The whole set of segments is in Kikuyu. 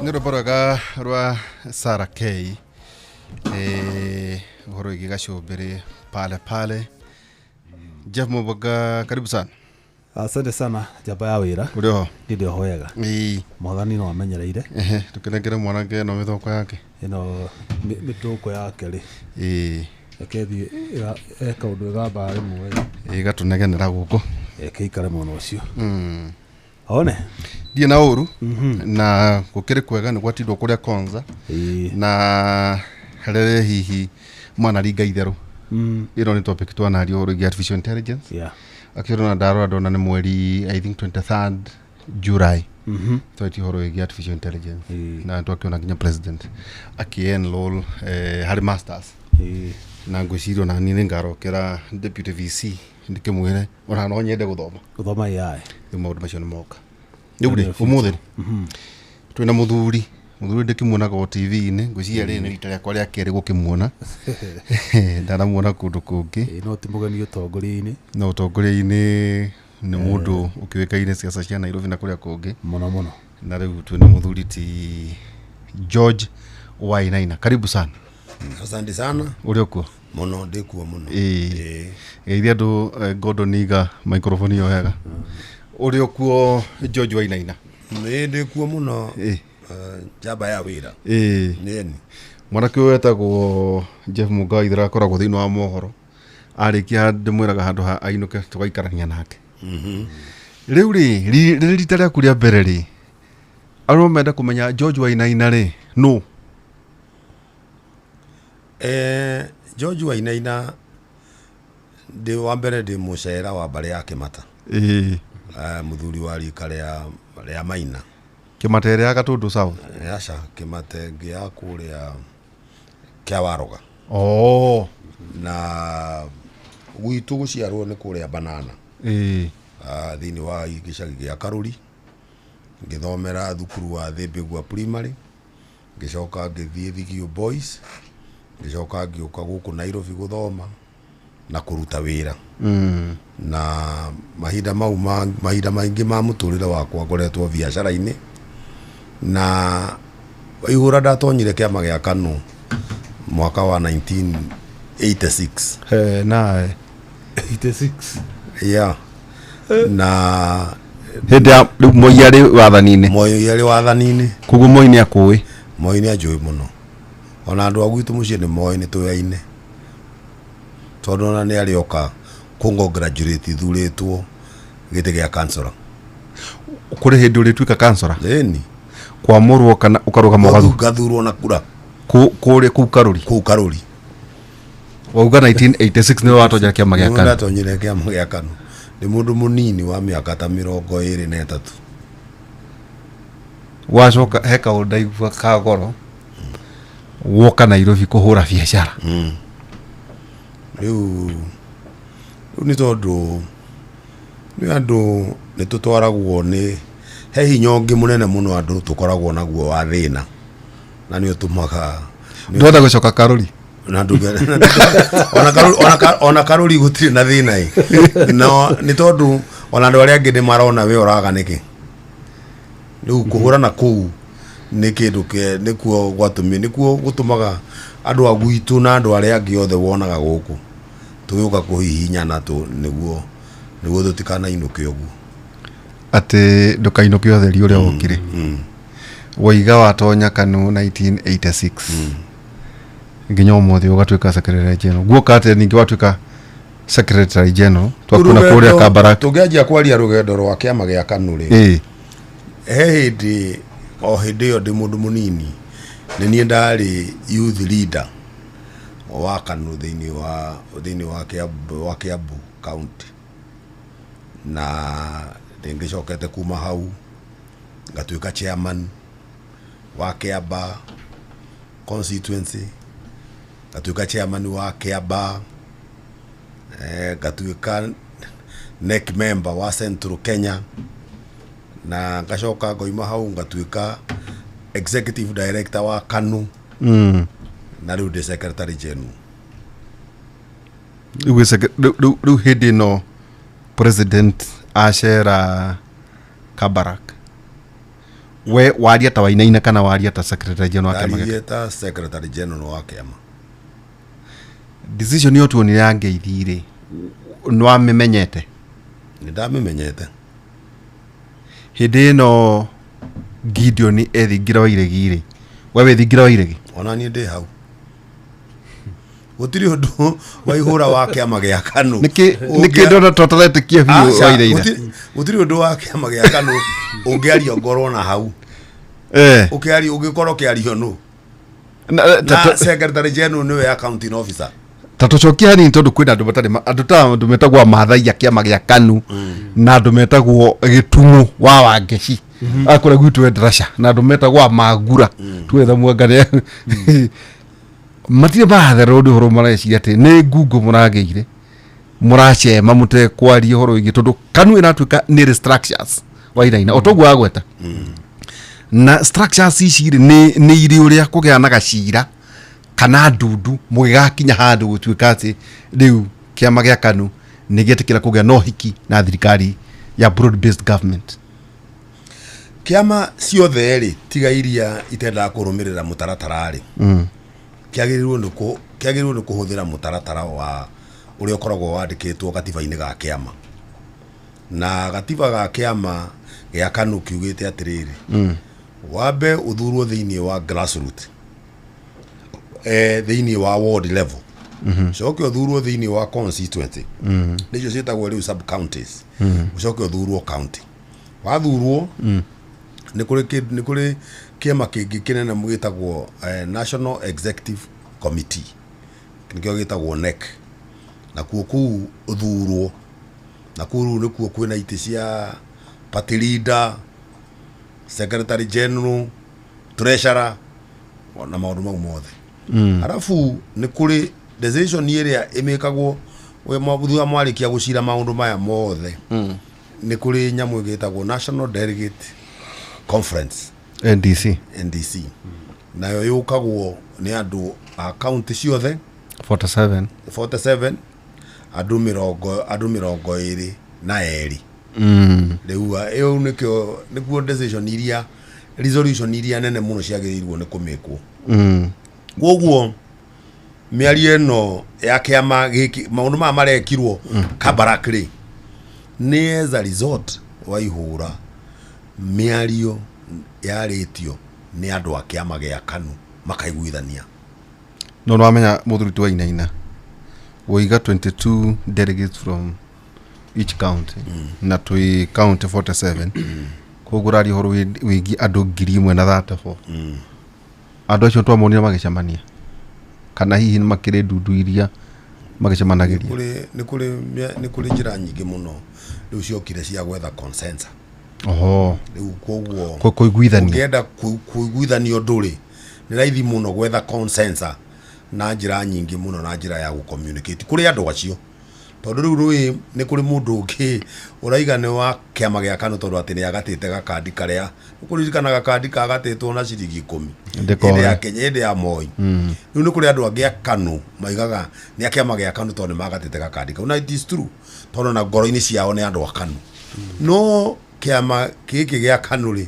Nĩ rwĩmbo rwega rwa Sarah K. Ũhoro wĩgiĩ gacũmbĩrĩ pale pale. Jeff Mũbanga, karibu sana. Asante sana, njamba ya wĩra. Ũrĩ oho? Niĩ ndĩ oho wega. Mwathani no amenyereire. Ehe, tũkĩnengere mwanake ĩno mĩthoko yake. Ĩno mĩtũkũ yake rĩ. Reke thiĩ ĩka ũndũ ĩgambaga rĩmwe rĩ. Ĩgatũnegenera gũkũ. Reke ikare mwena ũcio. One. Ndirĩ na ũru na gũkĩrĩ kwega nĩ gwatindwo kũrĩa Konza. Na rĩrĩ hihi mwanaringa itherũ. Ĩno nĩ topic twanaria ũhoro wĩgiĩ artificial intelligence. Actually ona ndarora ndona nĩ mweri, I think, 23rd July. Twatia ũhoro wĩgiĩ artificial intelligence. Na twakĩona nginya president akĩ-enroll harĩ masters. Na ngwĩciria ona niĩ nĩngarokera deputy VC ndĩkĩmwĩre ona no nyende gũthoma. Gũthoma AI. Rĩu maũndũ macio nĩ moka. Rĩu rĩ, ũmũthĩ rĩ, twĩna mũthuri ndĩkĩmuonaga o TV-inĩ, ngwĩciria rĩrĩ nĩ rita rĩakwa rĩa kerĩ gũkĩmuona. Ndanamuona kũndũ kũngĩ. Ĩĩ, no ti mũgeni ũtongoria-inĩ. No ũtongoria-inĩ nĩ mũndũ ũkĩũĩkaine siasa cia Nairobi na kũrĩa kũngĩ. Mũno mũno. Na rĩu twĩna mũthuri ti George Wainaina. Karibu sana. Asante sana. Ũrĩ okuo? Mũno, ndĩkuo mũno. Geithia andũ, Gordon iga microphone ĩyo wega. Ũrĩ okuo George Wainaina? Ĩĩ, ndĩkuo mũno. Njamba ya wĩra. Nĩeni. Mwanake ũyũ wetagwo Jeff Mũnga wa Ithera akoragwo thĩinĩ wa mohoro. Arĩkia ndĩmwĩraga handũ ha ainũke tũgaikarania nake. Rĩu rĩ, rĩrĩ rita rĩaku rĩa mbere rĩ, arĩa menda kũmenya George Wainaina rĩ, nũ? George Wainaina ndĩ wa mbere ndĩ mũcera wa mbarĩ ya Kĩmata. Mũthuri wa rika rĩa Maina. Kĩmata ĩrĩa ya Gatũndũ South? Aca, Kĩmata ĩngĩ ya kũrĩa Kĩawaroga. Na gwitũ gũciarwo nĩ kũrĩa Banana. Thĩinĩ wa gĩcagi gĩa Karũri. Ngĩthomera thukuru wa Thĩmbĩgua Primary. Ngĩcoka ngĩthiĩ Thigio Boys. Ngĩcoka ngĩũka gũkũ Nairobi gũthoma na kũruta wĩra. Na mahinda mau mahinda maingĩ ma mũtũrĩre wakwa ngoretwo biacara-inĩ. Na waihũra ndatonyire kĩama gĩa KANU mwaka wa 1986. He, nae. 86. Yeah. Na hĩndĩ ya rĩu Moi arĩ wathani-inĩ. Moi arĩ wathani-inĩ. Koguo Moi nĩ akũĩ. Moi nĩ anjũĩ mũno. Ona andũ a gwitũ mũciĩ nĩ moĩ nĩ tũyaine. Tondũ ona nĩ arĩ oka kũ-congratulate thurĩtwo gĩtĩ gĩa councillor. Kũrĩ hĩndĩ ũrĩtuĩka councillor? Ĩni. Kwamũrwo kana ũkarũgama ũgathurwo? Ngathurwo na kura. Kũrĩa kũu Karũri? Kũu Karũri. Wauga 1986 nĩwe watonya kĩama gĩa Nĩwe KANU? ndatonyire kĩama gĩa KANU. Ndĩ mũndũ mũnini wa mĩaka ta 23. Wacoka he kaũndũ ndaigua ka goro woka Nairobi kũhũra biacara. Rĩu nĩ tondũ nĩ andũ nĩ tũtwaragwo nĩ he hinya ũngĩ mũnene mũno andũ tũkoragwo naguo wa thĩna na nĩ ũtũmaga ndwenda gũcoka Karũri. Na ona Karũri gũtirĩ na thĩna ĩ. No nĩ tondũ ona andũ arĩa angĩ nĩ marona we ũraga nĩkĩ. Rĩu kũhũrana kũu nĩ kĩndũ nĩkuo gwatũmire, nĩkuo gũtũmaga andũ a gwitũ na andũ arĩa angĩ othe wonaga gũkũ tũgĩũka kũhihinyana nĩguo tũtikanainũke ũguo. Atĩ ndũkainũke ũtheri ũrĩa wokire. Waiga watonya KANU 1986. Nginya ũmũthĩ ũgatuĩka secretary general. Guoka atĩa ningĩ watuĩka secretary general? Twakuona kũrĩa Kabarak. Tũngĩanjia kwaria rũgendo rwa kĩama gĩa KANU rĩ. He hĩndĩ, o hĩndĩ ĩyo ndĩ mũndũ mũnini, nĩ niĩ ndarĩ youth leader wa KANU thĩinĩ wa Kiambu, wa Kiambu County. Na nĩngĩcokete kuma hau ngatuĩka chairman wa Kiambaa constituency, ngatuĩka chairman wa Kiambaa, ngatuĩka NEC member wa Central Kenya, na ngacoka ngoima hau ngatuĩka executive director wa KANU. Na rĩu ndĩ secretary general. Rĩu hĩndĩ ĩno president acera Kabarak, We waria ta Wainaina kana waria ta secretary general wa kĩama Ndaririe ta secretary general wa kĩama. Decision ĩyo tuonire ya ngeithi rĩ, nĩ wamĩmenyete? Nĩ ndamĩmenyete. Hĩndĩ ĩno Gideon ethingira wa iregi rĩ, we wĩ thingira wa iregi? Ona niĩ ndĩ hau. Gũtirĩ ũndũ wa ihũra wa kĩama gĩa KANU. Nĩkĩ nĩkĩ ndona tũtaretĩkia biũ Wainaina? Gũtirĩ ũndũ wa kĩama gĩa KANU ũngĩario ngorwo na hau. Ũkĩario ũngĩkorwo ũkĩario nũ? Na secretary general nĩwe accounting officer. Ta tũcokie hanini tondũ kwĩna andũ matarĩ andũ ta andũ metagwo Maathai a kĩama gĩa KANU na andũ metagwo Gĩtung'ũ wa Wangeci akũrĩa gwitũ Endarasha na andũ metagwo Mangura tuetha mwanga nĩ matirĩ marathererwo nĩ ũhoro, mareciria atĩ nĩ ngungo mũragĩire mũracema mũtekwaria ũhoro wĩgiĩ, tondũ KANU ĩratuĩka nĩ structures Wainaina o toguo wagweta, na structures ici rĩ nĩ irĩ ũrĩa kũgĩa na gacira kana ndundu mũgĩgakinya handũ gũtuĩka atĩ rĩu kĩama gĩa KANU nĩ gĩetĩkĩra kũgĩa na ũhiki na thirikari ya broad based government. Kĩama ciothe rĩ, tiga iria itendaga kũrũmĩrĩra mũtaratara rĩ, kĩagĩrĩirwo nĩ kũhũthĩra mũtaratara wa ũrĩa ũkoragwo wandĩkĩtwo gatiba-inĩ ga kĩama. Na gatiba ga kĩama gĩa KANU kiugĩte atĩrĩrĩ, wambe ũthurwo thĩinĩ wa grassroot, thĩinĩ wa ward level, ũcoke ũthurwo thĩinĩ wa constituency, nĩcio ciĩtagwo rĩu sub counties, ũcoke ũthurwo county. Wathurwo, nĩ kũrĩ kĩama kĩngĩ kĩnene gĩtagwo National Executive Committee, nĩkĩo gĩtagwo NEC. Nakuo kũu ũthurwo, na kũu rĩu nĩkuo kwĩna itĩ cia party leader, secretary general, treasurer na maũndũ mau mothe. Arabu nĩ kũrĩ decision ĩrĩa ĩmĩkagwo thutha mwarĩkia gũcira maũndũ maya mothe. Nĩ kũrĩ nyamũ ĩgĩtagwo National Delegate Conference. NDC. NDC, nayo yũkagwo nĩ andũ a county ciothe. 47. 47, andũ 22. Rĩu ĩyo nĩkĩo nĩkuo decision iria, resolution iria nene mũno ciagĩrĩirwo nĩ kũmĩkwo. Koguo mĩario ĩno ya kĩama gĩkĩ, maũndũ maya marekirwo Kabarak rĩ, nĩ as a result wa ihũra mĩario yarĩtio nĩ andũ a kĩama gĩa KANU makaiguithania. No nĩwamenya mũthuri ti Wainaina woiga 22 delegates from each county, na twĩ county 47, koguo ũraria ũhoro wĩgiĩ andũ 1,034. Andũ acio twamonire magĩcemania, kana hihi nĩ makĩrĩ ndundu iria magĩcemanagĩria? Nĩ kũrĩ njĩra nyingĩ mũno rĩu ciokire cia gwetha consensus. Rĩu koguo Kũiguithania. Ũngĩenda kũiguithania ũndũ rĩ, nĩ raithi mũno gwetha consensus na njĩra nyingĩ mũno, na njĩra ya gũ-communicate kũrĩ andũ acio, tondũ rĩu rũĩ nĩ kũrĩ mũndũ ũngĩ ũraiga nĩ wa kĩama gĩa KANU tondũ atĩ nĩ agatĩte gakandi karĩa ũkũririkana, gakandi kagatĩtwo na ciringi 10. Ndĩkoe. Hĩndĩ ya Kenya, hĩndĩ ya Moi. Rĩu nĩ kũrĩ andũ angĩ a KANU maigaga nĩ a kĩama gĩa KANU tondũ nĩ magatĩte gakandi kau, na it is true, tondũ na ngoro-inĩ ciao nĩ andũ a KANU. No kĩama gĩkĩ gĩa KANU rĩ,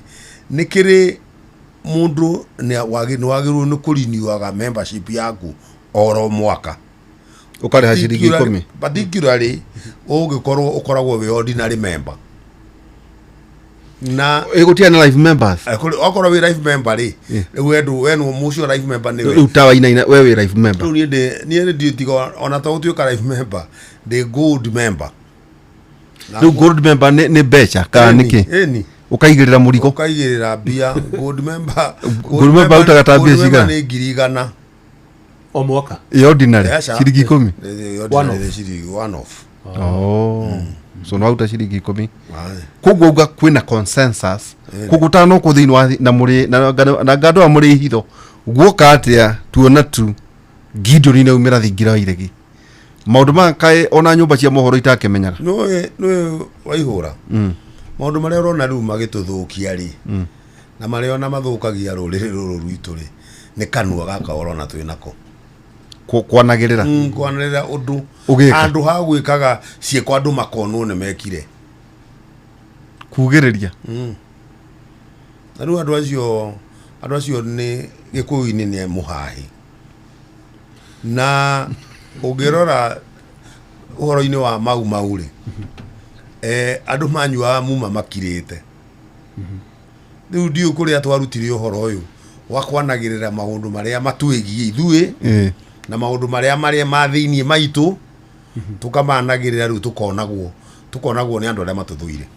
nĩ kĩrĩ mũndũ nĩ wagĩrĩirwo nĩ kũriniwaga membership yaku oro mwaka. Ũkarĩha ciringi 10. Particularly ũngĩkorwo ũkoragwo wĩ ordinary member na Ĩgũtiga na life members. Okorwo wĩ life member rĩ, rĩu we we nĩ mũcio life member nĩwe. Rĩu ta Wainaina, we wĩ life member? Rĩu niĩ ndĩ tiga ona to gũtuĩka life member, ndĩ gold member. Rĩu gold member nĩ mbeca kana nĩkĩ? Ĩni. Ũkaigĩrĩra mũrigo. Ũkaigĩrĩra mbia. Gold member. Gold member ũrutaga ta mbia Gold member cigana? nĩ 100,000. O mwaka? Ĩ ordinary? Aca. Ciringi 10? Ĩ One ordinary ciringi one off. Oh. So no waruta ciringi 10. Aye. Koguo uga kwĩna consensus, koguo tano kũ thĩinĩ wa na mũrĩ na ngandũ a mũrĩ hitho guoka atĩa tuona tu Gideon nĩ aumĩra thingira wa iregi, maũndũ maya kaĩ ona nyũmba cia mohoro itakĩmenyaga? Nĩũĩ Waihũra, maũndũ marĩa ũrona rĩu magĩtũthũkia rĩ, na marĩa ona mathũkagia rũrĩrĩ rũrũ rwitũ rĩ, nĩ kanua gaka ũrona twĩ nako. Kwanagĩrĩra. Kwanĩrĩra ũndũ. Ũgĩka. Handũ ha gwĩkaga ciĩko andũ makonwo nĩ mekire. Kugĩrĩria. Na rĩu andũ acio nĩ Gĩkũyũ-inĩ nĩ mũhahi, na ũngĩrora ũhoro-inĩ wa Mau Mau rĩ, andũ manyuaga muma makirĩte. Rĩu ndiũĩ kũrĩa twarutire ũhoro ũyũ wa kwanagĩrĩra maũndũ marĩa matwĩgiĩ ithuĩ na maũndũ marĩa ma thĩiniĩ maitũ tũkamanagĩrĩra. Rĩu tũkonagwo nĩ andũ arĩa matũthũire.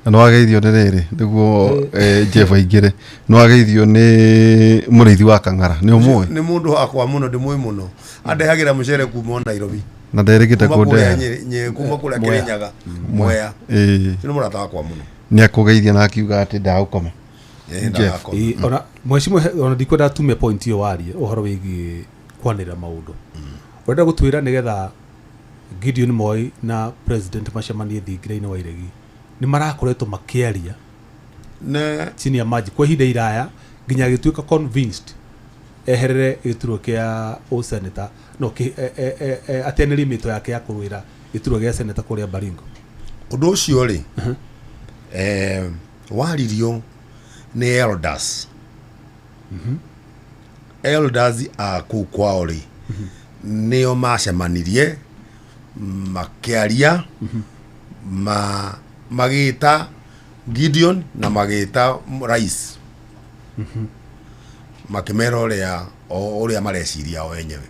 Na nĩ wageithio nĩ rĩrĩ nĩguo Jeff aingĩre, nĩ wageithio nĩ mũrĩithi wa Kang'ara, nĩ ũmũĩ? Nĩ mũndũ wakwa mũno, ndĩmũĩ mũno, andehagĩra mũcere kuma o Nairobi. Na nderĩgĩte kuma kũrĩa kũndeha. Kuma kũrĩa Mwea. Kĩrĩnyaga, Mwea. Nĩ mũrata wakwa mũno. Nĩ akũgeithia na akiuga atĩ ndagũkoma. Jeff. Ndagakoma. Ĩĩ, ona mheshimiwa, ona ndikwenda tume point ĩyo warie ũhoro wĩgiĩ kwanĩrĩra maũndũ. Ũrenda gũtwĩra nĩgetha Gideon Moi na president macemanie thingira-inĩ wa iregi, nĩ marakoretwo makĩaria na chini ya maji kwa ihinda iraya nginya agĩtuĩka convinced eherere gĩturwa kĩa ũseneta, no ateanĩrie mĩto yake ya kũrũĩra gĩturwa gĩa seneta kũrĩa Baringo? Ũndũ ũcio rĩ, waririo nĩ elders a kũu kwao rĩ, nĩo macemanirie makĩaria, magĩta Gideon na magĩta rais, makĩmera ũrĩa o ũrĩa mareciria o enyewe.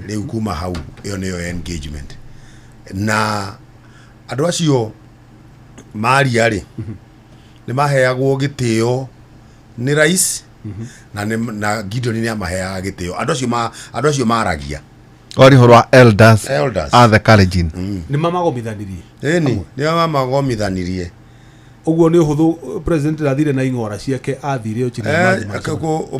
Rĩu kuma hau ĩyo nĩyo engagement, na andũ acio maria rĩ, nĩ maheagwo gĩtĩo nĩ rais na Gideon nĩ amaheaga gĩtĩo andũ acio maragia. Wari ũhoro wa elders, Elders. a the Kalenjin. Nĩ mamagomithanirie? Ĩni, nĩo mamagomithanirie. Ũguo nĩ ũhũthũ president ndathire na ing'ora ciake, athire o chini ya maji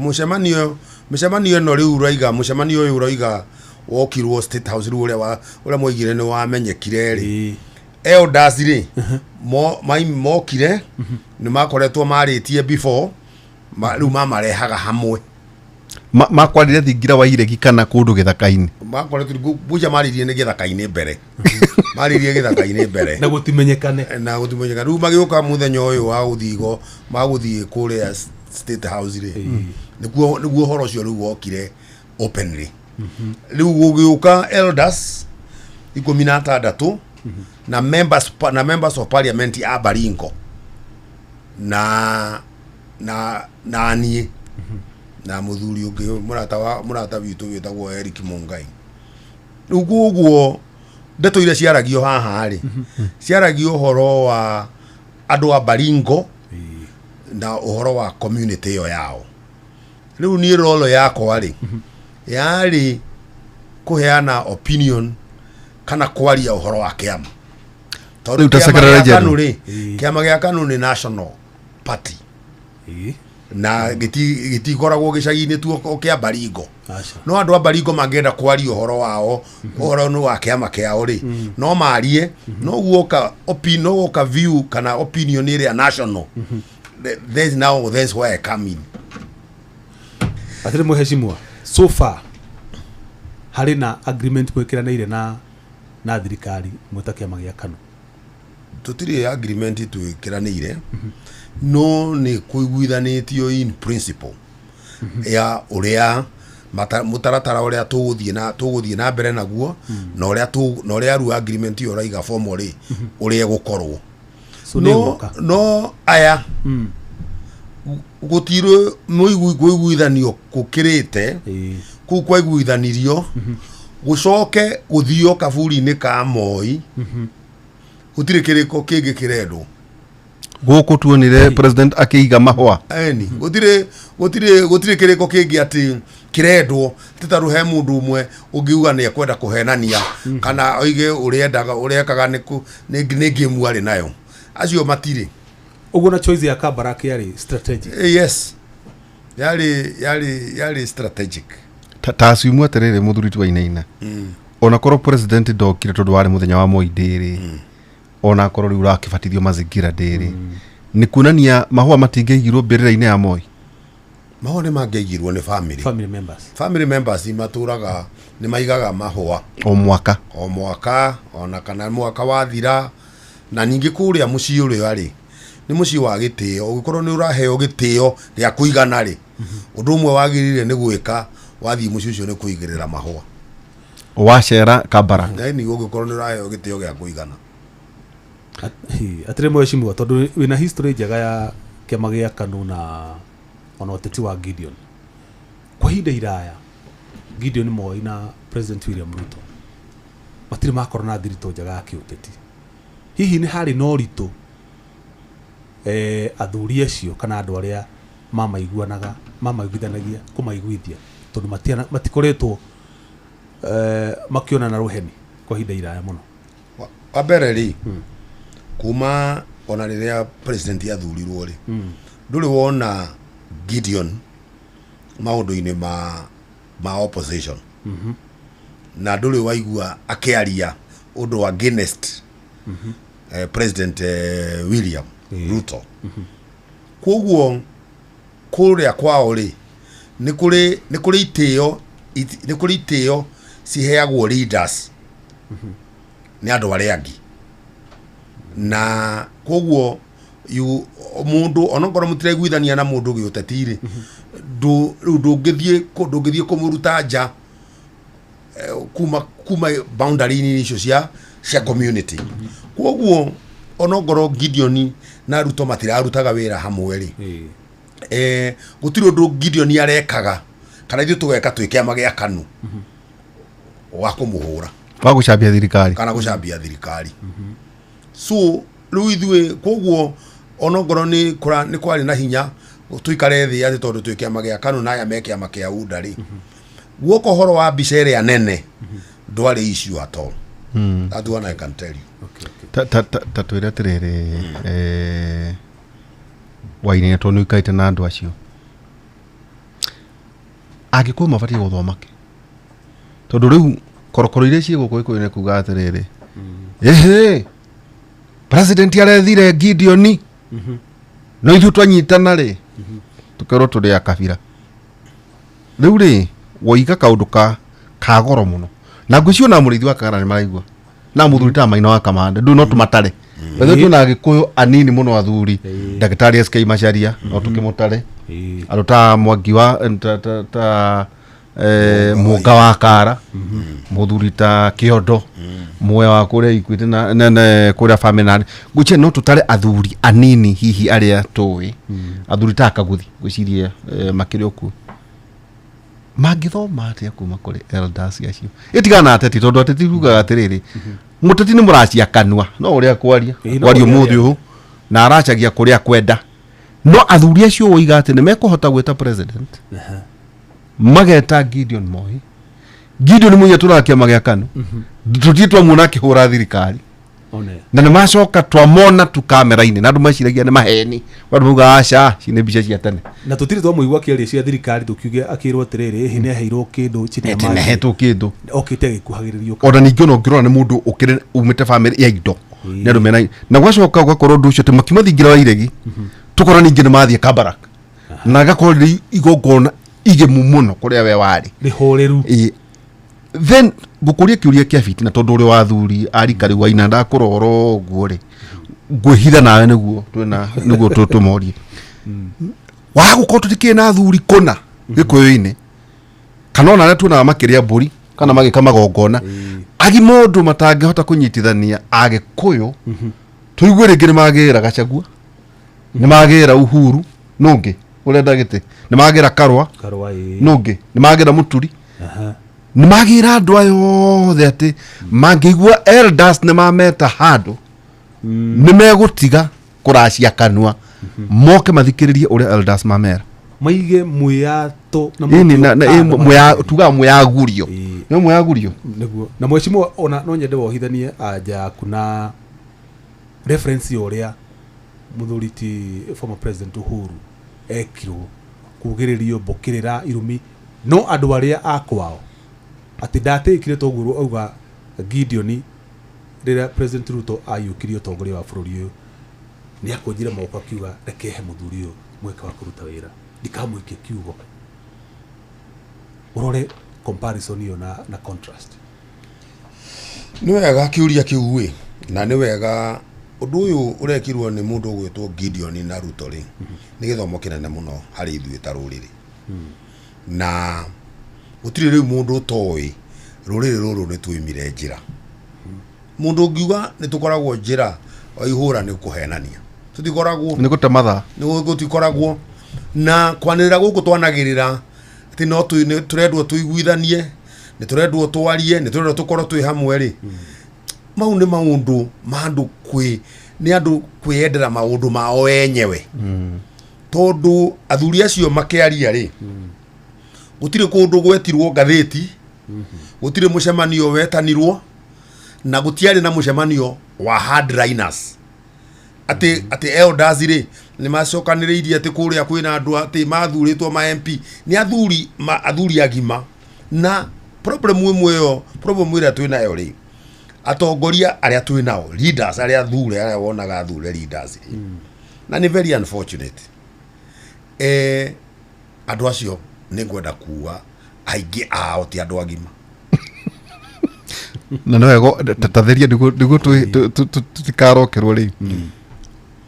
macemania. Mũcemanio ĩno rĩu ũroiga, mũcemanio ũyũ ũroiga wokirwo State House rĩu, ũrĩa mwaigire nĩ wamenyekire rĩ, elders rĩ, mokire nĩ makoretwo marĩtie before, rĩu mamarehaga hamwe. Makwarire thingira wa iregi kana kũndũ gĩthaka-inĩ? Makoretwo buja maririe nĩ gĩthaka-inĩ mbere, maririe gĩthaka-inĩ mbere. Na gũtimenyekane. Na gũtimenyeka. Rĩu magĩũka mũthenya ũyũ wa gũthigo magũthiĩ kũrĩa State House rĩ, nĩguo ũhoro ũcio rĩu wokire openly. Rĩu gũgĩũka elders 16 na members of parliament a Baringo na niĩ na mũthuri ũngĩ, mũrata witũ wĩtagwo Eric Mungai. Rĩu koguo ndeto iria ciaragio haha rĩ, ciaragio ũhoro wa andũ a Baringo na ũhoro wa community ĩyo yao. Rĩu niĩ role yakwa rĩ, yarĩ kũheana opinion kana kwaria ũhoro wa kĩama, tondũ Rĩu ta kĩama Secretary gĩa General. KANU rĩ, kĩama gĩa KANU nĩ national party na gĩtikoragwo gĩcagi-inĩ tu o kĩa Baringo. Aca. No andũ a Baringo mangĩenda kwaria ũhoro wao, ũhoro nĩ wa kĩama kĩao rĩ, no marie, no guoka no guoka view kana opinion ĩrĩa national. There's now, that's where I come in. Atĩrĩ mheshimiwa, so far harĩ na agreement mwĩkĩranĩire na thirikari mwĩta kĩama gĩa KANU? Tũtirĩ agreement twĩkĩranĩire, no nĩ kũiguithanĩtio in principle ya ũrĩa mũtaratara ũrĩa tũgũthiĩ na mbere naguo, na ũrĩa rĩu agreement ĩyo ũraiga formal rĩ, ũrĩa ĩgũkorwo. So nĩ No ĩgũka. No aya gũtirĩ kũiguithanio gũkĩrĩte kũu kwaiguithanirio, gũcoke gũthio kaburi-inĩ ka Moi, gũtirĩ kĩrĩko kĩngĩ kĩrendwo. Gũkũ tuonire president akĩiga mahũa. Eni, gũtirĩ kĩrĩko kĩngĩ atĩ kĩrendwo, ti tarũ he mũndũ ũmwe ũngiuga nĩ ekwenda kũhenania kana oige ũrĩa endaga ũrĩa ekaga nĩ game arĩ nayo, acio matirĩ. Ũguo na choice ya Kabarak yarĩ strategic? Yes, yarĩ strategic. Ta assume atĩrĩrĩ, mũthuri tu wainaina, ona korwo president ndokire tondũ warĩ mũthenya wa Moi ndĩrĩ, ona akorwo rĩu ũrakĩbatithio mazingira ndĩrĩ, nĩ kuonania mahũa matingĩaigirwo mbĩrĩra-inĩ ya Moi? Mahũa nĩ mangĩaigirwo nĩ family. Family members. Family members matũraga nĩ maigaga mahũa. O mwaka. O mwaka, ona kana mwaka wathira. Na ningĩ kũrĩa mũciĩ ũrĩa rĩ, Nĩ mũciĩ wa gĩtĩo. Ũngĩkorwo nĩ ũraheo gĩtĩo gĩa kũigana rĩ, ũndũ ũmwe wagĩrĩire nĩ gwĩka wathiĩ mũciĩ ũcio nĩ kũigĩrĩra mahũa. Wacera Kabarak. Ngai, ũngĩkorwo nĩ ũraheo gĩtĩo gĩa kũigana. Atĩrĩ mheshimiwa, tondũ wĩna history njega ya kĩama gĩa KANU na ona ũteti wa Gideon kwa ihinda iraya, Gideon Moi na President William Ruto matirĩ makorwo na thiritũ njega ya kĩũteti. Hihi nĩ harĩ na ũritũ athuri acio kana andũ arĩa mamaiguanaga mamaiguithanagia kũmaiguithia, tondũ matikoretwo makĩonana rũheni kwa ihinda iraya mũno? Wa mbere rĩ, kuma ona rĩrĩa president athurirwo rĩ, ndũrĩ wona Gideon maũndũ-inĩ ma opposition, na ndũrĩ waigua akĩaria ũndũ against President William Ruto. Koguo kũrĩa kwao rĩ, nĩ kũrĩ itĩo, nĩ kũrĩ itĩo ciheagwo leaders nĩ andũ arĩa angĩ, na koguo mũndũ onokorwo mũtiraiguithania na mũndũ gĩũteti rĩ, rĩu ndũngĩthiĩ kũmũruta nja kuma boundary-inĩ icio cia community. Koguo onokorwo Gideon na Ruto matirarutaga wĩra hamwe rĩ, gũtirĩ ũndũ Gideon arekaga kana ithuĩ tũgeka twĩ kĩama gĩa KANU wa kũmũhũra wa gũcambia thirikari kana gũcambia thirikari. So rĩu ithuĩ koguo onokorwo nĩ kwarĩ na hinya tũikare thĩ atĩ tondũ twĩ kĩama gĩa KANU na aya me kĩama kĩa UDA rĩ, guoka ũhoro wa mbica ĩrĩa nene ndwarĩ issue at all. That one I can tell you. Ta twĩre atĩrĩrĩ, Wainaina, tondũ nĩ ũikarĩte na andũ acio, Agĩkũyũ mabatiĩ gũthoma kĩ? Tondũ rĩu korokoro iria ciĩ gũkũ Gĩkũyũ nĩ kuga atĩrĩrĩ, ĩhĩ, president arethire Gideon, no ithuĩ twanyitana rĩ, tũkerwo tũrĩ a kabira. Rĩu rĩ, woiga kaũndũ ka goro mũno, na ngwĩciria ona mũrĩithi wa Kagara nĩ maraigua na mũthuri ta Maina wa Kamande ndũ no tũmatare. Bethe twĩna Agĩkũyũ anini mũno athuri, ndagĩtarĩ SK Macharia no tũkĩmũtare, andũ ta Mwangi wa ta Mũnga wa Kara, mũthuri ta Kĩondo muoya wa kũrĩa Ikuĩte na kũrĩa Bamenani. Ngwĩciria no tũtare athuri anini hihi arĩa tũĩ, athuri ta Kaguthi, ngwĩciria makĩrĩ okuo. Mangĩthoma atĩa kuma kũrĩ elders acio? Ĩtigana na ateti, tondũ ateti rugaga atĩrĩrĩ, mũteti nĩ mũracia kanua no ũrĩa kwaria No kwaria ũrĩa ũmũthĩ ũyũ na aracagia kũrĩa kwenda, no athuri acio woiga atĩ nĩ mekũhota gwĩta president, mageta Gideon Moi. Gideon Moi atũraga kĩama gĩa KANU, tũtirĩ twamuona akĩhũra thirikari. One. Na nĩ macoka twamona tu kamera-inĩ na andũ meciragia nĩ maheni, andũ mauga aca, ici nĩ mbica cia tene. Na tũtirĩ twamũigua akĩaria cia thirikari, tũkiuge akĩrwo atĩrĩrĩ, ĩhĩ nĩ aheirwo kĩndũ chini ya Ĩtĩ maji. nĩhetwo kĩndũ. Okĩte agĩkuhagĩrĩrio. Ona ningĩ ona ũngĩrora nĩ mũndũ ũkĩrĩ umĩte famĩlĩ ya indo, nĩ andũ mena, na gwacoka gũgakorwo ũndũ ũcio atĩ makiuma thingira wa iregi, tũkora ningĩ nĩ mathiĩ Kabarak na gakorwo rĩ igongona igemu mũno kũrĩa we warĩ. Rĩhũrĩru. Ĩĩ. Then ngũkũria kĩũria kĩa fitina, tondũ ũrĩ wa athuri arika rĩu waina ndakũrora ũguo rĩ, ngwĩhitha nawe nĩguo twĩna nĩguo tũmorie waga gũkorwo tũtikĩrĩ na athuri kũna Gĩkũyũ-inĩ, kana ona arĩa tuonaga makĩrĩa mbũri kana magĩka magongona agima, ũndũ matangĩhota kũnyitithania Agĩkũyũ tũigue rĩngĩ nĩ magĩra Gachagua, nĩ magĩra Uhuru, nũngĩ ũrenda gĩtĩ, nĩ magĩra Karũa, Karũa, ĩĩ. Nũngĩ nĩ magĩra Mũturi, nĩ magĩra andũ aya othe atĩ mangĩigua elders nĩ mameta handũ, nĩ megũtiga kũracia kanua moke mathikĩrĩrie ũrĩa elders mamera. Maige mwĩyato na Ĩni mũtĩ na kando. Tugaga mwĩyagurio. Nĩ mwĩyagurio. Nĩguo, na mheshimiwa, ona no nyende wohithanie anja yaku na reference ya ũrĩa mũthuri ti former President Uhuru ekirwo kugĩrĩrio mbũkĩrĩra irumi, no andũ arĩa a kwao atĩ ndatĩkire toguo auga Gideon rĩrĩa President Ruto aiyũkirie ũtongoria wa bũrũri ũyũ, nĩ akũnjire moko akiuga, "Reke he mũthuri ũyũ mweke wa kũruta wĩra, ndikamũikie kiugo." Ũrore comparison ĩyo na contrast. Nĩ wega kĩũria kĩu ĩ, na nĩ wega. Ũndũ ũyũ ũrekirwo nĩ mũndũ ũgwĩtwo Gideon na Ruto rĩ, nĩ gĩthomo kĩnene mũno harĩ ithuĩ ta rũrĩrĩ. Na gũtirĩ rĩu mũndũ ũtoĩ rũrĩrĩ rũrũ nĩ tuoimire njĩra. Mũndũ ũngiuga nĩ tũkoragwo njĩra o ihũra nĩ kũhenania. Tũtikoragwo. Nĩ gũte mathaa. Nĩ gũtikoragwo. Na kwanĩrĩra gũkũ twanagĩrĩra atĩ no tũrendwo tũiguithanie, nĩ tũrendwo twarie, nĩ tũrendwo tũkorwo twĩ hamwe rĩ. Mau nĩ maũndũ ma andũ kwĩ, nĩ andũ kwĩyendera maũndũ mao enyewe. Tondũ athuri acio makĩaria rĩ, gũtirĩ kũndũ gwetirwo ngathĩti, gũtirĩ mũcemanio wetanirwo, na gũtiarĩ na mũcemanio wa hardliners. Atĩ elders rĩ, nĩ macokanĩrĩirie atĩ kũrĩa kwĩna andũ atĩ mathurĩtwo ma MP, nĩ athuri, ma athuri agima. Na problem ĩmwe ĩyo, problem ĩrĩa twĩnayo rĩ, atongoria arĩa twĩnao, leaders arĩa athure, arĩa wonaga athure leaders rĩ. Na nĩ very unfortunate. Andũ acio nĩ ngwenda kuga aingĩ ao ti andũ agima. Na nĩ wega tatheria nĩguo tũtikarokerwo rĩ.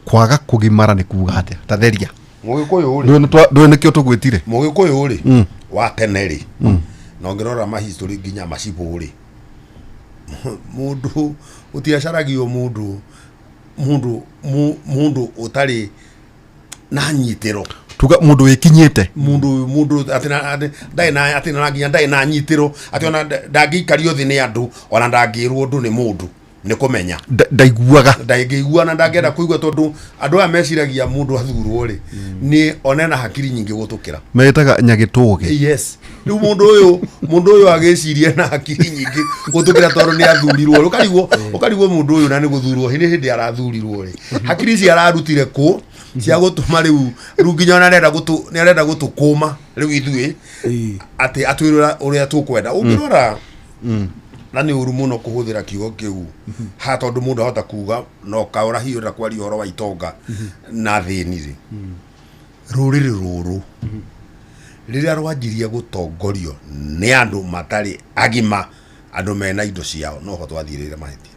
Kwaga kũgimara nĩ kuga atĩa? Tatheria. Mũgĩkũyũ rĩ. Ndũĩ nĩkĩo tũgwĩtire? Mũgĩkũyũ rĩ, wa tene rĩ. Na ũngĩrora ma history nginya macibũ rĩ. Mũndũ ũtiacaragio mũndũ ũtarĩ na nyitĩro. Tuga mũndũ wĩkinyĩte. Mũndũ atĩ na, atĩ ndarĩ na, atĩ na nginya ndarĩ na nyitĩro, atĩ ona ndangĩikario thĩ nĩ andũ, ona ndangĩrwo ũndũ nĩ mũndũ, nĩ kũmenya. Ndaiguaga. Ndangĩigua na ndangĩenda kũigua tondũ andũ aya meciragia mũndũ athurwo rĩ, nĩ one na hakiri nyingĩ gũtũkĩra. Metaga nyagĩtũge. Yes. Rĩu mũndũ ũyũ agĩciria na hakiri nyingĩ gũtũkĩra tondũ nĩ athurirwo. Rĩu ũkarigwo mũndũ ũyũ na nĩ gũthurwo, nĩ hĩndĩ arathurirwo rĩ. Hakiri ici ararutire kũ? Cia gũtũma rĩu nginya ona nĩ arenda gũtũkũma rĩu ithuĩ, atĩ atwĩre ũrĩa tũkwenda. Ũngĩrora, na nĩ ũru mũno kũhũthĩra kiugo kĩu ha tondũ mũndũ ahota kuga no kaũra hihi ũrenda kwaria ũhoro wa itonga na thĩni rĩ. Rũrĩrĩ rũrũ rĩrĩa rwanjirie gũtongorio nĩ andũ matarĩ agima, andũ mena indo ciao, no ho twathiĩrĩire mahĩtia.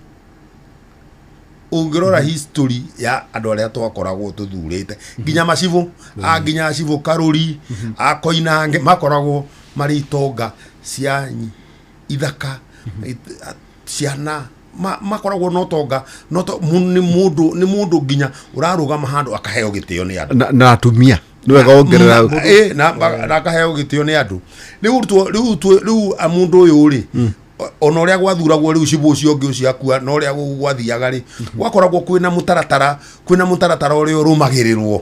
Ũngĩrora history ya andũ arĩa twakoragwo tũthurĩte, nginya macibũ, nginya cibũ Karũri, a Koinange, makoragwo marĩ itonga cia ithaka, ciana, makoragwo na ũtonga, no to, nĩ mũndũ, nĩ mũndũ nginya ũrarũgama handũ akaheo gĩtĩo nĩ andũ. Na atumia. Nĩ wega wongerera. Na akaheo gĩtĩo nĩ andũ. Rĩu rĩu mũndũ ũyũ rĩ, ona ũrĩa gwathuragwo rĩu cibũ ũcio ũngĩ ũcio akua, na ũrĩa gwathiaga rĩ, gwakoragwo kwĩna mũtaratara, kwĩna mũtaratara ũrĩa ũrũmagĩrĩrwo.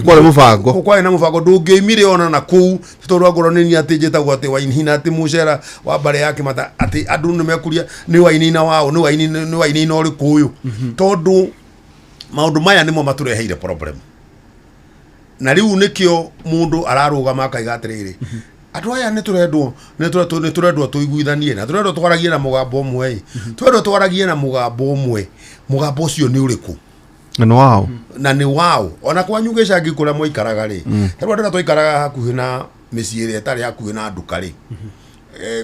Kwarĩ mũbango. Kwarĩ na mũbango, ndũngĩoimire ona na kũu, tondũ angorwo nĩ niĩ atĩ njĩtagwo atĩ Wainaina, atĩ mũcera wa mbarĩ ya Kĩmata, atĩ andũ nĩ mekũria nĩ Wainaina waũ, nĩ Wainaina ũrĩkũ ũyũ. Tondũ maũndũ maya nĩmo matũreheire problem. Na rĩu nĩkĩo mũndũ ararũgama akaiga atĩrĩrĩ, andũ aya nĩ tũrendwo tũiguithanie, na tũrendwo twaragie na mũgambo ũmwe ĩ. Tũrendwo twaragie na mũgambo ũmwe, mũgambo ũcio nĩ ũrĩkũ? Na nĩ wao. Na nĩ wao. Ona kwanyu gĩcagi kũrĩa mwaikaraga rĩ, ta rĩu andũ arĩa twaikaraga hakuhĩ na mĩciĩ ĩrĩa ĩtarĩ hakuhĩ na nduka rĩ,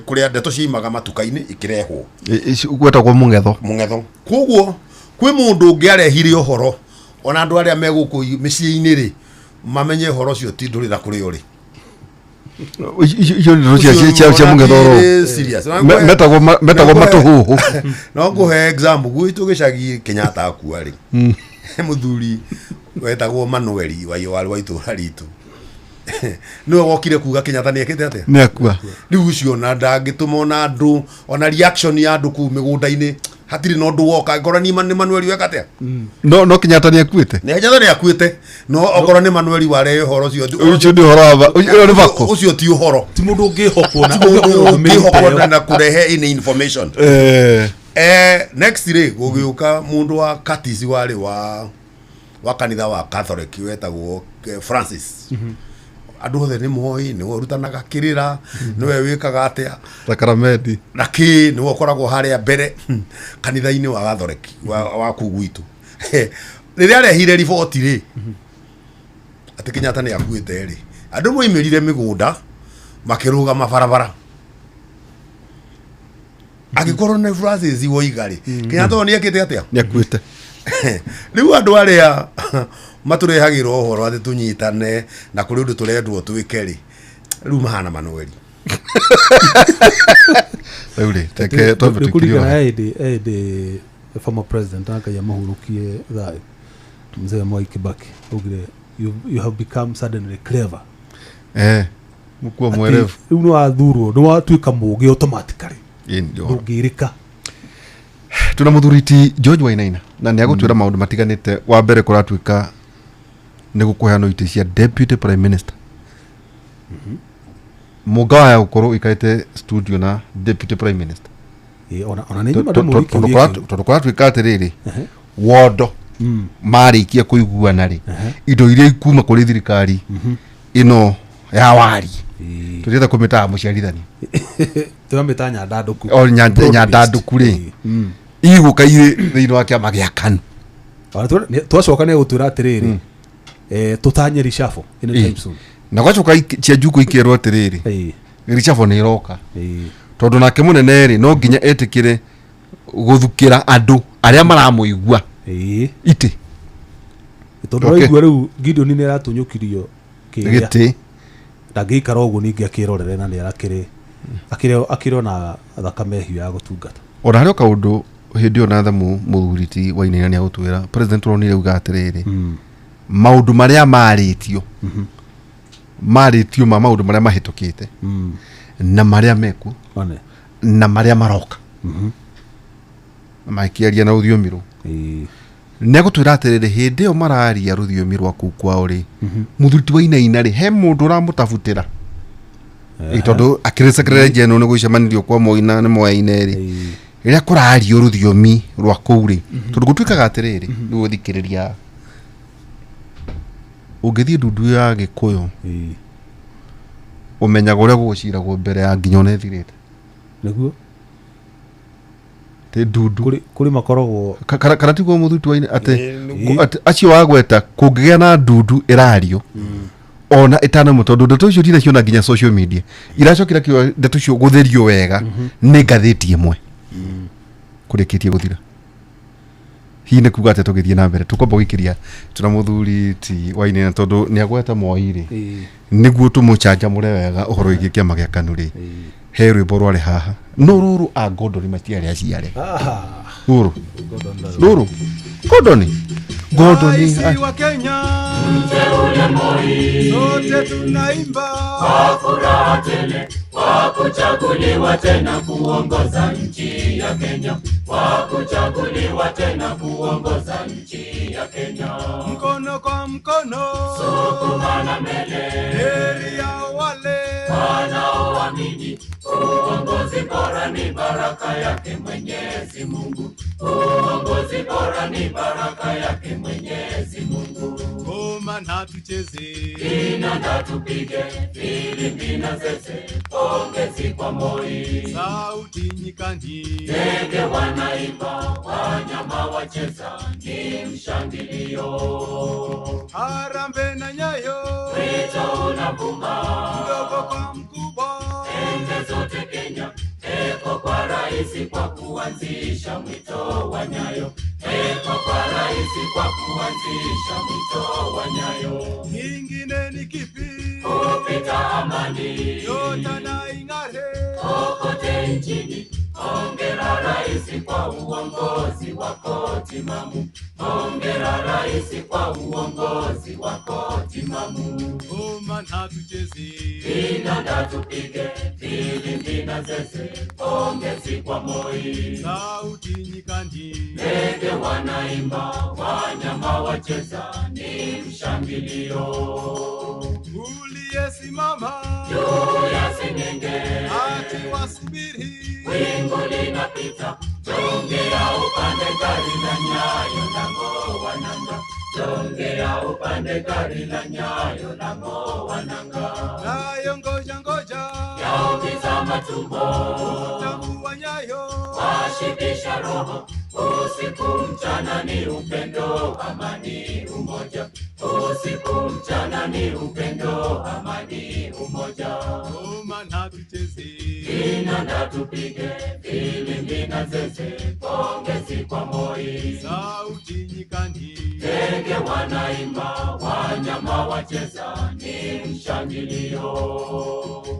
kũrĩa ndeto ciaimaga matuka-inĩ ikĩrehwo. Gwetagwo mũng'etho. Mũng'etho. Koguo kwĩ mũndũ ũngĩ arehire ũhoro, ona andũ arĩa me gũkũ mĩciĩ-inĩ rĩ, mamenye ũhoro ũcio ti ndũrĩ na kũrĩa ũrĩ. Icio nĩ ndeto cia mũng'etho oro. Ũcio serious. Metagwo matũhũhũ. No ngũhe example, gwitũ gĩcagi Kenyatta akua rĩ. Mũthuri wetagwo Manueli wa warĩ wa itũũra ritũ. Nĩwe wokire kuga Kenyatta nĩ ekĩte atĩa? Nĩ akua. Rĩu ũcio ona ndangĩtũma ona andũ, ona reaction ya andũ kũu mĩgũnda-inĩ, hatirĩ na ũndũ woka. Angĩkorwo nĩ Manueli weka atĩa? No Kenyatta nĩ akuĩte? Nĩ Kenyatta nĩ akuĩte. No okorwo nĩ Manueli warehe ũhoro ũcio, Ũcio nĩ ũhoro wa ũcio nĩ bako. Ũcio ti ũhoro. Ti mũndũ ũngĩhokwo na Ti mũndũ ũngĩhokwo ndũmĩrĩri ũngĩhokwo ĩyo. na kũrehe any information. Next rĩ, gũgĩũka mũndũ wa Curtis warĩ wa kanitha wa Catholic wetagwo Francis. Andũ othe nĩ moĩ, nĩwe ũrutanaga kĩrĩra, nĩwe wĩkaga atĩa. Sakramenti. Na kĩ, nĩwe ũkoragwo harĩa mbere kanitha-inĩ wa Catholic wa kũu gwitũ. Rĩrĩa arehire riboti rĩ, atĩ Kenyatta nĩ akuĩte rĩ, andũ moimĩrire mĩgũnda makĩrũgama barabara. Angĩkorwo nĩ Francis woiga rĩ, Kenyatta ũyũ nĩ ekĩte atĩa? Nĩ akuĩte. Rĩu andũ arĩa matũrehagĩra ũhoro atĩ tũnyitane na kũrĩ ũndũ tũrendwo twĩke rĩ, rĩu mahana Manueli. Rĩu rĩ teke twambe tũikirie Nĩkũringana hĩndĩ former president Ngai amũhurũkie thayũ, mzee Mwai Kibaki augire you have become suddenly clever. Mũkuo mwerevu. Rĩu nĩ wathurwo, nĩ watuĩka mũũgĩ automatically. Ĩĩ, nĩ ũhoro. Ndũngĩrĩka. Tuna mũthuri ti George Wainaina na nĩ agũtwĩra maũndũ matiganĩte. Wa mbere kũratuĩka nĩ gũkũheanwo itĩ cia deputy prime minister. Mũnga waya gũkorwo ũikarĩte studio na deputy prime minister. Ona nĩ nyuma ndĩmũrie kĩũria kĩu. Tondũ kũratuĩka atĩrĩrĩ, wondo marĩkia kũiguana rĩ, indo iria ikuma kũrĩ thirikari ĩno ya wari tũrĩenda kũmĩtaga mũciarithania, Tũramĩta nyandandũku. O nyandandũku rĩ, igũka irĩ thĩinĩ wa kĩama gĩa KANU. Ona twacoka nĩ egũtwĩra atĩrĩrĩ, tũtanye reshuffle anytime soon. Na gwacoka cia njukũ ikerwo atĩrĩrĩ, reshuffle nĩ ĩroka, tondũ nake mũnene rĩ no nginya etĩkĩre gũthukĩra andũ arĩa maramũigua itĩ. Tondũ ũraigua rĩu Gideon nĩ aratunyũkirio kĩrĩa gĩtĩ, ndangĩikara ũguo ningĩ akĩrorere, na nĩ arakĩrĩ akĩrĩ ona thakame hiũ ya gũtungata. Ona harĩ o kaũndũ hĩndĩ ĩyo na thamu mũthuri ti Wainaina nĩ agũtwĩra president ũronire uga atĩrĩrĩ, maũndũ marĩa marĩtio marĩtio ma maũndũ marĩa mahĩtũkĩte na marĩa mekuo One. na marĩa maroka, na makĩaria na rũthiomi rũu, nĩ agũtwĩra atĩrĩrĩ, hĩndĩ ĩyo mararia rũthiomi rwa kũu kwao rĩ, mũthuri ti Wainaina rĩ, he mũndũ ũramũtabutĩra. Tondũ akĩrĩ secretary general nĩ gũcemanirio kwa Moi na nĩ moyaine rĩ, rĩrĩa kũrario rũthiomi rwa kũu rĩ, tondũ gũtuĩkaga atĩrĩrĩ, rĩu ũthikĩrĩria ũngĩthiĩ ndundu ya Gĩkũyũ, ũmenyaga ũrĩa gũgũciragwo mbere ya nginya ona ĩthirĩte. Nĩguo. Tĩ ndundu. Kũrĩ makoragwo Kana tiguo mũthuri ti Wainaina, atĩ acio wagweta kũngĩgĩa na ndundu ĩrario ona ĩtanamũ, tondũ ndeto icio ndinaciona nginya social media iracokera kĩo, ndeto icio gũtherio wega nĩ ngathĩti ĩmwe kũrĩkĩtie gũthira. Hihi nĩ kuga atĩ tũgĩthiĩ na mbere tũkwamba gũikĩria tũna mũthuri ti Wainaina, tondũ nĩ agweta Moi rĩ, nĩguo tũmũcanjamũre wega ũhoro wĩgiĩ kĩama gĩa KANU rĩ, he rwĩmbo rwarĩ haha no rũrũ a Gordon matiarĩ aciare rũrũ rũrũ Gordon Gordon Raisi wa Kenya, mteule Moi, sote tunaimba kwa furaha tele, kwa kuchaguliwa tena kuongoza nchi ya Kenya, kwa kuchaguliwa tena kuongoza nchi ya Kenya, mkono kwa mkono, sukumana mbele, heri ya wale wanaoamini uongozi bora ni baraka yake Mwenyezi Mungu, uongozi bora ni baraka yake Mwenyezi Mungu. Ngoma na tucheze, kinanda tupige, filimbi na zeze, pongezi kwa Moi, sauti nyikani, ndege wanaimba, wanyama wacheza, ni mshangilio, harambee na nyayo, wito unavuma, mdogo kwa mkubwa, pembe zote Kenya, eko kwa raisi kwa kuanzisha mwito wa nyayo, eko kwa raisi kwa kuanzisha mwito wa nyayo. Kingine ni kipi? Kupita amani, nyota na ing'are kokote nchini. Hongera raisi kwa uongozi wako timamu, hongera raisi kwa uongozi wako timamu. Ngoma na tucheze, kinanda tupige, filimbi na zeze, pongezi kwa Moi, sauti nyikani, ndege wanaimba, wanyama wacheza, ni mshangilio. Uliyesimama juu ya sengenge, ati wasubiri, wingu linapita, jongea upande gari la Nyayo lango wananga, jongea upande gari la Nyayo lango wananga, nayo ngoja ngoja yaumiza matumbo, utamu wa Nyayo washibisha roho, usiku mchana ni upendo, amani, umoja, usiku mchana ni upendo, amani, umoja. Ngoma na tucheze, Vinanda tupige, filimbi na zeze, pongezi kwa Moi. Sauti nyikani, Ndege wanaimba, wanyama wacheza, ni mshangilio.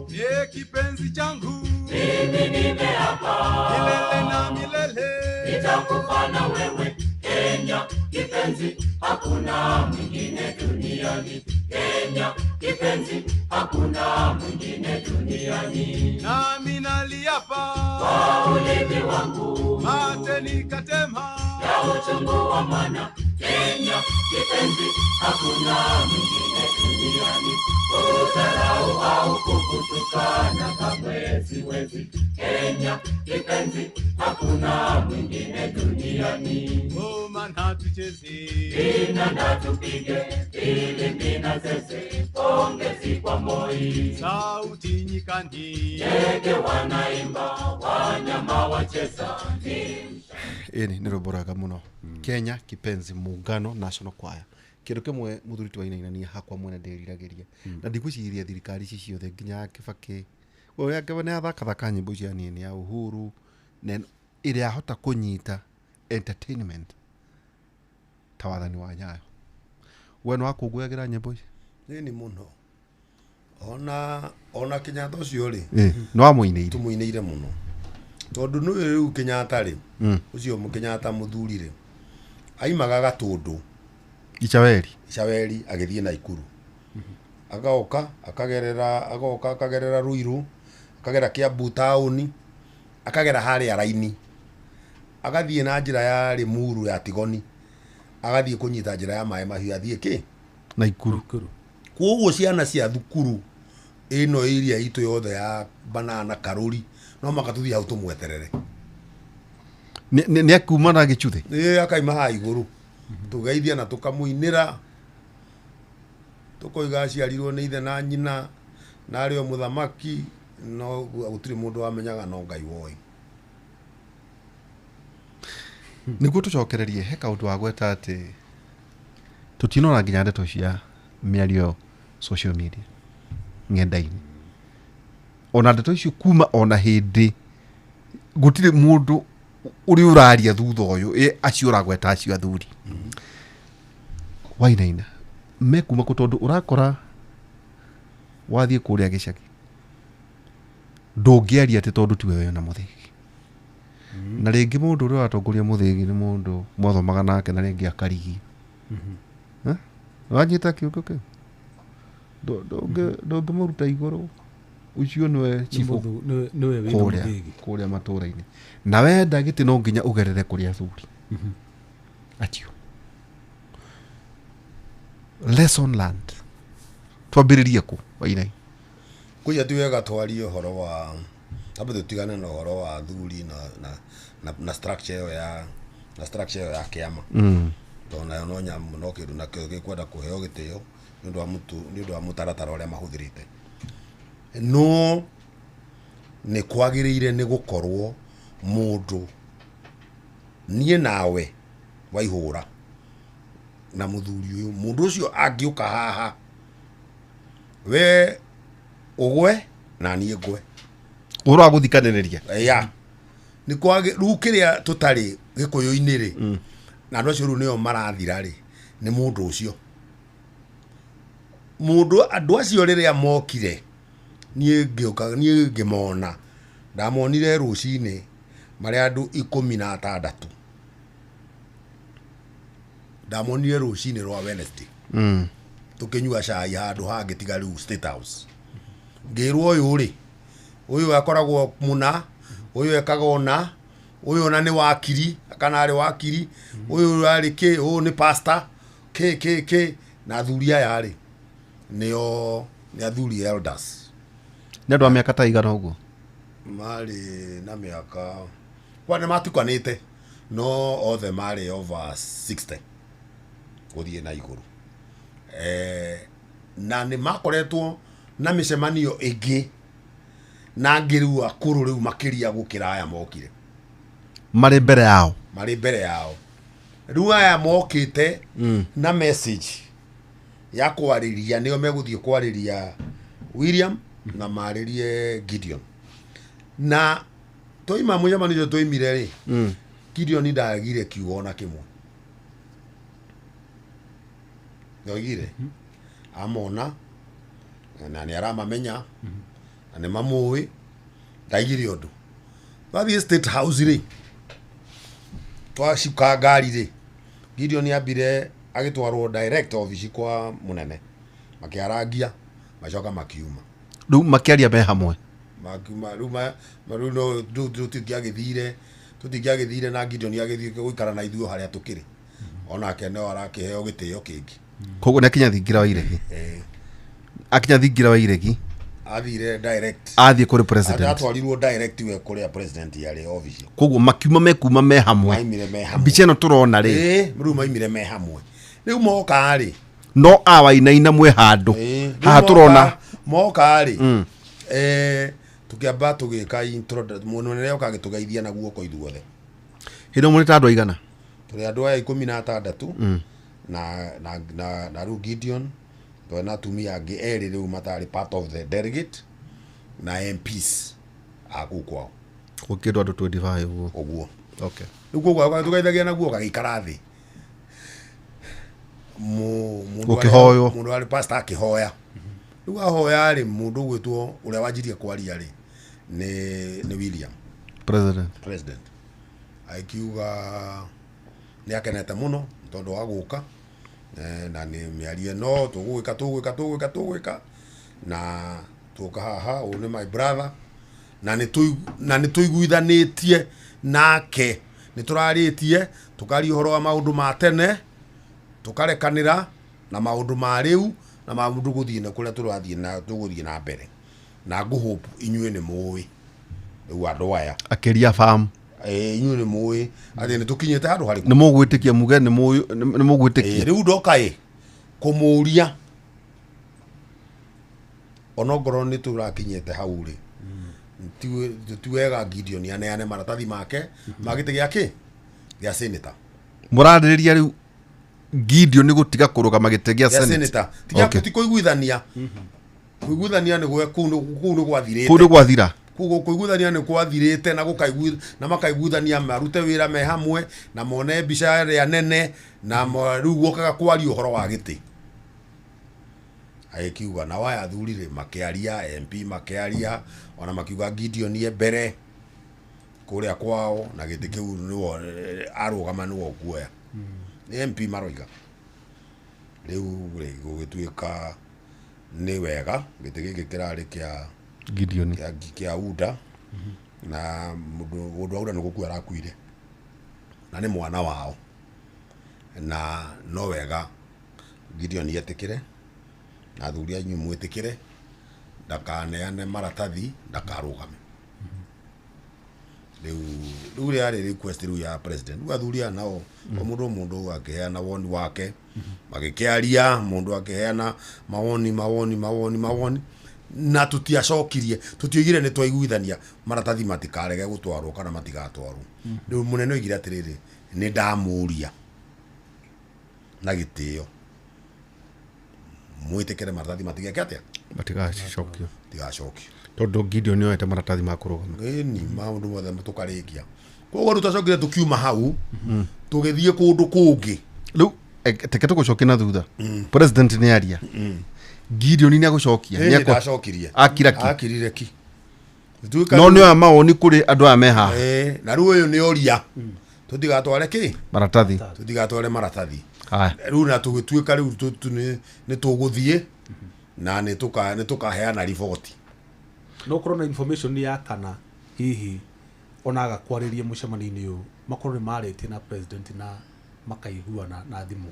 ye kipenzi changu, Mimi nimeapa, milele na milele. nitakufa na wewe Kenya kipenzi, hakuna mwingine duniani. Kenya kipenzi, hakuna mwingine duniani. Nami naliapa, Kwa ulimi wangu mate nikatema, ya uchungu wa mwana, Kenya kipenzi, hakuna mwingine duniani. Kudharau au kukutukana kamwe siwezi. Kenya kipenzi, hakuna mwingine duniani. ngoma na tucheze, Vinanda tupige, filimbi na zeze, pongezi kwa Moi. sauti nyikani. Ndege wanaimba, wanyama wacheza, ni ĩni nĩ rwĩmbo rwega mũno. Kenya Kipenzi Muungano National Choir. Kĩndũ kĩmwe mũthuri twainainania hakwa mwene ndĩriragĩria na ndigwĩciria thirikari ici ciothe nginya ya Kibaki, ũrĩa nĩ athakathaka nyĩmbo cia nini ya Uhuru na ĩrĩa ahota kũnyita entertainment ta wathani wa Nyayo. We nĩ wakũngũyagĩra nyĩmbo ici? Nĩ mũno. Ona Kenyatta ũcio rĩ, nĩ wamũinĩire? Tũmũinĩire mũno tondũ nĩ rĩu Kenyatta rĩ, ũcio Kenyatta mũthuri rĩ, aimaga Gatũndũ Icaweri. Icaweri agĩthiĩ Naikuru, agoka akagerera, agoka akagerera Ruiru, akagera Kiambu taũni, akagera harĩa raini, agathiĩ na njĩra ya Limuru ya Tigoni, agathiĩ kũnyita njĩra ya maĩ mahiũ athiĩ kĩ Naikuru. Nakuru. Koguo ciana cia thukuru ĩno area itũ yothe ya Banana Karũri no maka tũthiĩ hau tũmweterere. Nĩ akuma na gĩcuthĩ. Ĩ, akaima haha igũrũ, tũgeithia na tũkamũinĩra, tũkoiga aciarirwo nĩ ithe na nyina na arĩ o mũthamaki, no gũtirĩ mũndũ wamenyaga no Ngai woĩ. Nĩguo tũcokererie, he kaũndũ wa gweta atĩ tũtinona nginya ndeto cia mĩario social media ng'enda-inĩ, ona ndeto icio kuma ona hĩndĩ gũtirĩ mũndũ ũrĩa ũraria thutha ũyũ. Ĩ, acio ũragweta acio athuri wainaina mekuma kũ? Tondũ ũrakora wathiĩ kũrĩa gĩcagi ndũngĩaria atĩ tondũ tiwe wĩna mũthĩgi, na rĩngĩ mũndũ ũrĩa ũratongoria mũthĩgi nĩ mũndũ mwathomaga nake na rĩngĩ akarigi. Wanyita kiugo kĩu? Ndũngĩmũruta igũrũ, ũcio nĩwe chifu Nĩwe wĩna kũrĩa mũthĩgi. Kũrĩa matũra-inĩ, na wenda gĩtĩ no nginya ũgerere kũrĩ athuri acio. Lesson learned, twambĩrĩrie kũ, Wainai? Kũiya ti wega twarie ũhoro wa tambe tũtigane na ũhoro wa athuri na structure ĩyo ya na structure ĩyo ya kĩama, tondũ nayo no nyamũ no kĩndũ nakĩo gĩkwenda kũheo gĩtĩo nĩ ũndũ wa mũtaratara ũrĩa mahũthĩrĩte. No nĩ kwagĩrĩire nĩ gũkorwo mũndũ niĩ nawe waihũra na mũthuri ũyũ, mũndũ ũcio angĩũka haha we ũgwe na niĩ ngwe. Ũhoro wa gũthikanĩrĩria. Ya nĩ kwagĩ rĩu kĩrĩa tũtarĩ gĩkũyũ-inĩ rĩ, na andũ acio rĩu nĩo marathira rĩ, nĩ mũndũ ũcio, mũndũ andũ acio rĩrĩa mokire, niĩ ngĩũka, niĩ ngĩmona, ndamonire rũcinĩ marĩ andũ 16. Ndamonire rũcinĩ rwa Wednesday tũkĩnyua cai handũ hangĩ tiga rĩu State House. Ngĩrwo ũyũ rĩ, ũyũ akoragwo mũna, ũyũ ekaga ũna, ũyũ ona nĩ wakiri kana arĩ wakiri, ũyũ arĩ kĩ, ũyũ nĩ pastor kĩ kĩ kĩ. Na athuri aya rĩ, nĩo nĩ athuri elders. Nĩ andũ a mĩaka ta igana ũguo? Marĩ na mĩaka kwa nĩ matukanĩte, no othe marĩ over 60 gũthiĩ na igũrũ. Na nĩ makoretwo na mĩcemanio ĩngĩ na angĩ rĩu akũrũ rĩu makĩria gũkĩra aya mokire. Marĩ mbere yao. Marĩ mbere yao. Rĩu aya mokĩte na message ya kwarĩria, nĩo megũthiĩ kwarĩria William na marĩrie Gideon. Na twaima mũcemanio ũcio twaimire rĩ, Gideon ndagire kiugo ona kĩmwe. Ndoigire amona na nĩ aramamenya na nĩ mamũĩ, ndaigire ũndũ. Twathiĩ State House rĩ, twacuka ngari rĩ, Gideon ambire agĩtwarwo direct office kwa mũnene, makĩarangia, macoka makiuma. Rĩu makĩaria me hamwe. Makiuma rĩu rĩu no rĩu tũtingĩagĩthire na Gideon agĩthiĩ gũikara na ithuĩ harĩa tũkĩrĩ, onake no arakĩheo gĩtĩo kĩngĩ. Koguo nĩ akinya thingira wa iregi. Akinya thingira wa iregi Athire direct, athiĩ kũrĩ president. Atwarirwo direct we kũrĩa president yarĩ office. Koguo makiuma mekuma me hamwe. Maimire me hamwe. Mbica ĩno tũrona rĩ, Rĩu maimire me hamwe. Rĩu moka rĩ, no awainaina mwĩ handũ rĩu haha tũrona moka rĩ, tũkĩamba tũgĩka mũnene oka agĩtũgeithia na guoko ithuothe. Hĩndĩ ĩyo mũrĩ ta andũ aigana? Tũrĩ andũ aya 16 na rĩu Gideon twarĩ na atumia angĩ erĩ rĩu matarĩ part of the delegate na MPs a kũu kwao. Gũkĩndũ andũ 25 ũguo. Ũguo. Okay. Rĩu koguo agĩtũgeithagia na guoko agĩikara thĩ. Gũkĩhoywo. Mũndũ arĩ pastor akĩhoya. Rĩu ahoya rĩ, mũndũ ũgwĩtwo ũrĩa wanjirie kwaria rĩ nĩ William President. President akiuga nĩ akenete mũno tondũ wa gũka, na nĩ mĩario ĩno tũgwĩka tũgwĩka tũgwĩka tũgwĩka na tũka haha, ũyũ nĩ my brother na nĩ tũiguithanĩtie nake, nĩ tũrarĩtie tũkaria ũhoro wa maũndũ ma tene, tũkarekanĩra na maũndũ ma rĩu na maũndũ gũthiĩ na kũrĩa tũrathiĩ na tũgũthiĩ na mbere, na ngũhope inyuĩ nĩ mũĩ rĩu andũ aya akĩria farm. Inyuĩ nĩ mũĩ atĩ nĩ tũkinyĩte handũ harĩkũ. Nĩ mũgwĩtĩkia muge nĩ mũĩ, nĩ mũgwĩtĩkia. Rĩu ndoka ĩ kũmũria onongorwo nĩ tũrakinyĩte hau rĩ, ti wega Gideon aneane maratathi make ma gĩtĩ gĩa kĩ gĩa senator. Mũrarĩrĩria rĩu Gideon nĩ gũtiga kũrũgama gĩtĩ gĩa gĩa senate. senator. Okay. Ti kũiguithania, kũiguithania nĩ kũu nĩ gwathirĩte. Kũu nĩ gwathira. Koguo kũiguithania nĩ kwathirĩte na na makaiguithania marute wĩra me hamwe na mone mbica ĩrĩa nene na rĩu guokaga kwaria ũhoro wa gĩtĩ. Agĩkiuga na waya athuri rĩ makĩaria, MP makĩaria, ona makiuga Gideon e mbere kũrĩa kwao na gĩtĩ kĩu nĩwe arũgama nĩwe ũkuoya. Nĩ MP maroiga. Rĩu rĩ gũgĩtuĩka nĩ wega gĩtĩ gĩkĩ kĩrarĩ kĩa Gideon kĩa UDA na mũndũ wa UDA nĩ gũkua arakuire na nĩ mwana wao, na no wega Gideon etĩkĩre na athuri anyu mwĩtĩkĩre, ndakaneane maratathi, ndakarũgame. Rĩu rĩarĩ request rĩu ya president. Rĩu athuri aya nao o mũndũ akĩheana woni wake, magĩkĩaria, mũndũ akĩheana mawoni mawoni mawoni mawoni, na tũtiacokirie, tũtioigire nĩ twaiguithania maratathi matikarege gũtwarwo kana matigatwarwo. Rĩu mũnene oigire atĩrĩrĩ, nĩ ndamũria na gĩtĩo mwĩtĩkĩre maratathi matigeke atĩa, matigacokio, tigacokio, tondũ Gideon nĩoete maratathi ma kũrũgama. Ĩni maũndũ mothe tũkarĩkia. Koguo rĩu twacokire tũkiuma hau tũgĩthiĩ kũndũ kũngĩ. Rĩu teke tũgũcokia na thutha. President nĩ aria, Gideon nĩ agũcokia, Nĩ ndacokirie. Akira ki. Akirire ki. No nĩ oya mawoni kũrĩ andũ aya me haha. Na rĩu ũyũ nĩ oria tũtigatware kĩ, maratathi, tũtigatware maratathi. Haya. Rĩu na tũgĩtuĩka rĩu nĩ tũgũthiĩ na nĩ tũkaheana riboti. No korwo na information ya kana hihi ona agakwarĩria mũcemanio-inĩ ũyũ makorwo nĩ marĩtie na president na makaiguana na thimũ.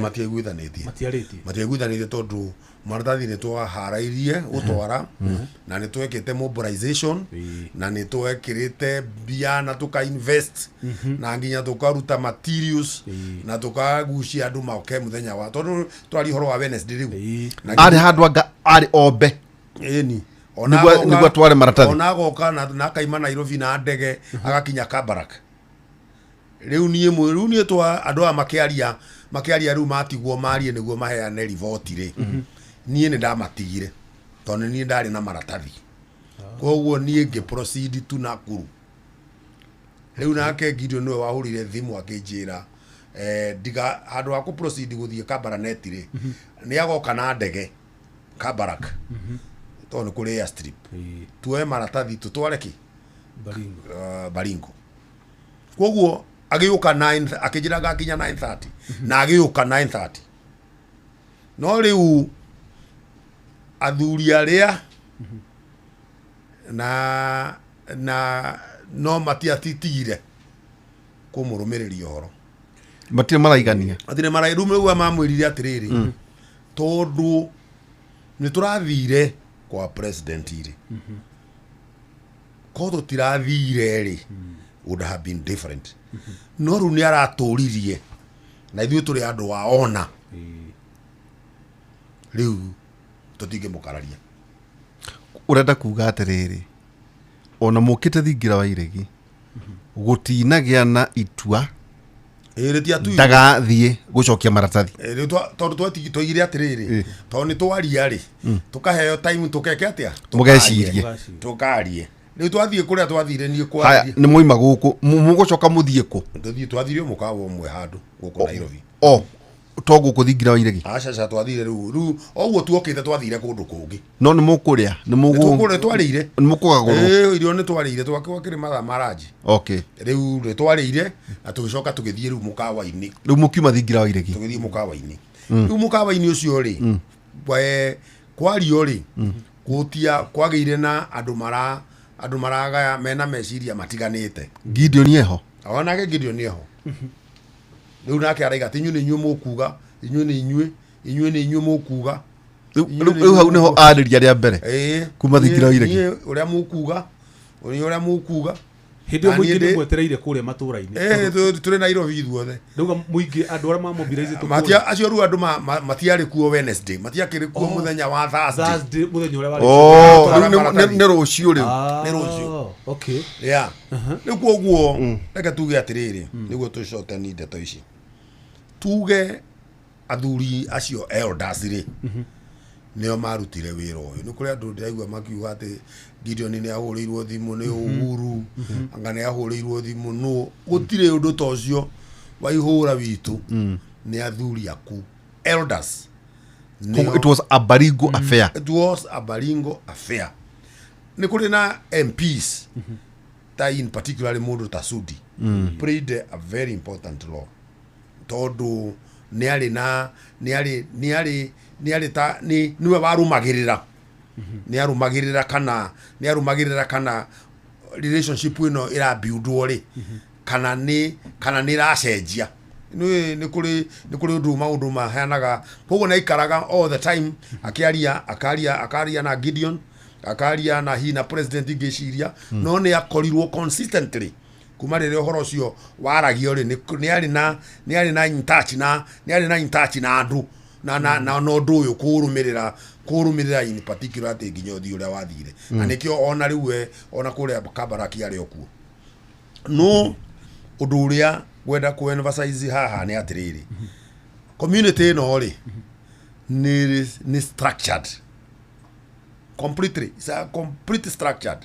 Matiaiguithanĩtie. Matiarĩtie. Matiaiguithanĩtie tondũ maratathi nĩ twaharairie gũtwara na nĩ twekĩte mobilization na nĩ twekĩrĩte mbia na tũka invest na nginya tũkaruta materials na tũkagucia andũ moke mũthenya wa tondũ twaria ũhoro wa Wednesday rĩu. Arĩ handũ anga arĩ ombe. Ĩni. Nĩguo atware maratathi. Ona agoka na akaima Nairobi na ndege agakinya Kabarak. Rĩu niĩ rĩu niĩ twa andũ aya makĩaria rĩu matigwo marie nĩguo maheane riboti rĩ. Niĩ nĩ ndamatigire tondũ niĩ ndarĩ na maratathi. Koguo niĩ ngĩ proceed tu Nakuru. Rĩu nake Gideon nĩwe wahũrire thimũ akĩnjĩra ndiga handũ ha kũ proceed gũthiĩ Kabarnet rĩ, nĩ agoka na ndege Kabarak, tondũ nĩ kũrĩ airstrip, tuoe maratathi tũtware kĩ? Baringo. Baringo. Koguo agĩũka 9, akĩnjĩra ngakinya 9:30, na agĩũka 9:30. No rĩu athuri arĩa na no matiatitigire kũmũrũmĩrĩria ũhoro. Matirĩ maraigania. Matirĩ mara rĩu nĩguo mamwĩrire atĩrĩrĩ, tondũ nĩ tũrathire kwa president rĩ, ko tũtirathire rĩ, would have been different. No rĩu nĩ aratũririe na ithuĩ tũrĩ andũ a ona rĩu tũtingĩmũkararia. Ũrenda kuga atĩrĩrĩ, ona mũkĩte thingira wa iregi gũtinagĩa na itua? Ĩĩ, rĩtiatuirwo. Ndagathiĩ gũcokia maratathi. Rĩu tondũ twoigire atĩrĩrĩ, tondũ nĩ twaria rĩ, tũkaheo time tũkeke atĩa? Mũgecirie. Tũkarie. Rĩu twathiĩ kũrĩa twathire niĩ Haya, kwaria. nĩ mwaima gũkũ, mũgũcoka mũthiĩ kũ? Tũthiĩ, twathire mũkawa ũmwe handũ gũkũ Nairobi. O to gũkũ thingira wa iregi? Aca, aca, twathire rĩu o ũguo tuokĩte twathire kũndũ kũngĩ. No nĩ mũkũrĩa, nĩ Nĩ twarĩire. Nĩ mũkũgagũrwo? Ĩĩ, irio nĩ twarĩire, twakĩrĩ mathaa ma ranji. Okay. Rĩu nĩ twarĩire na tũgĩcoka tũgĩthiĩ rĩu mũkawa-inĩ. Rĩu mũkiuma thingira wa iregi? Tũgĩthiĩ mũkawa-inĩ. Rĩu mũkawa-inĩ ũcio rĩ, kwario rĩ, gũtia kwagĩire na andũ maragaya mena meciria matiganĩte. Gideon eho? Onake Gideon eho. Rĩu nake araiga atĩ inyuĩ nĩ inyuĩ mũkuga, inyuĩ nĩ inyuĩ, inyuĩ nĩ inyuĩ mũkuga. Rĩu hau nĩho arĩria rĩa mbere? Ĩĩ. Kuma thingira wa iregi. Niĩ ũrĩa mũkuga, ũrĩa ũrĩa mũkuga. Hĩndĩ ĩyo Na mũingĩ niĩ nĩ mwetereire kũrĩa matũũra-inĩ? Tũrĩ Nairobi ithuothe. Ndauga mũingĩ, andũ arĩa mamobilizĩtwo. Matia acio rĩu andũ matiarĩ kuo Wednesday, matiakĩrĩ kuo mũthenya wa Thursday. Thursday, mũthenya ũrĩa warĩ. Oh, Twara rĩu maratathi. nĩ rũciũ rĩu. Nĩ rũciũ. Okay. Yeah. Rĩu koguo reke tuge atĩrĩrĩ, nĩguo tũcotani ndeto ici, tuge athuri acio elders rĩ, nĩo marutire wĩra ũyũ. Nĩ kũrĩ andũ ndĩraigua makiuga atĩ Gideon nĩ ahũrĩirwo thimũ nĩ Uhuru, anga nĩ ahũrĩirwo thimũ nũ. Gũtirĩ ũndũ ta ũcio wa ihũra witũ, nĩ athuri aku elders. Koguo it was a Baringo affair. It was a Baringo affair. Nĩ kũrĩ na MPs ta in particularly mũndũ ta Sudi played a very important role, tondũ nĩ arĩ na nĩ arĩ nĩ arĩ nĩ arĩ ta nĩ nĩwe warũmagĩrĩra, nĩ arũmagĩrĩra kana nĩ arũmagĩrĩra kana relationship ĩno ĩrabuildwo rĩ, kana nĩ ĩracenjia. Nĩ kũrĩ ũndũ maũndũ maheanaga. Koguo nĩ aikaraga all the time akĩaria, akaria, akaria na Gideon, akaria na hi na president ngĩciria. No nĩ akorirwo consistently kuma rĩrĩa ũhoro ũcio waragio rĩ, nĩ arĩ na in touch na nĩ arĩ na in touch na andũ na ũndũ ũyũ kũrũmĩrĩra in particular atĩ nginya ũthiĩ ũrĩa wathire. Na nĩkĩo ona rĩu we ona kũrĩa Kabaraki arĩ o kuo. No ũndũ ũrĩa ngwenda kũ emphasize haha nĩ atĩrĩrĩ, community ĩno rĩ, nĩ structured completely. It's a complete structured,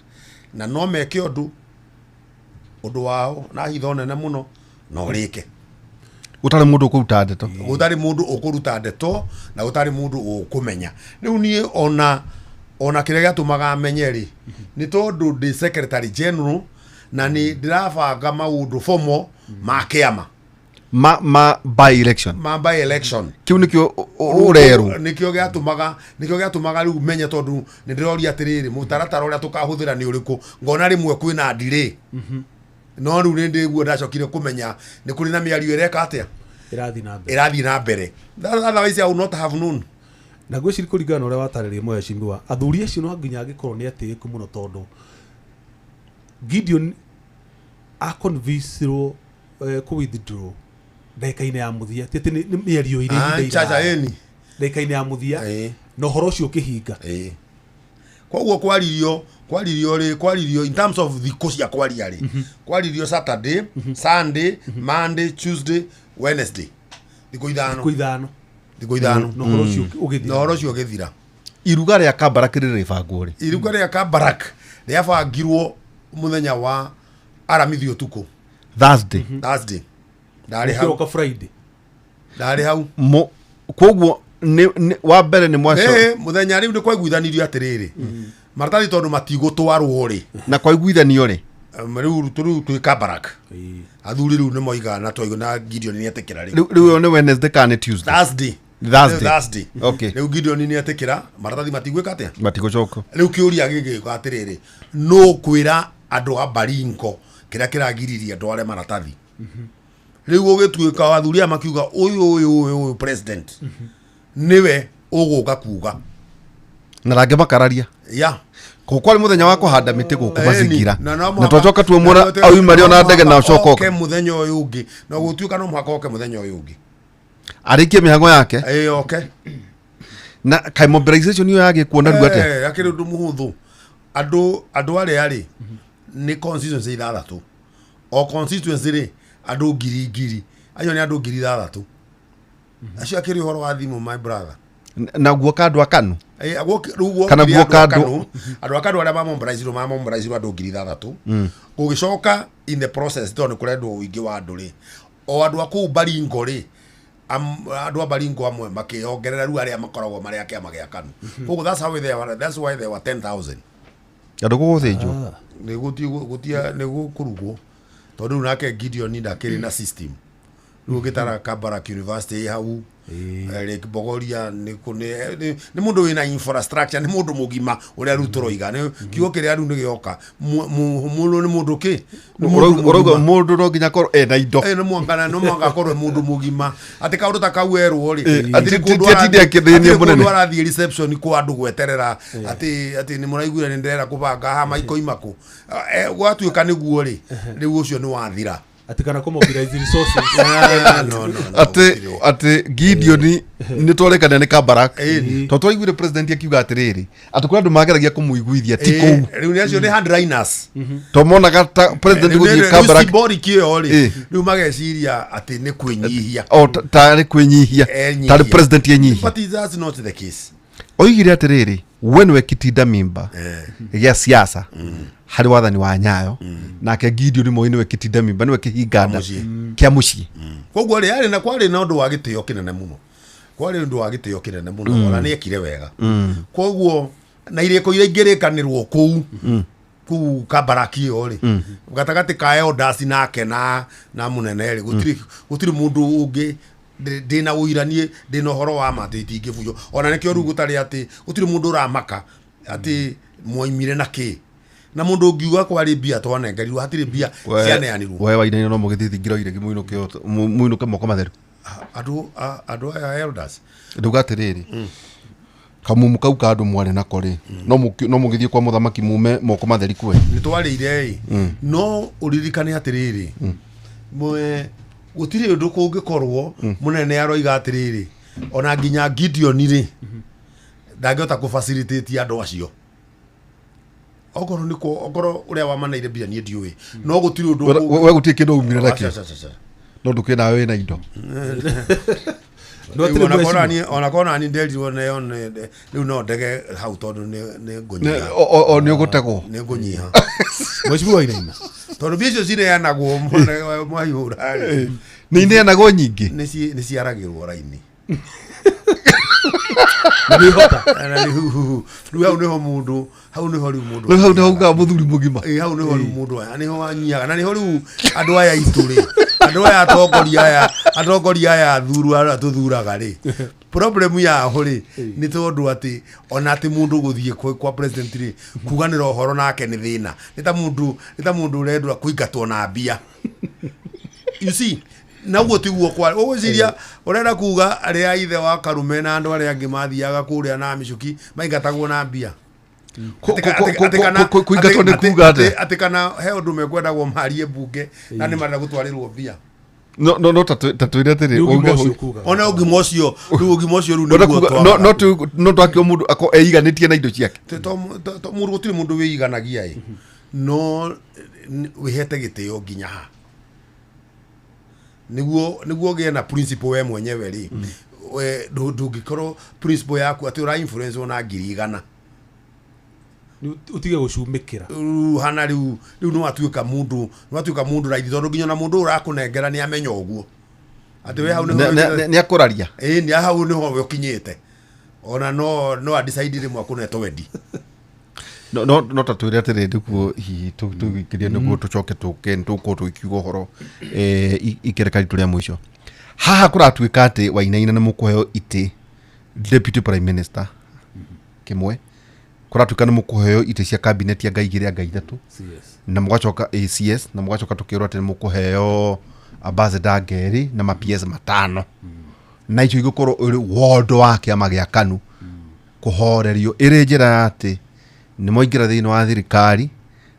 na no meke ũndũ wao na hitho nene mũno no rĩke. Gũtarĩ mũndũ ũkũruta ndeto. Gũtarĩ mũndũ ũkũruta ndeto na gũtarĩ mũndũ ũkũmenya. Rĩu niĩ ona kĩrĩa gĩatũmaga menye rĩ, nĩ tondũ ndĩ secretary general na nĩ ndĩrabanga maũndũ fomo ma kĩama. Ma by election. Ma by election. Kĩu nĩkĩo ũrerwo. Nĩkĩo gĩatũmaga rĩu menye, tondũ nĩ ndĩroria atĩrĩrĩ, mũtaratara ũrĩa tũkahũthĩra nĩ ũrĩkũ? Ngona rĩmwe kwĩna delay. No rĩu nĩ ndĩguo ndacokire kũmenya nĩ kũrĩ na mĩario ĩreka atĩa? Ĩrathiĩ na mbere. Ĩrathiĩ na mbere. Otherwise I would not have known. Na ngwĩciria kũringana na ũrĩa watarĩria mũhecimiwa, athuri acio no nginya angĩkorwo nĩ atĩĩku mũno, tondũ Gideon aconvincirwo kũ withdraw ndagĩka-inĩ ya mũthia, ti atĩ nĩ mĩario ĩrĩ ihinda Chacha iraya. ĩni. Ndagĩka-inĩ ya mũthia na ũhoro ũcio ũkĩhinga. Ĩĩ. Koguo kwaririo rĩ, kwaririo in terms of thikũ cia kwaria rĩ, kwaririo Saturday, Sunday, Monday, Tuesday, Wednesday, thikũ 5. Thikũ 5. Thikũ 5. Na ũhoro ũcio Na ũgĩthira. ũhoro ũcio ũgĩthira. Iruga rĩa Kabarak rĩrĩbangwo rĩ? Iruga rĩa Kabarak Rĩabangirwo mũthenya wa Aramithi ũtukũ. Thursday. Thursday. Ndarĩ hau. Ũkĩroka Friday. Ndarĩ hau. Koguo wa mbere nĩ mwaco. Mũthenya rĩu nĩ kwaiguithanirio atĩrĩrĩ, maratathi tondũ matigũtwarwo rĩ. Na kwaiguithanio rĩ? Rĩu rĩu twĩ Kabarak. Athuri rĩu nĩ moiga na twaigua na Gideon nĩ etĩkĩra rĩu. Rĩu ĩyo nĩ Wednesday kana nĩ Tuesday? Thursday. Thursday. Thursday. Okay. Rĩu Gideon nĩ etĩkĩra maratathi matigwĩka atĩa? Matigũcoka. Rĩu kĩũria gĩgĩũka atĩrĩrĩ, nũ kwĩra andũ a Baringo kĩrĩa kĩragiririe ndware maratathi? Rĩu gũgĩtuĩka athuri aya makiuga ũyũ ũyũ ũyũ ũyũ president nĩwe ũgũka kuga. Na rangĩ makararia. Yeah. Kwarĩ mũthenya wa kũhanda mĩtĩ gũkũ mazingira. Na Na twacoka tuomuona auma rĩ ona ndege na acoka oke mũthenya ũyũ ũngĩ. Na gũtuĩka no mũhaka oke mũthenya ũyũ ũngĩ. Arĩkie mĩhang'o yake. Ĩĩ oke. Na kaĩ mobilization ĩyo yagĩkuona rĩu atĩa? Akĩrĩ ũndũ mũhũthũ. Andũ arĩa rĩ nĩ constituency ithathatũ. O constituency rĩ andũ ngiri ngiri. Acio nĩ andũ 6,000. Acio akĩrĩ ũhoro wa thimũ my brother. Na guoka andũ a Kanu? Kana guoka andũ a Kanu arĩa mamobilizirwo andũ 6,000. Gũgĩcoka in the process tondũ nĩ kũrendwo ũingĩ wa andũ rĩ, o andũ a kũu Baringo rĩ, andũ a Baringo amwe makĩongerera rĩu arĩa makoragwo marĩ a kĩama gĩa Kanu. Koguo that's how they were, that's why they were 10,000. Andũ gũgũthĩnjwo. Nĩ gũkũrugwo. Tondũ rĩu nake Gideon ndakĩrĩ na system. Rĩu ũgĩtara Kabarak University hau, Lake Bogoria nĩ mũndũ wĩna infrastructure, nĩ mũndũ mũgima ũrĩa rĩu tũroiga. Kiugo kĩrĩa rĩu nĩ gĩoka. Mũndũ nĩ mũndũ kĩ? Ũrauga mũndũ no nginya akorwo ena indo. Nĩ mũhaka no mũhaka akorwo mũndũ mũgima. Atĩ kaũndũ ta kau erwo rĩ, atĩ kũndũ arathiĩ reception kwa andũ gweterera atĩ nĩ mũraiguire nĩ ndĩrera kũbanga haha maikoima kũ. Gwatuĩka nĩguo rĩ, rĩu ũcio nĩ wathira. Ati kana kũmobilize resources. No. Atĩ Gideon nĩ twarekania nĩ Kabarak. Tondũ twaiguire president akiuga atĩrĩrĩ, atĩ kũrĩ andũ mageragia kũmũiguithia ti kũu. Rĩu nĩ acio nĩ hardliners. Tondũ monaga ta president gũthiĩ Kabarak. Rĩu symbolic ĩyo rĩ, rĩu mageciria atĩ nĩ kwĩnyihia. O tarĩ kwĩnyihia. Tarĩ president yenyihia. But that's not the case. Oigire atĩrĩrĩ, we nĩwe kitinda mimba gĩa siasa harĩ wathani wa Nyayo, nake Gideon Moi nĩwe kitinda mimba, nĩwe kĩhinganda kĩa mũciĩ. Koguo rĩ, yarĩ na kwarĩ na ũndũ wa gĩtĩo kĩnene mũno. Kwarĩ ũndũ wa gĩtĩo kĩnene mũno, ona nĩ ekire wega. Koguo na irĩko iria ingĩrĩkanĩrwo kũu kũu Kabaraki ĩyo rĩ, gatagatĩ ka elders nake na mũnene rĩ, gũtirĩ mũndũ ũngĩ ndĩna ũira niĩ ndĩna ũhoro wa ma atĩ itingĩbunjwo. Ona nĩkĩo rĩu gũtarĩ atĩ gũtirĩ mũndũ ũramaka atĩ mwoimire na kĩ. Na mũndũ ũngiuga kwarĩ mbia twanengerirwo, hatirĩ mbia cianeanirwo. We wainaina no mũgĩthiĩ thingira iregi mũinũke moko matheru. Andũ aya elders Ndauga atĩrĩrĩ, kamumu kau ka andũ mwarĩ nako rĩ, no mũgĩthiĩ kwa mũthamaki mume moko matheri kwe. Nĩ twarĩire ĩ, no ũririkane atĩrĩrĩ, gũtirĩ ũndũ kũngĩkorwo mũnene aroiga atĩrĩrĩ, ona nginya Gideon rĩ, ndangĩhota kũ-facilitate andũ acio. Okorwo nĩ okorwo ũrĩa wamaneire mbia niĩ ndiũĩ, no gũtirĩ ũndũ we gũtirĩ kĩndũ umire nakĩo. No ndũkĩrĩ nawe wĩna indo. Ona korwo nani nderirwo neo rĩu no ndege hau tondũ nĩ ngũnyiha. O nĩ ũgũtegwo. Nĩ ngũnyiha. Mheshimiwa Wainaina. Tondũ mbia icio cineanagwo mwaihũra rĩ. Nĩ ineanagwo nyingĩ? Nĩ ciaragĩrwo raini. Na nĩ ihota. Rĩu hau nĩho mũndũ, hau nĩho rĩu mũndũ. Rĩu hau nĩho ugaga mũthuri mũgima. Ĩĩ hau nĩho rĩu mũndũ aya, nĩho anyihaga. Na nĩho rĩu andũ aya aitũ rĩ, andũ aya atongoria aya athuru arĩa tũthuraga rĩ, problem yao rĩ nĩ tondũ atĩ ona atĩ mũndũ gũthiĩ kwa president rĩ, kuganĩra ũhoro nake nĩ thĩna. Nĩ ta mũndũ ũrendwo kũingatwo na mbia. You see, na ũguo tiguo kwa ũgwĩciria ũrenda kuga arĩa ithe wa Karume na andũ arĩa angĩ mathiaga kũrĩa na mĩcuki maingatagwo na mbia. Kũingatwo nĩ kuga atĩa? Atĩ kana he ũndũ mekwendagwo marie mbunge na nĩ marenda gũtwarĩrwo mbia. No ta twĩre atĩrĩ, ona ũgima ũcio rĩu ũgima ũcio rĩu nĩguo twaga. No twakĩo mũndũ akorwo eiganĩtie na indo ciake. Mũndũ gũtirĩ mũndũ wĩiganagia ĩ, no wĩhete gĩtĩo nginya ha. Nĩguo ũgĩe na principle we mwenyewe rĩ, ndũngĩkorwo principle yaku atĩ ũra influence ona 100,000. Nĩ ũtige gũcumĩkĩra. Rĩu hana rĩu rĩu nĩ watuĩka mũndũ, nĩ watuĩka mũndũ raithi, tondũ nginya na mũndũ ũrakũnengera nĩ amenya ũguo atĩ we hau nĩho Nĩ akũraria. Ĩĩ, nĩ hau nĩho we ũkinyĩte, ona no adecide rĩmwe akũne twendi. No ta twĩre atĩrĩ, nĩguo hihi tũgĩkĩrie, nĩguo tũcoke tũke tũkorwo tũgĩkiuga ũhoro ikereka ritũ rĩa mũico haha. Kũratuĩka atĩ Wainaina nĩ mũkũheo itĩ deputy prime minister kĩmwe, kũratuĩka nĩ mũkũheo itĩ cia cabinet anga igĩrĩ anga ithatũ, CS. Na mũgacoka ACS, na mũgacoka tũkĩrwo atĩ nĩ mũkũheo ambassador ngerĩ na ma PS matano, na icio igũkorwo ĩrĩ wondo wa kĩama gĩa KANU kũhorerio, ĩrĩ njĩra ya atĩ nĩ mwaingĩra thĩinĩ wa thirikari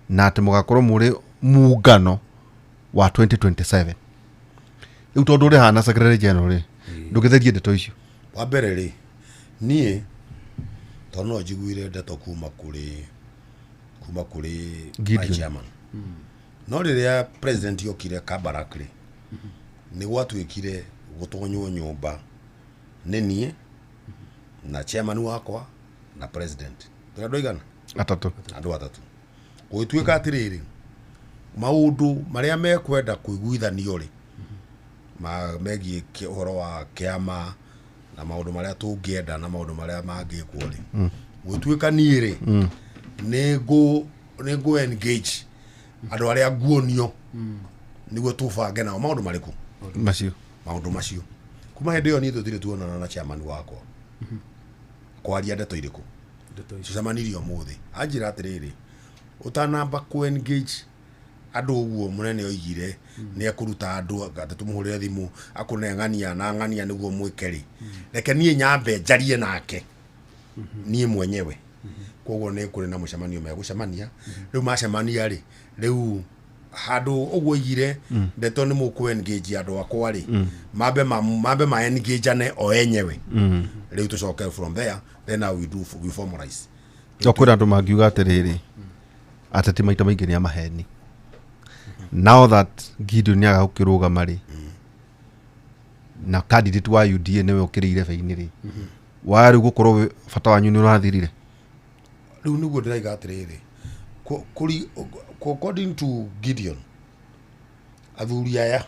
na atĩ mũgakorwo mũrĩ muungano wa 2027. Rĩu tondũ ũrĩ hana secretary general rĩ, ndũgĩtherie ndeto icio. Wa mbere rĩ, niĩ tondũ no njiguire ndeto kuma kũrĩ my Gideon. chairman, no rĩrĩa president okire Kabarak rĩ, nĩ gwatuĩkire gũtonywo nyũmba nĩ niĩ na chairman wakwa na president, tũrĩ andũ aigana? Atatũ. Andũ atatũ. Gũgĩtuĩka atĩrĩrĩ, maũndũ marĩa mekwenda kũiguithanio rĩ, megiĩ ũhoro wa kĩama na maũndũ marĩa tũngĩenda na maũndũ marĩa mangĩkwo rĩ, gũtuĩka niĩ rĩ, nĩ ngũ engage andũ arĩa nguonio nĩguo tũbange nao maũndũ marĩkũ. Macio. Maũndũ macio. Kuma hĩndĩ ĩyo niĩ tũtirĩ tuonana na chairman wakwa kwaria ndeto irĩkũ. Ndeto icio. Tũcemanirie ũmũthĩ, anjĩra atĩrĩrĩ, ũtanamba kũ engage andũ ũguo mũnene oigire nĩ ekũruta andũ atĩ tũmũhũrĩre thimũ akũne ng'ania na ng'ania nĩguo mwĩke rĩ, reke niĩ nyambe njarie nake niĩ mwenyewe. Koguo nĩ kũrĩ na mũcemanio megũcemania. Rĩu macemania rĩ, rĩu handũ ũguo oigire ndeto nĩ mũkũ engage andũ akwa rĩ, mambe ma engageane o enyewe, rĩu tũcoke from there, then now we formalize. No kwĩna andũ mangiuga atĩrĩrĩ, ateti maita maingĩ nĩ a maheni. Now that Gideon nĩ aga gũkĩrũgama rĩ, na candidate wa UDA nĩwe ũkĩrĩ irebe-inĩ rĩ, wa rĩu gũkorwo bata wanyu nĩ ũrathirire. Rĩu nĩguo ndĩraiga atĩrĩrĩ, according to Gideon, athuri aya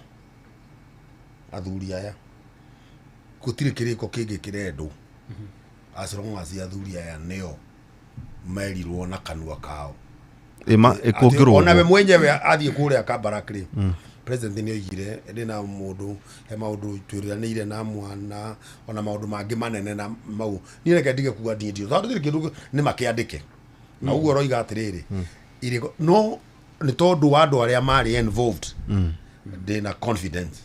gũtirĩ kĩrĩko kĩngĩ kĩrendwo, as long as athuri aya nĩo merirwo na kanua kao. Ĩma Atĩ ona we ĩkũngĩrwo. Mwenyewe athiĩ kũrĩa Kabarak rĩ, president nĩ oigire ndĩ na mũndũ he maũndũ twĩranĩire na mwana ona maũndũ mangĩ manene na mau. Niĩ reke ndige kuga niĩ ndio, tondũ gũtirĩ kĩndũ nĩ makĩandĩke na ũguo ũroiga atĩrĩrĩ irĩko, no nĩ tondũ wa andũ arĩa marĩ involved, ndĩna confidence.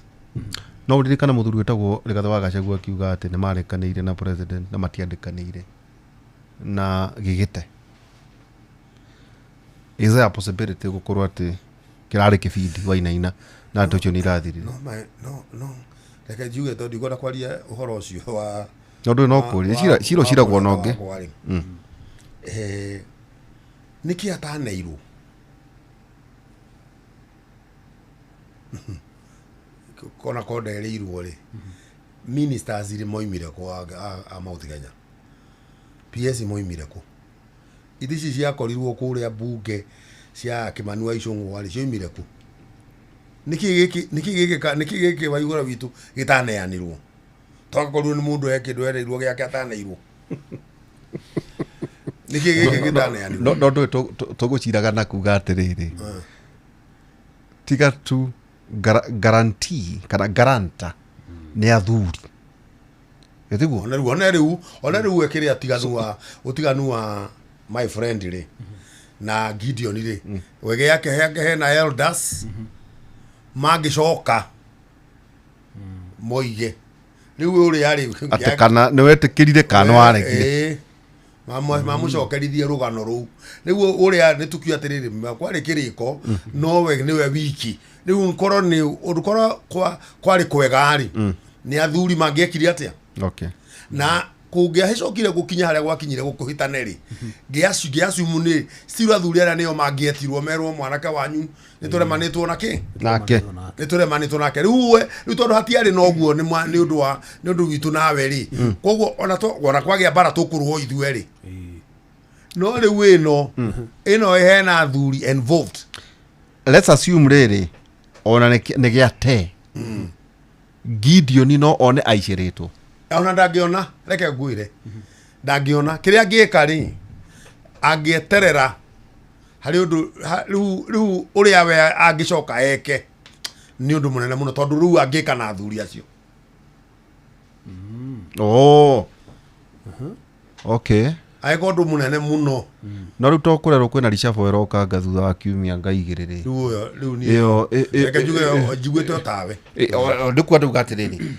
No ũririkana mũthuri wĩtagwo Rigathĩ wa Gachagua akiuga atĩ nĩ marĩkanĩire na president na matiandĩkanĩire na gĩgĩte. Is there a possibility gũkorwo atĩ kĩrarĩ kĩbindi Wainaina na ndeto icio nĩ irathirire? No, no, reke njuge tondũ ndikwenda kwaria ũhoro ũcio wa No ndũrĩ no kũria cira ũciragwo na ũngĩ. Wakwa rĩ. Nĩkĩ ataneirwo kona ko nderĩirwo rĩ, ministers rĩ moimire kũ a Mount Kenya, PS moimire kũ, ithĩ ici ciakorirwo kũrĩa mbunge cia Kĩmani wa Icũng'wa rĩ, cioimire kũ? Nĩkĩ gĩkĩ Waigũra witũ gĩtaneanirwo? Togakorirwo nĩ mũndũ he kĩndũ ereirwo gĩake ataneirwo. Nĩkĩ gĩkĩ gĩtaneanirwo? No ndũĩ tũgũciraga na kuga atĩrĩrĩ, tiga tu guarantee kana garanta nĩ athuri, ĩtiguo? Ona rĩu kĩrĩa ũtiganu wa my friend rĩ na Gideon rĩ, wege yake hena elders mangĩcoka moige rĩu ũrĩa rĩ atĩ kana nĩ wetĩkĩrire kana nĩ waregire. Ĩĩ. Mamũcokerithie rũgano rũu rĩu ũrĩa nĩ tukiu atĩrĩrĩ, kwarĩ kĩrĩko nowe nĩwe wiki. Rĩu korwo nĩ ũndũ korwo kwarĩ kwega rĩ, nĩ athuri mangĩekire atĩa? Na kũngĩacokire gũkinya harĩa gwakinyire gũkũhĩtane rĩ, ngĩacumu nĩ still athuri arĩa nĩo mangĩetirwo merwo mwanake wanyu nĩ tũremanĩtwo na kĩ. Nake. Nĩ tũremanĩtwo nake rĩu we rĩu tondũ hatiarĩ na ũguo nĩ ũndũ wa nĩ ũndũ witũ nawe rĩ, koguo ona kwagĩa mbara tũkũrũo ithuerĩ. No rĩu ĩno hena athuri involved. Let's assume rĩrĩ ona nĩ gĩa te Gideon no one aicĩrĩtwo. Ona ndangĩona, reke ngwĩre, ndangĩona kĩrĩa angĩka rĩ, angĩeterera harĩ ũndũ rĩu ũrĩa we angĩcoka eke nĩ ũndũ mũnene mũno, tondũ rĩu angĩka na athuri acio. Oh. Okay. Agĩka ũndũ mũnene mũno. No rĩu to kũrerwo kwĩna reshuffle ĩrokanga thutha wa kiumia nga igĩrĩ rĩ. Rĩu ũyũ rĩu niĩ Ĩyo reke njuge njiguĩte o tawe. Ndĩkuga ndauga atĩrĩrĩ,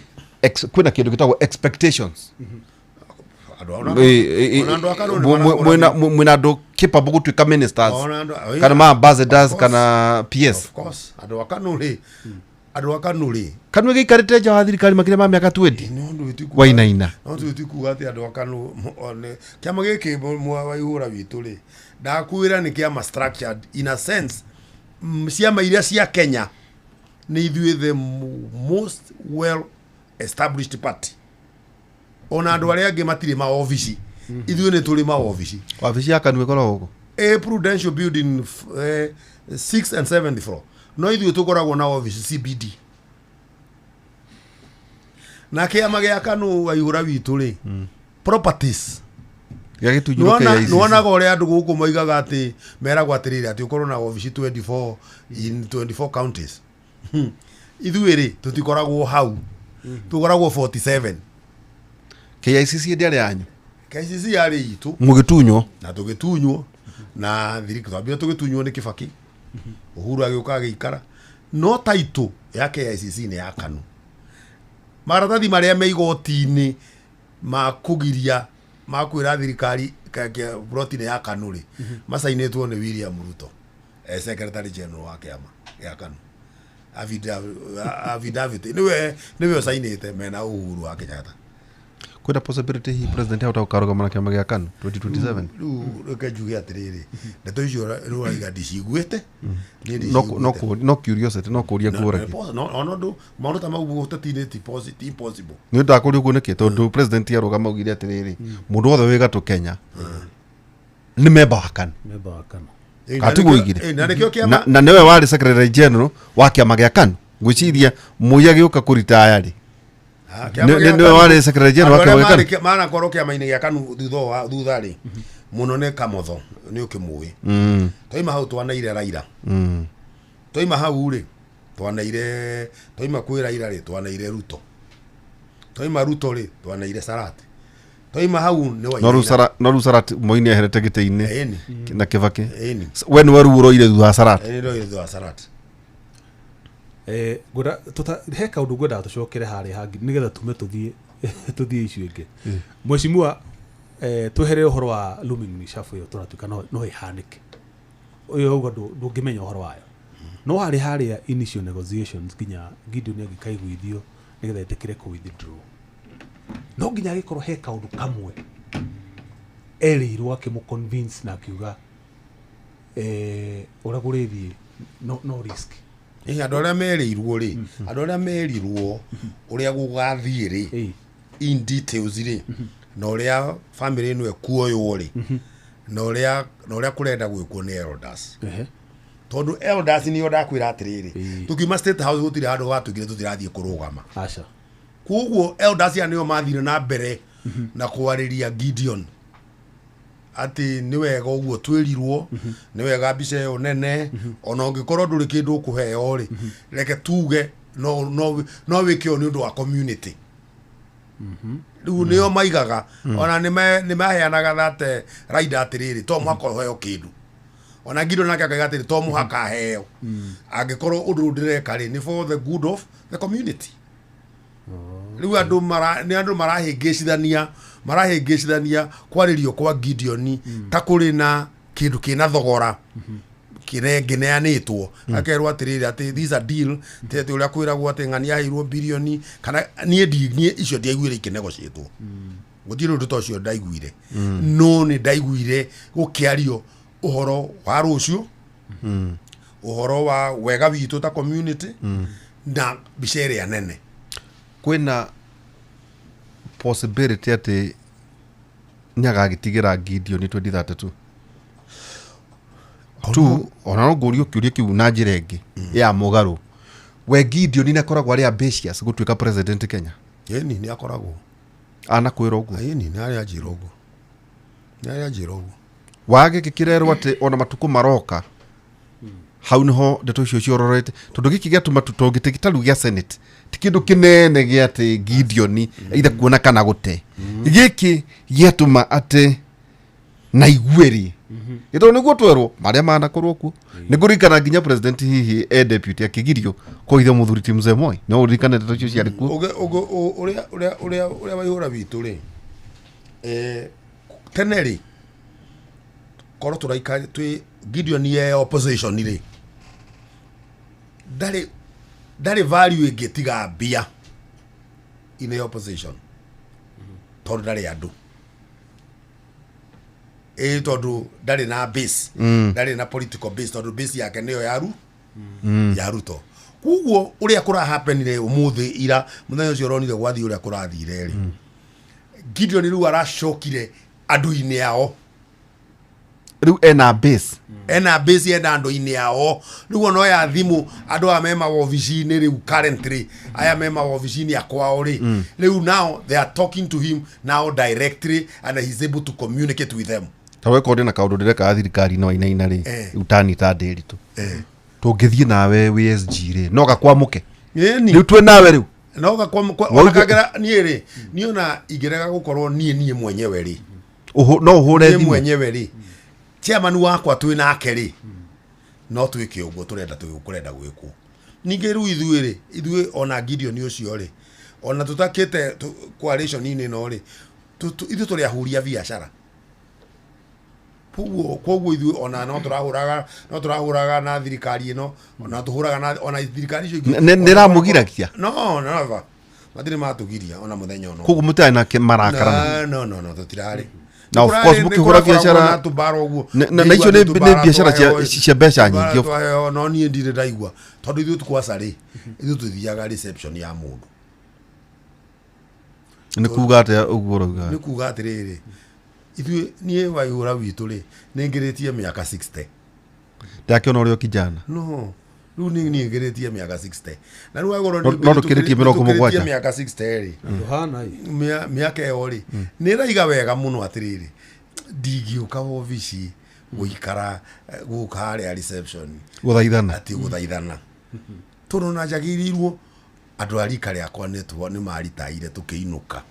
kwĩna kĩndũ gĩtagwo expectations. Andũ ona andũ a Karũrũ nĩ marakũra. Mwĩna andũ capable gũtuĩka ministers Ona andũ kana ma ambassadors Of course. kana PS. Of course, andũ a Kanu rĩ, andũ a Kanu rĩ, Kanu gĩikarĩte nja wa thirikari makĩria ma mĩaka 20 no ndũ ti kuga wainaina. No tu kuga atĩ andũ a Kanu one kĩama gĩkĩ wa ihũra witũ rĩ, ndakwĩra nĩ kĩama structured in a sense. Ciama iria cia Kenya nĩ ithuĩ the most well established party. Ona andũ arĩa angĩ matirĩ maobici, ithuĩ nĩ tũrĩ maobici. Wabici ya Kanu ĩkoragwo kũ? A Prudential Building, 6 and 7 floor. No ithuĩ tũkoragwo na office CBD. Na kĩama gĩa Kanu waihũra witũ rĩ, properties Gĩagĩtunyirwo KICC. Nĩwonaga ũrĩa andũ gũkũ moigaga atĩ meragwo atĩrĩrĩ atĩ ũkorwo na obici 24 in 24 counties. Ithuĩ rĩ tũtikoragwo hau, tũkoragwo 47. KICC ndĩarĩ yanyu? KICC yarĩ itũ. Mũgĩtunywo. Na tũgĩtunywo na thirikari, twambire tũgĩtunywo nĩ Kibaki, Uhuru agĩũka agĩikara, no title ya KICC nĩ ya Kanu. Maratathi marĩa me igoti-inĩ ma kũgiria ma kwĩra thirikari ploti nĩ ya Kanu rĩ, macainĩtwo nĩ William Ruto, secretary general wa kĩama gĩa Kanu. Affidavit nĩwe ũcainĩte mena Uhuru wa Kenyatta. Kwĩna possibility hihi president ahota gũkarũgama na kĩama gĩa Kanu 2027? Rĩu reke njuge atĩrĩrĩ, ndeto icio rĩu ũraiga ndiciguĩte. Niĩ No ndiciguĩte. No curiosity, no kũria ngũragia. Ona ũndũ maũndũ ta mau ũteti-inĩ ti impossible. Nĩ ndakũria ũguo nĩkĩ, tondũ president arũgama augire atĩrĩrĩ, mũndũ wothe wĩ gatũ Kenya nĩ memba wa Kanu. Memba wa Kanu. Katiguo oigire. Na nĩkĩo kĩama Na nĩwe warĩ secretary general wa kĩama gĩa Kanu. Ngwĩciria Moi agĩũka kũritaya rĩ, kĩama gĩa nĩwe Kanu- warĩ secretary general wa andũ kĩama arĩa gĩa Kanu. manakorwo kĩama-inĩ gĩa Kanu thutha rĩ mũno nĩ Kamotho, nĩ ũkĩmũĩ. Twaima hau twanaire Raila. Twaima hau rĩ twanaire, twaima kwĩ Raila rĩ twanaire Ruto, twaima Ruto rĩ twanaire Sarat, twaima hau nĩ No rĩu Wainaina. No rĩu Sarat Moi nĩ eherete gĩtĩ-inĩ Ĩni. na Kibaki. Ĩni. We nĩwe rĩu ũroire thutha wa Sarat. Ĩni, ndoire thutha wa Sarat. Ngwenda he kaũndũ ngwendaga tũcokere harĩa hangĩ nĩgetha tume tũthiĩ icio ingĩ. Mheshimiwa, tweherere ũhoro wa looming reshuffle ĩyo tũratuĩka no ĩhanĩke, ũyũ auga ndũngĩmenya ũhoro wayo, no harĩ harĩa initial negotiations nginya Gideon angĩkaiguithio nĩgetha etĩkĩre kũ withdraw, no nginya agĩkorwo he kaũndũ kamwe erĩirwo akĩmũ convince na akiuga ũrĩa kũrĩthiĩ no risk. Ĩ, andũ arĩa merĩirwo rĩ, andũ arĩa merirwo ũrĩa gũgathiĩ rĩ, in details rĩ, na ũrĩa family ĩno ĩkuoywo rĩ, na ũrĩa kũrenda gwĩkwo nĩ elders. Tondũ elders nĩo ndakwĩra atĩrĩrĩ, tũkiuma State House gũtirĩ handũ gwatuĩkire tũtirathiĩ kũrũgama. Aca. Koguo elders aya nĩo mathire na mbere na kwarĩria Gideon atĩ nĩ wega ũguo twĩrirwo, nĩ wega mbica ĩyo nene, ona ũngĩkorwo ndũrĩ kĩndũ ũkũheo rĩ, reke tuge no wĩke ũũ nĩ ũndũ wa community. Rĩu nĩo maigaga ona nĩ maheanaga that rider atĩrĩrĩ, to mũhaka ũheo kĩndũ. Ona Gideon nake akaiga atĩrĩ, to mũhaka aheo, angĩkorwo ũndũ ũyũ ndĩreka rĩ nĩ for the good of the community. Rĩu andũ mara nĩ andũ marahĩngĩcithania kwarĩrio kwa Gideon ta kũrĩ na kĩndũ kĩna thogora kĩneanĩtwo, akerwo atĩrĩrĩ atĩ this a deal, ti atĩ ũrĩa kwĩragwo atĩ ng'ania aheirwo bilioni kana niĩ icio ndiaiguire ikĩnegotiatwo, gũtirĩ ũndũ ta ũcio ndaiguire, no nĩ ndaiguire gũkĩario ũhoro wa rũciũ, ũhoro wa wega witũ ta community na mbica ĩrĩa nene. Kwĩna possibility atĩ nĩ agagĩtigĩra Gideon 2032? Tu ona no ngũrio kĩũria kĩu na njĩra ĩngĩ ya mũgarũ. We Gideon nĩ akoragwo arĩ ambitious gũtuĩka president Kenya? Ĩni, nĩ akoragwo. Anakwĩra ũguo? Ĩni, nĩ arĩa anjĩra ũguo, nĩ arĩa anjĩra ũguo. Wage gĩkĩrerwo atĩ ona matukũ maroka hau niho ndeto icio ciororete, tondũ gĩkĩ gĩatũma tũngĩtĩ ta rĩu gĩa senate ti kĩndũ kĩnene gĩa atĩ Gideon either kuona kana gũte. Gĩkĩ gĩatũma atĩ na iguĩrĩ gĩtondũ nĩguo twerwo marĩa manakorwo kuo. Nĩ ngũririkana nginya president hihi e deputy akĩgirio kũhithia mũthuri ti Mzee Moi, no ũririkane ndeto icio ciarĩ kuo. Ũrĩa ũrĩa ũrĩa ũrĩa waihũra witũ rĩ, tene rĩ, korwo tũraika twĩ Gideon ye opposition rĩ, ndarĩ value ĩngĩ tiga mbia in the opposition, tondũ ndarĩ andũ, ĩ tondũ ndarĩ na base, ndarĩ na political base, tondũ base yake nĩyo ya Ruto. Koguo ũrĩa kũrahapenire ũmũthĩ, ira mũthenya ũcio ũronire gwathiĩ ũrĩa kũrathire rĩ, Gideon rĩu aracokire andũ-inĩ ao. Rĩu ena base. Ena base, ena andũ-inĩ ao. Rĩu ona oya thimũ, andũ aya me mawobici-inĩ rĩu currently, aya me mawobici-inĩ akwao rĩ, rĩu now they are talking to him now directly and he's able to communicate with them. Ta weko ndĩ na kaũndũ ndĩreka thirikari-inĩ wainaina rĩ, rĩu tani ta ndĩritũ tũngĩthiĩ nawe wĩ SG rĩ, no gakwamũke. Ĩni. Rĩu twĩ nawe rĩu. No Wauge- kagera niĩ rĩ, niĩ ona ingĩrega gũkorwo niĩ mwenyewe rĩ, No ũhũre niĩ thimũ. mwenyewe rĩ, chairman wakwa twĩ nake rĩ, no twĩke ũguo tũrenda kũrenda gwĩkwo. Ningĩ rĩu ithuĩ rĩ, ithuĩ ona Gideon ũcio rĩ, ona tũtakĩte coalition-inĩ ĩno rĩ, ithuĩ tũrĩ ahũri a biacara. Koguo ithuĩ ona no tũrahũraga na thirikari ĩno, ona tũhũraga na ona thirikari icio ingĩ. Nĩ ĩramũgiragia? No, never, matirĩ matũgiria ona mũthenya ona ũmwe. Koguo mũtirarĩ nake marakara? No, tũtirarĩ. Na of course mũkĩhũra biacara- na tũmbara ũguo. Na icio nĩ biacara cia mbeca nyingĩ. Twaheo, no niĩ ndirĩ ndaigua, tondũ ithuĩ kwaca rĩ, ithuĩ tũthiaga reception ya mũndũ. Nĩ kuga atĩa ũguo ũrauga? Nĩ kuga atĩrĩrĩ, ithuĩ, niĩ Waihũra witũ rĩ, nĩ ngĩrĩtie mĩaka 60. Ndakĩona ũrĩa o kijana. No rĩu nĩ ngĩrĩtie mĩaka 60 na rĩu agorwo No ndũkĩrĩtie 70. Mĩaka 60 rĩ, Ndũhana ĩ. Mĩaka ĩyo rĩ, nĩ ĩraiga wega mũno atĩrĩrĩ, ndingĩũka wobici gũikara, gũka harĩa reception gũthaithana. Atĩ gũthaithana, tondũ na njagĩrĩirwo andũ a rika rĩakwa nĩ maritaire tũkĩinũka.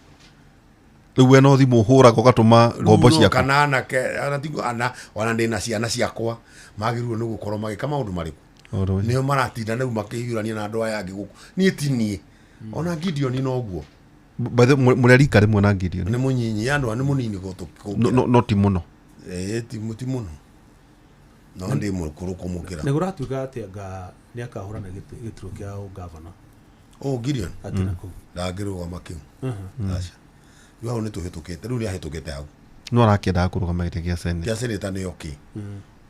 Rĩu we no thimũ ũhũraga ũgatũma ngombo Rĩu no ciaku. Kana anake ona tigo ana, ona ndĩna ciana ciakwa, magĩrĩirwo nĩ gũkorwo magĩka maũndũ marĩkũ? Ũndũ ũcio. Nĩo maratinda rĩu makĩhiũrania na andũ aya angĩ gũkũ, niĩ ti niĩ. Ona Gideon noguo. By the way, mũrĩ a rika rĩmwe na Gideon? Nĩ mũnyinyi, andũ a nĩ mũnini No, no ti mũno. Ĩĩ, ti mũno, no ndĩ mũkũrũ kũmũkĩra. Nĩ kũratuĩka atĩ anga nĩ akahũrana gĩturwa kĩa ũgavana? Oh, Gideon? Atĩ na kũu. Ndangĩrũgama kĩu, aca. Rĩu hau nĩ tũhĩtũkĩte, rĩu nĩ ahĩtũkĩte hau. No arakĩendaga kũrũgama gĩtĩ gĩa senate. Gĩa seneta nĩ okay,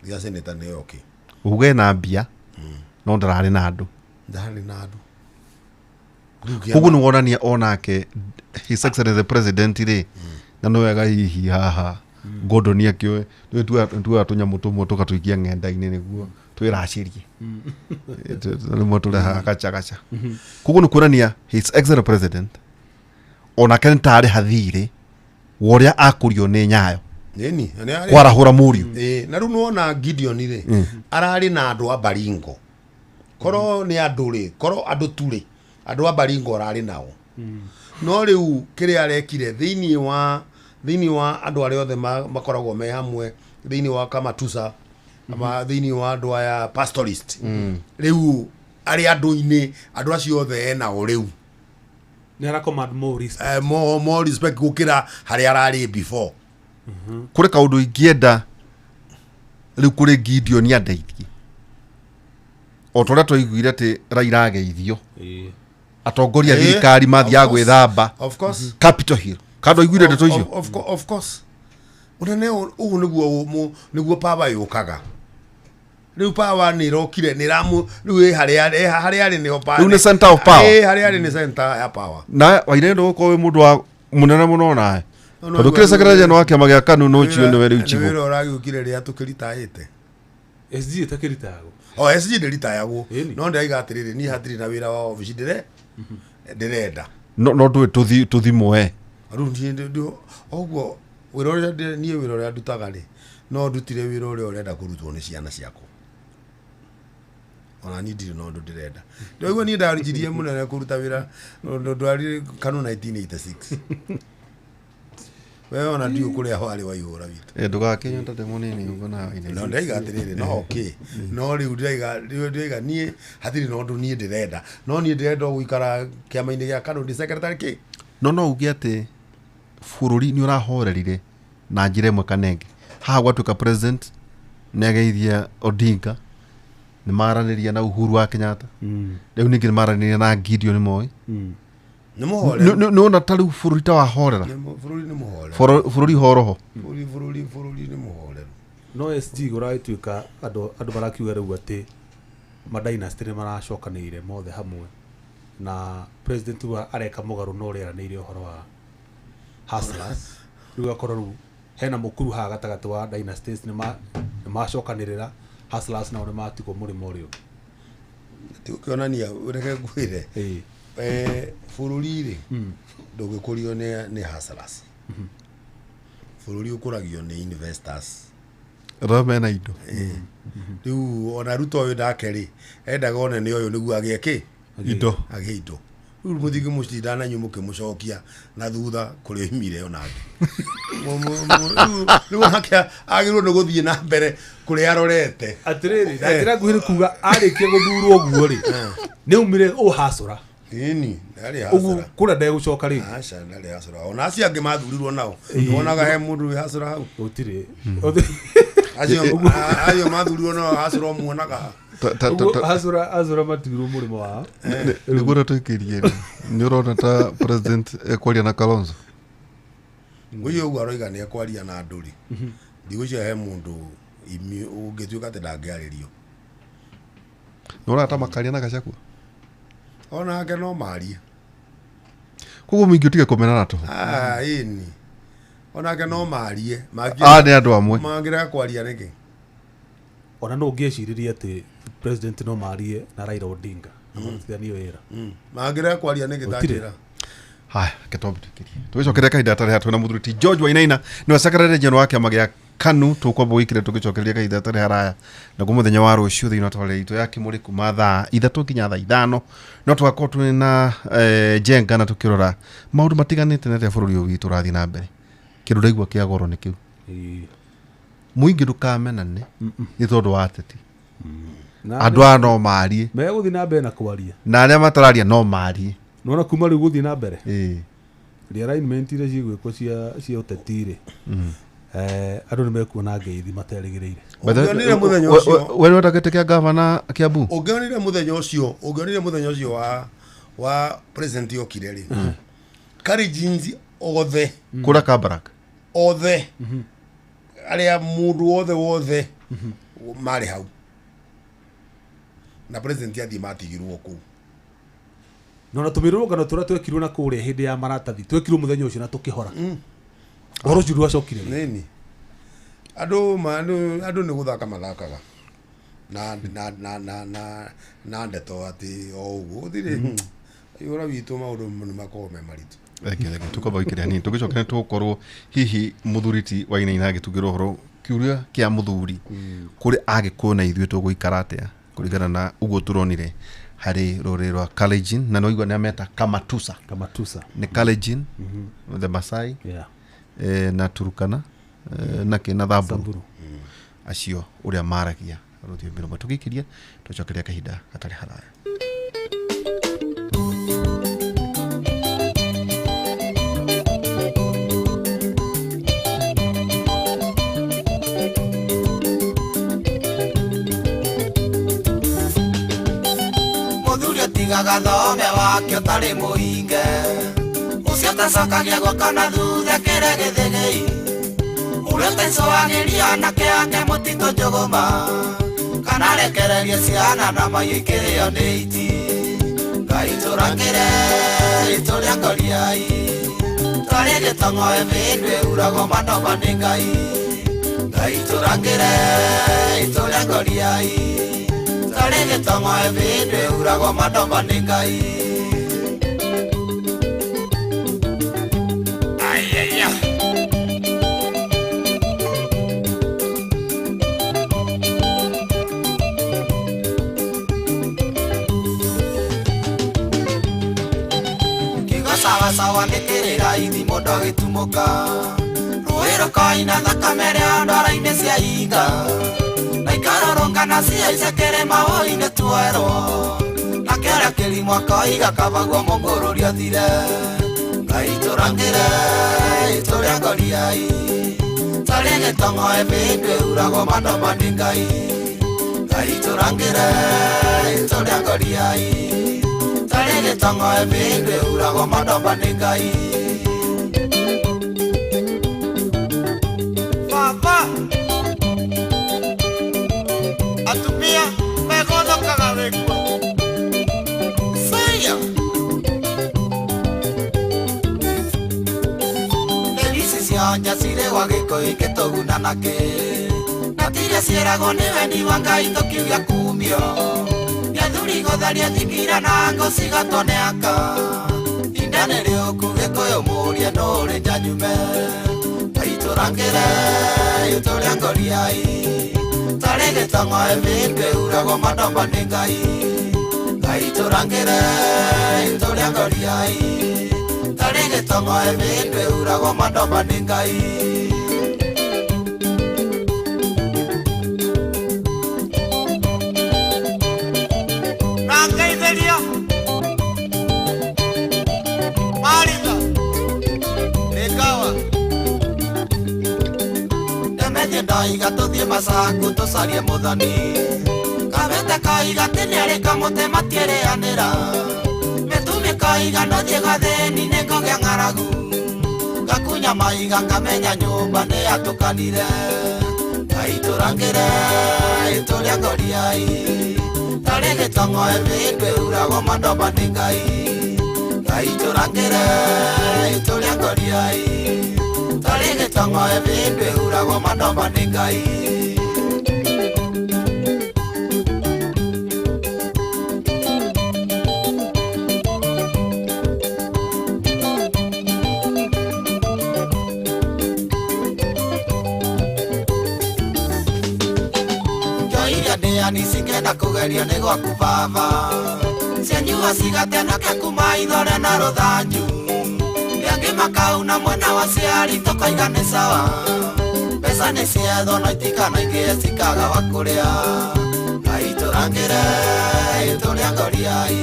gĩa seneta nĩ okay. Uge na mbia no ndararĩ na andũ. Ndarĩ na andũ. Rĩu Koguo nĩ wonania onake His Excellency the President rĩ, na nĩ wega hihi haha Gordon akĩoe tuoya tũnyamũ tũmwe tũgatũikia ng'enda-inĩ nĩguo twĩracĩrie. Rĩmwe tũrehaga gacha gacha. Koguo nĩ kuonania His Excellency President onake nĩ tarĩ hathirĩ wa ũrĩa akũrio nĩ Nyayo Nĩni nĩ arĩ kwarahũra mũriũ. Ĩĩ, na rĩu nĩwona Gideon rĩ, ararĩ na andũ a Baringo. Korwo nĩ andũ rĩ, korwo andũ tu rĩ, andũ a Baringo ararĩ nao. No rĩu kĩrĩa arekire thĩinĩ wa andũ arĩa othe makoragwo me hamwe thĩinĩ wa Kamatusa, ama thĩinĩ wa andũ aya pastorist, rĩu arĩ andũ-inĩ, andũ acio othe enao rĩu. Nĩ ara command more respect. More respect gũkĩra harĩa ararĩ before. Kũrĩ kaũndũ ingĩenda rĩu kũrĩ Gideon andeithie, o ta ũrĩa twaiguire atĩ Raila ageithio, atongoria a thirikari mathiaga Of course. gwĩthamba Of course. Capitol Hill. Kando aiguire ndeto icio? Of course. Ũnene ũũ nĩguo power yũkaga. Rĩu power nĩ ĩrokire, nĩ ĩramu rĩu ĩ harĩa arĩ nĩho power. Rĩu nĩ center of power. Ĩ, harĩa arĩ nĩ center ya power. Na Wainaina ndũgũkorwo wĩ mũndũ wa mũnene mũno nawe, No, no, tondũ kĩrĩ secretary general wa kĩama gĩa KANU, no ũcio nĩwe rĩu Nĩ chigo. wĩra ũragĩũkire rĩrĩa tũkĩritaĩte. SG ĩtakĩritayagwo. O SG ndĩritayagwo. Ĩni. No ndĩraiga atĩrĩrĩ, niĩ hatirĩ na wĩra wa obici ndĩrenda. No no ndũĩ tũthimwo Rĩu niĩ ũguo wĩra ũrĩa niĩ wĩra ũrĩa ndutaga rĩ, no ndutire wĩra ũrĩa ũrenda kũrutwo nĩ ciana ciakwa. Ona niĩ ndirĩ na ũndũ ndĩrenda. Ndĩraigua niĩ ndanjirie mũnene kũruta wĩra ũndũ ndwarire KANU 1986. We ona ndiũ kũrĩa warĩ wa ihũra witũ. Ndũgakĩnyona ndĩ mũnini ũguo nawe. No ndĩraiga atĩrĩrĩ, no okay, no rĩu ndĩraiga niĩ hatirĩ na ũndũ niĩ ndĩrenda, no niĩ ndĩrenda o gũikara kĩama-inĩ gĩa KANU ndĩ secretary kĩ. No no uge atĩ bũrũri nĩ ũrahorerire na njĩra ĩmwe kana ĩngĩ. Haha gwatuĩka president nĩ ageithia Odinga, nĩ maranĩria na Uhuru wa Kenyatta, rĩu ningĩ nĩ maranĩria na Gideon Moi. Nĩ mũhoreru. Nĩ wona ta rĩu bũrũri ta wahorera? Bũrũri nĩ mũhoreru. Bũrũri horoho. Bũrũri nĩ mũhoreru. No SG gũragĩtuĩka andũ marakiuga rĩu atĩ madynasty nĩ maracokanĩire mothe hamwe, na president wa areka mũgarũ na ũrĩa eranĩire ũhoro wa hustlers. Rĩu akorwo rĩu hena mũkuru haha gatagatĩ wa dynasties, nĩ macokanĩrĩra, hustlers nao nĩ matigwo mũrĩmo ũrĩa ũngĩ. Ti ũkĩonania, reke ngwĩre, bũrũri rĩ, ndũngĩkũrio nĩ hustlers. Bũrũri ũkũragio nĩ investors. Arĩa mena indo. Rĩu ona Ruto ũyũ nake rĩ, endaga one nĩ ũyũ nĩguo agĩe kĩ? Indo. Agĩe indo. Rĩu mũthiĩ mũcindana na inyuĩ mũkĩmũcokia na thutha kũrĩa oimire onake. Rĩu onake agĩrĩirwo nĩ gũthiĩ na mbere kũrĩa arorete. Atĩrĩrĩ, na njĩra nguhĩ nĩ kuga arĩkia gũthurwo ũguo rĩ, nĩ aumire ũhacũra. Ĩni, ndarĩ ũguo hacũra. kũrĩa ndegũcoka rĩngĩ. Aca, ndarĩ hacũra. Ona acio angĩ mathurirwo nao, nĩwonaga he mũndũ wĩ hacũra hau? Gũtirĩ. Acio mathurirwo nao hacũra ũmuonaga ha? Ũguo hacũra matigirwo mũrĩmo wao. Nĩguo ũrĩa tũikĩrie rĩ, nĩ ũrona ta president ekwaria na Kalonzo? Ngwĩciria ũguo aroiga nĩ ekwaria na andũ rĩ, ndigwĩciria he mũndũ ũngĩtuĩka atĩ ndangĩarĩrio. Nĩ ũrona ta makaria na Gachagua? Onake no marie. Koguo mũingĩ ũtige kũmenana tũhũ. Ah, ĩni, onake no marie. Aya nĩ andũ amwe. Mangĩrega kwaria nĩkĩ? Ona no ũngĩeciririe atĩ president no marie na Raila Odinga na marutithanie wĩra. Mangĩrega kwaria nĩkĩ? Gũtirĩ. Tanjĩra. Haya, reke twambe tũikĩrie tũgĩcokeria kahinda gatarĩ haha. Twĩna mũthuri ti George Wainaina, nĩwe secretary general wa kĩama gĩa KANU. Tũkwamba gũikĩria tũgĩcokeria kahinda gatarĩ haraya naguo mũthenya wa rũciũ thĩinĩ wa tabarĩra itũ ya Kĩmũrĩ kuma thaa 3 nginya thaa 5, no tũgakorwo twĩ na Njenga na tũkĩrora maũndũ matiganĩte na rĩrĩa bũrũri ũyũ witũ ũrathiĩ na mbere. Kĩndũ ndaigua kĩa goro nĩ kĩu, mũingĩ ndũkamenane nĩ tondũ wa ateti. Andũ aya no marie. Megũthiĩ na mbere na kwaria. Na arĩa matararia no marie. Nona kuma rĩu gũthiĩ na mbere, realignment iria cigwĩkwo cia ũteti rĩ, andũ nĩ mekuona ngeithi materĩgĩrĩire. Ũngĩonire mũthenya ũcio. We nĩwenda gĩtĩ kĩa gavana Kiambu? Ũngĩonire mũthenya ũcio wa president okire rĩ, Kalenjins othe, kũrĩa Kabarak, othe arĩa mũndũ wothe wothe marĩ hau na president athiĩ matigirwo kũu. Nona tũmĩrũrũngano tũrĩa twekirwo na kũrĩa hĩndĩ ya maratathi twekirwo mũthenya ũcio na tũkĩhora, ũhoro ũcio ndwacokire rĩngĩ. Nini andũ andũ nĩ gũthaka mathakaga na ndeto atĩ o ũguo gũtirĩ ũra witũ, maũndũ nĩ makoragwo me maritũ. Thengiũ, tũkwamba gũikĩria hanini, tũgĩcoka nĩ tũgũkorwo hihi mũthuri ti Wainaina agĩtugĩra ũhoro kĩũria kĩa mũthuri kũrĩ Agĩkũyũ na ithuĩ tũgũikara atĩa kũringana na ũguo tũronire harĩ rũrĩrĩ rwa Kalenjin, na nĩwaigua nĩ ameta Kamatusa. Kamatusa. Nĩ Kalenjin, the Masai, na Turukana, na kĩ na Thamburu. Samburu. Acio ũrĩa maragia rũthiomi rũmwe. Tũgĩikĩria tũcokeria kahinda gatarĩ haraya. Mũthuri ũtigaga thome wake ũtarĩ mũhinge, ũcio ũtacokagia guoko na thutha kĩrĩa gĩthĩgĩi, ũrĩa ũtaicũagĩria anake ake mũtitũ njũgũma, kana rekererie ciana na maiũ ikĩrĩo nĩ iti. Ngai tũrakĩre itũrĩa ngoriai twarĩ gĩtong'oe mĩndũ ĩhuragwo manoma nĩ Ngai. Ngai tũrangĩre itũrĩa ngoriai tarĩ gĩtong'o ĩbĩndũ ĩhuragwo madomba nĩ Ngai. Ayaya. Kiugo sawasawa nĩ kĩrĩra ithimo ndagĩtumũka rũĩ rũkoina thakame rĩa ndwara-inĩ cia iga na ikarũrũngana ciaice kĩrĩma wũi-inĩ tuerwo na kĩrĩa kĩrimũ akoiga kabagwo mũngũrũri athire. Ngai tũrangĩre itũrĩa ngoriai tarĩ gĩtong'o ĩbĩndũ ĩhuragwo madomba nĩ Ngai. Ngai tũrangĩre itũrĩa ngoriai tarĩ gĩtong'o ĩbĩndũ ĩhuragwo madomba nĩ Ngai. Baba atumia megothokaga wĩkuo. Saya. Ici cionja cirĩgwa gĩkũyũ ikĩtũguna nakĩ na tiria ciĩragwo nĩ wendi wa Ngai tũkiugia kumio nĩ athuri gũtharia thingira na ngũ cigatwo nĩ aka inda nĩ rĩũku gĩkũyũ mũrie nũrĩ njanyume. Ngai tũrangĩre itũrĩa ngoriai tarĩ gĩtong'o ĩbĩndũ ĩhuragwo madomba nĩ Ngai. Ngai tũrangĩre itũrĩa ngoriai tarĩ gĩtong'o ĩbĩndũ ĩhuragwo madomba nĩ Ngai. Na ngeithĩria Maritha Rĩkawa. Ndemethie ndoiga tũthiĩ Masaku tũcarie mũthoni kabete koiga atĩ nĩarĩ kamũtĩ matiĩrĩanĩra mĩtumĩ koiga ndũthiĩ gathĩni nĩngũgĩa ng'aragu ngakunya maiga ngamenya nyũmba nĩyatũkanire. Ngai tũrangĩre itũrĩa ngoriai tarĩ gĩtong'o ĩbĩndũ ĩhuragwo madomba nĩ Ngai. Ngai tũrangĩre itũrĩa ngoriai tarĩ gĩtong'o ĩbĩndũ ĩhuragwo madomba nĩ Ngai. Njoiria ndĩani cikenda kũgerio nĩ gwaku baba cianyua cigatenake kuma ithore na rũthanju rĩangĩ makauna mwena wa ciari tũkoiga nĩ sawa mbeca nĩ ciethwo no itikanaingĩhe cikaga wa kũrĩa. Ngai tũrangĩre itũrĩa ngoriai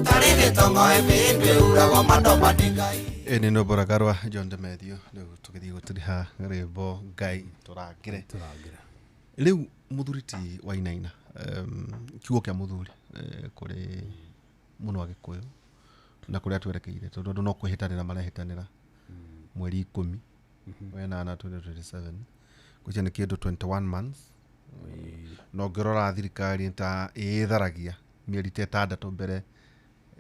tarĩ gĩtong'o ĩbĩndũ ĩhuragwo madomba nĩ Ngai. Ĩ nĩ rwĩmbo rwa John Demethew rĩu tũgĩthiĩ gũtiriha rwĩmbo Ngai tũrangĩre. Tũrangĩre. Rĩu mũthuri ti Wainaina kiugo kĩa mũthuri kũrĩ mũno Agĩkũyũ na kũrĩa twerekeire tondũ andũ no kwĩhĩtanĩra marehĩtanĩra mweri 10 wenana 2027 ngwĩciria nĩ kĩndũ 21 months na ũngĩrora thirikari ta ĩĩtharagia mĩeri ta ĩtandatũ mbere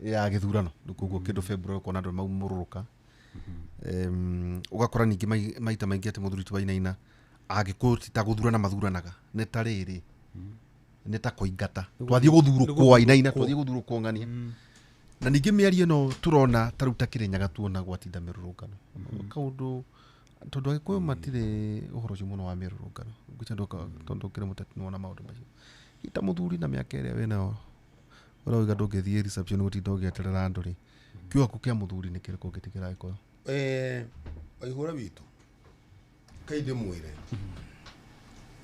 ya gĩthurano rĩu koguo kĩndũ February ũkona andũ maumũrũrũka. Ũgakora ningĩ maita maingĩ atĩ mũthuri ti Wainaina Agĩkũyũ ti ta gũthurana mathuranaga nĩ ta rĩrĩ nĩ ta kũingata twathiĩ gũthurũkwo Wainaina twathiĩ gũthurũkwo ng'ania na ningĩ mĩario ĩno tũrona ta rĩu ta Kĩrĩnyaga tuona gwatinda mĩrũrũngano kaũndũ tondũ Agĩkũyũ matirĩ ũhoro ũcio mũno wa mĩrũrũngano ngwĩciria tondũ ũkĩrĩ mũteti nĩwona maũndũ macio ta mũthuri na mĩaka ĩrĩa wĩnayo ũrauga ndũngĩthiĩ reception gũtinda ũgĩeterera andũ rĩ kiugo kĩa mũthuri nĩ kĩrĩkũ ũngĩtigĩra Agĩkũyũ? Waihũra witũ kai ndĩmwĩre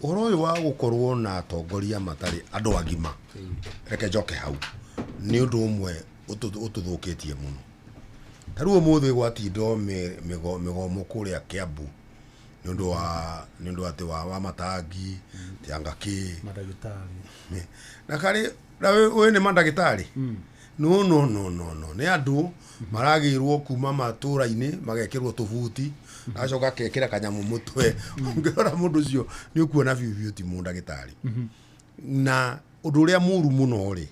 ũhoro ũyũ wa gũkorwo na atongoria matarĩ andũ agima reke njoke hau nĩ ũndũ ũmwe ũtũthũkĩtie mũno. Ta rĩu ũmũthĩ gwatindwo mĩgomo kũrĩa Kiambu nĩ ũndũ atĩ wa matangi tianga kĩ Mandagĩtarĩ. Na karĩ na ũyũ nĩ mandagĩtarĩ no no no no no nĩ andũ maragĩrwo kuma matũra-inĩ magekĩrwo tũbuti agacoka akekĩra kanyamũ mũtwe ũngĩrora mũndũ ũcio nĩ ũkuona biũ biũ ti mũndagĩtarĩ. Na ũndũ ũrĩa mũru mũno rĩ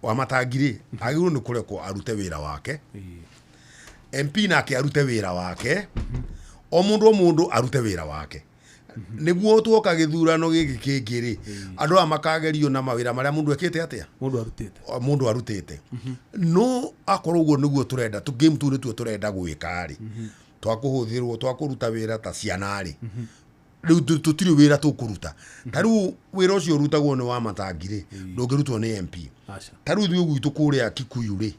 wa matangi rĩ agĩrĩirwo nĩ kũrekwo arute wĩra wake MP nake arute wĩra wake O mundu o mundu arute wira wake niguo tuoka githurano giki kingi ri, andu aya makagerio na mawira maria mundu ekite atia, mundu arutite, mundu arutite. No akorwo uguo niguo turenda tu game tu nituo turenda gwika ri, twakuhuthirwo twakuruta wira ta ciana ri, riu tutiri wira tukuruta. Ta riu wira ucio urutagwo ni wa matangi ri, ndungirutwo ni MP. Ta riu ithuĩ gwitũ kũrĩa Kikuyu ri,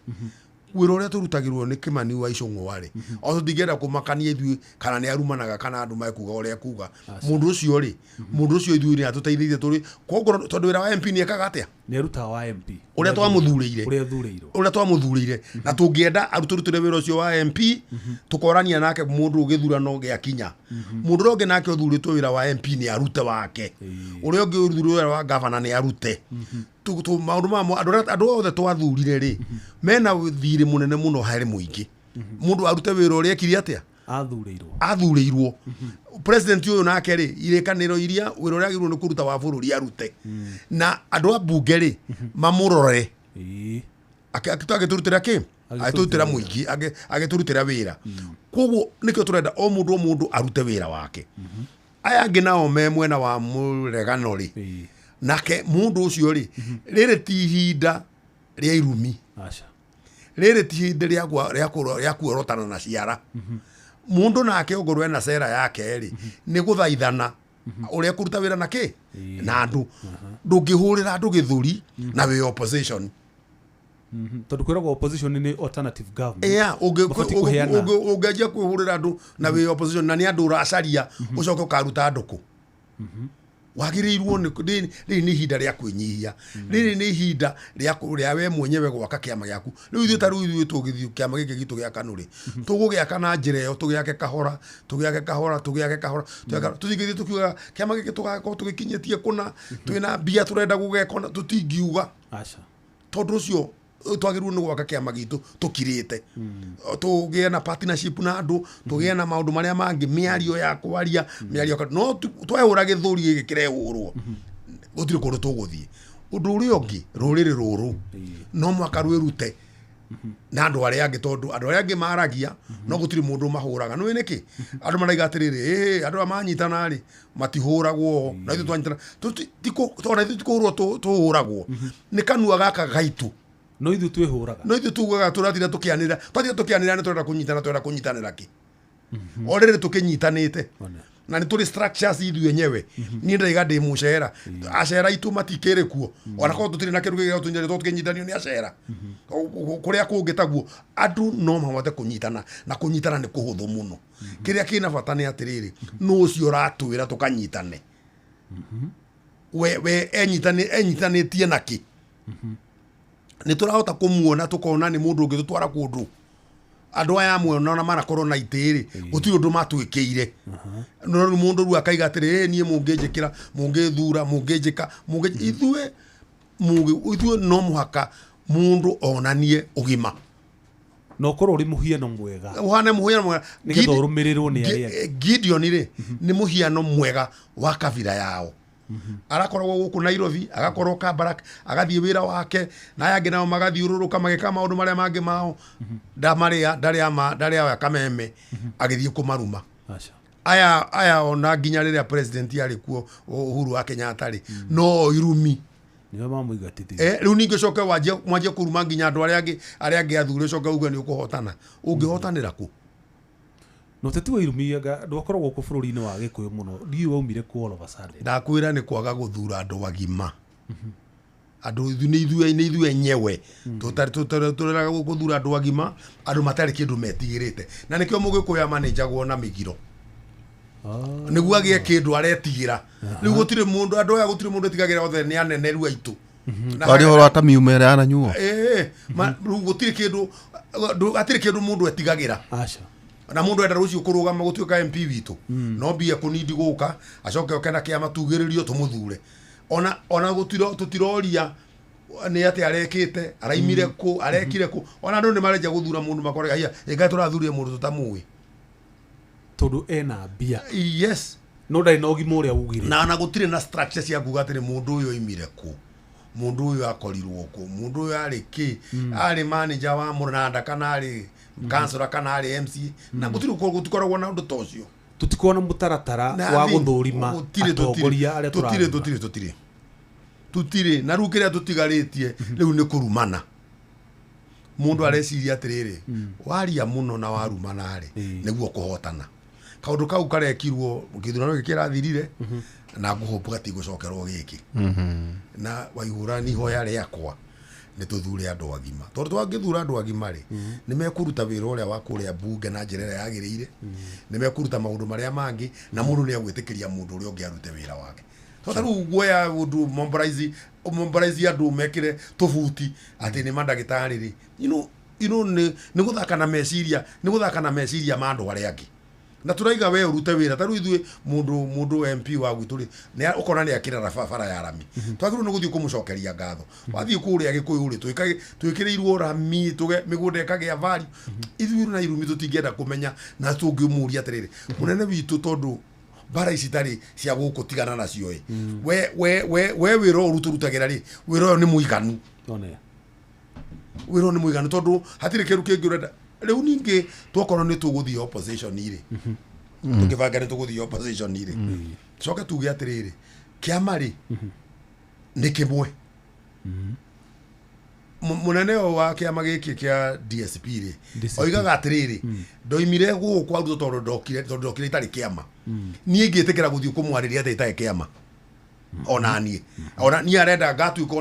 wira uria turutagirwo ni Kimani wa Icũng'wa ri, o tutingĩenda kũmakania ithuĩ kana nĩ arumanaga kana andũ mekuga ũrĩa ekuga. Mũndũ ũcio ri, mũndũ ũcio ithuĩ nĩ atũteithĩtie tũrĩ koguo, tondũ wĩra wa MP nĩ ekaga atĩa? Nĩ arutaga wa MP ũrĩa twamũthurĩire, ũrĩa thurĩirwo, ũrĩa twamũthurĩire. Na tũngĩenda arutũrutĩre wĩra ũcio wa MP, tũkorania nake mũndũ gĩthurano gĩakinya. Mũndũ ũrĩa ũngĩ nake ũthurĩtwo wĩra wa MP nĩ arute wake, ũrĩa ũngĩ ũthurĩtwo wĩra wa gavana nĩ arute. Maũndũ ma andũ othe twathurire rĩ, mena thirĩ mũnene mũno harĩ mũingĩ. Mũndũ arute wĩra ũrĩa ekire atĩa? Athurĩirwo. President ũyũ nake rĩ, irĩkanĩro iria wĩra ũrĩa agĩrĩirwo nĩ kũruta wa bũrũri arute, na andũ a mbunge rĩ mamũrore, agĩtũrutĩra kĩ, agĩtũrutĩra mũingĩ, agĩtũrutĩra wĩra. Koguo nĩkĩo tũrenda o mũndũ o mũndũ arute wĩra wake. Aya angĩ nao me mwena wa mũregano rĩ, nake mũndũ ũcio rĩ, rĩrĩ ti ihinda rĩa irumi, rĩrĩ ti ihinda rĩa kuorotana na ciara. Mũndũ nake ongorwo ena cera yake rĩ, nĩ gũthaithana ũrĩa kũruta wĩra na kĩ na andũ. Ndũngĩhũrĩra andũ gĩthũri na wĩ opposition, tondũ kwĩragwo opposition nĩ alternative government. Yeah, ũngĩanjia kwĩhũrĩra andũ na wĩ opposition na nĩ andũ ũracaria, ũcoke ũkaruta andũ kũ? Wagĩrĩirwo nĩ rĩrĩ nĩ ihinda rĩa kwĩnyihia, rĩrĩ nĩ ihinda rĩa we mwenyewe gwaka kĩama gĩaku. Rĩu ithuĩ ta rĩu ithuĩ tũgĩthiĩ kĩama gĩkĩ gitũ gĩa KANU rĩ, tũgũgĩaka na njĩra ĩyo, tũgĩake kahora, tũgĩake kahora, tũgĩake kahora, tũtingĩthiĩ tũkiuga kĩama gĩkĩ tũgakorwo tũgĩkinyĩtie kũna, twĩna mbia tũrenda gũgeka ona tũtingiuga. Tondũ ũcio twagĩrĩirwo nĩ gwaka kĩama gitũ tũkirĩte, tũgĩe na partnership na andũ, tũgĩe na maũndũ marĩa mangĩ, mĩario ya kwaria, mĩario, no twehũra gĩthũri gĩkĩ kĩrehũrwo, gũtirĩ kũndũ tũgũthiĩ. Ũndũ ũrĩa ũngĩ, rũrĩrĩ rũrũ no mũhaka rwĩrute na andũ arĩa angĩ, tondũ andũ arĩa angĩ maragia no gũtirĩ mũndũ mahũraga. Nĩũĩ nĩkĩ? Andũ maraiga atĩrĩrĩ, andũ aya manyitana rĩ matihũragwo, na ithuĩ twanyitana ona ithuĩ ti kũhũrwo tũhũragwo, nĩ kanua gaka gaitũ. No ithuĩ twĩhũraga, no ithuĩ tugaga tũratira tũkĩanĩrĩra, twatira tũkĩanĩrĩra nĩ tũrenda kũnyitana, tũrenda kũnyitanĩra kĩ? O rĩrĩ tũkĩnyitanĩte na nĩ tũrĩ structures ithuĩ enyewe. Niĩ ndaiga ndĩ mũcera, acera itũ matikĩrĩ kuo, ona korwo tũtirĩ na kĩndũ gĩgĩa tũnyitane, tondũ tũkĩnyitanio nĩ acera kũrĩa kũngĩ taguo. Andũ no mahote kũnyitana, na kũnyitana nĩ kũhũthũ mũno. Kĩrĩa kĩna bata nĩ atĩrĩrĩ, nũ ũcio ũratwĩra tũkanyitane? We enyitanĩtie nakĩ? Nĩ tũrahota kũmuona tũkona nĩ mũndũ ũngĩtũtwara kũndũ. Andũ aya amwe ona manakorwo na itĩ rĩ, gũtirĩ ũndũ matwĩkĩire. No rĩu mũndũ rĩu akaiga atĩrĩ, niĩ mũngĩnjĩkĩra, mũngĩthura, mũngĩnjĩka, ithuĩ no mũhaka mũndũ onanie ũgima, na ũkorwo ũrĩ mũhiano mwega, ũhane mũhiano mwega nĩgetha ũrũmĩrĩrwo nĩ arĩa angĩ. Gideon rĩ nĩ mũhiano mwega wa kabira yao. Arakoragwo gũkũ Nairobi, agakorwo Kabarak, agathiĩ wĩra wake, na aya angĩ nao magathiũrũrũka magĩka maũndũ marĩa mangĩ mao. Ndamarĩa, ndarĩa kameme, agĩthiĩ kũmaruma. Aya ona nginya rĩrĩa president arĩ kuo Uhuru wa Kenyatta rĩ, no irumi nĩo mamũigatithia. Rĩu ningĩ ũcoke mwanjie kũruma nginya andũ arĩa angĩ athure, ũcoke uge nĩ ũkũhotana. Ũngĩhotanĩra kũ? No teti wa irumi ndwakoragwo gũkũ bũrũri-inĩ wa Gĩkũyũ mũno, ndiũĩ waumire kũ all of a sudden. Ndakwĩra nĩ kwaga gũthura andũ agima. Andũ nĩ ithuĩ enyewe tũreraga gũthura andũ agima, andũ matarĩ kĩndũ metigĩrĩte. Na nĩkĩo Mũgĩkũyũ amanĩnjagwo na mĩgiro, nĩguo agĩe kĩndũ aretigĩra. Rĩu gũtirĩ mũndũ, andũ aya gũtirĩ mũndũ etigagĩra, othe nĩ anene rĩu aitũ. Warĩ ũhoro wa ta miuma ĩrĩa yananyuo. Rĩu gũtirĩ kĩndũ, hatirĩ kĩndũ mũndũ etigagĩra. Na mũndũ enda rũciũ kũrũgama gũtuĩka MP witũ, no mbia kũnindi gũka, acoke oke na kĩama tugĩrĩrio tũmũthure. Ona tũtiroria nĩ atĩa arekĩte, araimire kũ, arekire kũ. Ona andũ nĩ marenja gũthura mũndũ makorega, haiya, ĩngai tũrathurie mũndũ tũtamũĩ tondũ ena mbia. Yes. No ndarĩ na ũgima ũrĩa ugire. Na ona gũtirĩ na structure cia kuga atĩrĩ mũndũ ũyũ oimire kũ, mũndũ ũyũ akorirwo kũ, mũndũ ũyũ arĩ kĩ, arĩ manager wa mũranda kana arĩ councillor kana arĩ MC, na gũtirĩ gũtikoragwo na ũndũ ta ũcio. Tũtikoragwo na mũtaratara wa gũthũrima atongoria arĩa tũtirĩ tũtirĩ tũtirĩ tũtirĩ na rĩu kĩrĩa tũtigarĩtie rĩu nĩ kũrumana. Mũndũ areciria atĩrĩrĩ, waria mũno na warumana rĩ, nĩguo kũhotana. Kaũndũ kau karekirwo gĩthurano gĩkĩ kĩrathirire na ngũhope gatigũcokerwo gĩkĩ. Na Waihũra nĩ ihoya rĩakwa nĩ tũthure andũ agima, tondũ twangĩthura andũ agima rĩ, nĩ mekũruta wĩra ũrĩa wa kũrĩa mbunge na njĩra ĩrĩa yagĩrĩire, nĩ mekũruta maũndũ marĩa mangĩ, na mũndũ nĩ agwĩtĩkĩria mũndũ ũrĩa ũngĩ arute wĩra wake. Tondũ rĩu guoya ũndũ mobilize andũ mekĩre tũbuti atĩ nĩ mandagĩtarĩ rĩ, you know nĩ gũthaka na meciria, nĩ gũthaka na meciria ma andũ arĩa angĩ. Na tũraiga we ũrute wĩra ta rĩu ithuĩ mũndũ MP wa gwitũ rĩ, nĩ ũkona nĩ akĩrara barabara ya rami, twagĩrĩirwo nĩ gũthiĩ kũmũcokeria ngatho. Wathiĩ kũrĩa Gĩkũyũ rĩ, twĩkĩrĩirwo rami, mĩgũnda ĩkagĩa value. Ithuĩ na irumi tũtingĩenda kũmenya, na tũngĩmũria atĩrĩrĩ, mũnene witũ, tondũ mbara ici tarĩ cia gũkũ tigana nacio ĩ, we we we we wĩra ũyũ tũrutagĩra rĩ, wĩra ũyũ nĩ mũiganu, wĩra ũyũ nĩ mũiganu, tondũ hatirĩ kĩndũ kĩngĩ ũrenda. Rĩu ningĩ twakorwo nĩ tũgũthiĩ opposition rĩ, tũkĩbanga nĩ tũgũthiĩ opposition rĩ, coke tuge atĩrĩrĩ, kĩama rĩ nĩ kĩmwe. Mũnene ũyũ wa kĩama gĩkĩ kĩa DSP rĩ, oigaga atĩrĩrĩ, ndoimire gũkũ kwa Ruto tondũ ndokire itarĩ kĩama. Niĩ ngĩtĩkĩra gũthiĩ kũmwarĩria atĩ itarĩ kĩama. Ona niĩ, ona niĩ arenda ngatuĩka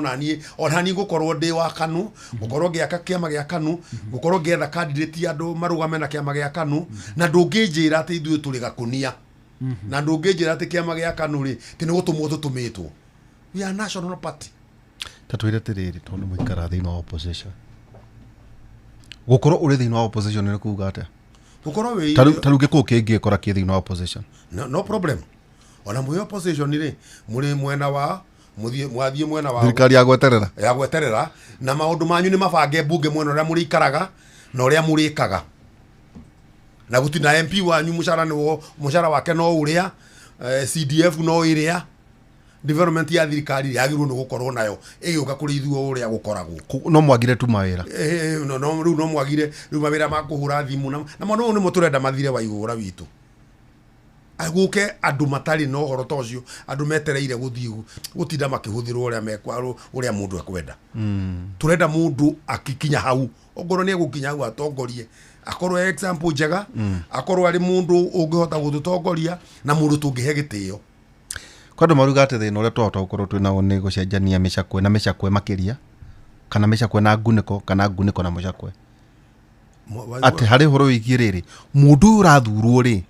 ona niĩ ngũkorwo ndĩ wa KANU, ngũkorwo ngĩaka kĩama gĩa KANU, ngũkorwo ngĩetha candidate andũ marũgame na kĩama gĩa KANU, na ndũngĩnjĩra atĩ ithuĩ tũrĩ gakũnia, na ndũngĩnjĩra atĩ kĩama gĩa KANU rĩ ti nĩ gũtũmwo tũtũmĩtwo. We are national party. Ta twĩre atĩrĩrĩ, tondũ mũikara thĩinĩ wa opposition, gũkorwo ũrĩ thĩinĩ wa opposition nĩ kuga atĩa? Gũkorwo wĩ ta rĩu gĩkũyũ kĩngĩkora kĩ thĩinĩ wa opposition, no problem. Ona mwĩ opposition rĩ, mũrĩ mwena wa mwathiĩ mwena wa thirikari ya gweterera, ya gweterera, na maũndũ manyu nĩ mabange mbunge mwena ũrĩa mũrĩikaraga na ũrĩa mũrĩkaga, na gũtina MP wanyu mũcara nĩwo mũcara wake no ũrĩa, CDF no ĩrĩa, development ya thirikari yagĩrĩirwo nĩ gũkorwo nayo ĩgĩũka kũrĩ ithuĩ ũrĩa gũkoragwo. No mwagire tu mawĩra. No rĩu no mwagire rĩu mawĩra ma kũhũra thimũ na maũndũ mau nĩmo tũrenda mathire Waihũra witũ. Gũke andũ matarĩ na ũhoro ta ũcio, andũ metereire gũthiĩ gũtinda makĩhũthĩrwo ũrĩa mekwa ũrĩa mũndũ ekwenda. Tũrenda mũndũ akikinya hau, ongorwo nĩ egũkinya hau atongorie, akorwo e example njega, akorwo arĩ mũndũ ũngĩhota gũtũtongoria na mũndũ tũngĩhe gĩtĩo. Kwa andũ maruga atĩ thĩna ũrĩa twahota gũkorwo twĩ naguo nĩ gũcenjania mĩcakwe na mĩcakwe makĩria, kana mĩcakwe na ngunĩko, kana ngunĩko na mũcakwe. Atĩ harĩ ũhoro wĩgiĩ rĩrĩ, mũndũ ũyũ ũrathurwo rĩ,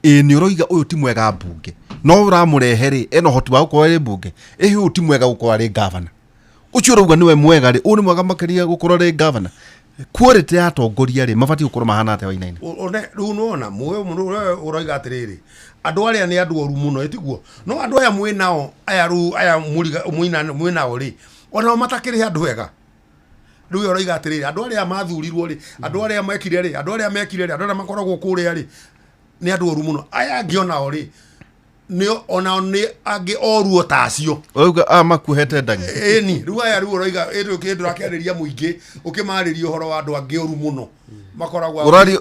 ĩ nĩ ũroiga ũyũ ti mwega mbunge, no ũramũrehe rĩ, ena ũhoti wa gũkorwo arĩ mbunge, ĩ ũyũ ti mwega gũkorwo arĩ gavana, ũcio ũrauga nĩwe mwega rĩ, ũyũ nĩ mwega makĩria gũkorwo arĩ gavana. Quality ya atongoria rĩ, mabatiĩ gũkorwo mahana atĩa Wainaina? One rĩu nĩwona mũndũ ũrĩa ũroiga atĩrĩrĩ, andũ arĩa nĩ andũ oru mũno, ĩtiguo? No andũ aya mwĩ nao, aya rĩu aya mwĩ nao rĩ, onao matakĩrĩ andũ ega. Rĩu ũroiga atĩrĩrĩ, andũ arĩa mathurirwo rĩ, andũ arĩa mekire rĩ, andũ arĩa mekire rĩ, andũ arĩa makoragwo kũrĩa rĩ, nĩ andũ oru mũno. Aya angĩ onao rĩ, nĩ onao nĩ angĩ oru o ta acio. Ũrauga makuhete ndagi. Ĩni, rĩu aya rĩu ũroiga, ĩndĩ kĩndũ ũrakĩarĩria mũingĩ, ũkĩmarĩria ũhoro wa andũ angĩ oru mũno. Makoragwo ũraria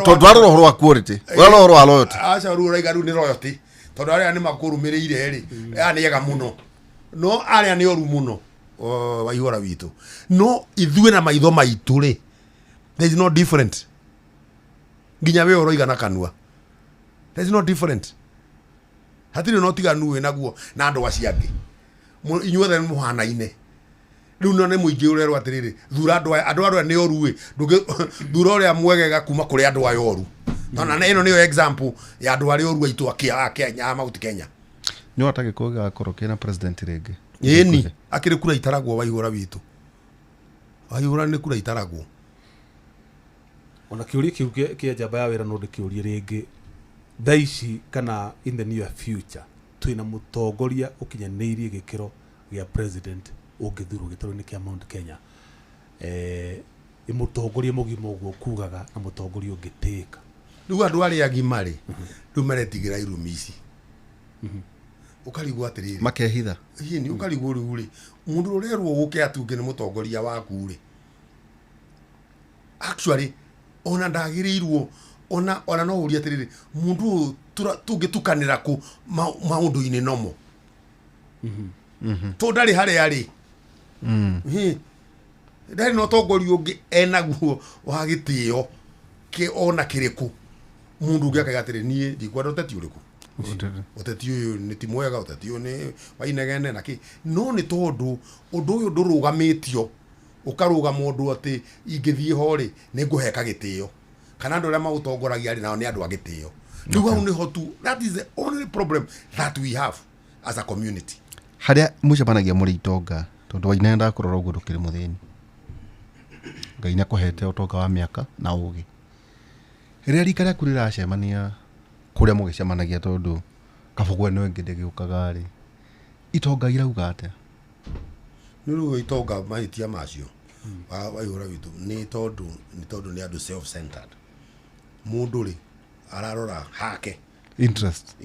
tondũ arora ũhoro wa quality, ũrarora ũhoro wa loyalty. Aca, rĩu ũraiga rĩu nĩ loyalty, tondũ arĩa nĩ makũrũmĩrĩire rĩ, aya nĩ ega mũno, no arĩa nĩ oru mũno, Waihũra witũ. No ithuĩ na maitho maitũ rĩ, there is no different. Nginya we ũroiga na kanua, there is no different. Hatirĩ na ũtiganu wĩ naguo na andũ acio angĩ. Inyuothe nĩ mũhanaine. Rĩu no nĩ mũingĩ ũrerwo atĩrĩrĩ, thura andũ aya, andũ arĩa nĩ oru ĩ, thura ũrĩa mwegega kuma kũrĩ andũ aya oru. Tondũ na ĩno nĩyo example ya andũ arĩa oru aitũ a Kenya, a Mount Kenya. Nĩ wona ta Gĩkũyũ gĩgakorwo kĩna president rĩngĩ? Ĩni, akĩrĩ kura itaragwo Waihũra witũ. Waihũra nĩ kura itaragwo. Ona kĩũria kĩu kĩa njamba ya wĩra no ndĩkĩũrie rĩngĩ. Thaa ici kana in the near future twĩna mũtongoria ũkinyanĩirie gĩkĩro gĩa president ũngĩthurwo gĩtarũ-inĩ kĩa Mount Kenya. Mũtongoria mũgima ũguo kugaga na mũtongoria ũngĩtĩĩka. Rĩu andũ arĩa agima rĩ, rĩu maretigĩra irumi ici. Ũkarigwo atĩrĩrĩ, makehitha. Hihi ũkarigwo rĩu rĩ, mũndũ ũrerwo ũke atunge nĩ mũtongoria waku rĩ, actually ona ndagĩrĩirwo Ona no ũrie atĩrĩrĩ, mũndũ ũyũ tũngĩtukanĩra kũ maũndũ-inĩ nomo. Tondũ ndarĩ harĩa arĩ. Ndarĩ na ũtongoria ũngĩ enaguo wa gĩtĩo ona kĩrĩkũ. Mũndũ ũngĩ akaiga atĩrĩ, niĩ ndikwenda ũteti ũrĩkũ. Ũteti ũyũ nĩ ti mwega, ũteti ũyũ nĩ wa inegene na kĩ. No nĩ tondũ ũndũ ũyũ ndũrũgamĩtio, ũkarũgama ũndũ atĩ ingĩthiĩ ho rĩ, nĩ ngũheka gĩtĩo. Kana andũ arĩa maũtongoragia rĩ, nao nĩ andũ a gĩtĩo. Rĩu hau nĩho tu, that is the only problem that we have as a community. Harĩa mũcemanagia mũrĩ itonga, tondũ Wainaina ndakũrora ũguo ndũkĩrĩ mũthĩni. Ngai nĩakũhete ũtonga wa mĩaka na ũgĩ. Rĩrĩa rika rĩaku rĩracemania kũrĩa mũgĩcemanagia, tondũ kabũgũ ĩno ĩngĩ ndĩgĩũkaga rĩ, itonga irauga atĩa? Nĩ rĩu itonga mahĩtia macio wa ihũra witũ nĩ tondũ nĩ andũ self-centered. Mũndũ rĩ ararora hake interest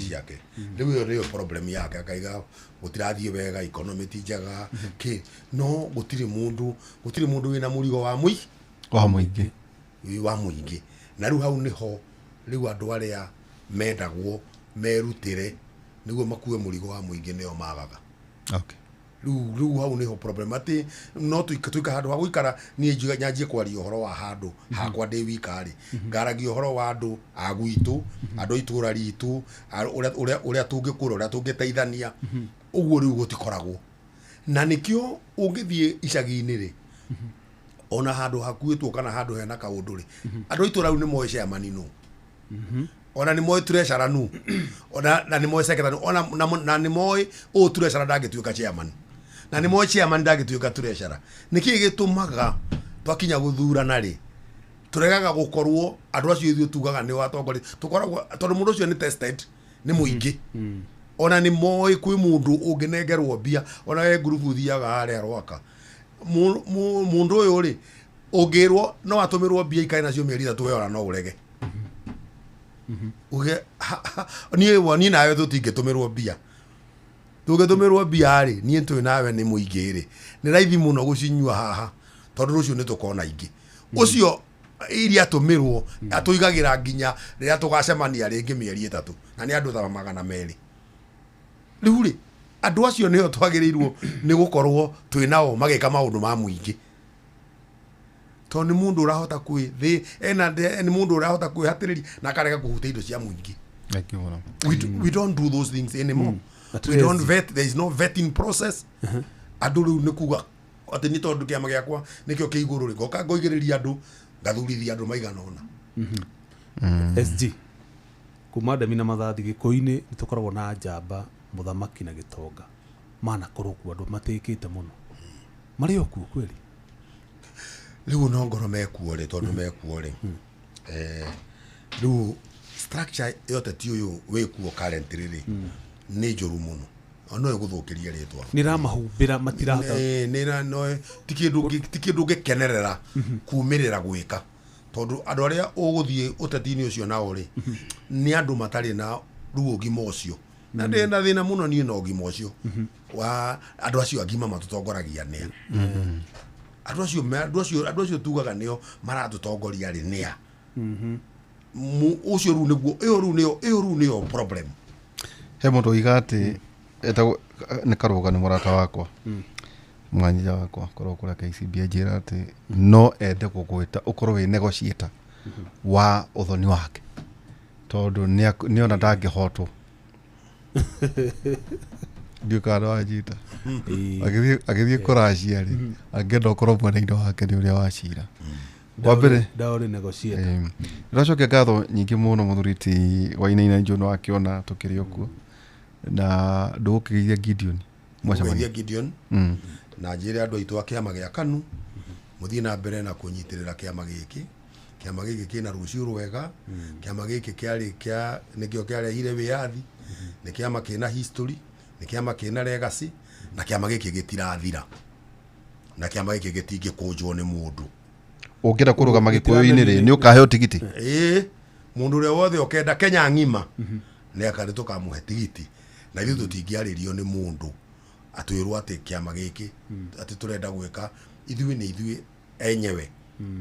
ciake. Rĩu ĩyo nĩyo problem yake, akaiga gũtirathiĩ wega, economy ti njega, kĩ. No gũtirĩ mũndũ wĩna mũrigo wa mũingĩ. Wa mũingĩ. Na rĩu hau nĩho rĩu andũ arĩa mendagwo merutĩre nĩguo makue mũrigo wa mũingĩ nĩo magaga. Okay. Rĩu hau nĩho problem atĩ no tuika handũ ha gũikara niĩ nyanjie kwaria ũhoro wa handũ hakwa ndĩ wika rĩ, ngaragia ũhoro wa andũ a gwitũ, andũ a itũra ritũ, ũrĩa tũngĩkũra, ũrĩa tũngĩteithania. Ũguo rĩu gũtikoragwo. Na nĩkĩo ũngĩthiĩ icagi-inĩ rĩ, ona handũ hakuĩtwo kana handũ hena kaũndũ rĩ, andũ a itũra rĩu nĩ moĩ chairman nũ, ona nĩ moĩ treasurer nũ, ona na nĩ moĩ secretary nũ, ona na nĩ moĩ ũũ treasurer ndangĩtuĩka chairman, na nĩ moĩ chairman ndangĩtuĩka treasurer. Nĩkĩĩ gĩtũmaga twakinya gũthurana rĩ, tũregaga gũkorwo andũ acio ithuĩ tugaga nĩo atongoria, tũkoragwo tondũ mũndũ ũcio nĩ tested nĩ mũingĩ. Ona nĩ moĩ kwĩ mũndũ ũngĩnengerwo mbia, ona he ngurubu thiaga harĩa Rwaka. Mũndũ ũyũ rĩ, ũngĩrwo no atũmĩrwo mbia ikare nacio mĩeri 3, we ona no ũrege. Uge niĩ nawe tũtingĩtũmĩrwo mbia. Tũngĩtũmĩrwo mbia rĩ, niĩ twĩ nawe nĩ mũingĩ rĩ, nĩ raithi mũno gũcinyua haha, tondũ rũciũ nĩ tũkona ingĩ. Ũcio iria atũmĩrwo atũigagĩra nginya rĩrĩa tũgacemania rĩngĩ mĩeri 3, na nĩ andũ ta 200. Rĩu rĩ, andũ acio nĩo twagĩrĩirwo nĩ gũkorwo twĩ nao magĩka maũndũ ma mũingĩ. Tondũ nĩ mũndũ ũrahota ena nĩ mũndũ ũrahota kwĩhatĩrĩria na akarega kũhutia indo cia mũingĩ. We don't do those things anymore. We don't vet, there is no vetting process. Andũ rĩu nĩ kuga atĩ nĩ tondũ kĩama gĩakwa nĩkĩo kĩ igũrũ rĩ, ngoka ngoigĩrĩria andũ, ngathurithia andũ maigana ũna. SG kuma Ndemi na Mathathi Gĩkũyũ-inĩ nĩ tũkoragwo na njamba, mũthamaki na gĩtonga manakorwo kuo, andũ matĩkĩte mũno marĩ o kuo kweli. Rĩu no ngoro mekuo rĩ, tondũ mekuo rĩ, rĩu structure ya ũteti ũyũ wĩkuo currently rĩ, nĩ njũru mũno. No ĩgũthũkĩrie rĩtwa. Nĩ ĩramahumbĩra, matirahota. Ti kĩndũ ũngĩkenerera kumĩrĩra gwĩka. Tondũ andũ arĩa ũgũthiĩ ũteti-inĩ ũcio nao rĩ, nĩ andũ matarĩ na rĩu ũgima ũcio. Na ndĩ na thĩna mũno niĩ na ũgima ũcio wa andũ acio agima matũtongoragia nĩa. Andũ acio tugaga nĩo maratũtongoria rĩ nĩa. Ũcio rĩu nĩguo, ĩyo rĩu nĩyo problem. He mũndũ oiga atĩ etagwo nĩ Karũga, nĩ mũrata wakwa, mwanyija wakwa, korwo kũrĩa KCB, anjĩra atĩ no ende gũgwĩta ũkorwo wĩ negotiator wa ũthoni wake, tondũ nĩona ndangĩhotwo. Ndiũĩ kana nĩwanjita. Agĩthiĩ kũracia rĩ, angĩenda ũkorwo mwena-inĩ wake nĩ ũrĩa wa cira. Wa mbere ndaũrĩ negotiator. Ndĩracokia ngatho nyingĩ mũno mũthuri ti Wainaina John wakĩona tũkĩrĩ o kuo. Na ndũgũkĩgeithia Gideon. Mũgeithia Gideon. Na njĩre andũ aitũ a kĩama gĩa KANU mũthiĩ na mbere na kũnyitĩrĩra kĩama gĩkĩ. Kĩama gĩkĩ kĩna rũciũ rwega. Kĩama gĩkĩ kĩarĩ kĩa nĩkĩo kĩarehire wĩyathi. Nĩ kĩama kĩna history, nĩ kĩama kĩna legacy, na kĩama gĩkĩ gĩtirathira. Na kĩama gĩkĩ gĩtingĩkũnjwo nĩ mũndũ. Ũngĩenda kũrũgama Gĩkũyũ-inĩ rĩ, nĩ ũkaheo tigiti. Ĩĩ, mũndũ ũrĩa wothe ũkenda Kenya ng'ima nĩ akarĩ tũkamũhe tigiti. Na ithuĩ tũtingĩarĩrio nĩ mũndũ atwĩrwo atĩ kĩama gĩkĩ atĩ tũrenda gwĩka, ithuĩ nĩ ithuĩ enyewe.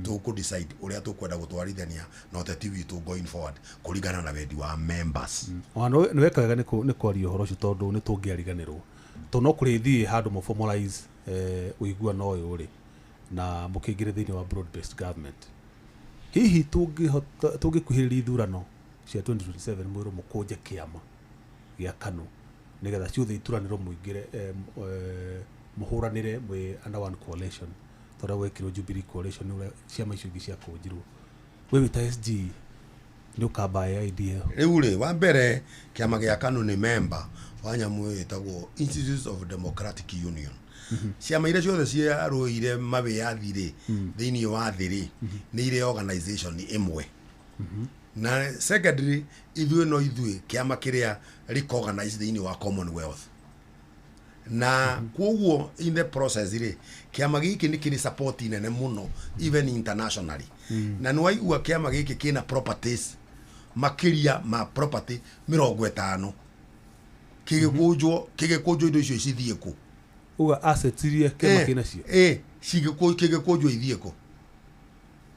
Tũkũ decide ũrĩa tũkwenda gũtwarithania na ũteti witũ going forward kũringana na wendi wa members. Ona nĩ weka wega nĩ kwaria ũhoro ũcio, tondũ nĩ tũngĩariganĩrwo, tondũ no kũrĩthiĩ handũ mũ formalize ũiguano ũyũ rĩ, na mũkĩingĩre thĩinĩ wa broad based government. Hihi tũngĩhota tũngĩkuhĩrĩria ithurano cia 2027, mwĩrwo mũkũnje kĩama gĩa KANU nĩgetha ciothe ituranĩrwo, mũingĩre mũhũranĩre mwĩ under one coalition, ta ũrĩa gwekirwo Jubilee coalition, ũrĩa ciama icio ingĩ ciakũnjirwo, we wĩ ta SG nĩ ũkamba idea ĩyo? Rĩu rĩ, wa mbere, kĩama gĩa KANU nĩ member wa nyamũ ĩyo ĩtagwo Institutes of Democratic Union. Ciama iria ciothe ciarũire mawĩyathi rĩ, thĩinĩ wa thĩ rĩ, nĩ irĩ organization ĩmwe. Na secondary, ithuĩ no ithuĩ kĩama kĩrĩa recognize thĩinĩ wa Commonwealth, na koguo in the process rĩ, kĩama gĩkĩ nĩ kĩrĩ support nene mũno even internationally. Na nĩ waigua kĩama gĩkĩ kĩna properties makĩria ma property 50. Kĩgĩkũnjwo indo icio cithiĩ kũ? Uga assets iria kĩama kĩnacio? Ĩ, kĩgĩkũnjwo ithiĩ kũ?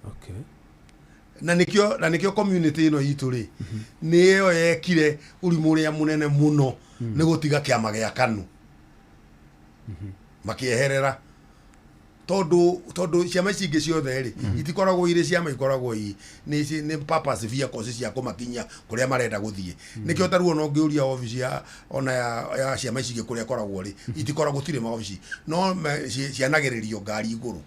Okay. Na nĩkĩo community ĩno itũ rĩ, nĩyo yekire ũrimũ ũrĩa mũnene mũno nĩ gũtiga kĩama gĩa KANU, makĩeherera, tondũ ciama ici ingĩ ciothe rĩ, itikoragwo irĩ ciama, ikoragwo i nĩ purpose vehicles cia kũmakinyia kũrĩa marenda gũthiĩ. Nĩkĩo ta rĩu ona ũngĩũria obici ya ona ya ciama ici ingĩ kũrĩa ĩkoragwo rĩ, itikoragwo, gũtirĩ maobici, no cianagĩrĩrio ngari igũrũ.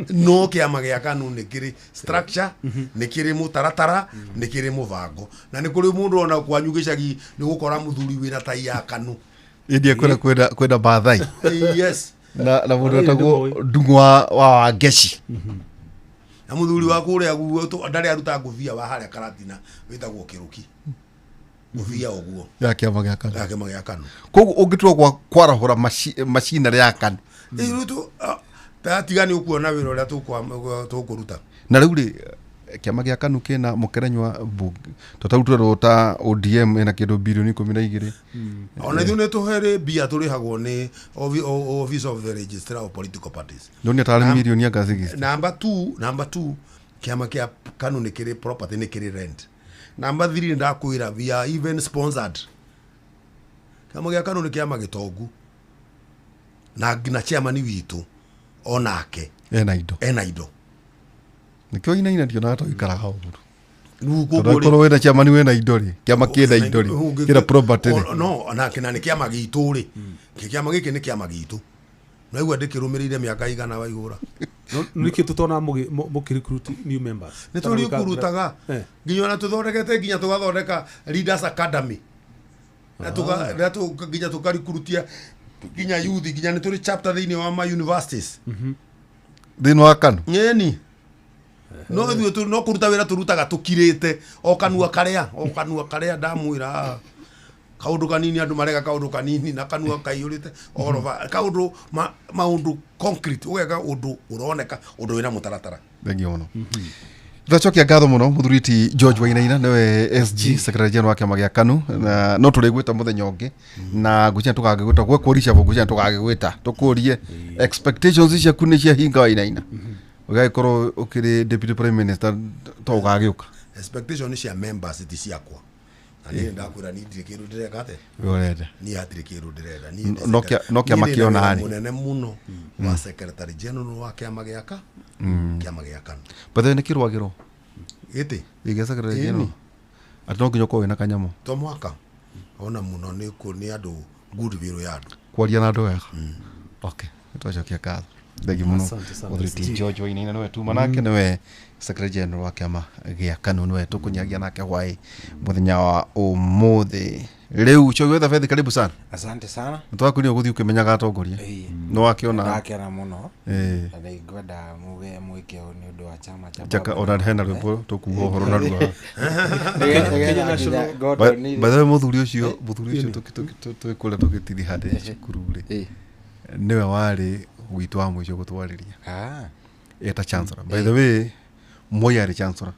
No kĩama gĩa KANU nĩ kĩrĩ structure, nĩ kĩrĩ mũtaratara, nĩ kĩrĩ mũbango, na nĩ kũrĩ mũndũ ona kwanyu gĩcagi nĩ gũkora mũthuri wĩna tai ya KANU. India kwenda Maathai. Yes. Na mũndũ Ĩĩ, wetagwo nĩmũĩ. Ndung'u wa Ngeci. Na mũthuri wa kũrĩa guo ndarĩ aruta ngũbia, wa harĩa Karatina wĩtagwo Kĩrũki, ngũbia ũguo. Ya kĩama gĩa KANU. Ya kĩama gĩa KANU. Koguo ũngĩtua gwa kwarahũra macinarĩ ya KANU. Ĩ, rĩu tiga nĩ ũkuona wĩra ũrĩa tũkũruta. Na rĩu rĩ, kĩama gĩa KANU kĩna mũkerenywa mbunge, to tarĩu twerwo ta ODM ĩna kĩndũ birioni 12. Ona ithuĩ nĩ tũherĩ mbia tũrĩhagwo nĩ Office of the Registrar of Political Parties. Ndonire tarĩ mirioni anga 60. Number two, kĩama kĩa KANU nĩ kĩrĩ property, nĩ kĩrĩ rent. Number three, nĩ ndakwĩra we are even sponsored. Kĩama gĩa KANU nĩ kĩama gĩtongu, na nginya chairman witũ onake ena indo. Ena indo. Nĩkĩo Inaina ndionaga ta ũikaraga ũru, Rĩu tondũ koguo rĩ- akorwo wĩna chairman wĩna indo rĩ, kĩama kĩna indo rĩ, kĩna property rĩ. No na nĩ kĩama gitũ rĩ. Kĩama gĩkĩ nĩ kĩama gitũ, naigua ndĩkĩrũmĩrĩire mĩaka igana waihũra. Nĩkĩ tũtona mũkĩ recruit new members? Nĩ tũrikurutaga. Nginya ona tũthondekete, nginya tũgathondeka Leaders Academy, na nginya tũkarikurutia nginya youth, nginya nĩ tũrĩ chapter thĩinĩ wa ma universities. Thĩinĩ wa KANU? Nyeni no ithuĩ no kũruta wĩra tũrutaga tũkirĩte, o kanua karĩa, o kanua karĩa ndamwĩra kaũndũ kanini, andũ marega kaũndũ kanini na kanua kaiyũrĩte all over kaũndũ maũndũ concrete, ũgeka ũndũ ũroneka, ũndũ wĩna mũtaratara. Thengiũ mũno. Tũracokia ngatho mũno mũthuri ti George Wainaina, nĩwe SG, secretary general wa kĩama gĩa KANU, na no tũrĩgwĩta mũthenya ũngĩ, na ngwĩciria tũgagĩgwĩta gwekũrisha, ngwĩciria tũgagĩgwĩta tũkũrie expectations ciaku nĩ ciahinga, Wainaina, ũgagĩkorwo ũkĩrĩ deputy prime minister to ũgagĩũka. Expectation cia members ti ciakwa, na niĩ ndakwĩra niĩ ndirĩ kĩndũ ndĩreka atĩ. We ũrenda. Niĩ hatirĩ kĩndũ ndĩrenda. Niĩ ndĩ No kĩama niĩ ndĩ na kĩona wĩra rĩ. Mũnene mũno wa secretary general wa kĩama gĩa KANU. By the way, nĩ kĩrwagĩrwo Gĩtĩ? Gĩa secretary Ĩni. general, atĩ no nginya ũkorwo wĩna kanyamũ? To mwaka ona mũno nĩ nĩ andũ goodwill ya andũ. Kwaria na andũ wega. Okay, nĩtwacokia ngatho, thengi mũno. Asante sana, Mũthuri ti SG. George Wainaina nĩwe tuma nake, nĩwe secretary general wa kĩama gĩa KANU, nĩwe tũkũnyagia nake hwaĩ mũthenya wa ũmũthĩ. Rĩu Chogi Bethi, karibu sana. Asante sana. Nĩtwakwĩrire gũthiĩ ũkĩmenyaga atongoria. Ĩĩ. Nĩ wakĩona? Ndakena mũno. Ĩĩ. Na nĩngwenda muge mwĩke ũũ nĩ ũndũ wa chama cha Njaka baba. ona hena rwĩmbo tũkuga ũhoro narua. Nĩgetha National- nginya Gordon By the way, mũthuri ũcio twĩ kũrĩa tũgĩtiriha ndĩ cukuru rĩ, nĩwe warĩ witũ wa mũico gũtwarĩria eta chancellor. By the way, Moi arĩ chancellor.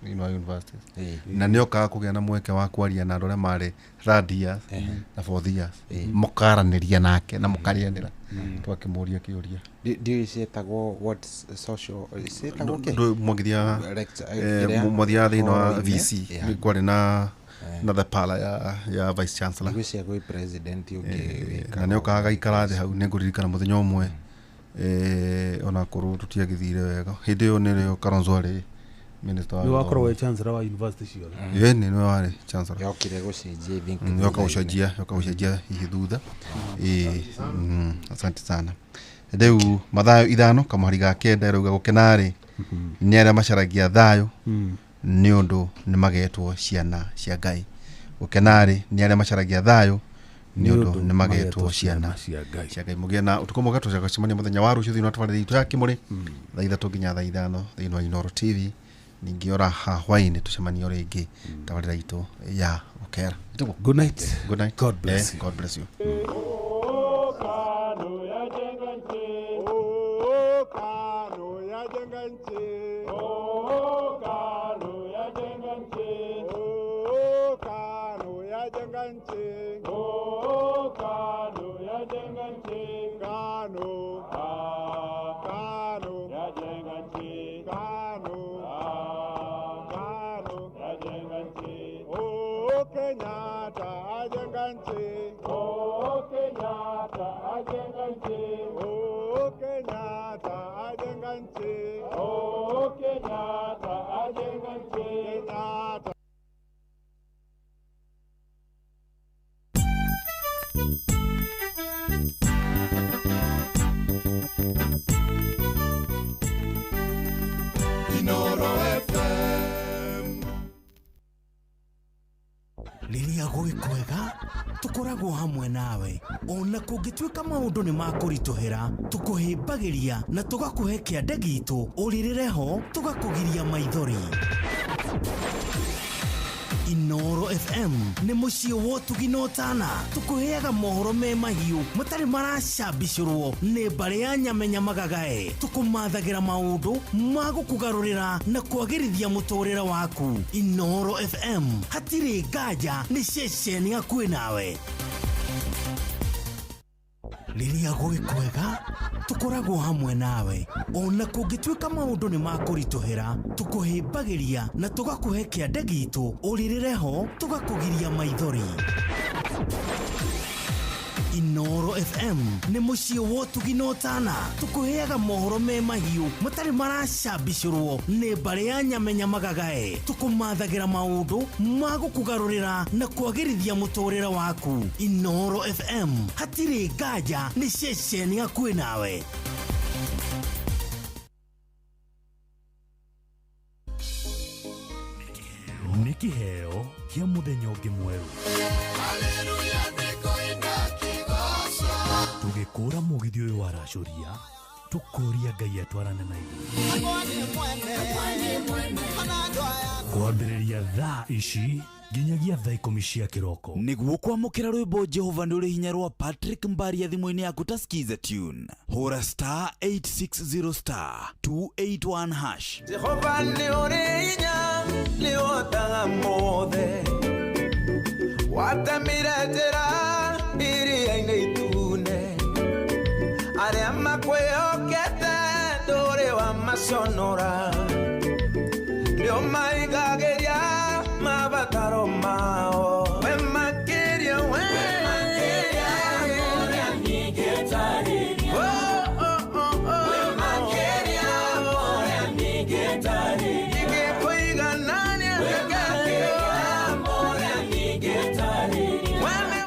Thĩinĩ wa universities na nĩ okaga kũgĩa na mweke wa kwaria na andũ arĩa marĩ third years na fourth years, mũkaranĩria nake na mũkarĩanĩra, twakĩmũria kĩũria. Ndiũĩ ciĩtagwo what social ciĩtagwo kĩ? Mwagithia Lecture, kĩrĩa? Mwathiaga thĩinĩ wa Hall-inĩ. VC, kwarĩ na the pala ya vice chancellor. Ngwĩciria gwĩ president ũngĩ wĩkaga. Na nĩ okaga gaikara thĩ hau. Nĩ ngũririkana mũthenya ũmwe, ona korwo tũtiagĩthire wega hĩndĩ ĩyo, nĩrĩo Kalonzo arĩ minister wa Nĩ wakorwo gĩthomo. wĩ chancellor wa university ciothe. Ĩĩ, nĩwe warĩ chancellor. Yokire gũcenjia, I think, Yoka thutha-inĩ. gũcenjia hihi thutha. Ĩĩ, asante sana. Rĩu Mathayo 5:9 ĩrauga, gũkena-rĩ nĩ arĩa macaragia thayũ, nĩ ũndũ nĩ magetwo ciana cia Ngai. Gũkena-rĩ nĩ arĩa macaragia thayũ, nĩ ũndũ nĩ magetwo ciana cia Ngai. Cia Ngai. Mũgĩe na ũtukũ mwega. Tũcemania mũthenya wa rũciũ thĩinĩ wa tabarĩra itũ ya Kĩmũrĩ, thaa 3 nginya thaa 5 thĩinĩ wa Inooro TV. Ningĩ ora ha hwaĩ-inĩ tũcemanie o rĩngĩ tabarĩra itũ ya Gũkera. Ĩtagwo? Good night. Good night. God bless you. God bless you. Kano yajenga nchi. Kano yajenga nchi. Kano yajenga nchi. Kano yajenga nchi. Kano yajenga nchi. Kano, Kano yajenga nchi. Kano, Kano yajenga nchi. Oh, Kenyatta ajenga nchi. Oh, Kenyatta ajenga nchi. Oh, Kenyatta ajenga nchi. Oh, Kenyatta ajenga nchi. Kenyatta. Inooro FM. Rĩrĩa gwĩ kwega tũkoragwo hamwe nawe, ona kũngĩtuĩka maũndũ nĩ makũritũhĩra, tũkũhĩmbagĩria na tũgakũhe kĩande gitũ ũrĩrĩre ho, tũgakũgiria maithori. Inooro FM nĩ mũciĩ wa ũtugi na ũtana. Tũkũheaga mohoro me mahiũ matarĩ maracambicũrwo nĩ mbarĩ ya nyamenya magagae. Tũkũmathagĩra maũndũ ma gũkũgarũrĩra na kwagĩrithia mũtũrĩre waku. Inooro FM, hatirĩ nganja, nĩ ceceni hakuhĩ nawe. Rĩrĩa gwĩ kwega tũkoragwo hamwe nawe, ona kũngĩtuĩka maũndũ nĩ makũritũhĩra, tũkũhĩmbagĩria na tũgakũhe kĩande gitũ ũrĩrĩre ho, tũgakũgiria maithori. Inooro FM nĩ mũciĩ wa ũtugi na ũtana. Tũkũheaga mohoro me mahiũ matarĩ maracambicũrwo nĩ mbarĩ ya nyamenya magagae. Tũkũmathagĩra maũndũ ma gũkũgarũrĩra na kwagĩrithia mũtũrĩre waku. Inooro FM, hatirĩ nganja, nĩ ceceni hakuhĩ nawe. Nĩ kĩheo kĩa mũthenya ũngĩ mwerũ, tũgĩkũra mũgithi ũyũ waracũria, tũkũria Ngai atwarane na ithuĩ kwambĩrĩria thaa ici nginyagia thaa 10 cia kĩroko. Nĩguo kwamũkĩra rwĩmbo Jehova nĩ ũrĩ hinya rwa Patrick Mbaria thimũ-inĩ yaku ta skiza tune, hũra *860*281#. Jehova nĩ ũrĩ hinya, nĩ ũhotaga mothe, watemire njĩra iria-inĩ itune, arĩa makwĩhokete ndũrĩ wa maconora, nĩ ũmaigagĩria mabataro mao, we makĩria, we Oh, oh, oh, oh. Ingĩkũiganania.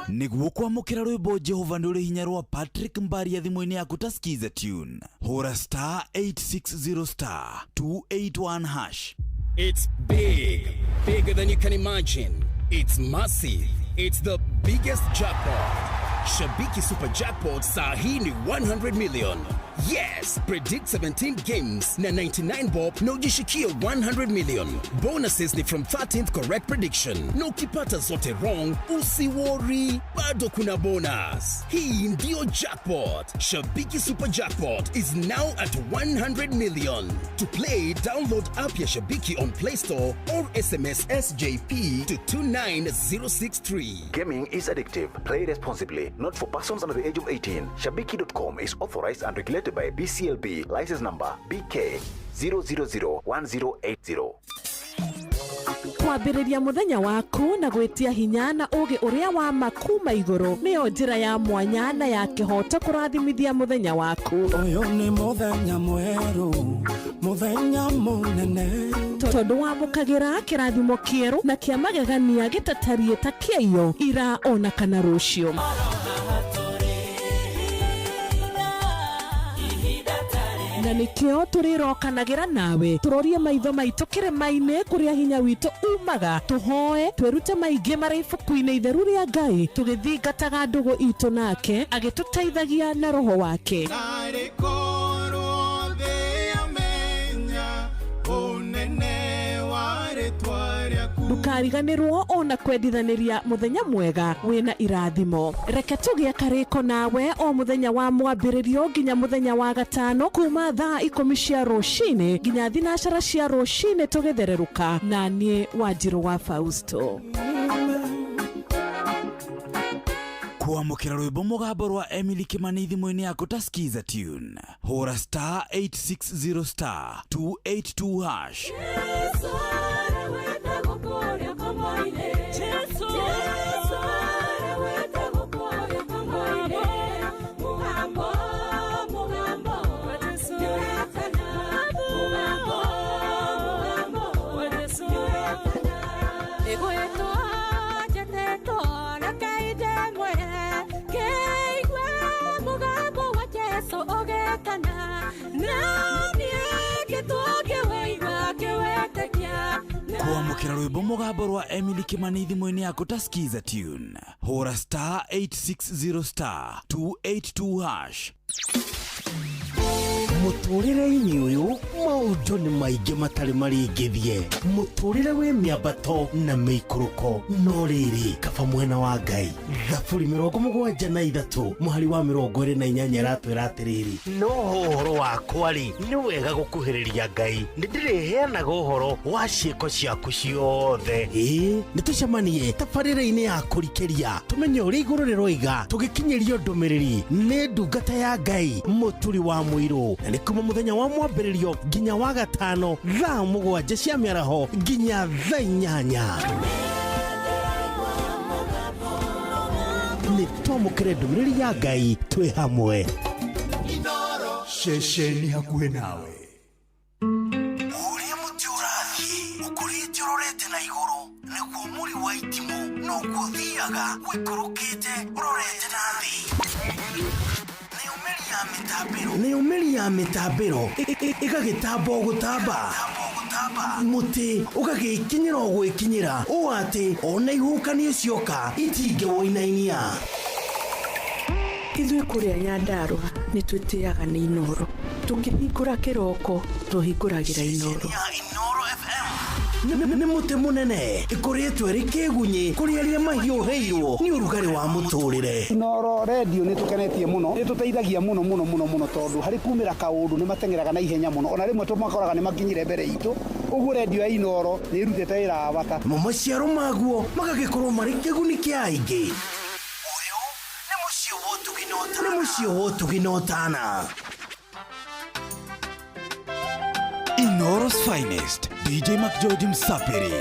Nĩguo kwamũkĩra rwĩmbo Jehova nĩ ũrĩ hinya rwa Patrick Mbaria thimũ-inĩ yaku ta skiza tune, hũra *860*281#. It's big, bigger than you can imagine. It's massive. It's the biggest jackpot. Shabiki Super Jackpot saa hii ni 100 million. Yes, predict 17 games na 99 bob na ujishikie 100 million. Bonuses ni from 13th correct prediction, na ukipata zote wrong usiworry, bado kuna bonus. Hii ndio jackpot. Shabiki Super Jackpot is now at 100 million. To play, download app ya Shabiki on Play Store or SMS SJP to 29063. Gaming is addictive. Play responsibly. Not for persons under the age of 18. Shabiki.com is authorized and regulated by BCLB. License number BK 0001080. Kwambĩrĩria mũthenya waku na gwĩtia hinya na ũgĩ ũrĩa wa ma kuma igũrũ nĩyo njĩra ya mwanya na ya kĩhoto kũrathimithia mũthenya waku. Ũyũ nĩ mũthenya mwerũ, mũthenya mũnene, tondũ wamũkagĩra kĩrathimo kĩerũ na kĩa magegania gĩtatariĩ ta kĩaiyo ira ona kana rũciũ. Na nĩkĩo tũrĩrokanagĩra nawe tũrorie maitho maitũ kĩrĩma-inĩ kũrĩa hinya witũ umaga, tũhoe twĩrute maingĩ marĩ ibuku-inĩ itheru rĩa Ngai, tũgĩthingataga ndũgũ itũ nake agĩtũteithagia na roho wake. Ndũkariganĩrwo ona kwendithanĩria mũthenya mwega wĩna irathimo. Reke tũgĩe karĩko nawe o mũthenya wa mwambĩrĩrio nginya mũthenya wa gatano kuma thaa 10 cia rũcinĩ nginya 9 cia rũcinĩ tũgĩthererũka na niĩ Wanjirũ wa Fausto. Kwamũkĩra rwĩmbo mũgambo rwa Emily Kimani thimũ-inĩ yaku ta Skiza Tune, hũra star 860 star 282 hash. Kwamũkĩra rwĩmbo mũgambo rwa Emily Kimani thimũ-inĩ yaku ta Skiza Tune, hũra star 860 star 282 hash. Mũtũrĩre-inĩ ũyũ maũndũ nĩ maingĩ matarĩ marĩngĩthie, mũtũrĩre wĩ mĩambato na mĩikũrũko, no rĩrĩ kaba mwena wa Ngai. Thaburi 73 mũhari wa 28 ĩratwĩra atĩrĩrĩ, no ũhoro wakwa rĩ nĩ wega gũkuhĩrĩria Ngai, nĩndĩrĩheanaga ũhoro wa ciĩko ciaku ciothe. Ĩĩ nĩ tũcemanie tabarĩra-inĩ ya kũrikĩria tũmenye ũrĩa igũrũ rĩroiga, tũgĩkinyĩrio ndũmĩrĩri nĩ ndungata ya Ngai Mũturi wa Mũirũ, na nĩ kuma mũthenya wa mwambĩrĩrio nginya wa gatano thaa 7 cia mĩaraho nginya thaa 8. Nĩ twamũkĩre ndũmĩrĩri ya Ngai twĩ hamwe. Ceceni hakuhĩ nawe. Ũrĩa mũtĩ ũrathiĩ ũkũrĩte ũrorete na igũrũ nĩguo mũri wa itimũ noguo ũthiaga ũikũrũkĩte ũrorete na thĩ. Nĩyo mĩri ya mĩtambĩro ĩgagĩtamba o gũtamba, mũtĩ ũgagĩkinyĩra o gwĩkinyĩra ũũ atĩ ona ihuhũkanio cioka itingĩwũinainia. Ithuĩ kũrĩa Nyandarũa nĩ twĩtĩaga nĩ Inoro, tũkĩhingũra kĩroko tũhingũragĩra Inoro. Nĩ mũtĩ mũnene ĩkũrĩtwo ĩrĩ kĩgunyĩ kũrĩ arĩa mahiũhĩirwo nĩ ũrugarĩ wa mũtũrĩre. Inoro redio nĩ tũkenetie mũno, nĩ tũteithagia mũno mũno mũno mũno, tondũ harĩ kumĩra kaũndũ nĩ mateng'eraga na ihenya mũno, ona rĩmwe tũmakoraga nĩ makinyire mbere itũ. Ũguo redio ya Inoro nĩ ĩrutĩte wĩra wa bata. Mo maciaro maguo magagĩkorwo marĩ kĩguni kĩa aingĩ. Ũyũ nĩ mũciĩ wa ũtugi na ũtana. Inoro's finest, DJ McGeorge Msapiri.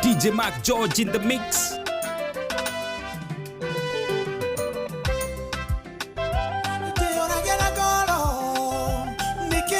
DJ McGeorge in the mix. Niki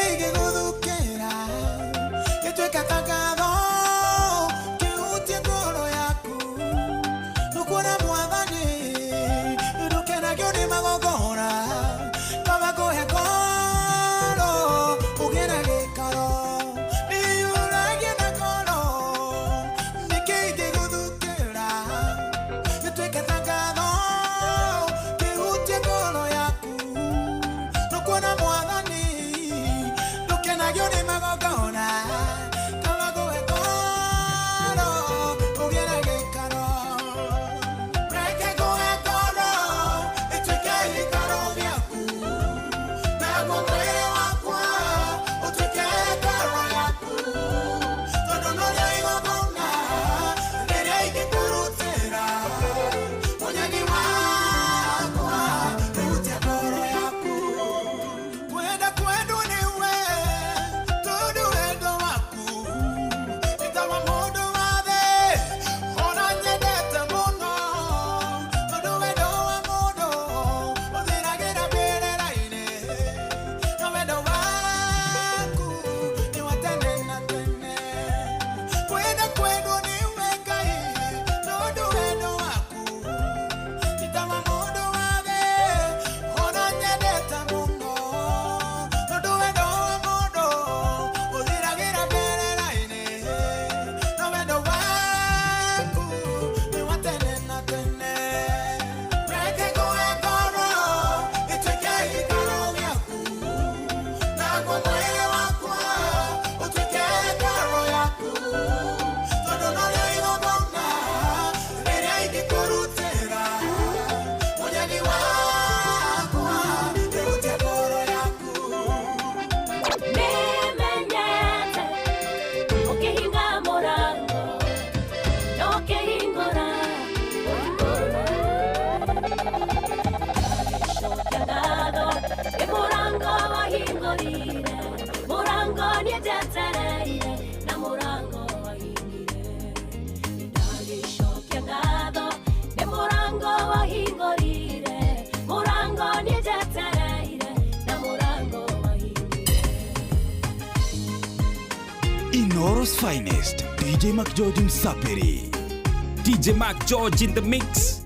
Inoro's finest, DJ Mac George Msapiri. DJ Mac George in the mix.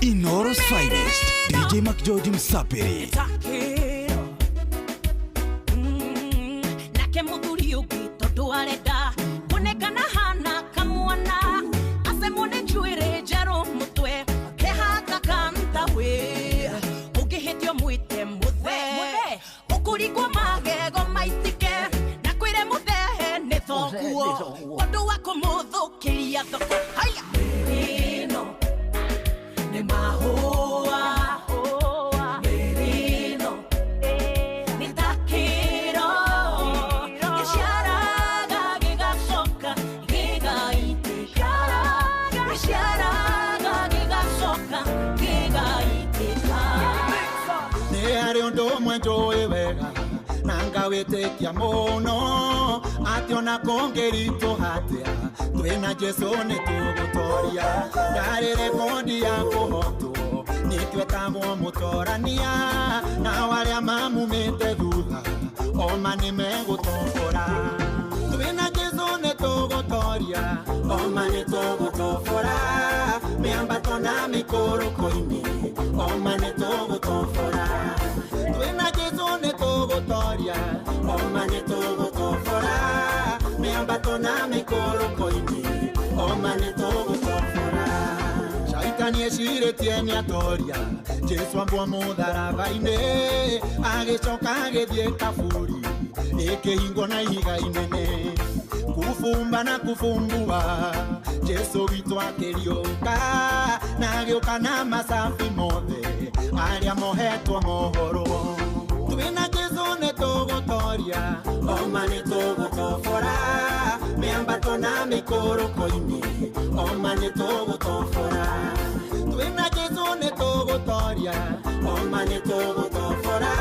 Inoro's finest, DJ Mac George Msapiri. Nake muthuri ungi tondu arenda kuonekana hana kamwana asemwo nĩ njuĩrĩ njerũ mũtwe kehaka kantawe ũngĩhĩtio mwĩte mũthee ũkũringwo magego maitĩke na kwĩre mũthee nĩ thoguo ũndũ wa kũmũthũkĩria thoko haya Mahua, merino, nitakiro, gĩciaraga gĩgacoka gĩgaitĩka, gĩciaraga gĩgacoka gĩgaitĩka. Nĩ harĩ ũndũ ũmwe njũĩ wega na ngawĩtĩkia mũno atĩ ona kũngĩritũha atĩa twĩna Jesũ nĩ tũgũtoria ndarĩ rekondi ya kũhotwo nĩtwetagwo mũtorania nao arĩa mamumĩte thutha oma nĩ megũtobora twĩna Jesũ nĩ tũgũtoria oma nĩ tũgũtobora mĩambato na mĩkũrũko-inĩ oma nĩ tũgũtobora twĩna Jesũ nĩ tũgũtoria oma nĩ tũgũtobora mĩambato na mĩkũrũko-inĩ oma nĩ tũgũtobora Shaitani ecirĩtie nĩ atoria Jesũ ambwo mũtharaba-inĩ agĩcoka agĩthiĩ kaburi ĩkĩhingwo na ihiga inene kufumba na kufumbua Jesũ witũ akĩriũka na agĩũka na macabi mothe arĩa mohetwo mohoro twĩna Jesũ nĩ tũgũtoria oma nĩ tũgũtobora mĩambato na mĩkũrũko-inĩ oma nĩ tũgũtobora twĩna Jesũ nĩ tũgũtoria oma nĩ tũgũtobora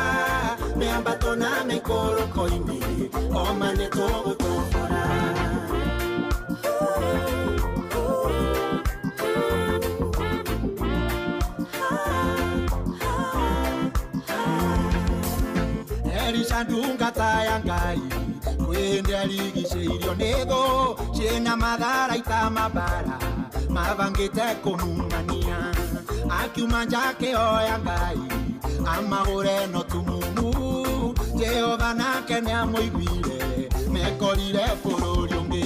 mĩambato na mĩkũrũko-inĩ oma nĩ tũgũtobora. Ta ndungata ya Ngai kwĩ arigicĩirio nĩ thũ ciĩna matharaita mabara mabangĩte kũmumania akiuma nja akĩhoya Ngai amagũre no tumumu Jehova nake nĩamũiguire mekorire bũrũri ũngĩ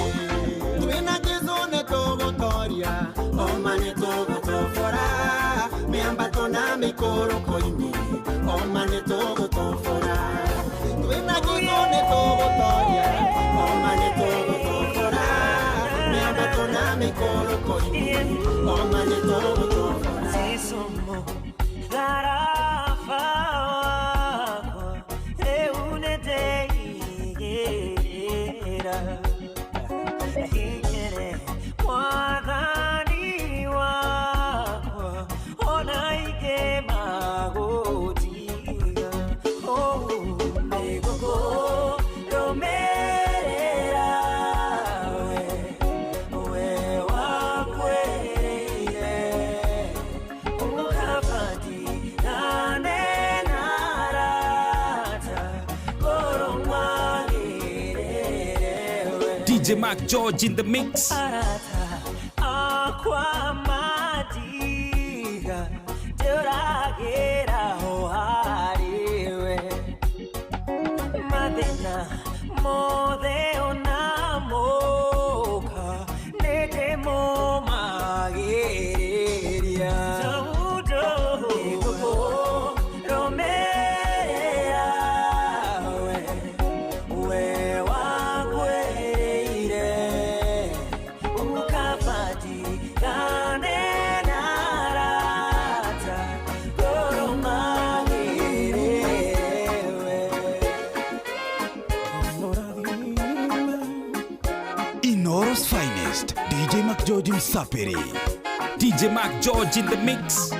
twĩna Jesũ nĩtũgũtoria oma nĩtũgũtobora mĩambato na mĩikũrũko-inĩ oma nĩtũgũtobora twĩna Jesũ nĩtũgũtoria oma nĩtũgũtobora mĩambato na mĩikũrũko-inĩ oma nĩtũgũtobora DJ Mark George in the mix. Arata akwa madiga teragera hohariwe madena mode onamoka nedemo mageria taudo romera we wakweire ukafati kane narata goromagerewe. Inoro's finest, DJ Mark George Msapiri. DJ Mark George in the mix.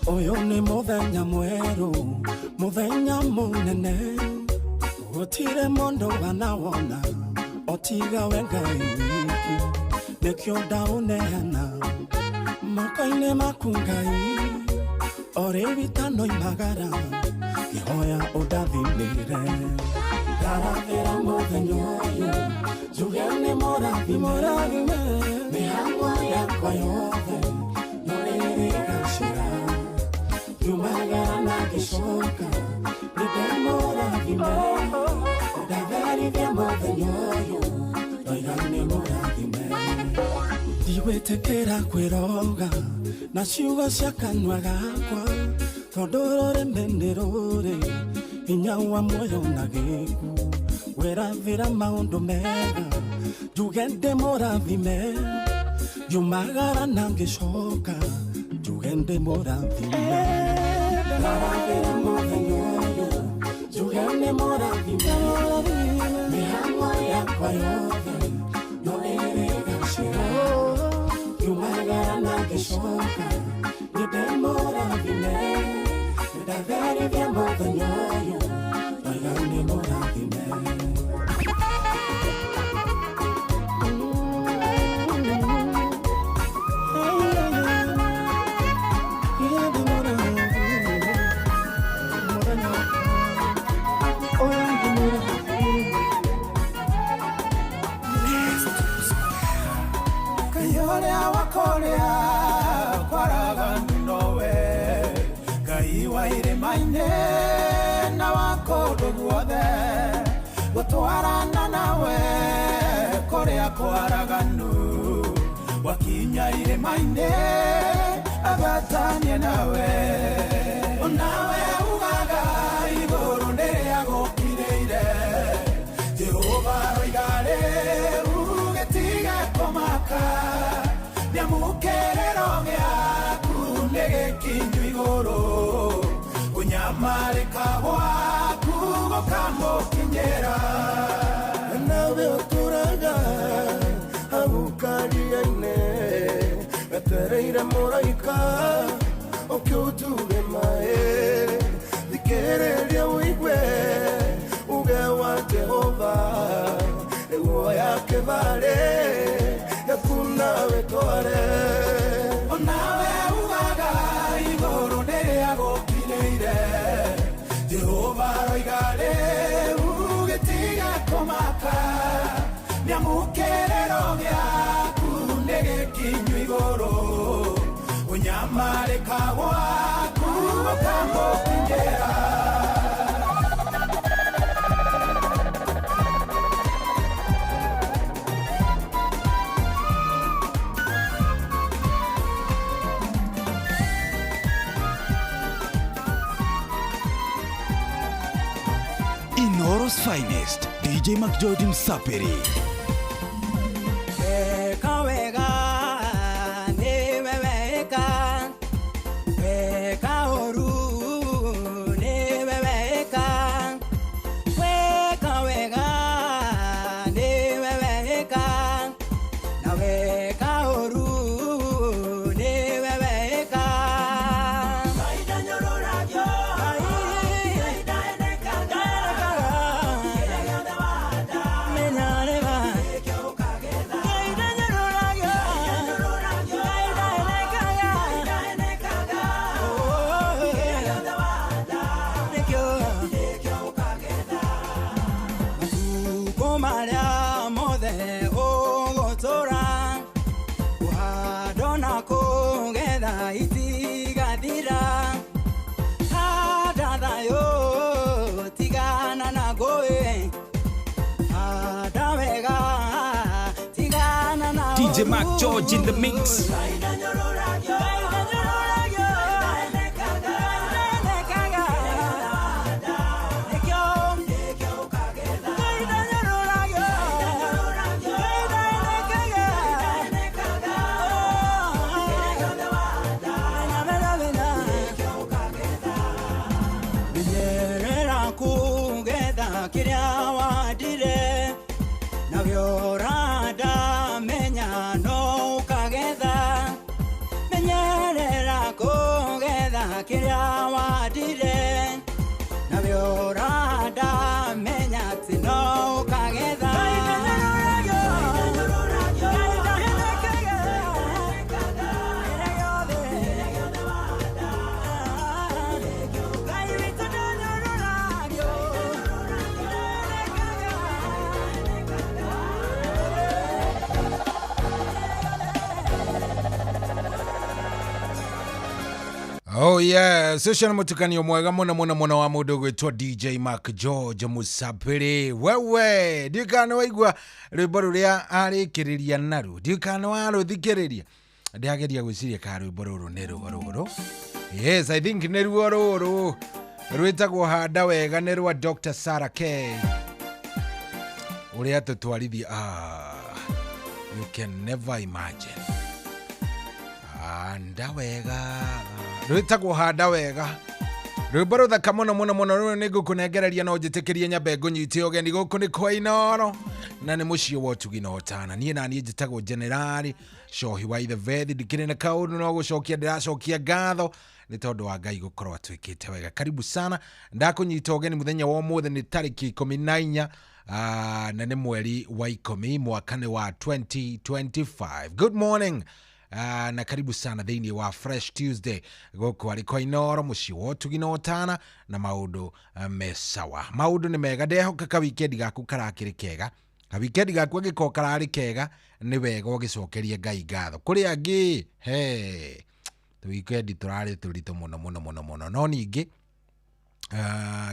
Ũyũ nĩ mũthenya mwerũ, mũthenya mũnene, gũtirĩ mũndũ wanawona otiga we Ngai wiki, nĩkĩo ndaũneana moko-inĩ maku Ngai, o rĩu itanoimagara ngĩhoya ũndathimĩre. Ndarathĩra mũthenya ũyũ njuge nĩ mũrathime, mĩhang'o yakwa yothe no ĩrĩgacĩra, ngiumagara na ngĩcoka nĩndĩmũrathime, ndatherithia mũthenya ũyũ ndoiga nĩ mũrathime. Ndigwĩtĩkĩra kwĩroga na ciugo cia kanua gakwa, tondũ rũrĩmĩ nĩ rũrĩ hinya wa muoyo na gĩkuũ, wĩrathĩra maũndũ mega njuge ndĩmũrathime, ngiumagara na ngĩcoka njuge ndĩmũrathime. Ndarathĩra mũthenya ũyũ njuge nĩmũrathime, mĩhang'o yakwa yothe no ĩrĩgacĩra, ngiumagara na ngĩcoka nĩndĩmũrathime, ndatherithia mũthenya ũyũ ndoiga nĩmũrathime. Kayorea wakorea kwaraga nowe Ngai wa irĩma-inĩ na wa kũndũ guothe gũtwarana nawe kũrĩa kwaraganu wakinya irĩma-inĩ abatanie nawe onawe ugaga igũrũ nĩrĩa gũkirĩire Jehova aroiga rĩu gĩtige kũmaka nĩamũkĩrĩro gĩaku nĩ gĩkinyu igũrũ kũnyamarĩka gwaku gũkamũkinyĩra. Nawe ũtũraga hau karia-inĩ wetereire mũraika ũke ũtuge maĩ thikĩrĩria ũigue uge wa Jehova nĩguo yakĩbarĩ yaku nawe tware. Onawe ugaga igũrũ nĩrĩa gũkirĩire Jehova Nĩamũkĩrĩro gĩaku nĩ gĩkinyu igũrũ Ũnyamarĩka gwaku ũkamũkinyĩra. Inoro's finest, DJ McGeorge Msapiri. Weka wega, niwe weka. Weka ũru, niwe weka. Weka wega, niwe weka. Na weka ũru, niwe weka. Ngai ndanyũrũragio, Ngai ndaenekaga. Kĩrĩa gĩothe wahanda, menya nĩ ma. Nĩkĩo ũkagetha. Ngai ndanyũrũragio, Ngai ndaenekaga. Kĩrĩa gĩothe wahanda, nĩkĩo ũkagetha. Matukũ marĩa mothe ũgũtũũra, kũhanda na kũgetha itigathira. Handa thayũ, tigana na ngũĩ. Handa wega, tigana na DJ Mark George in the mix. Ngai ndanyũrũragio, Ngai ndaenekaga. Nĩkĩo ũkagetha. Ngai ndanyũrũragio, Ngai ndaenekaga. Kĩrĩa gĩothe wahanda, menya, menya. Nĩkĩo ũkagetha. Menyerera kũgetha kĩrĩa wandire, nakĩo ũranda menya no ũkagetha. Menyerera kũgetha kĩrĩa wandire, nakĩo ũranda menya atĩ no ũkagetha. Ngai ndanyũrũragio, Ngai ndaenekaga. Kĩrĩa gĩothe wahanda, Ngai witũ ndanyũrũragio. Oh yes, ucio nĩ mũtukanio mwega mũno mũno mũno wa mũndũ ũgwĩtwo DJ Mark George Musapiri. Wewe ndiũĩ kana nĩ waigua rwĩmbo rũrĩa arĩkĩrĩria naruo, ndiũĩ kana nĩ warũthikĩrĩria. Ndĩrageria gwĩciria kana rwĩmbo rũrũ nĩ ruo rũrũ. Yes, I think nĩ ruo rũrũ rwĩtagwo Handa Wega, nĩ rwa Dr. Sarah K ũrĩa tũtwarithia. You can never imagine. Handa wega rwĩtagwo Handa Wega, rwĩmbo rũthaka mũno mũno mũno. Rũrũ nĩ ngũkũnengereria no njĩtĩkĩrie nyambe ngũnyite ũgeni. Gũkũ nĩ kwa Inoro na nĩ mũciĩ wa ũtugi na ũtana. Niĩ na niĩ njĩtagwo Generali Cohi wa Ithebethi. Ndikĩrĩ na kaũndũ no gũcokia ndĩracokia ngatho nĩ tondũ wa Ngai gũkorwo atwĩkĩte wega. Karibu sana, ndakũnyita ũgeni mũthenya wa ũmũthĩ nĩ tarĩki 14 na nĩ mweri wa 10 mwaka nĩ wa 2025. Good morning. Na karibu sana thĩinĩ wa Fresh Tuesday gũkũ arĩ kwa Inoro mũciĩ wa ũtugi na ũtana na maũndũ me sawa. Maũndũ nĩ mega, ndehoka ka weekend gaku karakĩrĩ kega. Ka weekend gaku angĩkorwo kararĩ kega nĩ wega ũgĩcokerie Ngai ngatho. Kũrĩ angĩ he weekend tũrarĩ tũritũ mũno mũno mũno mũno, no ningĩ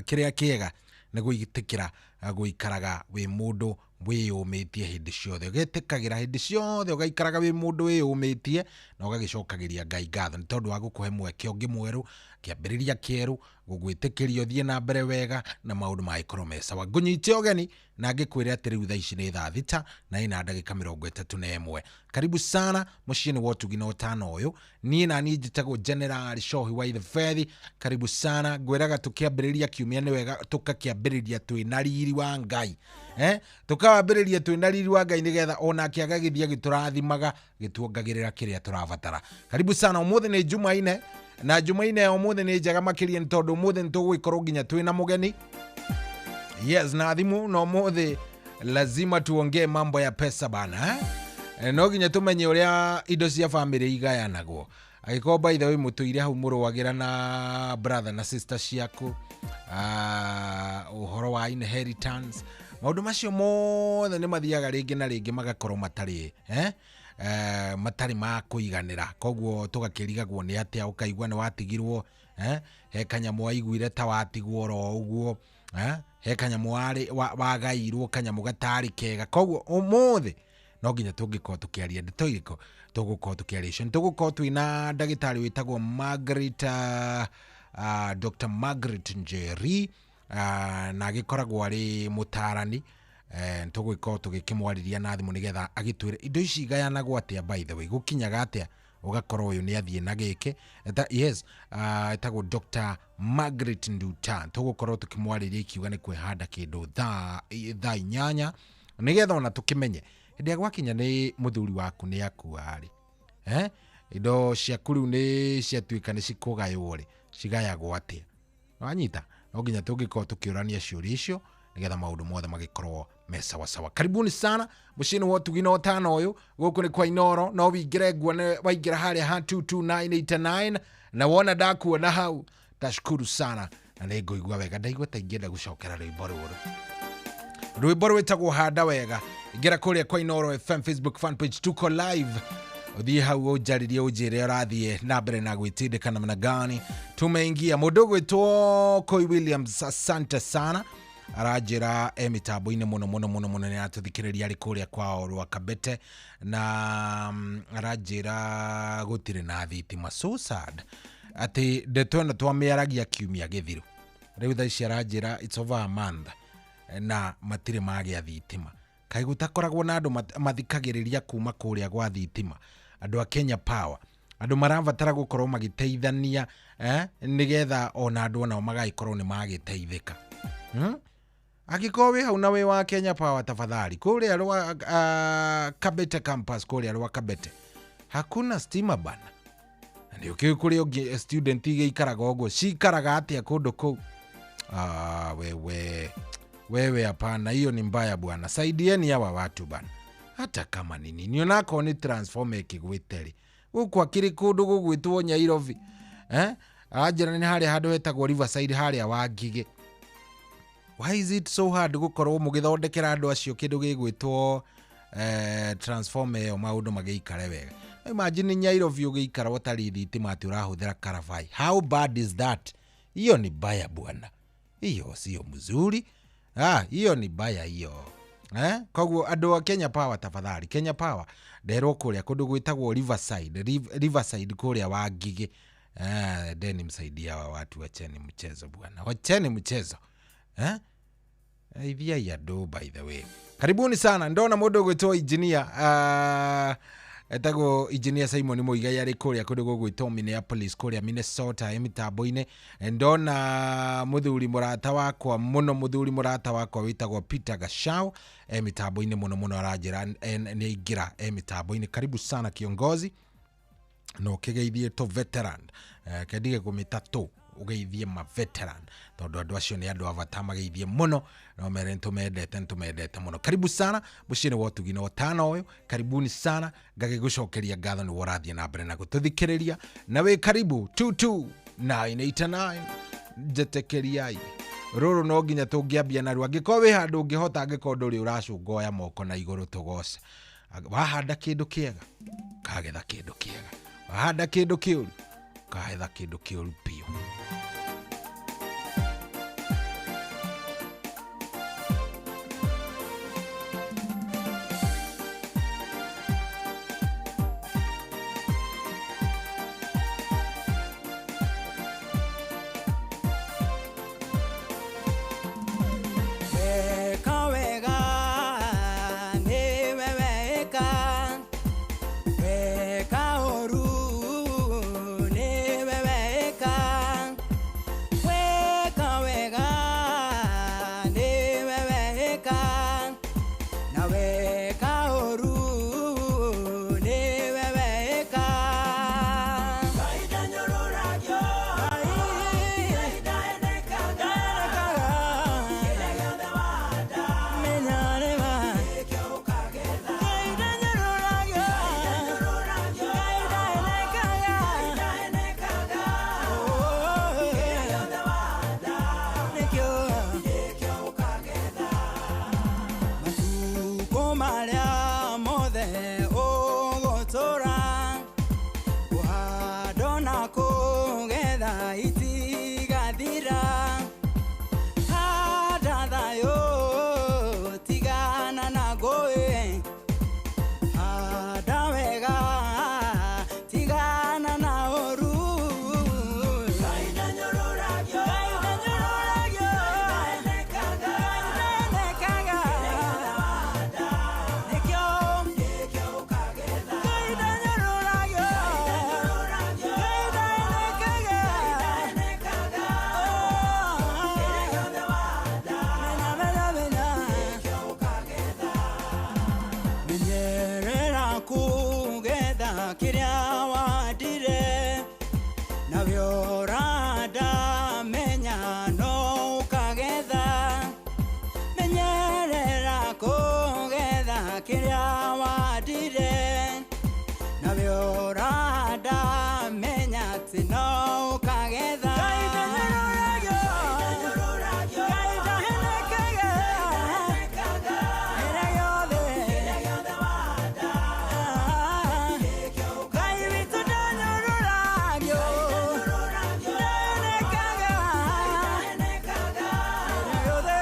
kĩrĩa kĩega nĩ gwĩtĩkĩra gũikaraga wĩ mũndũ wĩyũmĩtie hĩndĩ ciothe, ũgetĩkagĩra hĩndĩ ciothe ũgaikaraga wĩ mũndũ wĩyũmĩtie na ũgagĩcokagĩria Ngai ngatho nĩ tondũ wa gũkũhe mweke ũngĩ mwerũ, kĩambĩrĩria kĩerũ, gũgwĩtĩkĩria ũthiĩ na mbere wega na maũndũ magĩkorwo me sawa. Ngũnyite ũgeni na ngĩkwĩre atĩ rĩu thaa ici nĩ thaa 6 na ĩna ndagĩka 31. Karibu sana mũciĩ-inĩ wa ũtugi na ũtana ũyũ. Niĩ na niĩ njĩtagwo General Cohi wa Ithebethi. Karibu sana, ngwĩraga tũkĩambĩrĩria kiumia nĩ wega tũkakĩambĩrĩria twĩna riri wa Ngai. Tũkawambĩrĩria twĩna riri wa Ngai nĩgetha onake agagĩthiĩ agĩtũrathimaga gĩtuongagĩrĩra kĩrĩa tũrabatara. Karibu sana, ũmũthĩ nĩ Jumaine na Jumaine ya ũmũthĩ nĩ njega makĩria nĩ tondũ ũmũthĩ nĩ tũgũgĩkorwo nginya twĩna mũgeni. Yes, na thimu na ũmũthĩ lazima tuongee mambo ya pesa bana. No nginya tũmenye ũrĩa indo cia family igayanagwo. Angĩkorwo by the way mũtũire hau mũrũagĩra na brother na sister ciaku, ũhoro wa inheritance, Maũndũ macio mothe nĩ mathiaga rĩngĩ na rĩngĩ magakorwo matarĩ matarĩ ma kũiganĩra. Koguo tũgakĩrigagwo nĩ atĩa, ũkaigua nĩ watigirwo, he kanyamũ waiguire ta watigwo oro ũguo, he kanyamũ wagairwo kanyamũ gatarĩ kega. Koguo ũmũthĩ no nginya tũngĩkorwo tũkĩaria ndeto irĩkũ tũgũkorwo tũkĩaria icio. Nĩ tũgũkorwo twĩna ndagĩtarĩ wĩtagwo Margaret, Dr. Margaret Njeri, na agĩkoragwo arĩ mũtaarani. Tũgũgĩkorwo tũgĩkĩmwarĩria na thimũ nĩgetha agĩtwĩre indo ici igayanagwo atĩa, by the way gũkinyaga atĩa ũgakorwo ũyũ nĩ athiĩ na gĩkĩ. Yes, etagwo Dr. Margaret Nduta. Tũgũkorwo tũkĩmwarĩria ikiuga nĩ kwĩhanda kĩndũ thaa 8 nĩgetha ona tũkĩmenye hĩndĩ ĩrĩa gwakinya nĩ mũthuri waku nĩ akua rĩ, indo ciaku rĩu nĩ ciatuĩka nĩ cikũgaywo rĩ, cigayagwo atĩa? Wanyita? No nginya tũngĩkorwo tũkĩũrania ciũria icio nĩgetha maũndũ mothe magĩkorwo me sawasawa. Karibuni sana mũciĩ-inĩ wa ũtugi na ũtana ũyũ. Gũkũ nĩ kwa Inooro. No wĩingĩre nguone waingĩra harĩa ha 22989 na wona ndakuona hau, tashukuru sana na nĩ ngũigua wega. Ndaigua ta ingĩenda gũcokera rwĩmbo rũrũ, rwĩmbo rwĩtagwo Handa Wega. Ingĩra kũrĩa kwa Inooro FM Facebook fan page, tuko live. Ũthiĩ hau ũnjarĩrie ũnjĩre ũrathiĩ na mbere na gwĩtindĩka namna gani. Tumeingia mũndũ ũgwĩtwo Koi Williams, asante sana, aranjĩra e mĩtambo-inĩ mũno mũno mũno mũno, nĩ aratũthikĩrĩria arĩ kũrĩa kwao rwa Kabete, na aranjĩra gũtirĩ na thitima. So sad atĩ ndeto ĩno twamĩaragia kiumia gĩthiru, rĩu thaa ici aranjĩra it's over a month na matirĩ magĩa thitima. Kaĩ gũtakoragwo na andũ mathikagĩrĩria kuma kũrĩa gwa thitima, andũ a Kenya Power, andũ marabatara gũkorwo magĩteithania, nĩgetha ona andũ onao magagĩkorwo nĩ magĩteithĩka. Angĩkorwo wĩ hau na wĩ wa Kenya Power, tafadhali kũrĩa rwa Kabete campus, kũrĩa rwa Kabete hakuna stima bana. Na nĩ ũkĩũĩ kũrĩa ũngĩ student igĩikaraga ũguo, cikaraga atĩa kũndũ kũu? Wewe wewe, hapana, hiyo ni mbaya bwana. Saidieni hawa watu bana, hata kama ni nini. Onakorwo nĩ transformer ĩkĩgwĩte rĩ, gũkũ akĩrĩ kũndũ gũgwĩtwo Nyairobi, anjĩra nĩ harĩa handũ hetagwo Riverside harĩa Wangigĩ. Why is it so hard gũkorwo mũgĩthondekera andũ acio kĩndũ gĩgwĩtwo transformer ĩyo, maũndũ magĩikare wega? Imagine Nyairobi ũgĩikara ũtarĩ thitima atĩ ũrahũthĩra karabai. How bad is that? Hiyo ni baya bwana, hiyo sio mzuri. Hiyo ni baya hiyo. Koguo andũ a Kenya Power, tafadhali, Kenya Power nderwo kũrĩa kũndũ gwĩtagwo Riverside, Riverside kũrĩa Wangigĩ. Deni msaidia wa watu, wacheni mchezo bwana, wacheni mchezo. Ithiai andũ, by the way. Karibuni sana. Ndona mũndũ ũgwĩtwo engineer, etagwo engineer Simon Muigai arĩ kũrĩa kũndũ gũgwĩtwo Minneapolis kũrĩa Minnesota mĩtambo-inĩ. Ndona mũthuri mũrata wakwa mũno, mũthuri mũrata wakwa wĩtagwo Peter Gashau mĩtambo-inĩ mũno mũno, aranjĩra nĩ aingĩra mĩtambo-inĩ. Karibu sana kiongozi, na ũkĩgeithie to veteran, kendige kũmĩta to ũgeithie ma veteran, tondũ andũ acio nĩ andũ a bata, mageithie mũno no mere nĩtũmendete, nĩtũmendete mũno. Karibu sana mũciĩ-inĩ wa ũtugi na ũtana ũyũ. Karibuni sana, ngagĩgũcokeria ngatho nĩguo ũrathiĩ na mbere na gũtũthikĩrĩria, na wĩ karibu 22989 njetĩkĩriai rũrũ no nginya tũngĩambia naruo. Angĩkorwo wĩ handũ ũngĩhota, angĩkorwo ndũrĩ ũracũnga, oya moko na igũrũ tũgoce. Wahanda kĩndũ kĩega ũkagetha kĩndũ kĩega, wahanda kĩndũ kĩũru ũkagetha kĩndũ kĩũru biũ. Weka wega nĩwe weka, weka ũru nĩwe weka, weka wega nĩwe weka, na weka ũru nĩwe weka. Ngai ndanyũrũragio, Ngai ndaenekaga, kĩrĩa gĩothe wahanda menya nĩma nĩkĩo ũkagetha. Ngai ndanyũrũragio, Ngai ndaenekaga, kĩrĩa gĩothe wahanda nĩkĩo ũkagetha. marĩa mothe ũgũtũra kũhandwo na kũgetha itigathira handa thayũ tigana na ngũĩ handa wega tigana na ũru Ngai ndanyũrũragio Ngai ndanyũrũragio Ngai ndenekaga nĩkĩo Ngai ndanyũrũragio Ngai ndenekaga menya menya menya menyerera kũgetha kĩrĩa wandire nawe ũranda menya no ũkagetha menyerera kũgetha kĩrĩa wandire nawe ũranda menya atĩ no ũkagetha Ngai ndanyũrũragio Ngai ndahenekaga kĩrĩa gĩothe Ngai witũ ndanyũrũragio ndenekaga kĩrĩa gĩothe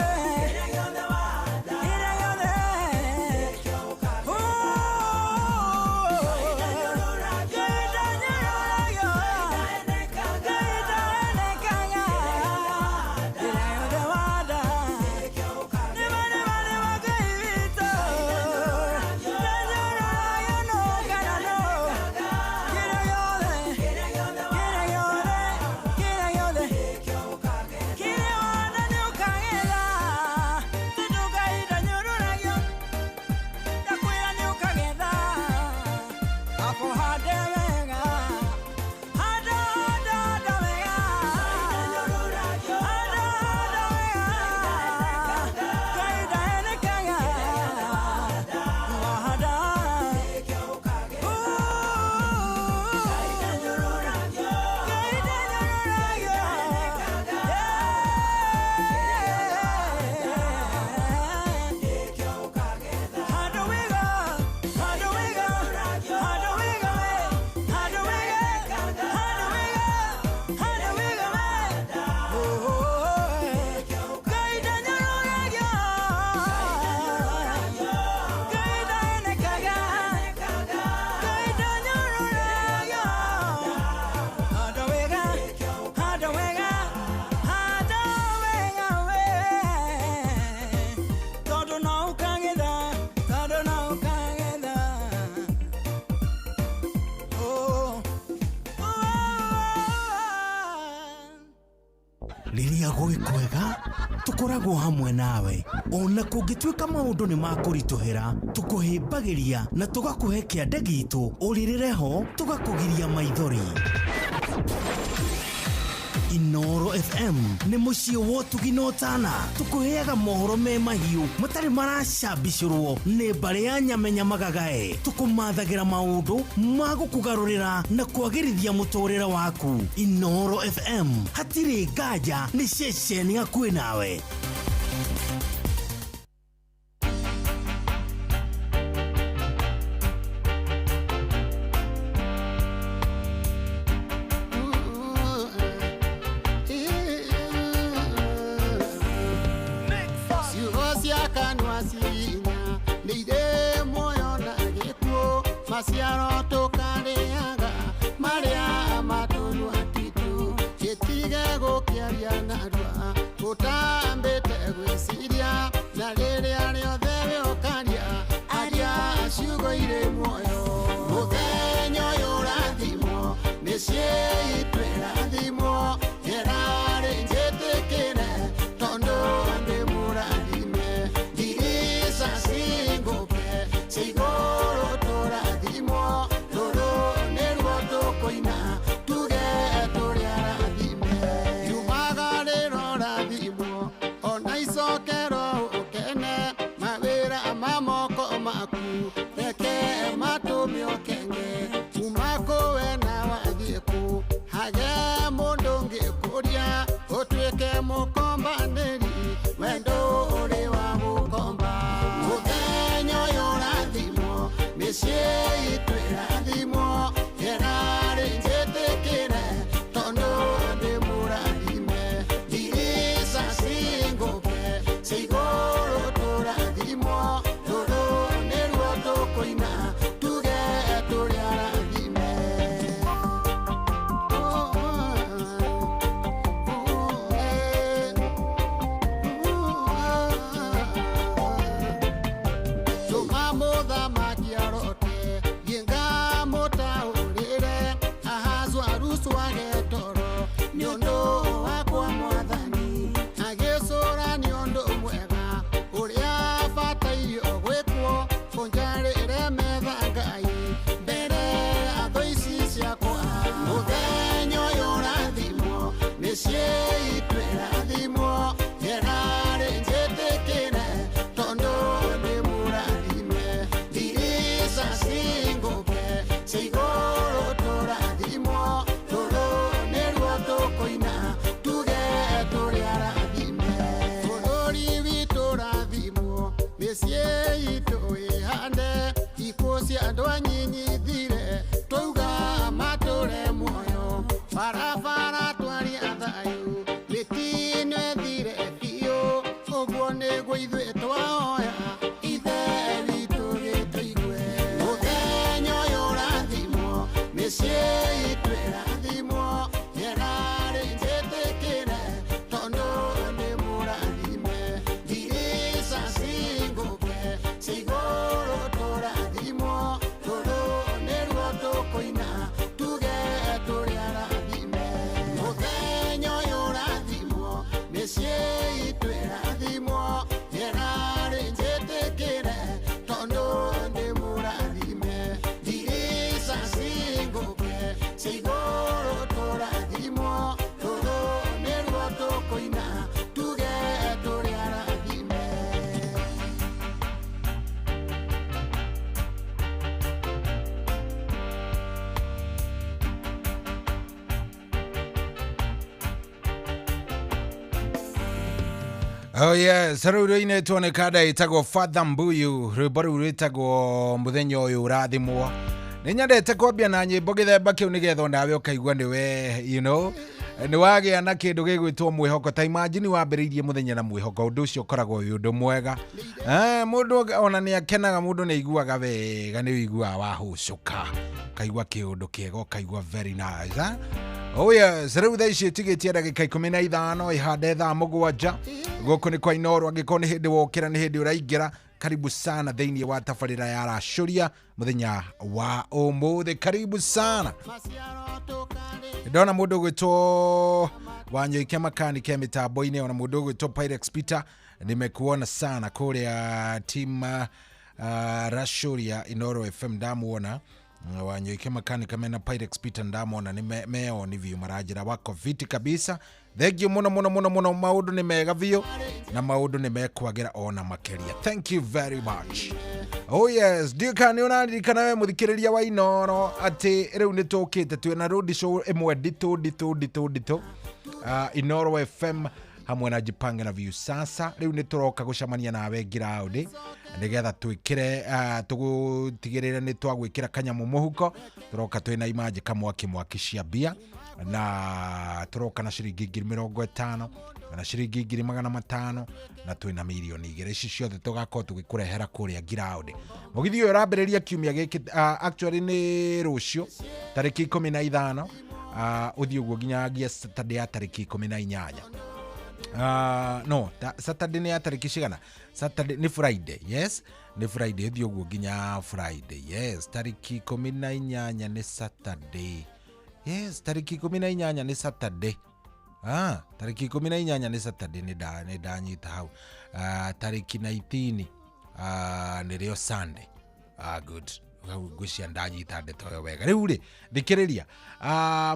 kĩrĩa gĩothe Ngai ndanyũrũragio Ngai ndenekaga kĩrĩa gĩothe wanda nĩma nĩma nĩma Ngai witũ ndanyũrũragio no kana no kĩrĩa gĩothe kĩrĩa gĩothe kĩrĩa gĩothe kĩrĩa wanda nĩũkagetha tondũ Ngai ndanyũrũragio ndakwĩra nĩũkagetha hapo hande wega handa handa handa wega handa handa wega Ngai ndahenekaga wahanda Ngai ndanyũrũragio Handa wega handa wega handa wega we handa wega handa wega handa wega we Ngai ndanyũrũragio Ngai ndahenekaga Ngai ndanyũrũragio handa wega handa wega handa wega we tondũ no ũkagetha tondũ no ũkagetha oh. Rĩrĩa gwĩ kwega tũkoragwo hamwe nawe ona kũngĩtuĩka maũndũ nĩ makũritũhĩra tũkũhĩmbagĩria na tũgakũhe kĩande gitũ ũrĩrĩre ho tũgakũgiria maithori Inoro FM nĩ mũciĩ wa ũtugi na ũtana tũkũheaga mohoro me mahiũ matarĩ maracambicũrwo nĩ mbarĩ ya nyamenya magagae tũkũmathagĩra maũndũ ma gũkũgarũrĩra na kwagĩrithia mũtũrĩre waku Inoro FM hatirĩ nganja nĩ ceceni hakuhĩ nawe. Ciugo cia kanua cinya nĩ irĩ muoyo na gĩkuũ maciaro tũkarĩaga marĩa matũnua titũ gĩtige gũkĩaria narua ũtambĩte gwĩciria na rĩrĩa rĩothe we ũkaria aria ciugo irĩ muoyo mũthenya ũyũ ũrathimwo mĩciĩ itũ ĩrathimwo ĩrarĩ njĩtĩkĩre tondũ ndĩ mũrathime ndirica cingũke cia igũrũ tũrathimwo rũrũ nĩruo tũkũina tuge tũrĩ arathime yumaga rĩro rathimwo ona icokero ũkene mawĩra ma moko maku reke matũme ũkenge kuma kũwe na wathiĩ kũ hage mũndũ ũngĩkũria ũtuĩke mũkombanĩri wendo ũrĩ wa gũkomba mũthenya ũyũ Mũthamaki arote Ngingamũtaũrĩre Ahasuerus toro Nĩ ũndũ wakwa mwathani Agĩcũrania ũndũ mwega Ũrĩa bataire gwĩkwo Kũnjarĩre metha Ngai Mbere ya thũ ici ciakwa Mũthenya ũyũ ũrathimwo Mĩciĩ itũ ĩrathimwo Rĩera njĩtĩkĩre Tondũ nĩ mũrathime Ndirica cihingũke Cia igũrũ tũrathimwo Rũrũ nĩruo tũkũina Tuge tũrĩ arathime Bũrũri witũ ũrathimwo Mĩciĩ itũ ĩhande Ikuũ cia andũ anyinyi ithire Twauga matũre muoyo Barabara twaria thayũ Mĩtino ĩthire biũ Ũguo nĩguo ithuĩ twahoya Ithe witũ gĩtũigue Mũthenya ũyũ ũrathimwo Mĩciĩ itũ ĩrathimwo Rĩera njĩtĩkĩre Tondũ nĩ mũrathime Ndirica cihingũke Cia igũrũ tũrathimwo Rũrũ nĩruo tũkũina Tuge tũrĩ arathime Mũthenya ũyũ ũrathimwo Mĩciĩ itũ ĩrathimwo Rĩera njĩtĩkĩre Tondũ nĩ mũrathime Ndirica cihingũke Cia igũrũ tũrathimwo Rũrũ nĩruo tũkũina Tuge tũrĩ arathime. Oh yes, rĩu rũinĩtwo nĩ kanda ĩtagwo Father Mbuyu, rwĩmbo rũu rwĩtagwo mũthenya ũyũ ũrathimwo. Nĩ nyendete kwambia na nyĩmbo gĩthemba kĩu nĩgetha onawe ũkaigua nĩwe, you know, nĩ wagĩa na kĩndũ gĩgwĩtwo mwĩhoko. Ta imagine wambĩrĩirie mũthenya na mwĩhoko, ũndũ ũcio ũkoragwo wĩ ũndũ mwega. Mũndũ ona nĩ akenaga, mũndũ nĩ aiguaga wega, nĩ ũiguaga wahũcũka, ũkaigua kĩũndũ kĩega, ũkaigua very nice. Eh? Oh yes, rĩu thaa ici ĩtigĩtie ndagĩka 15 ĩhande thaa 7 gũkũ nĩ kwa Inooro. Angĩkorwo nĩ hĩndĩ wokĩra, nĩ hĩndĩ ũraingĩra, karibu sana thĩinĩ wa tabarĩra ya Racũria mũthenya wa ũmũthĩ, karibu sana. Ndona mũndũ ũgwĩtwo Wanyoike Makanike mĩtambo-inĩ, ona mũndũ ũgwĩtwo Pyrex Peter, nimekuona sana kũrĩa team Racũria Inooro FM, ndamuona Wanyoike Makanika mena Pyrex Peter, ndamona nĩ meoni biũ, maranjĩra wako fiti kabisa. Thank you mũno mũno mũno mũno, maũndũ nĩ mega biũ na maũndũ nĩ mekwagĩra ona makĩria. Thank you very much. Oh yes, ndiũ kana nĩ ũraririkana we mũthikĩrĩria wa Inooro atĩ rĩu nĩ tũkĩte twĩna road show ĩmwe nditũ nditũ nditũ nditũ, Inooro FM hamwe na Jipange na Viusasa. Rĩu nĩ tũroka gũcemania nawe ngiraũndĩ nĩgetha twĩkĩre tũgũtigĩrĩre nĩ twagwĩkĩra kanyamũ mũhuko. Tũroka twĩna imanjĩka mwaki mwaki cia mbia, na tũroka na ciringi 50,000 na ciringi 500,000 na twĩna 2 million. Ici ciothe tũgakorwo tũgĩkũrehera kũrĩa ngiraũndĩ. Mũgithi ũyũ ũrambĩrĩria kiumia gĩkĩ, actually nĩ rũciũ tarĩki 15, ũthiĩ ũguo nginyagia Saturday ya tarĩki 18. No Saturday nĩ ya tarĩki cigana? Saturday nĩ Friday. Yes, nĩ Friday, ũthiĩ ũguo nginya Friday. Yes, tarĩki 18 nĩ Saturday. Yes, tarĩki 18 nĩ Saturday. Tarĩki 18 nĩ Saturday, nĩ ndanyita hau. Tarĩki 19 nĩrĩo Sunday. Good, ngwĩcia ndanyita ndeto ĩyo wega. Rĩu rĩ, thikĩrĩria,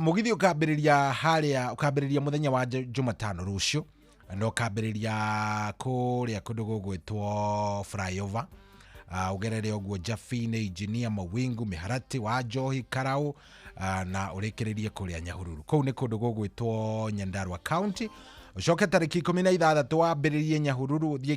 mũgithi ũkambĩrĩria harĩa, ũkambĩrĩria mũthenya wa Jumatano rũciũ, na ũkambĩrĩria kũrĩa kũndũ gũgwĩtwo Flyover, ũgerere ũguo Jafine, Engineer, Mawingu, Mĩharatĩ wa Njohi, Karau, na ũrĩkĩrĩrie kũrĩa Nyahururu. Kũu nĩ kũndũ gũgwĩtwo Nyandarua County. Ũcoke tarĩki 16 wambĩrĩrie Nyahururu, ũthiĩ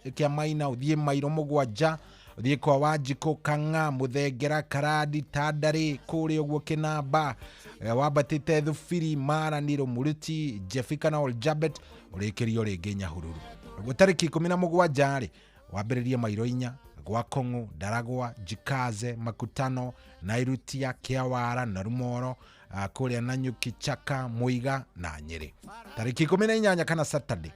Kĩamaina, ũthiĩ Mairo 7, ũthiĩ kwa Wanjikũ, Kang'a, Mũthengera, Karandi, Tandarĩ, kũrĩa ũguo Kĩnamba, wambatĩte Thubiri, Marani, Rũmũrĩti, Jebi kana Oljabet, ũrĩkĩrio rĩngĩ Nyahururu. Ũguo tarĩki 17 rĩ, wambĩrĩrie Mairo 4, gwa Kong'u, Ndaragwa, Jikaze, Makutano, Nairutia, Kĩawara na Rumoro, kũrĩa Nanyuki, Chaka, Muiga na Nyĩrĩ. Tarĩki 18 kana Saturday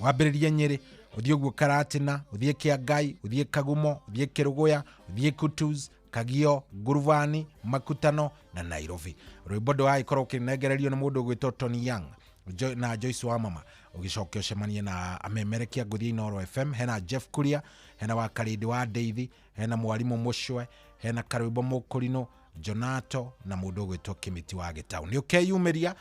wambĩrĩrie Nyĩrĩ, Ũthiĩ ũguo Karatina, ũthiĩ Kĩangai, ũthiĩ Kagumo, ũthiĩ Kĩrũgũya, ũthiĩ Kutus, Kagio, Nguruvani, Makutano na Nairobi. Rwĩmbo ndũgagĩkorwo ũkĩnengererio nĩ mũndũ ũgwĩtwo Tony Young na Joyce wa mama, ũgĩcoke ũcemanie na amemerekia ngũthi Inooro FM. Hena Jeff Kuria, hena wa Karĩndĩ wa Ndeithi, hena mwarimũ Mũcwe, hena Karwĩmbo Mũkũrinũ, Jonato na mũndũ ũgwĩtwo Kĩmĩti wa Gĩtaũ. Nĩ ũkeyumĩria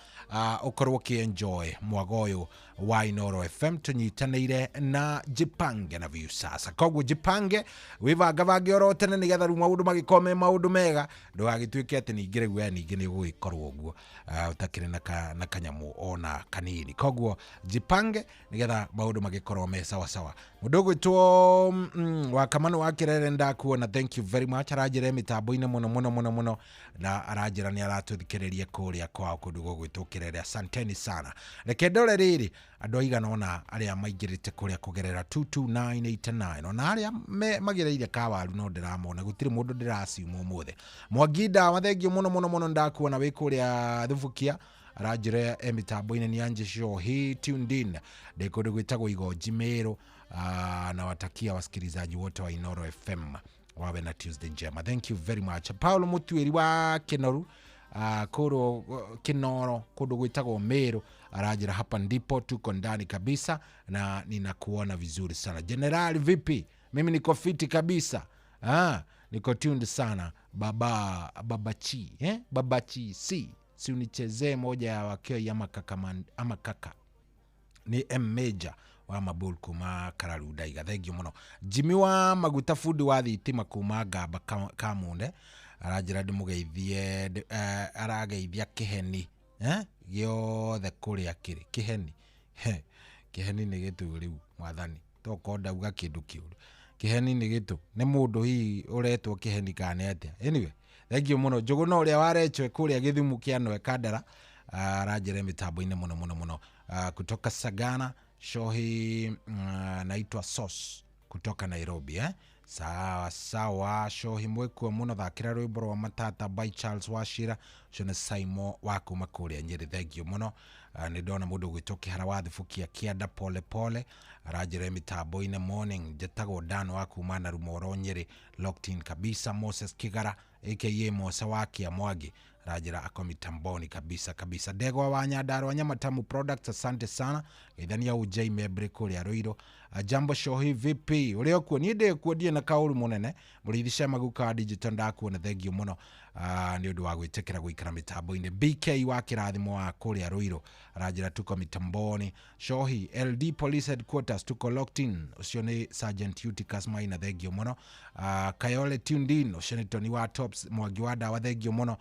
ũkorwo ũkĩenjoy mwaga ũyũ wa Inooro FM tũnyitanĩire na Jipange na Viusasa. Koguo Jipange wĩbangabange oro tene nĩgetha rĩu maũndũ magĩkorwo me maũndũ mega, ndũgagĩtuĩke atĩ ningĩ rĩu we ningĩ nĩ ũgũgĩkorwo ũguo ũtakĩrĩ na kanyamũ ona kanini. Koguo Jipange nĩgetha maũndũ magĩkorwo me sawa sawa. Mũndũ ũgwĩtwo wa Kamanu wa Kĩrere ndakuona, thank you very much. Aranjĩra mĩtambo-inĩ mũno mũno mũno mũno na aranjĩra nĩ aratũthikĩrĩria kũrĩa kwao kũndũ gũgwĩtwo Kĩrere. Asanteni sana. Reke ndore rĩrĩ andũ aigana ũna arĩa maingĩrĩte kũrĩa kũgerera 22989 ona arĩa magereire kawaru no ndĩramona, gũtirĩ mũndũ ndĩraciuma ũmũthĩ. Mwangi ndawa thengio mũno mũno mũno, ndakuona wĩ kũrĩa Thubukia. Aranjĩra e mĩtambo-inĩ nĩ Angie Shaw, he tuned in ndĩ kũndũ gwĩtagwo Igonji Meru. Na watakia wasikilizaji wote wa Inooro FM wawe na Tuesday njema. Thank you very much. Paulo Mutuiri wa Kinoru, kũrũ Kinoro kũndũ gwĩtagwo Meru, aranjĩra hapa ndipo tuko ndani kabisa na ninakuona vizuri sana. Generali vipi? Mimi niko fiti kabisa. Niko tuned sana. Baba chi, eh? Baba chi si. Si unichezee moja ya wakio ama kaka ama kaka. Ni M Major wa Mabul kuma Kararuda iga. Thank you muno. Jimmy wa Maguta fundi wa thitima kuma Ngamba Kamunde aranjĩra ndĩmũgeithie, arageithia kĩheni gĩothe kũrĩa kĩrĩ. Kĩheni. Kĩheni nĩ gĩtũ rĩu mwathani, tokorwo ndauga kĩndũ kĩũru. Kĩheni nĩ gĩtũ, nĩ mũndũ hihi ũretwo kĩheni kana nĩ atĩa. Anyway, thank you mũno. Njũgũna ũrĩa warechwe kũrĩa Gĩthumo kĩa Noe Kandara aranjĩra mĩtambo-inĩ mũno mũno mũno. Kutoka Sagana Shohi, naitwa Sos kutoka Nairobi, Sawa sawa. Shohi mwekuo mũno, thakĩra rwĩmbo rwa Matata by Charles Wachira, ũcio nĩ Saimo wa kuma kũrĩa Nyĩrĩ. Thank you mũno. Nĩ ndona mũndũ ũgwĩtwo Kĩhara wa Thubukia Kĩanda pole pole aranjĩra mĩtambo-inĩ morning. Njĩtagwo Dan wa kuma na Rumoro Nyĩrĩ, locked in kabisa. Moses Kigara aka Mose wa Kĩamwangi aranjĩra ako mitamboni kabisa kabisa. Ndegwa wa Nyandarua Nyamatamu Products, asante sana. Geithania UJ Mebre kũrĩa Ruiru. Jambo Shohi vipi? Ũrĩa ũkuo? Niĩ ndĩ kuo, ndirĩ na kaũru mũnene. Mũrĩithi Shema Guka wa Digital ndakuona, thank you mũno nĩ ũndũ wa gwĩtĩkĩra gũikara mĩtambo-inĩ. BK wa Kĩrathimo wa kũrĩa Ruiru aranjĩra tuko mitamboni. Shohi LD Police Headquarters tuko locked in, ũcio nĩ Sergeant Eutychus Maina, thank you mũno. Kayole tuned in, ũcio nĩ Tony wa Tops Mwangi wa Ndawa, thank you mũno.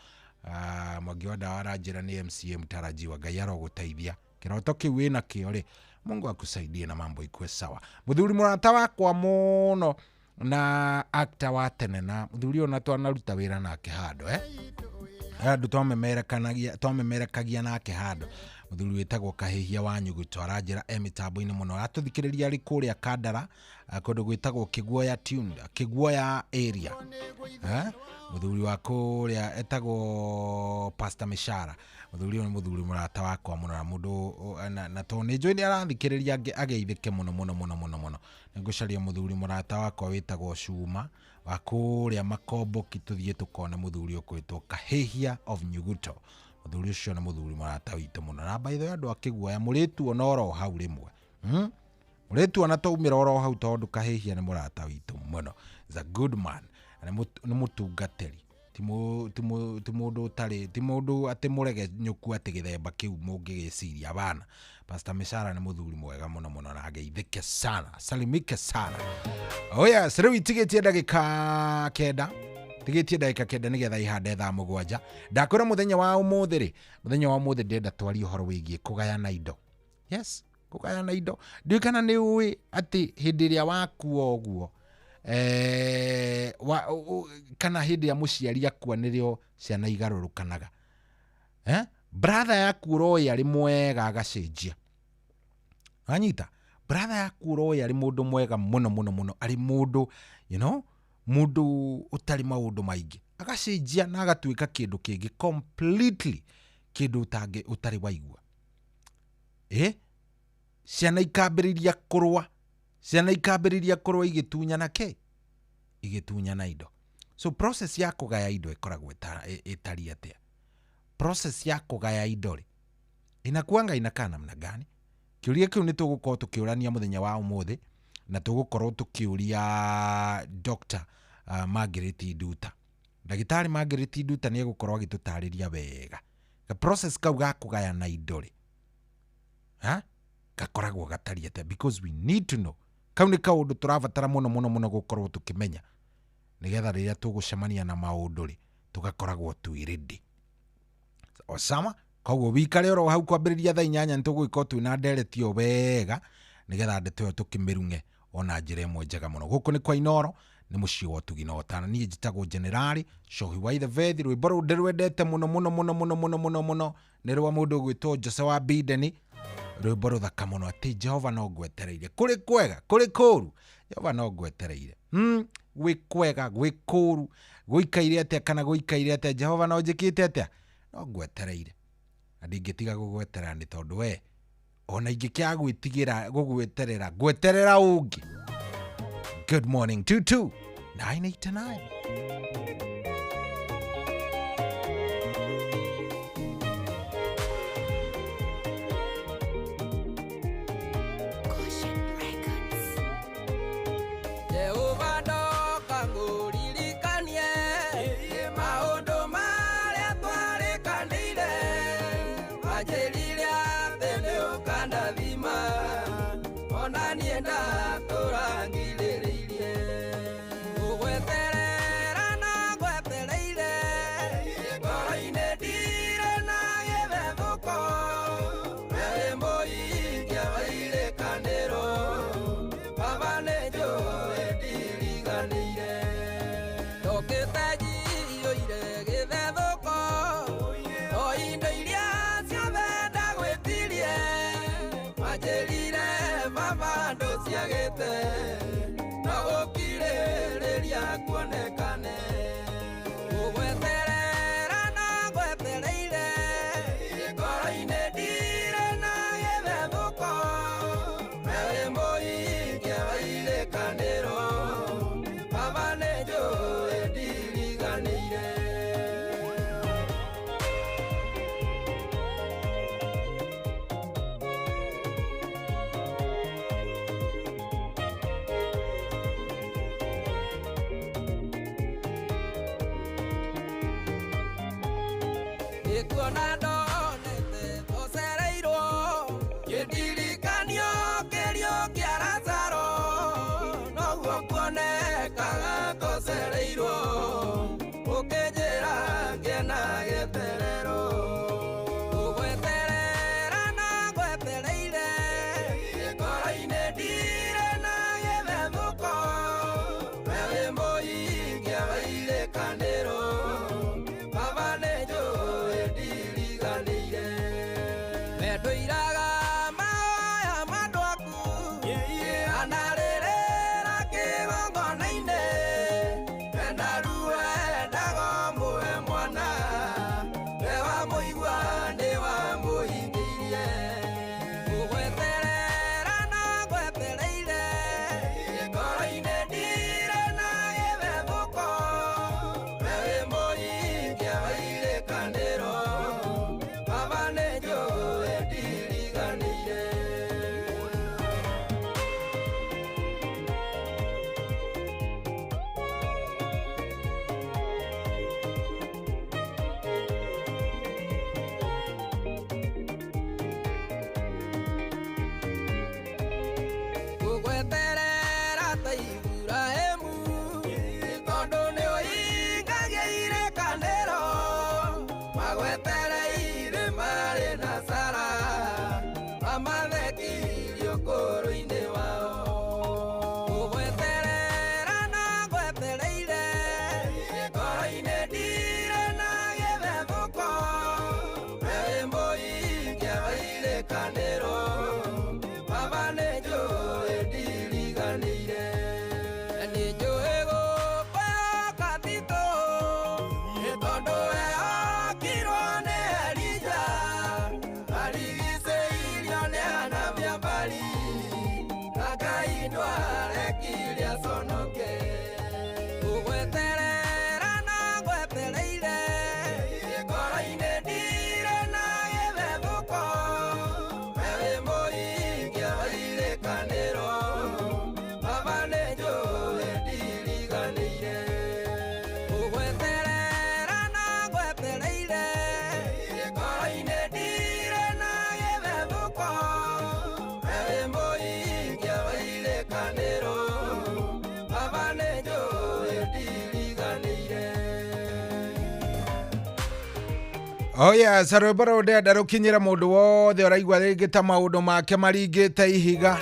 Mwangi wa Ndawa aranjĩra nĩ MCA mtarajiwa, Ngai arogũteithia kĩroto kĩu wĩna kĩo rĩ, Mungu akusaidie na mambo ikue sawa. Mũthuri mũrata wakwa mũno na actor wa tene, na mũthuri ũyũ na twanaruta wĩra nake handũ, handũ twamemerekagia nake handũ. Mũthuri wĩtagwo Kahĩhia wa Nyuguto aranjĩra e mĩtambo-inĩ mũno, aratũthikĩrĩria arĩ kũrĩa Kandara, kũndũ gwĩtagwo Kĩguoya tuned, Kĩguoya area. Mũthuri wa kũrĩa etagwo Pastor Mishara. Mũthuri ũyũ nĩ mũthuri mũrata wakwa mũno na mũndũ na tondũ nĩ njũĩ nĩ arathikĩrĩria ageithĩke mũno mũno mũno mũno mũno. Nĩngũcaria mũthuri mũrata wakwa wĩtagwo Cuma wa kũrĩa Makomboki, tũthiĩ tũkone mũthuri ũkwĩtwo Kahĩhia of Nyuguto. Mũthuri ũcio nĩ mũthuri mũrata witũ mũno. Na by the way andũ a Kĩguoya mũrĩtuona oro hau rĩmwe. Mũrĩtuona twaumĩra oro hau tondũ Kahĩhia nĩ mũrata witũ mũno. Is a good man. Na nĩ mũtungatĩri. Ti mũndũ ũtarĩ, ti mũndũ atĩ mũrege nyũku atĩ gĩthemba kĩu mũngĩgĩciria bana. Pastor Mishara nĩ mũthuri mwega mũno mũno na ageithĩke sana, salimike sana. Oh yes, rĩu itigĩtie ndagĩka 9. Tigĩtie ndagĩka 9 nĩgetha ihande thaa 7. Ndakwĩra mũthenya wa ũmũthĩ rĩ, mũthenya wa ũmũthĩ ndĩrenda twarie ũhoro wĩgiĩ kũgayana indo. Yes, kũgayana indo. Ndiũĩ kana nĩ ũĩ atĩ hĩndĩ ĩrĩa wakua ũguo, kana hĩndĩ ya mũciari akua nĩrĩo ciana igarũrũkanaga. Brother yaku ũroĩ arĩ mwega agacenjia. Wanyita? Brother yaku ũroĩ arĩ mũndũ mwega mũno mũno mũno, arĩ mũndũ, you know, mũndũ ũtarĩ maũndũ maingĩ, agacenjia na agatuĩka kĩndũ kĩngĩ completely, kĩndũ ũtarĩ waigua. Ciana ikambĩrĩria kũrũa, Ciana ikambĩrĩria kũrũa igĩtunyana kĩ, igĩtunyana indo. So process ya kũgaya indo ĩkoragwo ĩtariĩ atĩa? Process ya kũgaya indo rĩ, inakuanga inakaa namna gani? Kĩũria kĩu nĩ tũgũkorwo tũkĩũrania mũthenya wa ũmũthĩ, na tũgũkorwo tũkĩũria Dr. Margaret Nduta. Ndagĩtarĩ Margaret Nduta nĩ egũkorwo agĩtũtarĩria wega ga process kau ga kũgayana indo rĩ, ha gakoragwo gatariĩ atĩa, because we need to know. Kau nĩ kaũndũ tũrabatara mũno mũno mũno gũkorwo tũkĩmenya, nĩgetha rĩrĩa tũgũcemania na maũndũ rĩ, tũgakoragwo twĩ ready. Osama koguo wikare oro hau kwambĩrĩria thaa 8 nĩ tũgũgĩkorwo twĩna ndereti ĩyo wega, nĩgetha ndeto ĩyo tũkĩmĩrung'e ona njĩra ĩmwe njega mũno. Gũkũ nĩ kwa Inooro, nĩ mũciĩ wa ũtugi na ũtana. Niĩ njĩtagwo Generali Cohi wa Ithebethi. Rwĩmbo rũu ndĩrwendete mũno mũno mũno mũno mũno mũno mũno, nĩ rwa mũndũ ũgwĩtwo Jose wa Bideni. Rwĩmbo rũthaka mũno, atĩ Jehova no ngwetereire, kũrĩ kwega kũrĩ kũũru, Jehova no ngwetereire. Gwĩ kwega gwĩ kũũru, gũikaire atĩa kana gũikaire atĩa, Jehova no njĩkĩte atĩa, no ngwetereire, na ndingĩtiga gũgweterera nĩ tondũ we ona ingĩkĩaga gwĩtigĩra gũgweterera, ngweterera ũngĩ. Good morning 22989. Jehova ndoka ngũririkanie maũndũ marĩa twarĩkanĩire, wanjĩrire atĩ nĩũkandathima, ona niĩ ndatũra ngirĩrĩirie. Gũgweterera na ngwetereire, ngoro-inĩ ndirĩ na gĩthethũko, we wĩ mũhingia wa irĩkanĩro, Baba nĩnjũĩ ndiriganĩire. Ndokĩte njiyũire gĩthethũko, o indo iria ciothe ndagwĩtirie, wanjĩrire Baba ndũciagĩte, no gũkirĩrĩria kuonekane. Gũgweterera na ngwetereire, ngoro-inĩ ndirĩ na gĩthethũko, we wĩ mũhingia wa irĩkanĩro, Baba nĩnjũĩ ndiriganĩire. Nĩkuona ndonete tũcereirwo, kĩndirikanio kĩrio kĩa Lazaro, noguo kuonekaga tũcereirwo, ũkĩnjĩra ngĩe na gĩeterero. Gũgweterera na ngwetereire, ngoro-inĩ ndirĩ na gĩthethũko, we wĩ mũhingia wa irĩkanĩro, Baba nĩnjũĩ ndiriganĩire. Ũgweterera na ngwetereire ngoro-inĩ ndirĩ na gĩthethũko. We wĩ mũhingia wa irĩkanĩro, Baba nĩnjũĩ ndiriganĩire. Ũgweterera na ngwetereire ngoro-inĩ ndirĩ na gĩthethũko. We wĩ mũhingia wa irĩkanĩro, Baba nĩnjũĩ ndiriganĩire. Oh yes, rwĩmbo rũrũ ndĩrenda rũkinyĩre mũndũ wothe ũraigua rĩngĩ ta maũndũ make maringĩte ihiga,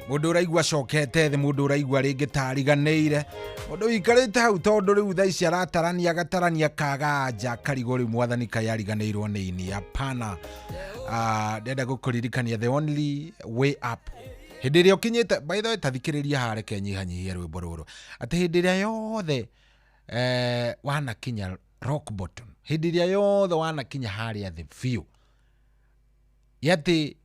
mũndũ ũraigua acokete thĩ, mũndũ ũraigua rĩngĩ ta ariganĩire, mũndũ ũikarĩte hau tondũ rĩu thaa ici aratarania agatarania kaganja karigwo rĩu mwathani kaĩ ariganĩirwo nĩ ini. Hapana. Ndĩrenda gũkũririkania the only way up hĩndĩ ĩrĩa ũkinyĩte. By the way, ta thikĩrĩria haha, reke nyihanyihie rwĩmbo rũrũ, atĩ hĩndĩ ĩrĩa yothe wanakinya rock bottom, hĩndĩ ĩrĩa yothe wanakinya harĩa thĩ biũ, yatĩ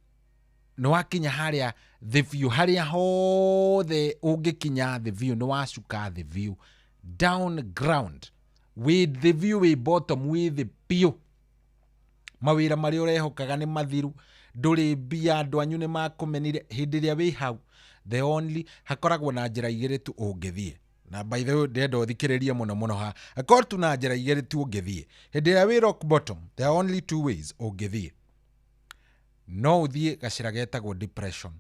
nĩ wakinya harĩa thĩ biũ, harĩa hothe ũngĩkinya thĩ biũ, nĩ wacuka thĩ biũ, down ground, wĩ thĩ biũ, wĩ bottom, wĩ thĩ biũ, mawĩra marĩa ũrehokaga nĩ mathiru, ndũrĩ mbia, andũ anyu nĩ makũmenire. Hĩndĩ ĩrĩa wĩ hau, the only hakoragwo na njĩra igĩrĩ tu ũngĩthiĩ. Na by the way, ndĩrenda ũthikĩrĩrie mũno mũno ha akorwo tu na njĩra igĩrĩ tu ũngĩthiĩ hĩndĩ ĩrĩa wĩ rock bottom. There are only two ways ũngĩthiĩ. No ũthiĩ gacĩra getagwo depression,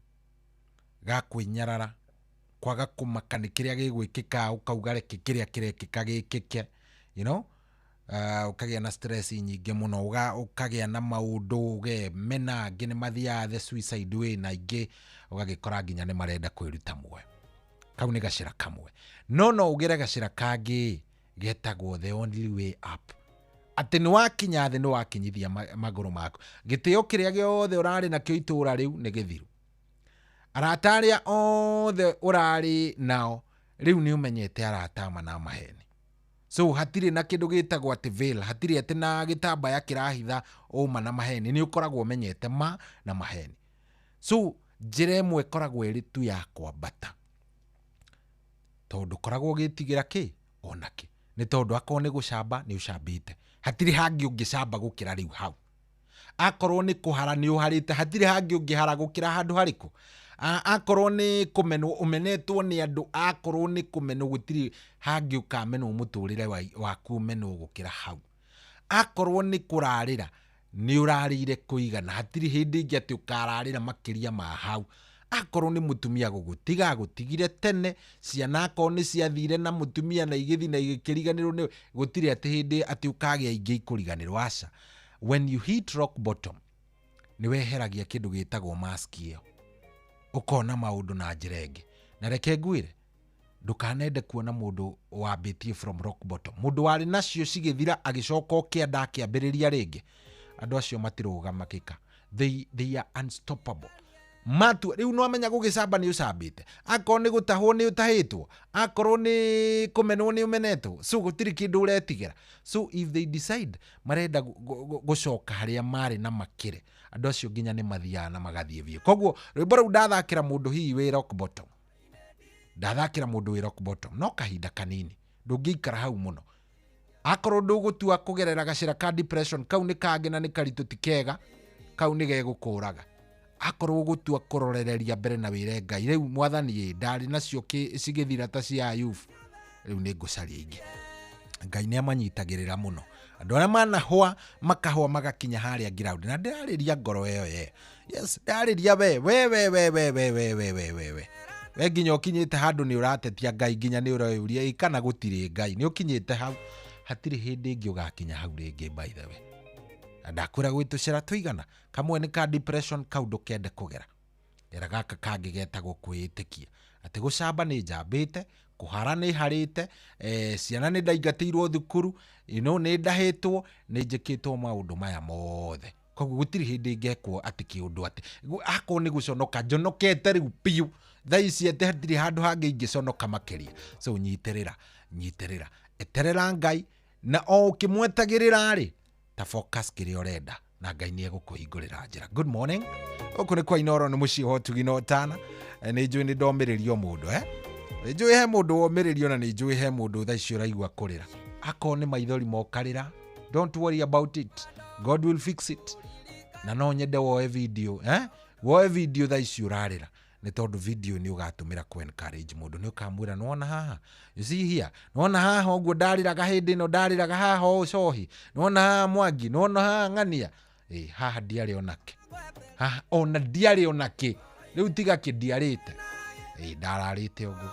ga kwĩnyarara, kwaga kũmaka nĩ kĩrĩa gĩgwĩkĩka, ũkauga reke kĩrĩa kĩrekĩka gĩkĩke, ũkagĩa na stress nyingĩ mũno, ũkagĩa na maũndũ ũgemena, angĩ nĩ mathiaga the suicide way, na aingĩ ũgagĩkora nginya nĩ marenda kwĩruta muoyo. Kau nĩ gacĩra kamwe. No no ũgere gacĩra kangĩ getagwo the only way up, atĩ nĩ wakinya thĩ, nĩ wakinyithia magũrũ maku, gĩtĩo kĩrĩa gĩothe ũrarĩ nakĩo itũũra rĩu nĩ gĩthiru, arata arĩa othe ũrarĩ nao rĩu nĩ ũmenyete arata ama na maheni. So hatirĩ na kĩndũ gĩtagwo atĩ veil, hatirĩ atĩ na gĩtambaya kĩrahitha ũma na maheni, nĩ ũkoragwo ũmenyete ma na maheni. So njĩra ĩmwe ĩkoragwo ĩrĩ tu ya kwambata, tondũ ũkoragwo ũgĩtigĩra kĩ ona kĩ, nĩ tondũ akorwo nĩ gũcamba nĩ ũcambĩte, hatirĩ hangĩ ũngĩcamba gũkĩra rĩu hau. Akorwo nĩ kũhara nĩ ũharĩte, hatirĩ hangĩ ũngĩhara gũkĩra handũ harĩkũ. Akorwo nĩ kũmenwo ũmenetwo nĩ andũ, akorwo nĩ kũmenwo, gũtirĩ hangĩ ũkamenwo mũtũrĩre waku ũmenwo gũkĩra hau. Akorwo nĩ kũrarĩra nĩ ũrarĩire kũigana, hatirĩ hĩndĩ ĩngĩ atĩ ũkararĩra makĩria ma hau. Akorwo nĩ mũtumia gũgũtiga agũtigire tene, ciana akorwo nĩ ciathire na mũtumia na igĩthiĩ na igĩkĩriganĩrwo nĩwe, gũtirĩ atĩ hĩndĩ atĩ ũkagĩa ingĩ ikũriganĩrwo, aca. When you hit rock bottom, nĩ weheragia kĩndũ gĩtagwo mask ĩyo, ũkona maũndũ na njĩra ĩngĩ. Na reke ngwĩre, ndũkanende kuona mũndũ wambĩtie from rock bottom, mũndũ warĩ nacio cigĩthira agĩcoka ũkĩenda akĩambĩrĩria rĩngĩ. Andũ acio matirũgamakĩka, they are unstoppable. Matua rĩu no amenya gũgĩcamba nĩ ũcambĩte, akorwo nĩ gũtahwo nĩ ũtahĩtwo, akorwo nĩ kũmenwo nĩ ũmenetwo, so gũtirĩ kĩndũ ũretigĩra. So if they decide marenda gũcoka harĩa marĩ na makĩre, andũ acio nginya nĩ mathiaga na magathiĩ biũ. Koguo rwĩmbo rũu ndathakĩra mũndũ hihi wĩ rock bottom, ndathakĩra mũndũ wĩ rock bottom, no kahinda kanini, ndũngĩikara hau mũno. Akorwo ndũgũtua kũgerera gacĩra ka depression, kau nĩ kangĩ na nĩ karitũ, ti kega, kau nĩ gegũkũraga. Akorwo ũgũtua kũrorereria mbere na wĩre Ngai, rĩu mwathani ĩ, ndarĩ nacio cigĩthira ta cia Ayubu, rĩu nĩ ngũcaria ingĩ. Ngai nĩ amanyitagĩrĩra mũno andũ arĩa manahũa makahũa magakinya harĩa ground. Na ndĩrarĩria ngoro ĩyo ye, yes, ndĩrarĩria we we we we we we we we we we we we nginya ũkinyĩte handũ nĩ ũratetia Ngai, nginya nĩ ũreyũria ĩ kana gũtirĩ Ngai. Nĩ ũkinyĩte hau, hatirĩ hĩndĩ ĩngĩ ũgakinya hau rĩngĩ. By the way, na ndakwĩra gwĩ tũcĩra tũigana, kamwe nĩ ka depression, kau ndũkende kũgera. Gera gaka kangĩ getagwo kwĩĩtĩkia, atĩ gũcamba nĩ njambĩte, kũhara nĩ harĩte, ciana nĩ ndaingatĩirwo thukuru, nĩ ndahĩtwo, nĩ njĩkĩtwo maũndũ maya mothe, koguo gũtirĩ hĩndĩ ngekwo atĩ kĩũndũ atĩ akorwo nĩ gũconoka njonokete rĩu biũ thaa ici, atĩ hatirĩ handũ hangĩ ingĩconoka makĩria. So nyitĩrĩra, nyitĩrĩra, eterera Ngai, na o ũkĩmwetagĩrĩra rĩ, ta focus kĩrĩa ũrenda, na Ngai nĩ egũkũhingũrĩra njĩra. Good morning, gũkũ nĩ kwa Inoro, nĩ mũciĩ wa ũtugi na ũtana. Nĩ njũĩ nĩ ndomĩrĩrio mũndũ. Nĩ njũĩ he mũndũ womĩrĩrio na nĩ njũĩ he mũndũ thaa ici ũraigua kũrĩra. Akorwo nĩ maithori mokarĩra, don't worry about it, God will fix it. Na no nyende woe video, eh? Woe video thaa ici ũrarĩra, nĩ tondũ video nĩ ũgatũmĩra kũ encourage mũndũ, nĩ ũkamwĩra nĩwona haha, you see here, nĩwona haha ũguo ndarĩraga hĩndĩ ĩno, ndarĩraga haha ũũ cohi, nĩwona haha Mwangi, nĩwona haha ng'ania, ĩ haha ndiarĩ onake, haha ona ndiarĩ onake, rĩu tiga kĩ ndiarĩte, ĩ ndararĩte ũguo.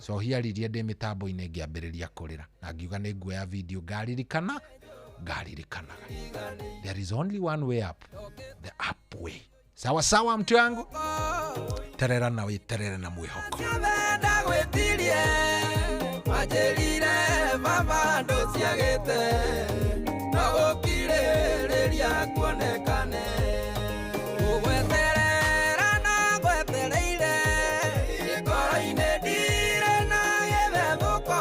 Cohi aririe ndĩ mĩtambo-inĩ ngĩambĩrĩria kũrĩra na ngiuga nĩ nguoya video ngaririkana, ngaririkanaga. There is only one way up, the up way. Sawa sawa mtu yangu, terera na wĩterere na mwĩhoko. Ndagwĩtirie manjĩrire baba ndũciagĩte no gũkirĩrĩria kuonekane gũgweterera na ngwetereire ngoro-inĩ ndirĩ na gĩthethũko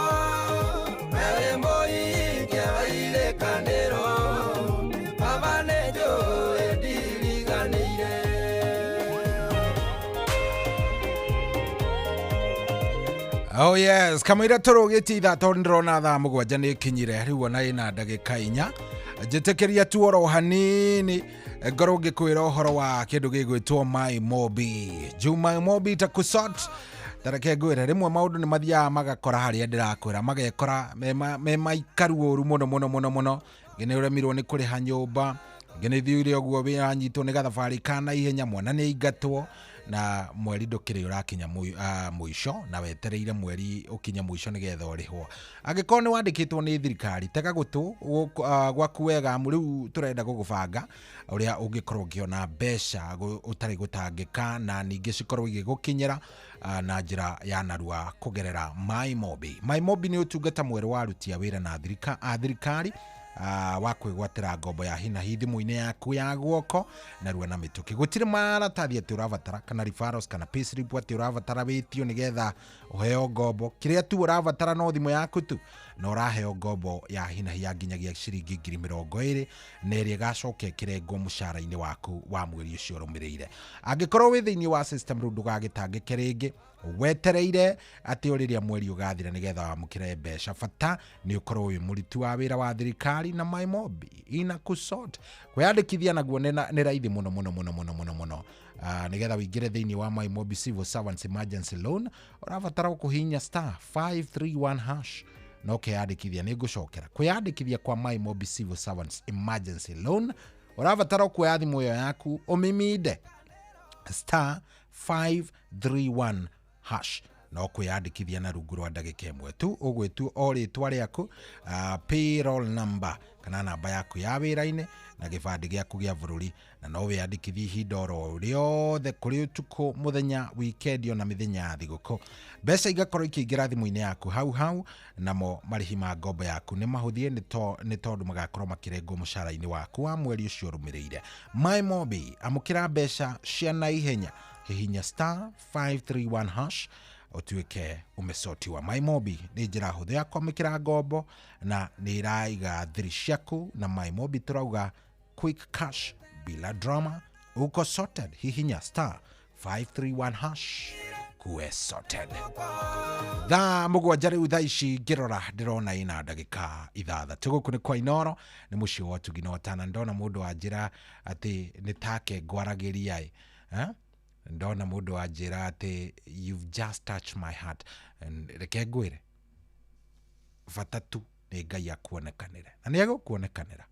we wĩ mũhingia wa irĩkanĩro baba nĩ njũĩ ndiriganĩire. Oh yes, kamũira tũrũgĩtie ithaa tondũ ndĩrona thaa 7 nĩ ikinyire rĩu ona ĩna ndagĩka 4. Njĩtĩkĩria tu oro hanini ngorwo ngĩkwĩra ũhoro wa kĩndũ gĩgwĩtwo My Mobi. Juu My Mobi takusort. Tareke ngwĩre rĩmwe maũndũ nĩ mathiaga magakora harĩa ndĩrakwĩra, magekora me maikaru ũru mũno mũno mũno mũno. Ngĩ nĩ ũremirwo nĩ kũrĩha nyũmba, ngĩ nĩ thiũire ũguo wĩranyitwo nĩ gathabarĩ ka naihenya, mwana nĩ aingatwo na mweri ndũkĩrĩ ũrakinya mũico na wetereire mweri ũkinye mũico nĩgetha ũrĩhwo. Angĩkorwo nĩ wandĩkĩtwo nĩ thirikari, tega gũtũ gwaku wega, amu rĩu tũrenda gũgũbanga ũrĩa ũngĩkorwo ũkĩona mbeca ũtarĩ gũtangĩka na ningĩ cikorwo igĩgũkinyĩra na njĩra ya narua kũgerera My Mobi. My Mobi nĩ ũtungata mwerũ wa aruti a wĩra na a thirikari wa kwĩgwatĩra ngombo ya hi na hi thimũ-inĩ yaku ya guoko narua na mĩtũkĩ. Gũtirĩ maratathi atĩ ũrabatara kana referrals kana payslip atĩ ũrabatara wĩtio nĩgetha ũheo ngombo. Kĩrĩa tu ũrabatara no thimũ yaku tu na ũraheo ngombo ya hi na hi ya nginyagia ciringi 20,000 na ĩrĩa ĩgacoka ĩkĩrengwo mũcara-inĩ waku wa mweri ũcio ũrũmĩrĩire. Angĩkorwo wĩ thĩinĩ wa system rĩu ndũgagĩtangĩke rĩngĩ, wetereire atĩ o rĩrĩa mweri ũgathira nĩgetha wamũkĩre mbeca. Bata nĩ ũkorwo wĩ mũruti wa wĩra wa thirikari na My Mobi ina kusort. Kwĩyandĩkithia naguo nĩ raithi mũno mũno mũno mũno mũno mũno. Nĩgetha ũingĩre thĩinĩ wa My Mobi Civil Servants Emergency Loan ũrabatara kũhihinya star 531 hash na ũkeyandĩkithia. Nĩ ngũcokera kwĩyandĩkithia kwa My Mobi Civil Servants Emergency Loan ũrabatara kuoya thimũ ĩyo yaku ũmiminde star 531 hash na ũkwĩyandĩkithia na rungu rwa ndagĩka ĩmwe tu. Ũgwĩtu o rĩtwa rĩaku, payroll number kana namba yaku ya wĩra-inĩ na gĩbandĩ gĩaku gĩa bũrũri, na no wĩyandĩkithie ihinda oro rĩothe kũrĩ ũtukũ, mũthenya, wikendi ona mĩthenya ya thigũkũ. Mbeca igakorwo ikĩingĩra thimũ-inĩ yaku hau hau, namo marĩhi ma ngombo yaku nĩ mahũthie nĩ tondũ magakorwo makĩrengwo mũcara-inĩ waku wa mweri ũcio ũrũmĩrĩire. My Mobi, amũkĩra mbeca cia naihenya, hihinya star 531 hash ũtuĩke ũmecotiwa. My Mobi nĩ njĩra hũthũ ya kwamũkĩra ngombo na nĩ ĩraiga thiri ciaku, na My Mobi tũrauga quick cash bila drama, uko sorted. Hihinya star 531 hash kuwe sorted. Thaa 7 rĩu thaa ici ngĩrora ndĩrona ĩna ndagĩka 6. Gũkũ nĩ kwa Inooro, nĩ mũciĩ wa ũtugi na ũtana. Ndona mũndũ wanjĩra atĩ nĩ take ngwaragĩria ĩ. Ndona mũndũ wanjĩra atĩ you've just touched my heart. Reke ngwĩre bata tu nĩ Ngai akuonekanĩre, na nĩ egũkuonekanĩra.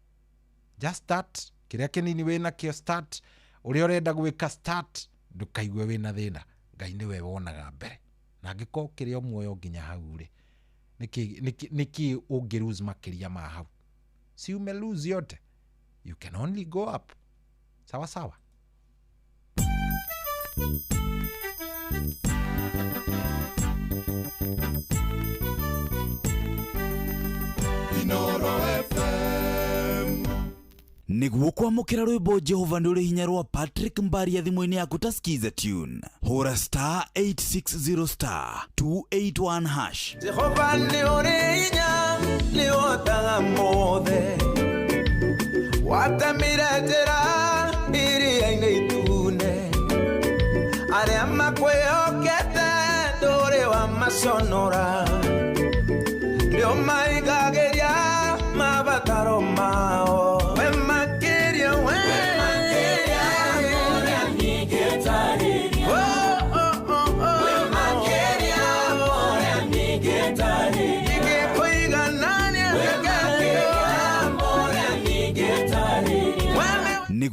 Just start kĩrĩa kĩnini wĩnakĩo, start ũrĩa ũrenda gwĩka, start, ndũkaigue wĩna thĩna. Ngai nĩwe wonaga mbere, na angĩkorwo ũkĩrĩ o muoyo nginya hau rĩ, nĩkĩ ũngĩ lose makĩria ma hau? Si ume lose yote, you can only go up. Sawa sawa. Inooro FM. Nĩguo kwamũkĩra rwĩmbo Jehova nĩ ũrĩ hinya rwa Patrick Mbaria thimũ-inĩ yaku ta skiza tune, hũra star 860 star 281 hash. Jehova nĩ ũrĩ hinya, nĩ ũhotaga mothe, watemire njĩra iria-inĩ itune, arĩa makwĩhokete ndũrĩ wa macokia.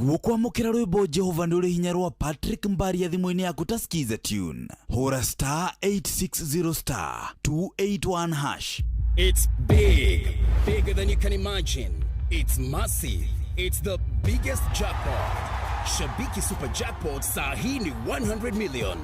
Nĩguo kwamũkĩra rwĩmbo Jehova nĩ ũrĩ hinya rwa Patrick Mbaria thimũ-inĩ yaku ta skiza tune, hũra star 860 star 281 hash. It's big, bigger than you can imagine. It's massive. It's the biggest jackpot. Shabiki Super Jackpot saa hii ni 100 million.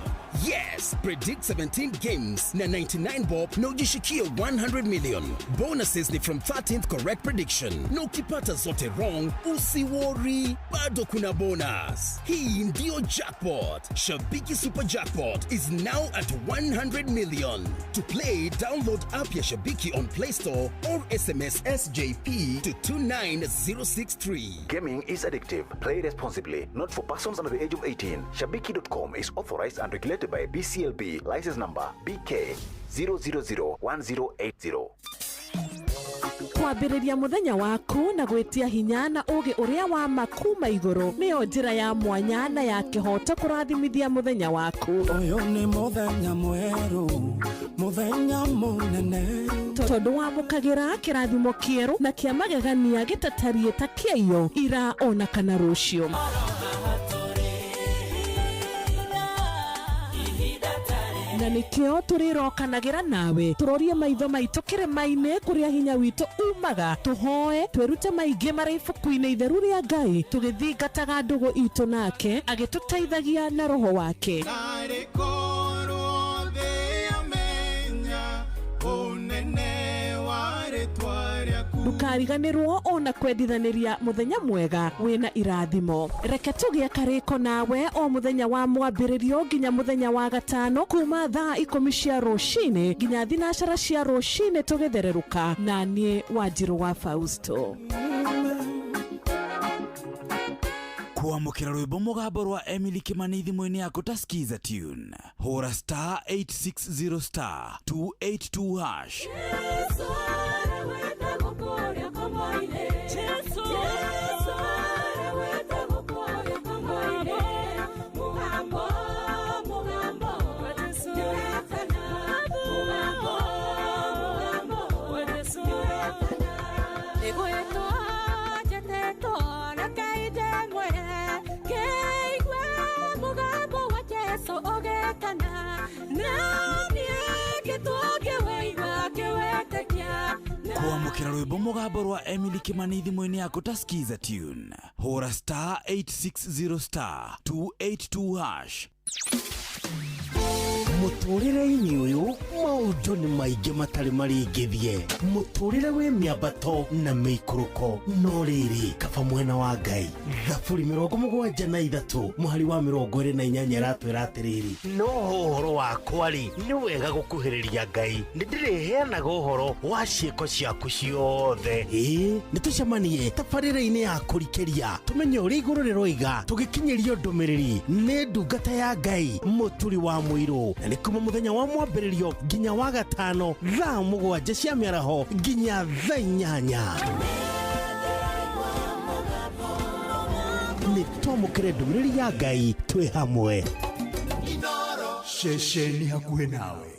Yes, predict 17 games na 99 bob na ujishikie 100 million. Bonuses ni from 13th correct prediction. Na ukipata zote wrong, usiworry, bado kuna bonus. Hii ndio jackpot. Shabiki Super Jackpot is now at 100 million. To play, download app ya Shabiki on Play Store or SMS SJP to 29063. Gaming is addictive. Play responsibly. Not for persons under the age of 18. Shabiki.com is authorized and regulated by BCLB. License number BK 0001080. Kwambĩrĩria mũthenya waku na gwĩtia hinya na ũũgĩ ũrĩa wa ma kuma igũrũ nĩyo njĩra ya mwanya na ya kĩhooto kũrathimithia mũthenya waku. Ũyũ nĩ mũthenya mwerũ, mũthenya mũnene. Tondũ wamũkagĩra kĩrathimo kĩerũ na kĩa magegania gĩtatariĩ ta kĩaiyo ira ona kana rũciũ. Na nĩkĩo tũrĩrokanagĩra nawe tũrorie maitho maitũ kĩrĩma-inĩ kũrĩa hinya witũ umaga, tũhoe twĩrute maingĩ marĩ ibuku-inĩ itheru rĩa Ngai tũgĩthingataga ndũgũ itũ nake agĩtũteithagia na roho wake. Narĩ korwo thĩ yamenya ũnene wa rĩtwa rĩaku. Ndũkariganĩrwo ona kwendithanĩria mũthenya mwega wĩna irathimo. Reke tũgĩe karĩko nawe o mũthenya wa mwambĩrĩrio nginya mũthenya wa gatano kuma thaa 10 cia rũcinĩ nginya 9 cia rũcinĩ tũgĩthererũka na niĩ Wanjirũ wa Fausto. Kwamũkĩra rwĩmbo mũgambo rwa Emily Kimani thimũ-inĩ yaku ta skiza tune, hũra star 860 star 282 hash. Kwamũkĩra rwĩmbo mũgambo rwa Emily Kimani thimũ-inĩ yaku ta skiza tune, hũra star 860 star 282 hash. Mũtũrĩre-inĩ ũyũ maũndũ nĩ maingĩ matarĩ maringithie, mũtũrĩre wĩ mĩambato na mĩikũrũko, no rĩrĩ kaba mwena wa Ngai. Thaburi 73 mũhari wa 28 ĩratwĩra atĩrĩrĩ, no ũhoro wakwa rĩ nĩ wega gũkuhĩrĩria Ngai, nĩndĩrĩheanaga ũhoro wa ciĩko ciaku ciothe. Ĩĩ nĩ tũcemanie tabarĩra-inĩ ya kũrikĩria tũmenye ũrĩa igũrũ rĩroiga tũgĩkinyĩrio ndũmĩrĩri nĩ ndungata ya Ngai Mũturi wa Mũirũ, na nĩ kuma mũthenya wa mwambĩrĩrio nginya wa gatano thaa 7 cia mĩaraho nginya thaa 8. Nĩ twamũkĩre ndũmĩrĩri ya Ngai twĩ hamwe. Ceceni hakuhĩ nawe.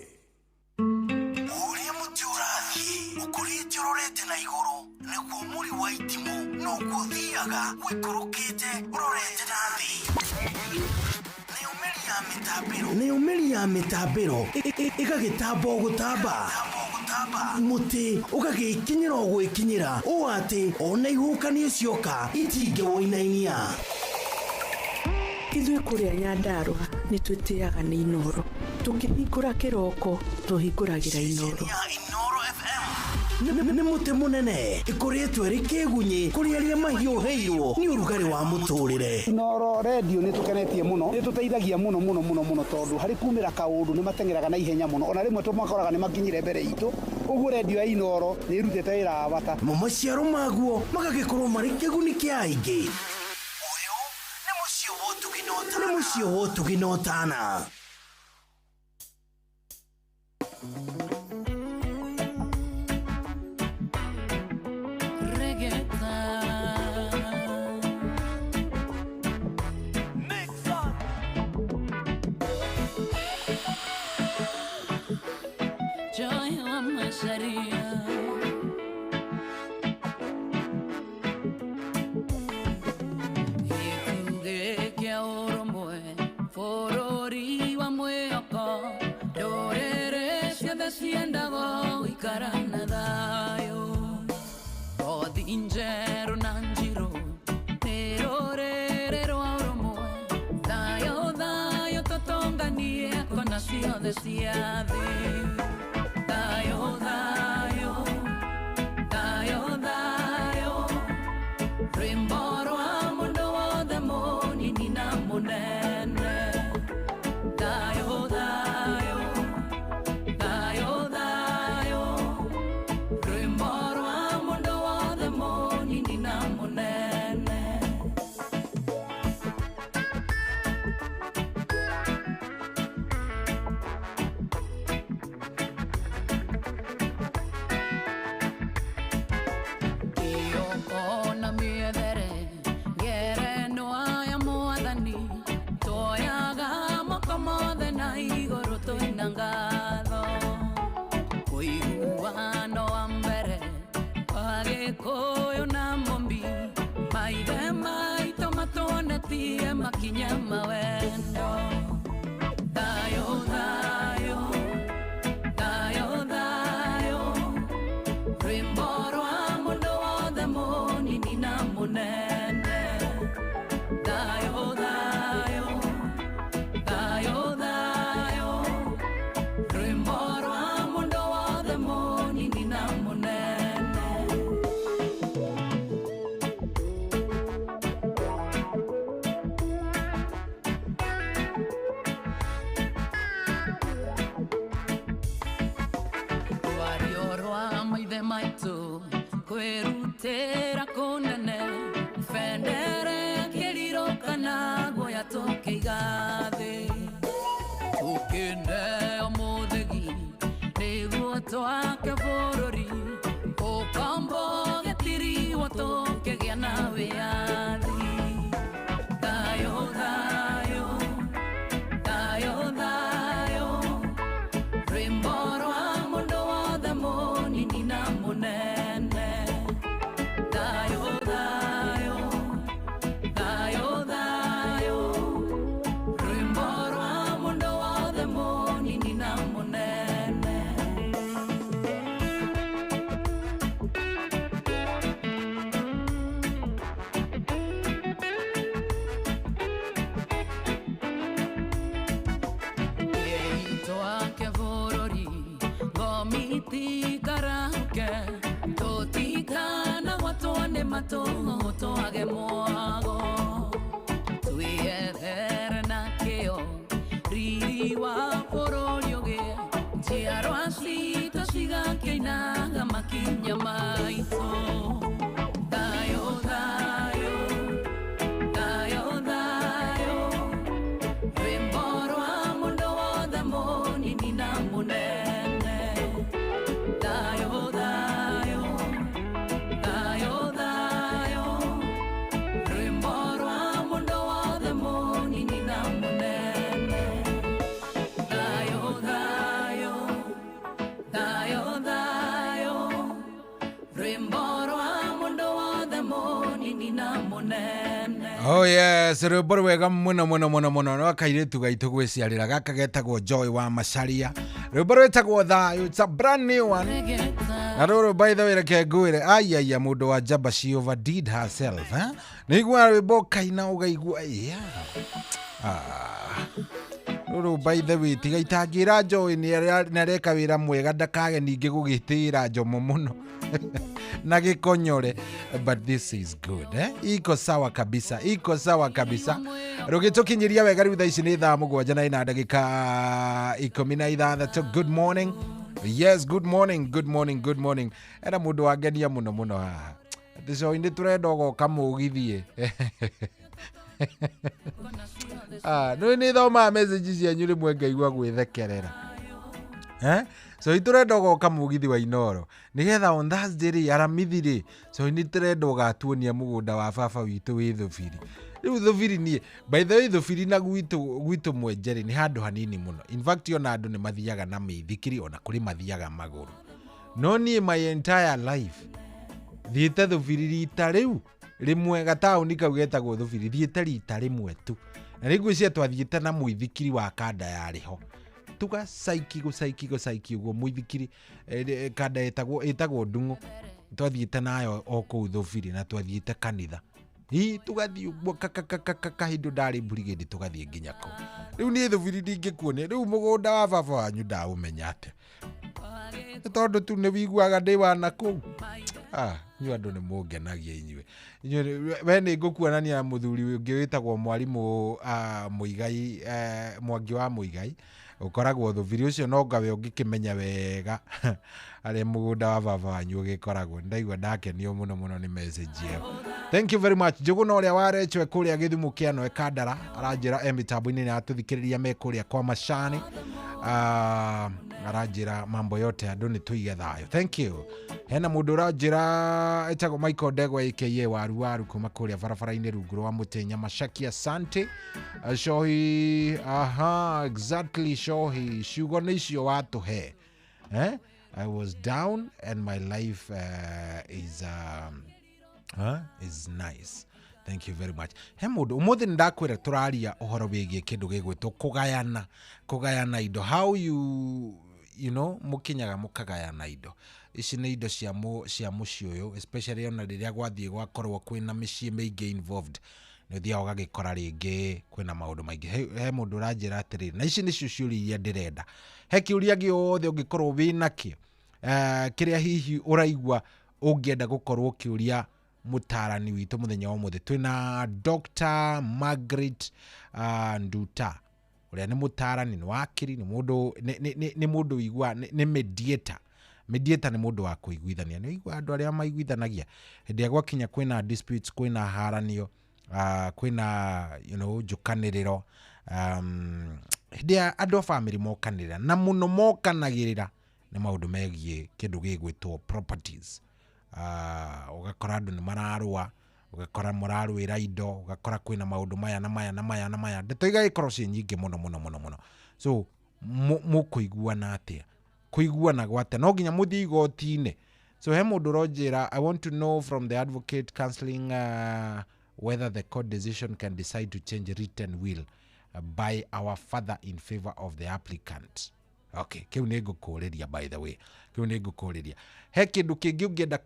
Ũrĩa mũtĩ ũrathiĩ ũkũrĩte ũrorete na igũrũ nĩguo mũri wa itimũ noguo ũthiaga ũikũrũkĩte ũrorete na thĩ. Nayo mĩri ya mĩtambĩro ĩgagĩtamba o gũtamba, mũtĩ ũgagĩkinyĩra o gwĩkinyĩra ũũ atĩ ona ihuhũkanio cioka itingĩwũinainia. Ithuĩ kũrĩa Nyandarũa nĩ twĩtĩaga nĩ Inooro. Tũkĩhingũra kĩroko tũhingũragĩra Inooro. Nĩ mũtĩ mũnene ĩkũrĩtwo ĩrĩ kĩgunyĩ kũrĩ arĩa mahiũhĩirwo nĩ ũrugarĩ wa mũtũrĩre. Inooro redio nĩ tũkenetie mũno, nĩ tũteithagia mũno mũno mũno mũno tondũ harĩ kumĩra kaũndũ nĩ mateng'eraga na ihenya mũno, ona rĩmwe tũmakoraga nĩ makinyire mbere itũ. Ũguo redio ya Inooro nĩ ĩrutĩte wĩra wa bata. Mo maciaro maguo magagĩkorwo marĩ kĩguni kĩa aingĩ. Ũyũ nĩ mũciĩ wa ũtugi na ũtana. Nĩ mũciĩ wa ũtugi na ũtana. Sharia. na thayũ Ngothi njerũ na njirũ nĩ rũrĩrĩ rwa ũrũmwe Thayũ thayũ tũtũnganie kona ciothe cia thĩ Thayũ thayũ thayũ thayũ Rwĩmbo rwa mũndũ wothe mũnini na mũnene Thayũ thayũ thayũ thayũ Rwĩmbo rwa mũndũ wothe mũnini na mũnene Kĩoko na mĩethere ngerenwa ya mwathani tuoyaga moko mothe na igũrũ twĩna ngatho ũiguano wa mbere wa Gĩkũyũ na Mũmbi maithe maitũ matuonetie makinya ma wendo Thayũ thayũ thayũ thayũ Rwĩmbo rwa mũndũ wothe mũnini na mũnene Thayũ thayũ thayũ thayũ Rwĩmbo rwa mũndũ wothe mũnini na mũnene Rwario rwa maithe maitũ kwĩrutĩra kũnene bendera ya kĩriro kana guoya tũkĩiga thĩ tũkĩneo mũthĩgi nĩguo twake bũrũri ũkombo gĩtiriwo tũkĩgĩa na wĩyathi Thayũ thayũ thayũ thayũ Rwĩmbo rwa mũndũ wothe mũnini na mũnene Thayũ thayũ thayũ thayũ Rwĩmbo rwa mũndũ wothe mũnini na mũnene Twake bũrũri ngomiti karaoke tũtikana gwatwo nĩ matũng'ũ twage mwago twĩethere na kĩo riri wa bũrũri ũgĩe njiarwa citũ cigakĩinaga makinya maitũ Thayũ thayũ thayũ thayũ Rwĩmbo rwa mũndũ wothe mũnini na mũnene Thayũ thayũ thayũ thayũ Rwĩmbo rwa mũndũ wothe mũnini na mũnene Thayũ thayũ thayũ thayũ Rwĩmbo rwa mũndũ wothe mũnini na mũnene Oh yes, rwĩmbo rwega mũno mũno mũno mũno no kairĩtu gaitũ gwĩciarĩra gaka getagwo Joy wa Macharia rwĩmbo rwĩtagwo thayũ, it's a brand new one na rũrũ by the way reke ngwĩre aiaia mũndũ wa njamba she overdid herself eh? Nĩigua rwĩmbo kaina ũgaigua yeah. Rũrũ by the way tiga itangĩra Joy nĩareka wĩra mwega ndakage ningĩ gũgĩtĩĩra njomo mũno na gĩkonyore but this is good eh? Iko sawa kabisa, iko sawa kabisa rũgĩtũkinyĩria wega rĩu thaa ici nĩ thaa 7:16. Good morning, yes, good morning, good morning, good morning. Era mũndũ wangenia mũno mũno haha atĩ coi nĩ tũrenda ũgoka mũgithie nĩ nĩ thomaga message cianyu rĩmwe ngaigua gwĩthekerera eh? So itũrenda ũgoka mũgithi wa Inoro nĩgetha on Thursday rĩ aramithi rĩ so nĩ tũrenda ũgatuonia mũgũnda wa baba witũ wĩ Thũbiri rĩu Thũbiri niĩ by the way Thũbiri na gwitũ Mwenje rĩ nĩ handũ hanini mũno in fact ona andũ nĩ mathiaga na mĩithikiri ona kũrĩ mathiaga magũrũ no niĩ my entire life thiĩte Thũbiri rita rĩu rĩmwe gataũni kau getagwo Thũbiri thiĩte rita rĩmwe tu na rĩu ngwĩciria twathiĩte na mũithikiri wa kanda yarĩ ho Tugacaiki gũcaiki gũcaiki ũguo mũithikiri kanda ĩtagwo ndung'u twathiĩte nayo o kũu Thũbirĩ na twathiĩte kanitha. Ii tugathiĩ ũguo kakakakaka hĩndĩ ndarĩ brigade tũgathiĩ nginya kũu. Rĩu niĩ Thũbirĩ ndingĩkuonia rĩu mũgũnda wa baba wanyu ndaũmenya atĩa, nĩ tondũ tu nĩ wiguaga ndĩ wa nakũu. Inyuĩ andũ nĩ mũngenagia inyuĩ. We nĩ ngũkuonania na mũthuri ũngĩ wĩtagwo mwarimũ Mũigai, Mwangi wa Mũigai ũkoragwo Thũbirĩ ũcio, no ngawe ũngĩkĩmenya wega harĩa mũgũnda wa baba wanyu ũgĩkoragwo. Ndaigua ndakenio mũno mũno nĩ message ĩyo. Thank you very much. Njũgũna ũrĩa warechwe kũrĩa Gĩthumo kĩa Noe Kandara aranjĩra e mĩtambo-inĩ nĩ aratũthikĩrĩria me kũrĩa kwa Macani. Aranjĩra mambo yote andũ nĩ tũige thayũ. Thank you. Hena mũndũ ũranjĩra etagwo Michael Ndegwa aka Waru Waru kuma kũrĩa barabara-inĩ rungu rwa mũtĩ Nyamashaki. Asante. Shohi, aha, exactly, Shohi, ciugo nĩ icio watũhe, eh? I was down and my life is nice. Thank you very much. He mũndũ ũmũthĩ nĩ ndakwĩra tũraria ũhoro wĩgiĩ kĩndũ gĩgwĩtwo kũgayana indo, how you know mũkinyaga mũkagayana indo. Ici nĩ indo cia mũciĩ ũyũ, especially ona rĩrĩa gwathiĩ gwakorwo kwĩna mĩciĩ mĩingĩ involved, nĩ ũthiaga ũgagĩkora rĩngĩ kwĩna maũndũ maingĩ. He mũndũ ũranjĩra atĩrĩrĩ, na ici nĩcio ciũria iria ndĩrenda. He kĩũria gĩothe ũngĩkorwo wĩnakĩo, kĩrĩa hihi ũraigua ũngĩenda gũkorwo ũkĩũria mũtarani witũ mũthenya wa ũmũthĩ. Twĩna Dr. Margaret Nduta ũrĩa nĩ mũtarani, nĩ wakiri, nĩ mũndũ nĩ mũndũ wĩigua nĩ mediator. Mediator nĩ mũndũ wa kũiguithania, nĩ ũigua andũ arĩa maiguithanagia hĩndĩ ĩrĩa gwakinya kwĩna disputes, kwĩna haranio, kwĩna njũkanĩrĩro, hĩndĩ ĩrĩa andũ a bamĩrĩ mokanĩrĩra, na mũno mokanagĩrĩra nĩ maũndũ megiĩ kĩndũ gĩgwĩtwo properties. Ũgakora andũ nĩ mararũa, ũgakora mũrarũĩra indo, ũgakora kwĩna maũndũ maya na maya na maya na maya, ndeto igagĩkorwo ciĩ nyingĩ mũno mũno mũno mũno. So mũkũiguana atĩa? Kũiguana gwatĩa? No nginya mũthiĩ igoti-inĩ? So he mũndũ ũronjĩra, "I want to know from the advocate counseling whether the court decision can decide to change written will by our father in favor of the applicant." Okay, kĩu nĩ ngũkũrĩria, by the way, kĩu nĩ ngũkũrĩria. He kĩndũ kĩngĩ ũngĩenda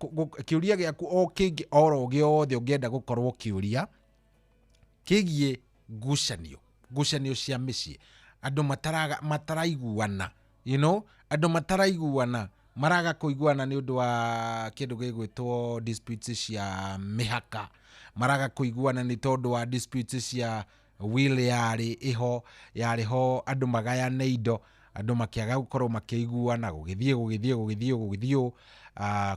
kĩũria gĩaku o kĩngĩ oro gĩothe ũngĩenda gũkorwo ũkĩũria kĩgiĩ ngucanio cia mĩciĩ, andũ mataraiguana, andũ mataraiguana, maraga kũiguana nĩ ũndũ wa kĩndũ gĩgwĩtwo disputes cia mĩhaka, maraga kũiguana nĩ tondũ wa disputes cia will yarĩ ĩho, yarĩ ho, andũ magayane indo, andũ makĩaga gũkorwo makĩiguana, gũgĩthiĩ gũgĩthiĩ gũgĩthiĩ gũgĩthiĩ ũũ,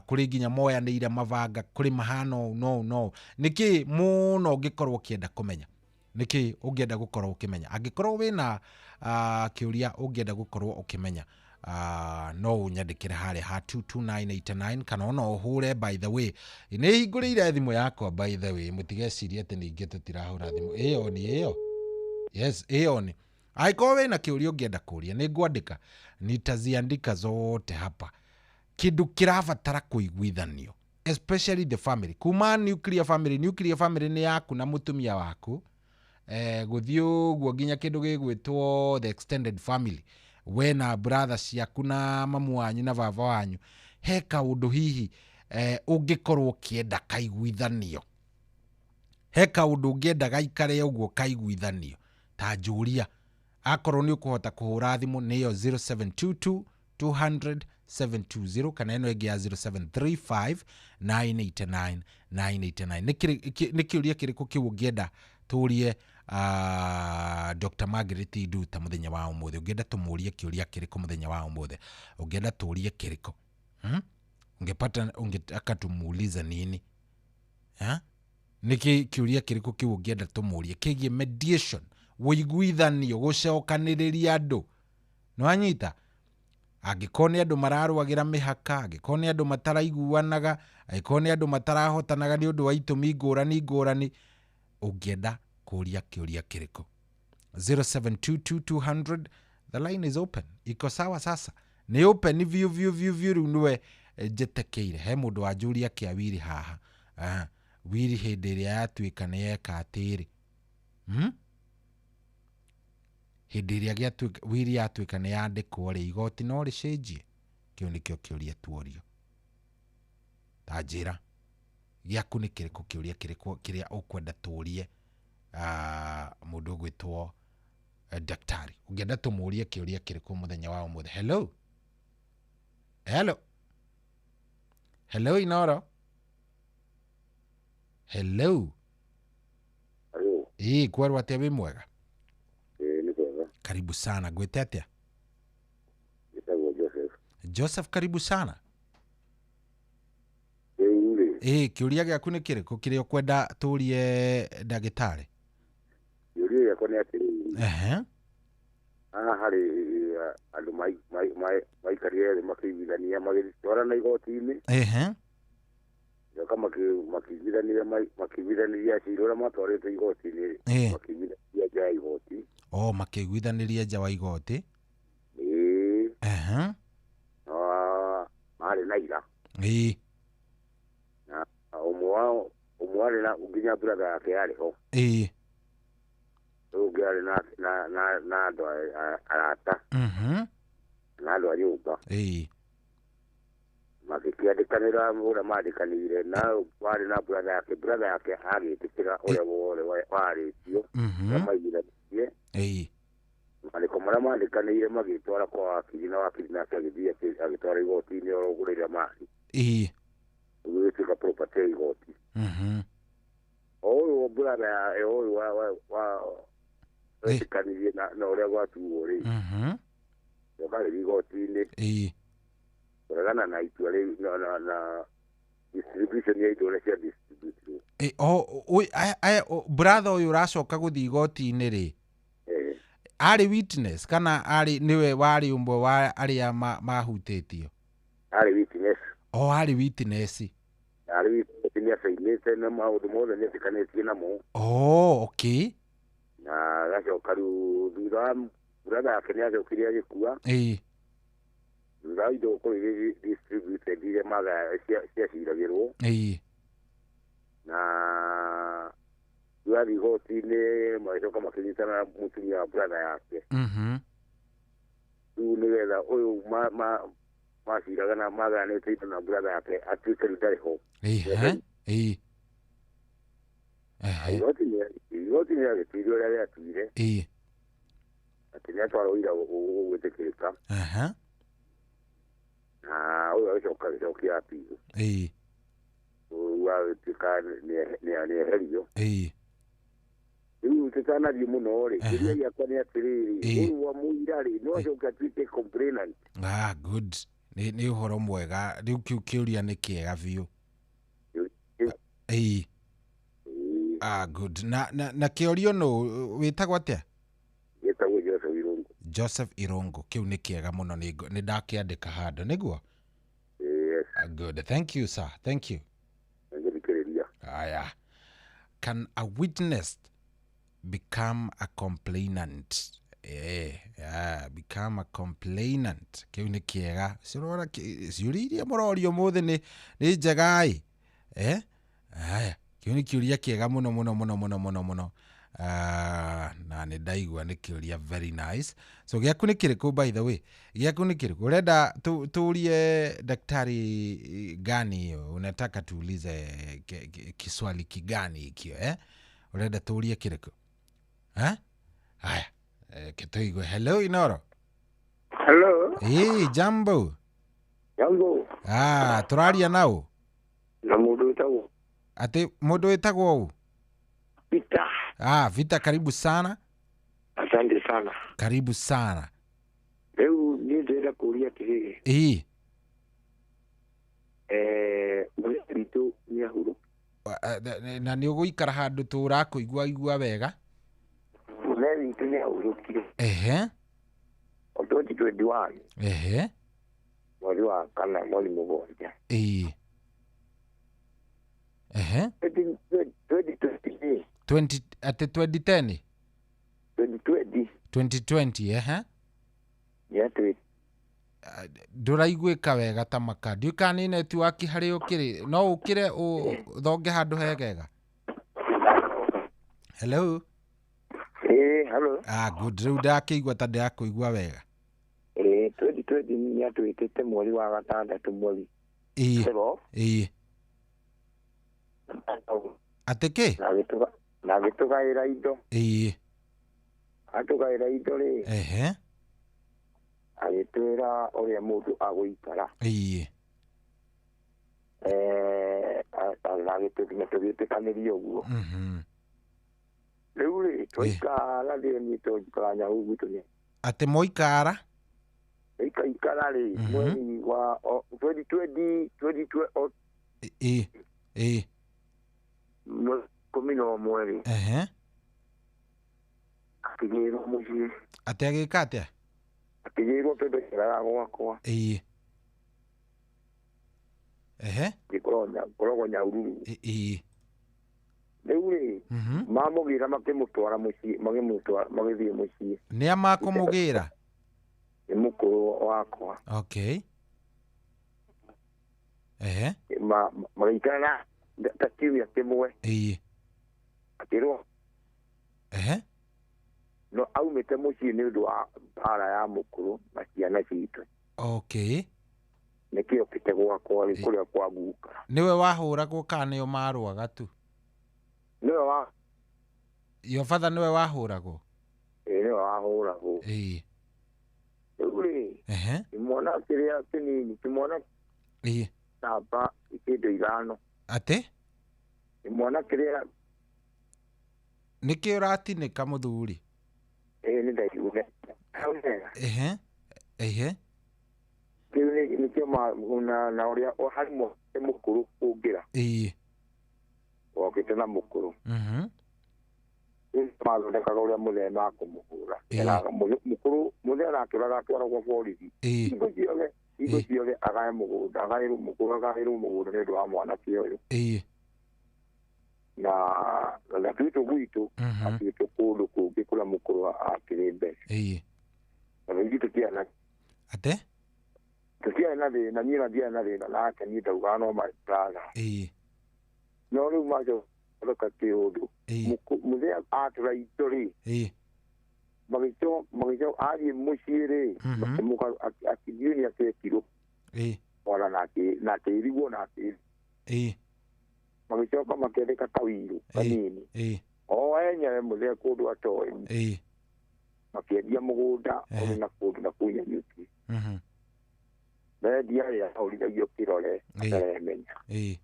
kũrĩ nginya moyanĩire mabanga, kũrĩ mahana ũũ no no. Nĩkĩ mũno ũngĩkorwo ũkĩenda kũmenya? Nĩkĩ ũngĩenda gũkorwo ũkĩmenya? Angĩkorwo wĩna kĩũria ũngĩenda gũkorwo ũkĩmenya, no ũnyandĩkĩre harĩa ha 22989 kana ona ũhũre. By the way, nĩ hingũrĩire thimũ yakwa, by the way, mũtigecirie atĩ ningĩ tũtirahũra thimũ. Ĩyo nĩ ĩyo, yes, ĩyo nĩ. Angĩkorwo wĩna kĩũria ũngĩenda kũria, nĩ ngwandĩka, nitaziandika zote hapa. Kĩndũ kĩrabatara kũiguithanio, especially the family, kuma nuclear family, nuclear family nĩ yaku na mũtumia waku, gũthiĩ ũguo nginya kĩndũ gĩgwĩtwo the extended family, we na brother ciaku na mamu wanyu na baba wanyu. He kaũndũ hihi ũngĩkorwo ũkĩenda kaiguithanio, he kaũndũ ũngĩenda gaikare ũguo kaiguithanio, ta njũria. Akorwo nĩ ũkũhota kũhũra thimũ, nĩyo 0722 200 720 kana ĩno ĩngĩ ya 0735 989 989. Nĩ kĩũria kĩrĩkũ kĩu ũngĩenda tũrie Dr. Margaret Nduta mũthenya wa ũmũthĩ? Ũngĩenda tũmũrie kĩũria kĩrĩkũ mũthenya wa ũmũthĩ? Ũngĩenda tũrie kĩrĩkũ, Ungepata, ungetaka tumuulize nini, ha? Nĩkĩ kĩũria kĩrĩkũ kĩu ũngĩenda tũmũrie kĩgiĩ mediation, wũiguithanio, gũcokanĩrĩria andũ? Nĩwanyita? Angĩkorwo nĩ andũ mararũagĩra mĩhaka, angĩkorwo nĩ andũ mataraiguanaga, angĩkorwo nĩ andũ matarahotanaga nĩ ũndũ wa itũmi ngũrani ngũrani, ũngĩenda kũria kĩũria kĩrĩkũ? 0722 the line is open, iko sawa. Sasa nĩ open view view view view. Rĩu nĩwe njĩtĩkĩire. He mũndũ wanjũria kĩa wiri haha. Wiri hĩndĩ ĩrĩa yatuĩka nĩ yeka atĩrĩ, Hĩndĩ ĩrĩa gĩatuĩka wiri yatuĩka nĩ yandĩkwo rĩ, igoti no rĩcenjie? Kĩu nĩkĩo kĩũria tuorio. Ta njĩra gĩaku nĩ kĩrĩkũ, kĩũria kĩrĩkũ kĩrĩa ũkwenda tũrie mũndũ ũgwĩtwo daktari? Ũngĩenda tũmũrie kĩũria kĩrĩkũ mũthenya wa ũmũthĩ? Hello, hello, hello, Inoro. Hello. Hello. Ĩĩ, kwerwo atĩa? Wĩ mwega? Ĩĩ, nĩ kwega. Karibu sana. Ngwĩte atĩa? Njĩtagwo Joseph. Joseph, karibu sana. Rĩu rĩ, Ĩĩ, kĩũria gĩaku nĩ kĩrĩkũ kĩrĩa ũkwenda tũrie ndagĩtarĩ? Kĩũria gĩakwa nĩ atĩrĩrĩ, haha harĩ andũ maikarire thĩ makĩiguithania magĩtwarana igoti-inĩ, coka makĩiguithania makĩiguithaniria cira ũrĩa matwarĩte igoti-inĩ, makĩiguithania nja ya igoti. O makĩiguithanĩria nja wa igoti. Ĩĩ. Na marĩ na ira na ũmwe wao, ũmwe arĩ na nginya brother yake yarĩ ho, ũyũ ũngĩ arĩ na andũ arata na andũ a nyũmba. Magĩkĩandĩkanĩra ũrĩa mandĩkanĩire, na warĩ na brother yake agĩtĩkĩra ũrĩa wothe warĩtio, ũrĩa maiguithanĩtie. Mandĩko marĩa mandĩkanĩire magĩtwara kwa wakiri, na wakiri nake agĩthiĩ agĩtwara igoti-inĩ oro rĩrĩa marĩ, ũguo gĩtuĩka property ya igoti. O ũyũ brother ya ũyũ wa wetĩkanirie na ũrĩa gwatuo rĩ, ũkarĩria igoti-inĩ kũregana na itua rĩu na distribution ya indo ũrĩa cia distributirwo. Ĩ, o aya brother ũyũ ũracoka gũthiĩ igoti-inĩ rĩ, arĩ witness kana arĩ nĩwe warĩ ũmwe wa arĩa mahutĩtio? Arĩ witness. O arĩ witness. Arĩ witness, nĩ acainĩte na maũndũ mothe nĩ etĩkanĩtie namo. Oh, okay. Na agacoka rĩu thutha wa brother yake nĩ acokire agĩkua, thutha wa indo gũkorwo irĩ distributed iria maga ciaciragĩrwo, na rĩu athiĩ igoti-inĩ magĩcoka makĩnyitana na mũtumia wa brother yake, rĩu nĩgetha ũyũ maciraga na magayanĩte indo na brother yake atuĩke rĩu ndarĩ ho. Ĩĩ, ĩĩ, ehe. Igoti nĩ rĩagĩtuire ũrĩa rĩatuire, atĩ nĩ atwara ũira ũgwĩtĩkĩrĩka, na ũyũ agĩcoka agĩcokia appeal. Rĩu agĩtuĩka nĩ eherio. Rĩu tũtanathiĩ mũno rĩ, kĩũria gĩakwa nĩ atĩrĩrĩ, ũyũ wa mũira rĩ, no acoke atuĩke complainant? Ah, good. Nĩ ũhoro mwega. Rĩu kĩu kĩũria nĩ kĩega biũ. Ĩĩ, ah, good. Na kĩũrio nũ wĩtagwo atĩa? Gĩtagwo Joseph Irungu. Joseph Irungu. Kĩu nĩ kĩega mũno, nĩ ndakĩandĩka handũ nĩguo. Yes. Ah, good, thank you sir, thank you. Ngĩthikĩrĩria. Aya, can a witness become a complainant? Yeah, become a complainant. Kĩu nĩ kĩega. Cirora ciũria iria mũrorio ũmũthĩ nĩ njega ĩ. Aya, kĩu nĩ kĩũria kĩega mũno mũno mũno mũno mũno mũno. Ah, na nĩ ndaigua nĩ kĩũria very nice. So gĩaku nĩ kĩrĩkũ, by the way? Gĩaku nĩ kĩrĩkũ ũrenda tũrie daktari gani? Unataka tuulize kiswali kigani ikio, eh? Ũrenda tũrie kĩrĩkũ, eh? Aya, kĩtũigue. Hello, Inoro. Hello. Ĩĩ, jambo. Jambo. Ah, tũraria nao? Na mũndũ wĩtagwo Atĩ mũndũ wĩtagwo ũ? Peter. Ah, Vita, karibu sana. Asante sana. Karibu sana. Rĩu niĩ ndĩrenda kũũria atĩrĩrĩ, mũthee witũ nĩ ahurũ. Na nĩ ũgũikara handũ tũrakũigua igua wega. Mũthee witũ nĩ ahurũkire o 2021, mweri wa kana, mweri 7. ĩĩ ehe 2020. 20 atĩ 2010? 2020. 2020, ehe. Nĩ atwĩ Ndũraiguĩka wega ta maka, ndiũĩ kana nĩ network harĩa ũkĩrĩ, no ũkĩre ũthonge handũ hegega. Hello. Hello. Ah, good. Rĩu ndakĩigua ta ndĩrakũigua wega. 2020 nĩ atwĩtĩte mweri wa gatandatũ mweri. Ĩĩ. Ĩĩ. Atĩ kĩ? Na agĩtũgaĩra indo. Ĩĩ. Atũgaĩra indo rĩ. Ehe. Agĩtwĩra ũrĩa mũndũ agũikara. Ĩĩ. Na tũgĩtĩkanĩria ũguo. Rĩu rĩ twaikara rĩ niĩ twaikara nyau gwitũ nĩ. Atĩ mwaikara? Ikaikara rĩ mweri wa 2020 2020. Ĩĩ. Ĩĩ. 11 rĩ. Ehe. Akĩgĩrwo mũciĩ. Atĩ agĩka atĩa? Akĩgĩrwo tondũ aikaraga gwakwa. Ĩĩ. Ehe. Ngoragwo Nyahururu. Ĩĩ. Rĩu rĩ mamũgĩra makĩmũtwara mũciĩ magĩmũtwara magĩthiĩ mũciĩ. Nĩa makũmũgĩra? Nĩ mũkũrũ wakwa. Okay. Ehe. Magĩikara na ta kiumia kĩmwe. Ĩĩ. Akĩrwo. Ehe. No aumĩte mũciĩ nĩ ũndũ wa mbara ya mũkũrũ na ciana citũ. Okay. Nĩkĩo kĩte gwakwa rĩ kũrĩa kwa guka. Nĩwe wahũragwo kana nĩo marũaga tu? Nĩwe wa. Your father nĩwe wahũragwo? Ĩĩ nĩwe wahũragwo. Ĩĩ. Rĩu rĩ. Ehe. Kĩmwana kĩrĩa kĩnini kĩmwana. Ĩĩ. Namba kĩndũ 5. Atĩ? Kĩmwana kĩrĩa. Nĩkĩ ũratinĩka mũthuri? Ĩĩ nĩ ndaiguire. Ehe. Ehe. Kĩu nĩkĩo na ũrĩa harĩ mwanake mũkũrũ kũngĩra. Ĩĩ. Wokĩte na mũkũrũ. Mathondekaga ũrĩa mũthee makũmũhũra. Mũkũrũ mũthee arakĩũraga atwaragwo borithi. Hingo ciothe agae mũgũnda, agaĩrwo mũkũrũ agaĩrwo mũgũnda nĩ ũndũ wa mwanake ũyũ. Ĩĩ. Na gatuĩtwo gwitũ, atuĩtwo kũndũ kũngĩ kũrĩa mũkũrũ akĩrĩ mbere. Ĩĩ. Na ithuĩ tũtiarĩ. Atĩ? Tũtiarĩ na thĩna, niĩ na ndiarĩ na thĩna nake, niĩ ndaugaga no my brother. Ĩĩ. No rĩu macoka kĩũndũ. Mũthee atũra indo rĩ. Ĩĩ. Magĩcoka athiĩ mũciĩ rĩ, makĩmũka akĩthiĩ nĩ akĩekirwo. Ĩĩ. Ona na akĩrigwo na akĩrigwo. Ĩĩ. Magĩcoka makĩandĩka kawirũ kanini. Ĩĩ. O enyewe mũthee kũndũ atoĩ. Ĩĩ. Makĩendia mũgũnda ũrĩ na kũndũ na kũu Nanyuki. Mendia rĩ ahũrithagio kĩrore ataremenya. Ĩĩ.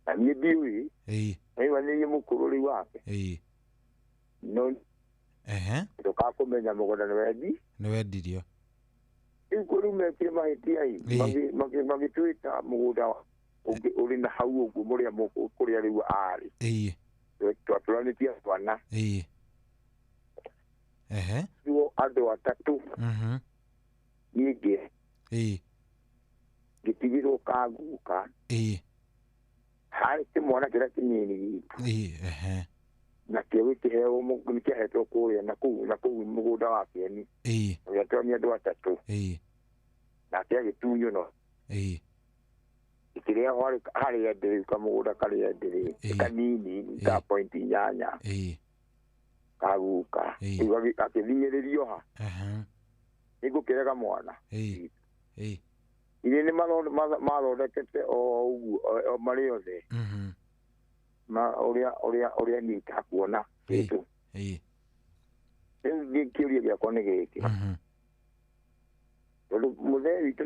Na niĩ ndiũĩ. Ĩĩ. Nĩiganĩrie mũkũrũ rĩu wake. Ĩĩ. No. Ehe. Ndũkakũmenya mũgũnda nĩ wendi. Nĩ wendirio. Rĩu kũrĩ mekire mahĩtia ĩ. Magĩtuĩka mũgũnda ũngĩ ũrĩ na hau ũguo mũrĩa kũrĩa rĩu arĩ. Ĩĩ. Twatũranĩtie twana. Ĩĩ. Ehe. Rĩu andũ atatũ. Niĩ ngĩ. Ĩĩ. Ngĩtigĩrwo kaguka. Ĩĩ. Harĩ kĩmwana kĩrĩa kĩnini gitũ. Ĩĩ. Ehe. Nakĩo gĩkĩheo nĩkĩahetwo kũrĩa na kũu mũgũnda wa Kĩeni. Ĩĩ. Gĩatũrania andũ atatũ. Ĩĩ. Nake agĩtunywo no. Ĩĩ. Kĩrĩa harĩa ndĩrĩ kamũgũnda karĩa ndĩrĩ kanini ka point 8. Ĩĩ. Kaguka. Rĩu akĩhinyĩrĩrio ha. Nĩngũkĩrega mwana. Ĩĩ. Ĩĩ. Irĩ nĩ mathondekete o ũguo marĩ othe. Ma ũrĩa niĩ itakuona kĩndũ. Ĩĩ. Rĩu kĩũria gĩakwa nĩ gĩkĩ. Tondũ mũthee witũ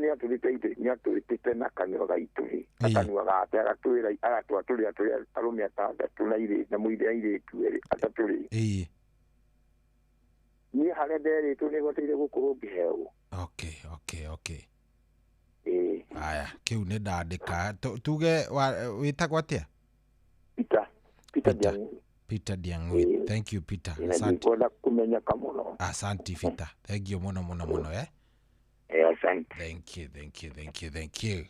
nĩatũrĩte na kanua gaitũ rĩ. Na kanua gake agatwĩra agatwatũrĩra tũrĩ arũme atandatũ na airĩtu erĩ atatũ rĩ. Ĩĩ. Niĩ harĩa nderĩtwo nĩbataire gũkorwo ngĩheo. Okay, okay, okay. Ĩĩ. Aya, kĩu nĩ ndandĩka. Tuge wĩtagwo atĩa? Peter. Peter Ndiang'ui. Peter Ndiang'ui. Thank you Peter. Asante. Nĩngwenda kũmenyeka mũno. Asante Peter. Thank you mũno mũno mũno eh. Asante. Thank you, thank you, thank you, thank you.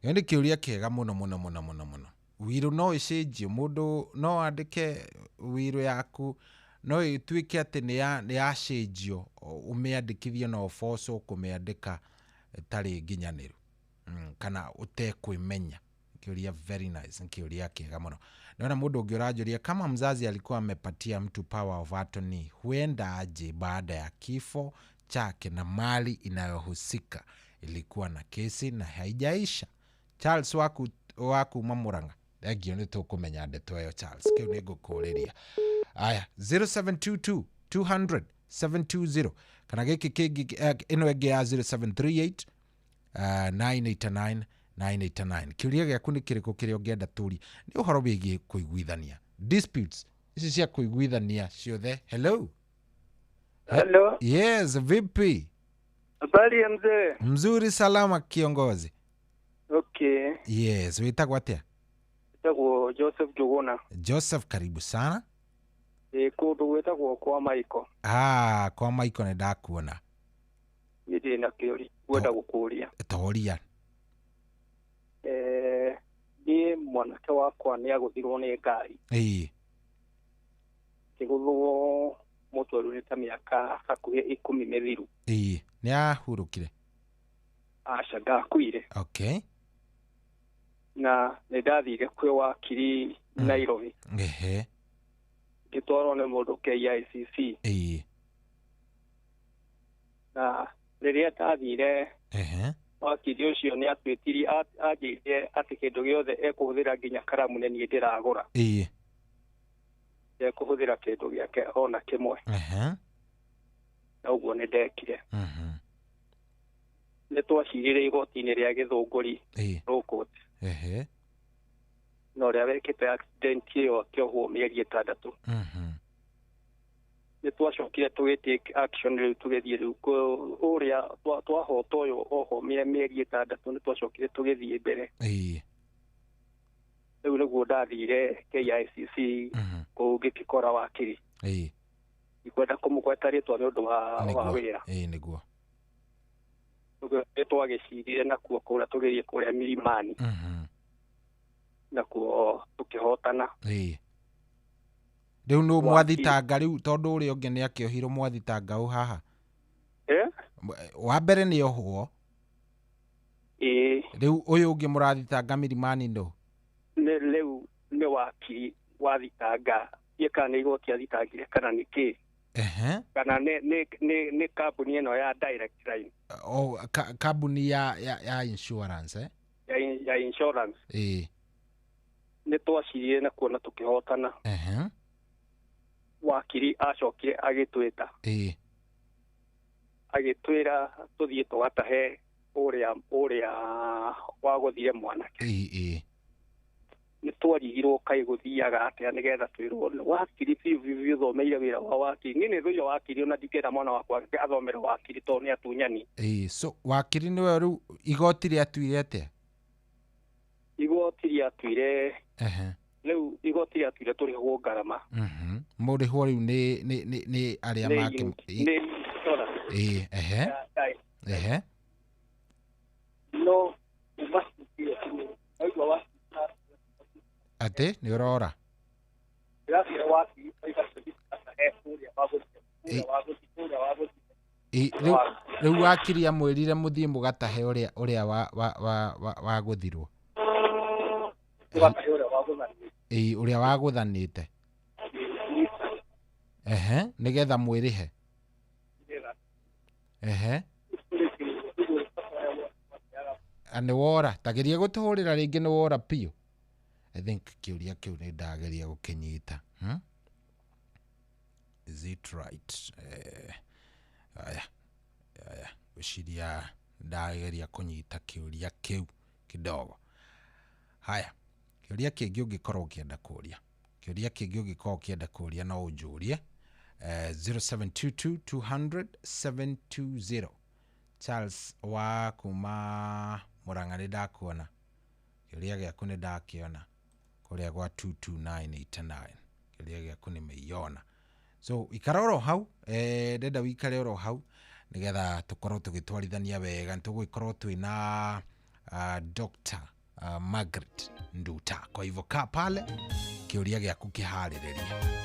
Ĩyo nĩ kĩũria kĩega mũno mũno mũno mũno mũno. Wĩrũ no ĩcenjio, mũndũ no andĩke wĩrũ yaku no ĩtuĩke atĩ nĩ yacenjio, ũmĩandĩkithie na ũbocwo kũmĩandĩka ĩtarĩ nginyanĩru kana ũtekwĩmenya. Kĩũria very nice, nĩ kĩũria kĩega mũno. Naona mũndũ ũngĩ ũranjũria, kama mzazi alikuwa amepatia mtu power of attorney, huenda aje baada ya kifo chake na mali inayohusika ilikuwa na kesi na haijaisha? Charles waku Murang'a, thengio, nĩ tũkũmenya ndeto ĩyo. Charles, kĩu nĩ ngũkũrĩria. Aya, 0722 200 720, kana gĩkĩ kĩngĩ, ĩno ĩngĩ ya 0738 989 989. Kĩũria gĩaku nĩ kĩrĩkũ kĩrĩa ũngĩenda tũrie? Nĩ ũhoro wĩgiĩ kũiguithania, disputes ici cia kũiguithania ciothe. Hello. Hello. Yes, vipi? Habari ya mzee? Mzuri, salama kiongozi. Okay. Yes, wĩtagwo atĩa? Wĩtagwo Joseph Juguna. Joseph, karibu sana. Ĩ kũndũ gwĩtagwo kwa Maiko. Ah, kwa Maiko, nĩ ndakuona. Niĩ ndĩ na kĩũria ngwenda gũkũria. Toria. Niĩ mwanake wakwa nĩ agũthirwo nĩ ngari. Kĩgũthwo mũtwe rĩu nĩ ta mĩaka hakuhĩ 10 mĩthiru. Ĩĩ, nĩ ahurũkire? Aca, ndakuire. Okay. Na nĩ ndathire kwĩ wakiri Nairobi. Ngĩtwarwo nĩ mũndũ KICC. Na rĩrĩa ndathire, wakiri ũcio nĩ atwĩtirie, anjĩrire atĩ kĩndũ gĩothe ekũhũthĩra nginya karamu nĩ niĩ ndĩragũra. Ndekũhũthĩra kĩndũ gĩake ona kĩmwe. Na ũguo nĩ ndekire. Nĩ twacirire igoti-inĩ rĩa Gĩthũngũri Law Court. Na ũrĩa wekĩte accident ĩyo akĩohwo mĩeri 6. Nĩ twacokire tũgĩ take action rĩu, tũgĩthiĩ rĩu ũrĩa twahota ũyũ oho mĩeri 6, nĩ twacokire tũgĩthiĩ mbere. Rĩu nĩguo ndathire KICC kũu ngĩkora wakiri. Ndikwenda kũmũgweta rĩtwa nĩ ũndũ wa wĩra. Ĩĩ, nĩguo. Nĩ twagĩcirire nakuo kũrĩa, tũgĩthiĩ kũrĩa Milimani. Nakuo tũkĩhotana. Rĩu nũ mwathitanga rĩu, tondũ ũrĩa ũngĩ nĩ akĩohirwo, mwathitanga ũ haha? Wa mbere nĩ ohwo. Rĩu ũyũ ũngĩ mũrathitanga Milimani nũ? Rĩu nĩ wakiri wathitanga, kana nĩ igoti athitangire kana nĩ kĩ? Kana nĩ kambuni ĩno ya Direct Line. Oh, kambuni ya insurance, eh? Ya insurance. Nĩ twacirire nakuo na tũkĩhotana. Wakiri acokire agĩtwĩta. Agĩtwĩra tũthiĩ tũgatahe ũrĩa wagũthire mwanake. Nĩ twarigirwo kaĩ gũthiaga atĩa nĩgetha twĩrwo wakiri biũ biũ ũthomeire wĩra wa wakiri. Niĩ nĩ thũire wakiri, ona ndingĩenda mwana wakwa athomere wakiri tondũ nĩ atunyani. So wakiri nĩwe rĩu igoti rĩatuire atĩa? Igoti rĩatuire, rĩu igoti rĩatuire tũrĩhwo ngarama. Mũrĩhwo rĩu nĩ arĩa make. Nĩ insurance. No atĩ nĩ ũrora? Rĩu wakiri amwĩrire mũthiĩ mũgatahe ũrĩa wagũthirwo. Ũrĩa wagũthanĩte. Nĩgetha mwĩrĩhe. Nĩ wora, tageria gũtũhũrĩra rĩngĩ, nĩ wora biũ. I think kĩũria kĩu nĩ ndageria gũkĩnyita. Is it right? Aya, ngwĩciria ndageria kũnyita kĩũria kĩu kidogo. Haya, kĩũria kĩngĩ ũngĩkorwo ũkĩenda kũria. Kĩũria kĩngĩ ũngĩkorwo ũkĩenda kũria no ũnjũrie. 0722 200 720. Charles wa kuma Murang'a nĩ ndakuona. Kĩũria gĩaku nĩ ndakĩona kũrĩa gwa 22989. Kĩũria gĩaku nĩ meiona. So ikara oro hau, ndenda wikare oro hau nĩgetha tũkorwo tũgĩtwarithania wega. Nĩ tũgũgĩkorwo twĩna Dr. Margaret Nduta. Kwa hivyo kaa pale, kĩũria gĩaku kĩharĩrĩrie.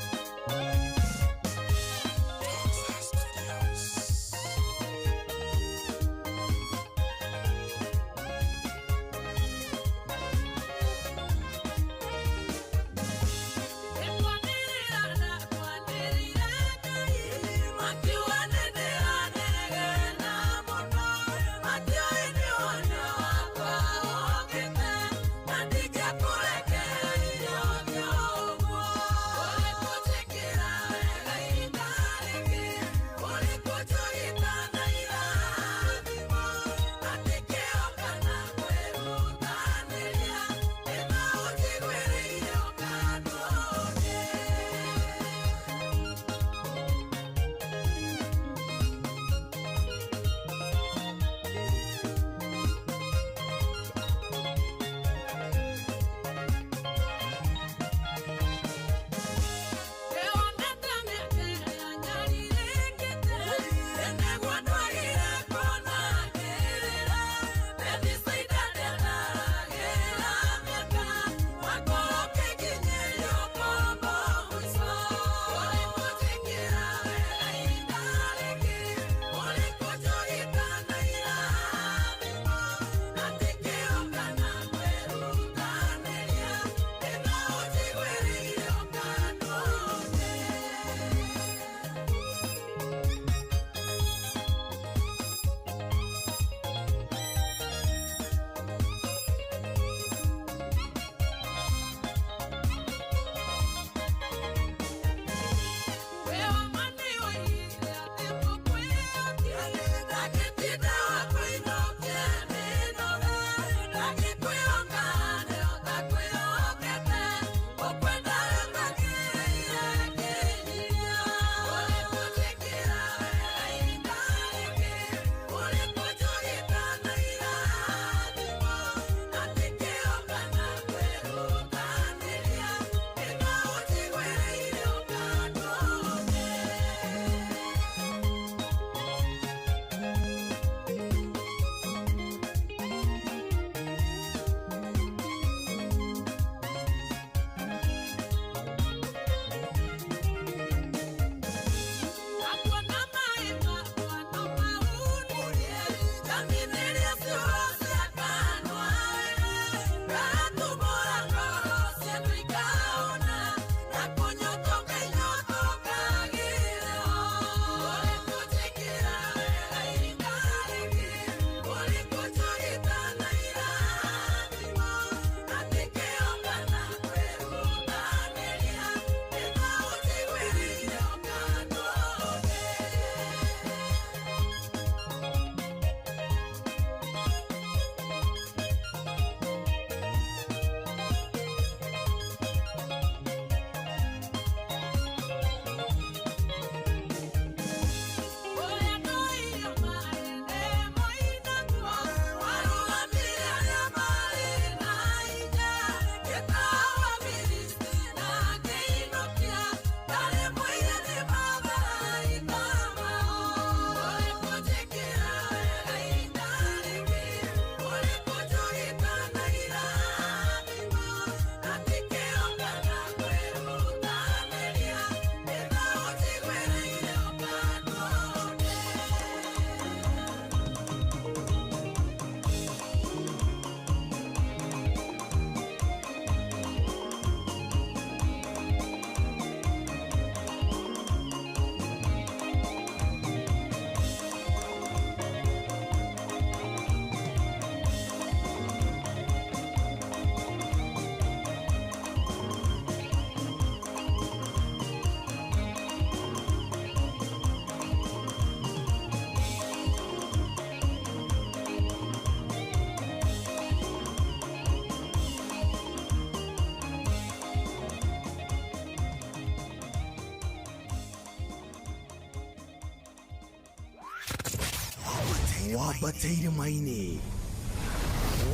Wambate irĩma-inĩ,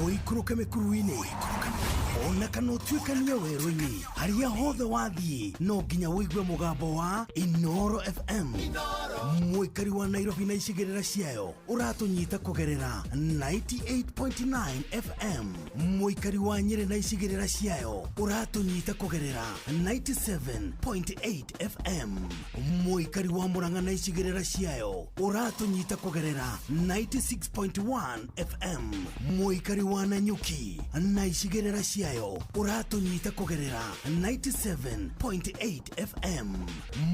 ũikũrũke mĩkuru-inĩ, ona kana ũtuĩkanie werũ-inĩ, harĩa hothe wathiĩ no nginya ũigue mũgambo wa Inoro FM. Mũikari wa Nairobi na icigĩrĩra ciayo ũratũnyita kũgerera 98.9 FM. Mũikari wa Nyĩrĩ na icigĩrĩra ciayo ũratũnyita kũgerera 97.8 FM. Mũikari wa Murang'a na icigĩrĩra ciayo ũratũnyita kũgerera 96.1 FM. Mũikari wa Nanyuki na icigĩrĩra ciayo ũratũnyita kũgerera 97.8 FM.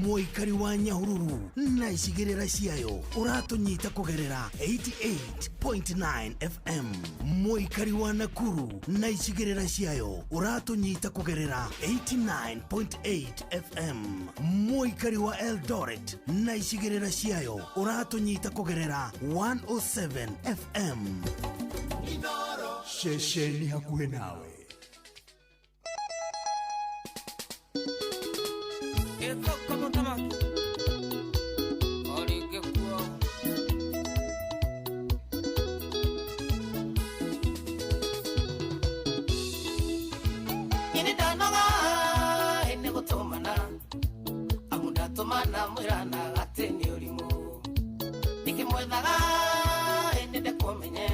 Mũikari wa Nyahururu na icigĩrĩra ciayo ũratũnyita kũgerera 88.9 FM. Mũikari wa Nakuru na icigĩrĩra ciayo ũratũnyita kũgerera 89.8 FM. Mũikari wa Eldoret na icigĩrĩra ciayo ũratũnyita kũgerera 107 FM. Ceceni hakuhĩ nawe. Ĩtoka mũthamaki o rĩngĩ kuo. Niĩ ndanoga nĩ gũtũmana, amu ndatũmana mwĩranaga atĩ nĩ ũrimũ. Nĩkĩmwethaga nyende kũmenye,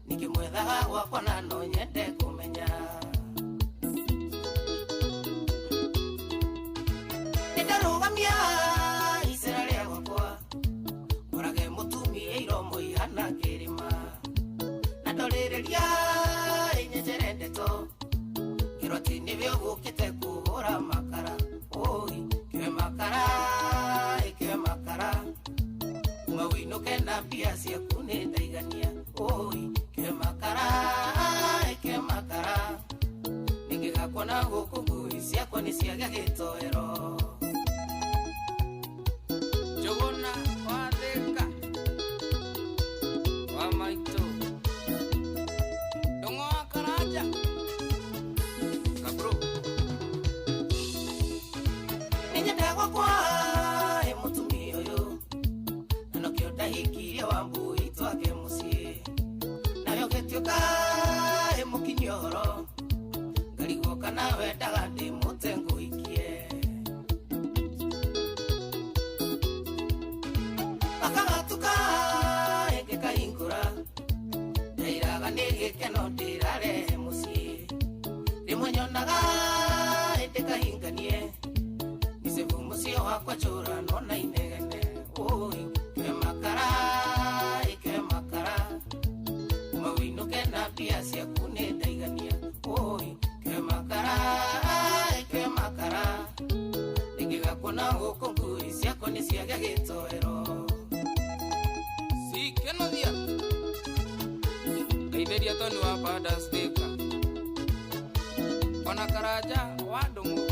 nĩkĩmwethaga gwakwa na no nyende kũmenya. Nĩndarũgamia icera rĩa gwakwa, ngorage mũtumia iromo ihana kĩrĩma, na ndorĩrĩria nyenjere ndeto, ngĩrwo atĩ nĩwe ũgũkĩte kũhũra makara. Oi, kĩoe makara, kĩoe makara, uma wĩinũke na mbia ciaku nĩ ndaigania. Oi, kĩoe makara, kĩoe makara, nĩngĩgakuona gũkũ ngui ciakwa nĩ ciagĩa gĩtoero. Njũgũna wa Thĩka wa maitũ, Ndũng'ũ wa Karanja Kabro. Nĩnyenda gwakwa ĩ mũtumia ũyũ, na nokĩo ndahikirie Wambui twake mũciĩ, nawe ũgĩtuĩka ĩ mũkinyia ũhoro, ngarigwo kana wendaga ndĩmũte ngũhikie. Gakagatuka ĩngĩkahingũra, ndairaga nĩ gĩkeno ndĩrarehe mũciĩ, rĩmwe nyonaga ĩndĩkahinganie, nĩcebu mũciĩ wakwa njũra nona inegene. Oi, kĩoe makara, kĩoe makara, uma wĩinũke na mbia ciaku nĩ ndaigania. Oi, kĩoe makara, kĩoe makara, nĩngĩgakuona gũkũ ngui ciakwa nĩ ciagĩa gĩtoero. Sikenothia ngeithĩria Toni wa Bandas Thĩka, ona Karanja wa Ndũng'ũ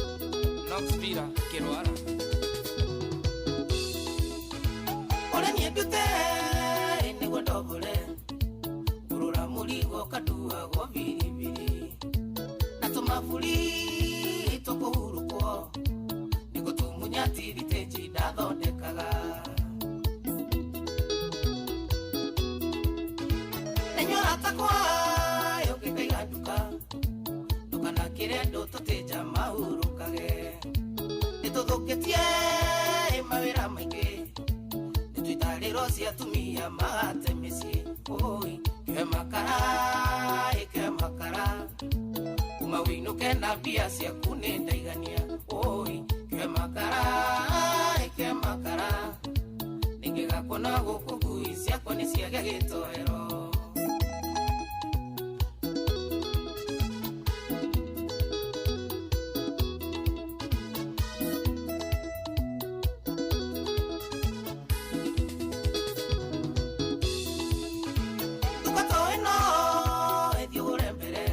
Knox Villa kĩrwara. Ũrĩa niĩ ndute nĩguo ndombore, ngũrũra mũrigo kanduagwo biribiri, na tũmaburi tũkũhurũkwo, nĩgũtumunya tiritĩnji ndathondekaga. Nĩnyora takwa ũngĩkaiga nduka, ndũkanakĩre andũ tũtĩnja mahurũkage. Nĩtũthũkĩtie mawĩra maingĩ, nĩtwĩtarĩrwo cia atumia mahate mĩciĩ. Oi, kĩoe makara, kĩoe makara, uma wĩinũke na mbia ciaku nĩ ndaigania. Oi, kĩoe makara, kĩoe makara, nĩngĩgakuona gũkũ ngui ciakwa nĩ ciagĩa gĩtoero. Nduka to ĩno ĩthiĩ ũgũre mbere,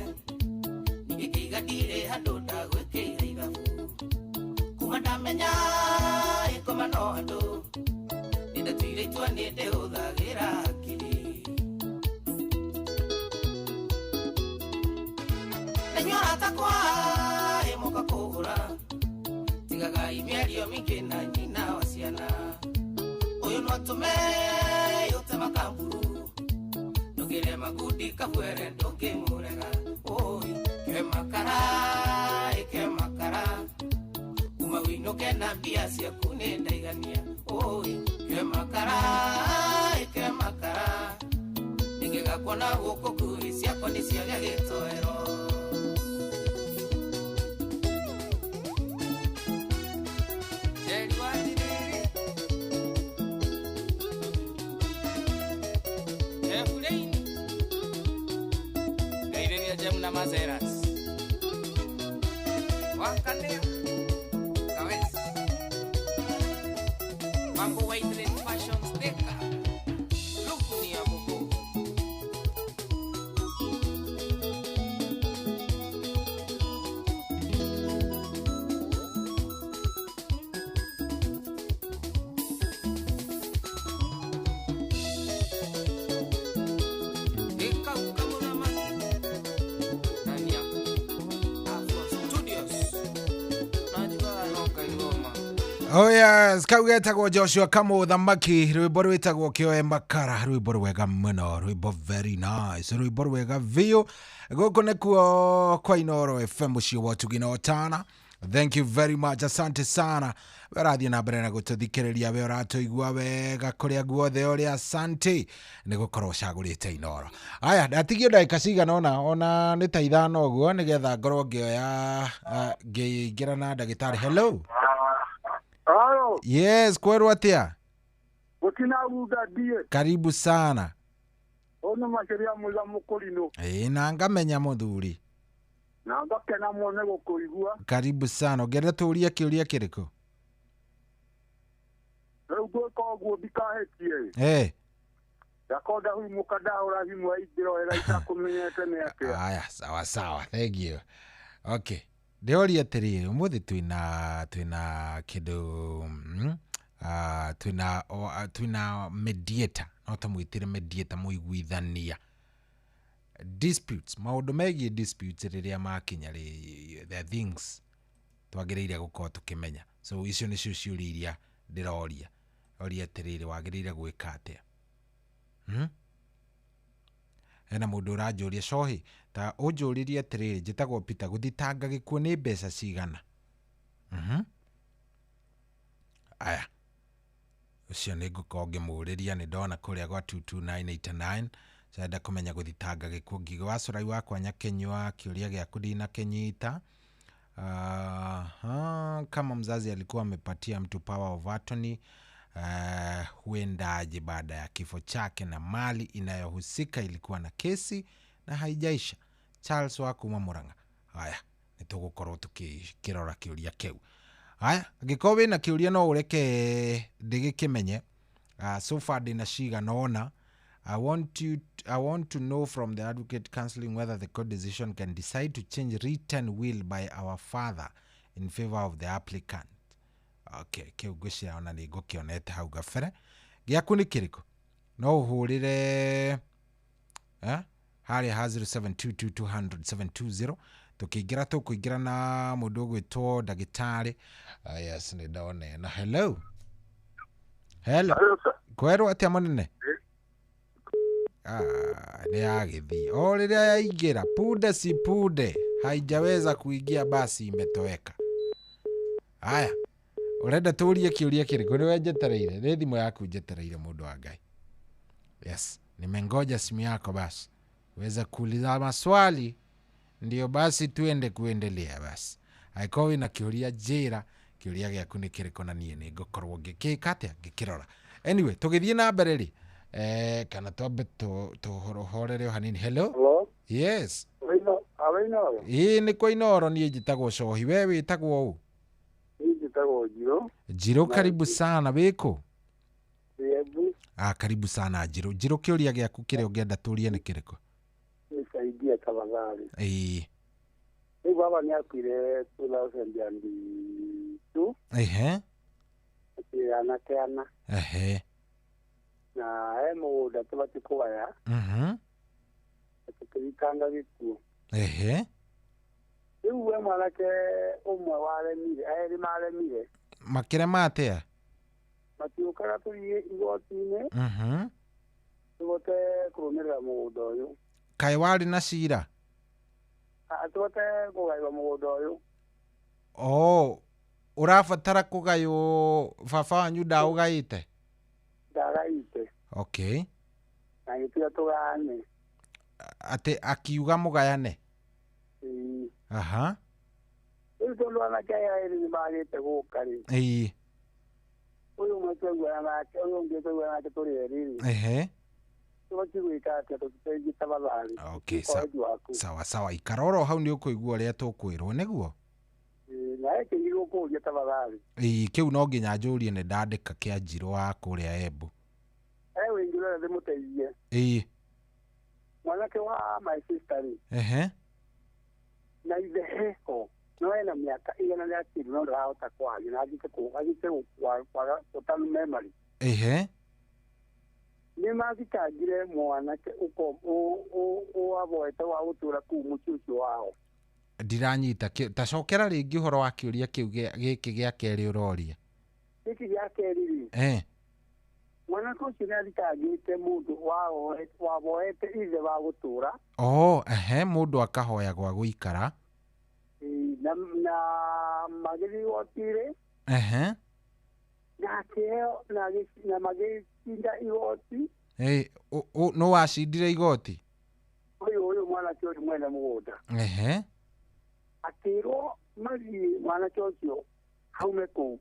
ningĩkĩiga ndirĩ handũ ndagwĩkĩire ithabu. Kuma ndamenya ĩngoma no andũ, nĩndatuire itua nĩndĩhũthagĩra hakiri. Na inyuĩ arata akwa ĩ mũka kũgũra, tigagai mĩario mĩingĩ na nyina wa ciana. Ũyũ no atũme ũte Makamburu ndũngĩrema ngundi kabwere ndũngĩmũrega oi kemakara kemakara kuma wĩinũke na mbia ciaku nĩ ndaigania oi kemakara kemakara ningĩgakuona gũkũ ngui ciakwa nĩ ciagĩa gĩtoero. Mazeras Wakanea Kawes Mambo White Red Fashion Steka Lukuni ya Mugo. Eka ukamuna maki Oh yes, kau getagwo Joshua Kamuthamaki, rwimbo rwitagwo Kĩoe Makara, rwimbo rwega mũno, rwimbo very nice, rwimbo rwega biũ. Gũkũ nĩkuo kwa Inooro FM mũciĩ wa ũtugi na ũtana. Thank you very much, asante sana. We ũrathiĩ na mbere na gũtũthikĩrĩria, we ũratũigua wega kũrĩa guothe ũrĩ, asante nĩ gũkorwo ũcagũrĩte Inooro. Aya, ndatigio ndagĩka cigana ũna, ona nĩ ta ithano ũguo, nĩgetha ngorwo ngĩoya ngĩingĩra na ndagĩtarĩ. Hello. Halo. Yes, kwerwo atia? Gũtina ruda ndie. Karibu sana. Ono makeria muza mukurino. Na ngamenya muthuri. Na ngakena muno gũkũigua. Karibu sana. Ũngĩenda tũrie kĩũria kĩrĩkũ? Rĩu ngwĩka ũguo ndikahĩtie. Ndakonda huimũka ndahũra thimũ aingĩra wega itakũmenyete nĩ atĩa. Aya, sawa sawa. Thank you. Okay. Ndĩroria atĩrĩrĩ, ũmũthĩ twĩna kĩndũ twĩna mediator, no tũmwĩtĩre mediator, mũiguithania. Disputes, maũndũ megiĩ disputes rĩrĩa makinya rĩ, there are things twagĩrĩire gũkorwo tũkĩmenya. So icio nĩcio ciũria iria ndĩroria. Oria atĩrĩrĩ, wagĩrĩire gwĩka atĩa? Hena mũndũ ũranjũria, Cohi, ta ũnjũrĩrie atĩrĩrĩ, njĩtagwo Peter, gũthitanga gĩkuũ nĩ mbeca cigana? Aya, ũcio nĩ ngũkorwo ngĩmũrĩria, nĩ ndona kũrĩa gwa 22989. Ndĩrenda kũmenya gũthitanga gĩkuũ. Ngigĩ wa Cũrai wakwa Nyakenyua, kĩũria gĩaku ndinakĩnyita. Kama mzazi alikuwa amepatia mtu power of attorney, huendaje baada ya kifo chake na mali inayohusika ilikuwa na kesi na haijaisha? Charles wa kuma Murang'a. Haya, nĩtũgũkorwo tũkĩrora kĩũria kĩu. Haya, angĩkorwo wĩna kĩũria no ũreke ndĩgĩkĩmenye. So far ndĩna cigana ũna. I want to know from the advocate counseling whether the court decision can decide to change written will by our father in favor of the applicant. Okay, kĩu ngwĩciria ona nĩ ngũkĩonete hau gabere. Gĩaku nĩ kĩrĩkũ? No ũhũrĩre harĩa ha 0722200720. Tũkĩingĩra tũkũingĩra na mũndũ ũgwĩtwo ndagĩtarĩ. Yes, nĩ ndona ĩno. Hello. Hello. Kwerwo atĩa mũnene? Nĩ yagĩthiĩ. O rĩrĩa yaingĩra, punde si punde, haijaweza kuingia, basi imetoweka. Haya, ũrenda tũrie kĩũria kĩrĩkũ? Nĩwe njetereire, nĩ thimũ yaku njetereire, mũndũ wa Ngai. Yes, nimengoja simu yako basi uweze kuuliza maswali, ndio basi tuende kuendelea basi. Angĩkorwo wĩna kĩũria njĩra, kĩũria gĩaku nĩ kĩrĩkũ na niĩ nĩ ngũkorwo ngĩkĩka atĩa, ngĩkĩrora. Anyway, tũgĩthiĩ na mbere rĩ, kana twambe tũhorere o hanini. Hello. Hello. Yes. Inooro. Ĩĩ nĩ kwa Inooro, niĩ njĩtagwo Cohi, we wĩtagwo ũ? Niĩ njĩtagwo Njirũ. Njirũ, karibu sana. Wĩkũ? Embu. Karibu sana Njirũ. Njirũ, kĩũria gĩaku kĩrĩa ũngĩenda tũrie nĩ kĩrĩkũ? Nisaidie tafadhali. Ĩĩ. Rĩu baba nĩ akuire 2002. Ehe. Akĩrĩ anake ana. Ehe. Na he mũgũnda tũbatiĩ kũgaya. Tũkĩthitanga gĩkuũ. Ehe. Rĩu we mwanake ũmwe waremire, erĩ maremire. Makĩrema atĩa? Matiũkaga tũthiĩ igoti-inĩ. Tũhote kũrũmĩrĩra mũgũnda ũyũ. Kaĩ warĩ na cira? Tũhote kũgaĩrwo mũgũnda ũyũ. Oh, ũrabatara kũgaywo baba wanyu ndaũgaĩte? Ndagaĩte. Okay. Na gĩtiga tũgayane. Atĩ akiuga mũgayane? Ĩĩ. Aha. Rĩu tondũ anake aya erĩ nĩ magĩte gũka rĩ. Ĩĩ. Ũyũ ũmwe twaiguana nake, ũyũ ũngĩ twaiguana nake tũrĩ erĩ rĩ. Ehe. Tũbatiĩ gwĩka atĩa tũtũteithie tafadhali? Okay, Wendi waku. sawa sawa, ikara oro hau nĩ ũkũigua ũrĩa tũkwĩrwo nĩguo? Ĩĩ, na he kĩngĩ gũkũria tafadhali. Ĩĩ, kĩu no nginya njũrie nĩ ndandĩka kĩa Njirũ wa kũrĩa Embu. He wĩngĩ ũrenda ndĩmũteithie. Ĩĩ. Mwanake wa my sister rĩ. Ehe. Na ithe heho no ena mĩaka igana rĩa kĩndũ no ndarahota kwaria na athiĩte kwaga total memory. Ehe. Nĩ mathitangire mwanake waboete wa gũtũra kũu mũciĩ ũcio wao. Ndiranyita, ta cokera rĩngĩ ũhoro wa kĩũria kĩu gĩkĩ gĩa kerĩ ũroria. Gĩkĩ gĩa kerĩ rĩ. Mwanake ũcio nĩ athitangĩte mũndũ waboete ithe wa gũtũra. Oh, ehe, mũndũ akahoya gwa gũikara. Na magĩthiĩ igoti-rĩ. Ehe. Na akĩheo na magĩcinda igoti. Ĩ, nũ wacindire igoti? Ũyũ mwanake ũyũ mwene mũgũnda. Ehe. Akĩrwo mathiĩ mwanake ũcio aume kũu.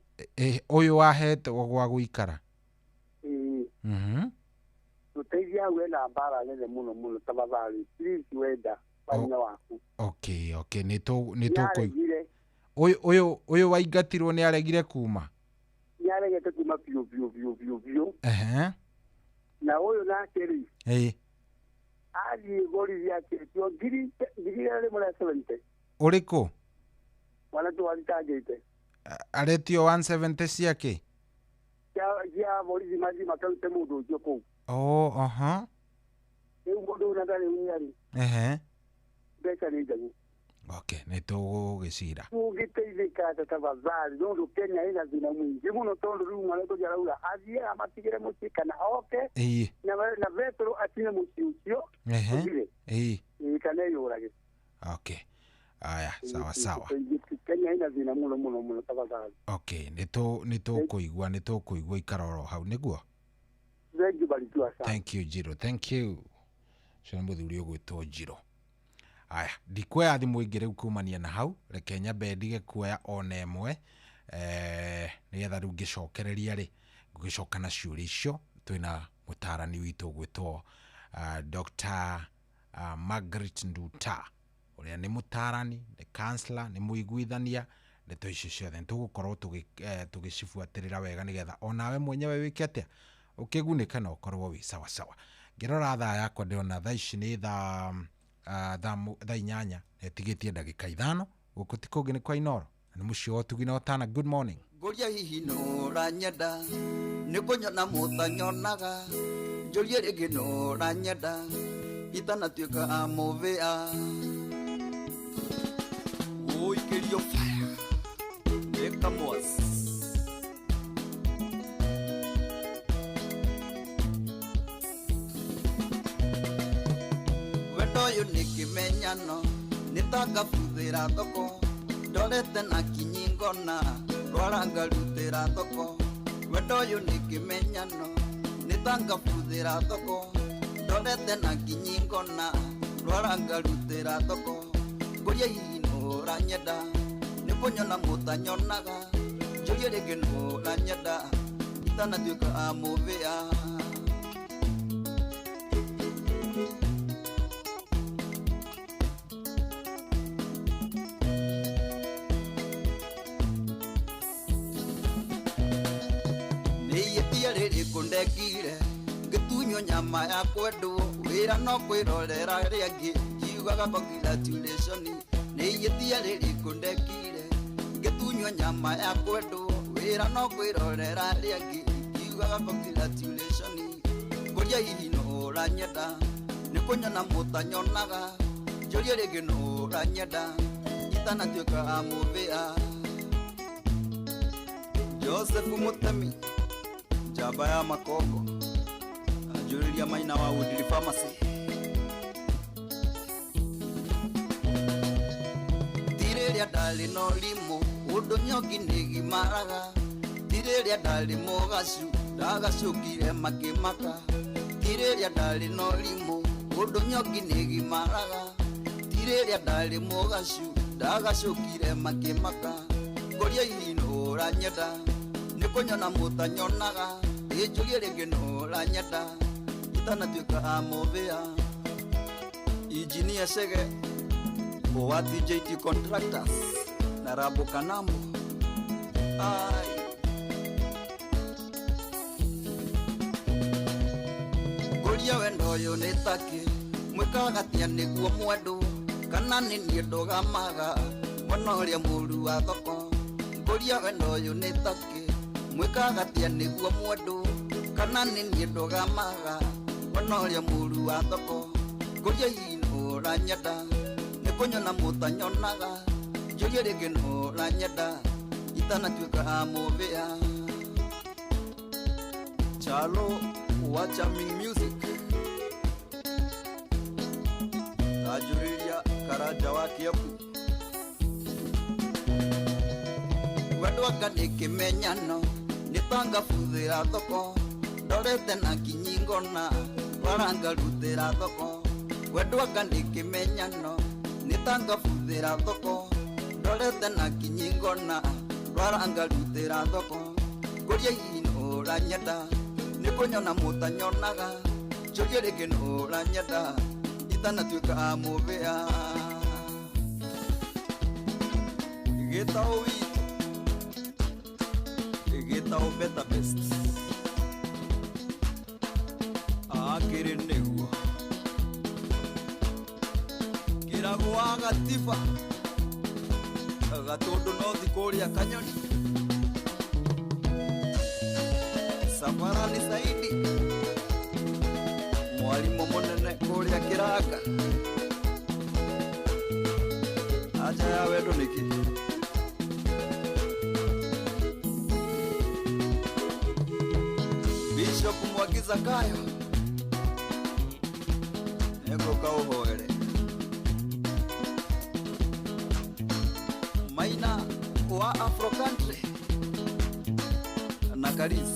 Ũyũ wahetwo gwa gũikara. Ĩĩ. Mhm. Tũteithie hau ena mbara nene mũno mũno tafadhali. Please wenda wanyina waku. Okay, okay, nĩ tũkũigua. Nĩaregire. Ũyũ waingatirwo nĩ aregire kuma? Nĩaregete kuma biũ biũ biũ biũ biũ. Ehe. Na ũyũ nake rĩ. Ĩĩ. Athiĩ borithi akĩtio 170,000. Ũrĩkũ? Mwanake wathitangĩte. Aretio 170 ciake? Cia borithi mathiĩ makarute mũndũ ũcio kũu. Oh, aha. Rĩu mũndũ ũyũ na ndarĩ rĩ. Ehe. Mbeca nĩ njagũ. Okay, nĩ tũgũgĩcira. Tũngĩteithĩka atĩa tafadhali, nĩ ũndũ Kenya ĩna thĩna mũingĩ mũno tondũ rĩu mwanake ũcio arauga athiĩ amatigĩre mũciĩ kana oke. Ĩĩ. Na betũrũ acine mũciĩ ũcio. Ehe. Ũthire. Ĩĩ. Ĩĩ, kana eyũrage. Okay. Aya, sawa sawa. Kenya ĩna thĩna mũno mũno mũno tafadhali. Okay, nĩ tũkũigua ikara oro hau nĩguo? Thank you barikiwa sana. Thank you Njirũ, thank you. Ũcio nĩ mũthuri ũgwĩtwo Njirũ. Aya, ndikuoya thimũ ĩngĩ rĩu kumania na hau, reke nyambe ndige kuoya ona ĩmwe, nĩgetha rĩu ngĩcokereria rĩ, ngũgĩcoka na ciũria icio twĩna mũtarani witũ ũgwĩtwo Dr. Margaret Nduta, ũrĩa nĩ mũtarani, nĩ counselor, nĩ mũiguithania, ndeto icio ciothe nĩtũgũkorwo tũgĩcibuatĩrĩra wega nĩgetha onawe mwenyewe wĩke atĩa, ũkĩgunĩke na ũkorwo wĩ sawa sawa. Ngĩrora thaa yakwa ndĩrona thaa ici nĩ thaa 8:08 na ĩtigĩtie ndagĩka 5. Gũkũ ti kũngĩ nĩ kwa Inooro na nĩ mũciĩ wa ũtugi na ũtana. Good morning. Ngũria hihi nũranyenda nĩ kũnyona mũtanyonaga njũrie rĩngĩ nũranyenda itanatuĩka mũbĩa ũikĩrio fire nĩ kamwas. Wendo ũyũ nĩ kĩmenyano nĩ ta ngabuthĩra thoko ndorete na kinyi ngona rwara ngarutĩra thoko. Wendo ũyũ nĩ kĩmenyano nĩ ta ngabuthĩra thoko ndorete na kinyi ngona rwara ngarutĩra thoko. Ngũria hihi nũranyenda nĩ kũnyona mũtanyonaga njũrie rĩngĩ nũranyenda itanatuĩka mũbĩa. Kundekire ngĩtunywo nyama ya kwendwo wĩra no kwĩrorera rĩangĩ ngiugaga congratulation. Nĩ ihĩtia rĩrĩkũ ndekire ngĩtunywo nyama ya kwendwo wĩra no kwĩrorera rĩangĩ ngiugaga congratulation. Ngũria hihi nũranyenda nĩ kũnyona mũtanyonaga njũrie rĩngĩ nũranyenda itanatuĩka mũbĩa. Joseph Mutemi njamba ya makongo Njũrĩria Maina wa Woodley Pharmacy. Ti rĩrĩa ndarĩ na ũrimũ ũndũ nyoki nĩgimaraga. Ti rĩrĩa ndarĩ mũgacu ndagacũkire makĩmaka. Ti rĩrĩa ndarĩ na ũrimũ ũndũ nyoki nĩgimaraga. Ti rĩrĩa ndarĩ mũgacu ndagacũkire makĩmaka. Ngũria hihi nũũranyenda nĩ kũnyona mũtanyonaga. Ĩnjũrie rĩngĩ nũũranyenda itanatuĩka amũthĩa. Injinia Chege wa TJT Contractors na Rabo Kanambo. Ai. Ngũria wendo ũyũ nĩ takĩ mwĩkaga atĩa nĩguo mwendwo kana nĩ niĩ ndũgamaga mwena ũrĩa mũru wa thoko. Ngũria wendo ũyũ nĩ takĩ mwĩkaga atĩa nĩguo mwendwo kana nĩ niĩ ndũgamaga mwena ũrĩa mũru wa thoko. Ngũria hihi nũũranyenda nĩ kũnyona mũtanyonaga. Njũrie rĩngĩ nũũranyenda itanatuĩka amũthĩa. Chalo wa Charming Music. Tajũrĩria Karanja wa Kiambu. Wendo anga nĩ kĩmenyano nĩ tangabuthĩra thoko. Ndorete na kinyi ngona rwarangarutĩra thoko. Wendo anga nĩ kĩmenyano nĩ tangabuthĩra thoko. Ndorete na kinyi ngona rwarangarutĩra thoko. Ngũria hihi nũũranyenda nĩ kũnyona mũtanyonaga. Njũrie rĩngĩ nũũranyenda itanatuĩka amũthĩa. Gĩtaũ witũ gĩtaũ better best. Akĩrĩ nĩguo kĩragwo wa gatiba gatũndũ nothi kũrĩa kanyoni. Safarani Saidi mwarimũ mũnene kũrĩa kĩranga. Aja ya wendo nĩkĩ? Bishop Mwangi Zakayo nĩngũka ũhoere. Maina wa Afro Country na Karis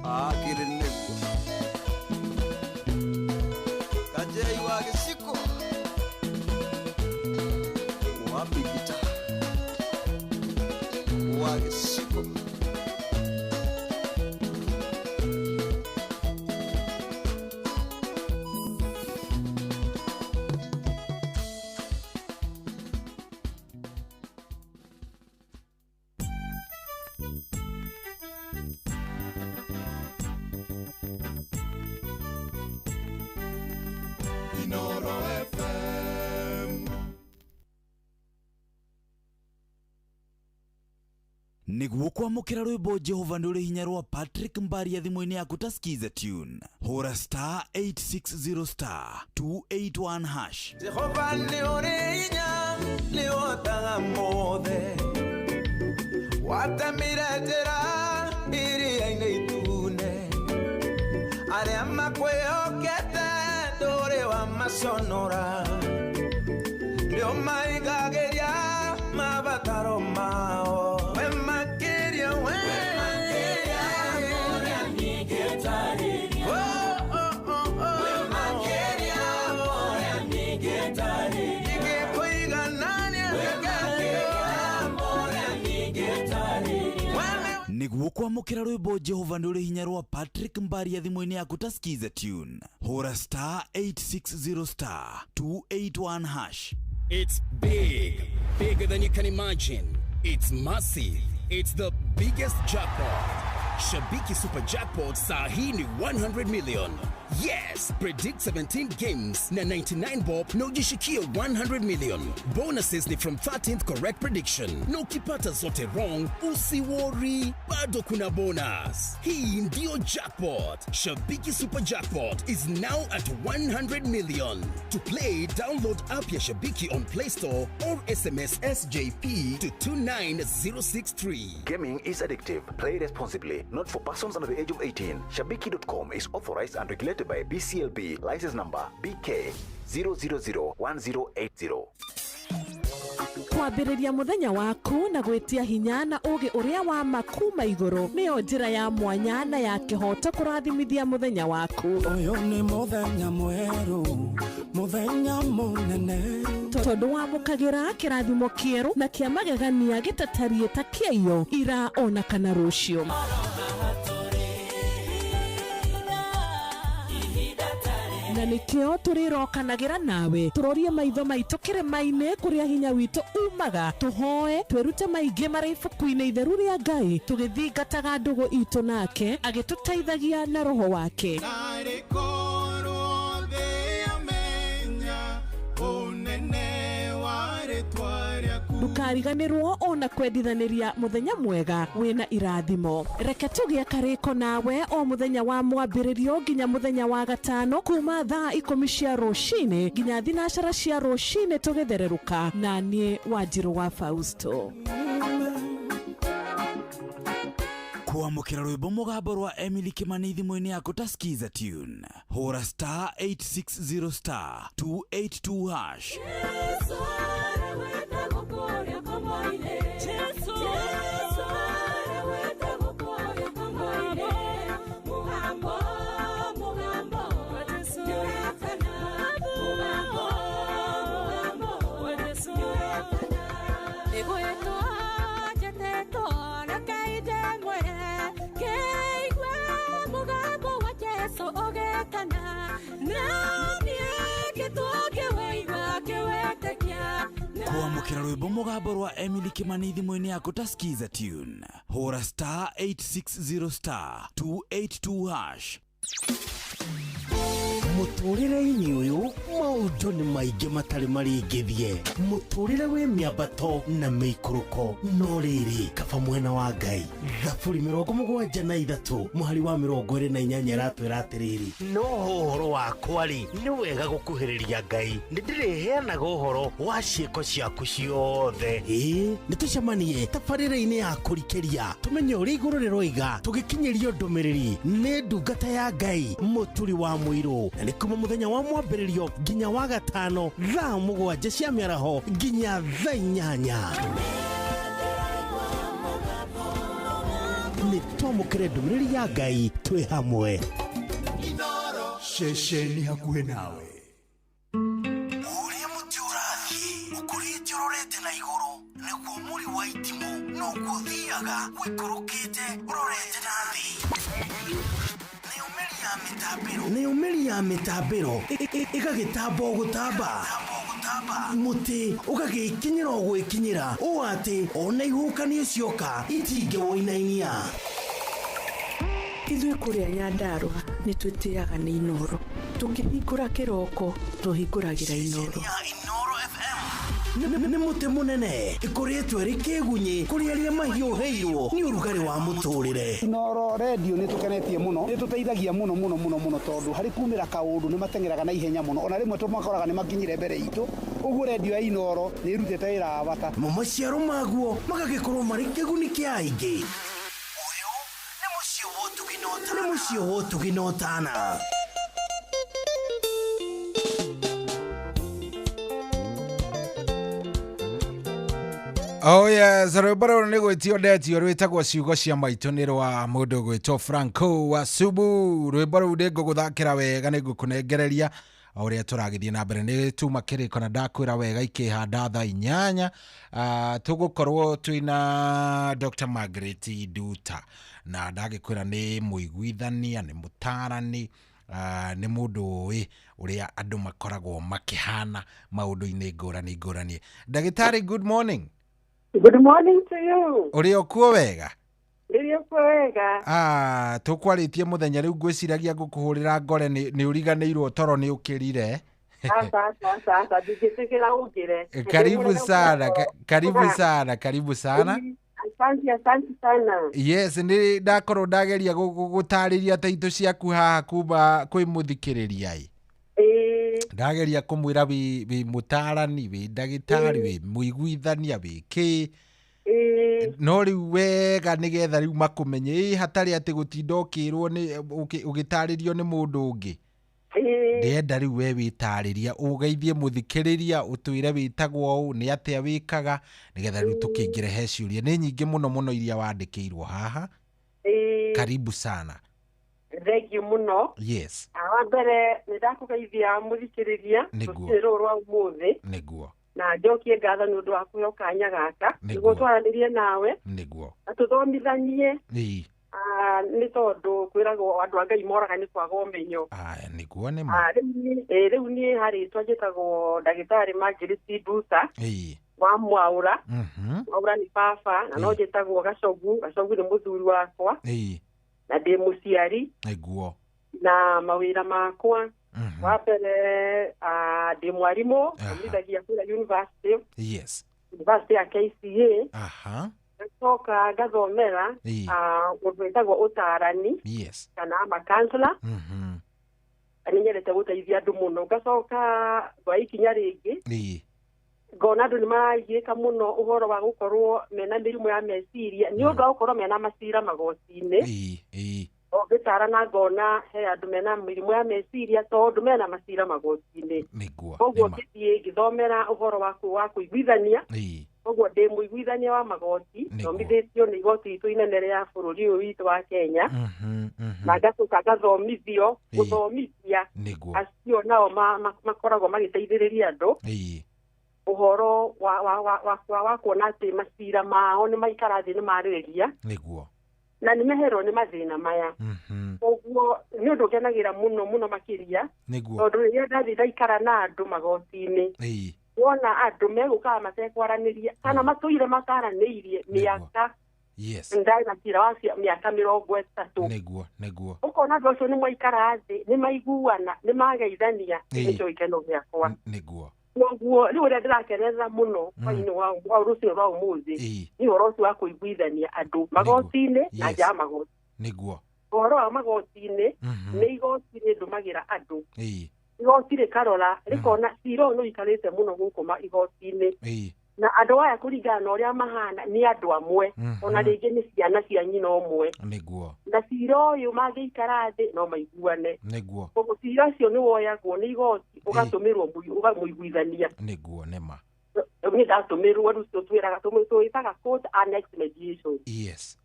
akĩrĩ nĩguo. Kajei wa Gĩciko wa Bigita wa Gĩciko. Inoro FM. Nĩguo kwamũkĩra rwĩmbo Jehova nĩ ũrĩ hinya rwa Patrick Mbaria thimũ-inĩ yaku ta skiza tune. Hũra star 860 star 281 hash. Jehova nĩ ũrĩ hinya nĩ ũhotaga mothe. Watemire njĩra iria-inĩ itune. Arĩa makwĩhokete ndũrĩ wamaconora. Nĩũmaigagĩria mabataro mao. We makĩria we. Nĩguo kwamũkĩra rwĩmbo Jehova nĩ ũrĩ hinya rwa Patrick Mbaria thimũ-inĩ yaku ta skiza tune. Hũra star 860 star 281 hash. It's big, bigger than you can imagine. It's massive. It's the biggest jackpot. Shabiki Super Jackpot saa hii ni 100 million. Yes, predict 17 games na 99 bob na ujishikie 100 million. Bonuses ni from 13th correct prediction. Na ukipata zote wrong, usiworry, bado kuna bonus. Hii ndio jackpot. Shabiki Super Jackpot is now at 100 million. To play, download app ya Shabiki on Play Store or SMS SJP to 29063. Gaming is addictive. Play responsibly. Responsibly. Not for persons under the age of 18. Shabiki.com is authorized and regulated by BCLB. License number BK 0001080. Kwambĩrĩria mũthenya waku na gwĩtia hinya na ũũgĩ ũrĩa wa ma kuma igũrũ nĩyo njĩra ya mwanya na ya kĩhooto kũrathimithia mũthenya waku. Ũyũ nĩ mũthenya mwerũ, mũthenya mũnene. Tondũ wamũkagĩra kĩrathimo kĩerũ na kĩa magegania gĩtatariĩ ta kĩaiyo ira ona kana rũciũ. Na nĩkĩo tũrĩrokanagĩra nawe tũrorie maitho maitũ kĩrĩma-inĩ kũrĩa hinya witũ umaga, tũhoe twĩrute maingĩ marĩ ibuku-inĩ itheru rĩa Ngai tũgĩthingataga ndũgũ itũ nake agĩtũteithagia na roho wake. Ndũkariganĩrwo ona kwendithanĩria mũthenya mwega wĩna irathimo. Reke tũgĩe karĩko nawe o mũthenya wa mwambĩrĩrio nginya mũthenya wa gatano kuma thaa 10 cia rũcinĩ nginya 9 cia rũcinĩ tũgĩthererũka na niĩ Wanjirũ wa Fausto. Kwamũkĩra rwĩmbo mũgambo rwa Emily Kimani thimũ-inĩ yaku ta Skiza Tune. Hũra star 860 star 282 hash. Kwamũkĩra rwĩmbo mũgambo rwa Emily Kimani thimũ-inĩ yaku ta Skiza Tune. Hũra star 860 star 282 hash. Mũtũrĩre-inĩ ũyũ maũndũ nĩ maingĩ matarĩ maringithie. Mũtũrĩre wĩ mĩambato na mĩikũrũko, no rĩrĩ kaba mwena wa Ngai. Thaburi 73 mũhari wa 28 ĩratwĩra atĩrĩrĩ, no ũhoro wakwa rĩ nĩ wega gũkuhĩrĩria Ngai, nĩndĩrĩheanaga ũhoro wa ciĩko ciaku ciothe. Ĩĩ nĩtũcemanie tabarĩra-inĩ ya kũrikĩria tũmenye ũrĩa igũrũ rĩroiga tũgĩkinyĩrio ndũmĩrĩri nĩ ndungata ya Ngai Mũturi wa Mũirũ. Na nĩ kuma mũthenya wa mwambĩrĩrio nginya wa gatano thaa 7 cia mĩaraho nginya thaa 8. Nĩ twamũkĩre ndũmĩrĩri ya Ngai twĩ hamwe. Ceceni hakuhĩ nawe. Ũrĩa mũtĩ ũrathiĩ ũkũrĩte ũrorete na igũrũ nĩguo mũri wa itimũ noguo ũthiaga ũikũrũkĩte ũrorete na thĩ. Nayo mĩri ya mĩtambĩro ĩgagĩtamba o gũtamba, mũtĩ ũgagĩkinyĩra o gwĩkinyĩra ũũ atĩ ona ihuhũkanio cioka itingĩwũinainia. Ithuĩ kũrĩa Nyandarũa nĩ twĩtĩaga nĩ Inooro. Tũkĩhingũra kĩroko tũhingũragĩra Inooro. Nĩ mũtĩ mũnene ĩkũrĩtwo ĩrĩ kĩgunyĩ kũrĩ arĩa mahiũhĩirwo nĩ ũrugarĩ wa mũtũrĩre. Inooro redio nĩ tũkenetie mũno, nĩ tũteithagia mũno mũno mũno mũno tondũ harĩ kumĩra kaũndũ nĩ mateng'eraga na ihenya mũno, ona rĩmwe tũmakoraga nĩ makinyire mbere itũ. Ũguo redio ya Inooro nĩ ĩrutĩte wĩra wa bata. Mo maciaro maguo magagĩkorwo marĩ kĩguni kĩa aingĩ. Ũyũ nĩ mũciĩ wa ũtugi na ũtana. Nĩ mũciĩ wa ũtugi na ũtana. Oh yes, rwĩmbo rũrũ nĩ gwĩtio ndetio rwĩtagwo ciugo cia maitũ nĩ rwa mũndũ gwĩtwo Franco wa Subu. Rwĩmbo rũu nĩ ngũgũthakĩra wega nĩ ngũkũnengereria o ũrĩa tũragĩthiĩ na mbere. Nĩ tuma kĩrĩko na ndakwĩra wega ikĩhanda thaa 8. Tũgũkorwo twĩna Dr. Margaret Nduta na ndagĩkwĩra nĩ mũiguithania, nĩ mũtarani, nĩ mũndũ ũĩ ũrĩa andũ makoragwo makĩhana maũndũ-inĩ ngũrani ngũrani. Ndagĩtarĩ, good morning. Good morning to you. Ũrĩ okuo wega? Ndĩrĩ okuo wega. Tũkwarĩtie mũthenya rĩu ngwĩciragia ngũkũhũrĩra ngore nĩ ũriganĩirwo toro nĩ ũkĩrire. Aca, ndingĩtĩkĩra ũngĩre. Karibu sana, karibu sana, karibu sana. Asante, asante sana. Yes, nĩ ndakorwo ndageria gũtarĩria taitũ ciaku haha kuma kwĩ mũthikĩrĩria. Ndageria kũmwĩra wĩ mũtarani, wĩ ndagĩtarĩ, wĩ mũiguithania, wĩ kĩ. No rĩu wega nĩgetha rĩu makũmenye ĩ hatarĩ atĩ gũtinda ũkĩrwo nĩ ũgĩtarĩrio nĩ mũndũ ũngĩ. Ndĩrenda rĩu we wĩtarĩria ũgeithie mũthikĩrĩria ũtwĩre wĩtagwo ũũ nĩ atĩa wĩkaga nĩgetha rĩu tũkĩingĩre he ciũria nĩ nyingĩ mũno mũno iria wandĩkĩirwo haha. Karibu sana. Thank you mũno. Yes. Wa mbere nĩ ndakũgeithia mũthikĩrĩria rũcinĩ rũrũ rwa ũmũthĩ. Nĩguo. Na njokie ngatho nĩ ũndũ wa kũheo kanya gaka nĩguo twaranĩrie nawe. Nĩguo. Na tũthomithanie. Nĩ tondũ kwĩragwo andũ a Ngai moraga nĩ kwaga ũmenyo. Aya nĩguo nĩ ma. Rĩu niĩ harĩ njĩtagwo ndagĩtarĩ Margaret Nduta. Wa Mwaũra. Mwaũra nĩ baba na no njĩtagwo Gacogu. Gacogu nĩ mũthuri wakwa. Na ndĩ mũciari. Nĩguo. Na mawĩra makwa wa mbere ndĩ mwarimũ thomithagia kũrĩa university. Yes. University ya KCA. Aha. Ngacoka ngathomera ũndũ wĩtagwo ũtaarani. Yes. Kana ama counselor. Nĩ nyendete gũteithia andũ mũno. Ngacoka ngwa ikinya rĩngĩ. Ngona andũ nĩ maragiĩka mũno ũhoro wa gũkorwo mena mĩrimũ ya meciria nĩ ũndũ wa gũkorwo mena macira magoti-inĩ. Ngĩtara na ngona he andũ mena mĩrimũ ya meciria tondũ mena macira magoti-inĩ. Nĩguo. Koguo ngĩthiĩ ngĩthomera ũhoro wa kũiguithania. Koguo ndĩ mũiguithania wa magoti thomithĩtio nĩ igoti ritũ inene rĩa bũrũri ũyũ witũ wa Kenya. Na ngacoka ngathomithio gũthomithia acio nao makoragwo magĩteithĩrĩria andũ ũhoro wa kuona atĩ macira mao nĩ maikara thĩ nĩ marĩrĩria. Nĩguo. Na nĩ meherwo nĩ mathĩna maya. Koguo nĩ ũndũ ngenagĩra mũno mũno makĩria. Nĩguo. Tondũ rĩrĩa ndathiĩ ndaikara na andũ magoti-inĩ wona andũ megũkaga matekwaranĩria kana matũire mataranĩirie mĩaka. Yes. Ndarĩ na cira wa mĩaka 30. Nĩguo, nĩguo. Ũkona andũ acio nĩ mwaikara thĩ nĩ maiguana nĩ mageithania nĩkĩo gĩkeno gĩakwa. Nĩguo. Koguo rĩu ũrĩa ndĩrakenerera mũno hwainĩ wa rũcinĩ rwa ũmũthĩ nĩ ũhoro ũcio wa kũiguithania andũ magoti-inĩ na nja ya magoti. Nĩguo. Ũhoro wa magoti-inĩ nĩ igoti rĩndũmagĩra andũ. Igoti rĩkarora rĩkona cira ũyũ nĩ ũikarĩte mũno gũkũ igoti-inĩ. Na andũ aya kũringana na ũrĩa mahana nĩ andũ amwe ona rĩngĩ nĩ ciana cia nyina ũmwe. Nĩguo. Na cira ũyũ mangĩikara thĩ no maiguane. Nĩguo. Koguo cira ũcio nĩ woyagwo nĩ igoti ũgatũmĩrwo mũiguithania. Nĩguo nĩma. Nĩ ndatũmĩrwo rĩu twĩraga twĩtaga court annex mediation. Yes.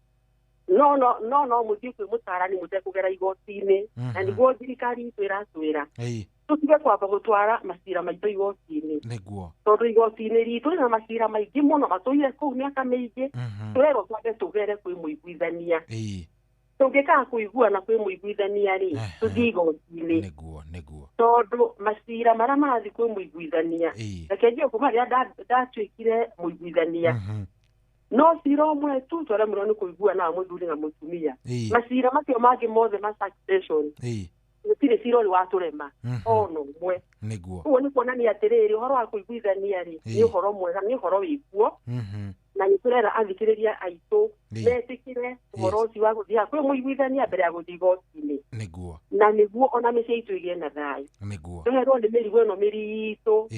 No no no no mũthiĩ kwĩ mũtaarani mũtekũgera igoti-inĩ. Na nĩguo thirikari itũ ĩratwĩra tũtige kwamba gũtwara macira maitũ igoti-inĩ. Nĩguo. Tondũ igoti-inĩ ritũ rĩna macira maingĩ mũno matũire kũu mĩaka mĩingĩ. Tũrerwo twambe tũgere kwĩ mũiguithania. Tũngĩkaga kũiguana kwĩ mũiguithania rĩ tũthiĩ igoti-inĩ. Nĩguo, nĩguo. Tondũ macira marĩa marathiĩ kwĩ mũiguithania reke njigue kuma rĩrĩa ndatuĩkire mũiguithania no cira ũmwe tu twaremirwo nĩ kũiguana wa mũthuri na mũtumia. Macira macio mangĩ mothe ma succession gũtirĩ cira ũrĩ watũrema ona ũmwe. Nĩguo. Ũguo nĩ kuonania atĩrĩrĩ ũhoro wa kũiguithania rĩ nĩ ũhoro mwega nĩ ũhoro wĩkuo. Na nĩ tũrera athikĩrĩria aitũ metĩkĩre ũhoro ũcio wa gũthiaga kwĩ mũiguithania mbere ya gũthiĩ igoti-inĩ. Nĩguo. Na nĩguo ona mĩciĩ itũ ĩgĩe na thayũ. Nĩguo. Tũherwo nĩ mĩrigo ĩno mĩritũ.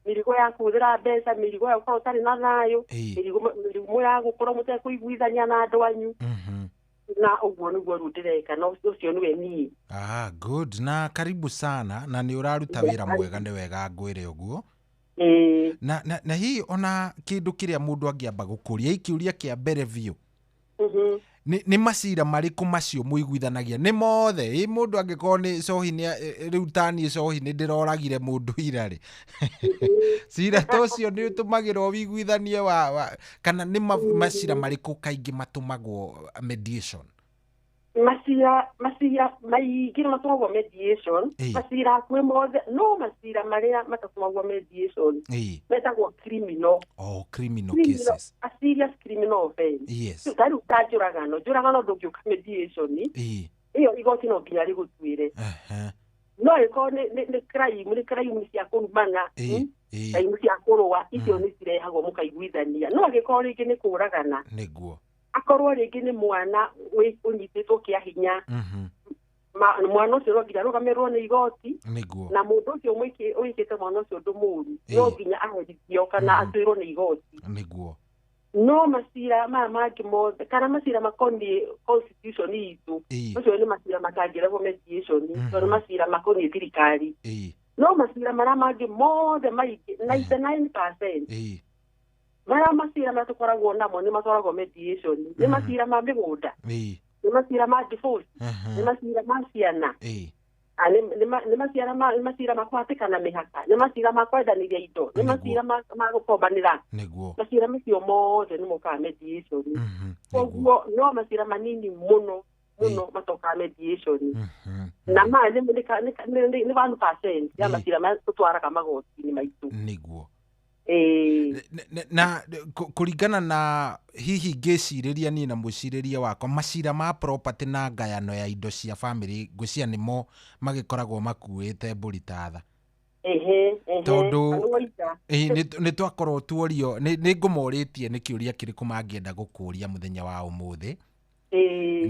Mĩrigo ya kũhũthĩra mbeca, mĩrigo ya gũkorwo ũtarĩ na thayũ, mĩrimũ ya gũkorwo mũtekũiguithania na andũ anyu. Na ũguo nĩguo rĩu ndĩreka na ũcio nĩwe niĩ. Ah, good. Na karibu sana na nĩ ũraruta wĩra mwega nĩ wega ngwĩre ũguo. Na hihi ona kĩndũ kĩrĩa mũndũ angĩamba gũkũria ikĩũria kĩa mbere biũ. Nĩ macira marĩkũ macio mũiguithanagia nĩ mothe ĩ mũndũ angĩkorwo nĩ cohi nĩ rĩu ta niĩ cohi nĩ ndĩroragire mũndũ ira rĩ cira ta ũcio nĩ ũtũmagĩrwo wĩiguithanie wa kana nĩ macira marĩkũ kaingĩ matũmagwo mediation? Macira maingĩ nĩ matũmagwo mediation. Macira hakuhĩ mothe no macira marĩa matatũmagwo mediation metagwo criminal. Oh, criminal cases. A serious criminal offense. Yes. Ta rĩu ta njũragano ndũngĩũka mediation. Ĩyo igoti no nginya rĩgũtuĩre. No ĩkorwo nĩ crime, nĩ crime cia kũrumana, crime cia kũrũa, icio nĩ cirehagwo mũkaiguithania. No angĩkorwo rĩngĩ nĩ kũragana. Nĩguo. Akorwo rĩngĩ nĩ mwana ũnyitĩtwo kĩa hinya mwana ũcio no nginya arũgamĩrĩrwo nĩ igoti. Nĩguo. Na mũndũ ũcio wĩkĩte mwana ũcio ũndũ mũũru no nginya aherithio kana atuĩrwo nĩ igoti. Nĩguo. No macira maya mangĩ mothe kana macira makoniĩ constitution itũ, macio nĩ macira matangĩrehwo mediation, tondũ macira makoniĩ thirikari. No macira marĩa mangĩ mothe maingĩ 99% marĩa macira marĩa tũkoragwo namo nĩ matwaragwo mediation. Nĩ macira ma mĩgũnda, nĩ macira ma divorce, nĩ macira ma ciana, nĩ macira ma kũhatĩkana mĩhaka, nĩ macira ma kwendanĩria indo, nĩ macira ma gũkombanĩra. Macira macio mothe nĩ mokaga mediation. Koguo no macira manini mũno mũno matokaga mediation. Na maya nĩ 1% ya macira marĩa tũtwaraga magoti-inĩ maitũ. Nĩguo. Na kũringana na hihi ngĩcirĩria niĩ na mũcirĩria wakwa, macira ma property na ngayano ya indo cia family ngwĩciria nĩmo magĩkoragwo makuĩte mbũri ta tha. Tondũ nĩ twakorwo tuorio, nĩ ngũmorĩtie nĩ kĩũria kĩrĩkũ mangĩenda gũkũria mũthenya wa ũmũthĩ.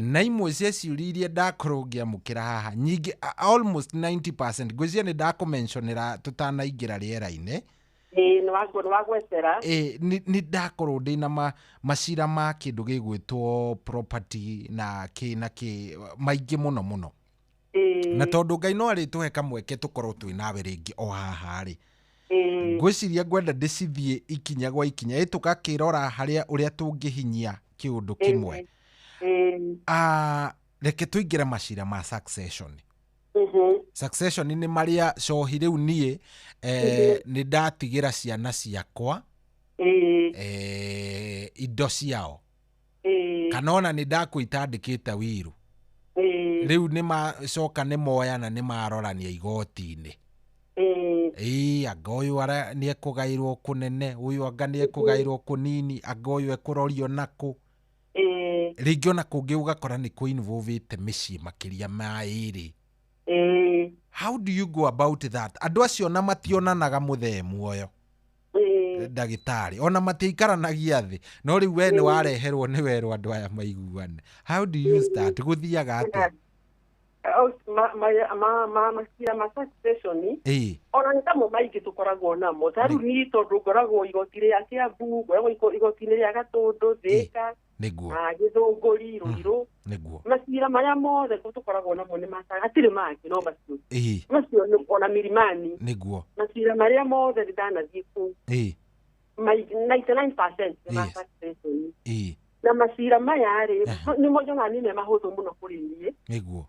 Na imwe cia ciũria iria ndakorwo ngĩamũkĩra haha nyingĩ, almost 90% ngwĩciria nĩ ndakũmentionera tũtanaingĩra rĩera-inĩ. Nĩ ndakorwo ndĩna macira ma kĩndũ gĩgwĩtwo property na kĩ na kĩ maingĩ mũno mũno. Na tondũ Ngai no arĩtũhe kamweke tũkorwo twĩ nawe rĩngĩ o haha rĩ, ngwĩciria ngwenda ndĩcithiĩ ikinya gwa ikinya, tũgakĩrora harĩa ũrĩa tũngĩhinyia kĩũndũ kĩmwe. Reke tũingĩre macira ma succession. Succession nĩ marĩa cohi rĩu niĩ nĩ ndatigĩra ciana ciakwa indo ciao, kana ona nĩ ndakwĩtandĩkĩte wiru, rĩu nĩ macoka nĩ moyana nĩ marorania igoti-inĩ. Anga ũyũ nĩ ekũgaĩrwo kũnene, ũyũ anga nĩ ekũgaĩrwo kũnini, anga ũyũ ekũrorio nakũ. Rĩngĩ ona kũngĩ ũgakora nĩ kũ-involvĩte mĩciĩ makĩria ma ĩrĩ. How do you go about that? Andũ acio na mationanaga mũthee muoyo, ndagĩtarĩ, ona matiikaranagia thĩ, no rĩu we nĩ wareherwo nĩ werwo andũ aya maiguane. How do you start? Gũthiaga atĩa? Macira ma succession ona nĩ tamo maingĩ tũkoragwo namo. Ta rĩu niĩ tondũ ngoragwo igoti rĩa Kiambu, ngoragwo igoti-inĩ rĩa Gatũndũ, Thĩka, Gĩthũngũri, Ruiru. Macira marĩa mothe tũkoragwo namo nĩ ma hatirĩ mangĩ no macio. Macio ona Milimani. Nĩguo. Macira marĩa mothe ndanathiĩ kũu 99% nĩ ma succession. Na macira maya rĩ nĩmo nyonaga nĩ mahũthũ mũno kũrĩ niĩ. Nĩguo.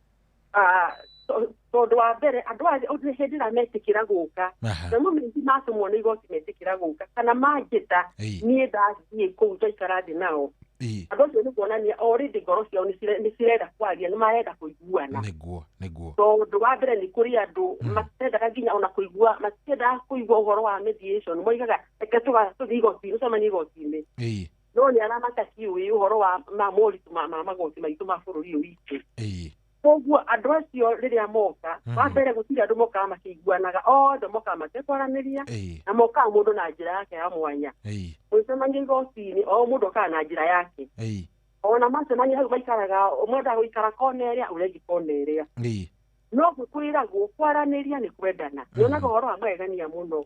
Tondũ wa mbere andũ aya hĩndĩ ĩrĩa metĩkĩra gũka, na mũmĩngi matũmwo nĩ igoti metĩkĩra gũka kana manjĩta niĩ ndathiĩ kũu twaikara thĩ nao, andũ acio nĩ kuonania already ngoro ciao nĩ cirenda kwaria, nĩ marenda kũiguana. Nĩguo, nĩguo. Tondũ wa mbere nĩ kũrĩ andũ matendaga nginya ona kũigua, matiendaga kũigua ũhoro wa mediation, moigaga reke tũthiĩ igoti-inĩ, tũcemanie igoti-inĩ. No nĩ arĩa matakĩũĩ ũhoro wa moritũ ma magoti maitũ ma bũrũri ũyũ witũ. Koguo andũ acio rĩrĩa moka, wa mbere gũtirĩ andũ mokaga makĩiguanaga, othe mokaga matekwaranĩria, na mokaga mũndũ na njĩra yake ya mwanya. Mũcemania igoti-inĩ, o mũndũ okaga na njĩra yake. Ona macemania hau maikaraga, ũmwe endaga gũikara kona ĩrĩa, ũrĩa ũngĩ kona ĩrĩa. No kwĩragwo kwaranĩria nĩ kwendana. Nyonaga ũhoro wa magegania mũno.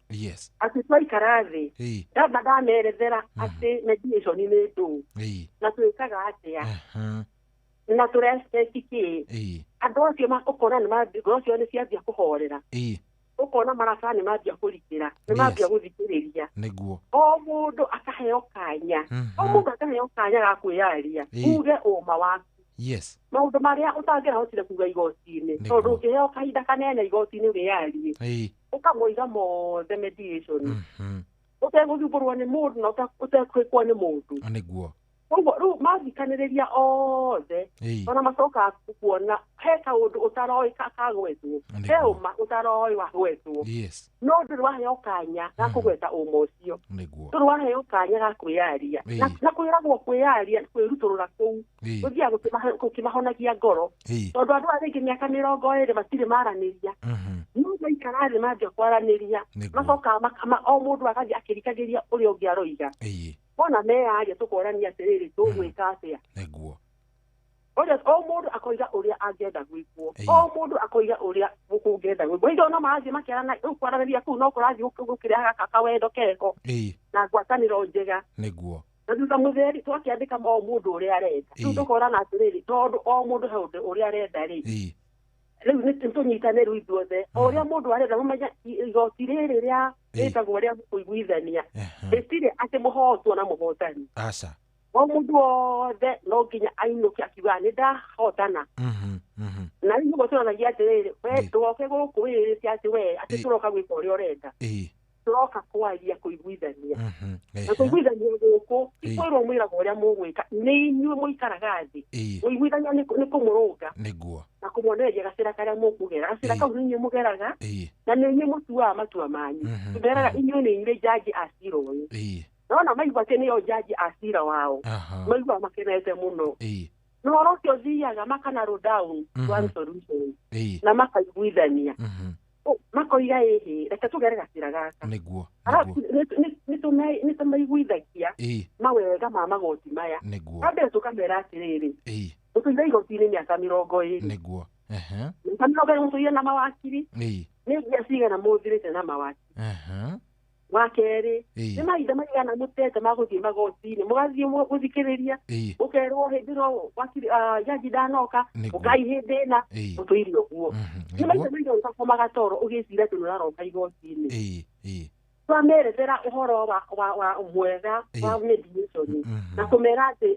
Atĩ twaikara thĩ, ndamba ndamerethera atĩ mediation nĩ ndũũ, na twĩkaga atĩa, na tũrespect kĩ. Andũ acio ũkona ngoro ciao nĩ ciambia kũhorera, ũkona marata nĩ mambia kũrikĩra, nĩ mambia gũthikĩrĩria. Nĩguo. O mũndũ akaheo kanya, o mũndũ akaheo kanya ga kwĩyaria, uge ũma waku. Maũndũ marĩa ũtangĩrahotire kuga igoti-inĩ, tondũ ũngĩheo kahinda kanene igoti-inĩ wĩyarie, ũkamoiga mothe mediation, ũtegũthumbũrwo nĩ mũndũ na ũtekwĩkwo nĩ mũndũ. Nĩguo. Koguo rĩu mathikanĩrĩria othe, ona macokaga kuona he kaũndũ ũtaroĩ kagwetwo, he ũma ũtaroĩ wagwetwo, no ndũrĩ waheo kanya ga kũgweta ũma ũcio, ndũrĩ waheo kanya ga kwĩyaria, na kwĩragwo kwĩyaria kwĩrutũrũra kũu gũthiaga gũkĩmahonagia ngoro, tondũ andũ aya rĩngĩ mĩaka 20 matirĩ maranĩria, no maikara thĩ mambia kwaranĩria, macokaga o mũndũ agathiĩ akĩrikagĩria ũrĩa ũngĩ aroiga. Wona meyaria tũkorania atĩrĩrĩ tũgwĩka atĩa. Nĩguo. Ũrĩa o mũndũ akoiga ũrĩa angĩenda gwĩkwo, o mũndũ akoiga ũrĩa kũngĩenda gwĩkwo. Hĩndĩ ĩyo no marathiĩ makĩarana, rĩu kwaranĩria kũu no kũrathiĩ gũkĩrehaga kawendo keko na ngwatanĩro njega. Nĩguo. Na thutha mũtheri twakĩandĩka o mũndũ ũrĩa arenda. Rĩu tũkorana atĩrĩrĩ, tondũ o mũndũ he ũndũ ũrĩa arenda rĩ, rĩu nĩ tũnyitane rĩu ithuothe o ũrĩa mũndũ arenda. Mũmenye igoti rĩrĩ rĩa rĩtagwo rĩa kũiguithania rĩtirĩ atĩ mũhotwo na mũhotani. Aca. O mũndũ wothe no nginya ainũke akiuga nĩ ndahotana. Na rĩu nĩguo tũronagia atĩrĩrĩ, we ndũgoke gũkũ wĩrĩte atĩ we atĩ tũroka gwĩka ũrĩa ũrenda, tũroka kwaria kũiguithania. Na kũiguithania gũkũ ti kwĩrwo mwĩragwo ũrĩa mũgwĩka, nĩ inyuĩ mũikaraga thĩ. Kũiguithania nĩ kũmũrũnga nĩguo na kũmwonereria gacĩra karĩa mũkũgera. Gacĩra kau nĩ inyuĩ mũgeraga na nĩ inyuĩ mũtuaga matua manyu. Tũmeraga inyuĩ nĩ inyuĩ njanji a cira ũyũ. Nona maigua atĩ nĩo njanji a cira wao, maigua makenete mũno. Na ũhoro ũcio ũthiaga maka narrow down to one solution na makaiguithania. Makoiga ĩhĩ, reke tũgere gacĩra gaka. Nĩguo. Nĩ tũmaiguithagia mawega ma magoti maya. Nĩguo. Wambere tũkamera atĩrĩrĩ, mũtũire igoti-inĩ mĩaka 20. Nĩguo. Mĩaka 20 mũtũire na mawakiri. Nĩ mbia cigana mũthirĩte na mawakiri. Wa kerĩ, nĩ mahinda maigana mũtete ma gũthiĩ magoti-inĩ, mũgathiĩ gũthikĩrĩria, ũkerwo hĩndĩ ĩno wakiri jaji ndanoka, ũkai hĩndĩ ĩna, mũtũire ũguo. Nĩ mahinda maigana ũtakomaga toro ũgĩciria atĩ nĩũraroka igoti-inĩ. Twamerethera ũhoro wa mwega wa mediation na kũmera atĩ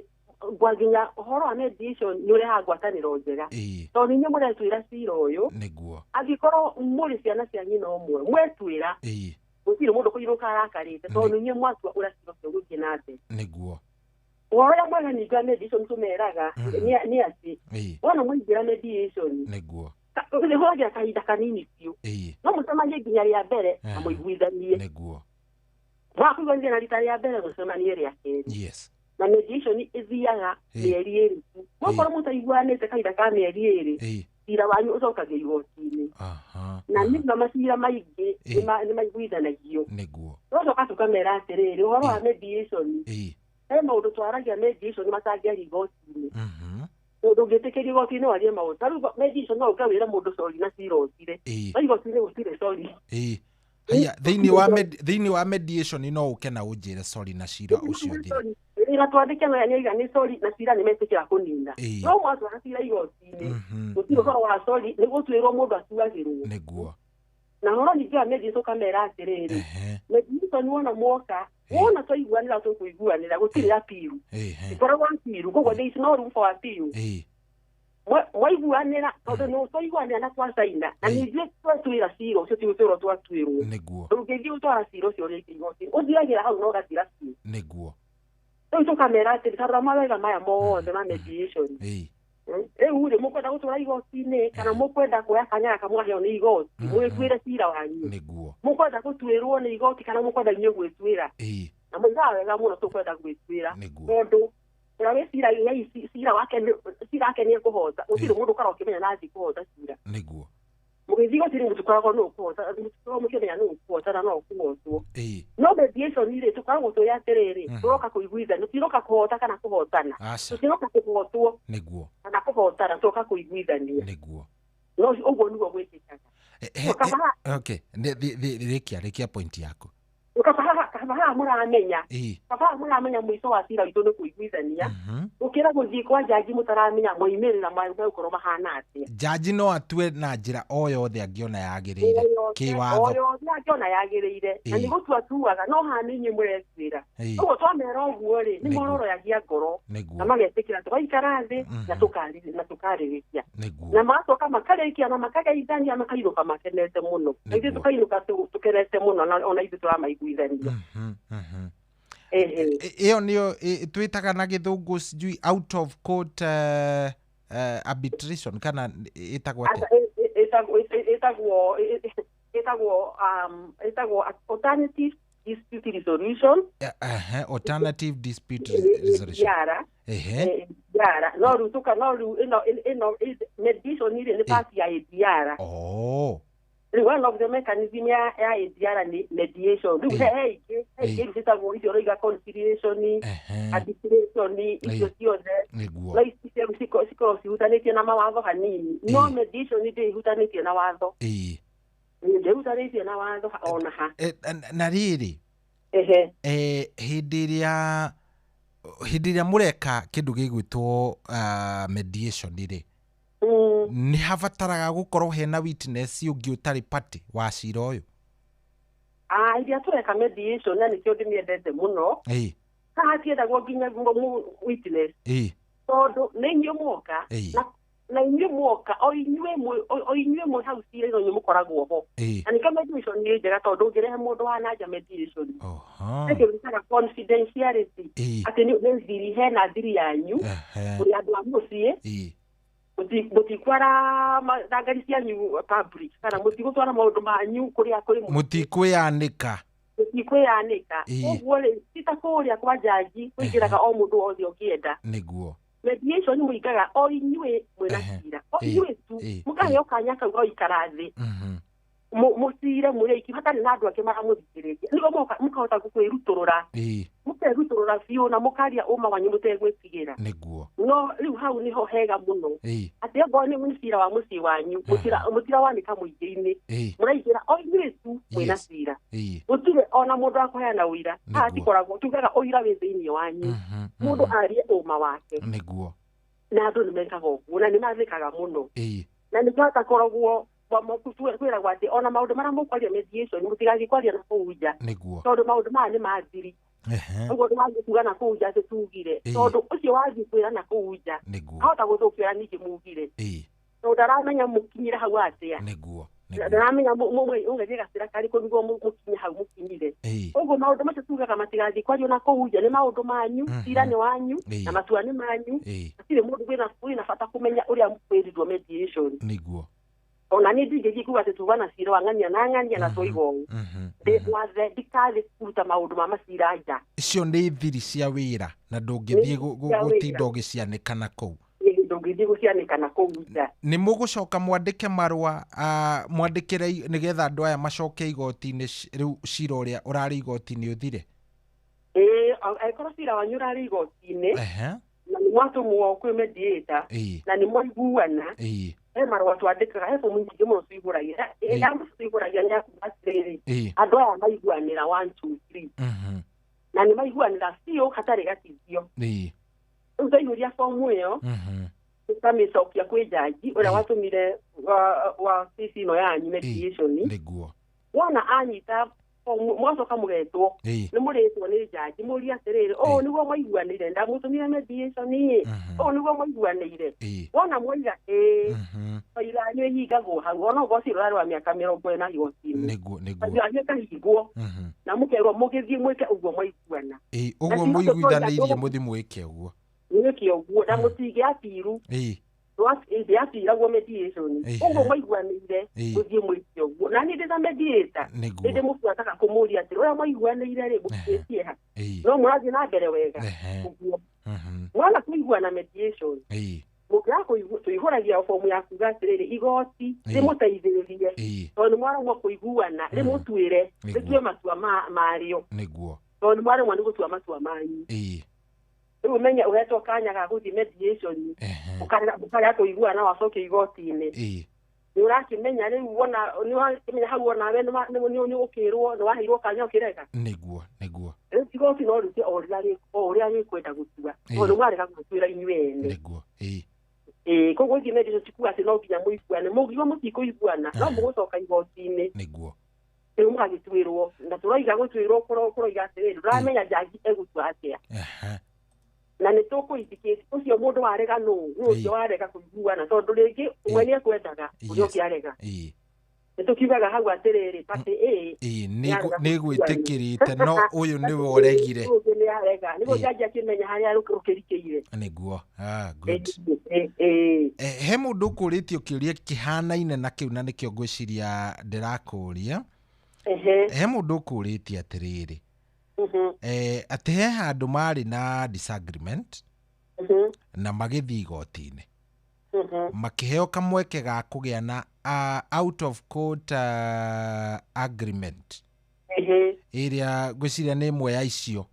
nginya ũhoro wa mediation nĩ ũrehaga ngwatanĩro njega. Tondũ inyuĩ mũretwĩra cira ũyũ, nĩguo, angĩkorwo mũrĩ ciana cia nyina ũmwe mwetwĩra, gũtirĩ mũndũ kũinũka arakarĩte tondũ inyuĩ mwatua ũrĩa cira ũcio ũgũthiĩ na mbere. Nĩguo. Ũhoro ũrĩa mwega ningĩ wa mediation tũmeraga nĩ atĩ wona mwaingĩra mediation, nĩguo, nĩhũthagĩra kahinda kanini biũ, no mũcemanie nginya rĩa mbere na mũiguithanie. Nĩguo. Mwakũiguithania na rita rĩa mbere mũcemanie rĩa kerĩ. Yes. Na mediation ĩthiaga mĩeri 2. Mwakorwo mũtaiguanĩte kahinda ka mĩeri 2, cira wanyu ũcokagio igoti-inĩ. Na nĩguo macira maingĩ nĩ maiguithanagio. Nĩguo. Tũgacoka tũkamera atĩrĩrĩ, ũhoro wa mediation, he maũndũ twaragia mediation matangĩaria igoti-inĩ. Ndũngĩtĩkĩrio igoti-inĩ warie maũndũ. Ta rĩu mediation no ũke wĩre mũndũ sorry na cira ũthire. No igoti-inĩ gũtirĩ sorry. Haya, thĩinĩ wa mediation no ũke na ũnjĩre sorry na cira ũcio ũthire. Ĩra twandĩke na nĩoiga nĩ sorry na cira nĩ metĩkĩra kũnina. No mwatwara cira igoti-inĩ, gũtirĩ ũhoro wa sorry, nĩ gũtuĩrwo mũndũ atuagĩrwo. Nĩguo. Na ũhoro ningĩ wa mediation ũkamera atĩrĩrĩ, mediation wona mwoka, wona twaiguanĩra tũkũiguanĩra, gũtirĩ appeal. Ĩkoragwo appeal, koguo there is no room for appeal. Mwaiguanĩra, tondũ nĩ twaiguanĩra na twacaina, na ningĩ twatuĩra cira ũcio ti gũtuĩrwo twatuĩrwo. Nĩguo. Ndũngĩthiĩ gũtwara cira ũcio rĩngĩ igoti-inĩ, ũthiagĩra hau na ũgathira biũ. Nĩguo. Rĩu tũkamera atĩrĩ, tarora mawega maya mothe ma mediation. Rĩu rĩ, mũkwenda gũtwara igoti-inĩ kana mũkwenda kuoya kanya gaka mwaheo nĩ igoti, mwĩtuĩre cira wanyu. Nĩguo. Mũkwenda gũtuĩrwo nĩ igoti kana mũkwenda inyuĩ gwĩtuĩra. Na moigaga wega mũno tũkwenda gwĩtuĩra. Tondũ ũrĩa wĩciragia cira wake nĩ ekũhota, gũtirĩ mũndũ ũkoragwo ũkĩmenya na athiĩ kũhota cira. Nĩguo. Mũgĩthiĩ igoti-inĩ mũtikoragwo nũ ũkũhota, mũtikoragwo mũkĩmenya nũ ũkũhota na no ũkũhotwo. No mediation rĩ, tũkoragwo tũrĩ atĩrĩrĩ, tũroka kũiguithania, tũtiroka kũhota kana kũhotana. Tũtiroka kũhotwo. Nĩguo. Kana kũhotana, tũroka kũiguithania. Nĩguo. No ũguo nĩguo gwĩkĩkaga. Okay, rĩkia point yaku. Kaba haha mũramenya, kaba haha mũramenya mũico wa cira witũ nĩ kũiguithania, gũkĩra gũthiĩ kwa njanji mũtaramenya moimĩrĩra megũkorwo mahana atĩa. Njanji no atue na njĩra o yothe angĩona yagĩrĩire kĩwatho. O yothe angĩona yagĩrĩire, na nĩ gũtua atuaga, no haha nĩ inyuĩ mũretuĩra. Ũguo twamera ũguo rĩ, nĩ mororoyagia ngoro na magetĩkĩra tũgaikara thĩ na tũkarĩrĩria. Na magacoka makarĩkia na makageithania makainũka makenete mũno. Na ithuĩ tũkainũka tũkenete mũno na ona ithuĩ tũramaiguithania. Ĩyo nĩyo twĩtaga na gĩthũngũ sijui out of court arbitration kana ĩtagwo atĩa? Ĩtagwo alternative dispute resolution. Alternative dispute resolution. ADR. No rĩu tũka no rĩu ĩno mediation rĩ nĩ part ya ADR. Oh. Rĩu one of the mechanism ya ADR nĩ mediation. Rĩu he ingĩ ciĩtagwo icio ũroiga conciliation, arbitration, icio ciothe. Nĩguo. No ici cikoragwo cihutanĩtie na mawatho hanini. No mediation ndĩhutanĩtie na watho. Ndĩhutanĩtie na watho ona ha. Na rĩrĩ. Hĩndĩ ĩrĩa Hĩndĩ ĩrĩa mũreka kĩndũ gĩgwĩtwo mediation rĩ, nĩ habataraga gũkorwo hena witness ũngĩ ũtarĩ party wa cira ũyũ? Ah, iria tũreka mediation, na nĩkĩo ndĩmĩendete mũno, haha hatiendagwo nginya witness, tondũ nĩ inyuĩ muoka na inyuĩ muoka, o inyuĩ mwĩ hau cira-inĩ, inyuĩ mũkoragwo ho. Na nĩkĩo mediation nĩ njega, tondũ ũngĩrehe mũndũ wa nanja mediation, nĩkĩo gĩtaga confidentiality, atĩ nĩ thiri, hena thiri yanyu kũrĩ andũ a mũciĩ. Mũtikwara thangari cianyu public, kana mũtigũtwara maũndũ manyu kũrĩa kũrĩ mũciĩ. Mũtikwĩyanĩka. Mũtikwĩyanĩka. Ũguo rĩ, ti ta kũrĩa kwa njanji kũingĩraga o mũndũ wothe ũngĩenda. Mediation mũingaga o inyuĩ mwĩna cira, o inyuĩ tu, mũkaheo kanya kau ga gũikara thĩ, mũcire mũrĩ aiki, hatarĩ na andũ angĩ maramũthikĩrĩria, nĩguo mũkahota kwĩrutũrũra, mũkerutũrũra biũ na mũkaria ũma wanyu mũtegwĩtigĩra. No rĩu hau nĩho hega mũno, atĩ okorwo nĩ cira wa mũciĩ wanyu, mũtirawanĩka mũingĩ-inĩ, mũraingĩra o inyuĩ tu mwĩna cira. Gũtirĩ ona mũndũ wa kũheana ũira haha. Tikoragwo tugaga ũira wĩ thĩinĩ wanyu, mũndũ arie ũma wake. Na andũ nĩ mekaga ũguo na nĩ mathĩkaga mũno. Na nĩkĩo hatakoragwo kwĩragwo atĩ ona maũndũ marĩa mũkwaria mediation, mũtigathiĩ kwaria na kũu nja, tondũ maũndũ maya nĩ mathiri. Ũguo ndũgathiĩ kuga na kũu nja atĩ tugire, tondũ ũcio wathiĩ kwĩra na kũu nja ahota gũthũkia ũrĩa ningĩ mugire, tondũ ndaramenya mũkinyire hau atĩa. Ndaramenya ũgĩthiĩ gacĩra karĩkũ nĩguo mũkinye hau mũkinyire. Ũguo maũndũ macio tugaga matigathiĩ kwario na kũu nja, nĩ maũndũ manyu, cira nĩ wanyu na matua nĩ manyu. Hatirĩ mũndũ wĩna bata kũmenya ũrĩa kwĩrirwo mediation. Ona niĩ ndingĩthiĩ kuga atĩ tuga na cira wa ng'ania na ng'ania na twoiga ũũ, ndĩ mwathe ndikathĩ kũruta maũndũ ma macira nja. Icio nĩ thiri cia wĩra na ndũngĩthiĩ Nĩ cia gũtinda wĩra. ũgĩcianĩka na kũu. Ĩĩ, ndũngĩthiĩ gũcianĩka na kũu nja. Nĩ mũgũcoka mwandĩke marũa, mwandĩkĩre nĩgetha andũ aya macoke igoti-inĩ, rĩu cira ũrĩa ũrarĩ igoti-inĩ ũthire? Ĩĩ, angĩkorwo cira wanyu ũrarĩ igoti-inĩ na nĩ mwatũmwo kwĩ mediator na nĩ mwaiguana, he marũa twandĩkaga, he bomu nyingĩ mũno tũihũragia. Ya mũico tũihũragia nĩ ya kuga atĩrĩrĩ, andũ aya maiguanĩra one, two, three, na nĩ maiguanĩra biũ hatarĩ gatithio. Rĩu twaihũria bomu ĩyo, tũkamĩcokia kwĩ njanji ũrĩa watũmire wa kesi ĩno yanyu mediation. Wona anyita bomu, mũgacoka mũgetwo. Nĩ mũrĩtwo nĩ njanji mũrie atĩrĩrĩ, ũũ nĩguo mwaiguanĩire, ndamũtũmire mediation ĩ, ũũ nĩguo mwaiguanĩire? Wona mwaiga ĩĩ, baira yanyu ĩhingagwo hau, ona ũkorwo cira ũrarĩ wa mĩaka 40 igoti-inĩ. Baira yanyu ĩkahingwo na mũkerwo mũgĩthiĩ mwĩke ũguo mwaiguana. Ũguo Na ti mũiguithanĩirie, tũtonya mũthi mwĩke ũguo. Mwĩke ũguo na mũtingĩ apiru ndĩapiragwo mediation. Ũguo mwaiguanĩire, mũthiĩ mwĩke ũguo, na niĩ ndĩ ta mediator nĩ ndĩmũbuataga kũmũria atĩrĩ, ũrĩa mwaiguanĩire rĩ, mũkinyĩtie ha? No mũrathiĩ na mbere wega? Ũguo mwana kũiguana mediation, mũngĩaga tũihũragia bomu ya kuga atĩrĩrĩ, igoti rĩmũteithĩrĩrie, tondũ nĩ mwaremwo kũiguana, rĩmũtuĩre, rĩtue matua marĩo, tondũ nĩ mwaremwo nĩ gũtua matua manyu. Rĩu ũmenye ũhetwo kanya ga gũthiĩ mediation, ũkarega kũiguana, wacokio igoti-inĩ, nĩ ũrakĩmenya rĩu, wona nĩ ũrakĩmenya hau onawe nĩ ũkĩrwo nĩ waheirwo kanya ũkĩrega. Nĩguo nĩguo Rĩu igoti no rĩtue o ũrĩa rĩkwenda gũtua, tondũ mwarega gwĩtuĩra inyuĩ ene. Ĩĩ, koguo ithiĩ mediation ti kuga atĩ no nginya mũiguane. Mũngiuga mũtikũiguana, no mũgũcoka igoti-inĩ. Rĩu mũgagĩtuĩrwo, na tũroiga gũtuĩrwo kũroiga atĩrĩrĩ, ndũramenya njanji egũtua atĩa, na nĩ tũkũindicate ũcio mũndũ warega nũ ũcio warega kũiguana, tondũ rĩngĩ ũmwe nĩ ekwendaga, ũrĩa ũngĩ arega. Nĩ tũkiugaga hau atĩrĩrĩ, party A nĩarega. Nĩ gwĩtĩkĩrĩte, no ũyũ nĩwe ũregire. Ũyũ ũngĩ nĩ arega, nĩguo njanji akĩmenya harĩa rũkĩrikĩire. Nĩguo, ah, good. Ĩĩ. He mũndũ ũkũrĩtio kĩũria kĩhanaine na kĩu, na nĩkĩo ngwĩciria ndĩrakũria. He mũndũ ũkũrĩtie atĩrĩrĩ, atĩ he handũ marĩ na disagreement na magĩthiĩ igoti-inĩ, makĩheo kamweke ga kũgĩa na out of court agreement, ĩrĩa ngwĩciria nĩ ĩmwe ya icio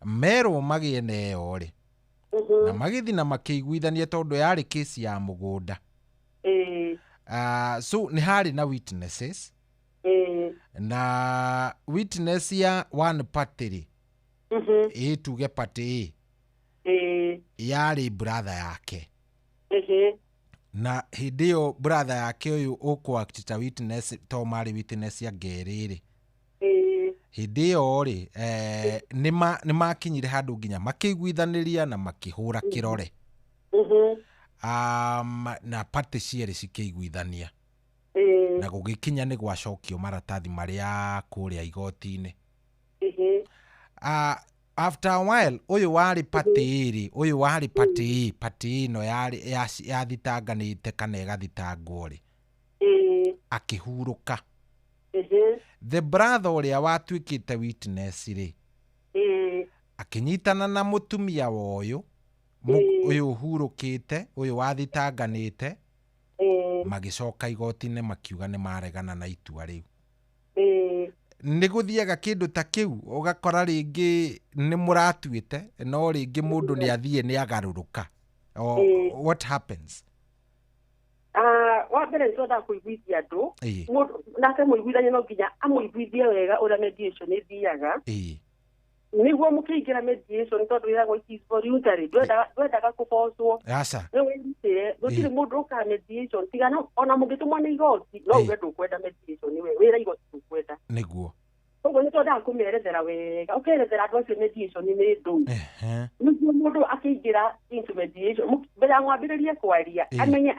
merwo magĩe na ĩyo rĩ, na magĩthiĩ na makĩiguithania, tondũ yarĩ kesi ya mũgũnda. So nĩ harĩ na witnesses, na witness ya one party rĩ, Ĩ tuge party A yarĩ brother yake. Na hĩndĩ ĩyo brother yake ũyũ ũkũ ta witness to marĩ witness ya ngerĩ rĩ, hĩndĩ ĩyo rĩ, nĩ makinyire handũ nginya makĩiguithanĩria na makĩhũra kĩrore. Na party cierĩ cikĩiguithania. Na gũgĩkinya nĩ gwacokio maratathi marĩa kũrĩa igoti-inĩ. After a while ũyũ warĩ party A rĩ, ũyũ warĩ party A, party ĩno yarĩ yathitanganĩte kana ĩgathitangwo rĩ, akĩhurũka. The brother ũrĩa watuĩkĩte witness rĩ, akĩnyitana na mũtumia wa ũyũ ũyũ ũhurũkĩte, ũyũ wathitanganĩte, magĩcoka igoti-inĩ makiuga nĩ maregana na itua rĩu. Nĩ gũthiaga kĩndũ ta kĩu ũgakora rĩngĩ nĩ mũratuĩte no rĩngĩ mũndũ nĩ athiĩ nĩ agarũrũka. What happens? Wa mbere nĩ twendaga kũiguithia andũ. Nake mũiguithania no nginya amũiguithie wega ũrĩa mediation ĩthiaga. Nĩguo mũkĩingĩra mediation tondũ ĩragwo it is voluntary, ndwendaga kũbocwo. Aca. Nĩ wĩrutĩre, gũtirĩ mũndũ ũkaga mediation tiga ona mũngĩtũmwo nĩ igoti no uge ndũkwenda mediation, wĩra igoti ndũkwenda. Nĩguo. Koguo nĩ twendaga kũmĩerethera wega, ũkerethera andũ acio mediation nĩ ndũ. Nĩguo mũndũ akĩingĩra into mediation mbere ya mwambĩrĩrie kwaria amenye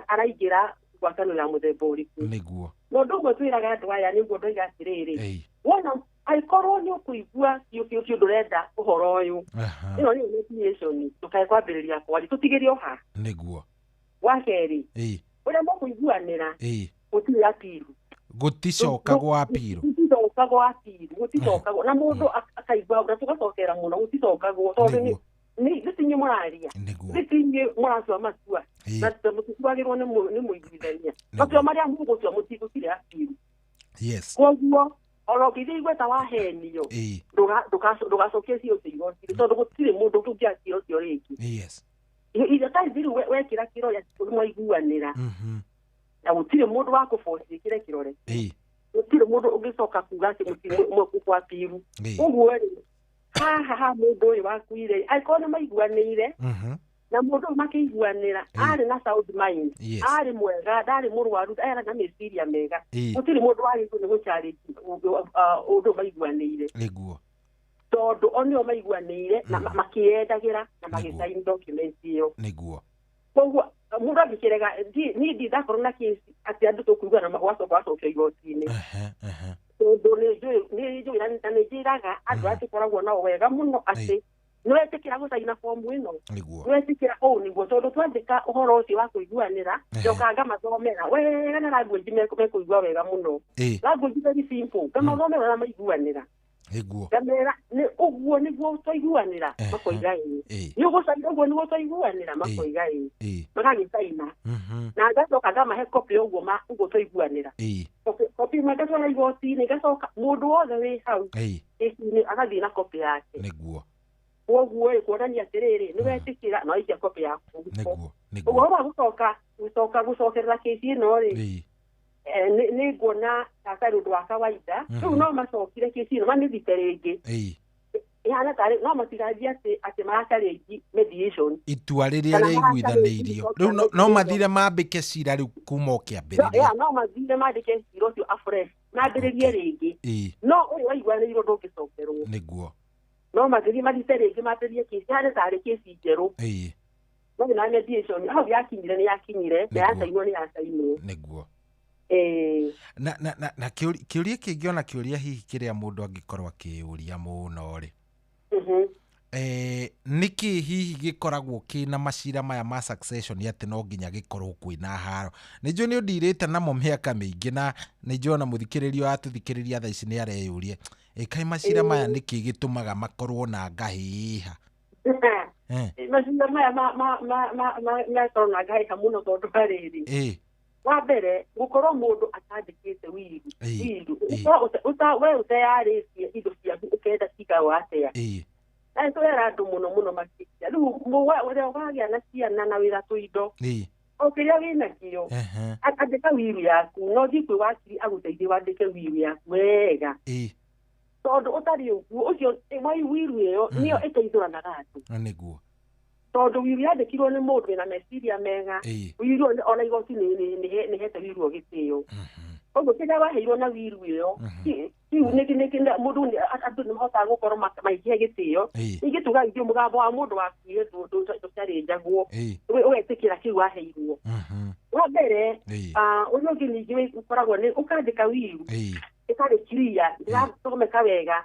araingĩra ngwatanĩro ya mũthemba ũrĩkũ. Nĩguo. Na ũndũ ũmwe twĩraga andũ aya nĩguo ndoiga atĩrĩrĩ, wona angĩkorwo nĩ ũkũigua biũ biũ biũ ndũrenda ũhoro ũyũ, ĩno nĩyo mediation, ndũkae kwambĩrĩria kwaria, tũtigĩre o haha. Nĩguo. Wa kerĩ, ũrĩa mũkũiguanĩra gũtirĩ appeal. Gũticokagwo appeal. Gũticokagwo appeal, gũticokagwo na mũndũ akaigua na tũgacokera mũno, gũticokagwo tondũ nĩ ti inyuĩ mũraria, nĩ ti inyuĩ mũratua matua, na mũtituagĩrwo nĩ mũiguithania. Matua marĩa mũgũtua gũtirĩ appeal. Yes. Koguo ona ũngĩthiĩ igwe ta wahenio, ndũgacokie cio igoti-inĩ tondũ gũtirĩ mũndũ ũngĩakira ũcio rĩngĩ. Yes. Iratathi rĩu wekĩra kĩrore mwaiguanĩra, na gũtirĩ mũndũ wa kũboci ĩkĩre kĩrore. Gũtirĩ mũndũ ũngĩcoka kuga atĩ mũkwa appeal. Ũguo rĩ, haha ha mũndũ ũyũ wakuire, angĩkorwo nĩ maiguanĩire, na mũndũ ũyũ makĩiguanĩra arĩ na sound mind, arĩ mwega, ndarĩ mũrwaru, arĩ na meciria mega, gũtirĩ mũndũ wagĩrĩirwo nĩ gũchallenge ũndũ maiguanĩire. Nĩguo. Tondũ o nĩo maiguanĩire na makĩendagĩra na magĩsign document ĩyo. Nĩguo. Koguo mũndũ angĩkĩrega, niĩ ndindakorwo na case atĩ andũ tũkũiguana wacoka wacokio igoti-inĩ. Tondũ nĩ njũĩ na nĩ njĩraga andũ arĩa tũkoragwo nao wega mũno atĩ nĩ wetĩkĩra gũcaina fomu ĩno, nĩ wetĩkĩra ũũ nĩguo, tondũ twandĩka ũhoro ũcio wa kũiguanĩra, njokaga ngamathomera wega na language mekũigua wega mũno. Language very simple, ngamathomera na maiguanĩra. Nĩguo. Ngamera nĩ ũguo nĩguo twaiguanĩra, makoiga ĩĩ. Nĩ ũgũcaina ũguo nĩguo twaiguanĩra, makoiga ĩĩ. Magagĩcaina. Na ngacoka ngamahe copy ũguo ũguo twaiguanĩra. Copy ĩmwe ngatwara igoti-inĩ, ngacoka mũndũ wothe wĩ hau kĩci-inĩ agathiĩ na copy yake. Nĩguo. Koguo ĩ kuonania atĩrĩrĩ, nĩ wetĩkĩra na waikia copy yaku. Nĩguo. Nĩguo. Ũguo wa gũcoka gũcokerera kĩci ĩno rĩ, nĩ nguona ta ũndũ wa kawaida. Rĩu no macokire kĩci ĩno mamĩthite rĩngĩ. Ihana tarĩ no matigathiĩ atĩ marachallenge mediation. Itua rĩrĩa rĩiguithanĩirio. Rĩu no mathire mambĩke cira rĩu kuma o kĩambĩrĩria. No mathire mandĩke cira ũcio afresh, mambĩrĩrie rĩngĩ. No ũyũ waiguanĩirwo ndũngĩcokerwo. Nĩguo. No mathire mathite rĩngĩ mambĩrĩrie kĩci, ihana tarĩ kĩci njerũ. No na mediation hau yakinyire nĩ yakinyire, na yacainwo nĩ yacainwo. Nĩguo. Na kĩũria kĩngĩ ona kĩũria hihi kĩrĩa mũndũ angĩkorwo akĩũria mũno rĩ, nĩkĩ hihi gĩkoragwo kĩna macira maya ma succession atĩ no nginya gĩkorwo kwĩna haro? Nĩ njũĩ nĩ ũndirĩte namo mĩaka mĩingĩ, na nĩ njũĩ ona mũthikĩrĩria watũthikĩrĩria thaa ici nĩ areyũria, kaĩ macira maya nĩkĩ gĩtũmaga makorwo na ngahĩha? Macira maya makorwo na ngahĩha mũno tondũ wa rĩrĩ, wa mbere gũkorwo mũndũ atandĩkĩte wiru, we ũteyarĩtie indo ciaku ũkenda cikarwo atĩa. Na nĩ twera andũ mũno mũno makĩria. Rĩu ũrĩa wagĩa na ciana na wĩra tũindo, o kĩrĩa wĩnakĩo, andĩka wiru yaku, no thiĩ kwĩ wakiri agũteithie wandĩke wiru yaku wega. Tondũ ũtariĩ ũguo ũcio wiru ĩyo nĩyo ĩteithũranaga andũ. Nĩguo. Tondũ wiru yandĩkirwo nĩ mũndũ wĩna meciria mega. Wiru ona igoti nĩ hete wiru gĩtĩo. Koguo kĩrĩa waheirwo na wiru ĩyo kĩu nĩ mũndũ andũ nĩ mahotaga gũkorwo maikĩhe gĩtĩo. Ningĩ tugaga ithuĩ mũgambo wa mũndũ wakuire ndũcarĩnjagwo, ũgetĩkĩra kĩu waheirwo. Wa mbere ũrĩa ũngĩ ningĩ ũkoragwo nĩ ũkandĩka wiru ĩtarĩ clear, ndĩrathomeka wega.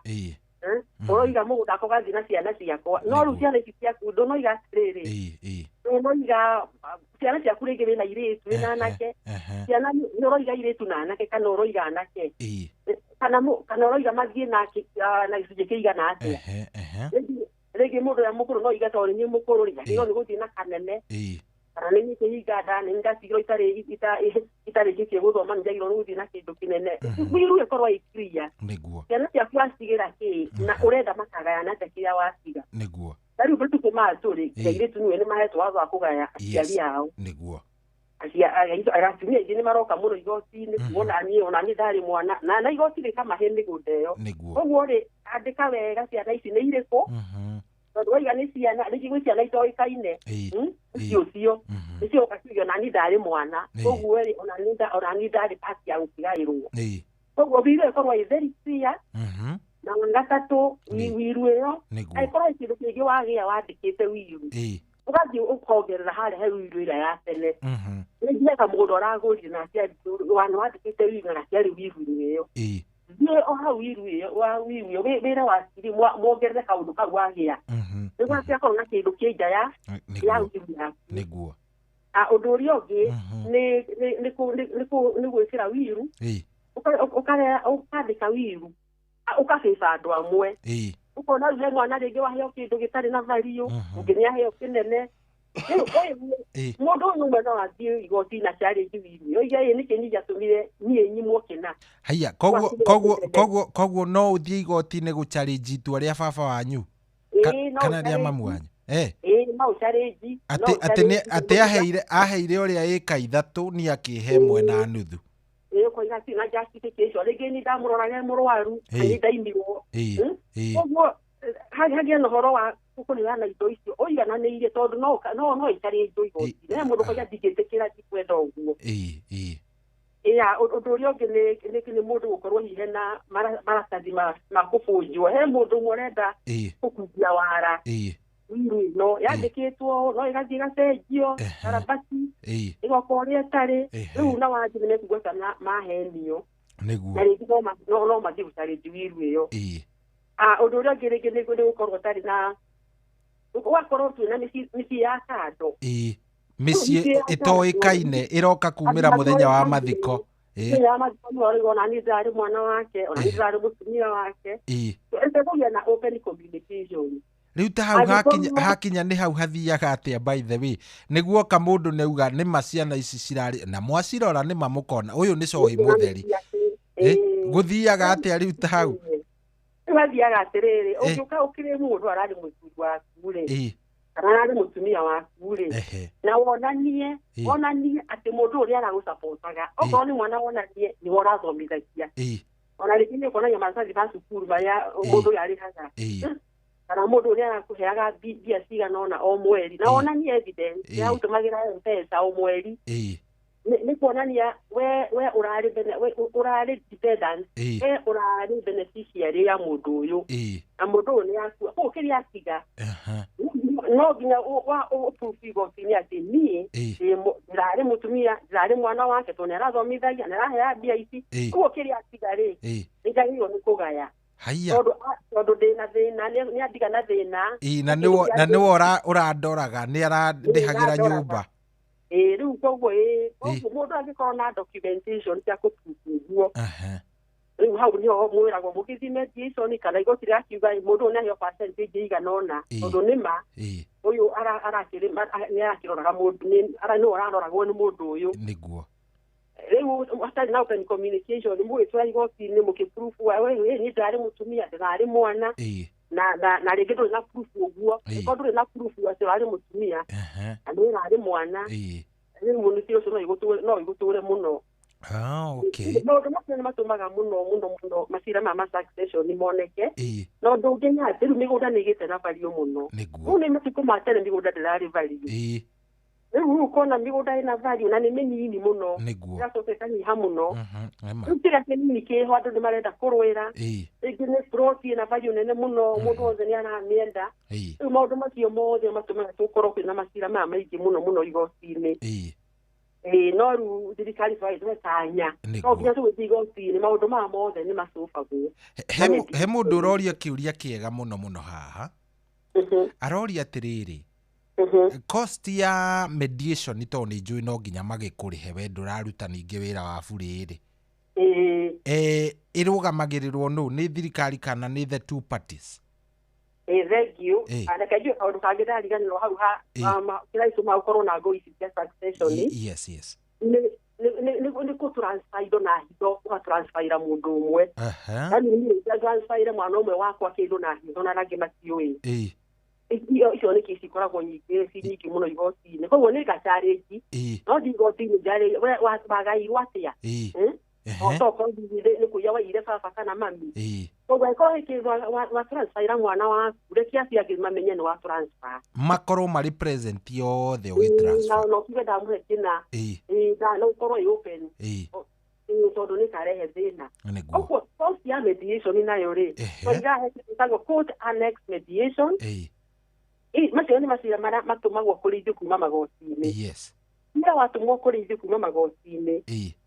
Ũroiga mũgũnda wakwa ũgathiĩ na ciana ciakwa, no rĩu ciana ici ciaku ndũnoiga atĩrĩrĩ, ndũnoiga ciana ciaku rĩngĩ wĩna airĩtu wĩna anake, ciana nĩ ũroiga airĩtu na anake kana ũroiga anake kana ũroiga mathiĩ na gĩcunjĩ kĩigana atĩa. Rĩngĩ mũndũ ũrĩa mũkũrũ no oige tondũ nĩ mũkũrũ rĩ, njagĩrĩirwo nĩ gũthiĩ na kanene kana nĩ kĩhinga nda nĩ ndatigirwo itarĩkĩtie gũthoma nĩ njagĩrĩirwo nĩ gũthiĩ na kĩndũ kĩnene. Wiru ĩkorwo ĩ clear. Nĩguo. Ciana ciaku wacigĩra kĩ na ũrenda makagayana atĩa kĩrĩa waciga. Nĩguo. Ta rĩu matukũ maya tũrĩ airĩtu nĩwe nĩ mahetwo watho wa kũgaya aciari ao. Nĩguo. Atumia aingĩ nĩ maroka mũno igoti-inĩ kuona niĩ ona niĩ ndarĩ mwana na igoti rĩkamahe mĩgũnda ĩyo. Koguo rĩ andĩka wega ciana ici nĩ irĩkũ, tondũ waiga nĩ ciana rĩngĩ gwĩ ciana itoĩkaine ũcio ũcio nĩcio ũgakiuga ona niĩ ndarĩ mwana, koguo rĩ ona niĩ ndarĩ part ya gũkĩgaĩrwo. Koguo wiru ĩkorwo ĩ very clear. Na gatatũ wiru ĩyo angĩkorwo kĩndũ kĩngĩ wagĩa wandĩkĩte wiru ũgathiĩ ũkongerera harĩa he wiru ĩrĩa ya tene. Nĩngiaga mũgũnda ũragũrire na wandĩkĩte wiru na ciarĩ wiru-inĩ ĩyo. Thiĩ o hau wiru ĩyo wa wiru ĩyo wĩra wa ciri muongerere kaũndũ kau wagĩa nĩguo hatigakorwo na kĩndũ kĩ nja ya wiru yaku. Nĩguo. Ũndũ ũrĩa ũngĩ nĩ gwĩkĩra wiru, ũkandĩka wiru ũkabĩba andũ amwe, ũkona rĩu he mwana rĩngĩ waheo kĩndũ gĩtarĩ na value, ũngĩ nĩ aheo kĩnene. Rĩu mũndũ ũyũ ũmwe no athiĩ igoti na challenge wiru oige ĩ nĩkĩ niĩ gĩatũmire niĩ nyimwo kĩna. Haiya, koguo no ũthiĩ igoti-inĩ gũchallenge itua rĩa baba wanyu kana rĩa mamu wanyu? No ũchallenge. Atĩ aheire ũrĩa ĩka ithatũ niĩ akĩhe ĩmwe na nuthu. Ũkoiga ti na justification rĩngĩ nĩ ndamũroraga mũrwaru na nĩ ndaimirwo. Koguo hagĩe na ũhoro wa kũneana indo icio ũigananĩirie tondũ no ĩcarĩnjwo igoti-inĩ. He mũndũ ũkoiga ndingĩtĩkĩra ndikwenda ũguo. Ũndũ ũrĩa ũngĩ nĩ mũndũ gũkorwo hihi na maratathi ma kũbũnjwo. He mũndũ ũmwe ũrenda gũkundia wara wiru ĩno yandĩkĩtwo no ĩgathiĩ ĩgacenjio karabati ĩgoka ũrĩa ĩtarĩ. Rĩu na wanji nĩ mekugua kana mahenio. Nĩguo. Na rĩngĩ no mathiĩ gũcarĩnji wiru ĩyo. Ũndũ ũrĩa ũngĩ rĩngĩ nĩ gũkorwo ũtarĩ na ũgakorwo twĩna mĩciĩ ya kando. Mĩciĩ ĩtoĩkaine ĩroka kumĩra mũthenya wa mathiko. Mũthenya wa mathiko nĩwe ũroiga ona niĩ ndĩrarĩ mwana wake, ona niĩ ndĩrarĩ mũtumia wake. Kũgĩa na open communication. Rĩu ta hau hakinya nĩ hau hathiaga atĩa by the way? Nĩguo ka mũndũ nĩauga nĩma ciana ici cirarĩ na mwacirora nĩma mũkona ũyũ nĩ cohi mũtheri. Gũthiaga atĩa rĩu ta hau? Rĩu hathiaga atĩrĩrĩ, ũngĩũka ũkĩrĩ mũndũ ararĩ mũthuri waku rĩ, kana ararĩ mũtumia waku rĩ, na wonanie atĩ mũndũ ũrĩa aragũcapotaga, okorwo nĩ mwana wonanie nĩwe ũrathomithagia. Ona rĩngĩ nĩ ũkonania maratathi ma cukuru marĩa mũndũ ũyũ arĩhaga, kana mũndũ ũrĩa arakũheaga mbia cigana ũna o mweri, na wonanie evidence ya gũtũmagĩra M-Pesa o mweri. Nĩ kuonania we ũrarĩ dependent, we ũrarĩ beneficiary ya mũndũ ũyũ, na mũndũ ũyũ nĩ akua. Koguo kĩrĩa atiga no nginya ũprove igoti-inĩ atĩ niĩ ndĩrarĩ mũtumia, ndĩrarĩ mwana wake tondũ nĩ arathomithagia, nĩ araheaga mbia ici. Koguo kĩrĩa atiga rĩ, nĩ njagĩrĩirwo nĩ kũgaya. Tondũ ndĩna thĩna, nĩ andiga na thĩna. Na nĩwe ũrandoraga, nĩ arandĩhagĩra nyũmba. Rĩu koguo mũndũ angĩkorwo na documentation cia kũprove ũguo, rĩu hau nĩho mwĩragwo mũgĩthiĩ mediation kana igoti rĩgakiuga mũndũ ũyũ nĩ aheo percentage ĩigana ũna, tondũ nĩma ũyũ nĩ arakĩroraga mũndũ, nĩwe ũraroragwo nĩ mũndũ ũyũ. Nĩguo. Rĩu hatarĩ na open communication mũgĩtwara igoti-inĩ mũkĩprove we niĩ ndĩrarĩ mũtumia, ndĩrarĩ mwana, na rĩngĩ ndũrĩ na proof ũguo, angĩkorwo ndũrĩ na proof atĩ ũrarĩ mũtumia na nĩ ũrarĩ mwana, rĩu mũnĩti ũcio no igũtũre mũno. Ah, okay. Maũndũ macio nĩ matũmaga mũno mũno mũno macira ma succession moneke. Na ũndũ ũngĩ nĩ atĩ rĩu mĩgũnda nĩ ĩgĩte na value mũno. Rĩu nĩ matukũ ma tene mĩgũnda ndĩrarĩ value. Rĩu ũkona mĩgũnda ĩna value na nĩ mĩnini mũno. Ĩgacoka ĩkanyiha mũno. Rĩu kĩrĩa kĩnini kĩho andũ nĩ marenda kũrũĩra. Rĩngĩ nĩ plot ĩna value nene mũno, mũndũ wothe nĩ aramĩenda. Rĩu maũndũ macio mothe matũmaga tũkorwo kwĩna macira maya maingĩ mũno mũno igoti-inĩ. No rĩu thirikari twetanya no nginya tũgĩthiĩ igoti-inĩ, maũndũ maya mothe nĩ macũbagwo. He mũndũ ũroria kĩũria kĩega mũno mũno haha. Aroria atĩrĩrĩ, cost ya mediation tondũ nĩ njũĩ no nginya magĩkũrĩhe we ndũraruta ningĩ wĩra wa burĩ rĩ, ĩrũgamagĩrĩrwo nũ, nĩ thirikari kana nĩ the two parties? Thank you. Reke njuge kaũndũ kangĩ ndariganĩrwo hau ha kĩrĩa gĩtũmaga gũkorwo na ngũĩ ici cia succession. Yes, yes. Nĩ kũ transfer indo na hitho, ũgatransferira mũndũ ũmwe. Yaani niĩ transferire mwana ũmwe wakwa kĩndũ na hitho na arĩa angĩ matiũĩ. Icio nĩ kesi ikoragwo nyingĩ, ci nyingĩ mũno igoti-inĩ. Koguo nĩ ngacharĩnji. No ndi igoti-inĩ njarĩ wagairwo atĩa? Tokorwo nĩ kũiya waiyire baba kana mami. Koguo angĩkorwo he kĩndũ wa transferira mwana waku, reke acio angĩ mamenye nĩ wa transfer. Makorwo marĩ present yothe ũgĩtransfer. Na ũkiuge ndamũhe kĩna. Na ũkorwo ĩ open. Tondũ nĩ karehe thĩna. Ũguo cost ya mediation nayo rĩ, tũigaga ĩtagwo court annex mediation. Macio nĩ macira marĩa matũmagwo kũrĩ ithuĩ kuma magoti-inĩ. Yes. Cira watũmwo kũrĩ ithuĩ kuma magoti-inĩ,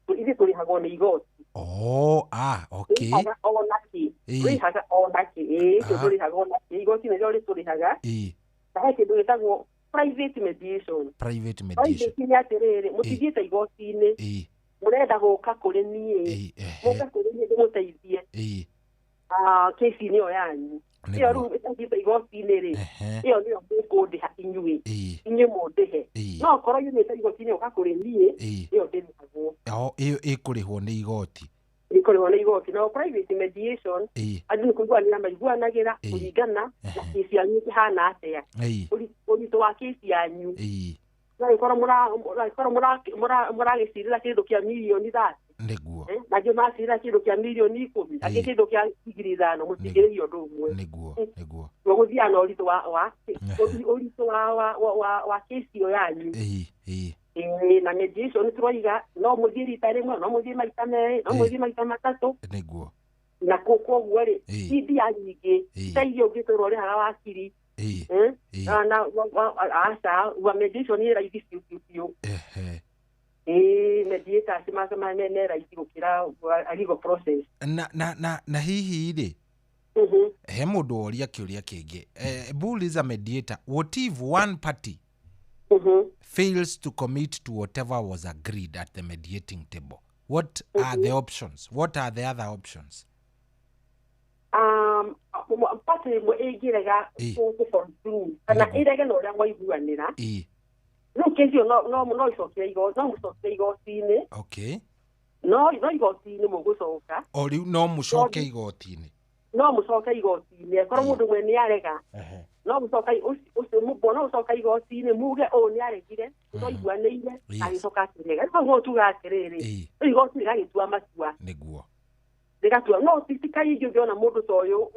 ithuĩ tũrĩhagwo nĩ igoti. Oh, ah, okay. Tũrĩhaga ona kĩ. Tũrĩhaga ona kĩ. Tũrĩhaga ona kĩ. Igoti nĩrĩo rĩtũrĩhaga. Na he kĩndũ gĩtagwo private mediation. Private mediation. Private nĩ atĩrĩrĩ, mũtithiĩte igoti-inĩ. Mũrenda gũka kũrĩ niĩ. Mũke kũrĩ niĩ ndĩmũteithie. Kesi-inĩ ĩyo yanyu. Ĩyo rĩu ĩtathiĩte igoti-inĩ rĩ, ĩyo nĩyo mũkũndĩha inyuĩ. Inyuĩ mũndĩhe. No okorwo yumĩte igoti-inĩ ũka kũrĩ niĩ, ĩyo ndĩrĩhagwo. Ĩyo ĩkũrĩhwo nĩ igoti. Ĩkũrĩhwo nĩ igoti. Na private mediation, andũ nĩ kũiguanĩra maiguanagĩra kũringana na kesi yanyu ĩkĩhana atĩa. Ũritũ wa kesi yanyu. Angĩkorwo mũragĩcirĩra kĩndũ kĩa mirioni 30. Nĩguo. Nangĩ macirĩra kĩndũ kĩa mirioni 10, angĩ kĩndũ kĩa 5,000, mũtingĩrĩhio ũndũ ũmwe. Nĩguo, nĩguo. Gũthiaga na ũritũ wa kesi ĩyo yanyu. Na mediation tũroiga no mũthiĩ rita rĩmwe, no mũthiĩ maita merĩ, no mũthiĩ maita matatũ. Nĩguo. Na koguo rĩ, ti mbia nyingĩ, ta iria ũngĩtũrwo ũrĩhaga wakiri. Na aca, wa mediation nĩ raithi biũ biũ biũ. Mediators me raithi gũkĩra legal process. Na hihi rĩ, he mũndũ woria kĩũria kĩngĩ. Bull is a mediator. What if one party fails to commit to whatever was agreed at the mediating table? What are the options? What are the other options? Party ĩmwe ĩngĩrega gũ-follow through kana ĩrege na ũrĩa mwaiguanĩra, rĩu kesi ĩyo no ĩcokere igoti, no mũcokere igoti-inĩ. Okay. No igoti-inĩ mũgũcoka. O rĩu no mũcoke igoti-inĩ. No mũcoke igoti-inĩ. Akorwo mũndũ ũmwe nĩ arega, no mũcoke ũcio no mũcoke igoti-inĩ muge ũũ nĩ aregire, twaiguanĩire, agĩcoka akĩrega. Rĩu hau no tuga atĩrĩrĩ, rĩu igoti rĩgagĩtua matua. Nĩguo. Rĩgatua. No ti kaingĩ ũngĩona mũndũ ta ũyũ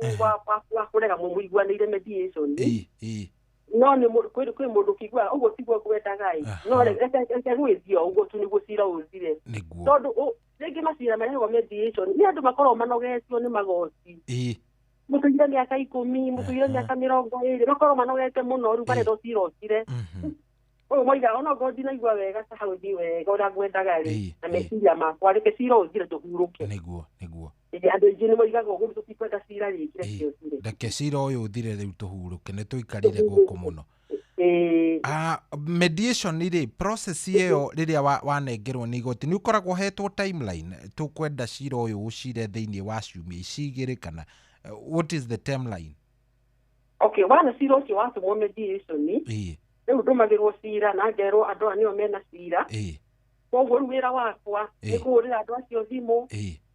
wa kũrega mũiguanĩire mediation. No nĩ kwĩ mũndũ ũkĩiguaga ũguo tiguo ngwendaga ĩ. No reke gwĩthio ũguo tu nĩguo cira ũthire. Tondũ rĩngĩ macira marehagwo mediation nĩ andũ makoragwo manogetio nĩ magoti. Mũtũire mĩaka 10, mũtũire mĩaka 20, makoragwo manogete mũno rĩu barenda cira ũthire. Ũyũ moigaga ona okorwo ndinaigua wega ta hau ndi wega ũrĩa ngwendaga rĩ, na meciria makwa reke cira ũthire tũhurũke. Nĩguo, nĩguo. Andũ aingĩ nĩ moigaga ũguo tũtikwenda cira rĩngĩ, reke ũthire. Reke cira ũyũ ũthire rĩu tũhurũke, nĩ tũikarire gũkũ mũno. Mediation rĩ, process ĩyo rĩrĩa wanengerwo nĩ igoti, nĩ ũkoragwo ũhetwo timeline, tũkwenda cira ũyũ ũcire thĩinĩ wa ciumia ici igĩrĩ kana what is the timeline? Okay, wana cira ũcio watũmwo mediation, rĩu ndũmagĩrwo cira na ngerwo andũ aya nĩo mena cira. Koguo rĩu wĩra wakwa nĩ kũhũrĩra andũ acio thimũ,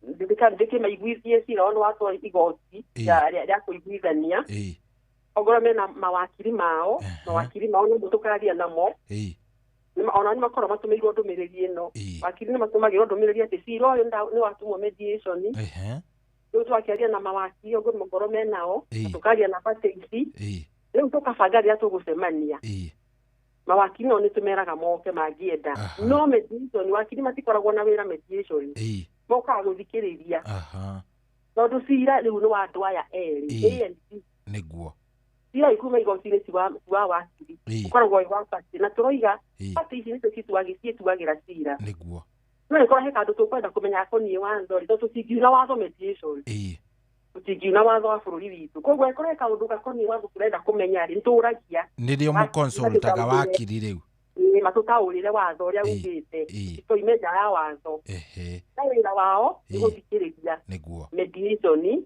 ndĩkĩmaiguithie cira ono watwa igoti rĩa kũiguithania. Ongorwo mena mawakiri mao, mawakiri mao nĩmo tũkaria namo. Ona nĩ makorwo matũmĩirwo ndũmĩrĩri ĩno. Wakiri nĩ matũmagĩrwo ndũmĩrĩri atĩ cira ũyũ nĩ watumwo mediation. Rĩu twakĩaria na mawakiri ũguo mũkorwo menao, tũkaria na party ici. Rĩu tũkabanga rĩrĩa tũgũcemania. Mawakiri nao nĩ tũmeraga moke mangĩenda. No mediation wakiri matikoragwo na wĩra mediation. Mokaga gũthikĩrĩria. Tondũ cira rĩu nĩ wa andũ aya erĩ. A and B. Nĩguo. Cira ikuma igoti-inĩ ti wa wakiri. Ũkoragwo wĩ wa party na tũroiga party ici nĩcio ciĩtuagĩra cira. Nĩguo. No ĩkorwo he kandũ tũkwenda kũmenya gakoniĩ watho rĩ, tondũ tũtingiuna watho mediation. Tũtingiuna watho wa bũrũri witũ. Koguo ĩkorwo he kaũndũ gakoniĩ watho tũrenda kũmenya rĩ, nĩtũragia. Nĩrĩo mũconsultaga wakiri rĩu. Matũtaũrĩre watho ũrĩa ugĩte. Tũime nja ya watho. Na wĩra wao nĩ gũthikĩrĩria. Nĩguo. Mediation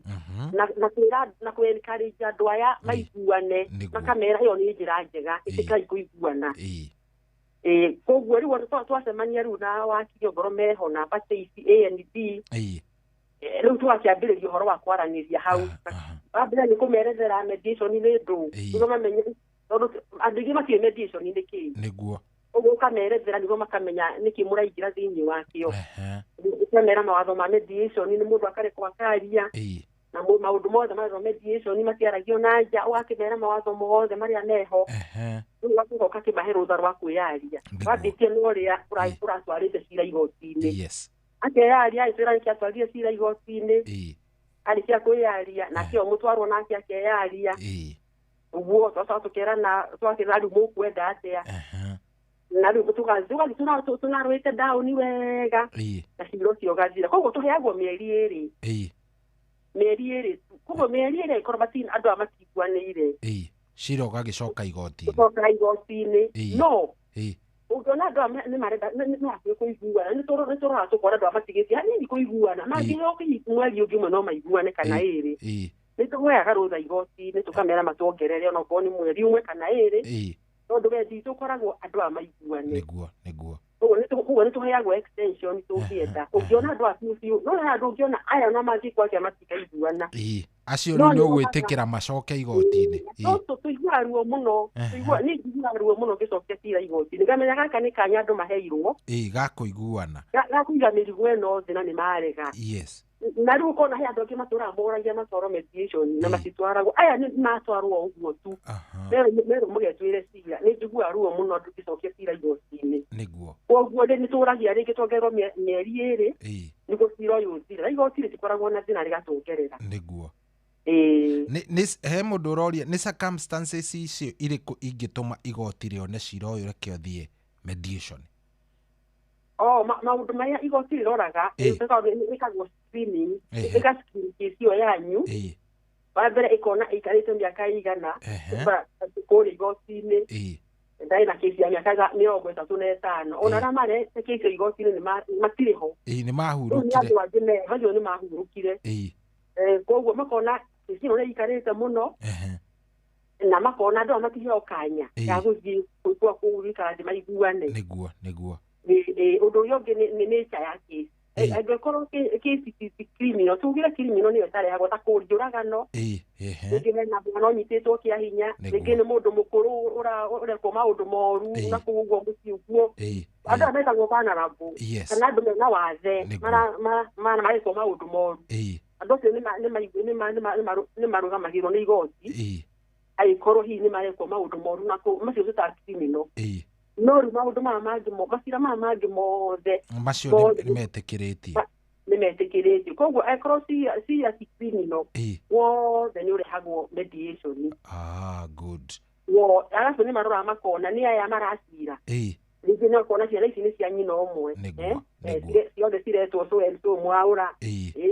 na kwĩra na kũ encourage andũ aya maiguane, makamera ĩyo nĩ njĩra njega, ĩtĩkĩrai kũiguana. Koguo rĩu twacemania rĩu na wakiri ongorwo meho na party ici A and B. Rĩu tũgakĩambĩrĩria ũhoro wa kwaranĩria hau. Wa mbere nĩ kũmerethera mediation nĩ ndũ. Nĩguo mamenye tondũ andũ aingĩ matiũĩ mediation nĩ kĩĩ. Nĩguo. Ũguo ũkamerethera nĩguo makamenya nĩkĩ mũraingĩra thĩinĩ wakĩo. Ũkamera mawatho ma mediation nĩ mũndũ akarekwo akaria. Na maũndũ mothe marĩa mediation matiaragio na nja, ũgakĩmera mawatho mothe marĩa meho. Rĩu ũgacoka ũgakĩmahe rũtha rwa kwĩyaria. Wambĩtie na ũrĩa ũratwarĩte cira igoti-inĩ. Akeyaria, agĩtwĩra nĩkĩ atwarire cira igoti-inĩ. Arĩkia kwĩyaria, nake o mũtwarwo nake akeyaria. Ũguo twacoka tũkerana, twakĩra rĩu mũkwenda atĩa. Na rĩu tũgathiĩ tũnarũĩte down wega. Na cira ũcio ũgathira. Koguo tũheagwo mĩeri ĩrĩ. Mĩeri ĩrĩ. Koguo mĩeri ĩrĩ ĩkorwo andũ aya matiguanĩire. Cira ũgagĩcoka igoti-inĩ. Ũcoka igoti-inĩ. No ũngĩona andũ aya nĩ marenda nĩ hakuhĩ kũiguana, nĩ tũroraga tũkona andũ aya matigĩtie hanini kũiguana, mangĩheo mweri ũngĩ ũmwe no maiguane kana ĩrĩ. Nĩ tũheaga rũtha igoti-inĩ tũkamera matuongerere onokorwo nĩ mweri ũmwe kana ĩrĩ. Tondũ wendi witũ ũkoragwo andũ aya maiguane. Nĩguo, nĩguo. Koguo nĩ tũheagwo extension tũngĩenda. Ũngĩona andũ aya biũ biũ, no he andũ ũngĩona aya ona mangĩkwo atĩa matikaiguana. Acio rĩu nĩ ũgwĩtĩkĩra macoke igoti-inĩ. No tũiguaga ruo mũno. Niĩ njiguaga ruo mũno ngĩcokia cira igoti-inĩ. Ngamenya gaka nĩ kanya andũ maheirwo. Ga kũiguana. Ga kũiga mĩrigo ĩno thĩ na nĩ marega. Yes. Na rĩu ũkona he andũ angĩ matũraga moragia matwarwo mediation na matitwaragwo. Aya nĩ matwarwo ũguo tu. Merwo mũgetwĩre cira. Nĩ njiguaga ruo mũno andũ ngĩcokia cira igoti-inĩ. Nĩguo. Koguo nĩ tũragia rĩngĩ tuongererwo mĩeri ĩrĩ nĩguo cira ũyũ ũthire. Na igoti rĩtikoragwo na thĩna rĩgatuongerera. Nĩguo. He mũndũ ũroria nĩ circumstances icio irĩkũ ingĩtũma igoti rĩone cira ũyũ reke ũthiĩ mediation? Maũndũ marĩa igoti rĩroraga ĩkagwo screening, ĩga screen case ĩyo yanyu. Wa mbere ĩkona ĩikarĩte mĩaka ĩigana kũrĩa igoti-inĩ. Ndarĩ na kesi ya mĩaka 35. Ona arĩa marete kesi igoti-inĩ matirĩ ho. Nĩ mahurũkire. Andũ angĩ acio nĩ mahurũkire. Koguo makona kesi ĩno nĩ ĩikarĩte mũno. Na makona andũ aya matiheo kanya ga gũthiĩ gũikara thĩ maiguane. Nĩguo, nĩguo. Ũndũ ũrĩa ũngĩ nĩ nature ya kesi. Angĩkorwo kesi ti criminal, tugire criminal nĩyo ĩtarehagwo ta kũnjũragano. Rĩngĩ hena mwana ũnyitĩtwo kĩa hinya, rĩngĩ nĩ mũndũ mũkũrũ ũrekwo maũndũ moru na kũu ũguo mũciĩ ũguo. Andũ aya metagwo vulnerable, kana andũ mena wathe marekwo maũndũ moru. Andũ acio nĩ marũgamagĩrwo nĩ igoti. Angĩkorwo hihi nĩ marekwo maũndũ moru na kũu macio tũta criminal. No rĩu maũndũ maya mangĩ macira maya mangĩ mothe macio nĩ metĩkĩrĩtio. Nĩ metĩkĩrĩtio. Koguo angĩkorwo cira ti criminal, wothe nĩ ũrehagwo mediation. Good. Arabu nĩ maroraga makona nĩ aya maracira. Rĩngĩ nĩ ũkona ciana ici nĩ cia nyina ũmwe. Ciothe ciretwo so and so mwaũra.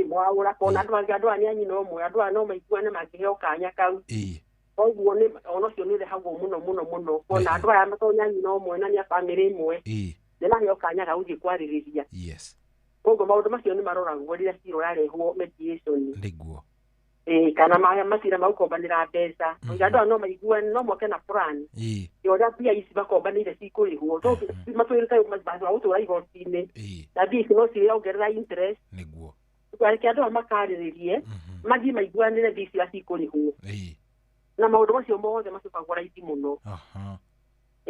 Mwaũra kona andũ angĩ andũ aya nĩ a nyina ũmwe, andũ aya no maiguane mangĩheo kanya kau. Koguo nĩ ona ũcio nĩ ũrehagwo mũno mũno mũno. Kuona andũ aya matonya nyina ũmwe na nĩ a bamĩrĩ ĩmwe. Nĩ maheo kanya ga gũthiĩ kwarĩrĩria. Yes. Koguo maũndũ macio nĩ maroragwo rĩrĩa cira ũrarehwo mediation. Nĩguo. Kana macira ma gũkombanĩra mbeca. Andũ aya no maiguane, no moke na plan. Ya ũrĩa mbia ici makombanĩire cikũrĩhwo. Matwĩrĩte handũ ha gũtũra igoti-inĩ. Na mbia ici no cirongerera interest. Nĩguo. Reke andũ aya makarĩrĩrie, mathiĩ maiguanĩre mbia ici cikũrĩhwo. Na maũndũ macio mothe macokagwo raithi mũno.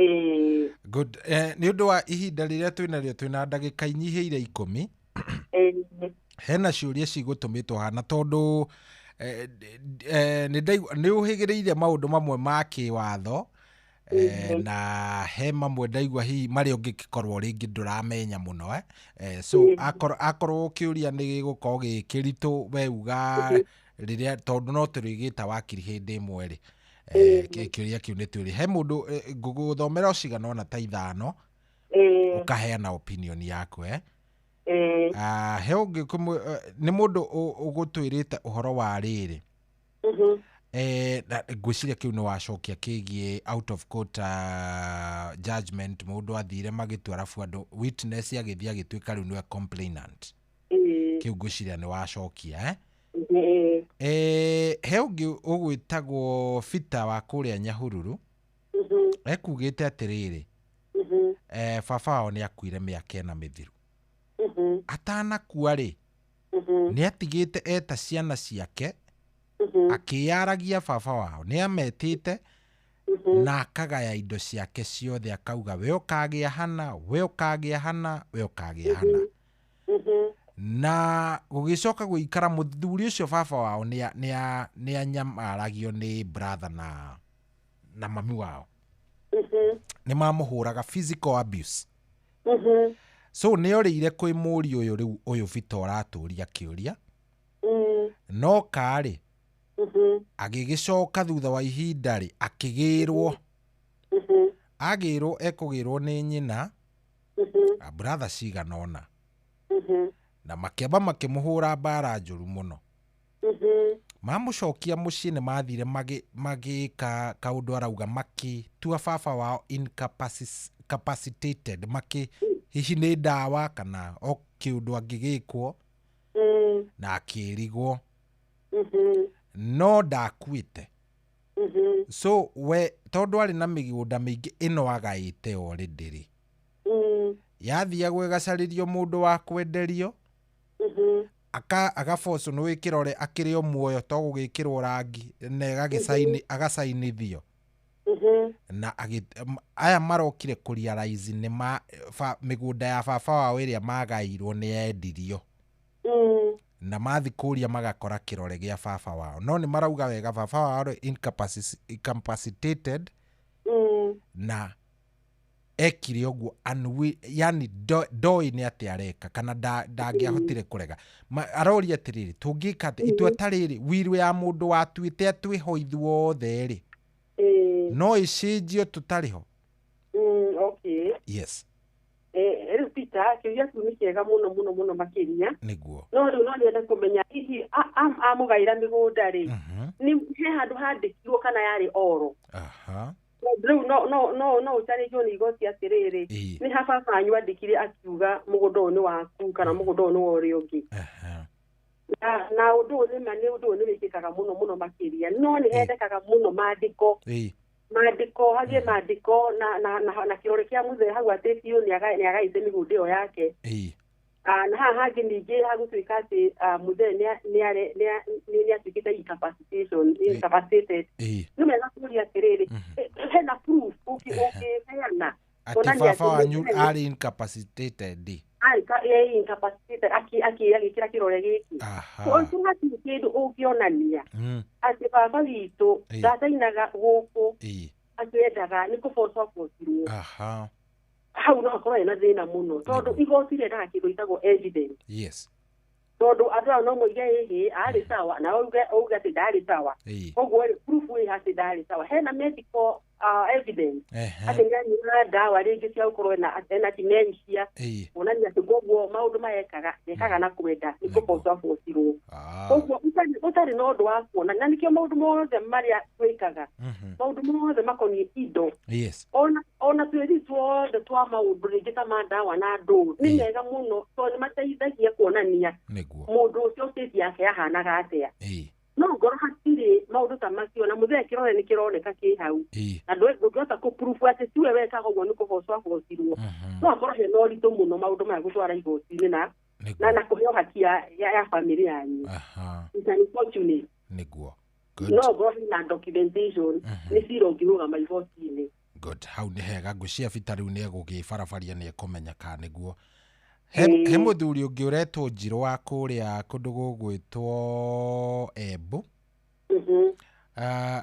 Ĩĩ. Good. Nĩ ũndũ wa ihinda rĩrĩa twĩnarĩo, twĩna ndagĩka inyihĩire 10. Hena ciũria cigũtũmĩtwo hana tondũ nĩ ũhĩgĩrĩire maũndũ mamwe ma kĩwatho, na he mamwe ndaigua hihi marĩa ũngĩkorwo rĩngĩ ndũramenya mũno, so akorwo kĩũria nĩ gĩgũkorwo gĩ kĩritũ, we uga rĩrĩa, tondũ no tũrĩgĩta wakiri hĩndĩ ĩmwe rĩ, kĩũria kĩu nĩ twĩrĩ. He mũndũ ngũgũthomera o cigana ũna ta 5, ũkaheana opinion yaku. He ũngĩ nĩ mũndũ ũgũtwĩrĩte ũhoro wa rĩrĩ, ngwĩciria kĩu nĩ wacokia kĩgiĩ out of court judgment, mũndũ athire magĩtua, arabu andũ witness agĩthiĩ agĩtuĩka rĩu nĩwe complainant. Kĩu ngwĩciria nĩ wacokia. He ũngĩ ũgwĩtagwo Peter wa kũrĩa Nyahururu, ekugĩte atĩrĩrĩ, baba wao nĩ akuire mĩaka 4 mĩthiru. Atanakua rĩ, nĩ atigĩte eta ciana ciake, akĩyaragia baba wao nĩ ametĩte na akagaya indo ciake ciothe, akauga we ũkagĩa hana, we ũkagĩa hana, we ũkagĩa hana. Na gũgĩcoka gũikara mũthuri ũcio baba wao nĩ anyamaragio nĩ brother na mami wao, nĩ mamũhũraga physical abuse. So nĩ orĩire kwĩ mũriũ ũyũ rĩu ũyũ Vita ũratũria kĩũria, no karĩ agĩgĩcoka thutha wa ihinda rĩ, akĩgĩrwo, agĩrwo ekũgĩrwo nĩ nyina na brother cigana ũna, na makĩamba makĩmũhũra mbara njũru mũno. Mamũcokia mũciĩ nĩ mathire magĩka kaũndũ arauga, makĩtua baba wao incapacitated, makĩ hihi nĩ ndawa kana o kĩũndũ angĩgĩkwo, na akĩrigwo, no ndakuĩte. So we tondũ arĩ na mĩgũnda mĩingĩ ĩno agaĩte already rĩ, yathiagwo ĩgacarĩrio mũndũ wa kwenderio, agabocwo nĩ wĩkĩrore akĩrĩ o muoyo, to gũgĩkĩrwo rangi na agacainithio, na aya marokire kũrealize nĩ mĩgũnda ya baba wao ĩrĩa magairwo nĩ yendirio, na mathi kũria magakora kĩrore gĩa baba wao, no nĩ marauga wega baba wao arĩ incapacitated, na ekire ũguo yani ndoi nĩ atĩa areka kana ndangĩahotire kũrega. Aroria atĩrĩrĩ, tũngĩka atĩa itua ta rĩrĩ, wiru ya mũndũ watuĩte atwĩho ithuothe rĩ, no ĩcenjio tũtarĩ ho? Okay. Yes. Rĩu Peter, kĩũria kĩu nĩ kĩega mũno mũno mũno makĩria. Nĩguo. No rĩu no nyende kũmenya hihi amũgaĩra mĩgũnda rĩ, nĩ he handũ handĩkirwo kana yarĩ oro? Rĩu no ũcarĩrio nĩ igoti atĩrĩrĩ, nĩ ha baba wanyu andĩkire akiuga mũgũnda ũyũ nĩ waku kana mũgũnda ũyũ nĩ wa ũrĩa ũngĩ. Na ũndũ ũyũ nĩ ũndũ ũyũ nĩ wĩkĩkaga mũno mũno makĩria, no nĩ hendekaga mũno maandĩko. Maandĩko, hagĩe maandĩko na kĩrore kĩa mũthee hau atĩ biũ nĩ agaĩte mĩgũnda ĩyo yake. Na haha hangĩ ningĩ hagũtuĩka atĩ mũthee nĩ atuĩkĩte incapacitated. Nĩ wega kũria atĩrĩrĩ, hena proof ũngĩheana atĩ baba wanyu arĩ incapacitated? Arĩ incapacitated agĩkĩra kĩrore gĩkĩ. Kũu hatirĩ kĩndũ ũngĩonania atĩ baba witũ ndacainaga gũkũ akĩendaga nĩ kũbocwo abocirwo. Hau no hakorwo hena thĩna mũno tondũ igoti rĩendaga kĩndũ gĩtagwo evidence. Yes. Tondũ andũ aya no moige ĩhĩ arĩ sawa, na uge atĩ ndarĩ sawa. Koguo rĩ, proof ĩ atĩ ndarĩ sawa. Hena medical evidence atĩ nĩanyuaga ndawa rĩngĩ cia gũkorwo ena dementia, kuonania atĩ koguo maũndũ maya ekaga na kwenda, nĩ kũbocwo abocirwo. Koguo ũtarĩ na ũndũ wa kuona, na nĩkĩo maũndũ mothe marĩa twĩkaga, maũndũ mothe makoniĩ indo, ona twĩri tuothe twa maũndũ rĩngĩ ta ma ndawa na ndũ, nĩ mega mũno tondũ nĩ mateithagia kuonania mũndũ ũcio state yake yahanaga atĩa. No ngoro hatirĩ maũndũ ta macio, na mũthee kĩrore nĩ kĩroneka kĩ hau, na ndũngĩhota kũ-prove atĩ tiwe wekaga ũguo nĩ kũbocwo abocirwo. No akorwo hena ũritũ mũno maũndũ maya gũtwara igoti-inĩ na kũheo haki ya famĩlĩ yanyu. It's unfortunate. Nĩguo. No ngoro hena documentation nĩ cira ũngĩrũgama igoti-inĩ. Good, hau nĩ hega. Ngwĩciria bita rĩu nĩ egũgĩbarabaria, nĩ ekũmenya kana nĩguo. He, he mũthuri ũngĩ ũretwo Njirũ wa kũrĩa kũndũ gũgwĩtwo Embu.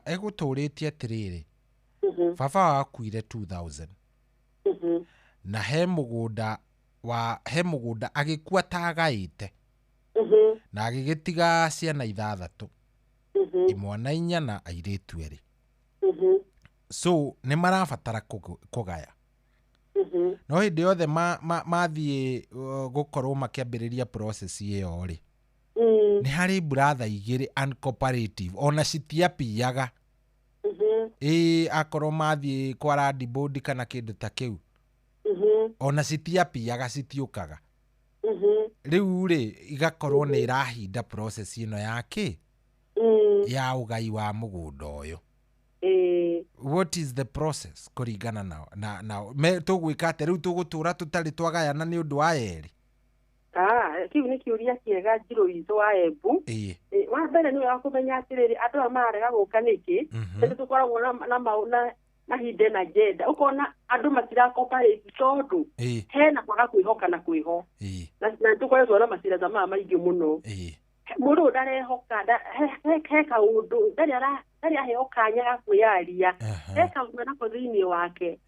Egũtũrĩtie atĩrĩrĩ, baba wao akuire 2000 na he mũgũnda wa he mũgũnda agĩkua ta agaĩte na agĩgĩtiga ciana ithathatũ, imwana inya na airĩtu erĩ. So nĩ marabatara kũgaya, no hĩndĩ yothe mathiĩ gũkorwo makĩambĩrĩria process ĩyo rĩ, nĩ harĩ brother igĩrĩ uncooperative, ona citiapiaga. Ĩĩ, akorwo mathiĩ kwa land board kana kĩndũ ta kĩu, ona citiapiaga, citiũkaga. Rĩu rĩ, igakorwo nĩ irahinda process ĩno ya kĩ ya ũgai wa mũgũnda ũyũ. What is the process kũringana na me tũgwĩka atĩa rĩu? Tũgũtũra tũtarĩ twagayana nĩ ũndũ wa erĩ? Ah, kĩu nĩ kĩũria kĩega, Njirũ witũ wa Embu. Wa mbere nĩ wega kũmenya atĩrĩrĩ, andũ aya mararega gũka nĩkĩ? Nĩ tũkoragwo na hidden agenda. Ũkona andũ matira-cooperate tondũ hena kwaga kwĩhoka na kwĩho na tũkoretwo na macira ta maya maingĩ mũno. Mũndũ ũyũ ndarehoka, he kaũndũ ndarĩ aheo kanya ga kwĩyaria. He kaũndũ enako thĩinĩ wake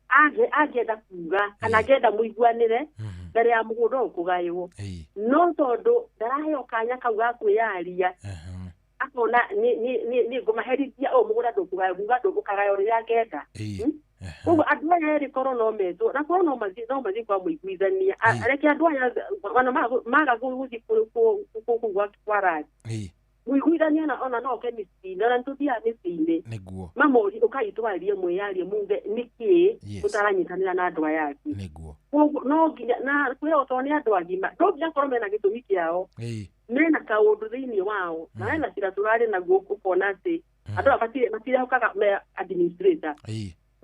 angĩenda kuga kana angĩenda mũiguanĩre mbere ya mũgũnda ũyũ kũgaywo, no tondũ ndaraheo kanya kau ga kwĩyaria, akona nĩ ngũmaherithia, ũyũ mũgũnda ndũkũgaywo, nguga ndũgũkagaywo rĩrĩa ngenda. Koguo andũ aya erĩ korwo no metwo na korwo no mathiĩ kwa mũiguithania. Reke andũ aya ona maga gũthiĩ kũu kwa rangi mũiguithania, ona no oke mĩciĩ-inĩ, ona nĩtũthiaga mĩciĩ-inĩ, mamũrie, ũkai twarie, mwĩyarie, muge nĩkĩĩ mũtaranyitanĩra na andũ aya angĩ. Koguo no nginya na kwĩrwo tondũ nĩ andũ agima, no nginya korwo mena gĩtũmi kĩao, mena kaũndũ thĩinĩ wao, na hena cira tũrarĩ naguo, ũkona atĩ andũ aya matirehokaga me administrator.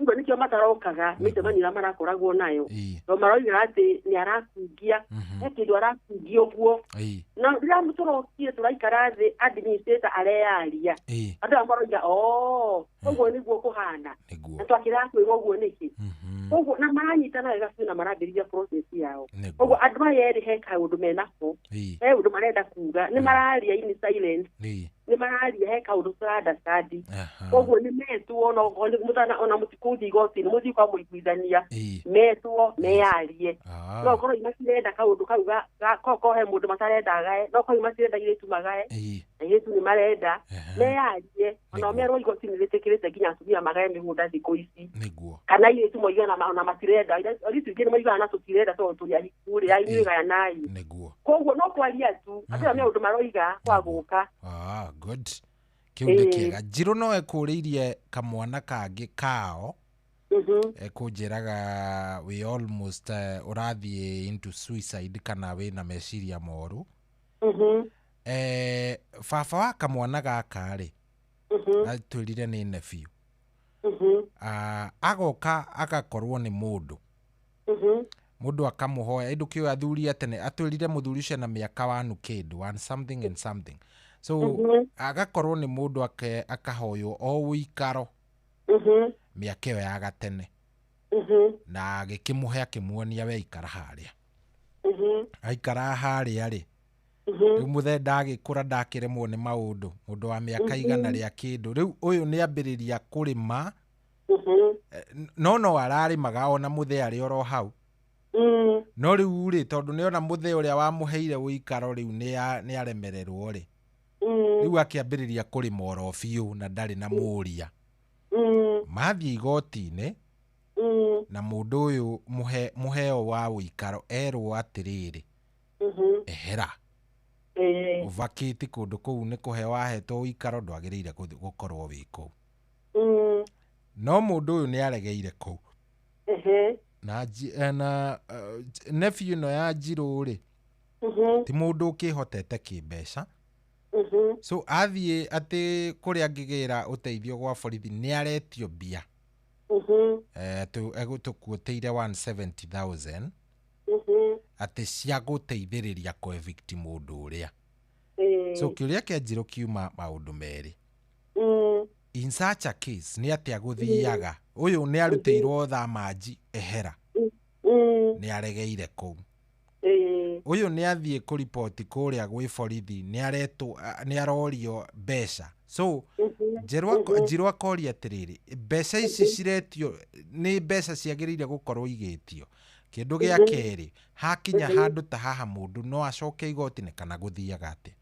Ũguo nĩkĩo matarokaga mĩcemanio ĩrĩa marakoragwo nayo, tondũ maroiga atĩ nĩ arakungia, he kĩndũ arakungia ũguo. Na rĩrĩa tũrokire tũraikara thĩ, administrator areyaria, andũ aya maroiga o ũguo nĩguo kũhana, na twakĩraga kwĩrwo ũguo nĩkĩ. Koguo na maranyitana wega biũ na marambĩrĩria process yao. Koguo andũ aya erĩ he kaũndũ menako, he ũndũ marenda kuga, nĩ mararia in silence, nĩ mararia, he kaũndũ tũra-understand. Koguo nĩ metwo, no mũtana ona mũtikũthiĩ igoti-inĩ, mũthiĩ kwa mũiguithania, metwo meyarie. No korwo matirenda kaũndũ kau korwo he mũndũ matarenda agae, no korwo matirenda airĩtu magae, airĩtu nĩ marenda meyarie. Ona merwo igoti nĩ rĩtĩkĩrĩte nginya atumia magae mĩgũnda thikũ ici, kana airĩtu moiga ona matirenda, airĩtu aingĩ nĩ moigaga na tũtirenda tondũ tũrĩ ahiku rĩ, inyuĩ gayanai. Koguo no kwaria tu, andũ aya me ũndũ maroiga kwa gũka. Ah, good, kĩu nĩ kĩega. Njirũ no ekũrĩirie kamwana kangĩ kao, ekũnjĩraga we almost ũrathiĩ into suicide kana wĩna meciria moru. Baba wa kamwana gaka rĩ, atwĩrire nĩ nephew. Ah, agoka agakorwo nĩ mũndũ mũndũ akamũhoya ĩndũ kĩo athuri a tene. Atwĩrire mũthuri ũcio na mĩaka wanu kĩndũ one something and something, so agakorwo nĩ mũndũ akahoywo o ũikaro mĩaka ĩyo ya gatene, na agĩkĩmũhe, akĩmuonia we ikara harĩa. Aikara harĩa rĩ, rĩu mũthee ndagĩkũra, ndakĩremwo nĩ maũndũ, mũndũ wa mĩaka 100 rĩa kĩndũ. Rĩu ũyũ nĩ ambĩrĩria kũrĩma. No ararĩmaga ona mũthee arĩ oro hau. No rĩu rĩ, tondũ nĩ ona mũthee ũrĩa wamũheire ũikaro rĩu nĩ aremererwo rĩ, rĩu akĩambĩrĩria kũrĩma oro biũ na ndarĩ na mũria. Mathiĩ igoti-inĩ na mũndũ ũyũ mũheo wa ũikaro erwo atĩrĩrĩ, ehera, ũvakĩti kũndũ kũu, nĩ kũhe wahetwo ũikaro, ndwagĩrĩire gũkorwo wĩ kũu. No mũndũ ũyũ nĩ aregeire kũu na, na nephew ĩno ya Njirũ rĩ, ti mũndũ ũkĩhotete kĩmbeca. So athiĩ atĩ kũrĩa angĩgĩra ũteithio gwa borithi, nĩ aretio mbia. Egũtũkuĩtĩire 170,000 atĩ cia gũteithĩrĩria kũ-evict mũndũ ũrĩa. So kĩũria kĩa Njirũ kiuma maũndũ merĩ. In such a case nĩ atĩa gũthiaga? Ũyũ nĩ arutĩirwo thamanji ehera, nĩ aregeire kũu. Ũyũ nĩ athiĩ kũriboti kũrĩa gwĩ borithi, nĩ aretwo, nĩ arorio mbeca. So Njerũ akoria atĩrĩrĩ, mbeca ici ciretio nĩ mbeca ciagĩrĩire gũkorwo igĩtio? Kĩndũ gĩa kerĩ, hakinya handũ ta haha mũndũ no acoke igoti-inĩ kana gũthiaga atĩa?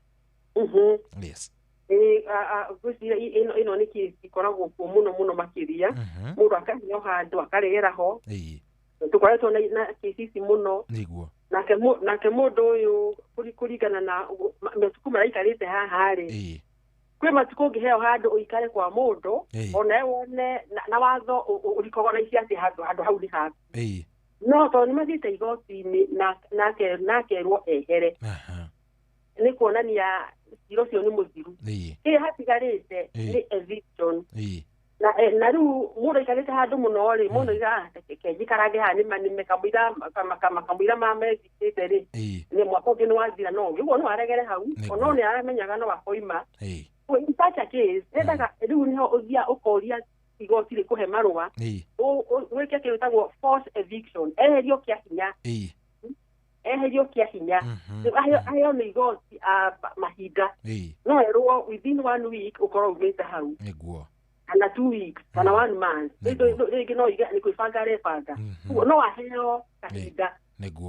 Yes. Ngwĩciria ĩno nĩ case ĩkoragwo kuo mũno mũno makĩria. Mũndũ akaheo handũ akaregera ho. Tũkoretwo na case ici mũno. Nĩguo. Nake mũndũ ũyũ kũringana na matukũ marĩa aikarĩte haha rĩ, kwĩ matukũ ũngĩheo handũ ũikare kwa mũndũ, onawe wone na watho ũrikogora ici atĩ handũ hau nĩ haku. No tondũ nĩ mathiĩte igoti-inĩ na akerwo ehere, nĩ kuonania cira ũcio nĩ mũthiru. Kĩrĩa hatigarĩte nĩ eviction. Na rĩu mũndũ aikarĩte handũ mũno rĩ, mũndũ aigaga reke njikarange haha nĩma kamũira mamethikĩte rĩ, nĩ mwaka ũngĩ nĩ wathira, no ũguo no aregere hau, ono nĩ aramenyaga no akoima. In such a case endaga rĩu nĩho ũthiaga ũkoria igoti rĩkũhe marũa wĩke kĩndũ gĩtagwo force eviction, eherio kĩa hinya, eherio kĩa hinya. Rĩu aheo nĩ igoti mahinda, no erwo within one week ũkorwo umĩte hau, kana 2 weeks, kana one month. Rĩngĩ no ige nĩ kwĩbanga arebanga. Ũguo no aheo kahinda,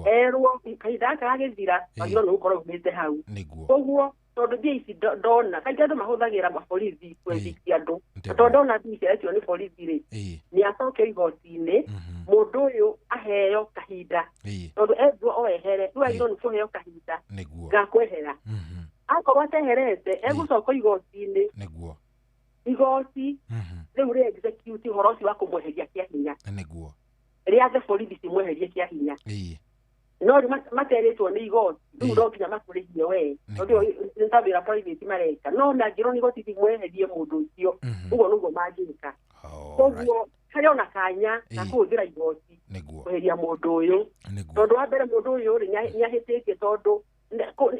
erwo kahinda gaka gagĩthira wagĩrĩirwo nĩ gũkorwo umĩte hau. Koguo tondũ mbia ici ndona kaingĩ andũ mahũthagĩra maborithi kwevikia andũ. Tondũ ndona mbia ici aretio nĩ borithi rĩ, nĩ acokio igoti-inĩ, mũndũ ũyũ aheo kahinda, tondũ endwo o ehere rĩu agĩrĩirwo nĩ kũheo kahinda ga kwehera. Akorwo ateherete, egũcokio igoti-inĩ, igoti rĩu rĩ execute ũhoro ũcio wa kũmweheria kĩa hinya, rĩathe borithi cimweherie kĩa hinya. No rĩu materĩtwo nĩ igoti, rĩu no nginya makũrĩhie we, tondũ ĩyo nĩ ta wĩra private mareka. No mangĩrwo nĩ igoti timweherie mũndũ ũcio, ũguo nĩguo mangĩka. Koguo harĩ ona kanya ga kũhũthĩra igoti kweheria mũndũ ũyũ, tondũ wa mbere mũndũ ũyũ rĩ, nĩ ahĩtĩtie, tondũ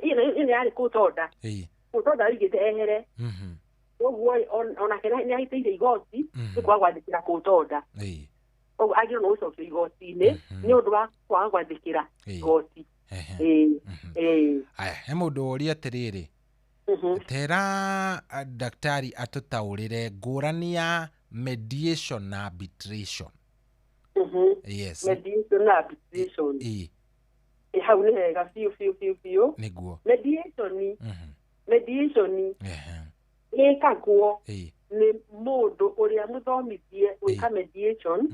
ĩno yarĩ court order. Court order yoigĩte ehere. Koguo onake nĩ ahĩtĩire igoti nĩ kwaga gwathĩkĩra court order. Koguo agĩrĩirwo nĩ gũcokio igoti-inĩ nĩ ũndũ wa kwaga gwathĩkĩra igoti. Ĩĩ. Aya, he mũndũ woria atĩrĩrĩ, tera daktari atũtaũrĩre ngũrani ya mediation na arbitration. Yes. Mediation na arbitration. Ĩ, hau nĩ hega biũ biũ biũ biũ. Mediation ĩkagwo nĩ mũndũ ũrĩa mũthomithie gwĩka mediation,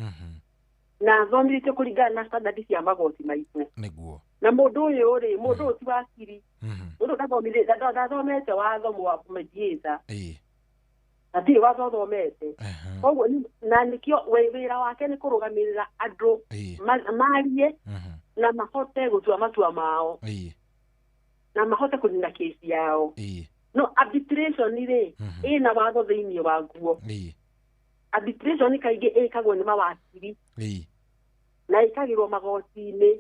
na athomithĩtio kũringana na standard cia magoti maitũ. Na mũndũ ũyũ rĩ, mũndũ ũyũ ti wakiri, mũndũ ndathomete watho wa mediator, hatirĩ watho athomete. Koguo na nĩkĩo wĩra wake nĩ kũrũgamĩrĩra andũ marie na mahote gũtua matua mao na mahote kũnina kesi yao. No arbitration rĩ, ĩna watho thĩinĩ waguo. Arbitration kaingĩ ĩkagwo nĩ mawakiri na ĩkagĩrwo magoti-inĩ.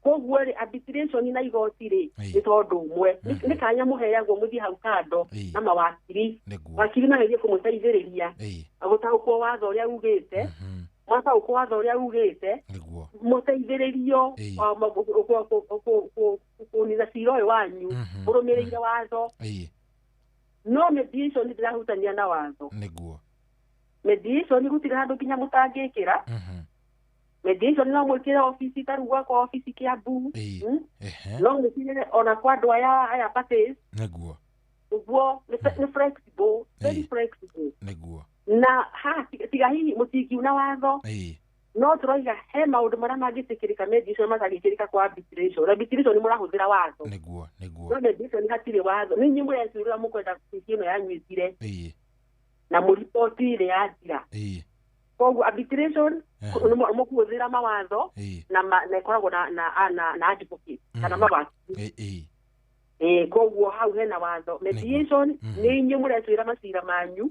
Koguo rĩ, arbitration na igoti rĩ, nĩ tondũ ũmwe nĩ kanya mũheagwo mũthiĩ hau kando na mawakiri, wakiri magerie kũmũteithĩrĩria gũtaũkwo watho ũrĩa ugĩte. Mwataũkwo watho ũrĩa ugĩte, mũteithĩrĩrio kũnina cira ũyũ wanyu mũrũmĩrĩire watho. No mediation ndĩrahutania na watho. Mediation gũtirĩ handũ nginya mũtangĩkĩra. Mediation no mwĩkĩre obici, ta rĩu gwakwa obici Kiambu, No mwĩkĩre ona kwa andũ aya parties. Ũguo nĩ flexible, very flexible. Na ha tiga hihi mũtingiuna watho, no tũroiga he maũndũ marĩa mangĩtĩkĩrĩka mediation matangĩtĩkĩrĩka kwa arbitration. Arbitration nĩ mũrahũthĩra watho. Nĩguo, nĩguo. No mediation hatirĩ watho, nĩ inyuĩ mũretuĩrĩra mũkwenda kesi ĩno yanyu ĩthire na mũriboti ĩrĩ yathira. Koguo arbitration nĩ mũkũhũthĩra mawatho na ĩkoragwo na advocate kana mawakiri. Ĩĩ, koguo hau hena watho. Mediation nĩ inyuĩ mũretwĩra macira manyu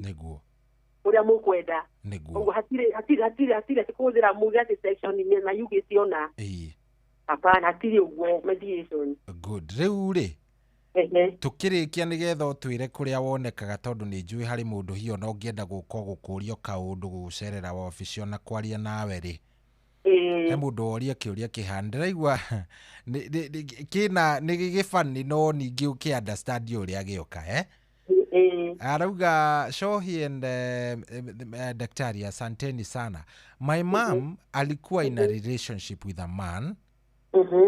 ũrĩa mũkwenda. Koguo hatirĩ atĩ kũhũthĩra muge atĩ section na yugĩte ona. Hapana, hatirĩ ũguo mediation. Good. Rĩu rĩ, Tukirikia nigetha utwire kuria wonekaga tondu ni njui hari mundu hiyo no ngienda guka gukurio kaundu gucerera wabici ona kwaria nawe ri. He mundu woria kiuria kihana ndiraigua kina ni gigibani no ningi uki understand uria gioka Arauga Shohi and daktari asanteni sana. My mom alikuwa in a relationship with a man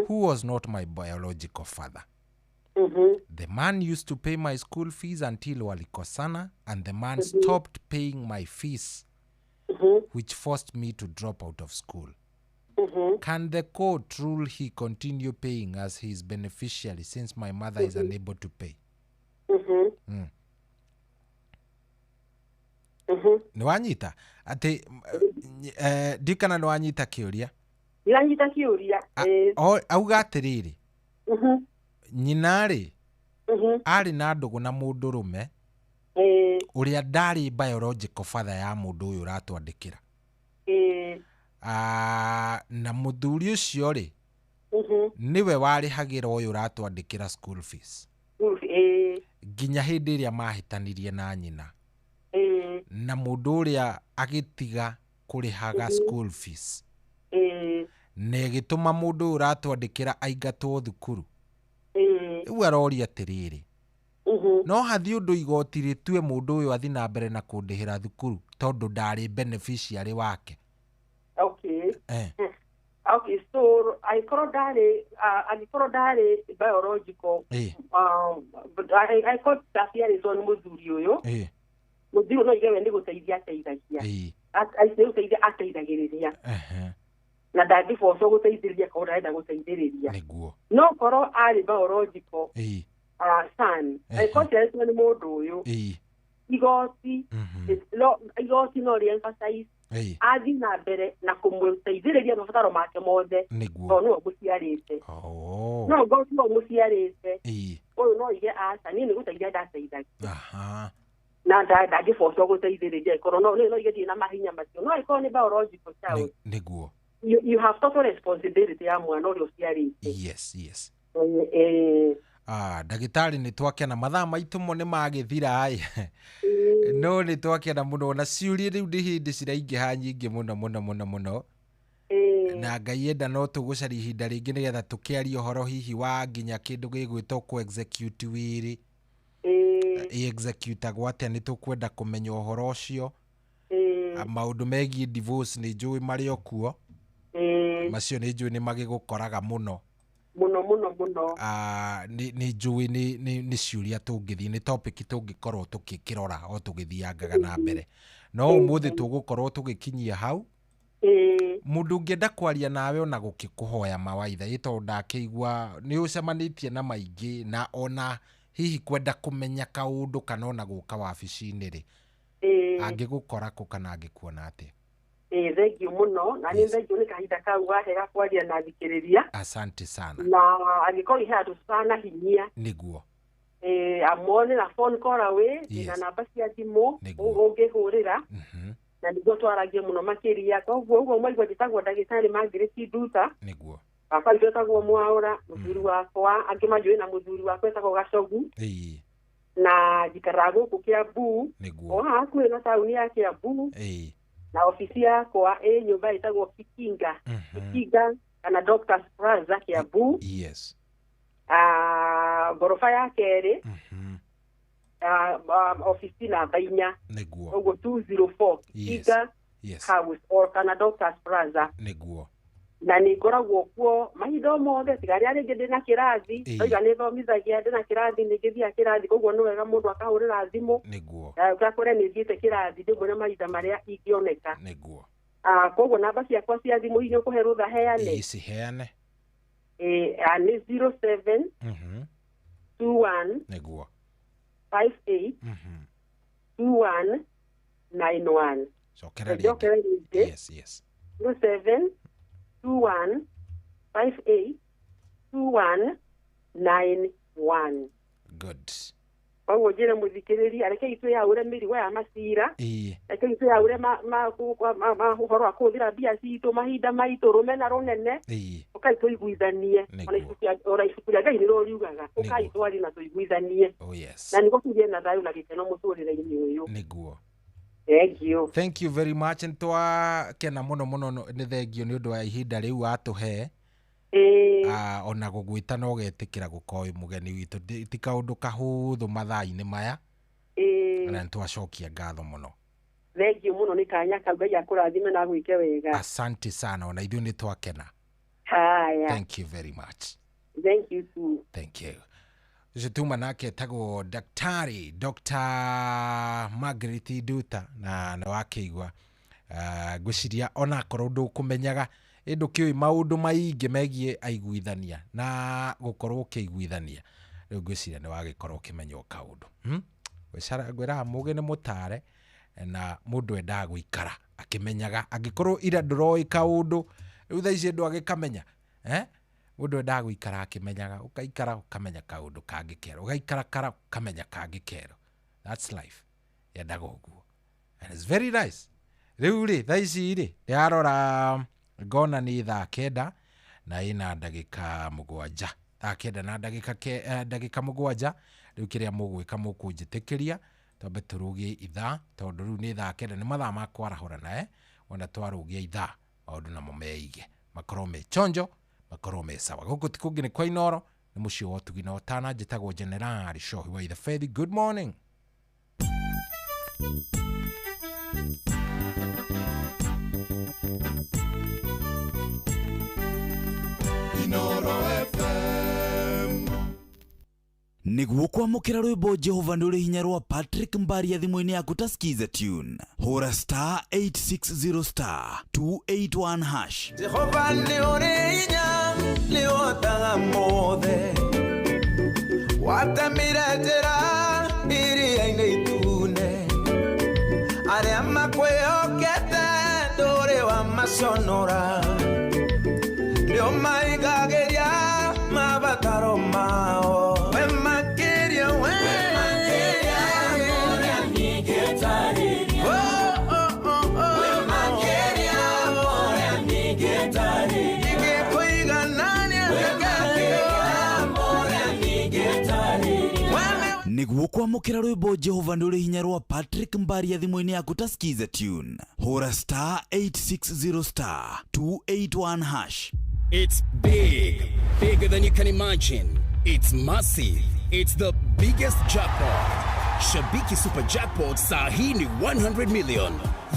who was not my biological father. The man used to pay my school fees until walikosana, and the man stopped paying my fees, which forced me to drop out of school. Can the court rule he continue paying as his beneficiary since my mother is unable to pay? Niwanyita ati ndikana niwanyita kiuria? Ndiranyita kiuria. Auga atiriri, nyina ri ari na ndugu na mundurume uria ndari biological father ya mundu uyu uratwandikira. Na muthuri ucio ri niwe warihagira uyu uratwandikira school fees nginya hindi iria mahitanirie na nyina. Na mundu uria agitiga kurihaga school fees na igituma mundu uratwandikira aingatwo thukuru. Riu aroria atiriri, no hathi undu igoti ritue mundu uyu athi na mbere na kundihira thukuru tondu ndari beneficiary wake. Okay. Okay, so I ndari biological. I call that on muthuri uyu. Muthuri no igewe ni guteithia ateithagia. Ai ateithagiriria. Na ndangĩbocwo gũteithĩrĩria korwo ndarenda gũteithĩrĩria. Nĩguo. No korwo arĩ biological son, angĩkorwo ciarĩtwo nĩ mũndũ ũyũ, igoti igoti no rĩ emphasize athiĩ na mbere na kũmũteithĩrĩria mabataro make mothe tondũ nĩwe ũmũciarĩte. No ngorwo tiwe ũmũciarĩte, ũyũ no ige aca niĩ nĩ gũteithia ndateithagia. Na ndangĩbocwo gũteithĩrĩria ĩkorwo no ige ndirĩ na mahinya macio. No angĩkorwo nĩ biological child, nĩguo, you have total responsibility ya mwana ũrĩa ũciarĩte. Yes, yes. Ndagĩtarĩ nĩ twakena mathaa maitũ mo nĩ magĩthira no nĩ twakena mũno na ciũria rĩu nĩ hĩndĩ ciraingĩha nyingĩ mũno mũno mũno mũno. Na Ngai enda no tũgũcaria ihinda rĩngĩ nĩgetha tũkĩarie ũhoro hihi wa nginya kĩndũ gĩgwĩtwo kũ execute wĩrĩ. Execute-agwo atĩa, nĩ tũkwenda kũmenya ũhoro ũcio. Maũndũ megiĩ divorce nĩ njũĩ marĩ o kuo. Macio nĩ njũĩ nĩ magĩgũkoraga mũno mũno mũno mũno. Nĩ njũĩ nĩ ciũria tũngĩthiĩ, nĩ topic tũngĩkorwo tũkĩkĩrora o tũgĩthiangaga na mbere. No ũmũthĩ tũgũkorwo tũgĩkinyia hau. Mũndũ ũngĩenda kwaria nawe ona gũkĩkũhoya mawaitha ĩ tondũ ndakĩigua nĩ ũcemanĩtie na maingĩ na ona hihi kwenda kũmenya kaũndũ kana ona gũka wabici-inĩ rĩ, angĩgũkora kũ kana angĩkuona atĩa? Thank you muno na nĩ thank you nĩ kahinda kau wahe ga kwaria na thikĩrĩria. Asante sana. Na angĩkorwo he handũ tutanahinyia, nĩguo, amone na phone call away na namba cia thimũ ũngĩhũrĩra na nĩguo twaragie mũno makĩria. Koguo ũguo mwaigua njĩtagwo ndagĩtarĩ Margaret Nduta. Nĩguo. Baba witũ etagwo Mwaũra, mũthuri wakwa angĩ manjũĩ na mũthuri wakwa etagwo Gacogu. Na njikaraga gũkũ Kiambu, o haha hakuhĩ na taũni ya Kiambu. Na ofici yakwa ĩ nyũmba ĩtagwo Kikinga. Kikinga kana Doctors Plaza Kiambu. Yes. Ngoroba ya kerĩ. Ofici namba 4. Nĩguo. Ũguo 204 Kikinga House or kana Doctors Plaza. Nĩguo. Na nĩ ngoragwo kuo mahinda o mothe tiga rĩrĩa rĩngĩ ndĩna kĩrathi, oiga nĩ thomithagia ndĩna kĩrathi nĩ ngĩthiaga kĩrathi, koguo nĩ wega mũndũ akahũrĩra thimũ. Nĩguo. Ũgakore nĩ thiĩte kĩrathi ndĩmwĩre mahinda marĩa ingĩoneka. Nĩguo. Koguo namba ciakwa cia thimũ hihi nĩ ũkũhe rũtha heane? Ciheane. Nĩ 07 21 Nĩguo. 58 21 91. Cokera rĩngĩ. Yes, yes. 07 21 58 21 91. Good. Koguo njĩre mũthikĩrĩria rekei twĩyaũre mĩrigo ya macira, rekei twĩyaũre ũhoro wa kũhũthĩra mbia citũ mahinda maitũ rũmena rũnene, ũkai tũiguithanie. Ona ibuku rĩa Ngai nĩrĩo riugaga ũkai twarie na tũiguithanie. Na nĩguo tũgĩe na thayũ na gĩkeno mũtũrĩre-inĩ ũyũ. Nĩguo. Thank you. Thank you very much. Nĩtwakena mũno mũno nĩ thengio nĩ ũndũ wa ihinda rĩu watũhe. Ona gũgwĩta no ũgetĩkĩra gũkorwo wĩ mũgeni witũ ti kaũndũ kahũthũ mathaa-inĩ maya. Na nĩtwacokia ngatho mũno. Thank you mũno nĩ kanya kau. Ngai akũrathime na agwĩke wega. Asante sana, ona ithuĩ nĩtwakena. Haya. Thank you very much. Thank you too. Thank you. Ũcio tuma nake etagwo Daktari Dr. Margaret Nduta na nĩ wakĩigua. Ngwĩciria onakorwo ndũkũmenyaga ĩ ndũkĩũĩ maũndũ maingĩ megiĩ aiguithania na gũkorwo ũkĩiguithania, rĩu ngwĩciria nĩ wagĩkorwo ũkĩmenya o kaũndũ. Ngwĩraga mũgĩ nĩ mũtare na mũndũ endaga gũikara akĩmenyaga, angĩkorwo ira ndũroĩ kaũndũ rĩu thaa ici ndwagĩkamenya, mũndũ endaga gũikara akĩmenyaga, ũkaikara ũkamenya kaũndũ kangĩ kerũ, ũgaikara kara ũkamenya kangĩ kerũ. That's life, yendaga ũguo and it's very nice. Rĩu rĩ thaa ici rĩ ndĩrarora ngona nĩ thaa 9 na ĩna ndagĩka 7, thaa 9 na ndagĩka 7. Rĩu kĩrĩa mũgwĩka mũkũnjĩtĩkĩria twambe tũrũgie ithaa, tondũ rĩu nĩ thaa 9 nĩ mathaa ma kwarahũra nae, wona twarũgia ithaa maũndũ namo meige makorwo me chonjo, makorwo me sawa. Gũkũ ti kũngĩ nĩ kwa Inooro, nĩ mũciĩ wa ũtugi na ũtana. Njĩtagwo General Shohi wa Ithabethi. Good morning. Inooro FM. Nĩguo kwamũkĩra rwĩmbo Jehova nĩ ũrĩ hinya rwa Patrick Mbaria thimũ-inĩ yaku ta Skiza tune, hũra star 860 star 281 hash. Jehova nĩ ũrĩ hinya, nĩ ũhotaga mothe, watemire njĩra iria-inĩ itune, arĩa makwĩhokete ndũrĩ wamaconora, nĩ ũmaigagĩria mabataro mao. Nĩguo kwamũkĩra rwĩmbo Jehova nĩ ũrĩ hinya rwa Patrick Mbaria thimũ-inĩ yaku ta Skiza tune, hũra star 860 star 281 hash. It's big, bigger than you can imagine. It's massive. It's the biggest jackpot. Shabiki Super Jackpot saa hii ni 100 million.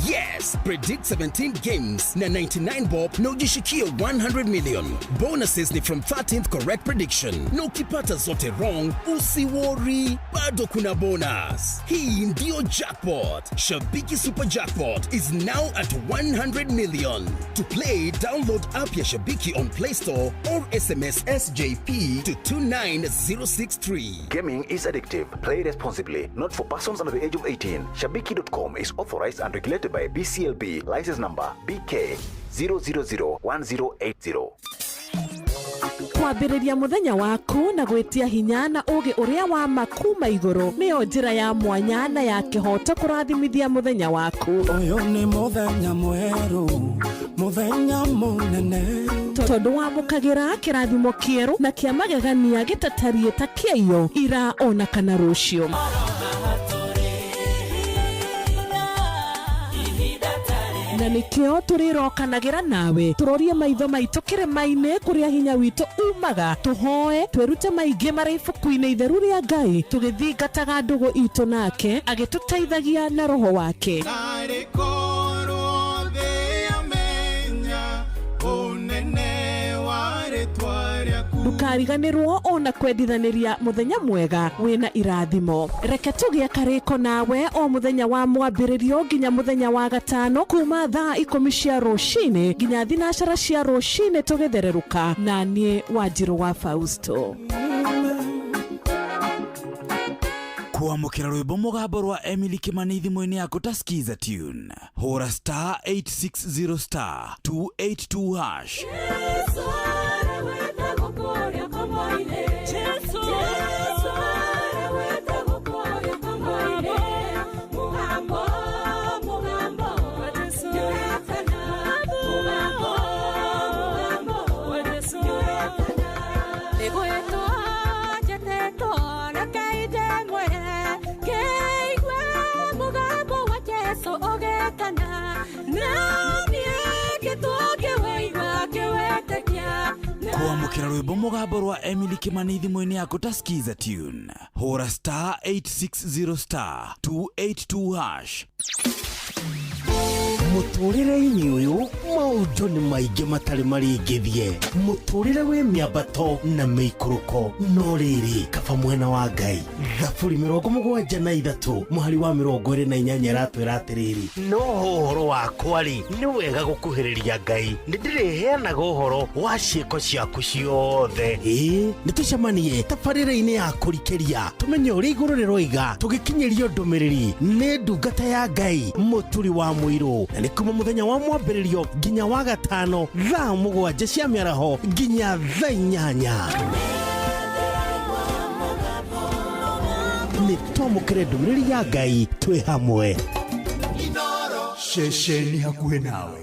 Yes, predict 17 games na 99 bob na ujishikie 100 million. Bonuses ni from 13th correct prediction. Na ukipata zote wrong, usiworry, bado kuna bonus. Hii ndio jackpot. Shabiki Super Jackpot is now at 100 million. To play, download app ya Shabiki on Play Store or SMS SJP to 29063. Gaming is addictive. Play responsibly. Not for persons under the age of 18. Shabiki.com is authorized and regulated by BCLB. License number BK 0001080. Kwambĩrĩria mũthenya waku na gwĩtia hinya na ũgĩ ũrĩa wa makuma igũrũ nĩyo njĩra ya mwanya na ya kĩhoto kũrathimithia mũthenya waku. Ũyũ nĩ mũthenya mwerũ, mũthenya mũnene, tondũ wamũkagĩra kĩrathimo kĩerũ na kĩa magegania gĩtatariĩ ta kĩaiyo ira ona kana rũciũ. Na nĩkĩo tũrĩrokanagĩra nawe tũrorie maitho maitũ kĩrĩma-inĩ kũrĩa hinya witũ umaga, tũhoe twĩrute maingĩ marĩ ibuku-inĩ itheru rĩa Ngai, tũgĩthingataga ndũgũ itũ nake agĩtũteithagia na roho wake. Ndũkariganĩrwo ona kwendithanĩria mũthenya mwega wĩna irathimo. Reke tũgĩe karĩko nawe o mũthenya wa mwambĩrĩrio nginya mũthenya wa gatano kuma thaa 10 cia rũcinĩ nginya 12 cia rũcinĩ tũgĩthererũka na niĩ Wanjirũ wa Fausto. Kwamũkĩra rwĩmbo mũgambo rwa Emily Kimani thimũ-inĩ yaku ta Skiza tune, hũra star 860 star 282 hash. Kwamũkĩra rwĩmbo mũgambo rwa Emily Kimani thimũ-inĩ yaku ta Skiza tune. Hũra star 860 star 282 hash. Mũtũrĩre-inĩ ũyũ maũndũ nĩ maingĩ matarĩ maringithie. Mũtũrĩre wĩ mĩambato na mĩikũrũko, no rĩrĩ kaba mwena wa Ngai. Thaburi 73 mũhari wa 28 ĩratwĩra atĩrĩrĩ, no ũhoro wakwa rĩ, nĩ wega gũkuhĩrĩria Ngai, nĩ ndĩrĩheanaga ũhoro wa ciĩko ciaku ciothe. Ĩĩ, nĩ tũcemanie tabarĩra-inĩ ya kũrikĩria, tũmenye ũrĩa igũrũ rĩroiga, tũgĩkinyĩrio ndũmĩrĩri nĩ ndungata ya Ngai Mũturi wa Mũirũ, na nĩ kuma mũthenya wa mwambĩrĩrio nginya wa gatano thaa 7 cia mĩaraho nginya thaa 8. Nĩ twamũkĩre ndũmĩrĩri ya Ngai twĩ hamwe. Ceceni hakuhĩ nawe.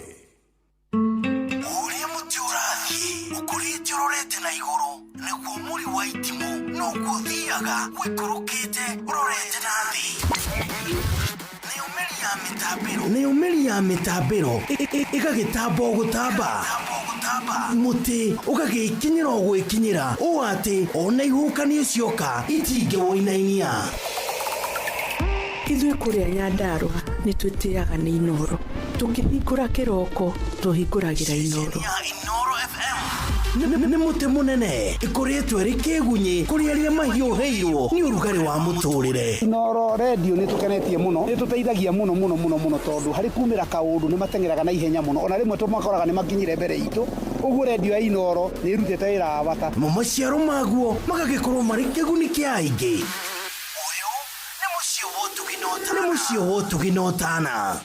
Ũrĩa mũtĩ ũrathiĩ ũkũrĩte ũrorete na igũrũ, nĩguo mũri wa itimũ noguo ũthiaga ũikũrũkĩte ũrorete na thĩ. Nayo mĩri ya mĩtambĩro ĩgagĩtamba o gũtamba, mũtĩ ũgagĩkinyĩra o gwĩkinyĩra, ũũ atĩ ona ihuhũkanio cioka itingĩwũinainia. Ithuĩ kũrĩa Nyandarũa nĩ twĩtĩaga nĩ Inooro. Tũkĩhingũra kĩroko tũhingũragĩra Inooro. Nĩ mũtĩ mũnene ĩkũrĩtwo ĩrĩ kĩgunyĩ kũrĩ arĩa mahiũhĩirwo nĩ ũrugarĩ wa mũtũrĩre. Inooro redio nĩ tũkenetie mũno, nĩ tũteithagia mũno mũno mũno mũno, tondũ harĩ kumĩra kaũndũ nĩ mateng'eraga na ihenya mũno, ona rĩmwe tũmakoraga nĩ makinyire mbere itũ. Ũguo redio ya Inooro nĩ ĩrutĩte wĩra wa bata. Namo maciaro maguo magagĩkorwo marĩ kĩguni kĩa aingĩ. Ũyũ nĩ mũciĩ wa ũtugi na ũtana. Nĩ mũciĩ wa ũtugi na ũtana.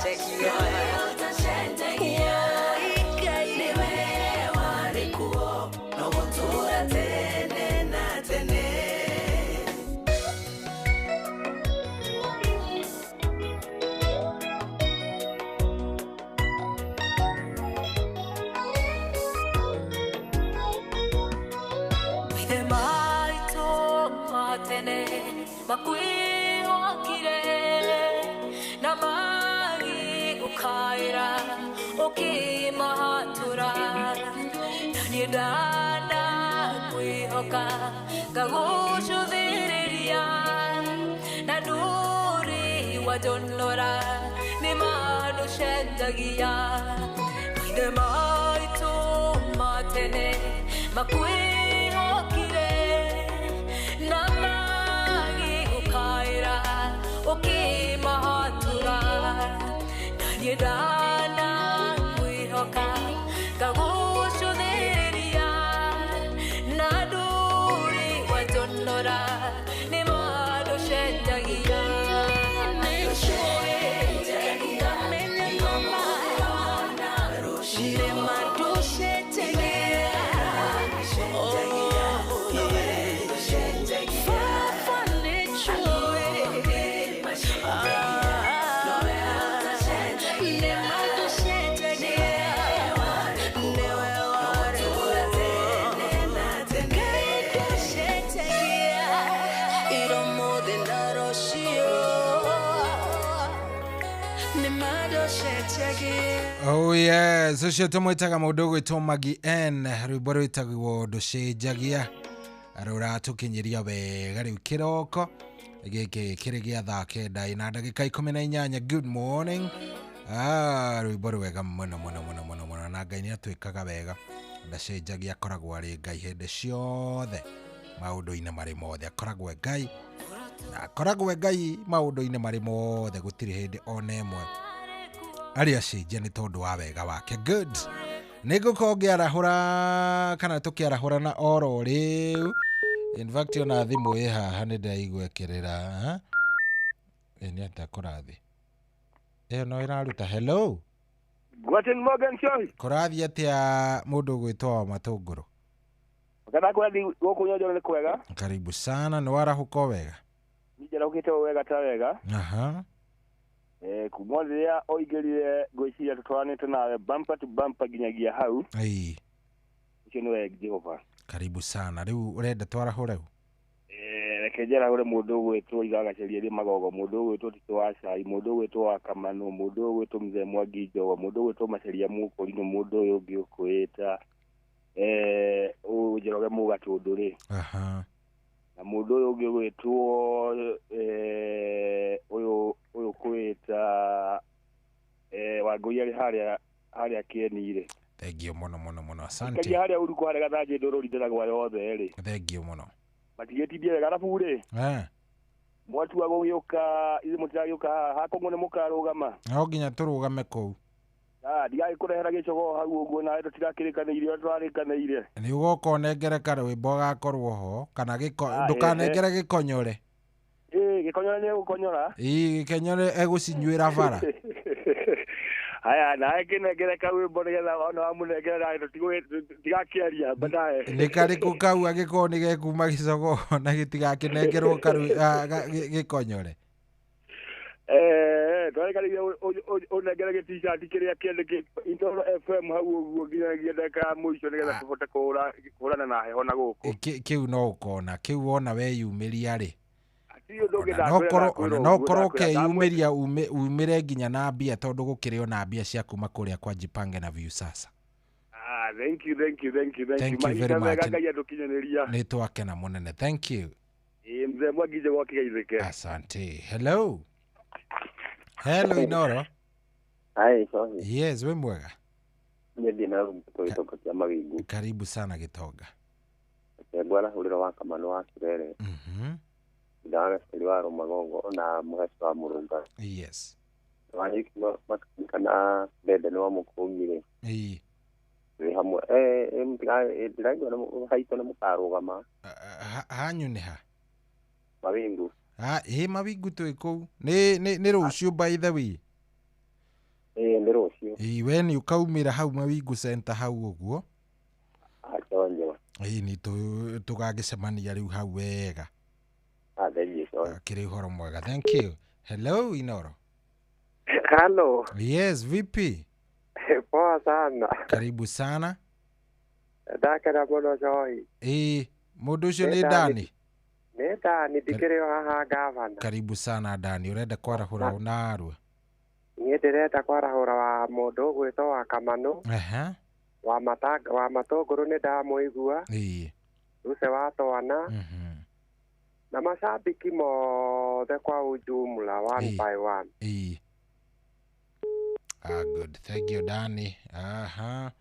Take your Makwihokire na magĩgũkaĩra ũkĩmahatũra na niĩ ndanakwĩhoka ngagũcũthĩrĩria na ndũrĩ wanjonora nĩ mandũcenjagia maithe maitũ ma tene makwĩhokire na magĩgũkaĩra ũkĩmahatũra na niĩ ndanakwĩhoka ngagũcũthĩrĩria na ndũrĩ wanjonora nĩ mandũcenjagia. Oh yes, ũcio tũmwĩtaga mũndũ ũgwĩtwo Maggie N, rwĩmbo rwĩtagwo ndũcenjagia rũratũkinyĩria wega rĩu kĩroko gĩkĩ kĩrĩ gĩa thaa 9 na ndagĩka 18. Good morning. Rwĩmbo rwega mũno mũno mũno mũno mũno, na Ngai nĩ atwĩkaga wega, ndacenjagia, akoragwo arĩ Ngai hĩndĩ ciothe maũndũ-inĩ marĩ mothe, akoragwo e Ngai na akoragwo e Ngai maũndũ-inĩ marĩ mothe, gũtirĩ hĩndĩ ona ĩmwe arĩa acenjia nĩ tondũ wa wega wake. Good. Nĩ ngũkorwo ngĩarahũra kana tũkĩarahũra na oro rĩu. In fact ona thimũ ĩ haha nĩ ndĩraigua ĩkĩrĩra. Ĩ nĩ atĩa kũrathiĩ? Ĩyo no ĩraruta. Hello. Guten Morgen Choi. Kũrathiĩ atĩa mũndũ ũgwĩtwo wa Matũngũrũ? Kana kũrathiĩ gũkũ Nyonjoro nĩ kwega. Karibu sana, nĩ warahũka o wega? Niĩ njarahũkĩte o wega ta wega. Aha. Kuma rĩrĩa oingĩrire ngwĩciria tũtwaranĩte nawe bumper to bumper nginyagia hau. Ĩĩ. Ũcio nĩwe Jehova. Karibu sana. Rĩu ũrenda twarahũre? Reke njarahũre mũndũ ũgwĩtwo Igagaceria rĩ Magogo, mũndũ ũgwĩtwo Tito wa Cai, mũndũ ũgwĩtwo wa Kamano, mũndũ ũgwĩtwo Mzee Mwangi Njogo, mũndũ ũgwĩtwo Maceria Mũkũrinũ, mũndũ ũyũ ũngĩ ũkwĩta Njoroge Mũgatũndũ rĩ. Aha. Na mũndũ ũyũ ũngĩ ũgwĩtwo ũyũ ũkwĩta Wangũi arĩ harĩa Kĩeni rĩ. Thank you mũno mũno mũno. Asante. Kagia harĩa ũrukũ harĩa Gathanjĩ ndũrũri ndĩragwa yothe rĩ. Thank you mũno. Matigĩtindie wega arabu rĩ. Mwatua gũgĩũka ithuĩ mũtiragĩũka haha hakong'o nĩ mũkarũgama. No nginya tũrũgame kũu. Ndigagĩkũrehera gĩcogoo hau ũguo nawe tũtirakĩrĩkanĩire ũrĩa tũrarĩkanĩire. Nĩ ũgoka ũnengere karwĩmbo gakorwo ho kana ndũkanengere gĩkonyore. Ĩĩ gĩkonyore nĩ egũkonyora. Ĩĩ gĩkonyore egũcinyuĩra bara. Haya nawe kĩnengere karwĩmbo nĩgetha ona wamũnengera nawe tũtigakĩaria baadaye. Nĩ karĩkũ kau angĩkorwo nĩ gekuma gĩcogoo na gĩtigakĩnengerwo gĩkonyore? Twarĩkanĩire ũnengere gĩ-t-shirt kĩrĩa kĩandĩkĩtwo Inooro FM hau ũguo nginyagia ndagĩka ya mũico nĩgetha tũhote kũhũrana na heho na gũkũ. Kĩu no ũkona, kĩu wona weyumĩria rĩ. No ũkorwo ũkeyumĩria umĩre nginya na mbia tondũ gũkĩrĩ ona mbia cia kuma kũrĩa kwa Jipange na Viusasa. Thank you, thank you, thank you, thank you very much. Ngai andũkinyanĩria. Nĩ twakena mũnene. Thank you. Mzee Mwangi Njogo akĩgeithĩke. Asante. Hello. Hello Inooro. Hi, sorry. Yes, we mwega. Niĩ na gĩtonga kĩa Mawingu. Karibu sana gĩtonga. Ngwarahũrĩra wa Kamano wa Kirere. Ndagaceri wa Rũmagongo na Mũheci wa Mũrũnga. Yes. Wanyiki kana Mbembe nĩ wa Mũkũngi rĩ. Ĩĩ. Twĩ hamwe. Ndĩraigua haitũ nĩ mũkarũgama. Hanyu nĩ ha? Mawingu. Ĩĩ Mawingu twĩ kũu. Nĩ rũciũ by the way. Ĩĩ nĩ rũciũ. Ĩĩ we nĩ ũkaumĩra hau Mawingu Center hau ũguo. Achonjo. Ĩĩ nĩ tũgagĩcemania rĩu hau wega. Kĩrĩ ũhoro mwega. Thank you. Hello Inooro. Hello. Yes, vipi? Poa sana. Karibu sana. Ndakena mũno Joy. Ĩĩ mũndũ ũcio nĩ Dani. Nĩ Dani ndikĩrĩ o haha gavana. Karibu sana Dani, ũrenda kwarahũra ũnarua? Niĩ ndĩrenda kwarahũra wa mũndũ ũgwĩtwo wa Kamanũ. Ehe. Wa matanga wa matũngũrũ nĩ ndamũigua. Ĩĩ. Ruce wa twana. Na mashabiki mothe kwa ujumla one by one. Ĩĩ. Ah, good. Thank you Dani. Aha.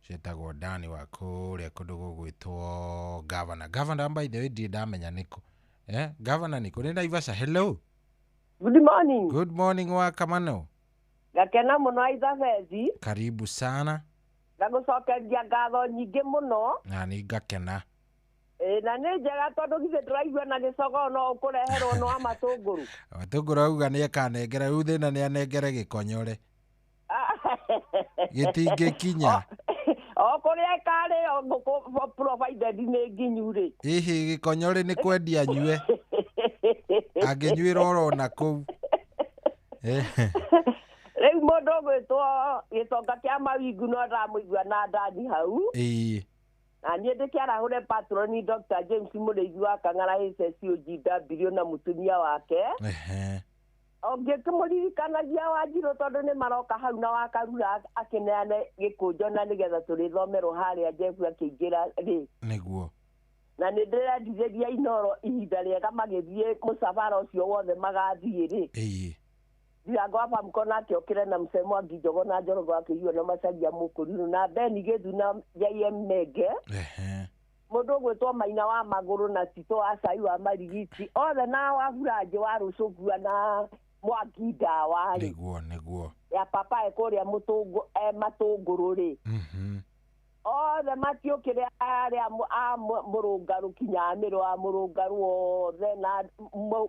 Ciĩtagwo Dani wa kũrĩa kũndũ gũgwĩtwo Governor. Governor by the way ndirĩ ndamenya nĩkũ. Eh, Governor nĩkũ? Nĩ Naivasha. Hello. Good morning. Good morning wa Kamano. Ngakena mũno Aithabethi. Karibu sana. Ngagũcokeria ngatho nyingĩ mũno. Na nĩ ngakena. Ĩ, na nĩ njega tondũ githĩ ndĩraigua na gĩcogoo no ũkũreherwo no wa matũngũrũ. Matũngũrũ auga nĩ akanengera rĩu thĩna nĩ anengere gĩkonyore. Gĩtingĩkinya. O kũrĩa ĩkarĩo ngũkũ provided nĩ nginyu rĩ. Hihi gĩkonyore nĩ kwendia nyue. Angĩnyuĩra oro na kũu. Rĩu mũndũ ũgwĩtwo gĩtonga kĩa mawingu no ndamũigua na Dani hau. Ĩĩ. Na niĩ ndĩkĩarahũre patroni Dr. James Mũrĩithi wa Kang'ara HSUGW na mũtumia wake. Ehe. Ũngĩkĩmũririkanagia Wanjirũ tondũ nĩ maroka hau na Wakarura akĩneane gĩkũnjo na nĩgetha tũrĩthomerwo harĩa Jeff akĩingĩra rĩ. Nĩguo. Na nĩ ndĩrendithĩria Inoro ihinda rĩega magĩthiĩ mũcabara ũcio wothe magathiĩ rĩ. Ĩĩ. Ndirango wa Famco nake okĩre na Mzee Mwangi Njogo na Njorogo akĩiywo na Macharia Mũkũrinũ na Beni Gĩthu na JM Menge. Ehe. Mũndũ ũgwĩtwo Maina wa Magũrũ na Tito wa Cai wa Marigiti othe na wa Buranjĩ wa Rũcũkua na Mwangi Ndawa rĩ. Nĩguo nĩguo. Ya papa e kũrĩa mũtũngũ e matũngũrũ rĩ. Othe matiũkĩre arĩa a mũrũngarũ kinya mĩrũ wa mũrũngarũ othe na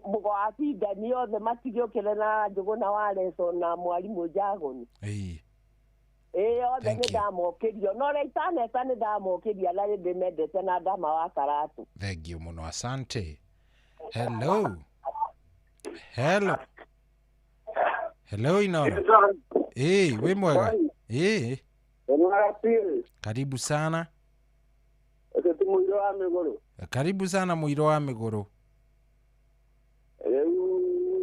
mũgo wa bindani othe matigĩũkĩre na Njũgũ na Wareco na mwarimũ Njagoni. Ĩĩ. Ĩĩ othe nĩ ndamokĩrio no ũrĩa itaneta nĩ ndamokĩria na nĩ ndĩmendete na ndama wa Karatũ. Thank you mũno, asante. Hello. Hello. Hello Inoro. Ĩĩ, wĩ mwega? Ĩĩ. Karibu sana. Mũirũ wa Mĩgũrũ. Karibu sana Mũirũ wa Mĩgũrũ. Rĩu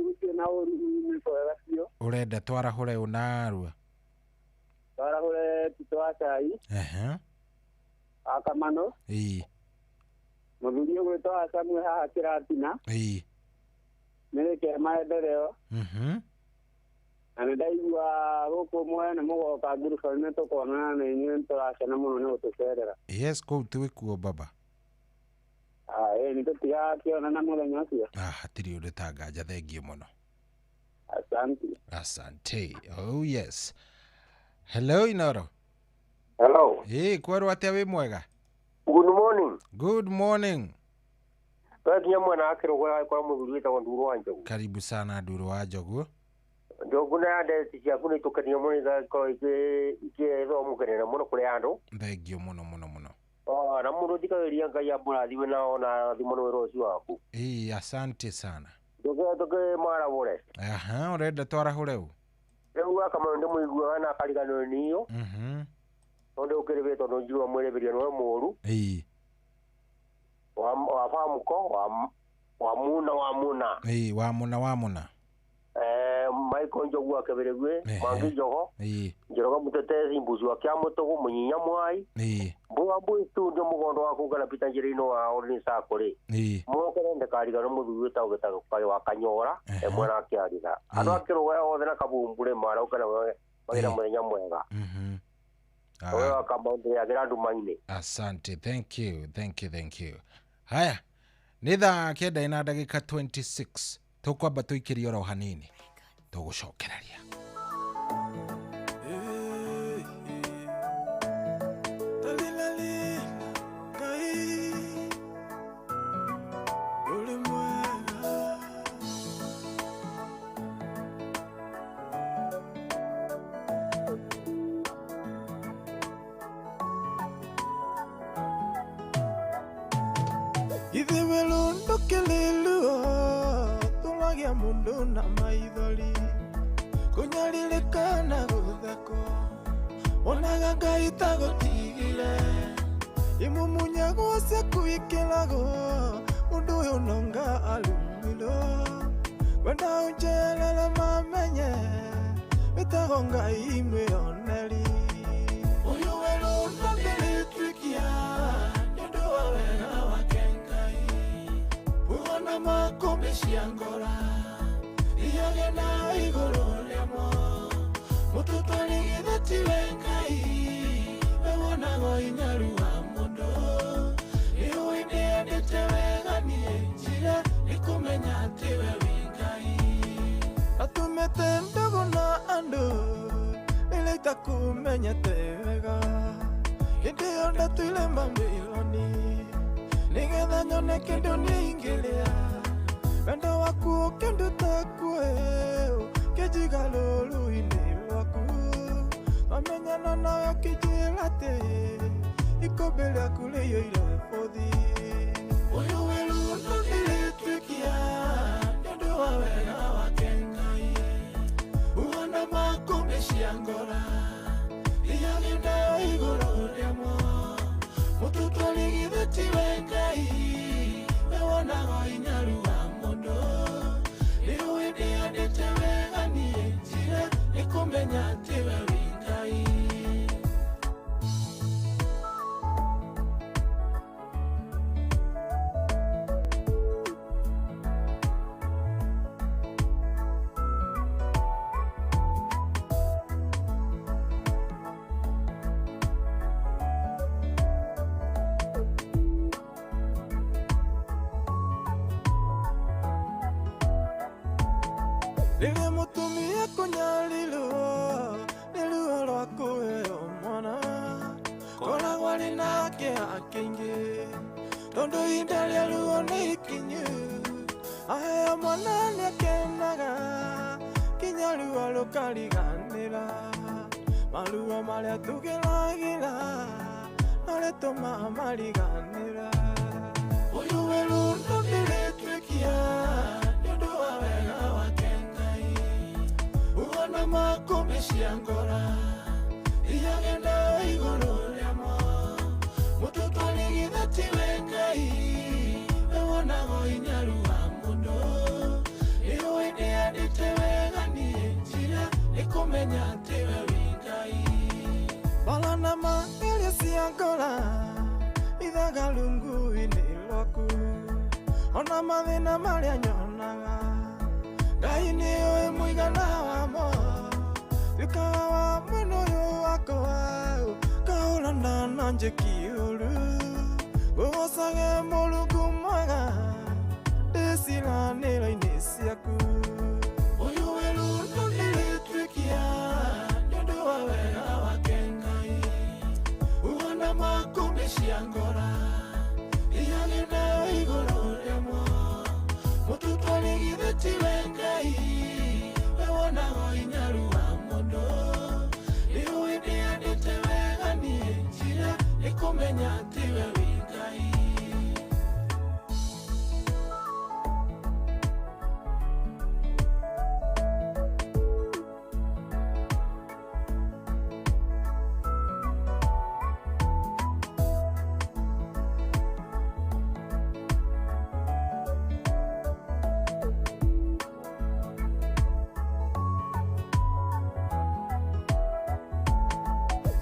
gũtirĩ na ũru nĩ kwega biũ. Ũrenda twarahũre ũnarua? Twarahũre Tito wa Cai. Ehe. Wa Kamanũ. Ĩĩ. Mũthuri ũgwĩtwo wa Samuel haha Kĩratina. Ĩĩ. Nĩ maendeleo. Na nĩ ndaigua gũkũ mwene mũgoka ngurubarĩ nĩ tũkonana na inyuĩ nĩ tũrakena mũno nĩ gũtũcerera. Yes, kũu twĩ kuo baba. Ĩĩ nĩ tũtigakĩonana mũthenya ũcio. Ah, hatirĩ ũndũ ta nganja, thengiũ mũno. Asante. Asante. Oh yes. Hello Inoro. Hello. Ĩĩ, kwerwo atĩa wĩ mwega? Good morning. Good morning. Twakinya mwena wa Kĩrũgũya kwa mũthuri wĩtagwo Nduru wa Njogu. Karibu sana Nduru wa Njogu. Njogu na ndeti ciaku nĩ tũkenio mũno igakorwo ikĩthomokerera mũno kũrĩ andũ. Thengiũ mũno mũno mũno. Na mũndũ thikagĩrĩria Ngai amũrathime na ona thimo nĩ wĩra ũcio waku. Ĩĩ, asante sana. Tũkĩmarahũre. Aha, ũrenda twarahũre ũ? Rĩu Akamau ndĩmũiguaga na akariganĩrwo nĩyo. Tondũ ũkĩrĩbĩtwo tondũ njigua mwĩrĩbĩria nĩwe mũũru. Ĩĩ. Wa Famco wa Muna wa Muna. Ĩĩ, wa Muna wa Muna. Michael Njogu akĩbĩrĩgwe Mwangi Njogo Njoroge Mũtetezi Mbuci wa Kĩamũtũgũ Mũnyinya Mwai Mbua Mbui studio mũgondo waku kana Peter Njĩrĩinĩ wa Ordinance Sacco rĩ mokere ndĩkariganĩrwo mũthuri wĩtagwo Gĩtagũ wa Kanyora e mwena wa Kĩarĩra andũ a Kĩrũgũya othe na Kabumbure marauka na magĩra mũthenya mwega. Ũyũ wa Kamau ndĩagĩra nduma-inĩ. Asante, thank you, thank you, thank you. Haya, nĩ thaa 9 na ndagĩka 26 tũkwamba tũikĩrie oro hanini tũgũcokereria. Ithiwe mundu na maithori kunyaririka na gutheko wonaga Ngai ta gũtigire imumunyagwo ciaku ikĩragwo Mundu uyu nonga alumilo wenda unjelele mamenye witago Ngai mwioneri uyu weru ndangĩrĩtuĩkia nĩ ũndũ wa wega wake Ngai uona makũmbĩ cia ngora ihagena igũrũ rĩamo mũtũtwari githĩ tiwe Ngai we wonago inyaru wa mũndũ nĩũĩ nĩendete wega niĩ njĩra nĩkũmenya atĩ we wĩ Ngai atumĩte ndũgũ na andũ rĩrĩa itakũmenyete wega hĩndĩ ĩyo ndatuire mamilioni nĩgetha nyone kĩndũ niĩ ingĩrĩa wendo waku ũkĩnduta kuo ũkĩnjiga rũũru-inĩ rwaku twamenyana nawe ũkĩnjĩra atĩ ikũmbĩ rĩaku rĩiyũire bũthi ũyũ werũ ndũngĩrĩtuĩkia nĩ ũndũ wa wega wake Ngai uona makũmbĩ cia ngora ihagenda igũrũ rĩamo mũtũtwari githĩ tiwe Ngai we wonago inyaru wa mũndũ nĩũĩ nĩendete wega niĩ njĩra nĩkũmenya atĩ we wĩ Ngai. Rĩrĩa mũtumia kũnyarirwo nĩ ruo rwa kũheo mwana koragwo arĩ na kĩeha kĩingĩ tondũ ihinda rĩa ruo nĩ ikinyu aheo mwana nĩakenaga kinya ruo rũkariganĩra maruo marĩa tũgeragĩra norĩtũmaga mariganĩra ũyũ werũ ndũngĩrĩtuĩkia nĩ ũndũ wa wega wake Ngai uona makũmbĩ cia ngora ihagenda igũrũ rĩamo mũtũtwari githĩ tiwe Ngai we wonago inyaru wa mũndũ nĩũĩ nĩendete wega niĩ njĩra nĩkũmenya atĩ we wĩ Ngai mbara na magerio cia ngora ithaga rungu-inĩ rwaku ona mathĩna marĩa nyonaga Ngai nĩũĩ mũigana wamo tuĩkaga wa mwena ũyũ wakwa ngahũrana na njĩki ũru ngũgocage Mũrungu mwega ndĩ ciĩranĩro-inĩ ciaku ũyũ werũ ndũngĩrĩtuĩkia nĩ ũndũ wa wega wake Ngai uona makũmbĩ cia ngora ihagenda igũrũ rĩamo mũtũtwari githĩ tiwe Ngai we wonago inyaru wa mũndũ nĩũĩ nĩendete wega niĩ njĩra nĩkũmenya atĩ we wĩ Ngai.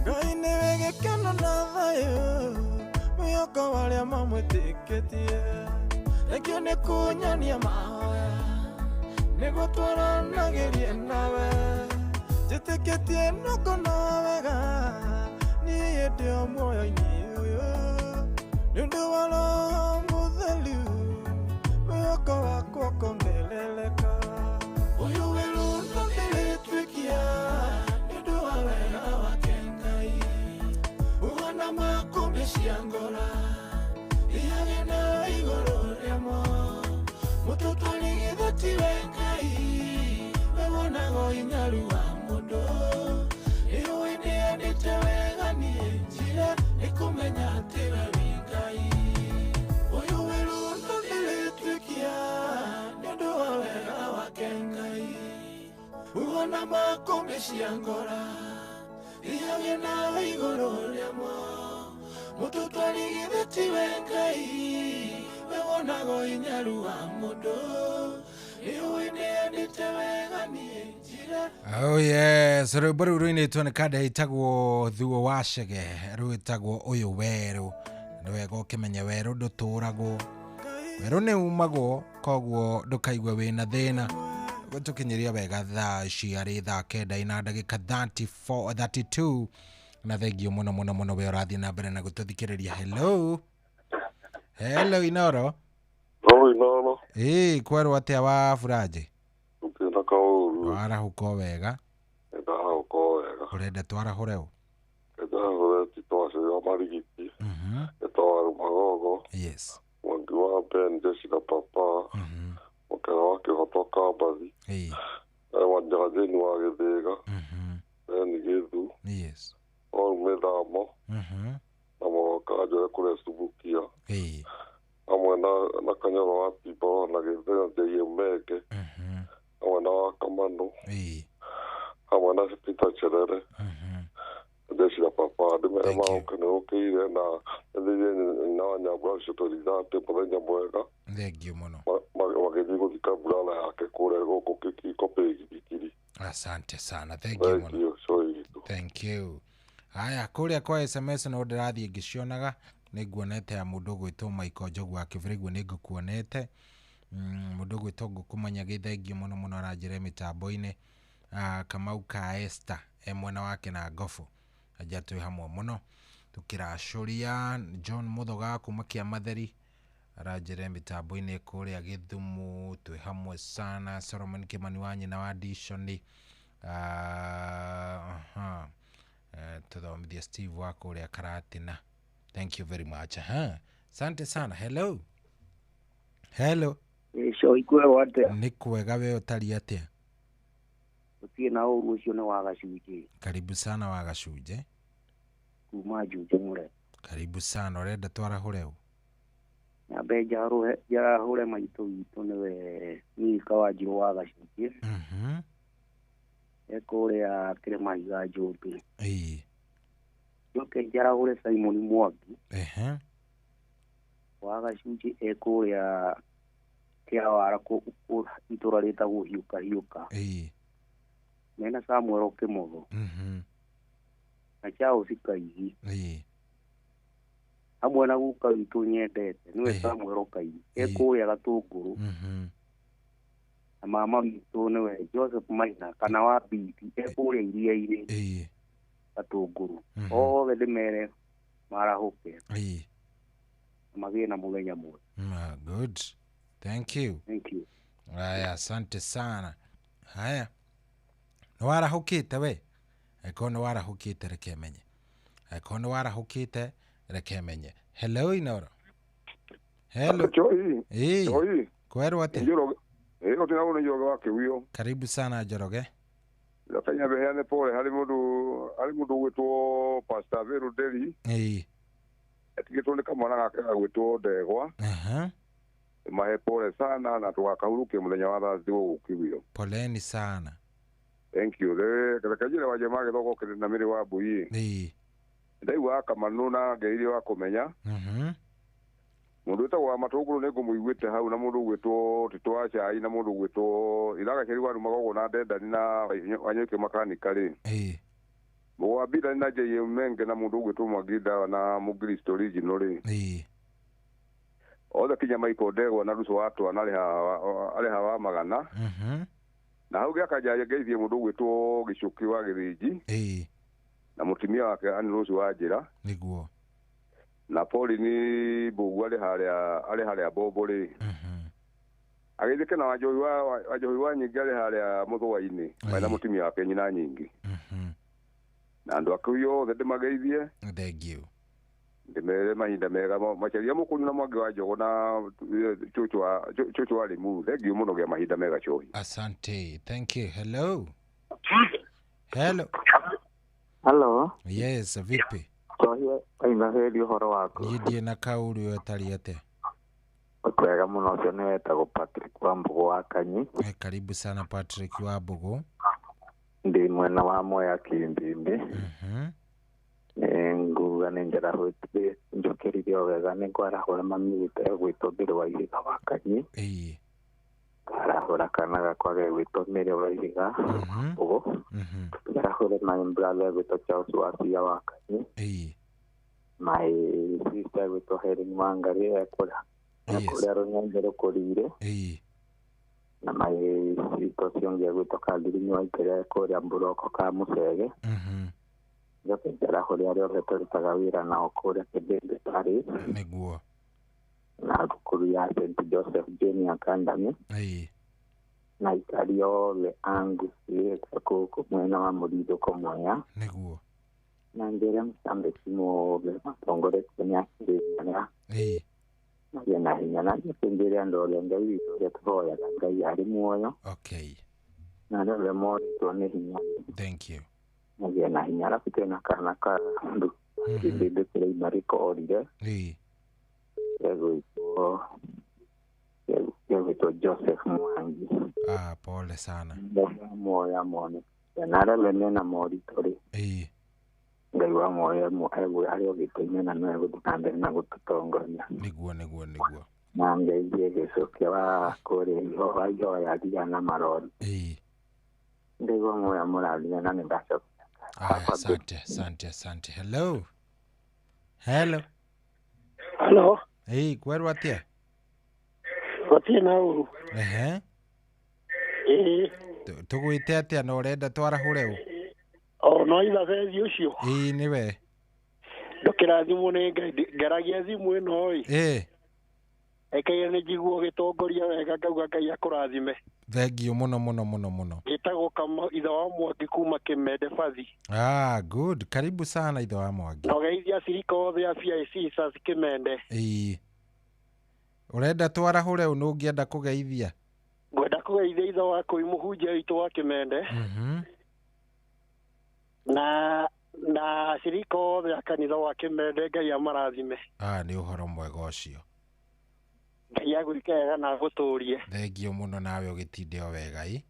Ngai nĩwe gĩkeno na thayũ mwĩhoko wa arĩa mamwĩtĩkĩtie Thengio nĩ kũnyonia mahoya nĩguo twaranagĩrie nawe njĩtĩkĩtie no ngona wega niĩ ndĩ o muoyo-inĩ ũyũ nĩ ũndũ wa Roho Mũtheru mwĩhoko wakwa ũkongerereka ũyũ werũ ndũngĩrĩtuĩkia nĩ ũndũ wa wega wake Ngai uona makũmbĩ cia ngora ihagenda igũrũ rĩamo mũtũtwari githĩ tiwe Ngai we wonago inyaru wa mũndũ nĩũĩ nĩendete wega niĩ njĩra nĩkũmenya atĩ we wĩ Ngai ũyũ werũ ndũngĩrĩtuĩkia nĩ ũndũ wa wega wake Ngai uona makũmbĩ cia ngora ihagenda igũrũ rĩamo mũtũtwari githĩ tiwe Ngai We wonago inyaru wa mũndũ. Oh yes, rwĩmbo rũu rũinĩtwo nĩ kanda ĩtagwo Thuo wa Chege, rwĩtagwo ũyũ werũ. Nĩ wega ũkĩmenye werũ ndũtũragwo, werũ nĩ umagwo, koguo ndũkaigue wĩna thĩna. Gũtũkinyĩria wega thaa ciarĩ thaa 9 na ndagĩka 34 32 na thengio mũno mũno mũno we ũrathiĩ na mbere na gũtũthikĩrĩria. Hello. Hello Inoro. Hello Inoro. Ĩĩ kwerwo atĩa wa Furaje? Ũkĩenda kaũru. Warahũka wega. Ndarahũka wega. Ũrenda twarahũre ũ? Ndarahũre Tito wa Marigiti. Tito wa Magogo. Yes. Mwangi wa Ben Jeshi na Papa. Mũkera wa Kĩhoto Kambathi. Ĩĩ. Wanjagajeni wa Gĩthĩga. Beni Gĩthu. Yes. Oru Mĩthamo. Na Mũgoka Njore kũrĩa Subukia. Ĩĩ. Hamwe na Kanyoro wa Tiboro na Gĩthĩga Njaiye Menge. Hamwe na wa Kamanu. Ĩĩ. Hamwe na Peter Cherere. Jeshi la Papa ndĩmere maũke nĩ ũkĩire na nĩthiĩ na Nyambura ũcio tũrithatĩ mũthenya mwega. Thengio mũno. Magĩthiĩ gũthika mburana yake kũrĩa gũkũ Kĩkiko Pĩgithikiri. Asante sana. Thank you mũno. Thank you. Haya kũrĩa kwa SMS no ndĩrathiĩ ngĩcionaga nĩ nguonete ya mũndũ ũgwĩtwo Michael Njogu wa Kĩbĩrĩguo nĩ ngũkuonete. Mũndũ ũgwĩtwo Ngũkũmanya gĩthengio mũno mũno aranjĩra mĩtambo-inĩ. Kamau ka Esther e mwena wake na Ngobo aja twĩ hamwe mũno tũkĩracũria. John Muthoga kuma Kĩamatheri aranjĩra mĩtambo-inĩ kũrĩa Gĩthumo twĩ hamwe sana. Solomon Kimani wa nyina wa Dishoni tũthomithie Steve wa kũrĩa Karatina. Thank you very much. Asante sana. Hello. Hello. Nĩ kwega we ũtariĩ atĩa? Gũtirĩ na ũru ũcio nĩ wa Gacunjĩ. Karibu sana wa Gacunjĩ. Kuma Njunjĩ Mũre. Karibu sana. Ũrenda twarahũre ũ? Nyambe njarahũre maitũ witũ nĩwe Milka wa Njirũ wa Gacunjĩ. E kũrĩa Kĩrĩmahiga Njũmbĩ. Ĩĩ. Njoke njarahũre Simon Mwangi. Wa Gacunjĩ e kũrĩa Kĩawara itũra rĩtagwo Hiũka Hiũka. Ĩĩ. Mena Samuel Kĩmotho. Na Charles Kaigi. Ĩĩ. Hamwe na guka witũ nyendete nĩwe Samuel Kaigi e kũrĩa Gatũngũrũ. Na mama witũ nĩwe Joseph Maina kana wa Bibi e kũrĩa iria-inĩ. Ĩĩ. Gatũngũrũ. Othe ndĩmere marahũke. Ĩĩ. Magĩe na mũthenya mwega. Good. Thank you. Thank you. Haya, asante sana. Haya. Nĩ warahũkĩte we? Angĩkorwo nĩ warahũkĩte reke menye. Angĩkorwo nĩ warahũkĩte reke menye. Hello Inoro. Hello. Ĩĩ. Kwerwo atĩa? Ĩĩ gũtirĩ na Njoroge wa Kĩguyo. Karibu sana Njoroge. Reke nyambe heane pole harĩ mũndũ ũgwĩtwo Pastor Veru Nderi. Ĩĩ. Atigĩtwo nĩ kamwana gake gagwĩtwo Ndegwa. Mahe pole sana na tũgakahurũkie mũthenya wa Thursday gũkũ Kĩguyo. Poleni sana. Thank you. Reke njĩre wa Jema gĩthoko kĩrĩ na mĩrĩ wa mbui. Ĩĩ. Ndaigua Kamanu na ngeirie wa kũmenya. Mũndũ wĩtagwo wa Matũngũrũ nĩ ngũmũiguĩte hau na mũndũ ũgwĩtwo Tito wa Cai na mũndũ ũgwĩtwo Ithagaceri wa Magogo na Ndendani na Wanyũkĩ Makanika rĩ. Ĩĩ. Mũgwa Bidani na J.M. Menge na mũndũ ũgwĩtwo Mwangi Ndawa na Mũkristo original rĩ. Ĩĩ. Othe kinya Michael Ndegwa na Ruco wa Twana arĩ hawa wa Magana. Na hau gĩaka ngeithie mũndũ ũgwĩtwo Gĩcũkĩ wa Gĩthĩnji. Ĩĩ. Na mũtumia wake Anne Rose wa Njĩra. Nĩguo. Na Pauline Mbũgua arĩ harĩa Bombo rĩ. Agĩthike na Wanjohi wa Nyingĩ arĩ harĩa Mũthũa-inĩ. Mena mũtumia wake nyina Nyingĩ. Na andũ akĩu othe ndĩmageithie. Thank you. Ndĩmere mahinda mega macaria mũkũnyũ na Mwangi wa Njogo na cũcũ wa Limuru. Thank you mũno gĩa mahinda mega Cohi. Asante. Thank you. Hello. Hello. Hello. Yes, vipi? Cohi aina heri ũhoro waku. Niĩ ndirĩ na kaũru we ũtariĩ atĩa? Kwega mũno ũcio nĩ wetagwo Patrick wa Mbũgũ wa Kanyi. Karibu sana Patrick wa Mbũgũ. Ndĩ mwena wa Mwea Kimbimbi. Nĩ nguga Ndaigua nĩ njarahũtie njũkĩrire o wega nĩ ngwarahũra mami witũ egwĩtwo Mbĩrĩ wa Ihiga wa Kanyi. Ngarahũra kana gakwa gegwĩtwo Mĩrĩ wa Ihiga ũguo. Ngarahũre my brother egwĩtwo Charles Wacia wa Kanyi. My sister egwĩtwo Helen Wangari ekũrĩa ekũrĩa Rũnyanjara rũkũrire. Na my sister ũcio ũngĩ egwĩtwo Catherine Waitĩrĩ ekũrĩa Mburoko ka Mũcege. Njoke njarahũre arĩa othe tũrutaga wĩra nao kũrĩa Kĩndĩndĩ Parish. Nĩguo. Na thukuru ya St Joseph Junior Academy. Na aikari othe a Nguci gũkũ mwena wa Mũrithũko Mwea. Nĩguo. Na njĩre mũcambĩki mothe matongoretio nĩ akĩrĩria magĩe na hinya. Na njoke njĩre andũ othe Ngai witũ ũrĩa tũhoyaga Ngai arĩ muoyo. Okay. Na arĩa othe morĩtwo nĩ hinya. Thank you. Magĩe na hinya. Arabu twĩna kana ka Kĩndĩndĩ primary korire. Gegwĩtwo Joseph Mwangi. Ah, pole sana. Muoya mone. Na arĩa othe mena moritũ rĩ. Ngai wa muoyo arĩ o gĩtĩ-inĩ na no egũthiĩ na mbere na gũtũtongoria. Nĩguo nĩguo nĩguo. Na ngeithie gĩcokia wa kũrĩa ihoya thigana marori. Ngai wa muoyo amũrathime na nĩndacokia. Asante, asante, asante. Hello. Hello. Hello. Hey, kwerwo atia? Gũtirĩ na ũru. Ehe. Ĩĩ. Tũgwĩte atĩa na ũrenda twarahũre ũ? O no ithabethi ũcio. Ĩĩ nĩwe. Ndũkĩrathimwo nĩ Ngai, ngeragia thimũ ĩno ĩ. Ĩĩ. Ekaire nĩ njiguo ũgĩtongoria wega ngauga Ngai akũrathime. Thank you mũno mũno mũno mũno. Gĩtagwo Kamau ithe wa Mwangi kuma Kĩmende Bathi. Ah, good. Karibu sana ithe wa Mwangi. Na ũgeithia acirika othe a CIC SAS Kĩmende. Ĩĩ. Ũrenda twarahũre ũ nũ ũngĩenda kũgeithia? Ngwenda kũgeithia ithe wa kũi mũhunjia witũ wa Kĩmende. Na acirika othe a kanitha wa Kĩmende Ngai amarathime. Ah, nĩ ũhoro mwega ũcio. Ngai agwĩke wega na agũtũrie. Thank you mũno nawe ũgĩtinde o wega ĩ.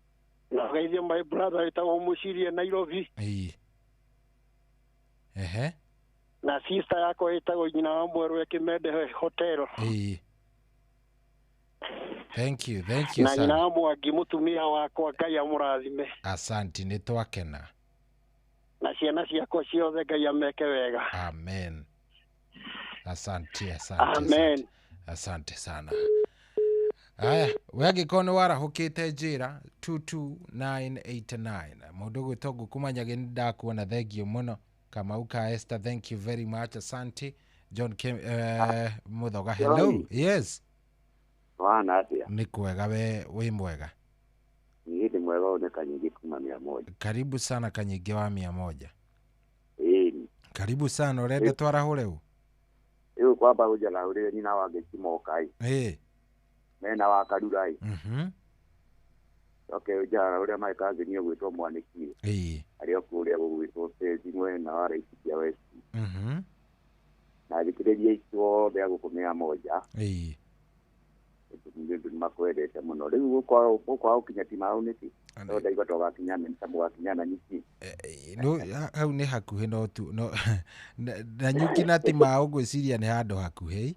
Na ũgeithie my brother wĩtagwo Mũcirie Nairobi. Ĩĩ. Ehe. Na sister yakwa ĩtagwo nyina wa Mwerũ e Kĩmende Hotel. Ĩĩ. Thank you, thank you Na nyina sana. wa Mwangi mũtumia wakwa Ngai amũrathime. Asante, nĩ twakena. Na ciana ciakwa ciothe Ngai ameke wega. Amen. Asante, asante. Amen. Asante sana. Aya, we angĩkorwo nĩ warahũkĩte njĩra 22989 mũndũ gwĩtwo ngũkũmanyage nĩ ndakuona, thank you mũno. Kamau ka Esther, thank you very much, asante. John Kim, Muthoga, hello. Yes. Wana atia? Nĩ kwega, we wĩ mwega? Niĩ ndĩ mwega, ũyũ nĩ Kanyingĩ kuma 100. Karibu sana Kanyingĩ wa 100. Ĩĩ. Karibu sana, ũrenda twarahũre ũ? Rĩu kwamba ũnjarahũrĩre nyina wa Gĩkimoka ĩ. Ĩĩ. Mena wa Karura ĩ. Coke ũnjarahũre my cousin ũgwĩtwo Mwanĩki. Ĩĩ. Arĩa kũrĩa gũgwĩtwo Bezi mwena wa Laikipia West. Na thikĩrĩria aitũ othe a gũkũ 100. Ĩĩ. Nĩ ũndũ nĩmakwendete mũno. Rĩu gũkwaga gũkinya Timau nĩkĩ? No ndaigua tũgakinya mũgakinya na nyuki. No hau nĩ hakuhĩ no tu no na nyuki na Timau ngwĩciria nĩ handũ hakuhĩ.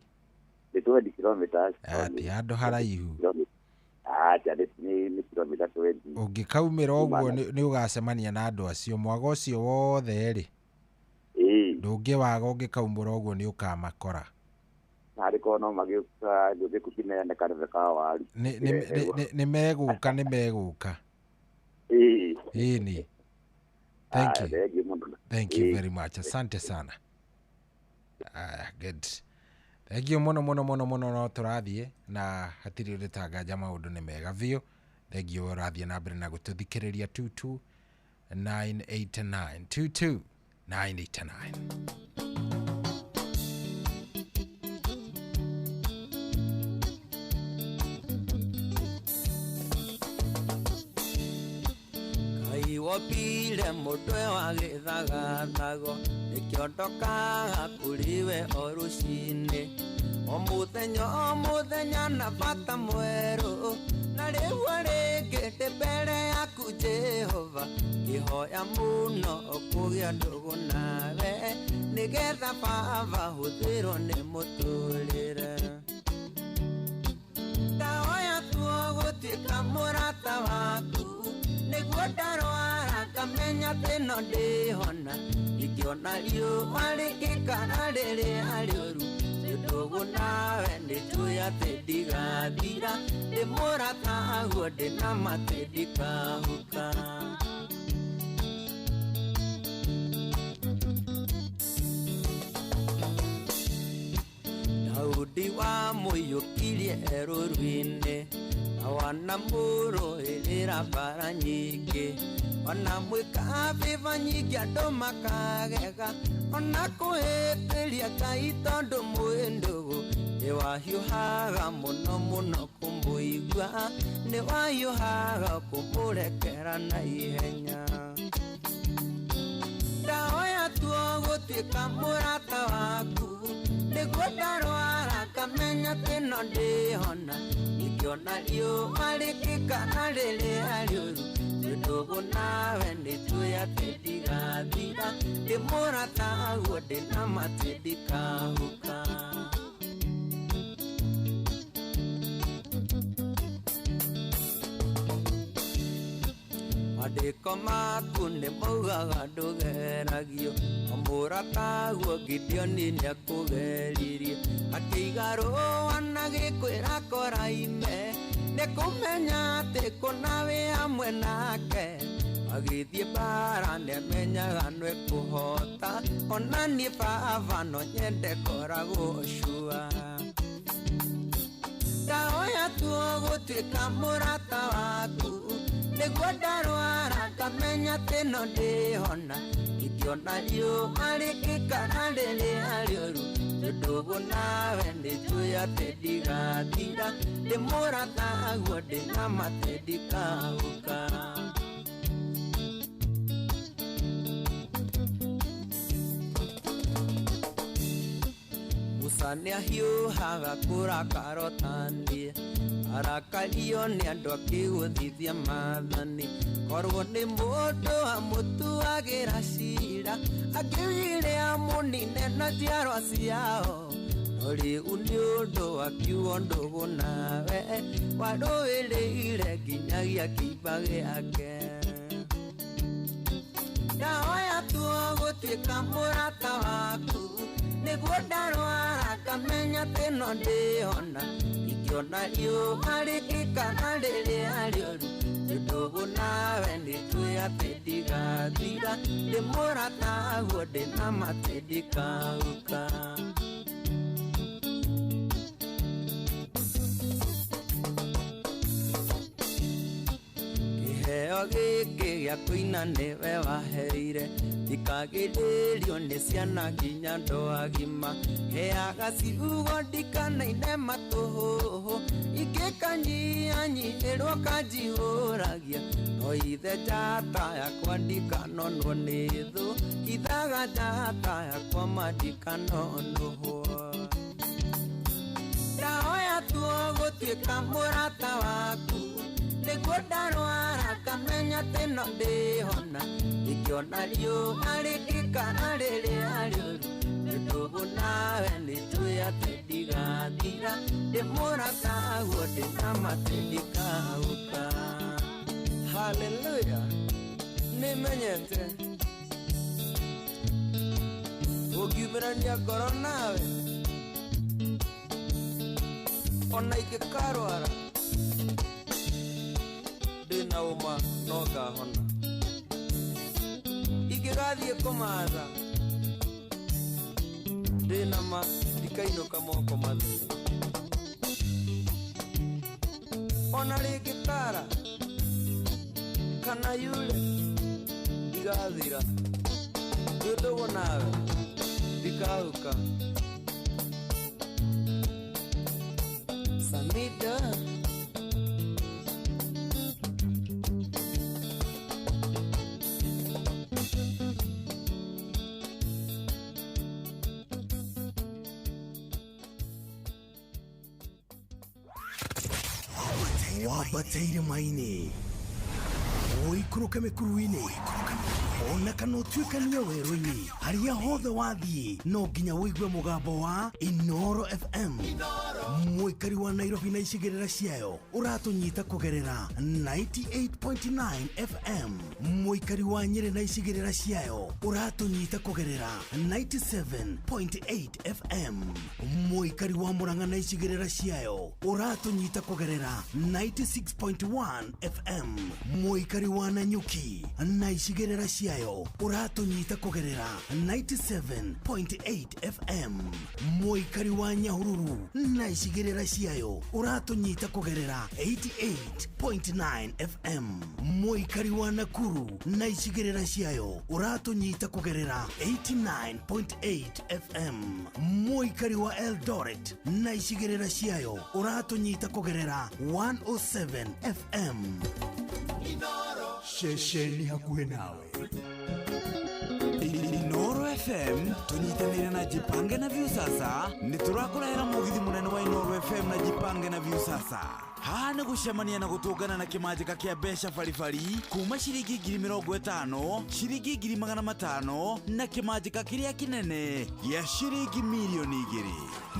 Nĩ 20 kilometers. Ti handũ haraihu. Acha nĩ kilomita 20. Ũngĩkaumĩra ũguo nĩ ũgacemania na andũ acio mwaga ũcio wothe rĩ. Ndũngĩwaga ũngĩkaumũra ũguo nĩ ũkamakora. Narĩ korwo no magĩũka ngũthiĩ kũkineana karebe ka waru. Nĩ megũka, nĩ megũka. Ĩĩ ni. Thank you. Thank you very much. Asante sana. Ah, good. Thank you mũno mũno mũno mũno, no tũrathiĩ na hatirĩ ũndũ tanganja, maũndũ nĩ mega biũ. Thank you ũrathiĩ na mbere na gũtũthikĩrĩria 22989 22989. Wopire mũtwe wa gĩthagathago nĩkĩo ndokaga kũrĩ we o rũcinĩ o mũthenya na bata mwerũ na rĩu rĩngĩ ndĩ mbere yaku Jehova Ngĩhoya mũno kũgĩa ndũgũ nawe nĩgetha baba hũthĩrwo nĩ mũtũrĩre. Ndahoya tuo gũtuĩka mũrata waku nĩguo ndarwara ngamenya atĩ no ndĩhona. Ingĩona riũa rĩgĩkara rĩrĩa rĩũru ndũgũ nawe nĩnjũĩ atĩ ndigathira. Ndĩ mũrataguo ndĩna ma atĩ ndikahuka. Daudi wamũiyũkirie rũru-inĩ na wanamũrũĩrĩra mbara nyingĩ. Ona mwĩka bĩba nyingĩ andũ makagega ona kũhĩtĩria Ngai tondũ mwĩ ndũgũ. Nĩwahiũhaga mũno mũno kũmũigua, nĩwahiũhaga kũmũrekera na ihenya. Ndahoya tuo gũtuĩka mũrata waku nĩguo ndarwara ngamenya atĩ no ndĩhona. Ingĩona riũa rĩgĩkara rĩrĩa rĩũru ndũgũ nawe nĩnjũĩ atĩ ndigathira. Ndĩ mũrataguo ndĩna ma atĩ ndikahuka. Mandĩko maku nĩ maugaga ndũgeragio, o mũrataguo Gideoni nĩakũgeririe. Akĩiga rũũa na gĩkwĩra koraime nĩ kũmenya atĩ kũna wĩ hamwe nake. Agĩthiĩ mbara nĩamenyaga nĩekũhota, ona niĩ baba no nyende ngoragwo cua. Ndahoya tuo gũtuĩka mũrata waku nĩguo ndarwara ngamenya atĩ no ndĩhona. Ingĩona riũa rĩgĩkara rĩrĩa rĩũru ndũgũ nawe nĩnjũĩ atĩ ndigathira. Ndĩ mũrataguo ndĩna ma atĩ ndikahuka. Musa nĩahiũhaga kũrakara ũtaniĩ, arakario nĩ andũ akĩgũthithia maathani. Korwo nĩ mũndũ amũtuagĩra ciira akĩugire amũnine na njiarwa ciao. No rĩu nĩ ũndũ akiugo ndũgũ nawe warũĩrĩire nginyagia kĩimba gĩake. Ndahoya tuo gũtuĩka mũrata waku nĩguo ndarwara ngamenya atĩ no ndĩhona. Ingĩona riũa rĩgĩkara rĩrĩa rĩũru ndũgũ nawe nĩnjũĩ atĩ ndigathira. Ndĩ mũrataguo ndĩna ma atĩ ndikahuka. Kĩheo gĩkĩ gĩa kũina nĩwe waheire, ndikagirĩrio nĩ ciana nginya andũ agima. Heaga ciugo ndikanaine matũhũhũ, ingĩkanyihanyiihĩrwo kanjihũragia. No ithe njata yakwa ndikanonwo nĩ thũ, hithaga njata yakwa ma ndikanonũhwo. Ndahoya tuo gũtuĩka mũrata waku nĩguo ndarwara ngamenya atĩ no ndĩhona. Ingĩona riũa rĩgĩkara rĩrĩa rĩũru ndũgũ nawe nĩnjũĩ atĩ ndigathira. Ndĩ mũrataguo ndĩna ma atĩ ndikahuka. Haleluya, nĩmenyete ũngiumĩrania ngoro nawe ona ingĩkarwara ndĩna ũma no ngahona. Ingĩgathiĩ kũmatha ndĩna ma ndikainũka moko matheri. Ona rĩngĩkara kana yure ndigathira. Ndĩ ndũgũ nawe ndikahuka. Samida. Wabataire maini. Ũikũrũke mĩkuru-inĩ ona kana ũtuĩkanie werũ-inĩ, harĩa hothe wathiĩ no nginya ũigue mũgambo wa Inooro FM. Mũikari wa Nairobi na icigĩrĩra ciayo ũratũnyita kũgerera 98.9 FM. Mũikari wa Nyĩrĩ na icigĩrĩra ciayo ũratũnyita kũgerera 97.8 FM. Mũikari wa Murang'a na icigĩrĩra ciayo ũratũnyita kũgerera 96.1 FM. Mũikari wa Nanyuki na icigĩrĩra ciayo ũratũnyita kũgerera 97.8 FM. Mũikari wa Nyahururu na icigĩrĩra ciayo ũratũnyita kũgerera 88.9 FM. Mũikari wa Nakuru na icigĩrĩra ciayo ũratũnyita kũgerera 89.8 FM. Mũikari wa Eldoret na icigĩrĩra ciayo ũratũnyita kũgerera 107 FM. Ceceni hakuhĩ nawe. Inooro FM tunyitanĩire na Jipange na Viusasa nĩ tũrakũrehera mũgithi mũnene wa Inooro FM na Jipange na Viusasa. Haha nĩ gũcemania na gũtũngana na kĩmanjĩka kĩa mbeca baribari kuma ciringi 50,000, ciringi 500,000 na kĩmanjĩka kĩrĩa kĩnene gĩa ciringi 2,000,000.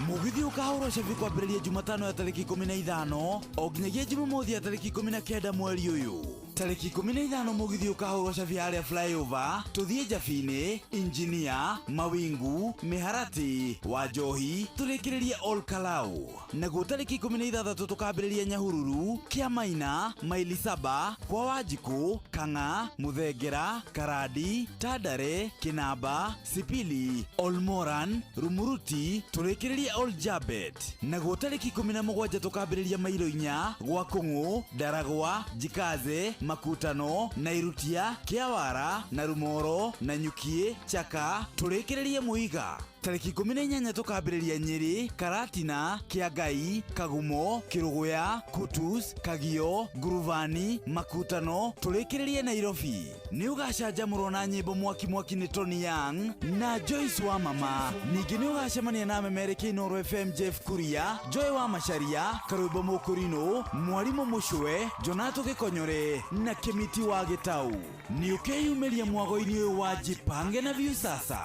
Mũgithi ũkahũrwo cabi kwambĩrĩria Jumatano ya tarĩki 15 o nginyagia Jumamothi ya tarĩki 19 mweri ũyũ. Tarĩki 15 mũgithi ũkahũrwo cabi harĩa flyover tũthiĩ Njabinĩ, Injinia, Mawingu, Mĩharatĩ, Wanjohi tũrĩkĩrĩrie Ol Kalou. Naguo tarĩki 16 tũkambĩrĩria Nyahururu, Kĩamaina, Maili Saba, kwa Wanjikũ, Kang'a, Mũthengera, Karandi, Tandare, Kĩnamba, Sipili, Olmoran, Rumuruti tũrĩkĩrĩrie Ol Jabet. Naguo tarĩki 17 tũkambĩrĩria Mailo 4 gwa Kũng'ũ, Ndaragwa, Jikaze, Makutano, Nairutia, Kĩawara, Narumoro, Nanyukie, Chaka tũrĩkĩrĩrie Mũiga. Tarĩki 18 tũkambĩrĩria Nyĩrĩ, Karatina, Kĩangai, Kagumo, Kĩrũgũya, Kutus, Kagio, Nguruvani, Makutano tũrĩkĩrĩrie Nairobi. Nĩ ũgacanjamũrwo na nyĩmbo mwaki mwaki nĩ Tony Young na Joyce wa Mama. Ningĩ nĩ ũgacemania na memereki Inooro FM Jeff Kuria, Joy wa Macharia, Karwĩmbo Mũkũrinũ, Mwarimũ Mũcwe, Jonato Gĩkonyore na Kĩmiti wa Gĩtau. Nĩ ũkeyumĩria mwago-inĩ ũyũ wa Jipange na Viusasa.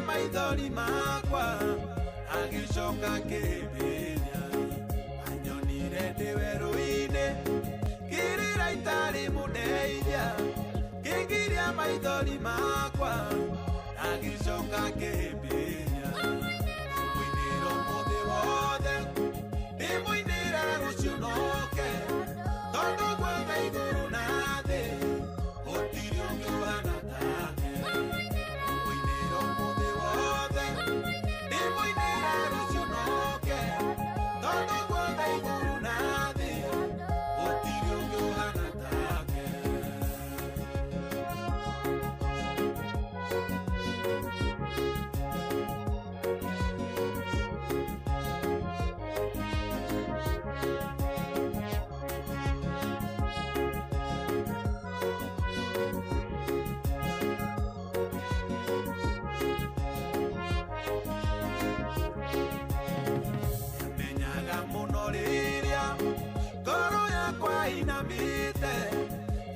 Maithori makwa agĩcoka kĩhĩmbĩria anyonire ndĩ werũ-inĩ kĩrĩra itarĩ mũndeithia kĩngiria maithori makwa agĩcoka kĩhĩmbĩria mũinĩra ũmũthĩ wothe ndĩmũinĩra rũciũ noke tondũ gwothe igũrũ na thĩ gũtirĩ ũngĩ ũhana take.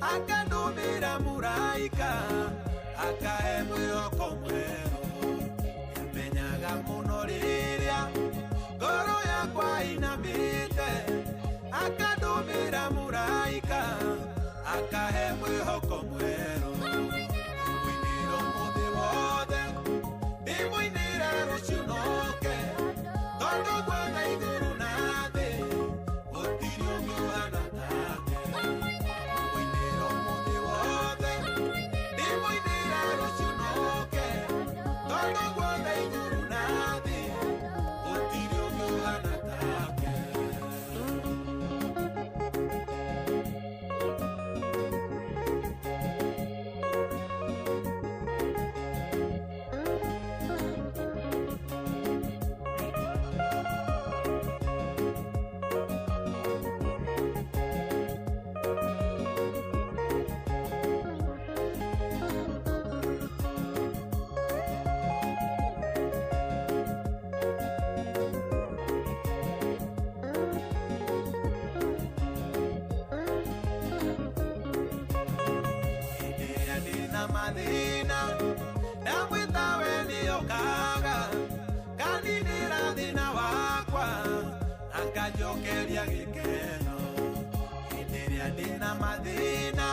Akandumira muraika akahe mwĩhoko mwerũ nĩamenyaga mũno rĩrĩa ngoro yakwa inamĩte akandumira muraika akahe mwĩhoko mwerũ mũinĩra ũmũthĩ wothe ndĩmũinĩra rũciũ noke tondũ gwothe igũrũ na thĩ gũtirĩ ũngĩ ũhana take. ndĩna mathĩna ndamwĩta we nĩokaga kaninĩra thĩna wakwa akanjokeria gĩkeno hĩndĩ ĩrĩa ndĩna mathĩna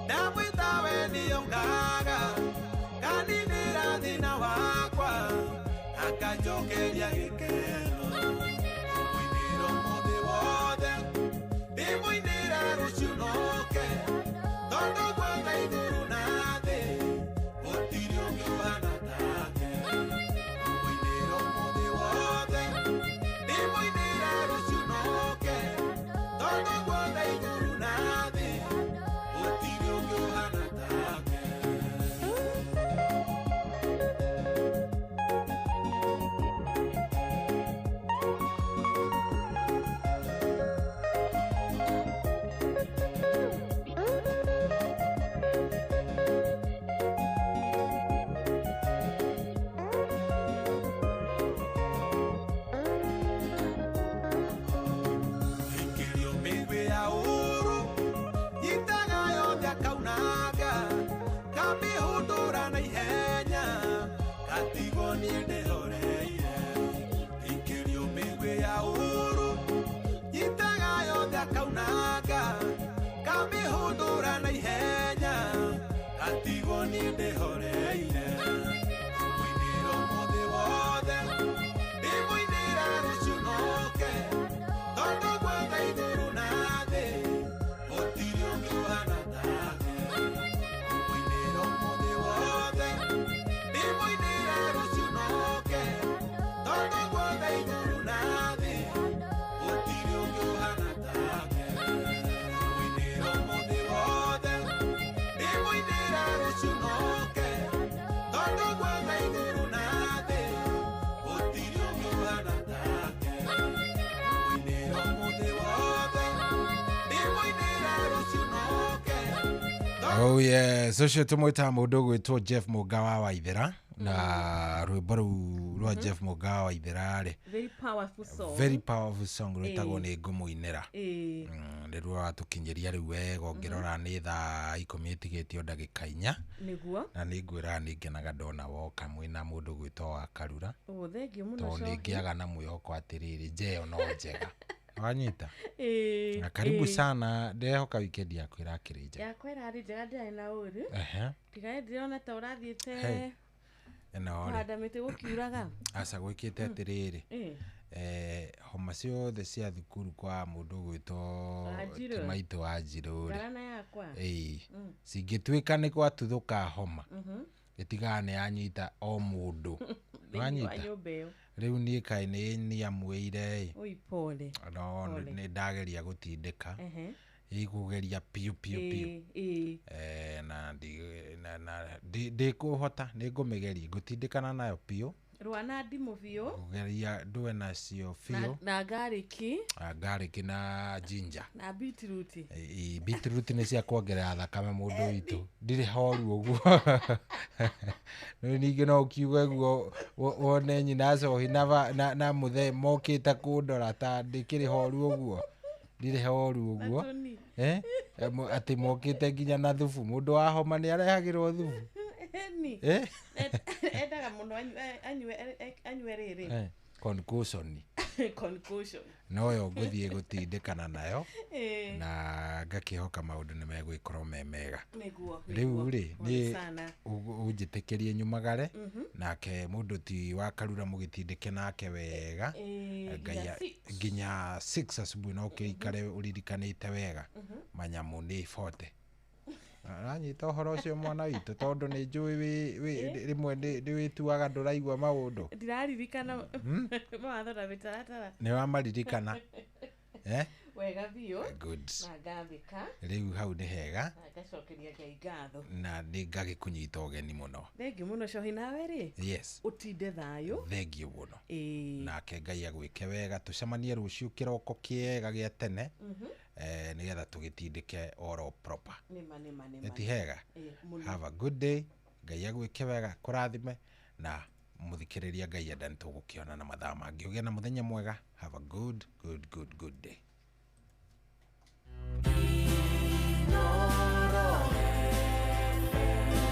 ndamwĩta we nĩokaga kaninĩra thĩna wakwa akanjokeria gĩkeno mũinĩro mũthĩ wothe ndĩmũinĩra rũciũ noke tondũ gwothe igũrũ na thĩ gũtirĩ ũngĩ ũhana take mũinĩro mũthĩ wothe ndĩmũinĩra rũciũ noke tondũ gwothe igũrũ na thĩ gũtirĩ ũngĩ ũhana take. Ikĩrio mĩigwi ya ũũru nyitaga yothe akaunanga kamĩhũndũra na ihenya gatigwo niĩ ndĩhoreire. Ikĩrio mĩigwi ya ũũru nyitaga yothe akaunanga kamĩhũndũra na ihenya gatigwo niĩ ndĩhoreire. Mũinĩro mũthĩ wothe ndĩmũinĩra rũciũ noke tondũ gwothe igũrũ na thĩ gũtirĩ ũngĩ ũhana take. Mũinĩro mũthĩ wothe ndĩmũinĩra rũciũ noke tondũ gwothe igũrũ na thĩ gũtirĩ ũngĩ ũhana take. Mũinĩro mũthĩ wothe ndĩmũinĩra rũciũ noke tondũ gwothe igũrũ na thĩ gũtirĩ ũngĩ ũhana take. Mũinĩro mũthĩ wothe ndĩmũinĩra rũciũ noke. Oh yes, ũcio tũmwĩtaga mũndũ ũgwĩtwo Jeff Mũnga wa Waithera na rwĩmbo rũu rwa Jeff Mũnga wa Waithera rĩ, Very powerful song. very powerful song rwĩtagwo nĩ ngũmũinĩra. Nĩruo rwatũkinyĩria rĩu wega ũngĩrora nĩ thaa 10 ĩtigĩtio ndagĩka 4 Nĩguo. na nĩ ngwĩraga nĩ ngenaga ndona woka mwĩna mũndũ ũgwĩtwo wa Karura Oh, thengiũ mũno tondũ nĩ Cohi. ngĩaga na mwĩhoko atĩrĩrĩ njeyo no njega wanyita Ĩĩ, na karibu ĩĩ. sana ndĩrehoka weekend yaku ĩrakĩrĩ njega. Yakwa ĩrarĩ njega ndĩrarĩ na ũru. Ehe. Tiga ndĩrona ta ũrathiĩte Hey. Ĩno rĩ kũhanda mĩtĩ gũkiuraga. aca gwĩkĩte atĩrĩrĩ homa ciothe cia thukuru kwa mũndũ ũgwĩtwo Wanjirũ. Kĩmaitũ wa Njirũ rĩ Ngarana yakwa. ĩĩ cingĩtuĩka nĩ gwatuthũka homa ĩtigaga nĩ yanyita o mũndũ. Thĩinĩ wa Wanyita nyũmba ĩyo. rĩu niĩ kaĩ nĩ niamwĩire ĩ Oi pole. no Pole. nĩ ndageria gũtindĩka Ehe. ĩkũgeria piũ piũ piũ Ĩĩ, ĩĩ. Na ndĩkũhota nĩ ngũmĩgeria ngũtindĩkana nayo piũ Rũa na ndimũ biũ. kũgeria ndũe nacio biũ Na garlic. Na garlic na ginger Na beetroot. Ĩ, beetroot nĩ cia kuongerera thakame mũndũ witũ ndirĩ horu ũguo. Rĩu ningĩ no ũkiuge guo wone nyina Cohi na mũthee mokĩte kũndora ta ndĩkĩrĩ horu ũguo ndirĩ horu ũguo. Tũni. Atĩ mokĩte nginya na thubu mũndũ wa homa nĩ arehagĩrwo thubu. Ĩni. Endaga mũno anyue rĩrĩ. Concoction. Concoction. Noyo ngũthiĩ gũtindĩkana nayo Ĩĩ. na ngakĩhoka maũndũ nĩ megũgĩkorwo me mega. Nĩguo. Rĩu rĩ Pole niĩ sana. ũnjĩtĩkĩrie nyumagare nake mũndũ ti wa Karura mũgĩtindĩke nake wega Ĩĩ, Ngai nginya 6. nginya 6 asubuhi no ũkĩikare ũririkanĩte wega manyamũ nĩ 40. Aranyita ũhoro ũcio mwana witũ tondũ nĩ njũĩ rĩmwe nĩ wĩtuaga ndũraigua maũndũ. Ndiraririkana mawatho na mĩtaratara. Nĩ wamaririkana. Wega biũ. Good. Na ngathĩka. Rĩu hau nĩ hega. Na ngacokeria Ngai ngatho. Na nĩ ngagĩkũnyita ũgeni mũno. Thengiũ mũno Cohi nawe rĩ. Yes. Ũtinde thayũ. Thengiũ mũno. Ĩĩ. Nake Ngai agwĩke wega tũcemanie rũciũ kĩroko kĩega gĩa tene. Nĩgetha tũgĩtindĩke oro proper. Nĩma nĩma nĩma. Nĩ ti hega? Ĩĩ, mũno. Have a good day. Ngai agwĩke wega kũrathime na mũthikĩrĩria Ngai enda nĩ tũgũkĩona na mathaa mangĩ. Ũgĩe na mũthenya mwega. Have a good good good good day. Inoro FM.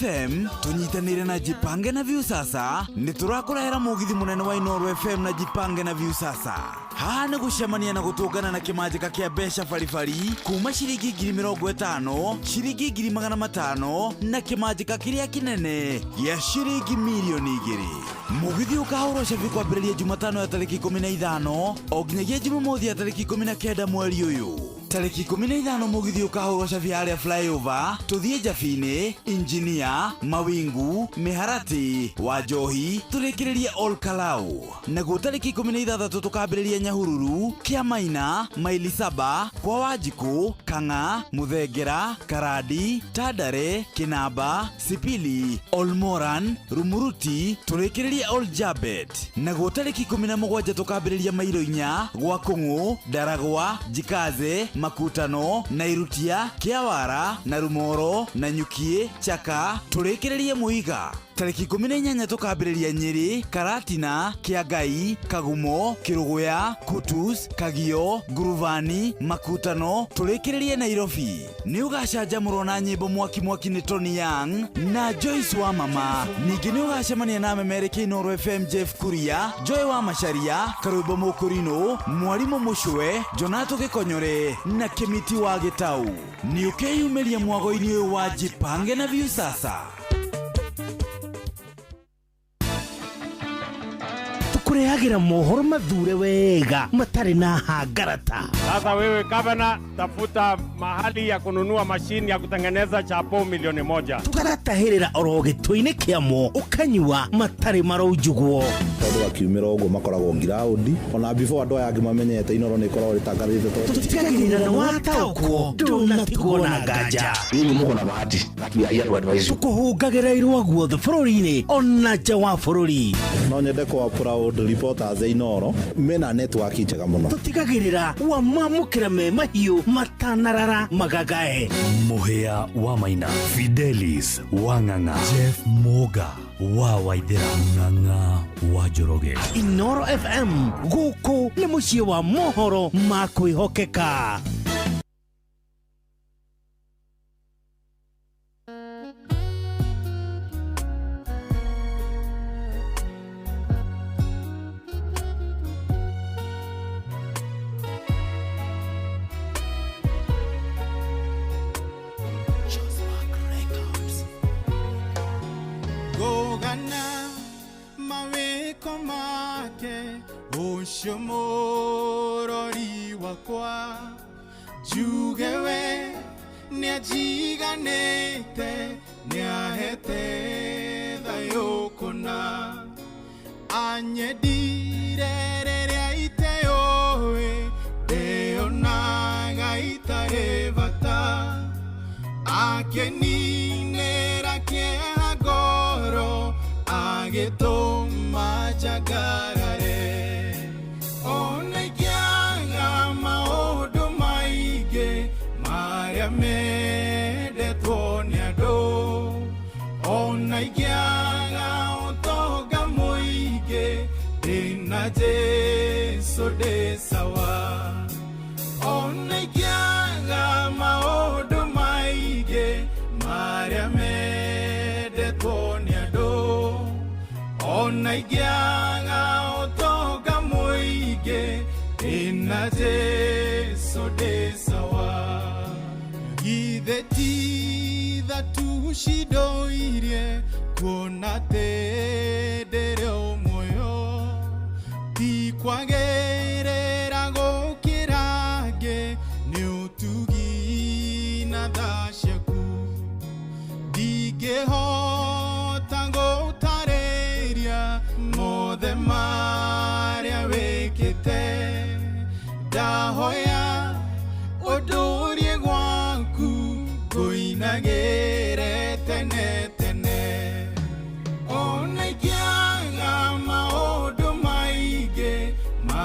FM tũnyitanĩire na Jipange na Viusasa nĩ tũrakũrehera mũgithi mũnene wa Inooro FM na Jipange na Viusasa. Haha nĩ gũcemania na gũtũngana na kĩmanjĩka kĩa mbeca baribari kuma ciringi 50,000, ciringi 500,000 na kĩmanjĩka kĩrĩa kĩnene gĩa ciringi 2 milioni. Mũgithi ũkahũrwo cabi kwambĩrĩria Jumatano ya tarĩki 15 o nginyagia Jumamothi ya tarĩki 19 mweri ũyũ. Tarĩki 15 mũgithi ũkahũrwo cabi harĩa flyover tũthiĩ Njabini, Injinia, Mawingu, Mĩharatĩ, Wanjohi, tũrĩkĩrĩrie Ol Kalou. Naguo tarĩki 16 tũkambĩrĩria Nyahururu, Kĩamaina, Maili Saba, kwa Wanjikũ, Kang'a, Mũthengera, Karandi, Tandare, Kĩnamba, Sipili, Olmoran, Rumuruti, tũrĩkĩrĩrie Ol Jabet. Naguo tarĩki 17 tũkambĩrĩria Mairo 4 gwa Kũng'ũ, Ndaragwa, Jikaze, Makutano, Nairutia, Kĩawara, na Rumoro, na Nyukie, Chaka, tũrĩkĩrĩrie Mũiga. Tarĩki 18 tũkambĩrĩria Nyĩrĩ, Karatina, Kĩangai, Kagumo, Kĩrũgũya, Kutus, Kagio, Nguruvani, Makutano, tũrĩkĩrĩrie Nairobi. Nĩ ũgacanjamũrwo na nyĩmbo mwaki mwaki nĩ Tony Young na Joyce wa Mama. Ningĩ nĩ ũgacemania na memereki Inooro FM Jeff Kuria, Joy wa Macharia, Karwĩmbo Mũkũrinũ, Mwarimũ Mũcwe, Jonato Gĩkonyore na Kĩmiti wa Gĩtau. Nĩ ũkeyumĩria mwago-inĩ ũyũ wa Jipange na Viusasa. Tũkũrehagĩra mohoro mathure wega matarĩ na hangarata. Sasa wewe gavana, tafuta mahali ya kununua mashini ya kutengeneza chapo 1 milioni. Tũgagatahĩrĩra oro gĩtũ-inĩ kĩamo ũkanyua matarĩ maraunjugwo. Tondũ akiumĩra ũguo makoragwo ngiraũndi ona before andũ aya angĩ mamenyete Inooro nĩ ĩkoragwo ĩtangathĩte tondũ tũtigagĩrĩra nĩ wataũkwo ndũnatigwo na nganja. Nyinyi muko na bahati but we are here to advise you. Tũkũhũngagĩra irũa guothe bũrũri-inĩ ona nja wa bũrũri. No nyende kwa proud reporters a Inooro mena network njega mũno. Tũtigagĩrĩra wamamũkĩra me mahiũ matanarara magagae. Mũhĩa wa Maina, Fidelis wa Ng'ang'a, Jeff Moga wa Waithera, Ng'ang'a wa Njoroge. Inooro FM gũkũ nĩ mũciĩ wa mohoro ma kwĩhokeka. Ngũgana mawĩko make ũcio mũrori wakwa njuge we nĩanjiganĩte nĩahete thayũ kũna anyendire rĩrĩa iteũĩ ndĩonaga itarĩ bata akeninĩra kĩeha ngoro agĩtũma njangarare ona ingĩaga maũndũ maingĩ marĩa mendetwo nĩ andũ ona ingĩaga ũtonga mũingĩ ndĩna Jesũ ndĩ sawa ona ingĩaga maũndũ maingĩ marĩa mendetwo nĩ andũ ona ingĩaga ũtonga mũingĩ ndĩna Jesũ ndĩ sawa githĩ ti tha tu cindoirie kuona atĩ ndĩrĩ o muoyo ti kwagĩrĩra gũkĩra angĩ nĩ ũtugi na tha ciaku ndingĩhota gũtarĩria mothe marĩa wĩkĩte ndahoya ũndũrie gwaku ngũinagĩre tene tene ona ingĩaga maũndũ maingĩ marĩa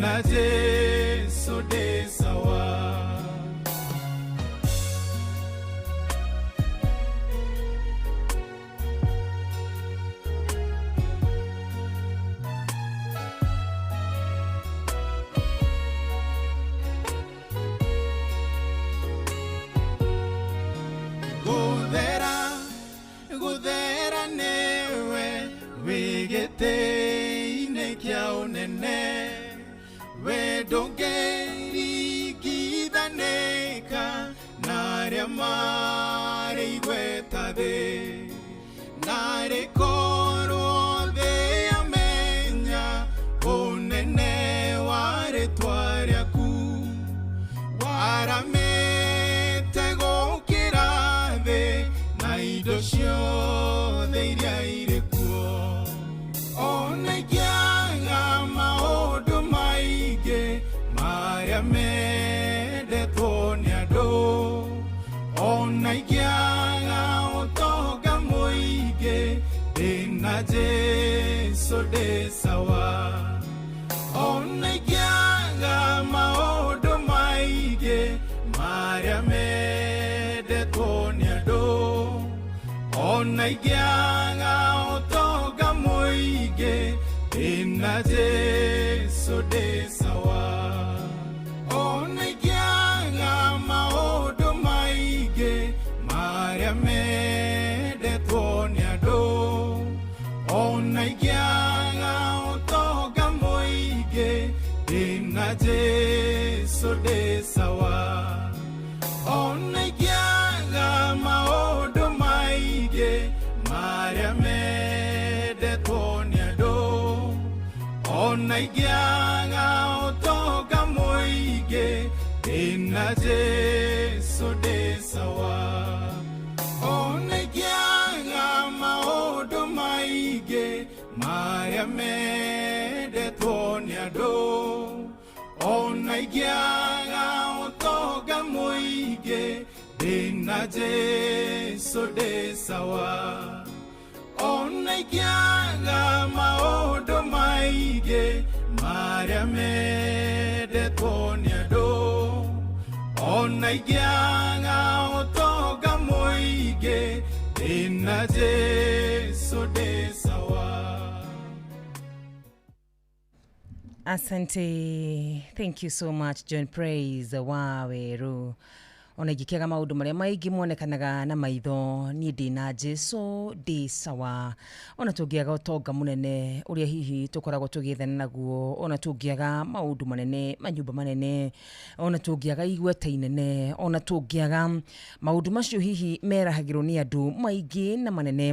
Ndĩna Jesũ ndĩ sawa. Guthera newe wĩgĩtĩ-inĩ kĩa ũnene, we ndũngĩringithanĩka na arĩa marĩ igweta thĩ. Narĩ korwo thĩ yamenya ũnene wa rĩtwa rĩaku, waramĩte gũkĩra thĩ na indo ciothe iria irĩ kuo. Ona ingĩaga maũndũ maingĩ marĩa mendetwo nĩ andũ, ona ingĩaga ũtonga mũingĩ, ndĩna Jesũ ndĩ sawa. Ona ingĩaga maũndũ maingĩ marĩa mendetwo nĩ andũ, ona ingĩaga ũtonga mũingĩ, ndĩna Jesũ ndĩ sawa. Ona ingĩaga maũndũ maingĩ marĩa mendetwo nĩ andũ, ona ingĩaga ũtonga mũingĩ, ndĩna Jesũ ndĩ sawa. Ona ingĩaga maũndũ maingĩ marĩa mendetwo nĩ andũ, ona ingĩaga ũtonga mũingĩ, ndĩna Jesũ ndĩ sawa. Ona ingĩaga maũndũ maingĩ marĩa mendetwo nĩ andũ, ona ingĩaga ũtonga mũingĩ, ndĩna Jesũ ndĩ sawa. Ona ingĩaga maũndũ maingĩ marĩa mendetwo nĩ andũ, ona ingĩaga ũtonga mũingĩ, ndĩna Jesũ ndĩ sawa. Asante. Thank you so much, John Praise Waweru. Ona ingĩkĩaga maũndũ marĩa maingĩ monekanaga na maitho, niĩ ndĩna Jesũ ndĩ sawa. Ona tũngĩaga ũtonga mũnene ũrĩa hihi tũkoragwo tũgĩethana naguo, ona tũngĩaga maũndũ manene, manyũmba manene, ona tũngĩaga igweta inene, ona tũngĩaga maũndũ macio hihi merahagĩrwo nĩ andũ maingĩ na manene,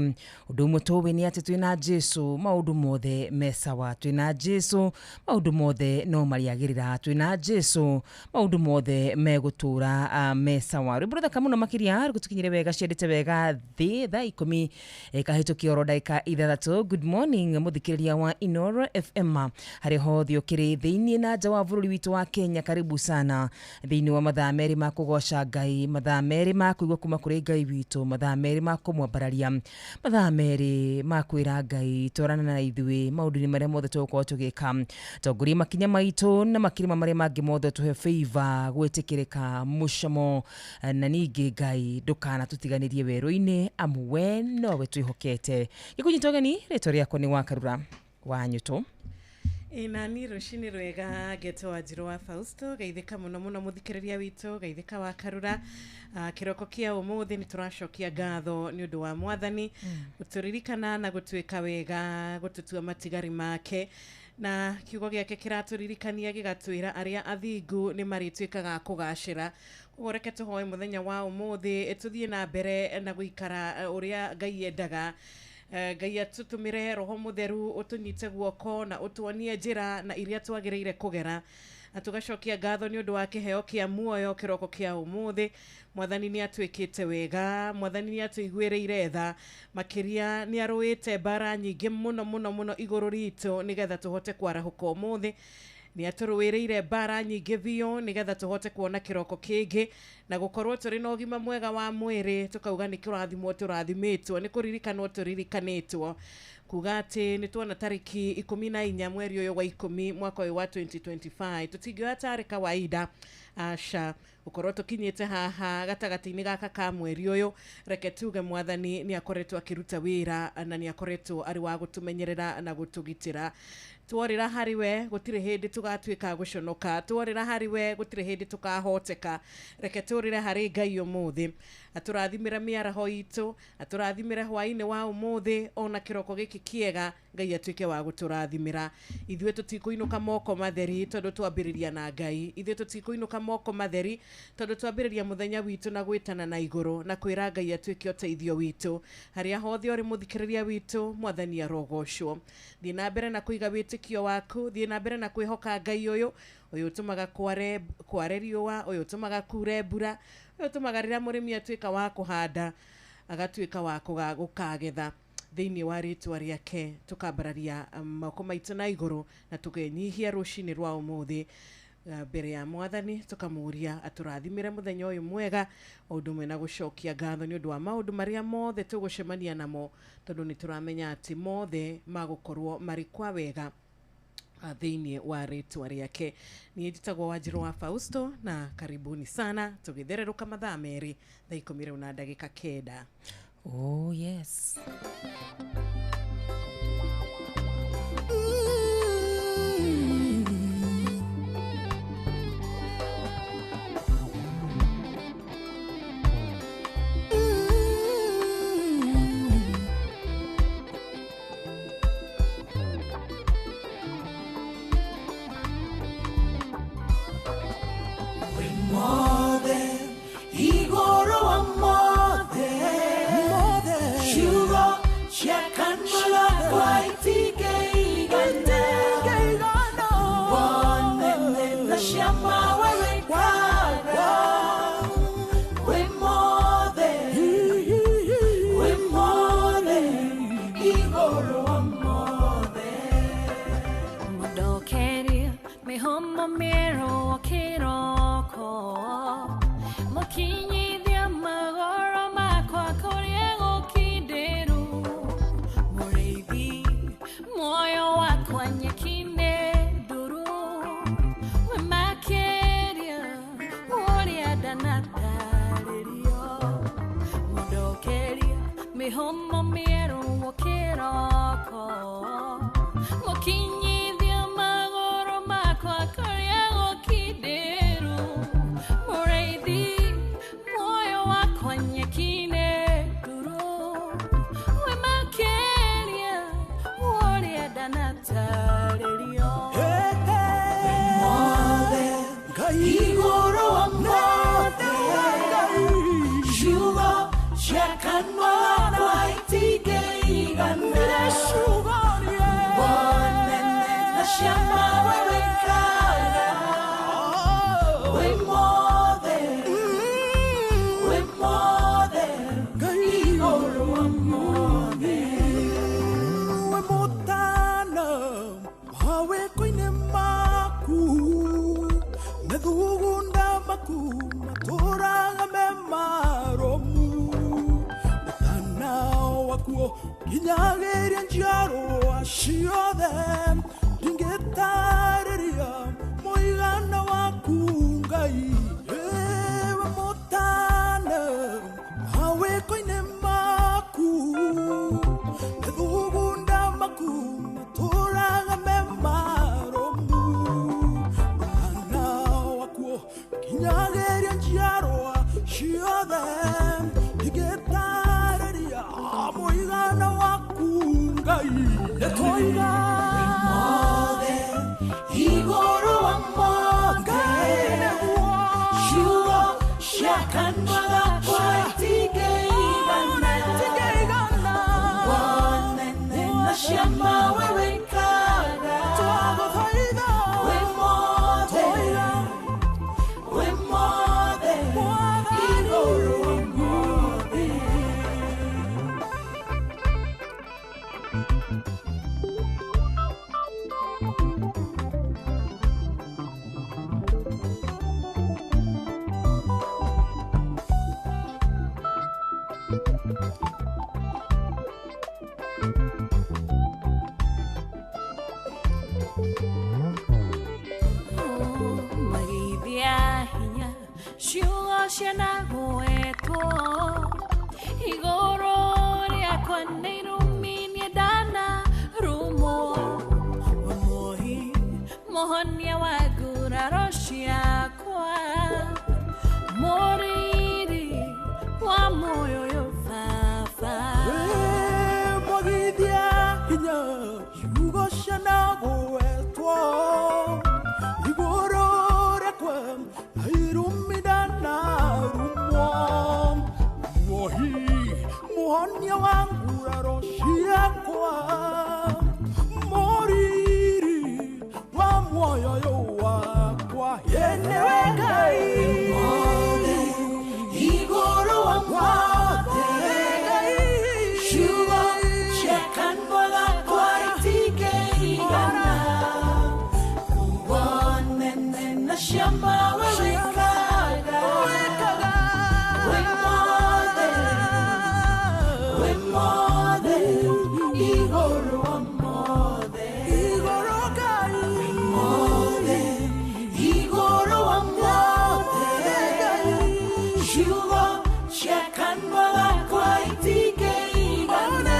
ũndũ ũmwe tũĩ nĩ atĩ twĩna Jesũ maũndũ mothe me sawa. Twĩna Jesũ maũndũ mothe no marĩagĩrĩra. Twĩna Jesũ maũndũ mothe megũtũra me sawa. Rwĩmbo rũthaka mũno makĩria rũgũtũkinyĩre wega, ciendete wega thĩ thaa 10 kahĩtũkia oro ndagĩka 6. Good morning mũthikĩrĩria wa Inooro FM harĩ hothe ũkĩrĩ thĩinĩ na nja wa bũrũri witũ wa Kenya. Karibu sana thĩinĩ wa mathaa merĩ ma kũgoca Ngai, mathaa merĩ ma kũigua kuma kũrĩ Ngai witũ, mathaa merĩ ma kũmwambararia, mathaa merĩ ma kwĩra Ngai twarana na ithuĩ maũndũ-inĩ marĩa mothe tũgũkorwo tũgĩka, tongoria makinya maitũ na makĩria marĩa mangĩ mothe, tũhe favor, gwĩtĩkĩrĩka, mũcamo, na ningĩ Ngai ndũkana tũtiganĩrie werũ-inĩ, amu we nowe twĩhokete. Gĩkũnyita ũgeni, rĩtwa rĩakwa nĩ Wakarura wa Nyũtũ. Ĩnani rũcinĩ rwega ngetwo Wanjirũ wa Fausto, geithĩka mũno mũno mũthikĩrĩria witũ, geithĩka wa Karura. Kĩroko kĩa ũmũthĩ nĩ tũracokia ngatho nĩ ũndũ wa mwathani gũtũririkana na gũtuĩka wega, gũtũtua matigari make, na kiugo gĩake kĩratũririkania gĩgatwĩra arĩa athingu nĩ marĩtuĩkaga kũgacĩra. Koguo reke tũhoe mũthenya wa ũmũthĩ tũthiĩ na mbere na gũikara ũrĩa Ngai endaga. Ngai atũtũmĩre roho mũtheru ũtũnyite guoko na ũtuonie njĩra na iria twagĩrĩire kũgera. Na tũgacokia ngatho nĩ ũndũ wa kĩheo kĩa muoyo kĩroko kĩa ũmũthĩ. Mwathani nĩ atuĩkĩte wega, mwathani nĩ atũiguĩrĩire tha, makĩria nĩ arũĩte mbara nyingĩ mũno mũno mũno igũrũ ritũ nĩgetha tũhote kwarahũka ũmũthĩ. Nĩ atũrũĩrĩire mbara nyingĩ biũ nĩgetha tũhote kuona kĩroko kĩngĩ na gũkorwo tũrĩ na ũgima mwega wa mwĩrĩ, tũkauga nĩ kũrathimwo tũrathimĩtwo, nĩ kũririkanwo tũririkanĩtwo. Kuga atĩ nĩ tuona tarĩki 14 mweri ũyũ wa 10 mwaka ũyũ wa 2025 tũtingĩoya tarĩ kawaida aca ukorwo tukinyite haha gatagati-inĩ gaka ka mweri ũyũ. Reke tuge mwathani nĩ akoretwo akĩruta wĩra na nĩ akoretwo arĩ wa gũtũmenyerera na gũtũgitĩra. Tworĩra harĩ we gũtirĩ hĩndĩ tũgatuĩka gũconoka, tworĩra harĩ we gũtirĩ hĩndĩ tũkahoteka. Reke tũrĩre harĩ Ngai ũmũthĩ, atũrathimĩre mĩaraho itũ, atũrathimĩre hwaĩ-inĩ wa ũmũthĩ ona kĩroko gĩkĩ kĩega. Ngai atuĩke wa gũtũrathimĩra. Ithuĩ tũtikũinũka moko matheri tondũ twambĩrĩria na Ngai. Ithuĩ tũtikũinũka moko matheri tondũ twambĩrĩria mũthenya witũ na gwĩtana na igũrũ na kwĩra Ngai atuĩke ũteithio witũ. Harĩa hothe ũrĩ mũthikĩrĩria witũ, mwathani arogocwo. Thiĩ na mbere na kũiga wĩtĩkio waku, thiĩ na mbere na kwĩhoka Ngai ũyũ ũyũ ũtũmaga kware riũa, ũyũ ũtũmaga kure mbura, ũyũ ũtũmaga rĩrĩa mũrĩmi atuĩka wa kũhanda agatuĩka wa gũkagetha. Thĩinĩ wa rĩtwa rĩake tũkambararia moko maitũ na igũrũ na tũkenyihia rũcinĩ rwa ũmũthĩ mbere ya mwathani, tũkamũria atũrathimĩre mũthenya ũyũ mwega, o ũndũ ũmwe na gũcokia ngatho nĩ ũndũ wa maũndũ marĩa mothe tũgũcemania namo, tondũ nĩ tũramenya atĩ mothe magũkorwo marĩ kwa wega thĩinĩ wa rĩtwa rĩake. Niĩ njĩtagwo Wanjirũ wa Fausto na karibuni sana tũgĩthererũka mathaa 2 thaa 10:09. Oh yes. Ciugo cianagwetwo igũrũ rĩakwa nĩ irumi niĩ ndanarumwo. Mũhonia wa nguraro ciakwa, mũriri wa muoyo ũyũ Baba. Mwagithia hinya ciugo cianagwetwo igũrũ rĩakwa irumi ndanarumwo. Muohi muhonia wa nguraro ciakwa, mũriri wa muoyo ũyũ wakwa, ye nĩwe Ngai. Igũrũ wa mothe, ciugo cia kanua gakwa itingĩigana kuonene na ciama we wĩkaga. Wĩ mothe, wĩ mothe, igũrũ wa mothe. Igũrũ Ngai. Wĩ mothe, igũrũ wa mothe, ciugo cia kanua gakwa itingĩigana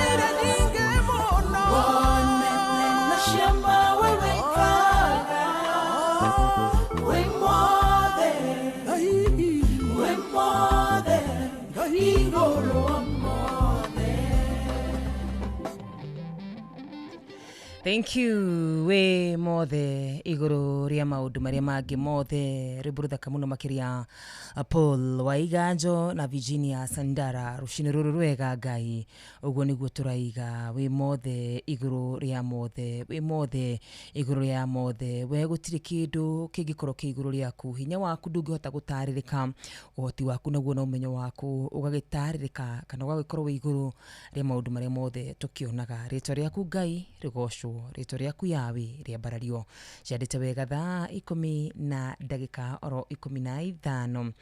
wonene na ciama we wĩkaga. Wĩ mothe, wĩ mothe, igũrũ wa mothe. Thank you we mothe igũrũ rĩa maũndũ marĩa mangĩ mothe. Rwĩmbo rũthaka mũno makĩria, Paul Waiganjo na Virginia Sandara. Rũcinĩ rũrũ rwega Ngai, ũguo nĩguo tũraiga. Wĩ mothe igũrũ rĩa mothe, wĩ mothe igũrũ rĩa mothe. We gũtirĩ kĩndũ kĩngĩkorwo kĩ igũrũ rĩaku. Hinya waku ndũngĩhota gũtarĩrĩka, ũhoti waku naguo na ũmenyo waku ũgagĩtarĩrĩka kana ũgagĩkorwo wĩ igũrũ rĩa maũndũ marĩa mothe tũkĩonaga. Rĩtwa rĩaku Ngai rĩgocwo, rĩtwa rĩaku Yawe rĩambarario. Ciandĩte wega thaa 10 na ndagĩka oro 15.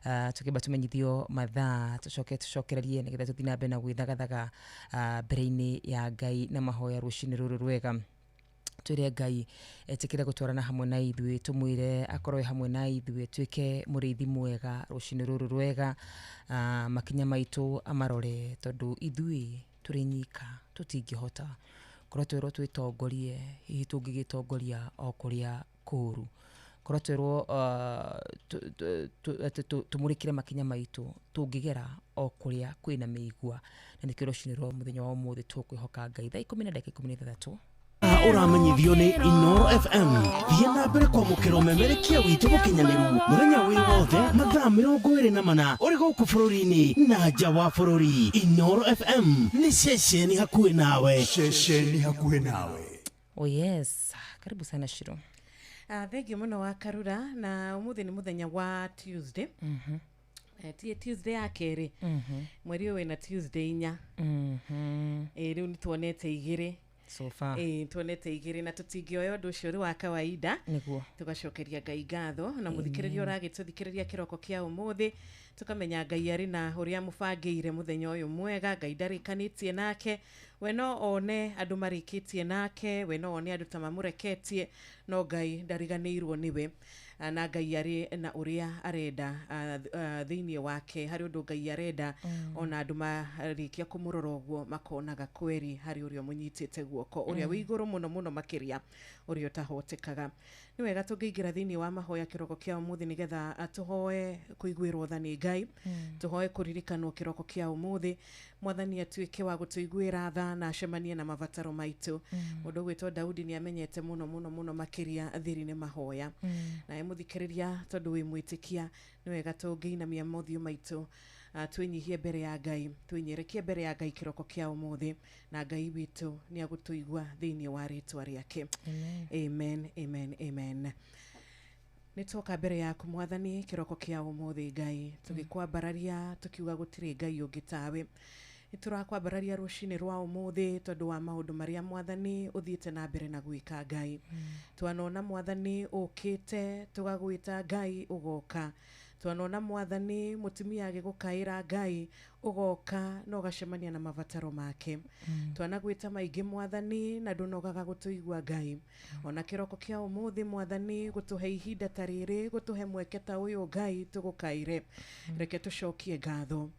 Tũkĩamba tũmenyithio mathaa, tũcoke tũcokererie nĩgetha tũthiĩ na mbere na gwĩthagathaga mbere-inĩ ya Ngai na mahoya rũcinĩ rũrũ rwega. Twĩre Ngai etĩkĩre gũtwarana hamwe na ithuĩ, tũmwĩre akorwo hamwe na ithuĩ, tuĩke mũrĩithi mwega rũcinĩ rũrũ rwega. Makinya maitũ amarore, tondũ ithuĩ tũrĩ nyika tũtingĩhota. Korwo twĩrwo twĩtongorie, hihi tũngĩgĩtongoria o kũrĩa kũũru. Korwo twĩrwo tũmũrĩkĩre makinya maitũ, tũngĩgera o kũrĩa kwĩna mĩigua. Na nĩkĩo rũcinĩ rwa mũthenya wa ũmũthĩ tũkwĩhoka Ngai. Thaa 10 na ndagĩka 16. Ũramenyithio nĩ Inoro FM. Thiĩ na mbere kwamũkĩra ũmemerekia witũ mũkinyanĩru mũthenya wĩ wothe mathaa 24 ũrĩ gũkũ bũrũri-inĩ na nja wa bũrũri. Inoro FM nĩ ceceni hakuhĩ nawe. Ceceni hakuhĩ nawe. Oh yes, karibu sana Shiro. Thank you mũno wa Karura. Na ũmũthĩ nĩ mũthenya wa Tuesday. Tuesday ya kerĩ. Mweri ũyũ wĩna Tuesday 4. Rĩu nĩ tuonete 2. So far. Tuonete 2 na tũtingĩoya ũndũ ũcio ũrĩ wa kawaida. Nĩguo. Tũgacokeria Ngai ngatho na mũthikĩrĩria ũragĩtũthikĩrĩria kĩroko kĩa ũmũthĩ, tũkamenya Ngai arĩ na ũrĩa mũbangĩire mũthenya ũyũ mwega. Ngai ndarĩkanĩtie nake, we no one andũ marĩkĩtie nake, we no one andũ ta mamũreketie, no Ngai ndariganĩirwo nĩwe. Na Ngai arĩ na ũrĩa arenda thĩinĩ wake, harĩ ũndũ Ngai arenda ona andũ marĩkia kũmũrora ũguo makonaga kweri harĩ ũrĩa ũmũnyitĩte guoko, ũrĩa wĩ igũrũ mũno mũno makĩria, ũrĩa ũtahotekaga. Nĩ wega tũngĩingĩra thĩinĩ wa mahoya kĩroko kĩa ũmũthĩ nĩgetha tũhoe kũiguĩrwo tha nĩ Ngai, tũhoe kũririkanwo kĩroko kĩa ũmũthĩ. Mwathani atuĩke wa gũtũiguĩra tha na acemanie na mabataro maitũ. Mũndũ ũgwĩtwo Daudi nĩ amenyete mũno mũno mũno makĩria thiri nĩ mahoya. Nawe mũthikĩrĩria, tondũ wĩ mwĩtĩkia, nĩ wega tũngĩinamia mothiũ maitũ, twĩnyihie mbere ya Ngai, twĩnyerekie mbere ya Ngai kĩroko kĩa ũmũthĩ, na Ngai witũ nĩ agũtũigua thĩinĩ wa rĩtwa rĩake. Amen, amen, amen. Nĩ twoka mbere yaku Mwathani kĩroko kĩa ũmũthĩ Ngai, tũgĩkwambararia tũkiuga gũtirĩ Ngai ũngĩ tawe. Nĩ tũrakwambararia rũcinĩ rwa ũmũthĩ tondũ wa maũndũ marĩa Mwathani ũthiĩte na mbere na gwĩka Ngai. Twanona Mwathani ũkĩte, tũgagwĩta Ngai ũgoka. Twanona mwathani mutumia agĩgũkaĩra Ngai ũgoka na ũgacemania na mabataro make. Twanagwĩta maingĩ mwathani na ndũnogaga gũtũigua Ngai. Ona kĩroko kĩa ũmũthĩ mwathani gũtũhe ihinda ta rĩrĩ, gũtũhe mweke ta ũyũ Ngai tũgũkaĩre. Reke tũcokie ngatho.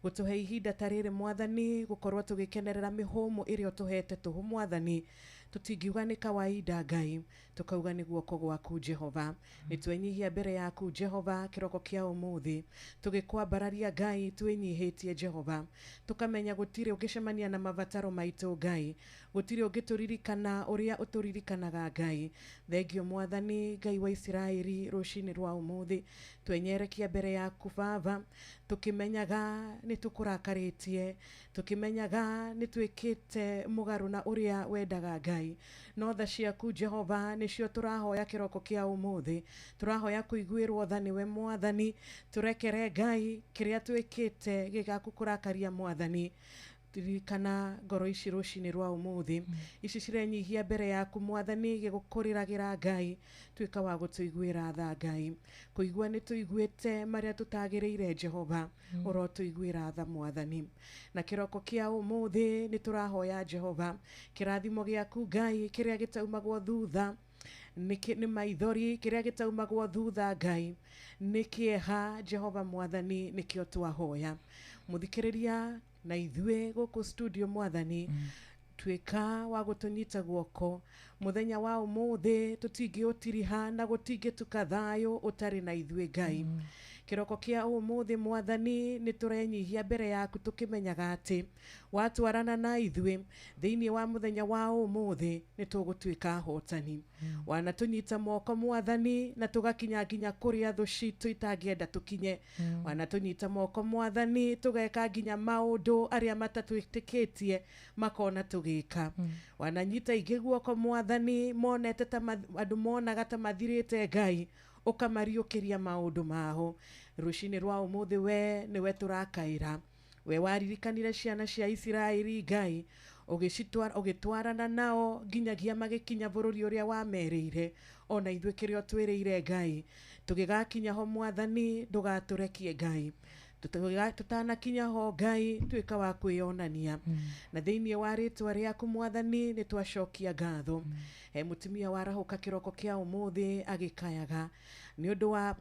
Gũtũhe ihinda ta rĩrĩ mwathani gũkorwo tũgĩkenerera mĩhũmũ ĩrĩa ũtũhete tũhũ mwathani. Tũtingiuga nĩ kawaida Ngai, tũkauga nĩ guoko gwaku Jehova. Nĩ twenyihia mbere yaku Jehova kĩroko kĩa ũmũthĩ, tũgĩkwambararia Ngai twĩnyihĩtie Jehova, tũkamenya gũtirĩ ũngĩcemania na mabataro maitũ Ngai, gũtirĩ ũngĩtũririkana ũrĩa ũtũririkanaga Ngai. Thengio mwathani Ngai wa Isiraeli rũcinĩ rwa ũmũthĩ, twenyerekia mbere yaku Baba, tũkĩmenyaga nĩ tũkũrakarĩtie, tũkĩmenyaga nĩ twĩkĩte mũgarũ na ũrĩa wendaga Ngai. No tha ciaku Jehova nĩcio tũrahoya kĩroko kĩa ũmũthĩ, tũrahoya kũiguĩrwo tha nĩwe mwathani, tũrekere Ngai kĩrĩa twĩkĩte gĩgakũkũrakaria mwathani. Ririkana ngoro ici rũcinĩ rwa ũmũthĩ, ici cirenyihia mbere yaku mwathani gĩgũkũrĩragĩra Ngai, tuĩka wa gũtũiguĩra tha Ngai. Kũigua nĩ tũiguĩte marĩa tũtagĩrĩire Jehova, ũrotũiguĩra tha mwathani. Na kĩroko kĩa ũmũthĩ nĩ tũrahoya Jehova kĩrathimo gĩaku Ngai kĩrĩa gĩtaumagwo thutha nĩ maithori, kĩrĩa gĩtaumagwo thutha Ngai nĩ kĩeha Jehova mwathani, nĩkĩo twahoya. Mũthikĩrĩria na ithuĩ gũkũ studio mwathani, tuĩka wa gũtũnyita guoko mũthenya wa ũmũthĩ, tũtingĩũtiriha na gũtingĩtuka thayũ ũtarĩ na ithuĩ Ngai. Kĩroko kĩa ũmũthĩ mwathani nĩ tũrenyihia mbere yaku tũkĩmenyaga atĩ watwarana na ithuĩ thĩinĩ wa mũthenya wa ũmũthĩ nĩ tũgũtuĩka ahotani. Wanatũnyita moko mwathani na tũgakinya nginya kũrĩa thũ citũ itangĩenda tũkinye. Wanatũnyita moko mwathani tũgeka nginya maũndũ arĩa matatwĩtĩkĩtie makona tũgĩka. Wananyita ingĩ guoko mwathani monete ta andũ monaga ta mathirĩte Ngai, ũkamariũkĩria maũndũ mao. Rũcinĩ rwa ũmũthĩ we nĩwe tũrakaĩra. We waririkanire ciana cia Isiraeli Ngai, ũgĩtwarana nao nginyagia magĩkinya bũrũri ũrĩa wamerĩire. Ona ithuĩ kĩrĩa ũtwĩrĩire Ngai, tũgĩgakinya ho mwathani ndũgatũrekie Ngai. Tũtanakinya ho Ngai tuĩka wa kwĩyonania. Na thĩinĩ wa rĩtwa rĩaku mwathani nĩ twacokia ngatho. He mũtumia warahũka kĩroko kĩa ũmũthĩ agĩkayaga nĩ ũndũ wa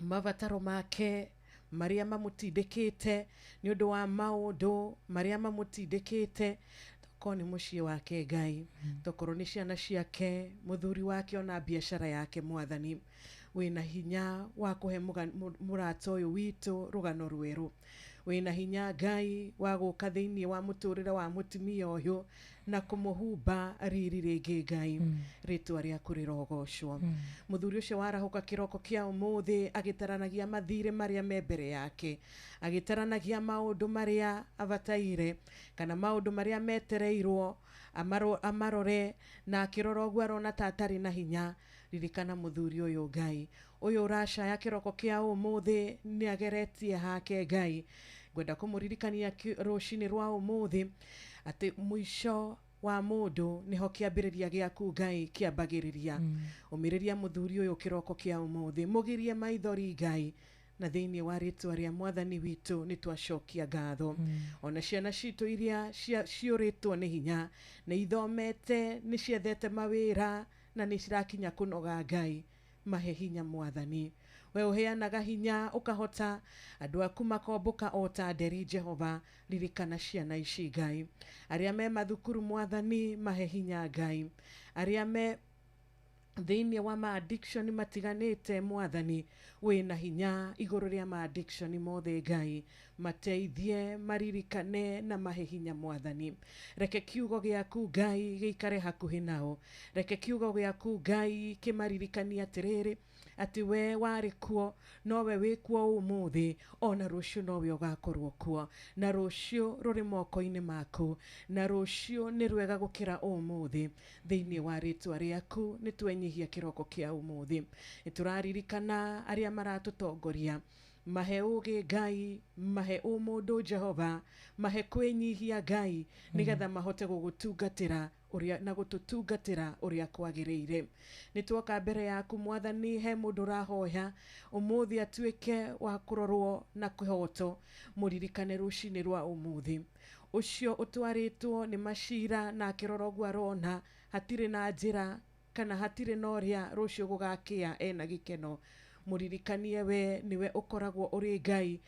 mabataro make marĩa mamũtindĩkĩte, nĩ ũndũ wa maũndũ marĩa mamũtindĩkĩte, tokorwo nĩ mũciĩ wake Ngai, tokorwo nĩ ciana ciake, mũthuri wake ona biacara yake mwathani. Wĩna hinya wa kũhe mũrata ũyũ witũ rũgano rwerũ. Wĩna hinya Ngai wa gũka thĩinĩ wa mũtũrĩre wa mũtumia ũyũ na kũmũhumba riri rĩngĩ Ngai, rĩtwa rĩaku rĩrogocwo. Mũthuri ũcio warahũka kĩroko kĩa ũmũthĩ agĩtaranagia mathirĩ marĩa me mbere yake, agĩtaranagia maũndũ marĩa abataire kana maũndũ marĩa metereirwo amarore, na akĩrora ũguo arona ta atarĩ na hinya. Ririkana mũthuri ũyũ Ngai, ũyũ ũracaya kĩroko kĩa ũmũthĩ nĩ ageretie hake Ngai. Ngwenda kũmũririkania rũcinĩ rwa ũmũthĩ atĩ mũico wa mũndũ nĩho kĩambĩrĩria gĩaku Ngai kĩambagĩrĩria. Ũmĩrĩria mũthuri ũyũ kĩroko kĩa ũmũthĩ, mũgirie maithori Ngai, na thĩinĩ wa rĩtwa rĩa mwathani witũ nĩ twacokia ngatho. Ona ciana citũ iria ciũrĩtwo nĩ hinya, nĩ ithomete, nĩ ciethete mawĩra na nĩ cirakinya kũnoga Ngai, mahe hinya mwathani. We ũheanaga hinya ũkahota andũ aku makombũka o ta nderi Jehova. Ririkana ciana ici Ngai, arĩa me mathukuru mwathani mahe hinya Ngai, arĩa me thĩinĩ wa ma-addiction matiganĩte mwathani wĩna hinya igũrũ rĩa ma-addiction mothe Ngai, mateithie maririkane na mahe hinya mwathani. Reke kiugo gĩaku Ngai gĩikare hakuhĩ nao, reke kiugo gĩaku Ngai kĩmaririkanie atĩrĩrĩ atĩ we warĩ kuo nowe wĩ kuo ũmũthĩ, ona rũciũ nowe ũgakorwo kuo, na rũciũ rũrĩ moko-inĩ maku, na rũciũ nĩ rwega gũkĩra ũmũthĩ. Thĩinĩ wa rĩtwa rĩaku nĩ twenyihia kĩroko kĩa ũmũthĩ. Nĩ tũraririkana arĩa maratũtongoria, Mahe ũũgĩ Ngai, mahe ũmũndũ Jehova, mahe kwĩnyihia Ngai, nĩgetha mahote gũgũtungatĩra ũrĩa na gũtũtungatĩra ũrĩa kwagĩrĩire. Nĩ tuoka mbere yaku Mwathani, he mũndũ ũrahoya ũmũthĩ atuĩke wa kũrorwo na kĩhoto, mũririkane rũcinĩ rwa ũmũthĩ. Ũcio ũtwarĩtwo nĩ macira na akĩrora ũguo arona hatirĩ na njĩra kana hatirĩ na ũrĩa rũciũ gũgakĩa ena gĩkeno, mũririkanie we nĩwe ũkoragwo ũrĩ Ngai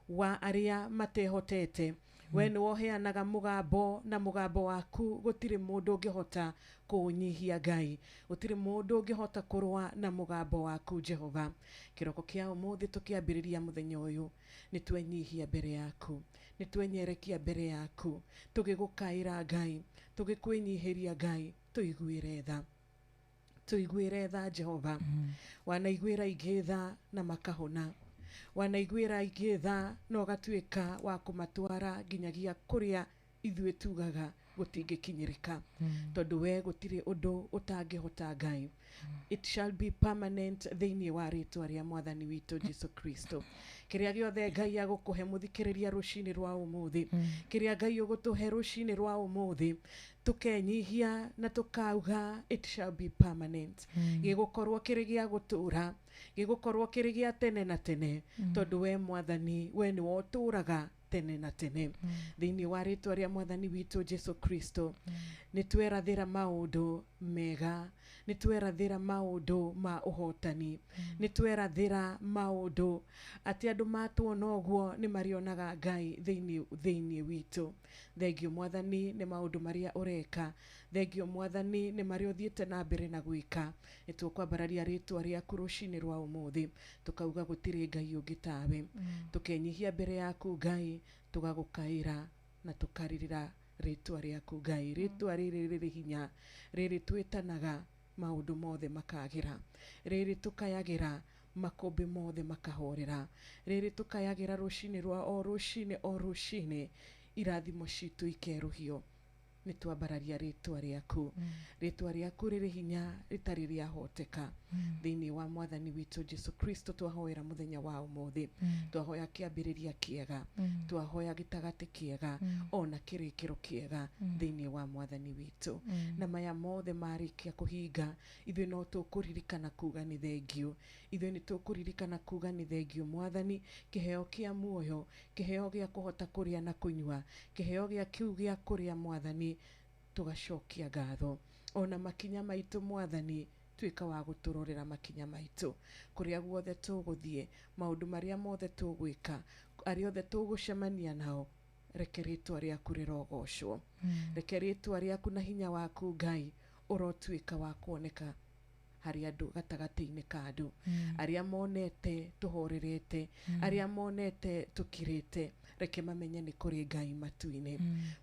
wa arĩa matehotete. We nĩwe ũheanaga mũgambo, na mũgambo waku gũtirĩ mũndũ ũngĩhota kũũnyihia Ngai, gũtirĩ mũndũ ũngĩhota kũrũa na mũgambo waku Jehova. Kĩroko kĩa ũmũthĩ tũkĩambĩrĩria mũthenya ũyũ, nĩ twenyihia mbere yaku, nĩ twenyerekia mbere yaku, tũgĩgũkaĩra Ngai, tũgĩkwĩnyihĩria Ngai, tũiguĩre tha, tũiguĩre tha Jehova. Wanaiguĩra ingĩ tha na makahona, wanaiguĩra ingĩ tha na ũgatuĩka wa kũmatwara nginyagia kũrĩa ithuĩ tugaga gũtingĩkinyĩrĩka, tondũ we gũtirĩ ũndũ ũtangĩhota Ngai. It shall be permanent thĩinĩ wa rĩtwa rĩa Mwathani witũ Jesu Kristo. Kĩrĩa gĩothe Ngai agũkũhe mũthikĩrĩria rũcinĩ rwa ũmũthĩ, kĩrĩa Ngai ũgũtũhe rũcinĩ rwa ũmũthĩ, tũkenyihia na tũkauga it shall be permanent. Gĩgũkorwo kĩrĩ gĩa gũtũũra, gĩgũkorwo kĩrĩ gĩa tene na tene, tondũ we Mwathani, we nĩwe ũtũũraga tene na tene. Thĩinĩ wa rĩtwa rĩa Mwathani witũ Jesu Kristo, nĩ twerathĩra maũndũ mega, nĩ twerathĩra maũndũ ma ũhotani, nĩ twerathĩra maũndũ atĩ andũ matuona ũguo nĩ marĩonaga Ngai thĩinĩ witũ. Thengio Mwathani nĩ maũndũ marĩa ũreka, thengio Mwathani nĩ marĩa ũthiĩte na mbere na gwĩka. Nĩ tũkwambararia rĩtwa rĩaku rũcinĩ rwa ũmũthĩ, tũkauga gũtirĩ Ngai ũngĩ tawe. Tũkenyihia mbere yaku Ngai, tũgagũkaĩra na tũkarirĩra rĩtwa rĩaku Ngai. Rĩtwa rĩrĩ rĩrĩ hinya, rĩrĩ twĩtanaga maũndũ mothe makagĩra, rĩrĩ tũkayagĩra makũmbĩ mothe makahorera, rĩrĩ tũkayagĩra rũcinĩ rwa o rũcinĩ o rũcinĩ, irathimo citũ ikerũhio. Nĩ twambararia rĩtwa rĩaku, rĩtwa rĩaku rĩrĩ hinya rĩtarĩ rĩahoteka. Thĩinĩ wa Mwathani witũ Jesu Kristo twahoera mũthenya wa ũmũthĩ, twahoya kĩambĩrĩria kĩega, twahoya gĩtagatĩ kĩega, ona kĩrĩkĩro kĩega thĩinĩ wa Mwathani witũ. Na maya mothe marĩkia kũhinga, ithuĩ no tũkũririkana kuga nĩ thengio, ithuĩ nĩ tũkũririkana kuga nĩ thengio Mwathani, kĩheo kĩa muoyo, kĩheo gĩa kũhota kũrĩa na kũnyua, kĩheo gĩa kĩu gĩa kũrĩa Mwathani, tũgacokia ngatho. Ona makinya maitũ Mwathani, tuĩka wa gũtũrorera makinya maitũ, kũrĩa guothe tũgũthiĩ, maũndũ marĩa mothe tũgwĩka, arĩa othe tũgũcemania nao, reke rĩtwa rĩaku rĩrogocwo, reke rĩtwa rĩaku na hinya waku Ngai ũrotuĩka wa kuoneka harĩ andũ gatagatĩ-inĩ ka andũ, arĩa monete tũhorerete, arĩa monete tũkirĩte, reke mamenye nĩ kũrĩ Ngai matu-inĩ.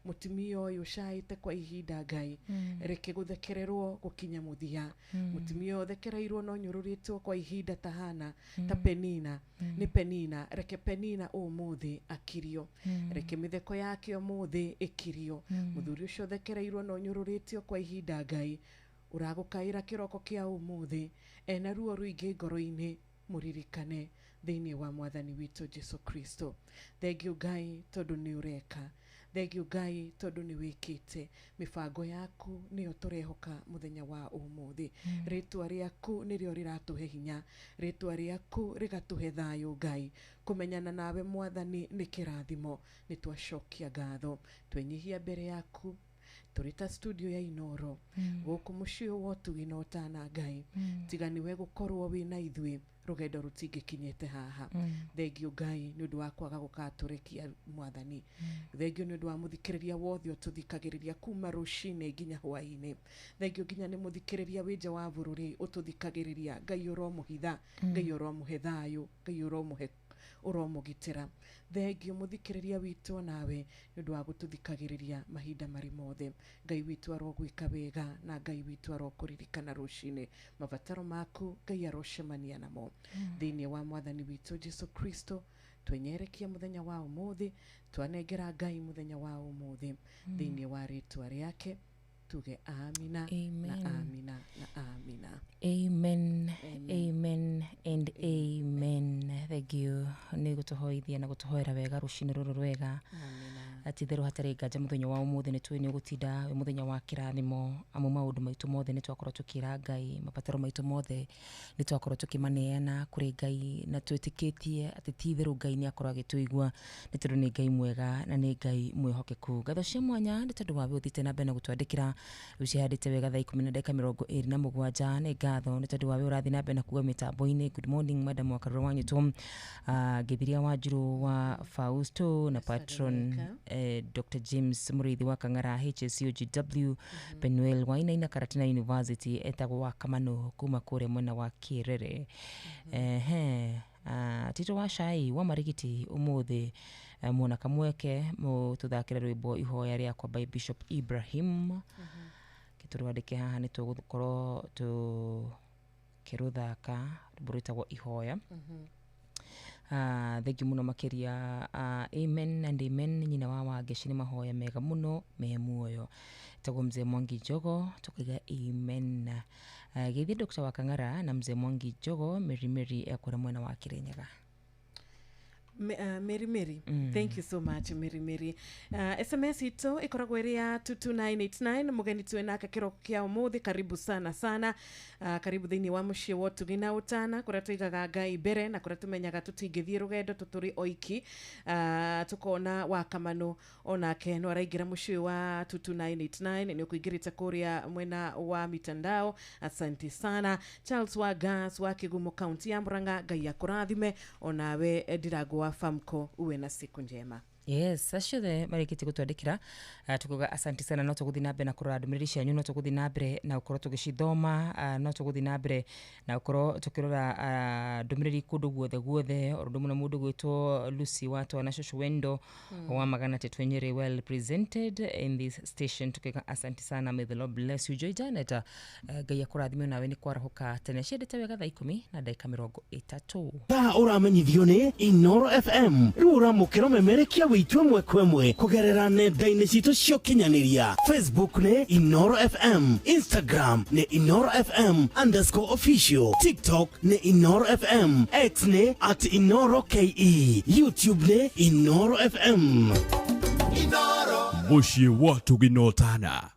Mũtumia ũyũ ũcaĩte kwa ihinda Ngai, reke gũthekererwo gũkinya mũthia. Mũtumia ũyũ ũthekereirwo no nyũrũrĩtwo kwa ihinda ta Hana, ta Penina, nĩ Penina, reke Penina ũmũthĩ akirio, reke mĩtheko yake ũmũthĩ ĩkirio. Mũthuri ũcio ũthekereirwo no nyũrũrĩtio kwa ihinda Ngai, ũragũkaĩra kĩroko kĩa ũmũthĩ, ena ruo rũingĩ ngoro-inĩ, mũririkane thĩinĩ wa Mwathani witũ Jesu Kristo. Thengio Ngai tondũ nĩ ũreka, thengio Ngai tondũ nĩ wĩkĩte, mĩbango yaku nĩyo tũrehoka mũthenya wa ũmũthĩ. Rĩtwa rĩaku nĩrĩo rĩratũhe hinya, rĩtwa rĩaku rĩgatũhe thayũ Ngai. Kũmenyana nawe Mwathani nĩ kĩrathimo, nĩ twacokia ngatho, twenyihia mbere yaku tũrĩ ta studio ya Inoro gũkũ mũciĩ wa ũtugi na ũtana Ngai, tiga nĩwe gũkorwo wĩna ithuĩ rũgendo rũtingĩkinyĩte haha. Thengio Ngai nĩ ũndũ wa kwaga gũgatũrekia Mwathani, thengio nĩ ũndũ wa mũthikĩrĩria wothe ũtũthikagĩrĩria kuma rũcinĩ nginya hwaĩ-inĩ, thengio nginya nĩ mũthikĩrĩria wĩ nja wa bũrũri ũtũthikagĩrĩria. Ngai ũromũhitha, Ngai ũromũhe thayũ, Ngai ũromũhe ũromũgitĩra. Thengio mũthikĩrĩria witũ nawe nĩ ũndũ wa gũtũthikagĩrĩria mahinda marĩ mothe. Ngai witũ arogwĩka wega na Ngai witũ arokũririkana rũcinĩ, mabataro maku Ngai arocemania namo. Thĩinĩ wa Mwathani witũ Jesu Kristo twenyerekia mũthenya wa ũmũthĩ, twanengera Ngai mũthenya wa ũmũthĩ thĩinĩ wa rĩtwa rĩake. Tuge amina. Amen. Na amina na amina. Amen. Amen and amen. Thank you. Nĩ gũtũhoithia na gũtũhoera wega rũcinĩ rũrũ rwega. Ti itherũ hatarĩ nganja mũthenya wa ũmũthĩ nĩ tũĩ nĩ ũgũtinda wĩ mũthenya wa kĩrathimo, amu maũndũ maitũ mothe nĩ twakorwo tũkĩra Ngai, mabataro maitũ mothe nĩ twakorwo tũkĩmaneana kũrĩ Ngai, na twĩtĩkĩtie atĩ ti itherũ Ngai nĩ akorwo agĩtũigua, nĩ tondũ nĩ Ngai mwega na nĩ Ngai mwĩhokeku. Ngatho cia mwanya nĩ tondũ wa we ũthiĩte na mbere na gũtwandĩkĩra, rĩu cihandĩte wega thaa 10:27. Nĩ ngatho nĩ tondũ wa we ũrathiĩ na mbere na kuga mĩtambo-inĩ. Good morning madam wa Karura wa Nyũtũ, Ngĩthiria wa Njirũ wa Fausto na patron Dr. James Mũrĩithi wa Kang'ara HSUGW, Penuel Wainaina Karatina University, etagwo wa Kamano kuma kũrĩa mwena wa Kĩrere. Tito wa Cai wa Marigiti ũmũthĩ, mwona kamweke mũtũthakĩre rwĩmbo Ihoya Rĩakwa by Bishop Ibrahim. Kĩtũrwandĩke haha nĩ tũgũkorwo tũkĩrũthaka rwĩmbo rwĩtagwo Ihoya. Thengiũ mũno makĩria. Amen and amen. Nyina wa Wangeci nĩ mahoya mega mũno me muoyo. Tagwo Mzee Mwangi Njogo, tukaiga amen. Geithie Dr. wa Kang'ara na Mzee Mwangi Njogo Mary Mary ekũrĩa mwena wa Kirinyaga. Mary Mary. Thank you so much Mary Mary. SMS ito ikoragwo ĩrĩ ya 22989. Mũgeni tuwe nake kĩroko kĩa ũmũthĩ, karibu sana sana. Karibu thĩinĩ wa mũciĩ wa ũtugi na ũtana, kũrĩa tũigaga Ngai mbere na kũrĩa tũmenyaga tũtingĩthiĩ rũgendo tũtũrĩ oiki. Tũkona wa Kamano onake no araingĩra mũciĩ wa 22989, nĩ ũkũingĩrĩte kũrĩa mwena wa mitandao. Asante sana Charles wa Gas wa Kigumo kaunti ya Murang'a, Ngai akũrathime onawe Ndirango wa Famco, uwe na siku njema. Yes, acio othe marĩkĩtie gũtwandĩkĩra, tukuga asante sana. No tũgũthiĩ na mbere na kũrora ndũmĩrĩri cianyu, no tũgũthiĩ na mbere na gũkorwo tũgĩcithoma, no tũgũthiĩ na mbere na gũkorwo tũkĩrora ndũmĩrĩri kũndũ guothe guothe. O ũndũ mũno mũndũ gwĩtwo Lucy wa Twana Shosho Wendo wa 300 Nyeri, well presented in this station, tukiga asante sana. May the Lord bless you. Joy Janet, Ngai akũrathime nawe nĩ kwarahũka tene. Ciendete wega thaa 10:30. Thaa ũramenyithio nĩ Inoro FM. Rĩu ũramũkĩra memerekia witũ ĩmwe kwa ĩmwe kũgerera nenda-inĩ citũ cia ũkinyanĩria. Facebook nĩ Inoro FM, Instagram nĩ Inoro FM _official, TikTok nĩ Inoro FM, X nĩ @InoroKE, YouTube nĩ Inoro FM. Inoro mũciĩ wa ũtugi na ũtana.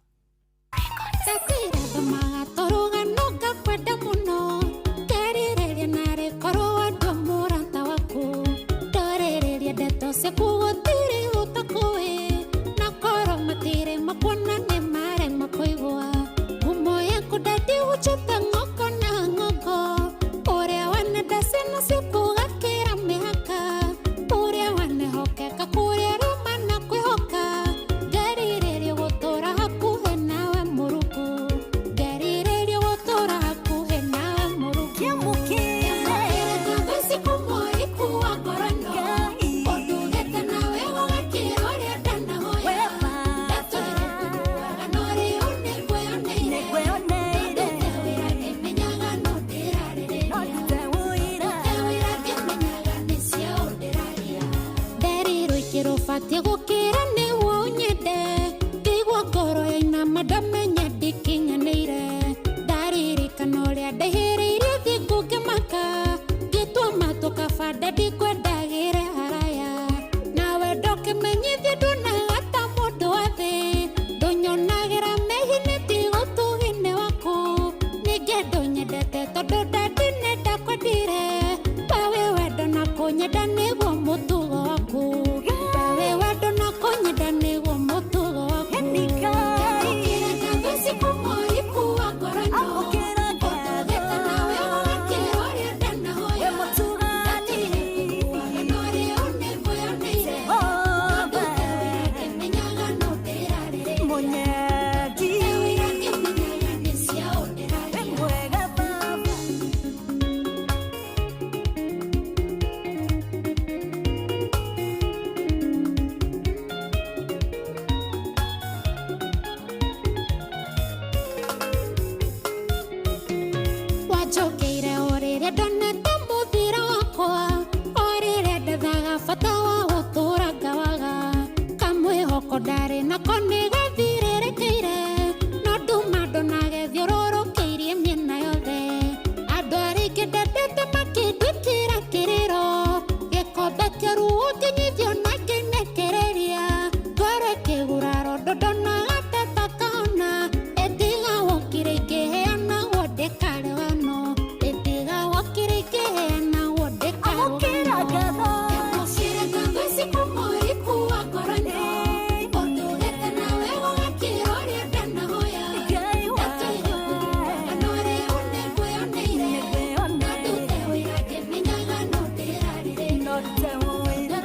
No rute wĩra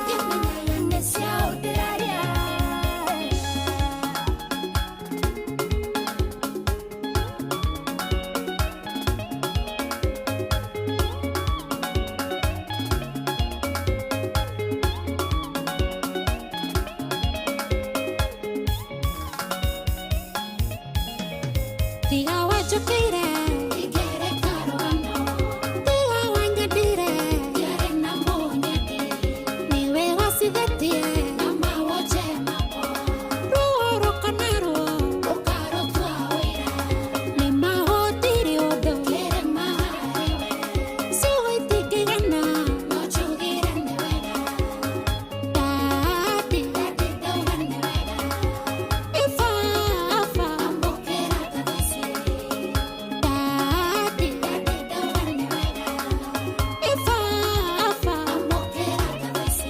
ngĩmenyaga nĩ ciao ndĩraria. Tiga wanjũkĩire ingĩreka rũgano, tiga wanyendire ndiarĩ na mũnyendi, nĩwe wacithĩtie na mawonje makwa, ruo rũkona ruo ũkarũtua wĩra, nĩ mahũtirie ũndũ kĩrĩma harĩwe, ciugo itingĩigana no njugire nĩ wega, Daddy daddy ndauga nĩ wega, ibaba amũkĩra ngatho ici, Daddy daddy ndauga nĩ wega, ibaba amũkĩra ngatho ici.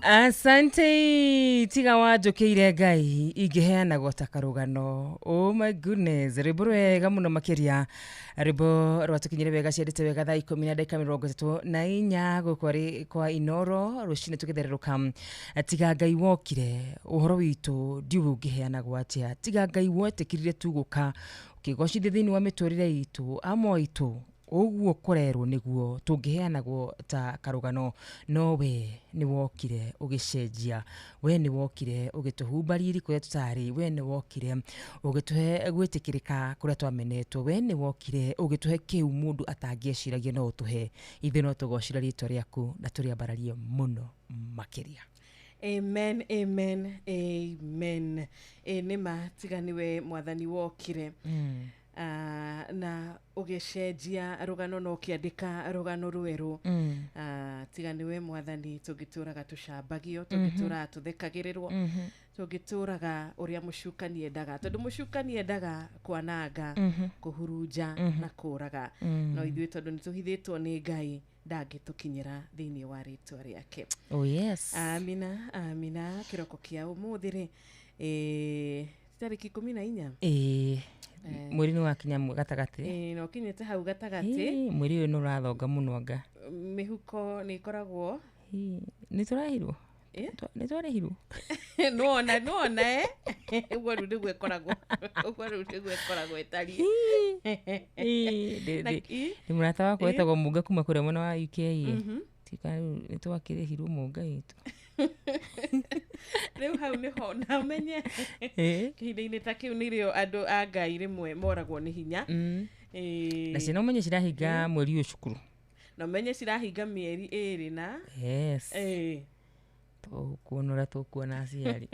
Asante tiga wanjũkĩire Ngai ingĩheanagwo ta karũgano. Oh my goodness, rwĩmbo rwega mũno makĩria, rwĩmbo rwatũkinyire wega ciendete wega thaa 10:34 gũkũ arĩ kwa Inoro rũcinĩ tũgĩthererũka. Tiga Ngai wokire ũhoro witũ ndiũĩ ũngĩheanagwo atĩa, tiga Ngai wetĩkĩrire tu gũka ũkĩgocithia thĩinĩ wa mĩtũrĩre itũ amwe aitũ ũguo kũrerwo nĩguo tũngĩheanagwo ta karũgano, no we nĩ wokire ũgĩcenjia, we nĩ wokire ũgĩtũhumba riri kũrĩa tũtarĩ, we nĩ wokire ũgĩtũhe gwĩtĩkĩrĩka kũrĩa twamenetwo, we nĩ wokire ũgĩtũhe kĩu mũndũ atangĩeciragia no ũtũhe. Ithuĩ no tũgocire rĩtwa rĩaku na tũrĩambararie mũno makĩria. Amen, amen, amen. Ĩ nĩ ma tiga nĩwe mwathani wokire na ũgĩcenjia rũgano na ũkĩandĩka rũgano rwerũ. Tiga nĩwe mwathani tũngĩtũraga tũcambagio, tũngĩtũraga tũthekagĩrĩrwo, tũngĩtũraga ũrĩa mũcukani endaga, tondũ mũcukani endaga kwananga, kũhurunja na kũraga. No ithuĩ tondũ nĩ tũhithĩtwo nĩ Ngai ndangĩtũkinyĩra thĩinĩ wa rĩtwa rĩake. Oh yes. Amina, amina. Kĩroko kĩa ũmũthĩ rĩ, tarĩki 14. Ĩĩ, mweri nĩ wakinya gatagatĩ. Na ũkinyĩte hau gatagatĩ. Mweri ũyũ nĩ ũrathonga mũno anga. Mĩhuko nĩ ĩkoragwo. Nĩ tũrahirwo? Nĩ twarĩhirwo? Nĩwona, nĩwona ũguo rĩu nĩguo ĩkoragwo. Ũguo rĩu nĩguo ĩkoragwo ĩtariĩ. Nĩ mũrata wakwa wĩtagwo Mũnga kuma kũrĩa mwena wa UK. Nĩ twakĩrĩhirwo Mũnga witũ. Rĩu hau nĩho na ũmenye kĩhinda-inĩ ta kĩu nĩrĩo andũ a Ngai rĩmwe moragwo nĩ hinya. Na ciana ũmenye cirahinga mweri ũyũ cukuru. Na ũmenye cirahinga mĩeri 2 na. Yes. Tũkuona ũrĩa tũkuona aciari.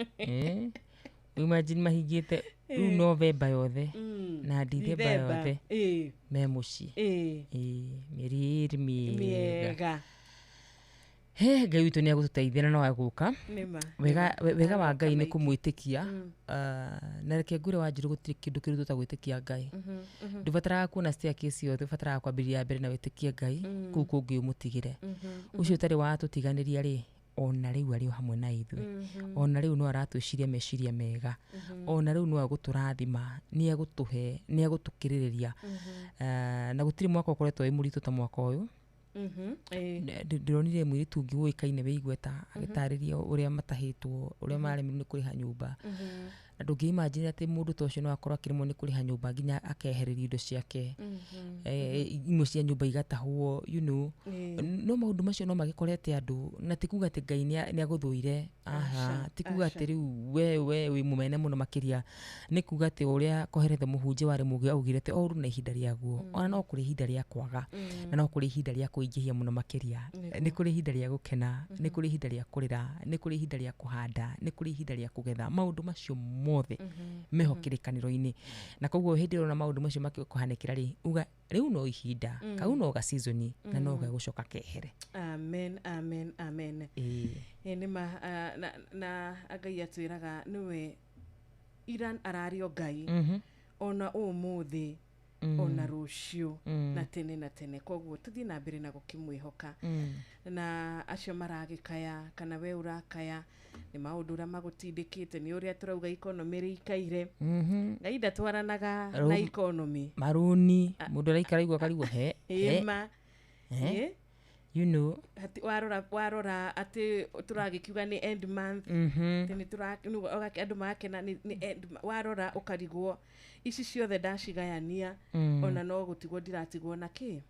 Imagine mahingĩte rĩu November yothe na Dithemba yothe me mũciĩ. Mĩeri 2 mĩega. He Ngai witũ nĩ agũtũteithia na no agũka. Wega wa Ngai nĩ kũmwĩtĩkia. Na reke ngwĩre Wanjirũ gũtirĩ kĩndũ kĩritũ ta gwĩtĩkia Ngai. Ndũbataraga kuona staircase yothe, ũbataraga kwambĩrĩria mbere na wĩtĩkie Ngai kũu kũngĩ ũmũtigĩre. Ũcio ũtarĩ watũtiganĩria rĩ, ona rĩu arĩ o hamwe na ithuĩ. Ona rĩu no aratwĩciria meciria mega. Ona rĩu no agũtũrathima, nĩ agũtũhe, nĩ agũtũkĩrĩrĩria. Na gũtirĩ mwaka ũkoretwo wĩ mũritũ ta mwaka ũyũ. Ndĩronire mũirĩtu ũngĩ ũĩkaine wĩ igweta agĩtarĩria ũrĩa matahĩtwo, ũrĩa maremirwo nĩ kũrĩha nyũmba. Na ndũngĩ imagine atĩ mũndũ ta ũcio no akorwo akĩremwo nĩ kũrĩha nyũmba nginya akehererio indo ciake. Imwe cia nyũmba igatahwo, you know. No maũndũ macio no magĩkorete andũ, na ti kuga atĩ Ngai nĩ agũthũire. Aha, ti kuga atĩ rĩu we wĩ mũmene mũno makĩria. Nĩ kuga atĩ ũrĩa Koheletho mũhunjia warĩ mũũgĩ augire atĩ o ũndũ na ihinda rĩaguo. Ona no kũrĩ ihinda rĩa kwaga, na no kũrĩ ihinda rĩa kũingĩhia mũno makĩria. Nĩ kũrĩ ihinda rĩa gũkena, nĩ kũrĩ ihinda rĩa kũrĩra, nĩ kũrĩ ihinda rĩa kũhanda, nĩ kũrĩ ihinda rĩa kũgetha. Maũndũ macio mothe meho kĩrĩkanĩro-inĩ. Na koguo hĩndĩ ĩrĩa ũrona maũndũ macio makĩkũhanĩkĩra rĩ, uga rĩu no ihinda, kau no ga season na no gegũcoka kehere. Amen, amen, amen. Nĩ ma na Ngai atwĩraga nĩwe Iran ararĩ o Ngai ona ũmũthĩ ona rũciũ na tene na tene. Koguo tũthiĩ na mbere na gũkĩmwĩhoka. Na acio maragĩkaya kana we ũrakaya nĩ maũndũ ũrĩa magũtindĩkĩte, nĩ ũrĩa tũrauga economy rĩikaire. Ngai ndatwaranaga na economy. Maruni mũndũ araikara igua karigwo he ĩma he you know warora atĩ tũragĩkiuga nĩ end month nĩ andũ marakena nĩ end, warora ũkarigwo ici ciothe ndacigayania ona no gũtigwo ndiratigwo na kĩ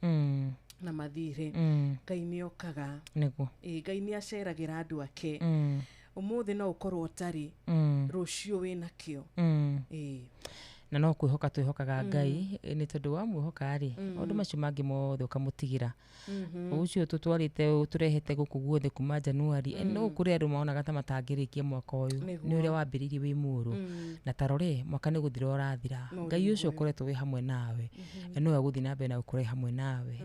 na mathirĩ. Ngai nĩ okaga nĩguo. Ngai nĩ aceragĩra andũ ake. Ũmũthĩ no ũkorwo ũtarĩ, rũciũ wĩna kĩo. Na no kwĩhoka twĩhokaga Ngai nĩ tondũ wa mwĩhoka rĩ maũndũ macio mangĩ mothe ũkamũtigĩra. Ũcio tũtwarĩte tũrehete gũkũ guothe kuma Januari no kũrĩ andũ maonaga ta matangĩrĩkia mwaka ũyũ nĩ ũrĩa wambĩrĩirie wĩ mũũru. Na tarore mwaka nĩ gũthira ũrathira. Ngai ũcio ũkoretwo wĩ hamwe nawe no egũthiĩ na mbere na gũkorwo hamwe nawe.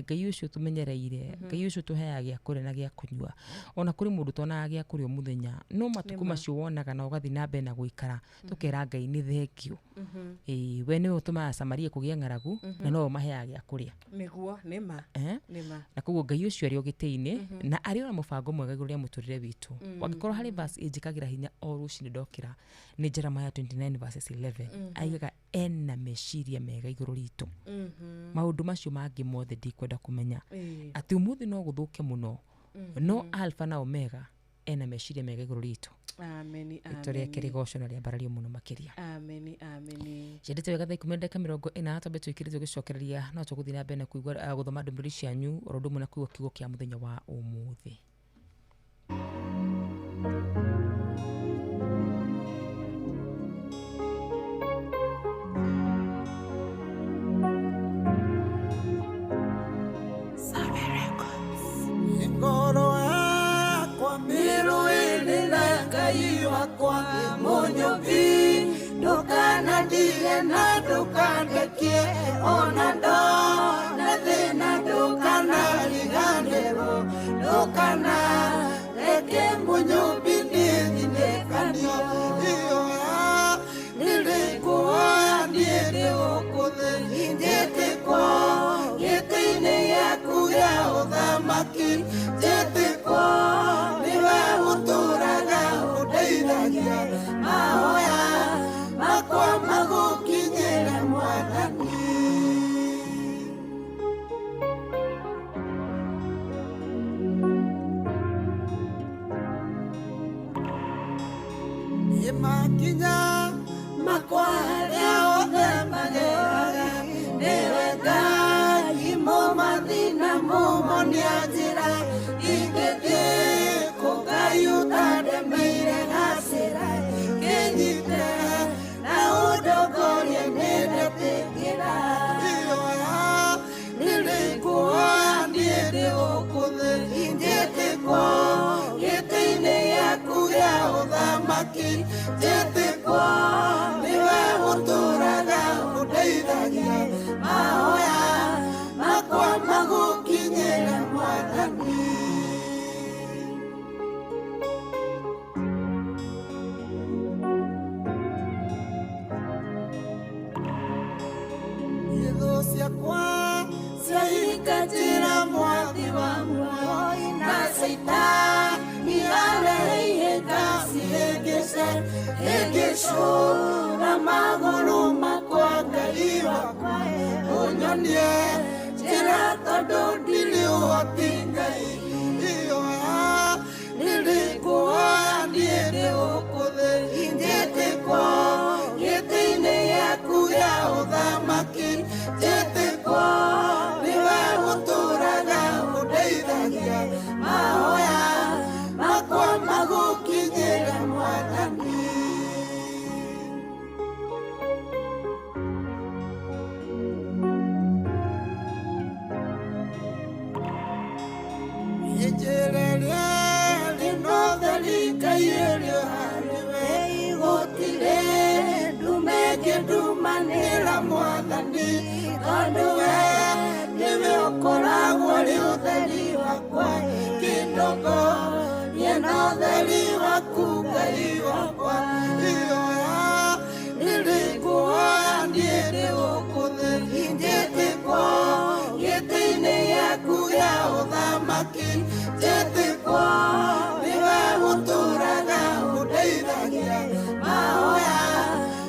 Ngai ũcio tũmenyereire, Ngai ũcio tũheaga gĩa kũrĩa na gĩa kũnyua. Ona kũrĩ mũndũ tonaga gĩa kũrĩa mũthenya no matukũ macio wonaga na ũgathiĩ na mbere na gũikara tũkera Ngai nĩ thengio. We nĩwe ũtũmaga Samaria kũgĩa ng'aragu na nowe ũmaheaga gĩa kũrĩa. Nĩguo nĩma nĩma. Na koguo Ngai ũcio arĩ o gĩtĩ-inĩ na arĩ ona mũbango mwega igũrũ rĩa mũtũrĩre witũ. Wangĩkorwo harĩ verse ĩnjĩkagĩra hinya o rũcinĩ ndokĩra nĩ Jeremiah 29 verses 11 aigaga ena meciria mega igũrũ ritũ. Maũndũ macio mangĩ mothe ndikwenda kũmenya atĩ ũmũthĩ no gũthũke mũno no Alpha na Omega ena meciria mega igũrũ ritũ. Ameni, ameni. Rĩake rĩgoco na rĩambarario mũno makĩria. Ameni, ameni. Ciendete wega thaa 10:40 twambe twĩkĩrĩte gũcokereria no tũgũthiĩ na mbere na kũigua gũthoma ndũmĩrĩri cianyu oro ũndũ ũmwe na kũigua kiugo kĩa mũthenya wa ũmũthĩ. Ngoro yakwa mĩrũĩrĩ na Ngai wakwa mũnyũmbi ndũkanandige na ndũkandekie ona ndona thĩna ndũkanariganĩrwo ndũkanareke mũnyũmbi nĩthinĩkanio iyoya nĩrĩkuoya niĩ ndĩ gũkũ thĩ njĩtĩkwo gĩtĩ-inĩ gĩaku gĩa ũthamaki njĩtĩkwo nĩwe ũtũũraga ũndeithagia mahoya makwa magũkinyĩre Mwathani. Makinya makwa harĩa othe mageraga nĩwe Ngai mũmathĩna mũmonia njĩra ingĩthiĩ kũ Ngai ũtandemeire gacĩra kĩnyite na ũndongorie nĩndetĩkĩra iyoya nĩrĩkuoya niĩ ndĩ gũkũ thĩ njĩtĩkwo gĩtĩ-inĩ gĩaku gĩa ũthamaki njĩtĩkwo nĩwe ũtũũraga ũndeithagia mahoya makwa magũkinyĩre Mwathani. Thũ ciakwa ciahinga njĩra mwathi wa muoyo na Caitani arehe ihĩnga cihĩngĩce hĩngĩcũra magũrũ makwa Ngai wakwa ũnyonie njĩra tondũ ndirĩ ũhoti Ngai iyoya nĩrĩkuoya niĩ ndĩ gũkũ thĩ njĩtĩkwo gĩtĩ-inĩ gĩaku gĩa ũthamaki njĩtĩkwo nĩwe ũtũũraga ũndeithagia mahoya makwa magũkinyĩre Mwathani. Njĩra ĩrĩa ĩno theri Ngai ĩrĩ harĩwe gũtirĩ ndume ĩngĩndumanĩra Mwathani tondũ we nĩwe ũkoragwo ũrĩ ũtheri wakwa kĩndongorie na ũtheri waku Ngai wakwa iyoya Njĩtĩkwo nĩwe ũtũũraga ũndeithagia mahoya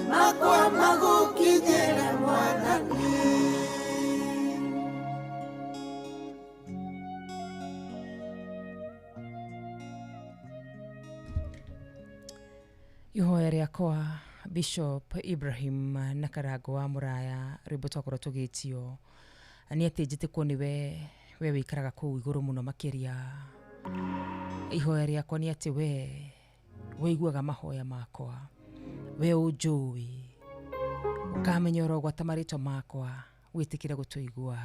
makwa magũkinyĩre Mwathani. Ihoya rĩakwa Bishop Ibrahim na Karango wa Muraya rwĩmbo twakorwo tũgĩtio nĩ atĩ njĩtĩkwo nĩwe we wĩikaraga kũu igũrũ mũno makĩria. Ihoya rĩakwa nĩ atĩ we wĩiguaga mahoya makwa, we ũnjũĩ, ũkamenya ũrogwata marĩtwa makwa, wĩtĩkĩre gũtũigua.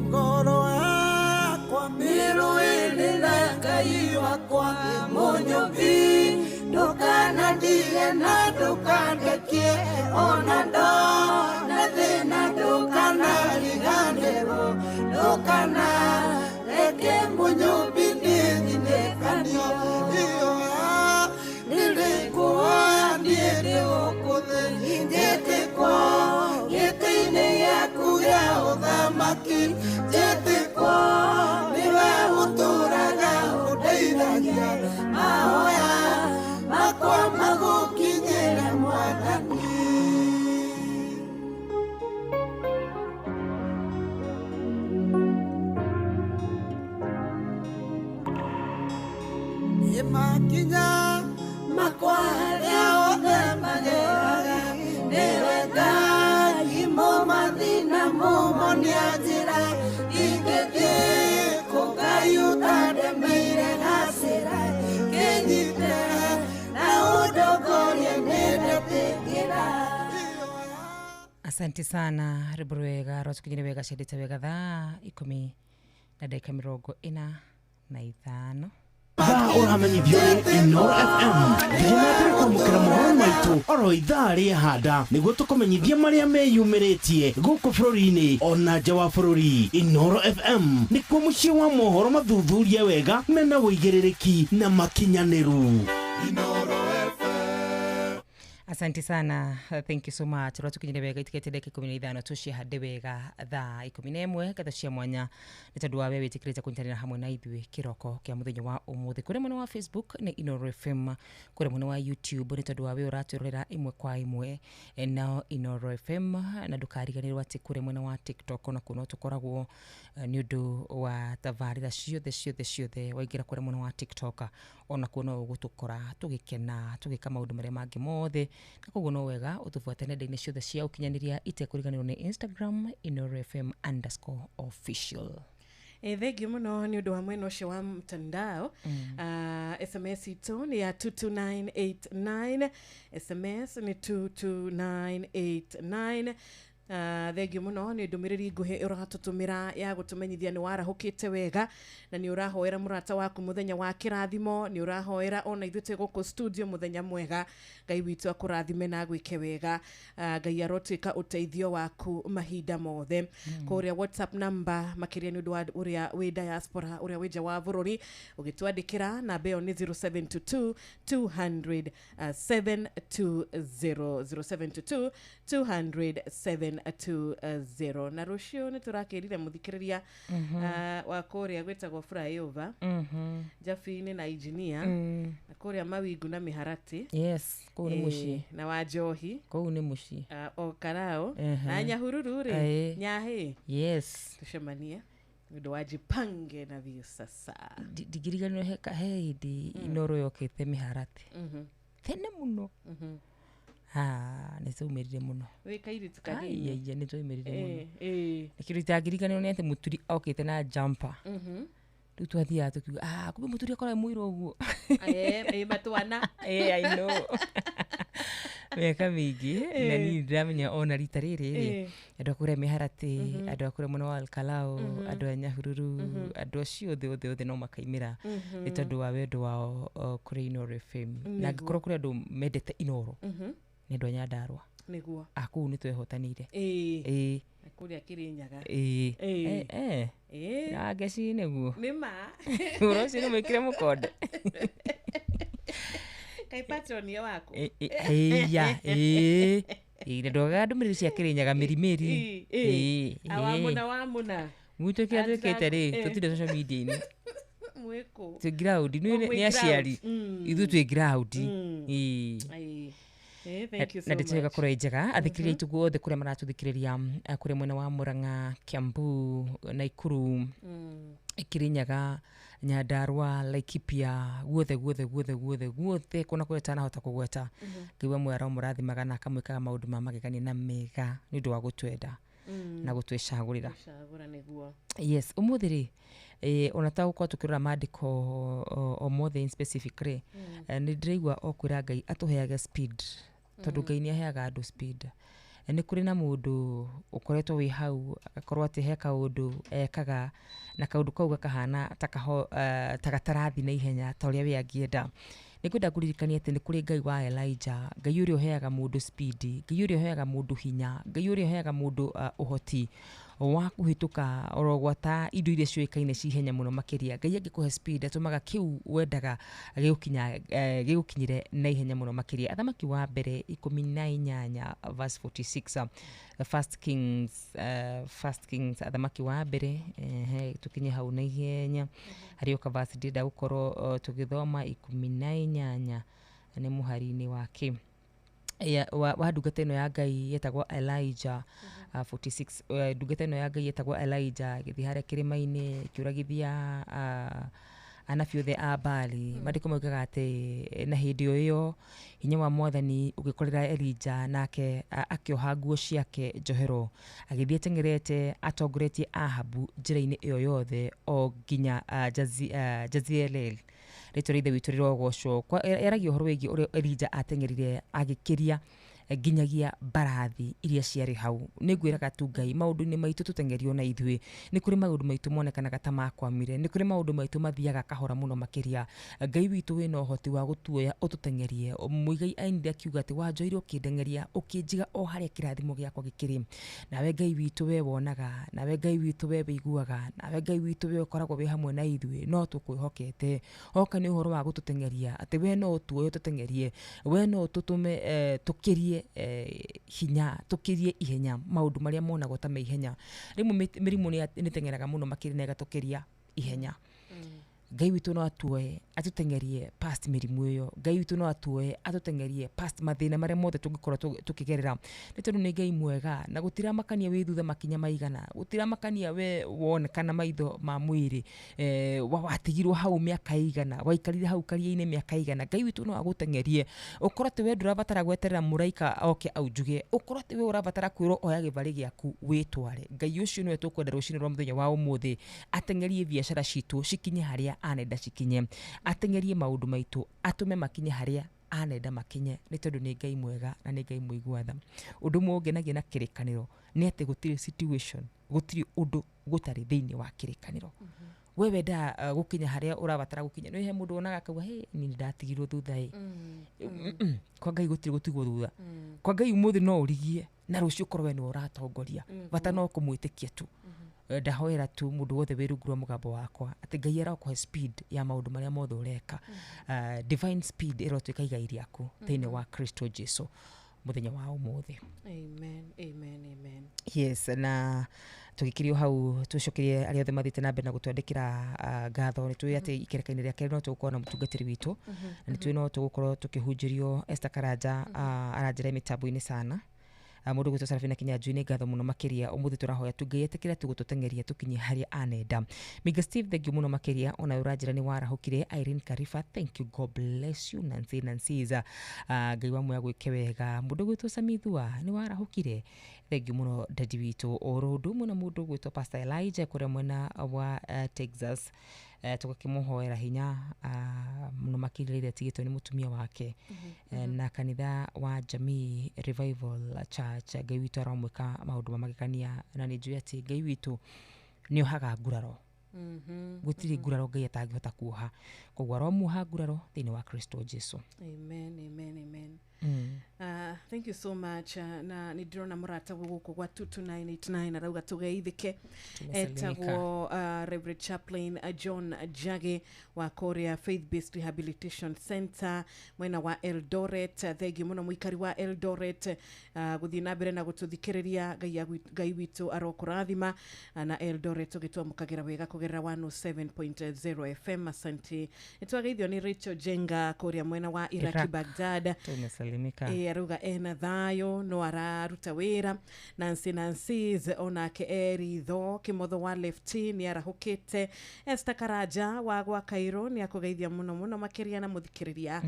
Ngoro yakwa mĩrũĩrĩ na Ngai wakwa mũnyũmbi, ndũkanandige na ndũkandekie, ona ndona thĩna ndũkanariganĩrwo, ndũkanareke mũnyũmbi nĩthinĩkanio. Ihoya nĩrĩkũhoya niĩ ndĩ gũkũ thĩ, njĩtĩkwo gĩtĩ-inĩ gĩaku gĩa ũthamaki, njĩtĩkwo nĩwe ũtũũraga ũndeithagia mahoya makwa magũkinyĩre Mwathani. Makinya makwa harĩa othe mageraga, nĩwe Ngai mũmathĩna mũmonia njĩra, ingĩthiĩ kũ Ngai ũtandemeire gacĩra, kĩnyite na ũndongorie nĩndetĩkĩra. Asante sana rwĩmbo rwega rwatũkinyire wega ciendete wega thaa 10:45. Thaa ũramenyithio nĩ Inooro FM. Thiĩ na mbere kwamũkĩra mohoro maitũ oro ithaa rĩa handa nĩguo tũkũmenyithia marĩa meyumĩrĩtie gũkũ bũrũri-inĩ ona nja wa bũrũri. Inooro FM nĩkuo mũciĩ wa mohoro mathuthurie wega mena ũigĩrĩrĩki na makinyanĩru. Asante sana, thank you so much. Rwatũkinyire wega itikete ndagĩka 15 tũcihande wega thaa 11 ngatho cia mwanya nĩ tondũ wa we wĩtĩkĩrĩte kũnyitanĩra hamwe na ithuĩ kĩroko kĩa mũthenya wa ũmũthĩ. Kũrĩ mwena wa Facebook nĩ Inooro FM, kũrĩ mwena wa YouTube nĩ tondũ wa we ũratwĩrorera ĩmwe kwa ĩmwe nao Inooro FM, na ndũkariganĩrwo atĩ kũrĩ mwena wa TikTok onakuo no tũkoragwo nĩ ũndũ wa tabarĩra ciothe ciothe ciothe. Waingĩra kũrĩ mwena wa TikTok onakuo no ũgũtũkora tũgĩkena tũgĩka maũndũ marĩa mangĩ mothe, na koguo no wega ũtũbuate nenda-inĩ ciothe cia ũkinyanĩria itekũriganĩrwo nĩ Instagram Inooro FM _official. Thengiũ mũno nĩ ũndũ wa mwena ũcio wa mtandao. SMS itũ nĩ ya 22989, SMS nĩ 22989. Thengiũ mũno nĩ ndũmĩrĩri nguhĩ ũratũtũmĩra ya gũtũmenyithia nĩ warahũkĩte wega na nĩ ũrahoera mũrata waku mũthenya wa kĩrathimo, nĩ ũrahoera ona ithuĩ twĩ gũkũ studio mũthenya mwega. Ngai witũ akũrathime na agwĩke wega. Ngai arotuĩka ũteithio waku mahinda mothe. Kũrĩa WhatsApp number makĩria nĩ ũndũ wa ũrĩa wĩ diaspora, ũrĩa wĩ nja wa bũrũri, ũgĩtwandĩkĩra namba ĩyo nĩ 0722 200 720, 0722 200 720. Na rũciũ nĩ tũrakĩrire mũthikĩrĩria wa kũrĩa gwĩtagwo flyover, Jafini na engineer, na kũrĩa Mawingu na Mĩharatĩ. Yes, kũu nĩ mũciĩ. Na wa Njohi kũu nĩ mũciĩ. O Karao na Nyahururu rĩ, Nyahĩ. Yes, tũcemanie nĩ ũndũ wa Jipange na Viusasa. Ndingĩriganĩrwo he hĩndĩ Inooro yokĩte Mĩharatĩ tene mũno. Nĩ twaumĩrire mũno. Wĩ kairĩtu kanini. Aiya, nĩ twaumĩrire mũno. Na kĩndũ itangĩriganĩrwo nĩ atĩ mũturi okĩte na jumper. Rĩu twathiaga tũkiuga, kumbe mũturi akoragwo mũirũ ũguo. Matwana. I know. Mĩaka mĩingĩ na niĩ ndĩramenya ona rita rĩrĩ rĩ, andũ a kũrĩa Mĩharatĩ, andũ a kũrĩa mwena wa Olkalou, andũ a Nyahururu, andũ acio othe othe othe no makaimĩra nĩ tondũ wa wendo wao kũrĩ Inooro FM. Na angĩkorwo kũrĩ andũ mendete Inooro nĩ andũ a Nyandarũa. Nĩguo. Kũu nĩ twehotanĩire. Kũrĩa Kĩrĩnyaga. Na ngeci nĩguo. Nĩ ma. Ũhoro ũcio nĩ mwĩkĩre mũkonde. Kaĩ patron ye waku? Ĩya, na ndwagaga ndũmĩrĩri cia Kĩrĩnyaga mĩrimĩri. Wamũna wamũna. Gwitũ kĩrĩa twĩkĩte rĩ, tũtirĩ social media-inĩ. Mwĩkũ? Twĩ ground, nĩ aciari. Ithuĩ twĩ ground. Ĩĩ. Thank you so na ndĩtũ much. ĩgakorwo ĩ njega. Athikĩrĩria aitũ guothe kũrĩa maratũthikĩrĩria, kũrĩa mwena wa Murang'a, Kiambu, Naikuru, Kirinyaga, Nyandarua, Laikipia, guothe guothe guothe guothe guothe kuna kũrĩa ũtanahota kũgweta. Ngai wa muoyo aromũrathimaga na akamwĩkaga maũndũ ma magegania na mega nĩ ũndũ wa gũtwenda na gũtwĩcagũrĩra. Gũcagũra nĩguo. Yes, ũmũthĩ rĩ, ona tagũkorwo tũkĩrora maandĩko o mothe in specific rĩ, nĩ ndĩraigua o kwĩra Ngai atũheage speed, tondũ Ngai nĩ aheaga andũ speed. Nĩ kũrĩ na mũndũ ũkoretwo wĩ hau agakorwo atĩ he kaũndũ ekaga na kaũndũ kau gakahana ta gatarathi na ihenya ta ũrĩa we angĩenda. Nĩ ngwenda ngũririkanie atĩ nĩ kũrĩ Ngai wa Elijah, Ngai ũrĩa ũheaga mũndũ speed, Ngai ũrĩa ũheaga mũndũ hinya, Ngai ũrĩa ũheaga mũndũ ũhoti wa kũhĩtũka oro gwata indo iria ciũĩkaine ci ihenya mũno makĩria. Ngai angĩkũhe speed atũmaga kĩu wendaga gĩgũkinyĩre na ihenya mũno makĩria. Athamaki wa mbere 18 verse 46, First Kings, Athamaki wa mbere, tũkinye hau na ihenya. Harĩ o kavasi ndĩrenda gũkorwo tũgĩthoma 18 nĩ mũhari-inĩ wake wa ndungata ĩno ya Ngai yetagwo Elijah, 46, ndungata ĩno ya Ngai yetagwo Elijah gĩthiĩ harĩa kĩrĩma-inĩ kĩũragithia anabii othe a Baali. Maandĩko maugaga atĩ na hĩndĩ o ĩyo hinya wa Mwathani ũgĩkorera Elijah, nake akĩoha nguo ciake njohero agĩthiĩ ateng'erete atongoretie Ahabu njĩra-inĩ ĩyo yothe o nginya Jazielel. Rĩtwa rĩa Ithe witũ rĩrogocwo. Yaragia ũhoro wĩgiĩ ũrĩa Elijah ateng'erire agĩkĩria nginyagia mbarathi iria ciarĩ hau. Nĩ ngwĩraga tu Ngai maũndũ-inĩ maitũ tũteng'erio na ithuĩ. Nĩ kũrĩ maũndũ maitũ monekanaga ta makwamire, nĩ kũrĩ maũndũ maitũ mathiaga kahora mũno makĩria. Ngai witũ wĩna ũhoti wa gũtuoya ũtũteng'erie. Mũigai ainire akiuga atĩ wanjoire ũkĩndeng'eria ũkĩnjiga o harĩa kĩrathimo gĩakwa gĩkĩrĩ. Nawe Ngai witũ we wonaga, nawe Ngai witũ we wĩiguaga, nawe Ngai witũ we ũkoragwo wĩ hamwe na ithuĩ, no tũkwĩhokete. Oka nĩ ũhoro wa gũtũteng'eria atĩ we no ũtuoye ũtũteng'erie, we no ũtũtũme tũkĩrie hinya, tũkĩrie ihenya maũndũ marĩa monagwo ta me ihenya. Rĩmwe mĩrimũ nĩ ĩteng'eraga mũno makĩria na ĩgatũkĩria ihenya. Ngai witũ no atuoe atũteng'erie past mĩrimũ ĩyo. Ngai witũ no atuoe atũteng'erie past mathĩna marĩa mothe tũngĩkorwo tũkĩgerera. Nĩ tondũ nĩ Ngai mwega na gũtiramakania wĩ thutha makinya maigana, gũtiramakania we wonekana maitho ma mwĩrĩ, watigirwo hau mĩaka igana, waikarire hau karia-inĩ mĩaka igana. Ngai witũ no agũteng'erie ũkorwo atĩ we ndũrabatara gweterera mũraika oke aunjuge, ũkorwo atĩ we ũrabatara kwĩrwo oya gĩbarĩ gĩaku wĩtware. Ngai ũcio nĩwe tũkwenda rũcinĩ rwa mũthenya wa ũmũthĩ ateng'erie biacara citũ cikinye harĩa anenda cikinye, ateng'erie maũndũ maitũ atũme makinye harĩa anenda makinye, nĩ tondũ nĩ Ngai mwega na nĩ Ngai mũigua tha. Ũndũ ũmwe ũngenagia na kĩrĩkanĩro nĩ atĩ gũtirĩ situation, gũtirĩ ũndũ gũtarĩ thĩinĩ wa kĩrĩkanĩro. We wendaga gũkinya harĩa ũrabatara gũkinya, nĩ he mũndũ wonaga akauga hey, niĩ nĩ ndatigirwo thutha ĩ. Kwa Ngai gũtirĩ gũtigwo thutha. Kwa Ngai ũmũthĩ no ũrigie na rũciũ ũkorwo we nĩwe ũratongoria. Bata no kũmwĩtĩkia tu. Ndahoera tu mũndũ wothe wĩ rungu rwa mũgambo wakwa atĩ Ngai arokũhe speed ya maũndũ marĩa mothe ũreka. Divine speed ĩrotuĩka igai rĩaku thĩinĩ wa Kristo Jesu mũthenya wa ũmũthĩ. Amen, amen, amen. Yes, na tũgĩkĩrio hau tũcokerie arĩa othe mathiĩte na mbere na gũtwandĩkĩra ngatho. Nĩ tũĩ atĩ ikereka-inĩ rĩa kerĩ no tũgũkorwo na mũtungatĩri witũ, na nĩ tũĩ no tũgũkorwo tũkĩhunjĩrio Esther Karanja, aranjĩra mĩtambo-inĩ sana. Mũndũ gwĩtwo Sarafina Kinyanjui nĩ ngatho mũno makĩria. Ũmũthĩ tũrahoya tu Ngai etĩkĩre tu gũtũteng'eria tũkinye harĩa anenda. Minga Steve, thank you mũno makĩria. Ona ũranjĩra nĩ warahũkire. Irene Karifa, thank you, God bless you. Nancy Nansiza, Ngai wa muoyo agwĩke wega. Mũndũ gwĩtwo Samithua nĩ warahũkire, thank you mũno dadi witũ. Oro ũndũ ũmwe na mũndũ gwĩtwo Pastor Elijah kũrĩa mwena wa Texas, tũgakĩmũhoera hinya mũno makĩria rĩrĩa atigĩtwo nĩ mũtumia wake, na kanitha wa Jamii Revival Church. Ngai witũ aromwĩka maũndũ ma magegania, na nĩ njũĩ atĩ Ngai witũ nĩ ohaga nguraro. Gũtirĩ nguraro Ngai atangĩhota kuoha, koguo aromuoha nguraro thĩinĩ wa Kristo Jesu. Amen, amen, amen. Thank you so much. Na nä ndärona må rata gå kå gwa 22989 arauga tå geithä Tumesalimika. Etagwo Reverend Chaplain John Jage wa Korea Faith Based Rehabilitation Center mwena wa Eldoret. Thengiå må no mũikari wa Eldoret, gå thiä na mbere na gå tå thikä rä ria. Ngai witå arokå rathima. Na Eldoret tå gä twamå kagä ra wega kå gerera 107.0 FM. Asante. Nä twageithio nä Rachel Jenga kũrĩa mwena wa Iraki, Iraq. Baghdad. Tumesalimika. Ĩ, arauga ena thayũ no araruta wĩra. Nancy Nancy's onake eritho kĩmotho wa lefti nĩ arahũkĩte. Esther Karanja wa gwa Kairo nĩ akũgeithia mũno mũno makĩria na mũthikĩrĩria.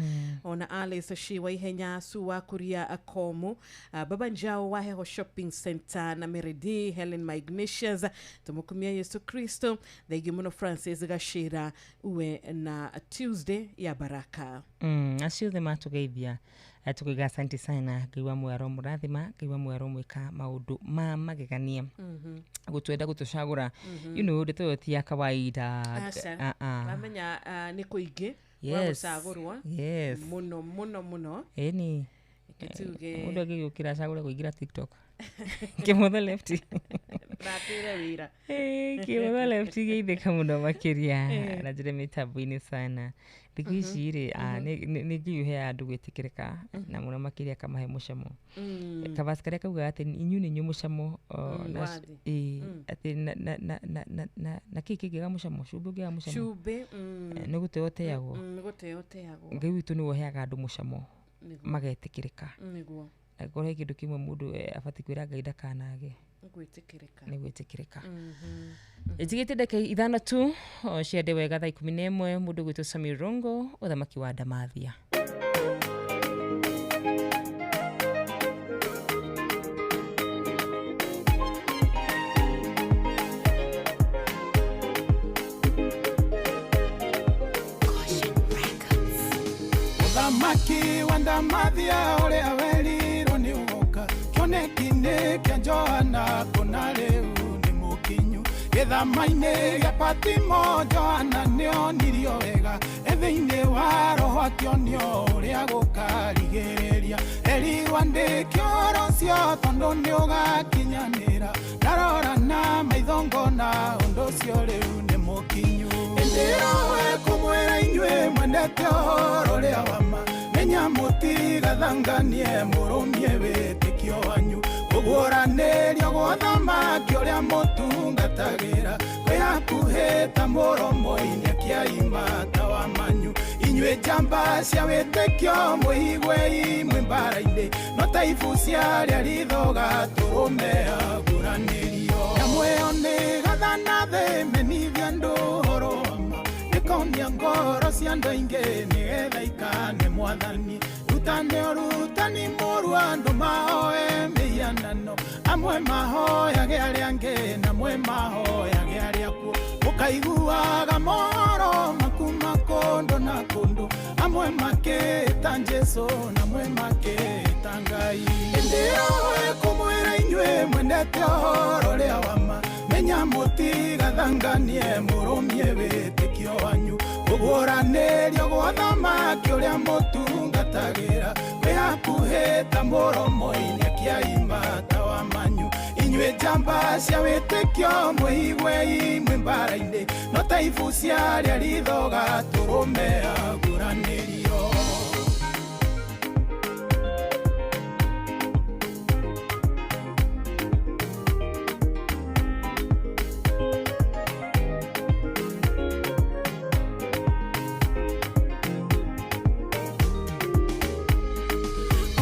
Ona Alice Shi wa Ihenya, Su wa Kuria Komu, Baba Njao wa Heho Shopping Center na Meredi Helen Magnesius, tũmũkumia Yesu Kristo. Thengiũ mũno Francis Gashira, uwe na Tuesday ya baraka. Acio othe matũgeithia, tukiuga asante sana. Ngai wa mwero mũrathima, Ngai wa mwero mwĩka maũndũ ma magegania. Gũtwenda gũtũcagũra, ndeto ĩyo ti ya kawaida. Aca. Ah, ah. Wamenya nĩ kũingĩ wa gũcagũrwo mũno mũno mũno. Ĩni. Reke tuge Mũndũ angĩgĩũkĩra acagũre kũingĩra TikTok, kĩmotho lefti. Natĩre wĩra. Kĩmotho lefti geithĩka mũno makĩria na njĩra mĩtambo-inĩ sana thikũ ici rĩ, nĩ Ngai ũheaga andũ gwĩtĩkĩrĩka na mũno makĩria akamahe mũcamo. Kabasi karĩa kaugaga atĩ inyuĩ nĩ inyuĩ mũcamo wa thĩ. Ĩ, atĩ na kĩ kĩngĩaga mũcamo, cumbĩ ũngĩaga mũcamo. Cumbĩ. Nĩ gũteo ũteagwo. Nĩ gũteo ũteagwo. Ngai witũ nĩwe ũheaga andũ mũcamo magetĩkĩrĩka. Na korwo he kĩndũ kĩmwe mũndũ abatiĩ kwĩra Ngai ndakanage gwĩtĩkĩrĩka, nĩ gwĩtĩkĩrĩka. Ĩtigĩte ndagĩka 5 tu o, ciande wega thaa 11. Mũndũ gwĩtwo Samir Rongo, ũthamaki wa Ndamathia. Mũthamaki wa Ndamathia ũrĩa werirwo nĩ ũgoka kĩoneki-inĩ kĩa Johana kũna rĩu nĩ mũkinyu gĩthama-inĩ gĩa Patimo. Johana nĩonirio wega e thĩinĩ wa roho, akĩonio ũrĩa gũkarigĩrĩria. Erirwo andĩke ũhoro ũcio tondũ nĩ ũgakinyanĩra. Ndarora na maitho ngona ũndũ ũcio rĩu nĩ mũkinyu. Ĩndĩ we kũmwĩra inyuĩ mwendete ũhoro ũrĩa wa ma, menya mũtigathanganie, mũrũmie wĩtĩkio wanyu. Kũguũranĩrio gwa thamaki ũrĩa mũtungatagĩra kwĩ hakuhĩ ta mũromo-inĩ, akĩaima ta wa manyu. Inyuĩ njamba cia wĩtĩkio mwĩiguei mwĩ mbara-inĩ, no ta ibu cia arĩa ritho gatũrũme aguranĩrio. Nyamũ ĩyo nĩ gathana thĩ menithia andũ ũhoro wa ma, ĩkonia ngoro cia andũ aingĩ nĩgetha ikane mwathani. Rutane ũrutani mũru andũ mahoe mĩhianano, amwe mahoyage arĩa angĩ na amwe mahoyage arĩa akuũ. Ũkaiguaga mohoro makuma kũndũ na kũndũ, amwe makĩta Jesũ na amwe makĩta Ngai. Ĩndĩ we kũmwĩra inyuĩ mwendete ũhoro ũrĩa wa ma, menya mũtigathanganie, mũrũmie wĩtĩkio wanyu. Kũguũranĩrio gwa thamaki ũrĩa mũtungatagĩra kwĩ hakuhĩ ta mũromo-inĩ, akĩaima ta wa manyu. Inyuĩ njamba cia wĩtĩkio mwĩiguei mwĩ mbara-inĩ, no ta ibu cia arĩa ritho gatũrũme aguranĩrio.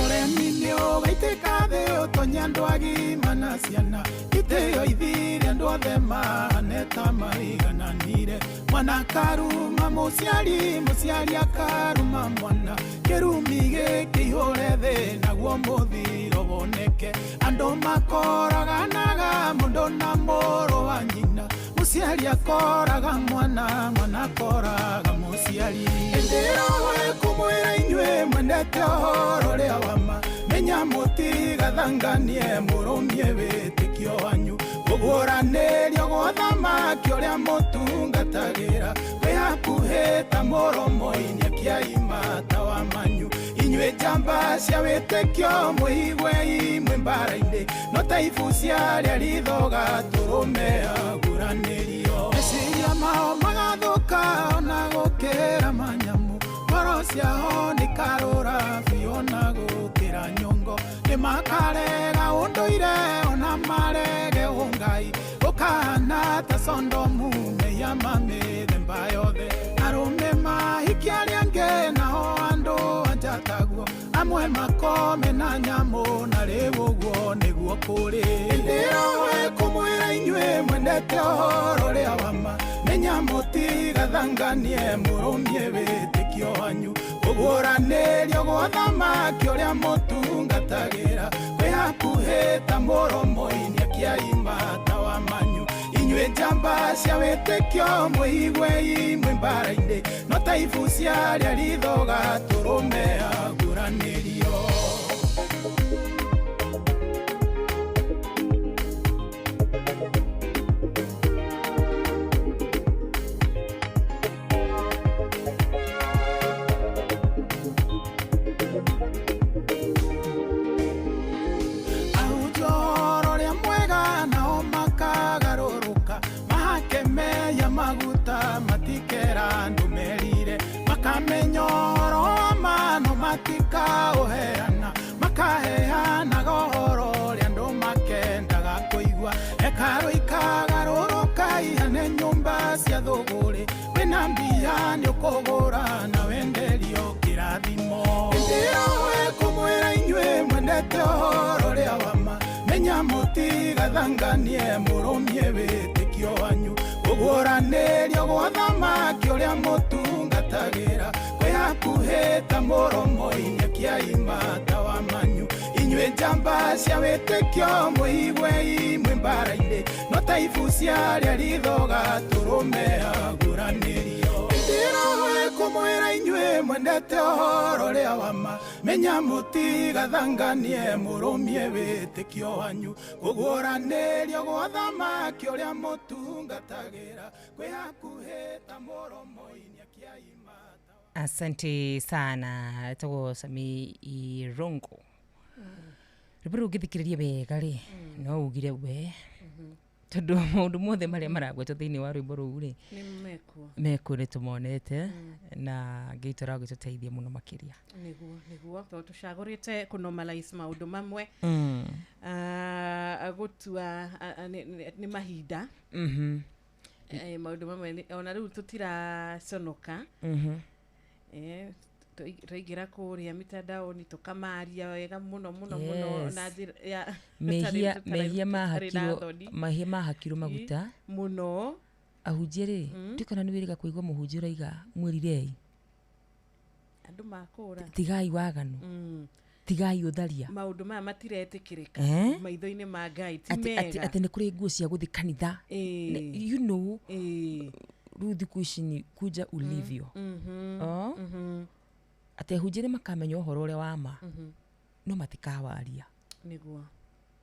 Ũremi nĩ ũgaitĩka thĩ ũtonye andũ agima na ciana, itĩo ithire andũ othe mahane ta maigananire. Mwana akaruma mũciari, mũciari akaruma mwana, kĩrumi gĩkĩihũre thĩ naguo mũthiro woneke. Andũ makoraganaga mũndũ na mũrũ wa nyina, mũciari akoraga mwana, mwana akoraga mũciari. Ĩndĩ we kũmwĩra inyuĩ mwendete ũhoro ũrĩa wa ma, menya mũtigathanganie, mũrũmie wĩtĩkio wanyu. Kũguũranĩrio gwa thamaki ũrĩa mũtungatagĩra kwĩ hakuhĩ ta mũromo-inĩ, akĩaima ta wa manyu. Inyuĩ njamba cia wĩtĩkio mwĩiguei mwĩ mbara-inĩ, no ta ibucia rĩa ritho gatũrũme aguranĩrio. Meciria mao magathũka ona gũkĩra manyamũ, ngoro ciao nĩ karũra biũ ona gũkĩra nyongo. Nĩ makarega ũndũire ona marege ũngai, gũkahana ta Sondomu mehia ma mĩthemba yothe. Arũme mahikia arĩa angĩ nao andũ anja taguo, amwe makome na nyamũ na rĩu ũguo nĩguo kũrĩ. Ĩndĩ roho ĩkũmwĩra inyuĩ mwendete ũhoro ũrĩa wa ma, menya mũtigathanganie mũrũmie wĩtĩkio wanyu. Kũguũranĩrio gwa ũthamaki ũrĩa mũtungatagĩra kwĩ hakuhĩ ta mũromo-inĩ akĩaima tawa manyu. Inyuĩ njamba cia wĩtĩkio mwĩiguei mwĩ mbara-inĩ, no ta ibucia rĩa ritho gatũrũme aguranĩrio. Ahunjia ũhoro ũrĩa mwega nao makagarũrũka, mahake mehia maguta matikera andũ merire, makamenya ũhoro wa ma no matikaũheana, makaheanaga ũhoro ũrĩa andũ makendaga kũigua. Hekarũ ikagarũrũka ihane nyũmba cia thũgũrĩ, wĩna mbia nĩũkũgũra na wenderio kĩrathimo. Ĩndĩ roho ĩkũmwĩra inyuĩ mwendete ũhoro ũrĩa wa ma, menya mũtigathanganie mũrũmie wĩtĩkio wanyu. Kũguũranĩrio gwa ũthamaki ũrĩa mũtungatagĩra kwĩ hakuhĩ ta mũromo-inĩ akĩaima tawa manyu. Inyuĩ njamba cia wĩtĩkio mwĩiguei mwĩ mbara-inĩ, no ta ibucia rĩa ritho gatũrũme aguranĩrio. Ĩndĩ roho ĩkũmwĩra inyuĩ mwendete ũhoro ũrĩa wa ma, menya mũtigathanganie mũrũmie wĩtĩkio wanyu. Kũguũranĩrio gwa ũthamaki ũrĩa mũtungatagĩra kwĩ hakuhĩ ta mũromo-inĩ akĩaima. Asante sana etagwo Sami Irongo. Rwĩmbo rũu ũngĩthikĩrĩria wega rĩ, no ugire we, tondũ maũndũ mothe marĩa maragwetwo thĩinĩ wa rwĩmbo rũu rĩ, Nĩ mekuo. Mekuo nĩ tũmonete, na Ngai witũ aragĩtũteithia mũno makĩria. Nĩguo tondũ tũcagũrĩte kũnormalize maũndũ mamwe. Gũtua nĩ mahinda. Maũndũ mamwe ona rĩu tũtiraconoka. Twaingĩra kũrĩa mitandaoni tũkamaria wega mũno mũno mũno na njĩra ya Mehia tũtarĩ mehia tũtarĩ na mahakirwo thoni. Mehia mahakirwo maguta mũno. Ahunjia rĩ, ndikona nĩ wĩrĩga kũigua mũhunjia ũraiga mwĩrirei. Andũ makũra. Tigai waganu. Tigai ũtharia. Maũndũ maya matiretĩkĩrĩka maitho-inĩ ma Ngai ti mega. Atĩ nĩ kũrĩ nguo cia gũthiĩ kanitha. You know, rĩu thikũ ici ni kuja ulivyo. Oh? Atĩ ahunjia nĩ makamenya ũhoro ũrĩa wa ma, no matikawaria. Nĩguo.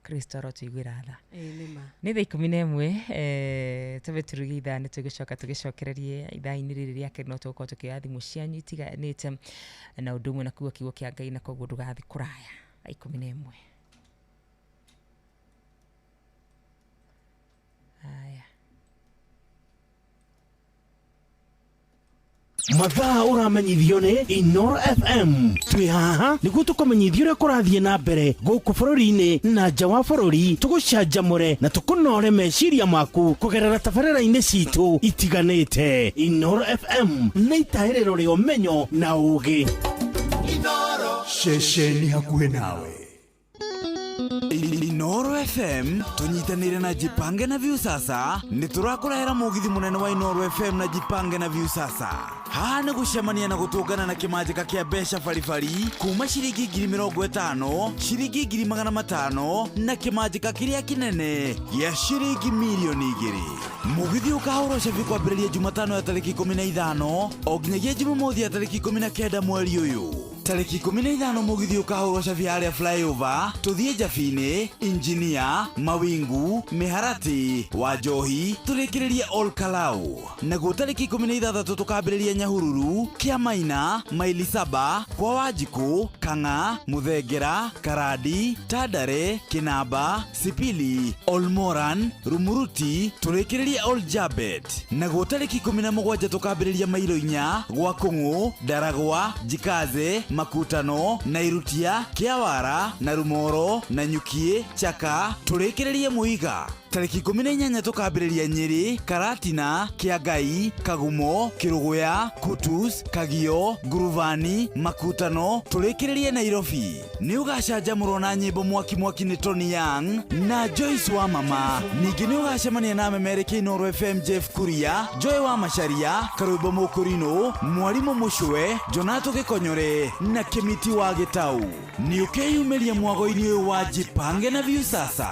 Kristo arotũiguĩra tha. Ĩĩ, nĩ ma. Nĩ thaa 11, tũbe tũruge ithaa nĩ tũgĩcoka tũgĩcokererie ithaa-inĩ rĩrĩ rĩa kerĩ, no tũgũkorwo tũkĩoya thimũ cianyu itiganĩte na ũndũ ũmwe na kuga kiugo kĩa Ngai, na koguo ndũgathiĩ kũraya. Thaa 11. Haya. Mathaa ũramenyithio nĩ Inoro FM. Twĩ haha nĩguo tũkũmenyithie ũrĩa kũrathiĩ na mbere gũkũ bũrũri-inĩ na nja wa bũrũri, tũgũcanjamũre na tũkũnore meciria maku kũgerera tabarĩra-inĩ citũ itiganĩte. Inoro FM nĩ itahĩrĩro rĩa ũmenyo na ũũgĩ. Inoro. Ceceni hakuhĩ nawe. Inoro FM tunyitanire na Jipange na Viusasa nĩ tũrakũrehera mũgithi mũnene wa Inoro FM na Jipange na Viusasa. Haha nĩ gũcemania na gũtũngana na kĩmanjĩka kĩa mbeca baribari kuma ciringi 50,000, ciringi 500,000 na kĩmanjĩka kĩrĩa kĩnene gĩa ciringi 2,000,000. Mũgithi ũkahũrwo cabi kwambĩrĩria Jumatano ya tarĩki 15 o nginyagia Jumamothi ya tarĩki 19 mweri ũyũ. Tarĩki 15 mũgithi ũkahũrwo cabi harĩa flyover tũthiĩ Njabini, Injinia, Mawingu, Mĩharatĩ, Wanjohi, tũrĩkĩrĩrie Ol Kalou. Naguo tarĩki 16 tũkambĩrĩria Nyahururu, Kĩamaina, Maili Saba, kwa Wanjikũ, Kang'a, Mũthengera, Karandi, Tandare, Kĩnamba, Sipili, Olmoran, Rumuruti, tũrĩkĩrĩrie Ol Jabet. Naguo tarĩki 17 tũkambĩrĩria Mailo 4 gwa Kũng'ũ, Ndaragwa, Njikaze, Makutano, Nairutia, Kĩawara, Narumoro, Nanyukie, Chaka, tũrĩkĩrĩrie Mũiga. Tarĩki 18 tũkambĩrĩria Nyĩrĩ, Karatina, Kĩangai, Kagumo, Kĩrũgũya, Kutus, Kagio, Nguruvani, Makutano, tũrĩkĩrĩrie Nairobi. Nĩ ũgacanjamũrwo na nyĩmbo mwaki mwaki nĩ Tony Young na Joyce wa Mama. Ningĩ nĩ ũgacemania na memereki Inooro FM Jeff Kuria, Joy wa Macharia, Karwĩmbo Mũkũrinũ, Mwarimũ Mũcwe, Jonato Gĩkonyore na Kĩmiti wa Gĩtau. Nĩ ũkeyumĩria mwago-inĩ ũyũ wa Jipange na Viusasa.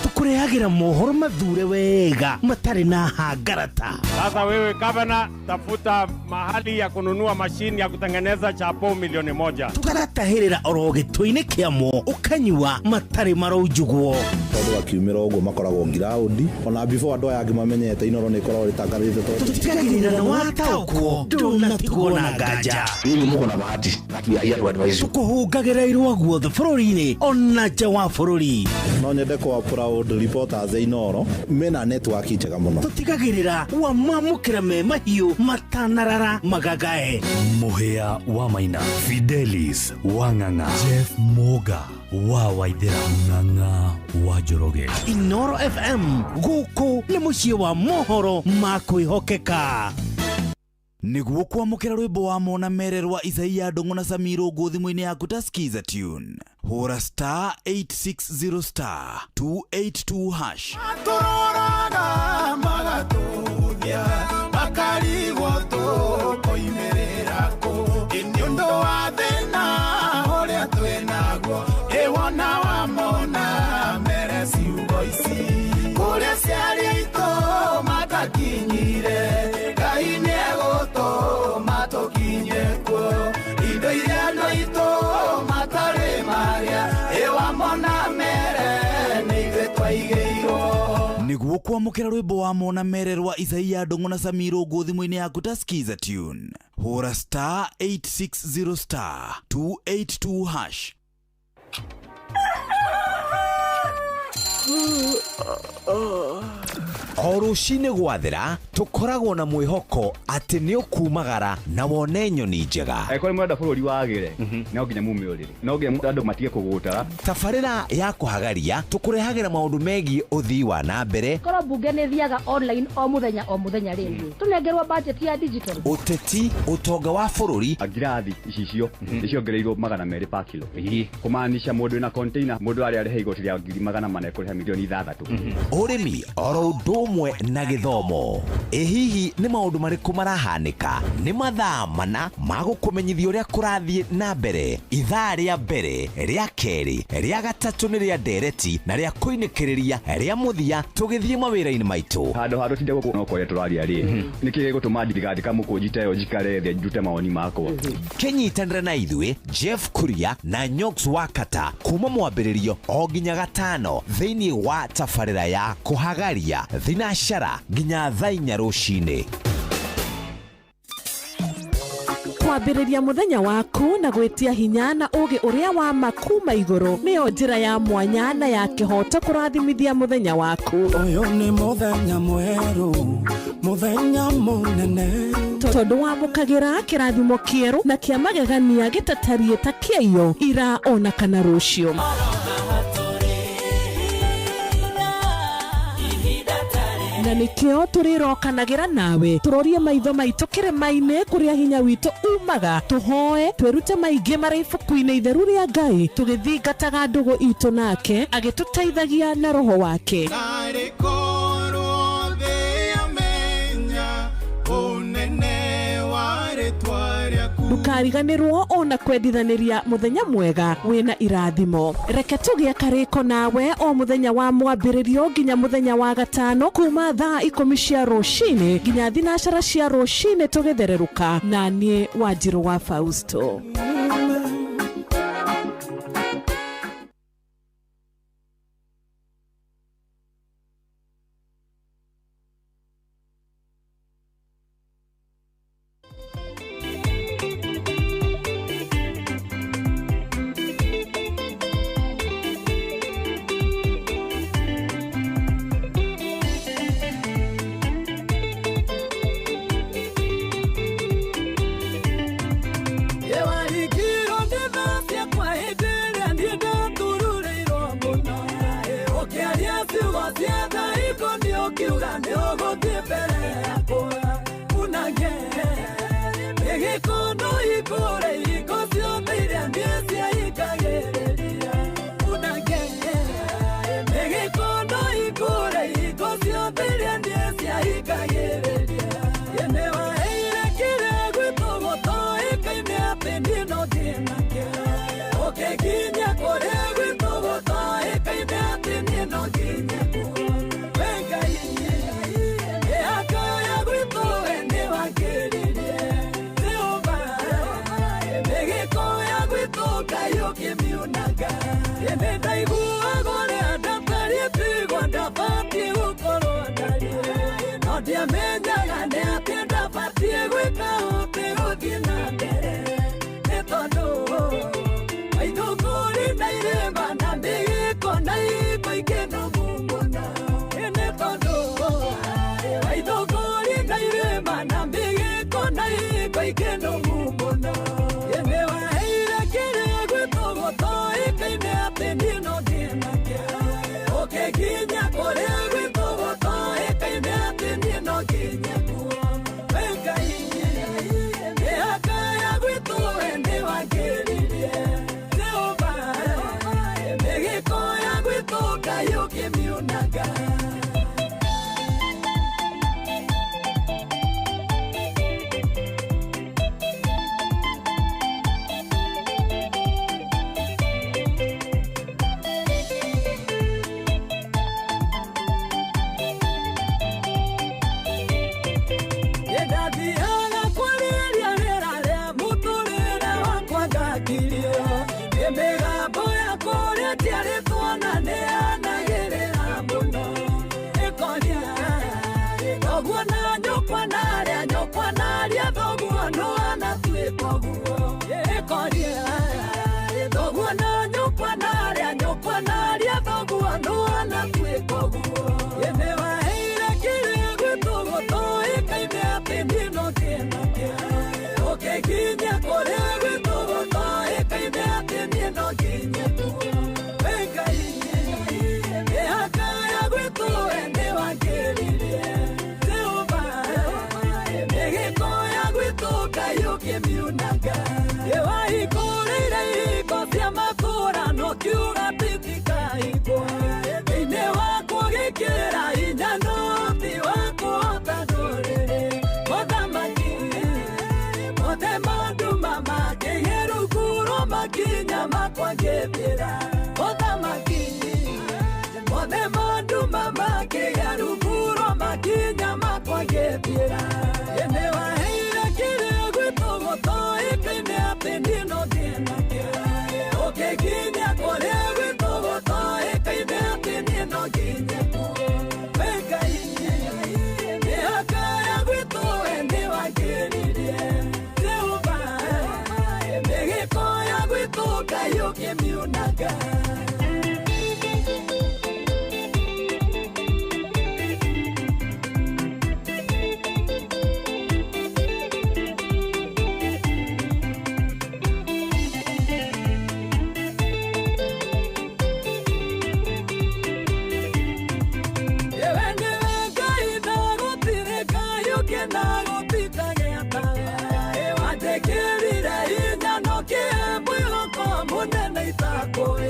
Tũkũrehagĩra mohoro mathure wega matarĩ na hangarata. Sasa wewe gavana, tafuta mahali ya kununua mashini ya kutengeneza chapo milioni 1. Tũgagatahĩrĩra oro gĩtũ-inĩ kĩamo ũkanyua matarĩ maraunjugwo. Tondũ akiumĩra ũguo makoragwo ngiraũndi ona before andũ aya angĩ mamenyete Inooro nĩ ĩkoragwo ĩtangathĩte tondũ tũtigagĩrĩra nĩ wataũkwo ndũnatigwo na nganja. Nyinyi muko na bahati na we are here to advise you. Tũkũhũngagĩra irũa guothe bũrũri-inĩ ona nja wa bũrũri. No nyende kwa proud reporters Inooro mena network njega mũno. Tũtigagĩrĩra wamamũkĩra me mahiũ matanarara magagae. Mũhĩa wa Maina, Fidelis wa Ng'ang'a, Jeff Moga wa Waithera, Ng'ang'a wa Njoroge. Inooro FM gũkũ nĩ mũciĩ wa mohoro ma kwĩhokeka. Nĩguo kwamũkĩra rwĩmbo wa Mona Mere rwa Isaia Ndũng'ũ na Samiro Ngũ thimũ-inĩ yaku ta Skiza Tune. Hũra star 860 star 282 hash. Matũroraga magatũthia makarigwo tũkoimĩrĩra kũ nĩ ũndũ wa thĩna ũrĩa twĩnaguo ĩwona wa Mona Mere ciugo ici kũrĩa ciarĩ aitũ matakinyire Ngai nĩegũtũma tũkinye kuo indo iria andũ aitũ matarĩ marĩa ĩwa Mona Mere nĩ ithuĩ twaigĩirwo. Nĩguo kwamũkĩra rwĩmbo wa Mona Mere rwa Isaia Ndũng'ũ na Samiro Ngũ thimũ-inĩ yaku ta Skiza Tune. Hũra star 860 star 282 hash. O rũcinĩ gwathera tũkoragwo na mwĩhoko atĩ nĩ ũkumagara na wone nyoni njega. Angĩkorwo nĩ mũrenda bũrũri wagĩre, no nginya mume ũrĩrĩ, no nginya andũ matige kũgũtara. Tabarĩra ya kũhagaria tũkũrehagĩra maũndũ megiĩ ũthii wa na mbere. Korwo mbunge nĩ thiaga online o mũthenya o mũthenya rĩ, tũnengerwo budget ya digital. Ũteti, ũtonga wa bũrũri. Ngirathi icicio nĩciongereirwo 200 per kilo. Kũmaanisha mũndũ wĩna container mũndũ arĩa arĩha igoti rĩa 400,000 ekũrĩha milioni 6. Ũrĩmi oro ũndũ ũmwe na gĩthomo. Ĩ hihi nĩ maũndũ marĩkũ marahanĩka? Nĩ mathaa mana ma gũkũmenyithia ũrĩa kũrathiĩ na mbere. Ithaa rĩa mbere, rĩa kerĩ, rĩa gatatũ nĩ rĩa ndereti na rĩa kũinĩkĩrĩria rĩa mũthia tũgĩthiĩ mawĩra-inĩ maitũ. Handũ ha tũtinde gũkũ no kwaria tũraria rĩ, nĩkĩ gĩgũtũma ndigandĩka mũkũnji ta ĩyo njikare thĩ ndute mawoni makwa? Kĩnyitanĩre na ithuĩ Jeff Kuria na Nyox Wakata kuma mwambĩrĩrio o nginya gatano thĩinĩ wa tabarĩra ya kũhagaria thinacara nginya thaa 4 rũcinĩ. Kwambĩrĩria mũthenya waku na gwĩtia hinya na ũũgĩ ũrĩa wa ma kuma igũrũ nĩyo njĩra ya mwanya na ya kĩhooto kũrathimithia mũthenya waku. Ũyũ nĩ mũthenya mwerũ, mũthenya mũnene, tondũ wamũkagĩra kĩrathimo kĩerũ na kĩa magegania gĩtatariĩ ta kĩaiyo ira ona kana rũciũ. Na nĩkĩo tũrĩrokanagĩra nawe tũrorie maitho maitũ kĩrĩma-inĩ kũrĩa hinya witũ umaga, tũhoe twĩrute maingĩ marĩ ibuku-inĩ itheru rĩa Ngai tũgĩthingataga ndũgũ itũ nake agĩtũteithagia na roho wake. Narĩ korwo thĩ yamenya ũnene wa rĩtwa rĩaku. Ndũkariganĩrwo ona kwendithanĩria mũthenya mwega wĩna irathimo. Reke tũgĩe karĩko nawe o mũthenya wa mwambĩrĩrio nginya mũthenya wa gatano kuma thaa 10 cia rũcinĩ nginya 12 cia rũcinĩ tũgĩthererũka na niĩ Wanjirũ wa Fausto. Munene itakwe.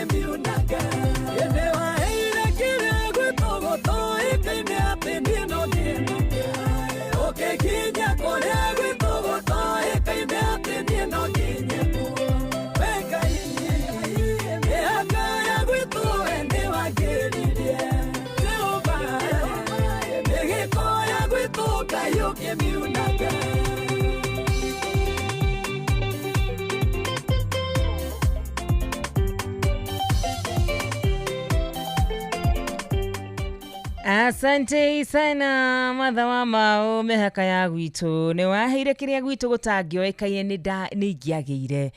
ũkĩmiunaga. Ĩndĩ waheire kĩrĩa gwitũ gũtoĩkaine atĩ niĩ no ngĩnũke. Ũkĩnginyia kũrĩa gwitũ gũtoĩkaine atĩ niĩ no nginye kuo. We Ngai, mĩhaka ya gwitũ we nĩwangĩririe. Jehova, mĩgĩko ya gwitũ Ngai ũkĩmiunaga. Asante sana matha wa mao mĩhaka ya gwitũ nĩ waheire kĩrĩa gwitũ gũtangĩoĩkaine nĩ ingĩagĩire.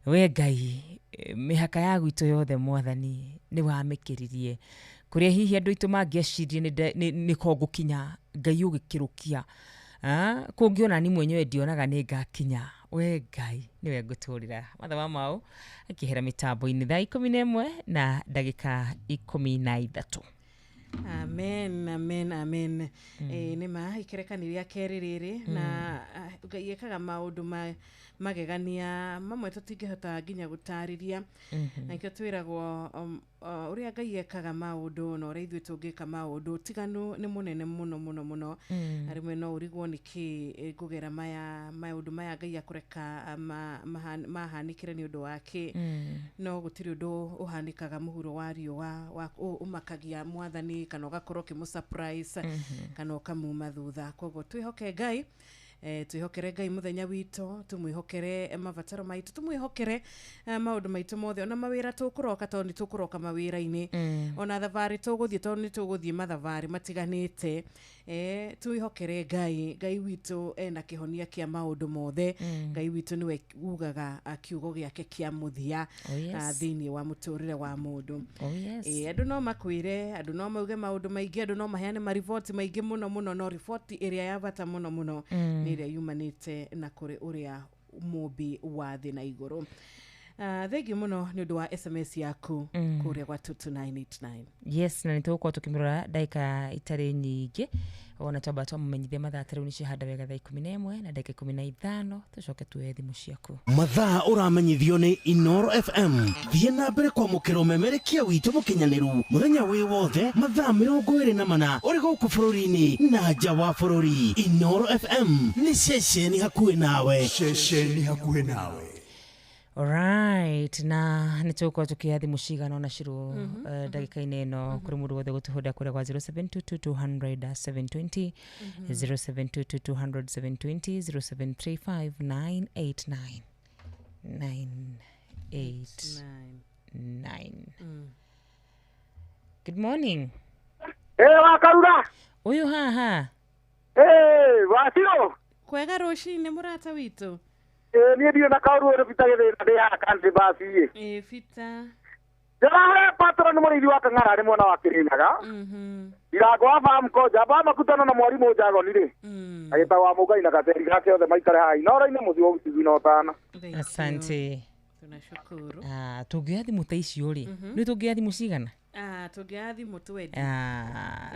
We Ngai, mĩhaka ya gwitũ yothe mwathani nĩ wamĩkĩririe kũrĩa hihi andũ aitũ mangĩecirie nĩ ko ngũkinya Ngai ũgĩkĩrũkia. Kũngĩ ona ni mwenyewe ndionaga nĩ ngakinya. We Ngai nĩwe ngũtũrĩra. Matha wa mao akĩhera mĩtambo-inĩ thaa 11 na ndagĩka 13. Amen, amen, amen. Nĩ ma ikerekani rĩa kerĩ rĩrĩ na Ngai ekaga maũndũ magegania mamwe tũtingĩhota nginya gũtarĩria. Na nĩkĩo twĩragwo ũrĩa Ngai ekaga maũndũ na ũrĩa ithuĩ tũngĩka maũndũ tiganu nĩ mũnene mũno mũno mũno. Na rĩmwe no ũrigwo nĩkĩ ngũgera maya maũndũ maya Ngai akũreka mahanĩkĩre nĩ ũndũ wake. No gũtirĩ ũndũ ũhanĩkaga mũhuro wa riũa ũmakagia mwathani kana ũgakorwo ũkĩmũ surprise kana ũkamuma thutha. Koguo twĩhoke Ngai, twĩhokere Ngai mũthenya witũ, tũmwĩhokere mabataro maitũ, tũmwĩhokere maũndũ maitũ mothe, ona mawĩra tũkũroka tondũ nĩ tũkũroka mawĩra-inĩ, ona thabarĩ tũgũthiĩ tondũ nĩ tũgũthiĩ mathabarĩ matiganĩte. Twĩhokere Ngai. Ngai witũ ena kĩhonia kĩa maũndũ mothe. Ngai witũ nĩwe ugaga kiugo gĩake kĩa mũthia thĩinĩ wa mũtũrĩre wa mũndũ. Andũ no makwĩre, andũ no mauge maũndũ maingĩ, andũ no maheane mariboti maingĩ mũno mũno, no riboti ĩrĩa ya bata mũno mũno nĩ ĩrĩa yumanĩte na kũrĩ ũrĩa mũmbi wa thĩ na igũrũ. Thengiũ mũno nĩ ũndũ wa SMS yaku kũrĩa gwa 22989. Yes, na nĩ tũgũkorwo tũkĩmĩrora ndagĩka itarĩ nyingĩ ona twamba twamũmenyithia mathaa ta rĩu nĩ ciahanda wega thaa 11 na ndagĩka 15 tũcoke tuoye thimũ ciaku. Mathaa ũramenyithio nĩ Inoro FM. Thiĩ na mbere kwamũkĩra ũmemerekia witũ mũkinyanĩru mũthenya wĩ wothe mathaa 24 ũrĩ gũkũ bũrũri-inĩ na nja wa bũrũri. Inoro FM nĩ ceceni hakuhĩ nawe. Ceceni hakuhĩ nawe. Alright, na nĩ tũgũkorwo tũkĩoya thimũ cigana ona cirũ ndagĩka-inĩ ĩno kũrĩ mũndũ wothe gũtũhũrĩra kũrĩa gwa 0722 200 720, 0722 200 720, 0735 989 989. Good morning. Wakarura. Ũyũ haha. Wacirũ. Kwega rũcinĩ mũrata witũ. Niĩ ndirĩ na kaũru ũrĩ Peter Gĩthĩna ndĩ haha country bus ĩ. Peter. Ndĩrahe patron mũrĩithi wa Kang'ara nĩ mwena wa Kĩrĩnyaga. Ndirango wa farm koja ba makutano na mwarimũ Njagoni rĩ. Agĩtagwo wa Mũngai na gaceri gake othe maikare haha Inoro-inĩ mũciĩ wa ũtugi na ũtana. Asante. Tunashukuru. Tũngĩoya thimũ ta icio rĩ, nĩ tũngĩoya thimũ cigana? Tũngĩoya thimũ twendi.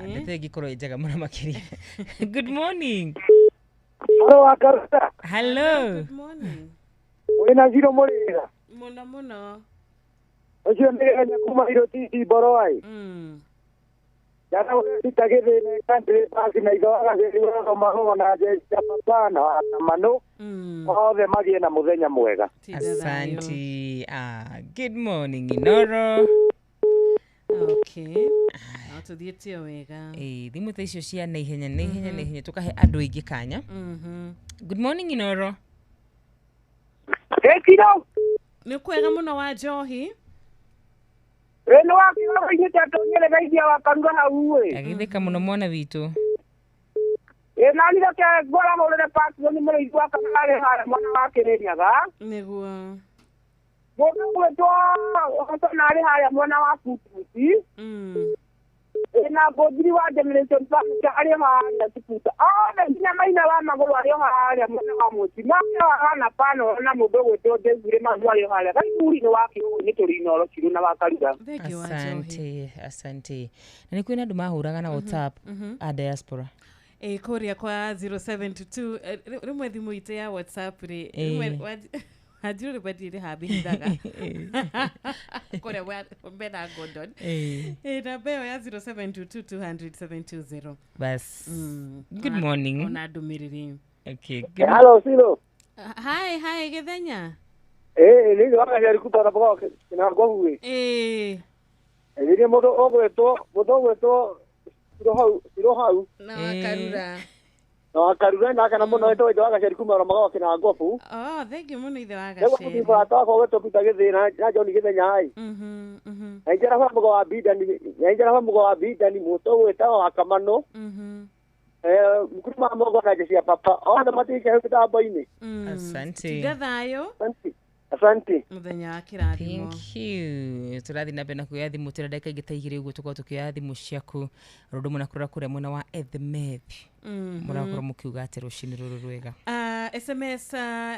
Ndeto ĩngĩkorwo ĩ njega mũno makĩria. Good morning. Hello, Wakarura. Hello. Good morning. Wĩna Ciro mũrĩra. Mũno mũno. Ũcio nĩ Kenya kuma Irotiti Mboroai. Jana Peter Gĩthĩna country bus na itho agaceri wa mahogo na jeshi ya papa na Manu othe magĩe na mũthenya mwega. Asante. Good morning Inoro. Okay. No tũthiĩte o wega. Thimũ ta icio cia naihenya naihenya naihenya tũkahe andũ aingĩ kanya. Good morning Inoro. Ĩkiro. Nĩ kwega mũno wa Njohi. Nĩ wakĩroinĩ ta tũnyere wa Karura hau ĩ. Agĩtheka mũno mwana witũ. Na nĩ reke ngora hũrĩre patron mũrĩithi wa Kang'ara arĩ harĩa mwena wa Kĩrĩnyaga. Nĩguo. Mũndũ ũgwĩtwo Hosana arĩ harĩa mwena wa Kututi. Na Ngũnjiri wa Generation Furniture arĩ harĩa Tukuta. Othe nginya Maina wa Magũrũ arĩ harĩa mwena wa Mũci. Make wa Hana Pano na mũndũ ũgwĩtwo Desire Mahu arĩ harĩa. Gaiburi-inĩ wa Kĩhũngũ-inĩ tũrĩ Inoro Cirũ na wa Karura. Asante, asante. Na nĩ kwĩna andũ mahũraga na WhatsApp a diaspora. Kũrĩa kwa 0722 rĩmwe thimũ itũ ya WhatsApp rĩ, rĩmwe Wanjiru rĩmwe ndirĩ hambihithaga kũrĩa mena Gordon. Namba ĩyo ya 0722 200 720. Bas. Good morning. Ona ndũmĩrĩri. Okay. Good. Hello, Silo. Hi, hi, Githenya. Nĩ wagacia kutoka boka na gohuwe. Nĩ mũndũ ũgwĩtwo Siro hau. Na wakarura. Na wakarura na kana mũno wetwo ithe wagacia kuma romaga kina gofu. Oh, thank you mũno ithe wagacia. Nĩ bata wakwa gwĩtwo Peter Githina na John Githenya ai. Na njara ba mũgo wa Bidani, na njara ba mũgo wa Bidani mũndũ ũgwĩtwo wa Kamano. Mkuru ma mogo na jeshi ya papa. Ona matike mitambo-inĩ. Asante. Tiga thayo. Asante. Muthenya wa kĩrathimo. Thank you. Tũrathiĩ na mbere na kuoya thimũ tũrĩ ndagĩka ingĩ ta igĩrĩ ũguo tũkorwo tũkĩoya thimũ ciaku rũndũ mũna kũrora kũrĩa mwena wa Ethmethi. Mũrakorwo mũkiuga atĩ rũcinĩ rũrũ rwega. SMS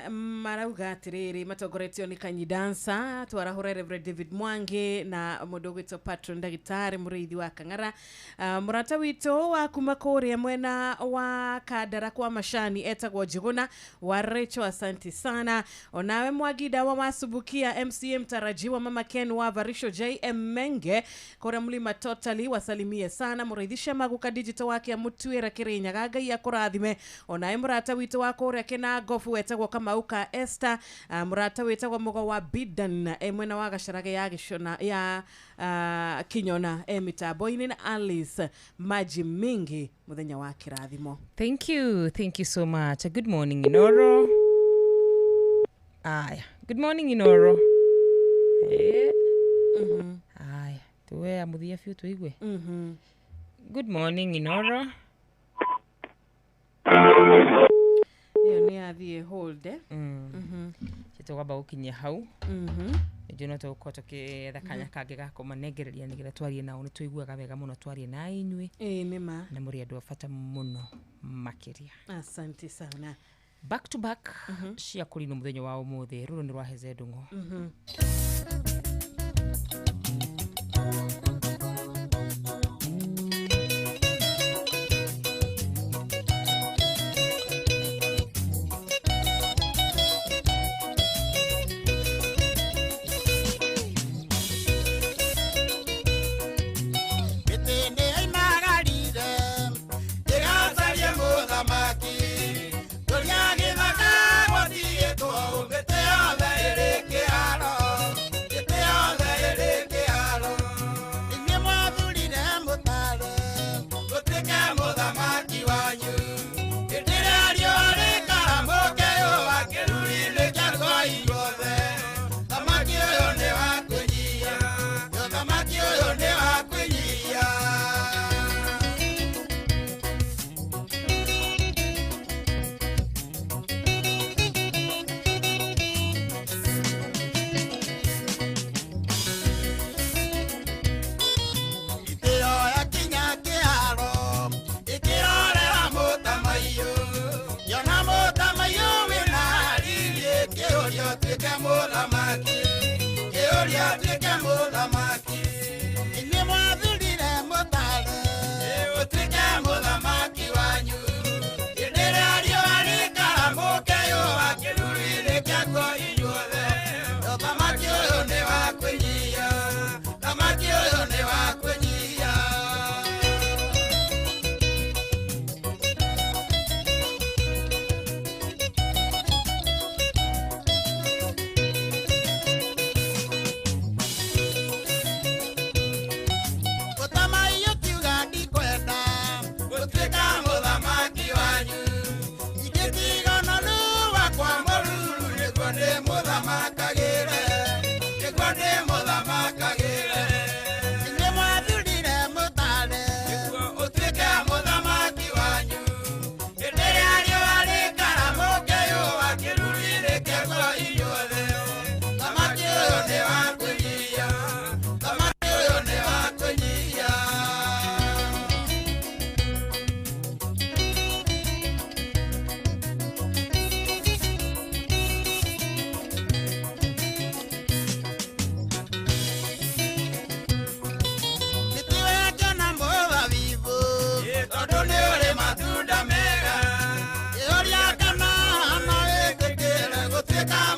marauga atĩrĩrĩ matongoretio nĩ Kanyi Dancer twarahũra Reverend David Mwangi na mũndũ ũgwĩtwo Patron ndagĩtarĩ mũrĩithi wa Kang'ara. Mũrata witũ wa kuma kũrĩa mwena wa Kandara kwa Macani etagwo Njuguna wa Rachel, asante sana. Onawe Mwaginda wa Masubukia MCM tarajiwa Mama Ken wa Varisho JM Menge kũrĩa Mlima Totally wasalimie sana. Mũrĩithisha Maguka digital wake Mũtuĩra Kĩrĩnyaga Ngai akũrathime. Onawe mũrata witũ wa kũrĩa Kena Gofu wetagwo Kamauka Esther, mũrata wetagwo Mũgo wa Bidan mwena wa Gacarage ya Gĩcona ya Kinyona mitambo-inĩ na Alice Maji Mingi muthenya wa kĩrathimo. Thank you, thank you so much. Good morning Inoro. Aya, good morning Inoro. Aya, tuwe amuthia biũ tuigue. Good morning Inoro. Iyo nĩ athiĩ hold. Tũkwamba gũkinyia hau. Nĩnjũĩ no tũgũkorwo tũkĩetha kanya kangĩ ga kũmanengereria nĩgetha twarie nao. Nĩ tũiguaga wega mũno twarie na inyuĩ. Nĩ ma. Na mũrĩ andũ a bata mũno makĩria. Asante sana. Back to back cia kũrinwo mũthenya wa ũmũthĩ. Rũrũ nĩ rwa Heze Ndung'u.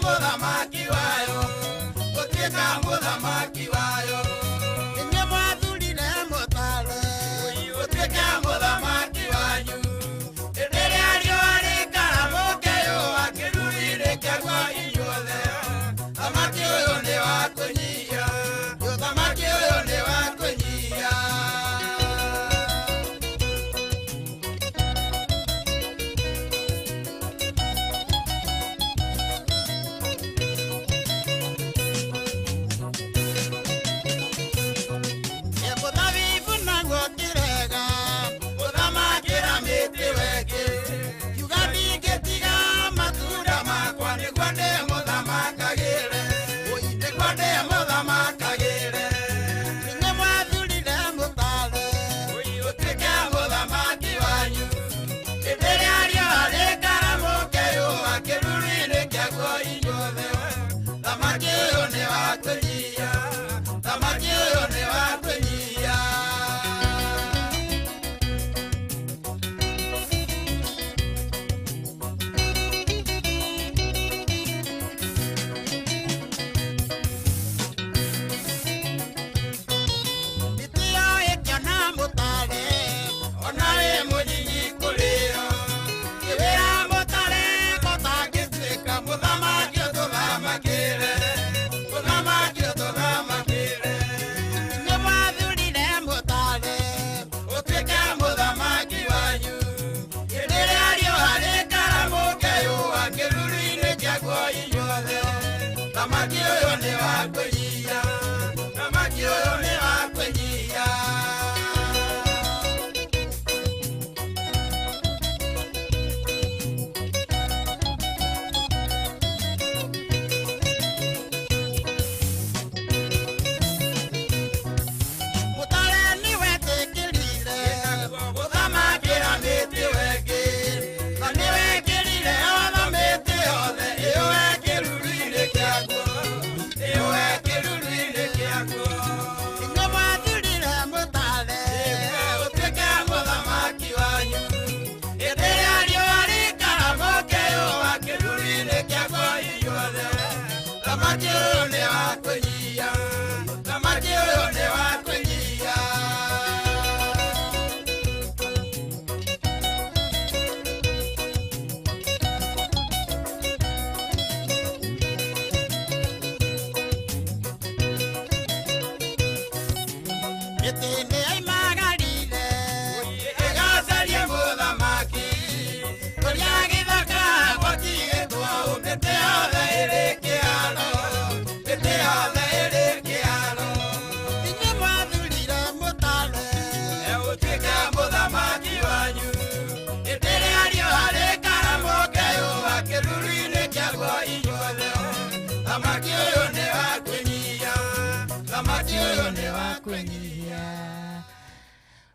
Mother,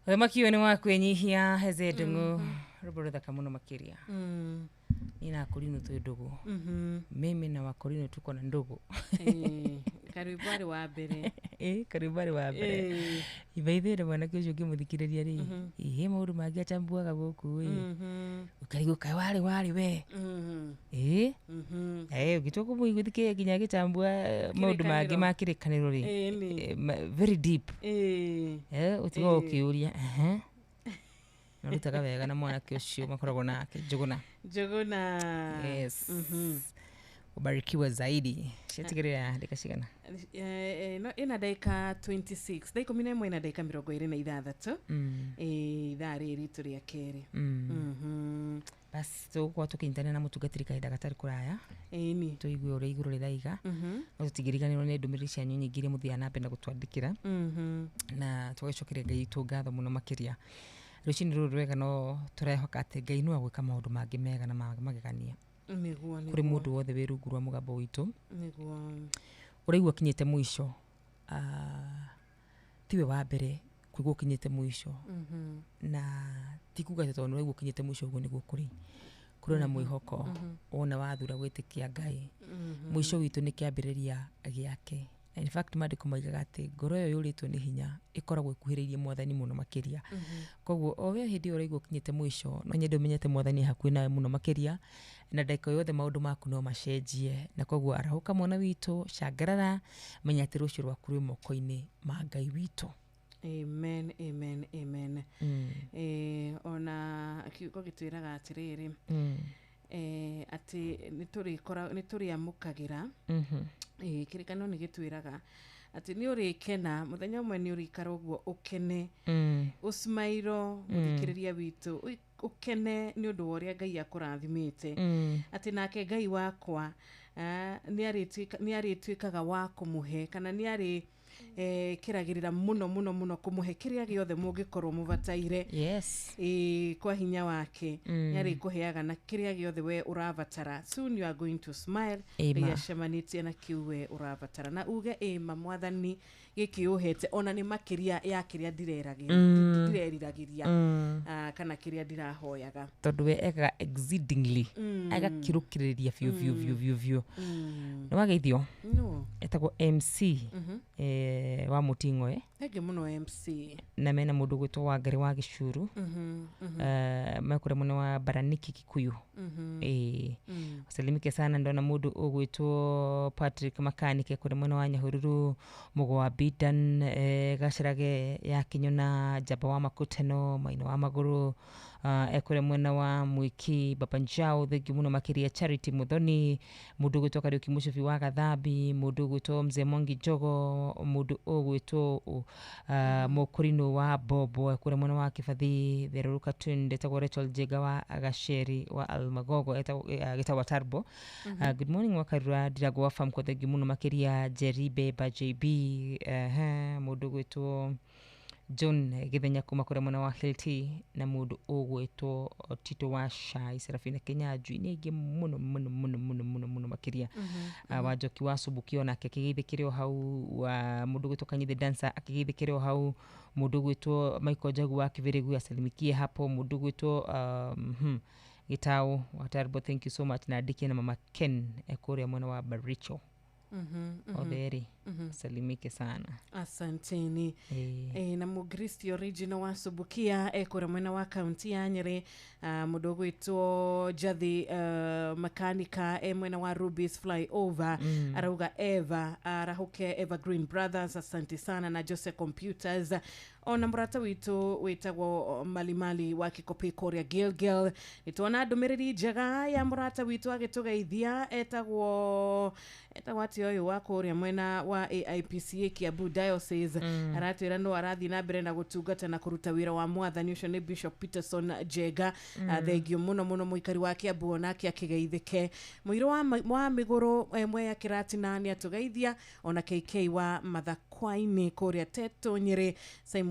Ũthamaki ũyũ nĩ wa kwĩnyihia heze ndũng'ũ rwĩmbo rũthaka mũno makĩria. Niĩ na Akorino twĩ ndũgũ. Mimi na Wakorino tuko na ndũgũ. Karwĩmbo arĩ wa mbere. Ĩ karwĩmbo arĩ wa mbere. Ibaithĩre mwanake ũcio ũngĩmũthikĩrĩria rĩ, ĩ maũndũ mangĩ acambuaga gũkũ ĩ, ũkarigwo kaĩ warĩ warĩ we. Ĩ ũngĩtua kũmũthikĩrĩria nginya agĩchambua maũndũ mangĩ ma kĩrĩkanĩro rĩ, very deep. Ũtigwo ũkĩũria ehe. Marutaga wega na mwanake ũcio makoragwo nake Njũgũna. Njũgũna. Yes. Ubarikiwe zaidi. Ciatigĩrĩra ndagĩka cigana? No ĩna ndagĩka 26, thaa 11 na ndagĩka 26. Ithaa rĩrĩ ritũ rĩa kerĩ. Basi tũgũkorwo tũkĩnyitanĩra na mũtungatĩri kahinda gatarĩ kũraya. Ĩni. Tũigue ũrĩa igũrũ rĩraiga. No tũtingĩriganĩrwo nĩ ndũmĩrĩri cianyu nyingĩ iria mũthiaga na mbere na gũtwandĩkĩra. Na tũgagĩcokeria Ngai witũ ngatho mũno makĩria. Rũcinĩ rũrũ rwega no tũrehoka atĩ Ngai no agwĩka maũndũ mangĩ mega na magegania. Nĩguo, kũrĩ mũndũ wothe wĩ rungu rwa mũgambo witũ. Nĩguo. Ũraigua ũkinyĩte mũico, tiwe wa mbere kũigua ũkinyĩte mũico. Na ti kuga atĩ tondũ nĩwaigua ũkinyĩte mũico ũguo nĩguo kũrĩ. Kũrĩ na mwĩhoko wona wathura gwĩtĩkia Ngai. Mũico witũ nĩ kĩambĩrĩria gĩake. In fact maandĩko maigaga atĩ ngoro ĩyo yũrĩtwo nĩ hinya ĩkoragwo ĩkuhĩrĩirie mwathani mũno makĩria. Koguo o we hĩndĩ ĩyo ũraigua ũkinyĩte mũico no nyende ũmenye atĩ mwathani e hakuhĩ nawe mũno makĩria, na ndagĩka o yothe maũndũ maku no macenjie. Na koguo arahũka mwana witũ, cangarara, menya atĩ rũciũ rwaku rwĩ moko-inĩ ma Ngai witũ. Amen, amen, amen. Ona kiugo gĩtwĩraga atĩrĩrĩ, atĩ nĩtũrĩamũkagĩra. Kĩrĩkanĩro nĩ gĩtwĩraga atĩ nĩ ũrĩkena mũthenya ũmwe, nĩ ũrĩikara ũguo ũkene, ũsmairo mũthikĩrĩria witũ, ũkene nĩ ũndũ wa ũrĩa Ngai akũrathimĩte. Atĩ nake Ngai wakwa nĩ arĩtuĩkaga wa kũmũhe, kana nĩ arĩ kĩragĩrĩra mũno mũno mũno kũmũhe kĩrĩa gĩothe mũngĩkorwo mũbataire. Yes. Kwa hinya wake nĩ arĩkũheaga na kĩrĩa gĩothe we ũrabatara. Soon you are going to smile. Ngai acemanĩtie na kĩu we ũrabatara, na uge ĩma mwathani gĩkĩ ũhete ona nĩ makĩria ya kĩrĩa ndireriragĩria, kana kĩrĩa ndirahoyaga. Tondũ we ekaga exceedingly, agakĩrũkĩrĩria biũ biũ biũ biũ biũ. Nĩ wageithio? No. Etagwo MC wa Mũting'oe. Thengiũ mũno MC. Na mena mũndũ ũgwĩtwo Wangari wa Gĩcuru. Mekũrĩa mwena wa Baraniki Kikuyu. Salimike sana. Ndona mũndũ ũgwĩtwo Patrick Makanike kũrĩa mwena wa Nyahururu, Mũgo wa Bidan, Gacarage ya Kinyona, Njamba wa Makutano, Maina wa Magũrũ, ekũrĩa mwena wa Mwiki, Baba Njau, thengiũ mũno makĩria. Charity Muthoni, mũndũ ũgwĩtwo Kariũki Mũcubi wa Gathambi, mũndũ ũgwĩtwo Mzee Mwangi Njogo, mũndũ ũgwĩtwo Mũkũrinũ wa Bobo ekũrĩa mwena wa Kĩbathi, Therũrũka Twin, ndetagwo Rachel Njenga wa Gaceri wa Almagogo, gĩtagwo Tarbo. Good morning Wakarura Ndirangũ wa Famco, thengiũ mũno makĩria. Jerry Beba JB, mũndũ ũgwĩtwo John Gĩthenya kuma kũrĩa mwena wa Hilti, na mũndũ ũgwĩtwo Tito wa Shai, Serafina Kinyanjui, nĩ aingĩ mũno mũno mũno mũno mũno mũno makĩria. Wanjoki wa Subuki onake akĩgeithĩkĩre o hau, wa mũndũ ũgwĩtwo Kanyi the Dancer akĩgeithĩkĩre o hau, mũndũ ũgwĩtwo Michael Njagu wa Kĩbĩrĩgu asalimikie hapo, mũndũ ũgwĩtwo Gĩtaũ wa Tarbo, thank you so much, na Ndikie na Mama Ken kũrĩa mwena wa Baricho. Othe erĩ salimike sana. Asanteni. Na Mũkristi original wa Subukia ekũrĩa mwena wa kaunti ya Nyĩrĩ, mũndũ ũgwĩtwo Jathi makanika e mwena wa Rubis Flyover, arauga Eva arahũke Evergreen Brothers, asante sana, na Jose Computers, ona mũrata witũ wĩtagwo Malimali wa Kĩkopĩ kũrĩa Gilgil. Nĩtuona ndũmĩrĩri njega ya mũrata witũ agĩtũgeithia, etagwo atĩ ũyũ wa kũrĩa mwena wa AIPCA Kiambu Diocese, aratwĩra no arathiĩ na mbere na gũtungata na kũruta wĩra wa mwathani, ũcio nĩ Bishop Peterson Njenga. Thengio mũno mũno mũikari wa Kiambu onake akĩgeithĩke. Mũirũ wa mĩgũrũ Mweya Kĩratina nĩ atũgeithia, ona KK wa Mathakwa-inĩ kũrĩa Teto Nyĩrĩ,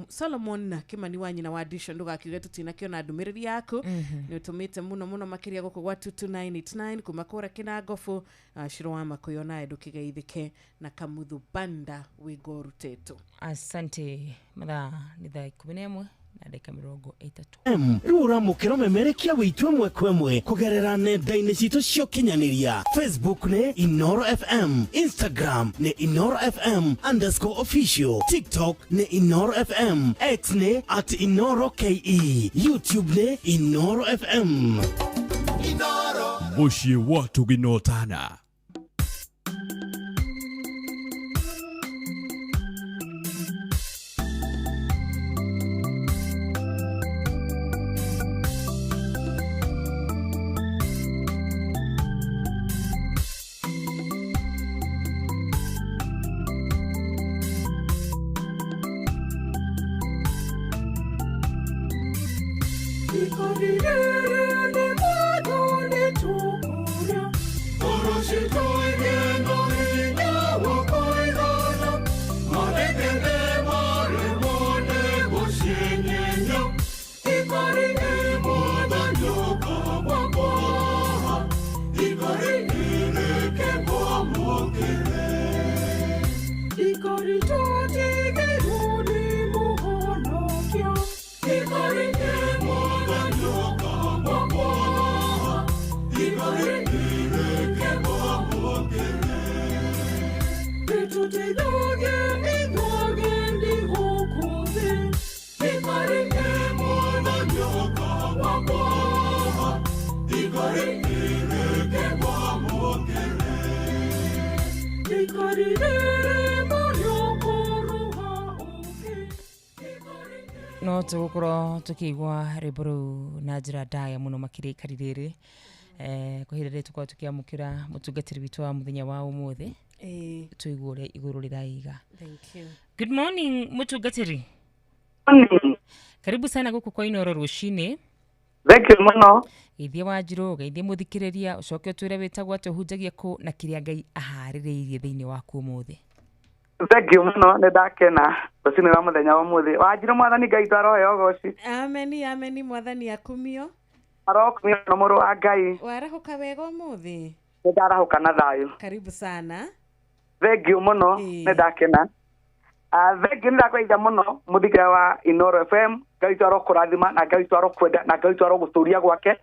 Solomon Kimani wa nyina wa Disho, ndũgakiuge tũtinakĩona ndũmĩrĩri yaku, nĩ ũtũmĩte mũno mũno makĩria gũkũ gwa 22989 kuma kũrĩa Kĩnangobu. Ciro wa Makũyũ naye ndũkĩgeithĩke, na Kamuthu Banda wĩ Ngoru Teto. Asante. Mathaa nĩ thaa 11 Na ndagĩka 30. M rĩu ũramũkĩra ũmemerekia wĩitũ ĩmwe kwa ĩmwe kũgerera nenda-inĩ citũ cia ũkinyanĩria. Facebook nĩ Inoro FM, Instagram nĩ Inoro FM underscore official, TikTok nĩ Inoro FM, X nĩ at Inoro KE, YouTube nĩ Inoro FM. Mũciĩ wa Tũginotana. No tũgũkorwo tũkĩigua rwĩmbo rũu na njĩra ndaya mũno makĩria ikari rĩrĩ. Kwa ihinda rĩrĩ tũkorwo tũkĩamũkĩra mũtungatĩri witũ wa mũthenya wa ũmũthĩ, tũigue ũrĩa igũrũ rĩraiga. Thank you. Good morning mũtungatĩri. Karibu sana gũkũ kwa Inoro rũcinĩ. Thank you mũno. Geithie Wanjirũ, geithie mũthikĩrĩria, ũcoke ũtwĩre wĩtagwo atĩa, ũhunjagia kũ na kĩrĩa Ngai aharĩrĩirie thĩinĩ waku ũmũthĩ. Thank you mũno, nĩ ndakena rũcinĩ rwa mũthenya wa ũmũthĩ. Wanjirũ, mwathani Ngai twarohe ũgoci. Ameni, ameni, mwathani akumio. Arokumio na mũrũ wa Ngai. Warahũka wega ũmũthĩ? Nĩ ndarahũka na thayũ. Karibu sana. Thank you mũno, nĩ ndakena. Thank you, nĩ ndakweithia mũno mũthikĩrĩria wa Inoro FM. Ngai witũ arokũrathima na Ngai witũ arokwenda na Ngai witũ arogũtũria gwake.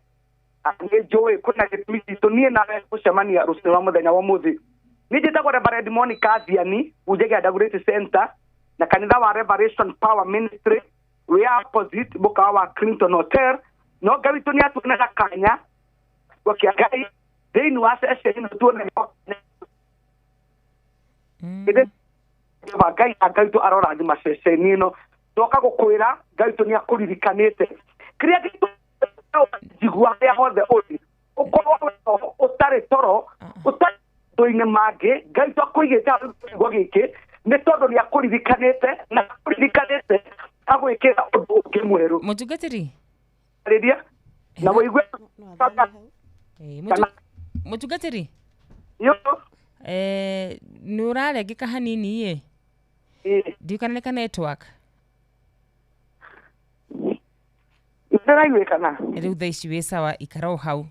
Nĩ njũĩ kwĩna gĩtũmi gitũ niĩ nawe gũcemania rũcinĩ rwa mũthenya wa ũmũthĩ. Niĩ njĩtagwo Reverend Monica Thiani, hunjagia Dagoretti Center na kanitha wa Revelation Power Ministry wĩ opposite mũkawa wa Clinton Hotel. No Ngai witũ nĩ atuonaga kanya gwakia Ngai thĩinĩ wa ceceni ĩno tuone Ngai Ngai witũ arorathima ceceni ĩno. Ndoka gũkwĩra Ngai witũ nĩ akũririkanĩte kĩrĩa njigua harĩa hothe ũrĩ, ũkorwo ũtarĩ toro ũtarĩ maũndũ-inĩ mangĩ, Ngai witũ akũigĩte hau kiugo gĩkĩ nĩ tondũ nĩ akũririkanĩte na akũririkanĩte agwĩkĩra ũndũ ũngĩ mwerũ. Mũtungatĩri, Arĩria na wĩigue. Mũtungatĩri, yo nĩ ũrarengeka hanini ĩ, ndiũ kana nĩ ka network. Ndĩraiguĩkana rĩu thaa ici wĩ sawa, ikara o hau.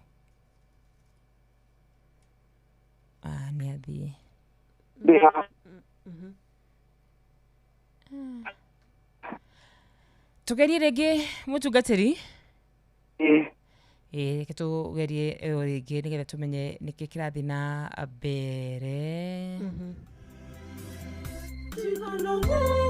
Nĩ athiĩ. Tũgerie rĩngĩ mũtungatĩri. Reke tũgerie ĩyo rĩngĩ nĩgetha tũmenye nĩkĩ kĩrathiĩ na mbere. Do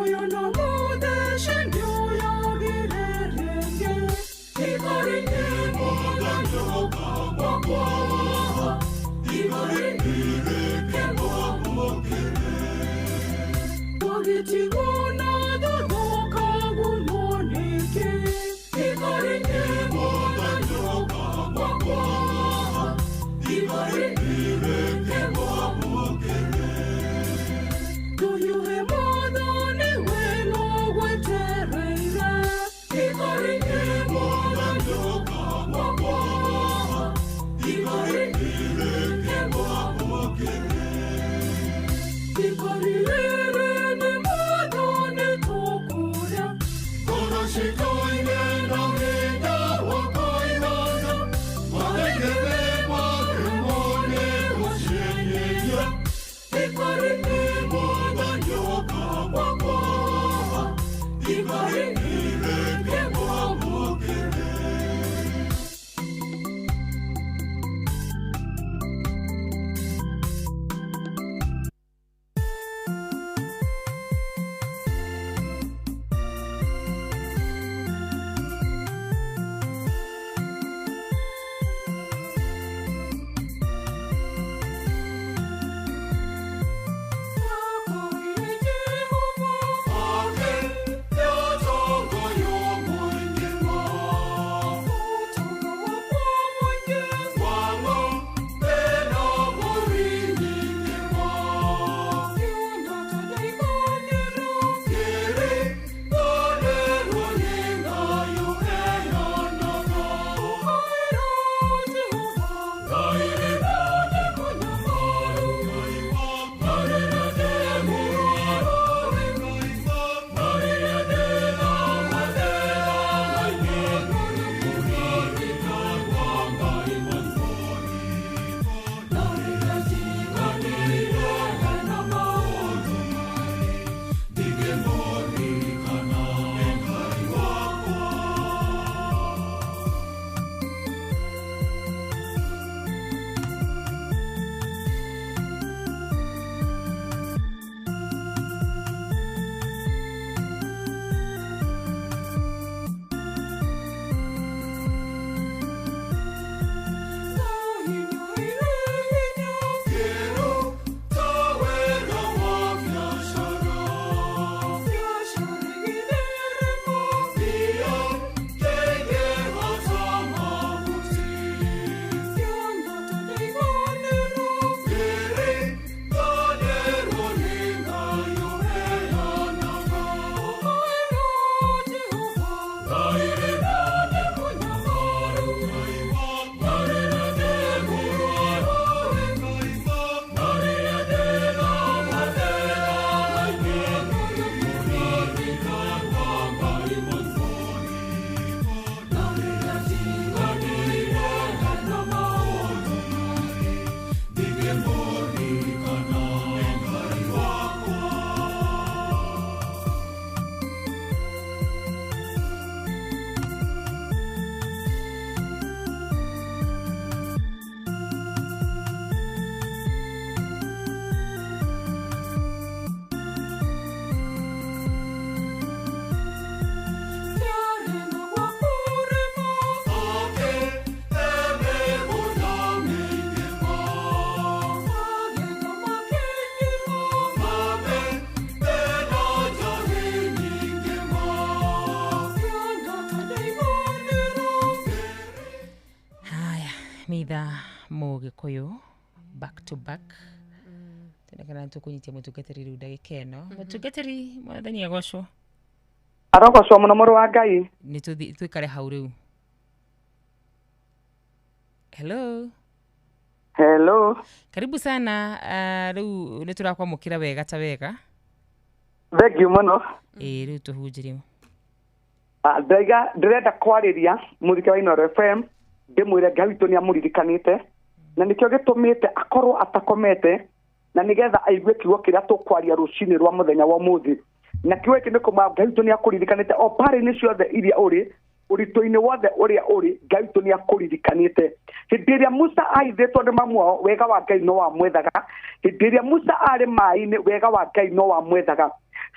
you know more than you? Mitha Mũgĩkũyũ back to back. Tũnekana tũkũnyitia mũtungatĩri rĩu ndagĩka ĩno. Mũtungatĩri, mwathani agocwo. Arogocwo mũno mũrũ wa Ngai. Nĩ tũthiĩ tũikare hau rĩu. Hello. Hello. Karibu sana. Rĩu nĩ tũrakwamũkĩra wega ta wega. Thank you mũno. Ĩĩ, rĩu tũhunjĩrie. Ndaiga ndĩrenda kwarĩria mũthike wa Inooro FM ndĩmwĩre Ngai witũ nĩ amũririkanĩte na nĩkĩo gĩtũmĩte akorwo atakomete na nĩgetha aigue kiugo kĩrĩa tũkwaria rũcinĩ rwa mũthenya wa ũmũthĩ. Na kiugo gĩkĩ nĩ kũma Ngai witũ nĩ akũririkanĩte o mbarĩ-inĩ ciothe iria ũrĩ, ũritũ-inĩ wothe ũrĩa ũrĩ, Ngai witũ nĩ akũririkanĩte. Hĩndĩ ĩrĩa Musa ahithĩtwo nĩ mamu wao, wega wa Ngai no wamwethaga. Hĩndĩ ĩrĩa Musa arĩ maĩ-inĩ, wega wa Ngai no wamwethaga.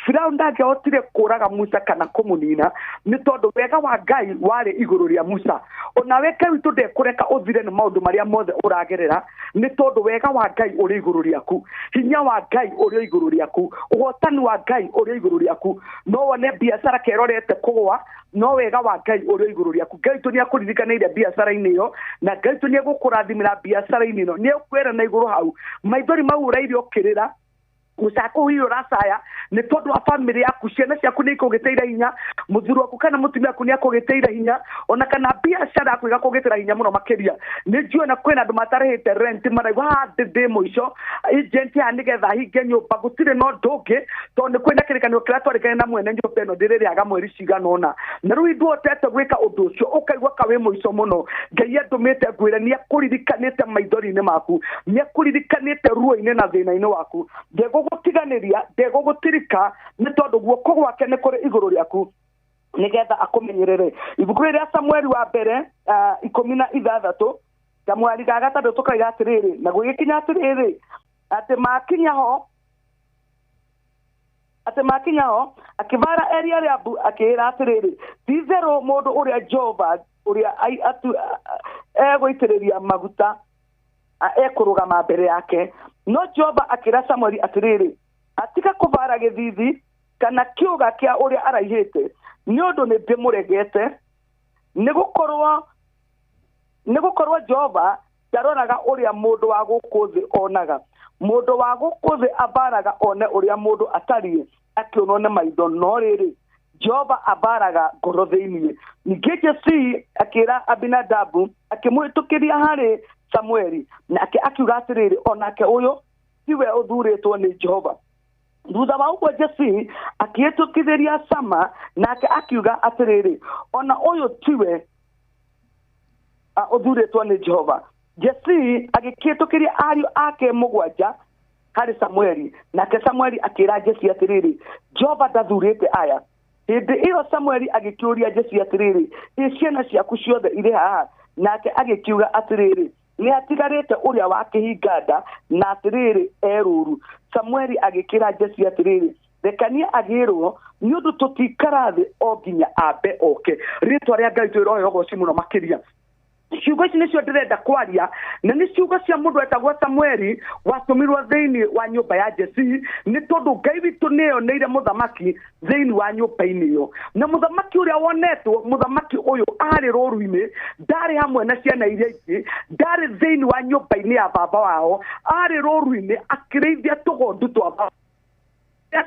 Firaũni ndangĩahotire kũraga Musa kana kũmũnina nĩ tondũ wega wa Ngai warĩ igũrũ rĩa Musa. Onawe Ngai witũ ndekũreka ũthire nĩ maũndũ marĩa mothe ũragerera nĩ tondũ wega wa Ngai ũrĩ igũrũ rĩaku, hinya wa Ngai ũrĩ igũrũ rĩaku, ũhotani wa Ngai ũrĩ igũrũ rĩaku. No wone biacara kerorete kũgũa, no wega wa Ngai ũrĩ igũrũ rĩaku. Ngai witũ nĩ akũririkanĩire biacara-inĩ ĩyo, na Ngai witũ nĩ egũkũrathimĩra biacara-inĩ ĩno, nĩ ekwĩra na igũrũ hau maithori mau ũraire ũkĩrĩra mũcako hihi ũracaya nĩ tondũ wa bamĩrĩ yaku, ciana ciaku nĩ ikũgĩtĩire hinya, mũthuri waku kana mũtumia waku nĩ akũgĩtĩire hinya, ona kana biacara yaku ĩgakũgĩtĩra hinya mũno makĩria. Nĩ njũĩ na kwĩna andũ matarĩhĩte rent maraigua haha ndĩ mũico agent haha nĩgetha hinge nyũmba, gũtirĩ na ũndũ ũngĩ tondũ nĩ kwĩna kĩrĩkanĩro kĩrĩa twarĩkanĩire na mwene nyũmba ĩno ndĩrĩrĩhaga mweri cigana ũna, na rĩu ndũhotete gwĩka ũndũ ũcio ũkaigua ka wĩ mũico mũno. Ngai andũmĩte ngwĩre nĩ akũririkanĩte maithori-inĩ maku, nĩ akũririkanĩte ruo-inĩ na thĩna-inĩ waku. Ndegũgũtiganĩria, ndegũgũtirika nĩ tondũ guoko gwake nĩ kũrĩ igũrũ rĩaku nĩgetha akũmenyerere. Ibuku rĩrĩa Samueli wa mbere 16 kamwari ga gatatũ tũkaiga atĩrĩrĩ, na gũgĩkinya atĩrĩrĩ atĩ makinya ho akĩbara Eliabu akĩĩra atĩrĩrĩ, ti-itherũ mũndũ ũrĩa Jehova ũrĩa egũitĩrĩria maguta ekũrũgama mbere yake. No Jehova akĩra Samueli atĩrĩrĩ, atiga kũbara gĩthithi kana kĩũga kĩa ũrĩa araihĩte, nĩ ũndũ nĩ ndĩmũregete, nĩ gũkorwo Jehova ndaroraga ũrĩa mũndũ wa gũkũ thĩ onaga. Mũndũ wa gũkũ thĩ abaraga one ũrĩa mũndũ atariĩ akĩonwo nĩ maitho, no rĩrĩ Jehova abaraga ngoro thĩinĩ. Ningĩ Jesii akĩra Abinadabu akĩmũhĩtũkĩria harĩ Samueli, nake akiuga atĩrĩrĩ, onake ũyũ tiwe ũthurĩtwo nĩ Jehova. Thutha wa ũguo Jesii akĩhĩtũkithĩria Sama, nake akiuga atĩrĩrĩ, ona ũyũ tiwe ũthurĩtwo nĩ Jehova. Jesii agĩkĩhĩtũkĩria ariũ ake mũgwanja harĩ Samueli, nake Samueli akĩra Jesii atĩrĩrĩ, Jehova ndathurĩte aya. Hĩndĩ ĩyo Samueli agĩkĩũria Jesii atĩrĩrĩ, ĩ ciana ciaku ciothe irĩ haha? Nake agĩkiuga atĩrĩrĩ, nĩ atigarĩte ũrĩa wa kĩhinga nda, na atĩrĩrĩ e rũũru. Samueli agĩkĩra Jesii atĩrĩrĩ, rekania agĩrwo nĩ ũndũ tũtikara thĩ o nginya ambe oke. Rĩtwa rĩa Ngai twĩrohe ũgoci mũno makĩria. Ciugo ici nĩcio ndĩrenda kwaria, na nĩ ciugo cia mũndũ wetagwo Samueli watũmirwo thĩinĩ wa nyũmba ya Jesii, nĩ tondũ Ngai witũ nĩeyoneire mũthamaki thĩinĩ wa nyũmba-inĩ ĩyo. Na mũthamaki ũrĩa wonetwo, mũthamaki ũyũ arĩ rũũru-inĩ, ndarĩ hamwe na ciana iria ingĩ, ndarĩ thĩinĩ wa nyũmba-inĩ ya baba wao, arĩ rũũru-inĩ akĩrĩithia tũgondu twa baba.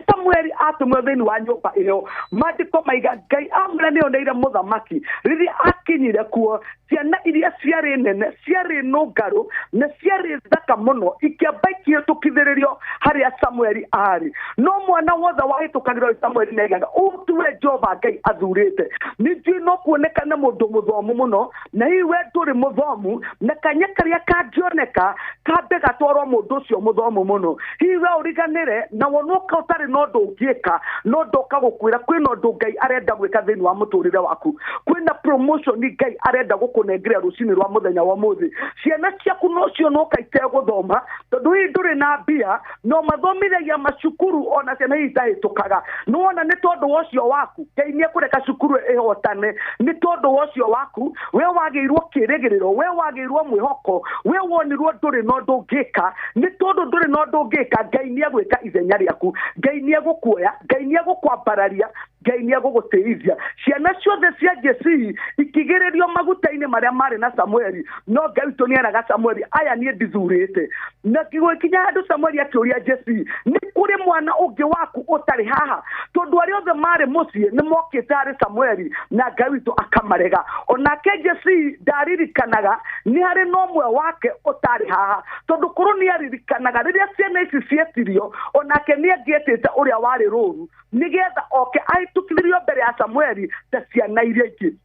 Samueli atũmirwo thĩinĩ wa nyũmba ĩyo, maandĩko maiga Ngai amwĩra nĩoneire mũthamaki. Rĩrĩa akinyire kuo, ciana iria ciarĩ nene, ciarĩ nũngarũ na ciarĩ thaka mũno ikĩamba ikĩhĩtũkithĩrĩrio harĩa Samueli arĩ. No mwana wothe wahĩtũkagĩrwo nĩ Samueli nĩaigaga, ũũ tiwe Jehova Ngai athurĩte. Ningĩ no kuonekane mũndũ mũthomu mũno, na hihi we ndũrĩ mũthomu, na kanya karĩa kangĩoneka kambe gatwarwo mũndũ ũcio mũthomu mũno. Hihi we ũriganĩre na wonwo ka ũtarĩ na ũndũ ũngĩka, no ndoka gũkwĩra kwĩna ũndũ Ngai arenda gwĩka thĩinĩ wa mũtũrĩre waku, kwĩna promotion Ngai arenda gũkũnengera rũcinĩ rwa mũthenya wa ũmũthĩ. Ciana ciaku no cionoka itegũthoma tondũ hihi ndũrĩ na mbia, no mathomithagia macukuru ona ciana hihi itahĩtũkaga. Nĩwona nĩ tondũ wa ũcio waku Ngai nĩekũreka cukuru ĩhotane, nĩ tondũ wa ũcio waku we wagĩirwo kĩrĩgĩrĩro, we wagĩirwo mwĩhoko, we wonirwo ndũrĩ na ũndũ ũngĩka. Nĩ tondũ ndũrĩ na ũndũ ũngĩka, Ngai nĩegwĩka ithenya rĩaku, Ngai nĩegũkuoya, Ngai nĩegũkwambararia, Ngai nĩ egũgũtĩithia. Ciana ciothe cia Jesii ikĩgĩrĩrio maguta-inĩ marĩa marĩ na Samueli, no Ngai witũ nĩeraga Samueli, aya niĩ ndithurĩte. Na gũgĩkinya handũ Samueli akĩũria Jesii, nĩ kũrĩ mwana ũngĩ waku ũtarĩ haha? Tondũ arĩa othe marĩ mũciĩ nĩ mokĩte harĩ Samueli na Ngai witũ akamarega. Onake Jesii ndaririkanaga nĩ harĩ na ũmwe wake ũtarĩ haha, tondũ korwo nĩ aririkanaga rĩrĩa ciana ici cietirio, onake nĩ angĩetĩte ũrĩa warĩ rũru nĩgetha oke ahĩtũkithĩrio mbere ya Samueli ta ciana iria ingĩ.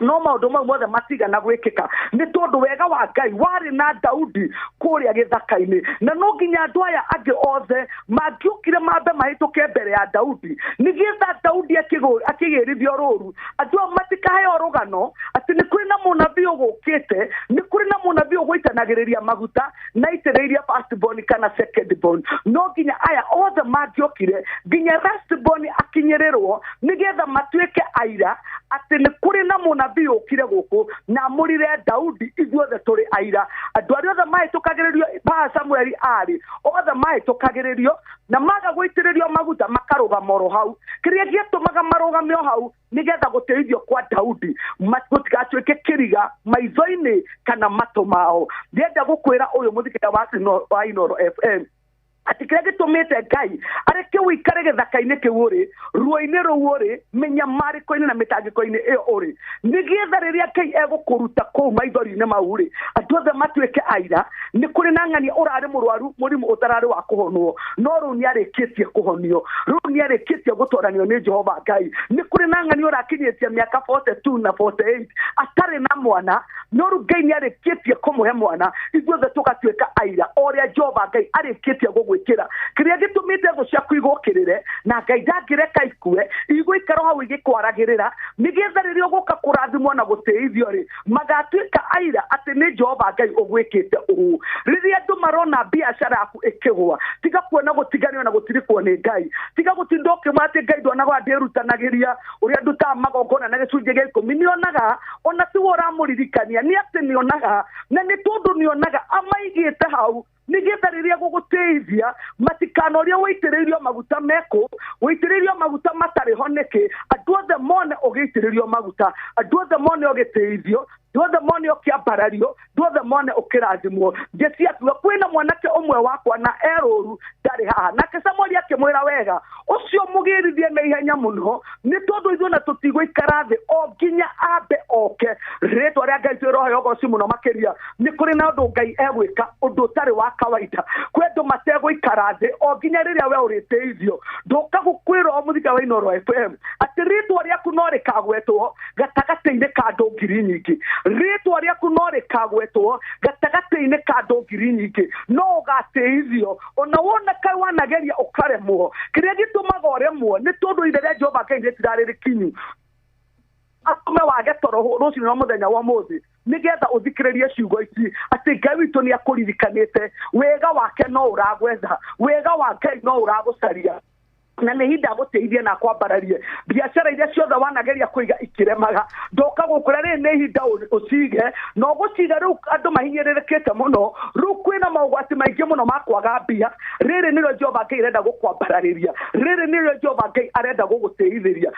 No maũndũ mau mothe matigana gwĩkĩka nĩ tondũ wega wa Ngai warĩ na Daudi kũrĩa gĩthaka-inĩ, na no nginya andũ aya angĩ othe mangĩokire mambe mahĩtũke mbere ya Daudi nĩgetha Daudi akĩgĩrithio rũru, andũ aya matikaheo rũgano atĩ nĩ kũrĩ na mũnabii ũgũkĩte, nĩ kũrĩ na mũnabii ũgũitanagĩrĩria maguta na aitĩrĩirie first born kana second born. No nginya aya othe mangĩokire nginya last born akinyĩrĩrwo nĩgetha matuĩke aira atĩ nĩ kũrĩ na mũnabii ũkire gũkũ na amũrire Daudi, ithuothe tũrĩ aira. Andũ arĩa othe mahĩtũkagĩrĩrio haha Samueli arĩ, othe mahĩtũkagĩrĩrio na maga gũitĩrĩrio maguta makarũgama oro hau. Kĩrĩa gĩatũmaga marũgame o hau nĩgetha gũtĩithio kwa Daudi gũtigatuĩke kĩriga maitho-inĩ kana matũ mao. Ndĩrenda gũkwĩra ũyũ mũthikĩria wa Inooro FM atĩ kĩrĩa gĩtũmĩte Ngai areke ũikare gĩthaka-inĩ kĩu ũrĩ, ruo-inĩ rũu ũrĩ, mĩnyamarĩko-inĩ na mĩtangĩko-inĩ ĩyo ũrĩ, nĩgetha rĩrĩa Ngai egũkũruta kũu maithori-inĩ mau rĩ, andũ othe matuĩke aira. Nĩ kũrĩ na ng'ania ũrarĩ mũrwaru mũrimũ ũtararĩ wa kũhonwo, no rĩu nĩarĩkĩtie kũhonio, rĩu nĩarĩkĩtie gũtoranio nĩ Jehova Ngai. Nĩ kũrĩ na ng'ania ũrakinyĩtie mĩaka 42 na 48 atarĩ na mwana, no rĩu Ngai nĩarĩkĩtie kũmũhe mwana. Ithuothe tũgatuĩka aira o ũrĩa Jehova Ngai arĩkĩtie gũgwĩkĩra. Kĩrĩa gĩtũmĩte thũ ciaku igũkĩrĩre na Ngai ndangĩreka ikue, igũikara hau igĩkwaragĩrĩra nĩgetha rĩrĩa ũgũka kũrathimwo na gũtĩithio rĩ, magatuĩka aira atĩ nĩ Jehova Ngai ũgwĩkĩte ũũ. Rĩrĩa andũ marona biacara yaku ĩkĩgũa, tiga kuona gũtiganio na gũtirikwo nĩ Ngai, tiga gũtinda ũkĩmwa atĩ Ngai ndonaga ũrĩa ndĩrutanagĩria, ũrĩa ndutaga magongona na gĩcunjĩ gĩa ikũmi. Nĩonaga, ona tiwe ũramũririkania, nĩ atĩ nĩonaga, na nĩ tondũ nĩonaga amaigĩte hau nĩgetha rĩrĩa gũgũtĩithia matikanoria ũitĩrĩirio maguta mekũ, ũitĩrĩirio maguta matarĩ ho nĩkĩ, andũ othe mone ũgĩitĩrĩrio maguta, andũ othe mone ũgĩtĩithio, andũ othe mone ũkĩambarario, andũ othe mone ũkĩrathimwo. Jesii akiuga kwĩna mwanake ũmwe wakwa na erũru ndarĩ haha. Nake Samueli akĩmwĩra wega, ũcio mũgĩrithie na ihenya mũno, nĩ tondũ ithuĩ na tũtigũikara thĩ o nginya ambe oke. Rĩtwa rĩa Ngai twĩrohe ũgoci mũno makĩria. Nĩ kũrĩ na ũndũ Ngai egwĩka, ũndũ ũtarĩ wa kawaida. Kwĩ andũ mategũikara thĩ o nginya rĩrĩa we ũrĩtĩithio. Ndoka gũkwĩra o mũthika wa Inooro FM atĩ rĩtwa rĩaku no rĩkagwetwo gatagatĩ-inĩ ka andũ ngiri nyingĩ, rĩtwa rĩaku no rĩkagwetwo gatagatĩ-inĩ ka andũ ngiri nyingĩ, no ũgatĩithio. Ona wona kaĩ wanageria ũkaremwo, kĩrĩa gĩtũmaga ũremwo nĩ tondũ ithe rĩa Jehova Ngai rĩtirarĩ rĩkinyu. Atũme wage toro rũcinĩ rwa mũthenya wa ũmũthĩ nĩgetha ũthikĩrĩrie ciugo ici atĩ Ngai witũ nĩ akũririkanĩte, wega wake no ũragwetha, wega wa Ngai no ũragũcaria, na nĩ ihinda agũteithie na akwambararie. Biacara iria ciothe wanageria kũiga ikĩremaga, ndoka gũkwĩra rĩrĩ nĩ ihinda ũcige, na ũgũciga rĩu andũ mahinyĩrĩrĩkĩte mũno, rĩu kwĩna maũgwati maingĩ mũno ma kwaga mbia. Rĩrĩ nĩrĩo Jehova Ngai arenda gũkwambararĩria, rĩrĩ nĩrĩo Jehova Ngai arenda gũgũteithĩria.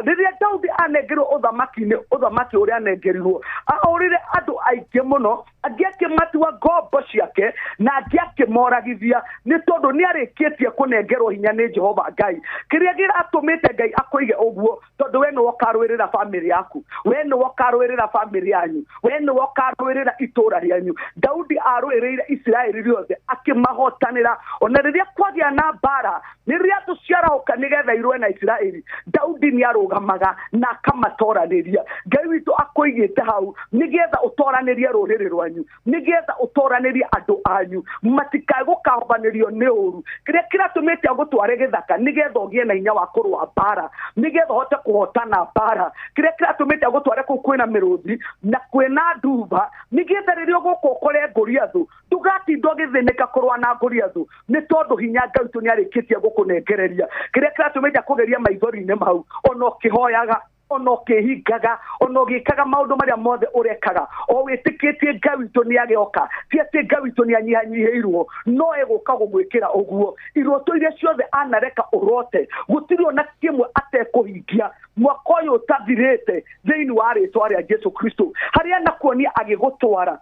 Rĩrĩa Daudi anengerirwo ũthamaki-inĩ, ũthamaki ũrĩa anengerirwo, ahũrire andũ aingĩ mũno, angĩ akĩmatua ngombo ciake na angĩ akĩmoragithia, nĩ tondũ nĩ arĩkĩtie kũnengerwo hinya nĩ Jehova Ngai. Kĩrĩa gĩratũmĩte Ngai akũige ũguo, tondũ we nĩwe ũkarũĩrĩra bamĩrĩ yaku, we nĩwe ũkarũĩrĩra bamĩrĩ yanyu, we nĩwe ũkarũĩrĩra itũũra rĩanyu. Daudi arũĩrĩire Isiraeli rĩothe akĩmahotanĩra. Ona rĩrĩa kwagĩa na mbara, rĩrĩa thũ ciarahũka nĩgetha irũe na Isiraeli, Daudi nĩarũgamaga na akamatoranĩria. Ngai witũ akũigĩte hau nĩgetha ũtoranĩrie rũrĩrĩ rwanyu, nĩgetha ũtoranĩrie andũ anyu, matikae gũkahobanĩrio nĩ ũru. Kĩrĩa kĩratũmĩte agũtware gĩthaka nĩgetha ũgĩe na hinya wa kũrũa mbara, nĩgetha ũhote kũhotana mbara. Kĩrĩa kĩratũmĩte agũtware kũu kwĩna mĩrũthi na kwĩna nduba, nĩgetha rĩrĩa ũgũka ũkore Goliathũ ndũgatinda ũgĩthĩnĩka kũrũa na Goliathũ, nĩ tondũ hinya Ngai witũ nĩarĩkĩtie gũkũnengereria. Kĩrĩa kĩratũmĩte akũgeria maithori-inĩ mau, ona ũkĩhoyaga Ona ũkĩhingaga, ona ũgĩkaga maũndũ marĩa mothe ũrekaga, o wĩtĩkĩtie Ngai witũ nĩ agĩoka, ti atĩ Ngai witũ nĩ anyihanyihĩirwo, no egũka gũgwĩkĩra ũguo. Iroto iria ciothe anareka ũrote, gũtirĩ ona kĩmwe atekũhingia mwaka ũyũ ũtathirĩte thĩinĩ wa rĩtwa rĩa Jesu Kristo. Harĩa anakuonia agĩgũtwara,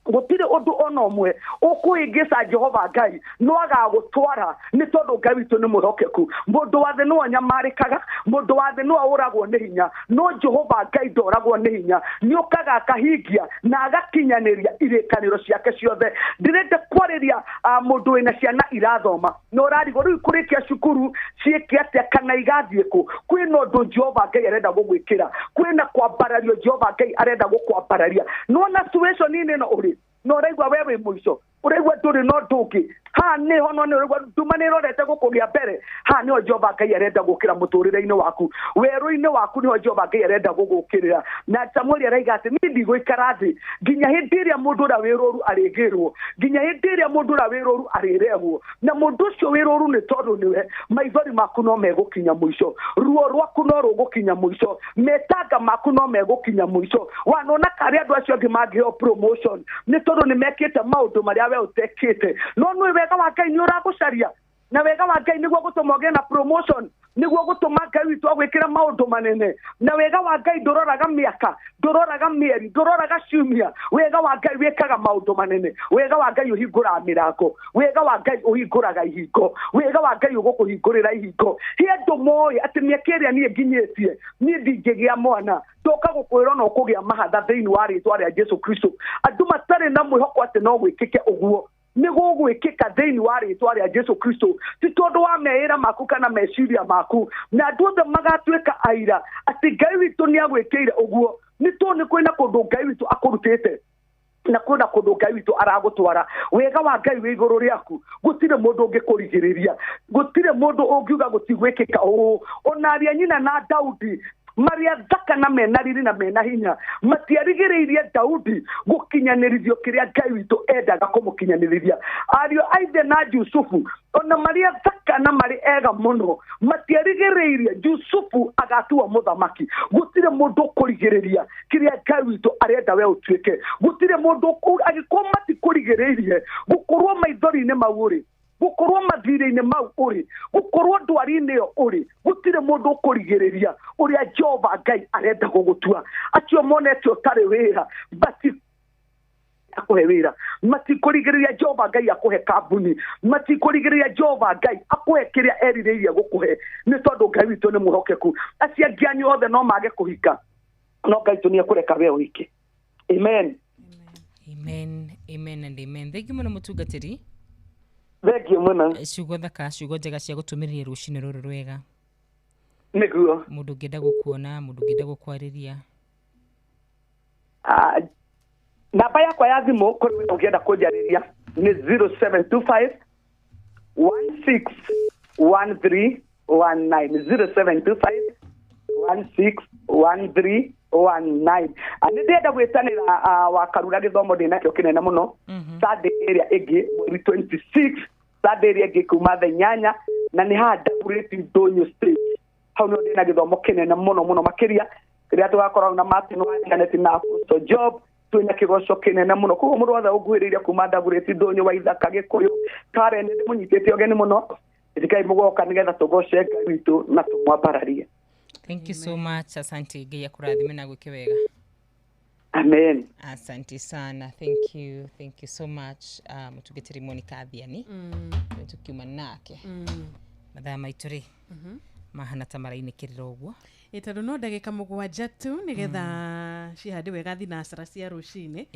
gũtirĩ ũndũ ona ũmwe ũkũhĩngĩca Jehova Ngai, no agagũtwara nĩ tondũ Ngai witũ nĩ mwĩhokeku. Mũndũ wa thĩ no anyamarĩkaga, mũndũ wa thĩ no aũragwo nĩ hinya, no Jehova Ngai ndoragwo nĩ hinya. Nĩ ũkaga akahingia na agakinyanĩria irĩkanĩro ciake ciothe. Ndĩrenda kwarĩria mũndũ wĩna ciana irathoma na ũrarigwo rĩu kũrĩkia cukuru ciĩke atĩa kana igathiĩ kũ. Kwĩna ũndũ Jehova Ngai arenda gũgwĩkĩra, kwĩna kwambarario Jehova Ngai arenda gũkwambararia. Nĩwona situation-inĩ ĩno ũrĩ, na ũraigua we wĩ mũico, ũraigua ndũrĩ na ũndũ ũngĩ, haha nĩho no nĩ ũraigua nduma nĩ ĩrorete gũkũgĩa mbere. Haha nĩho Jehova Ngai arenda gũkĩra mũtũrĩre-inĩ waku, werũ-inĩ waku nĩho Jehova Ngai arenda gũgũkĩrĩra. Na Samueli araiga atĩ niĩ ndigũikara thĩ nginya hĩndĩ ĩrĩa mũndũ ũrĩa wĩ rũru arĩgĩrwo, nginya hĩndĩ ĩrĩa mũndũ ũrĩa wĩ rũru arĩrehwo. Na mũndũ ũcio wĩ rũru nĩ tondũ nĩwe, maithori maku no megũkinya mũico, ruo rwaku no rũgũkinya mũico, metanga maku no megũkinya mũico. Wanona karĩa andũ acio angĩ mangĩheo promotion nĩ tondũ nĩ mekĩte maũndũ marĩa we ũtekĩte. No nĩ wega wa Ngai nĩ ũragũcaria, na wega wa Ngai nĩguo gũtũma ũgĩe na promotion, nĩguo gũtũma Ngai witũ agwĩkĩra maũndũ manene. Na wega wa Ngai ndũroraga mĩaka, ndũroraga mĩeri, ndũroraga ciumia. Wega wa Ngai wĩkaga maũndũ manene. Wega wa Ngai ũhingũraga mĩrango, wega wa Ngai ũhingũraga ihingo, wega wa Ngai ũgũkũhingũrĩra ihingo. He andũ moĩ atĩ mĩaka ĩrĩa niĩ nginyĩtie niĩ ndingĩgĩa mwana, ndoka gũkwĩra no kũgĩa mahatha thĩinĩ wa rĩtwa rĩa Jesu Kristo. Andũ matarĩ na mwĩhoko atĩ no gwĩkĩke ũguo, nĩ gũgwĩkĩka thĩinĩ wa rĩtwa rĩa Jesu Kristo, ti tondũ wa meĩra maku kana meciria maku. Na andũ othe magatuĩka aira atĩ Ngai witũ nĩ agwĩkĩire ũguo, nĩ tondũ nĩ kwĩna kũndũ Ngai witũ akũrutĩte na kwĩna kũndũ Ngai witũ aragũtwara. Wega wa Ngai wĩ igũrũ rĩaku, gũtirĩ mũndũ ũngĩkũrigĩrĩria, gũtirĩ mũndũ ũngiuga gũtigwĩkĩka ũũ. Ona arĩa nyina na Daudi marĩa thaka na mena riri na mena hinya matiarigĩrĩirie Daudi gũkinyanĩrithio kĩrĩa Ngai witũ endaga kũmũkinyanĩrithia. Ariũ a ithe na Jusufu ona marĩa thaka na marĩ ega mũno matiarigĩrĩirie Jusufu agatua mũthamaki. Gũtirĩ mũndũ ũkũrigĩrĩria kĩrĩa Ngai witũ arenda we ũtuĩke. Gũtirĩ mũndũ angĩkorwo matikũrigĩrĩirie gũkorwo maithori-inĩ mau ũrĩ, gũkorwo mathirĩ-inĩ mau ũrĩ, gũkorwo ndwari-inĩ ĩyo ũrĩ, gũtirĩ mũndũ ũkũrigĩrĩria ũrĩa Jehova Ngai arenda gũgũtua. Acio monete ũtarĩ wĩra bati akũhe wĩra, matikũrigĩrĩria Jehova Ngai akũhe kambuni, matikũrigĩrĩria Jehova Ngai akũhe kĩrĩa erirĩirie gũkũhe, nĩ tondũ Ngai witũ nĩ mwĩhokeku. Acio angĩ anyu othe no mage kũhika, no Ngai witũ nĩ ekũreka we ũhike. Amen. Amen, amen and amen. Thank you mũno mũtungatĩri. Thank you mũno. Ciugo thaka, ciugo njega cia gũtũmĩrĩria rũcinĩ rũrũ rwega. Nĩguo. Mũndũ ũngĩenda gũkuona, mũndũ ũngĩenda gũkwarĩria. Namba yakwa ya thimũ kũrĩ we ũngĩenda kũnjarĩria nĩ 0725 161319 0725 161319. Nĩ ndĩrenda gwĩtanĩra wa Karura gĩthomo ndĩ nakĩo kĩnene mũno Sunday ĩrĩa ĩngĩ mweri 26, Sunday ĩrĩa ĩngĩ kuma thaa 8, na nĩ haha Dagoretti Ndũnyũ State. Hau nĩho ndĩna gĩthomo kĩnene mũno mũno makĩria kĩrĩa tũgakorwo na Martin wa Janet na Apostle Job, twĩna kĩgoco kĩnene mũno. Koguo mũndũ wothe ũnguhĩrĩirie kuma Dagoretti Ndũnyũ, Waithaka, Gĩkũyũ, Karen, nĩ ndĩmũnyitĩte ũgeni mũno. Ĩtĩkai mũgoka nĩgetha tũgoce Ngai witũ na tũmwambararie. Thank you so much. Asante. Ngai akũrathime na gwĩke wega. Amen. Asante sana. Thank you. Thank you so much. Mũtungatĩri Monica Athiani. Tukiuma nake. Mathaa maitũ rĩ mahana ta marainĩkĩrĩra ũguo. Tondũ no ndagĩka 7 tu nĩgetha cihande wega thinacara cia rũcinĩ.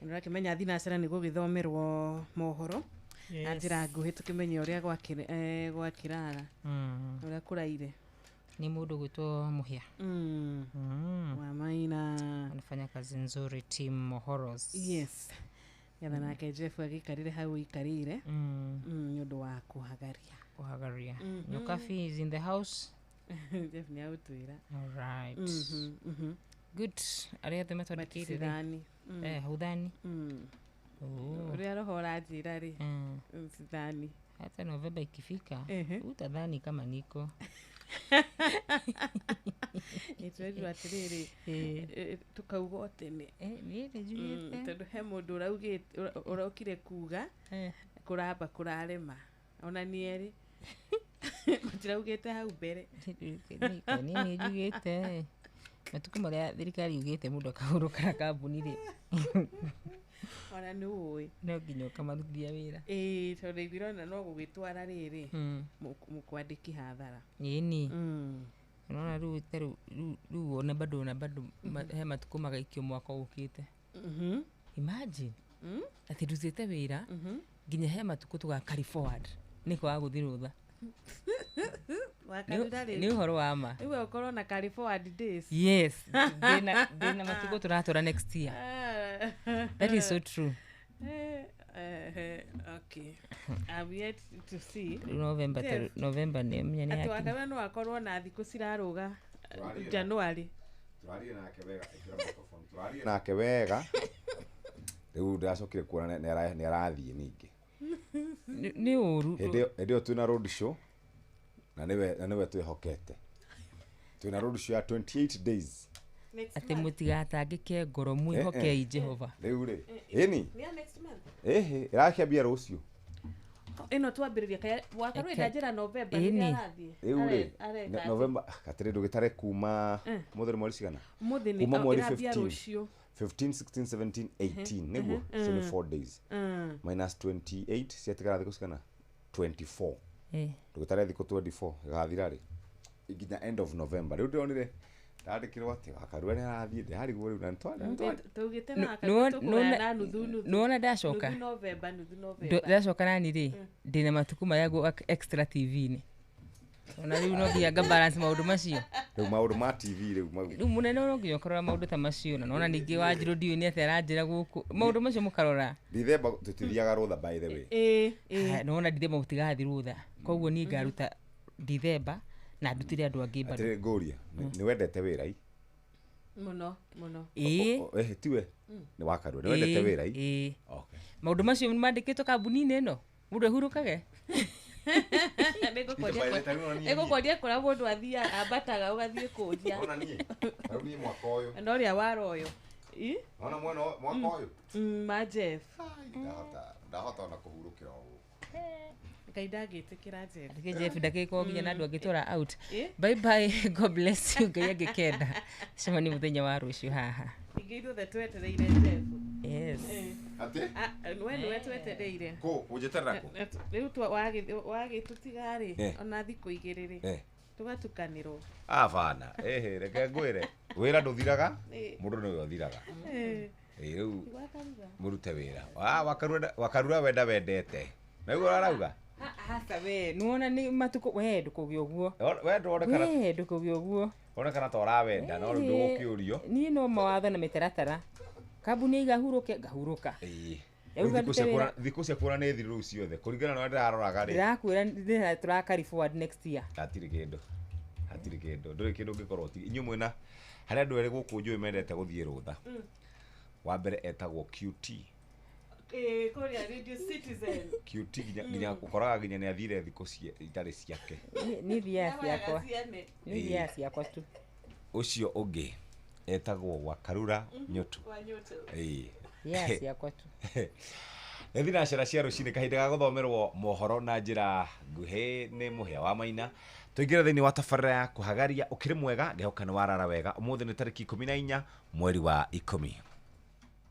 Nĩũrakĩmenya thinacara nĩ gũgĩthomerwo mohoro. Na njĩra nguhĩ tũkĩmenye ũrĩa gwakĩrara, ũrĩa kũraire. Ni mũndũ gwĩtwo Mũhĩa. Wa Maina. Anafanya kazi nzuri team Mohoros. Yes. Getha nake Jeff agĩikarire hau aikarĩire nĩ ũndũ wa kũhagaria. Kũhagaria. Nyokabi is in the house. Jeff nĩ agũtwĩra. All right. Good. Arĩa othe matwandĩkĩire. Hauthani. Ũrĩa roho ũranjĩra rĩ, sidhani. Hata Novemba ikifika, utadhani kama niko. Nĩtwerirwo atĩrĩrĩ, tũkauga o tene. Niĩ nĩnjugĩte. Tondũ he mũndũ ũraugĩte ũrokire kuga kũramba kũrarema ona nĩ erĩ matiraugĩte hau mbere. Niĩ nĩnjugĩte matukũ marĩa thirikari yugĩte mũndũ akahurũka na kambuni rĩ, ona nĩ ũĩ no nginya ũkamarutithia wĩra. Ĩĩ, tondũ ithirona no gũgĩtwara rĩrĩ mũkwandĩki hathara. Ĩni unaona rĩu ta rĩu ona bado he matukũ magaikio mwaka ũkĩte. Imagine atĩ ndutĩte wĩra nginya he matukũ tũga carry forward nĩ kwaga gũthiĩ rũtha. Nĩ ũhoro wa ma. Rĩu ũkorwo na carry forward days. Yes, ndĩna matukũ tũratwara next year. That is so true. Okay, I'm yet to see. November, November nĩ menya nĩ atĩ wakawa no akorwo na thikũ cirarũga January. Tũrarie nake wega, ĩkĩra microphone. Tũrarie nake wega. Rĩu ndĩracokire kuona nĩ arathiĩ ningĩ. Nĩ ũru. Hĩndĩ ĩyo twĩna road show na nĩwe twĩhokete. Twĩna road show ya 28 days. Atĩ mũtigatangĩke ngoro, mwĩhokei Jehova. Rĩu rĩ, ĩni? Ĩhĩ, ĩrakĩambia rũciũ. Ĩno twambĩrĩria kaya wakarũĩ njĩra November nĩ arathiĩ. Rĩu rĩ, November atĩrĩ ndũgĩtare kuma mũthĩ nĩ mweri cigana? Mũthĩ nĩ ĩrambia rũciũ. 15, 16, 17, 18 nĩguo, so nĩ 4 days. Minus 28 ciatigara thikũ cigana? 24. Ndũgĩtare thikũ 24 ĩgathira rĩ? Nginya end of November. Rĩu ndĩronire ndandĩkĩrwo atĩ Wakarua nĩ arathiĩ, ndĩrarigwo rĩu na tũgĩte na Wakarua tũkũgayana nuthu nuthu. Nĩwona ndacoka? Nuthu November, nuthu November. Ndacoka nani rĩ, ndĩna matukũ marĩa ngũ extra TV-inĩ. Ona rĩu no nginya nga balance maũndũ macio. Rĩu maũndũ ma TV rĩu mau. Rĩu mũnene no nginya ũkarora maũndũ ta macio, na nona ningĩ Wanjirũ ndiũĩ nĩ atĩa aranjĩra gũkũ. Maũndũ macio mũkarora. Dithemba tũtithiaga rũtha by the way. Ĩĩ. Nona Dithemba mũtigathiĩ rũtha. Koguo niĩ ngaruta Dithemba na ndutire andũ angĩ bado. Atĩrĩ ngũria, nĩ wendete wĩra i? Mũno, mũno. Ĩĩ. Tiwe? Nĩ Wakarua, nĩ wendete wĩra i? Ĩĩ. Okay. Maũndũ macio mandĩkĩtwo kambuni-inĩ ĩno, mũndũ ehurũkage. Nĩngũkuonia kũrĩa mũndũ athiaga ambataga ũgathiĩ kũria. Ona niĩ, rĩu niĩ mwaka ũyũ. Na ũrĩa waroyo. Ona mwena mwaka ũyũ? Ma Jeff. Ndahota ona kũhurũkĩra o gũkũ. Ngai ndangĩtĩkĩra Jeff. Reke Jeff ndagĩkorwo nginya na andũ angĩtwara out. Bye bye, God bless you, Ngai angĩkenda. Cemani mũthenya wa rũciũ haha. Ingĩ ithuothe twetereire Jeff. Yes. Atĩ? We nĩwe twetereire. Kũ, ũnjeterera kũ? Rĩu wagĩtũtiga rĩ, ona thikũ igĩrĩ rĩ, tũgatukanĩrwo. Abana, ehe, reke ngwĩre. Wĩra ndũthiraga, mũndũ nĩwe ũthiraga. Rĩu mũrute wĩra. Wakarua wenda wendete. Naguo ũrarauga? Hasa we, nĩwona nĩ matukũ we ndũkũgĩa ũguo. We ndũronekana. We ndũkũgĩa ũguo. Ũronekana ta ũrawenda no rĩu ndũgũkĩũrio. Niĩ no mawatho na mĩtaratara. Kambuni igahurũke ngahurũka. Ĩĩ. Thikũ cia kuona nĩ thiru rĩu ciothe kũringana na ũrĩa ndĩraroraga rĩ. Ndĩrakwĩra tũra carry forward next year. Hatirĩ kĩndũ. Hatirĩ kĩndũ. Ndũrĩ kĩndũ ũngĩkorwo ũtigĩ. Inyuĩ mwĩna harĩ andũ erĩ gũkũ njũĩ mendete gũthiĩ rũtha. Wa mbere etagwo QT. Kũrĩa Radio Citizen. QT nginya ũkoraga nginya nĩ athire thikũ itarĩ ciake. Nĩ thiaga ciakwa. Nĩ thiaga ciakwa tu. Ũcio ũngĩ etagwo Wakarura Nyotu. Ĩĩ. Thiaga ciakwa tu. Nĩ thinacara cia rũcinĩ kahinda ga gũthomerwo mohoro na njĩra nguhĩ nĩ Mũhĩa wa Maina. Tũingĩre thĩinĩ wa tabarĩra ya kũhagaria ũkĩrĩ mwega, ngehoka nĩ warara wega. Ũmũthĩ nĩ tarĩki 14 mweri wa 10.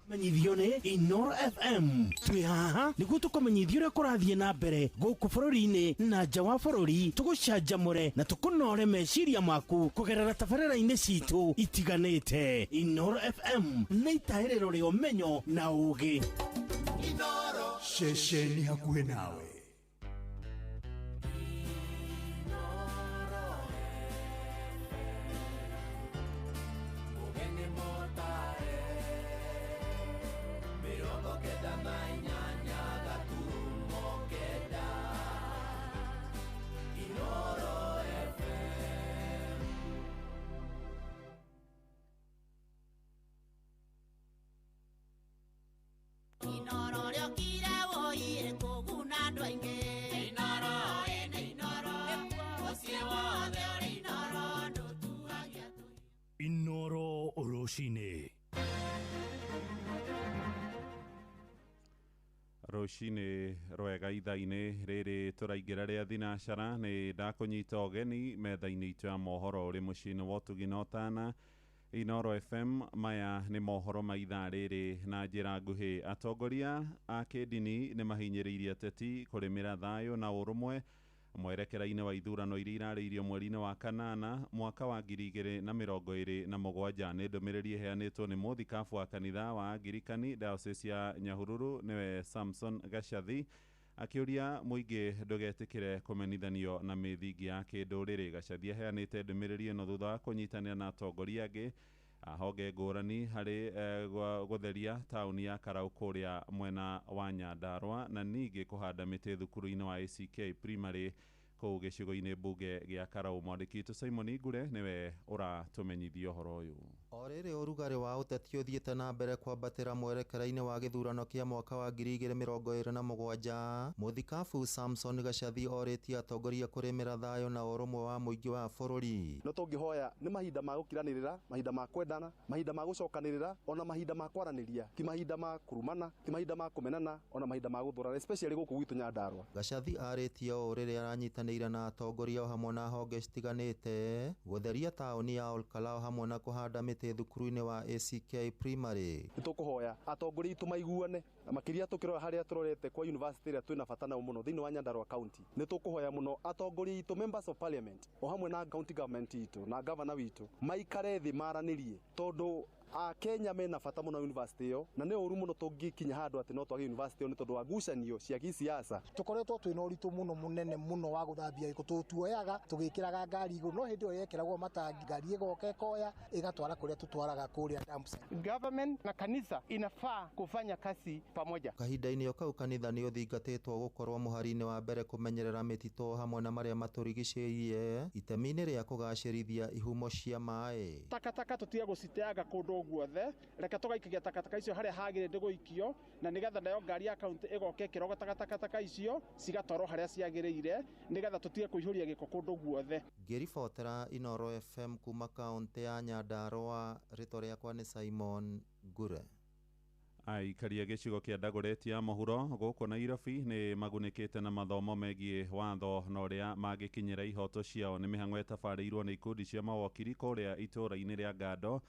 Menyithio nĩ Inoro FM. Twĩ haha nĩguo tũkũmenyithie ũrĩa kũrathiĩ na mbere gũkũ bũrũri-inĩ na nja wa bũrũri, tũgũcanjamũre na tũkũnore meciria maku kũgerera tabarĩra-inĩ citũ itiganĩte. Inoro FM nĩ itahĩrĩro rĩa ũmenyo na ũũgĩ. Ceceni hakuhĩ nawe. Inoro, inoro, Rũcinĩ. Rũcinĩ rwega ithaa-inĩ rĩrĩ tũraingĩra rĩa thinacara nĩ ndakũnyita ũgeni metha-inĩ itũ ya mohoro ũrĩ mũciĩ-inĩ wa ũtugi na ũtana Inoro FM. Maya nĩ mohoro ma ithaa rĩrĩ na njĩra nguhĩ. Atongoria a kĩndini nĩ mahinyĩrĩirie ateti kũrĩmĩra thayũ na ũrũmwe mwerekera-inĩ wa ithurano iria irarĩirio mweri-inĩ wa kanana mwaka wa 2027. Nĩ ndũmĩrĩri ĩheanĩtwo nĩ mũthikabu wa kanitha wa Angirikani Diocese ya Nyahururu nĩwe Samson Gacathi, akĩũria mũingĩ ndũgetĩkĩre kũmenithanio na mĩthingi ya kĩndũrĩrĩ. Gacathi aheanĩte ndũmĩrĩri ĩno thutha wa kũnyitanĩra na atongoria angĩ honge ngũrani harĩ gũtheria taũni ya Karau kũrĩa mwena wa Nyandarua na ningĩ kũhanda mĩtĩ thukuru-inĩ wa ACK Primary kũu gĩcigo-inĩ mbunge gĩa Karau. Mwandĩki witũ Simon Ngure nĩwe ũratũmenyithia ũhoro ũyũ. O rĩrĩ ũrugarĩ wa ũteti ũthiĩte na mbere kwambatĩra mwerekera-inĩ wa gĩthurano kĩa mwaka wa 2027, mũthikabu Samson Gacathi orĩtie atongoria kũrĩmĩra thayũ na ũrũmwe wa mũingĩ wa bũrũri. No tũngĩhoya nĩ mahinda ma gũkiranĩrĩra, mahinda ma kwendana, mahinda ma gũcokanĩrĩra, ona mahinda ma kwaranĩria, ti mahinda ma kũrumana, ti mahinda ma kũmenana, ona mahinda ma gũthũrana, especially gũkũ gwitũ Nyandarua. Gacathi arĩtie ũũ rĩrĩa aranyitanĩire na atongoria o hamwe na honge citiganĩte gũtheria taũni ya Olkalou hamwe na kũhanda mĩtĩ thukuru-inĩ wa ACK Primary. Nĩtũkũhoya atongoria aitũ maiguane, makĩria tũkĩrora harĩa tũrorete kwa university ĩrĩa twĩna bata nayo mũno thĩinĩ wa Nyandarua County. Nĩtũkũhoya mũno atongoria aitũ, members of parliament, o hamwe na county government itũ na governor witũ maikare thĩ maranĩrie, tondũ Akenya mena bata mũno university ĩyo, na nĩ ũru mũno tũngĩkinya handũ atĩ no twage university ĩyo nĩ tondũ wa ngucanio cia gĩsiasa. Tũkoretwo twĩna ũritũ mũno mũnene mũno wa gũthambia gĩko, tũtuoyaga tũgĩkĩraga ngari igũrũ, no hĩndĩ ĩyo yekĩragwo matangi, ngari ĩgoka ĩkoya ĩgatwara kũrĩa tũtwaraga kũrĩa dump site. Government na kanitha inafaa kufanya kazi pamoja. Kahinda-inĩ o kau kanitha nĩ ũthingatĩtwo gũkorwo mũhari-inĩ wa mbere kũmenyerera mĩtitũ hamwe na marĩa matũrigicĩirie itemi-inĩ rĩa kũgacĩrithia ihumo cia maĩ. Takataka tũtige gũciteanga kũndũ guothe, reke tũgaikagia takataka icio harĩa hagĩrĩire gũikio, na nĩgetha nayo ngari ya kaunti ĩgoka ĩkĩrogotaga takataka icio cigatwarwo harĩa ciagĩrĩire, nĩgetha tũtige kũihũria gĩko kũndũ guothe. Ngĩribotera Inoro FM kuma kaunti ya Nyandarua, rĩtwa rĩakwa nĩ Simon Ngure. Aikaria gĩcigo kĩa Dagoretti ya mũhuro gũkũ Nairobi nĩ magunĩkĩte na mathomo megiĩ watho na ũrĩa mangĩkinyĩra ihoto ciao. Nĩ mĩhang'o ĩtabarĩirwo nĩ ikundi cia mawokiri kũrĩa itũũra-inĩ rĩa Ngando,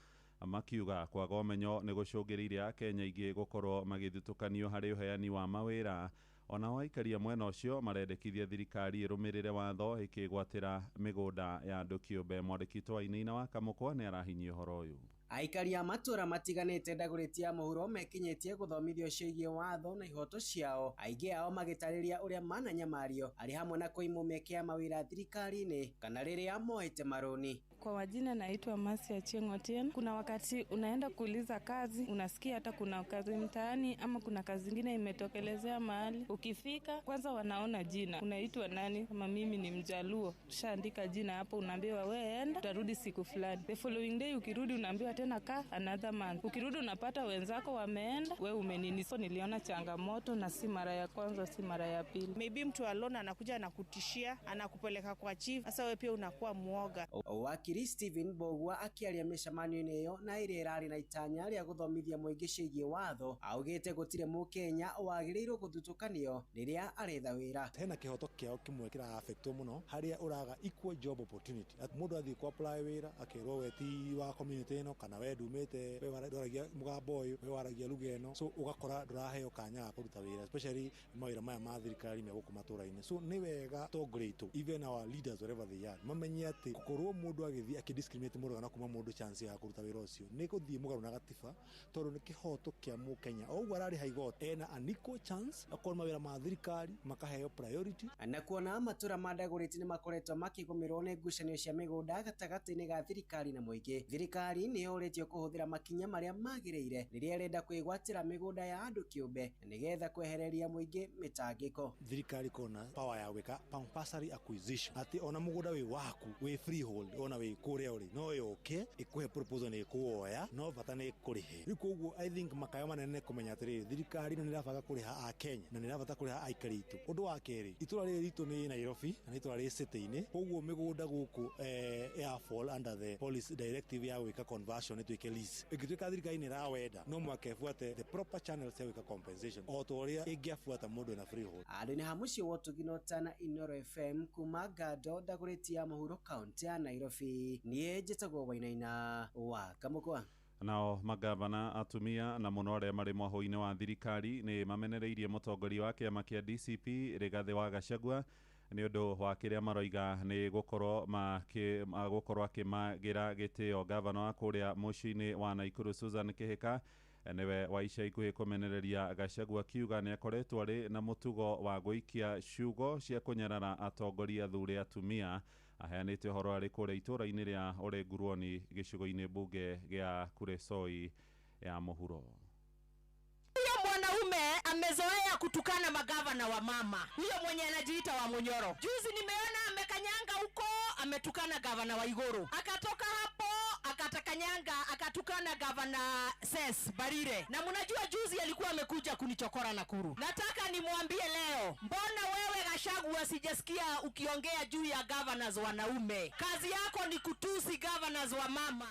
makiuga kwaga ũmenyo nĩ gũcũngĩrĩirie Akenya aingĩ gũkorwo magĩthutũkanio harĩ ũheani wa mawĩra. Onao aikaria mwena ũcio marendekithia thirikari ĩrũmĩrĩre watho ĩkĩgwatĩra mĩgũnda ya andũ kĩũmbe. Mwandĩki witũ Wainaina wa Kamũkwa nĩ arahinyia ũhoro ũyũ. Aikari a matũra matiganĩte Dagoretti ya mũhuro mekinyĩtie gũthomithio ciĩgiĩ watho na ihoto ciao, aingĩ ao magĩtarĩria ũrĩa mananyamario arĩ hamwe na kũimwo mĩeke ya mawĩra thirikari-inĩ kana rĩrĩa moete marũni. Kwa majina naitwa Mercy Achieng' Otieno. Kuna wakati unaenda kuuliza kazi, unasikia hata kuna kazi mtaani ama kuna kazi nyingine imetokelezea mahali. Ukifika kwanza wanaona jina, unaitwa nani? Kama mimi ni Mjaluo, tushaandika jina hapo, unaambiwa wewe enda, utarudi siku fulani. The following day ukirudi unaambiwa tena kaa another month. Ukirudi unapata wenzako wameenda, wewe umenini. So niliona changamoto na si mara ya kwanza, si mara ya pili. Maybe mtu alone anakuja anakutishia, anakupeleka kwa chief. Sasa wewe pia unakuwa muoga. Wakiri Stephen Bogwa akiaria mĩcemanio-inĩ ĩyo na ĩrĩa ĩrarĩ na itanya rĩa gũthomithia mũingĩ ciĩgiĩ watho, augĩte gũtirĩ mũkenya wagĩrĩirwo gũthutũkanio rĩrĩa aretha wĩra. Hena kĩhoto kĩao kĩmwe kĩra-affectwo mũno harĩa ũraga equal job opportunity. Mũndũ athiĩ ku apply wĩra akerwo we ti wa community ĩno, kana we ndumĩte, we ndwaragia mũgambo ũyũ, we waragia lugha ĩno, so ũgakora ndũraheo kanya ga kũruta wĩra, especially mawĩra maya ma thirikari me gũkũ matũra-inĩ. So nĩ wega atongoria aitũ, even our leaders wherever they are, mamenye atĩ gũkorwo mũndũ agĩthiĩ akĩdiscriminate mũndũ kana kuma mũndũ chance ya kũruta wĩra ũcio nĩ gũthiĩ mũgarũ na gatiba, tondũ nĩ kĩhoto kĩa mũkenya. O ũguo ararĩha igoti ena an equal chance akorwo mawĩra ma thirikari makaheo priority. Na kuona matũra ma Dagoretti nĩ makoretwo makĩgũmĩrwo nĩ ngucanio cia mĩgũnda gatagatĩ-inĩ ga thirikari na mũingĩ, thirikari nĩ yũrĩtio kũhũthĩra makinya marĩa magĩrĩire rĩrĩa ĩrenda kwĩgwatĩra mĩgũnda ya andũ kĩũmbe nĩgetha kwehereria mũingĩ mĩtangĩko. Thirikari kona power ya gwĩka compulsory acquisition, atĩ ona mũgũnda wĩ waku wĩ freehold ona wĩ kũrĩa ũrĩ no yũke ĩkũhe proposal nĩ ĩkũwoya, no bata nĩ ĩkũrĩhe. Rĩu koguo I think makayo manene kũmenya atĩrĩrĩ, thirikari ĩno nĩ ĩrabanga kũrĩha Akenya na nĩ ĩrabata kũrĩha aikari aitũ. Ũndũ wa kerĩ, itũra rĩrĩ ritũ nĩ Nairobi na nĩ itũra rĩ city-inĩ, koguo mĩgũnda gũkũ ya fall under the policy directive ya gwĩka conversion. conversion ĩtuĩke lease. Ĩngĩtuĩka thirikari nĩ ĩrawenda, no mũhaka ĩbuate the proper channels cia gwĩka compensation o ta ũrĩa ĩngĩabuata mũndũ wĩna freehold. Handũ-inĩ ha mũciĩ wa ũtugi na ũtana Inoro FM kuma Ngando Dagoretti ya mũhuro kaunti ya Nairobi, niĩ njĩtagwo Wainaina wa Kamũkwa. Nao magavana atumia na mũno arĩa marĩ mwahũ-inĩ wa thirikari nĩ mamenereirie mũtongoria wa kĩama kĩa DCP Rigathĩ wa Gachagua nĩ ũndũ wa kĩrĩa maroiga nĩ gũkorwo gũkorwo akĩmagĩra gĩtĩo. Gavana wa kũrĩa mũciĩ-inĩ wa Nakuru Susan Kihika nĩwe wa ica ikuhĩ kũmenereria Gachagua akiuga nĩ akoretwo arĩ na mũtugo wa gũikia ciugo cia kũnyarara atongoria athure atumia. Aheanĩte ũhoro arĩ kũrĩa itũũra-inĩ rĩa Olenguruoni gĩcigo-inĩ mbunge gĩa Kuresoi ya mũhuro. Huyo mwanaume amezoea kutukana magavana wa mama, huyo mwenye anajiita wa Munyoro. Juzi nimeona amekanyanga huko, ametukana gavana wa Iguru, akatoka hapo akatakanyanga akatukana gavana Ses Barire, na mnajua juzi alikuwa amekuja kunichokora Nakuru. Nataka nimwambie leo, mbona wewe Gachagua sijasikia ukiongea juu ya governors wanaume? Kazi yako ni kutusi governors wa mama.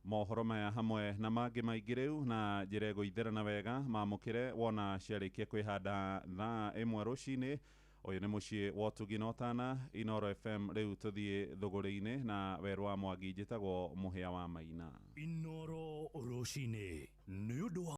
Mohoro maya hamwe na mangĩ maingĩ rĩu na njĩra ĩgũitherana wega mamũkĩre wona ciarĩkia kwĩhanda thaa 1 rũcinĩ. Ũyũ nĩ mũciĩ wa ũtugi na ũtana Inoro FM. Rĩu tũthiĩ thũgũrĩ-inĩ na werũ wa Mwangi. Njĩtagwo Mũhĩa wa Maina. Inoro rũcinĩ nĩ ũndũ wa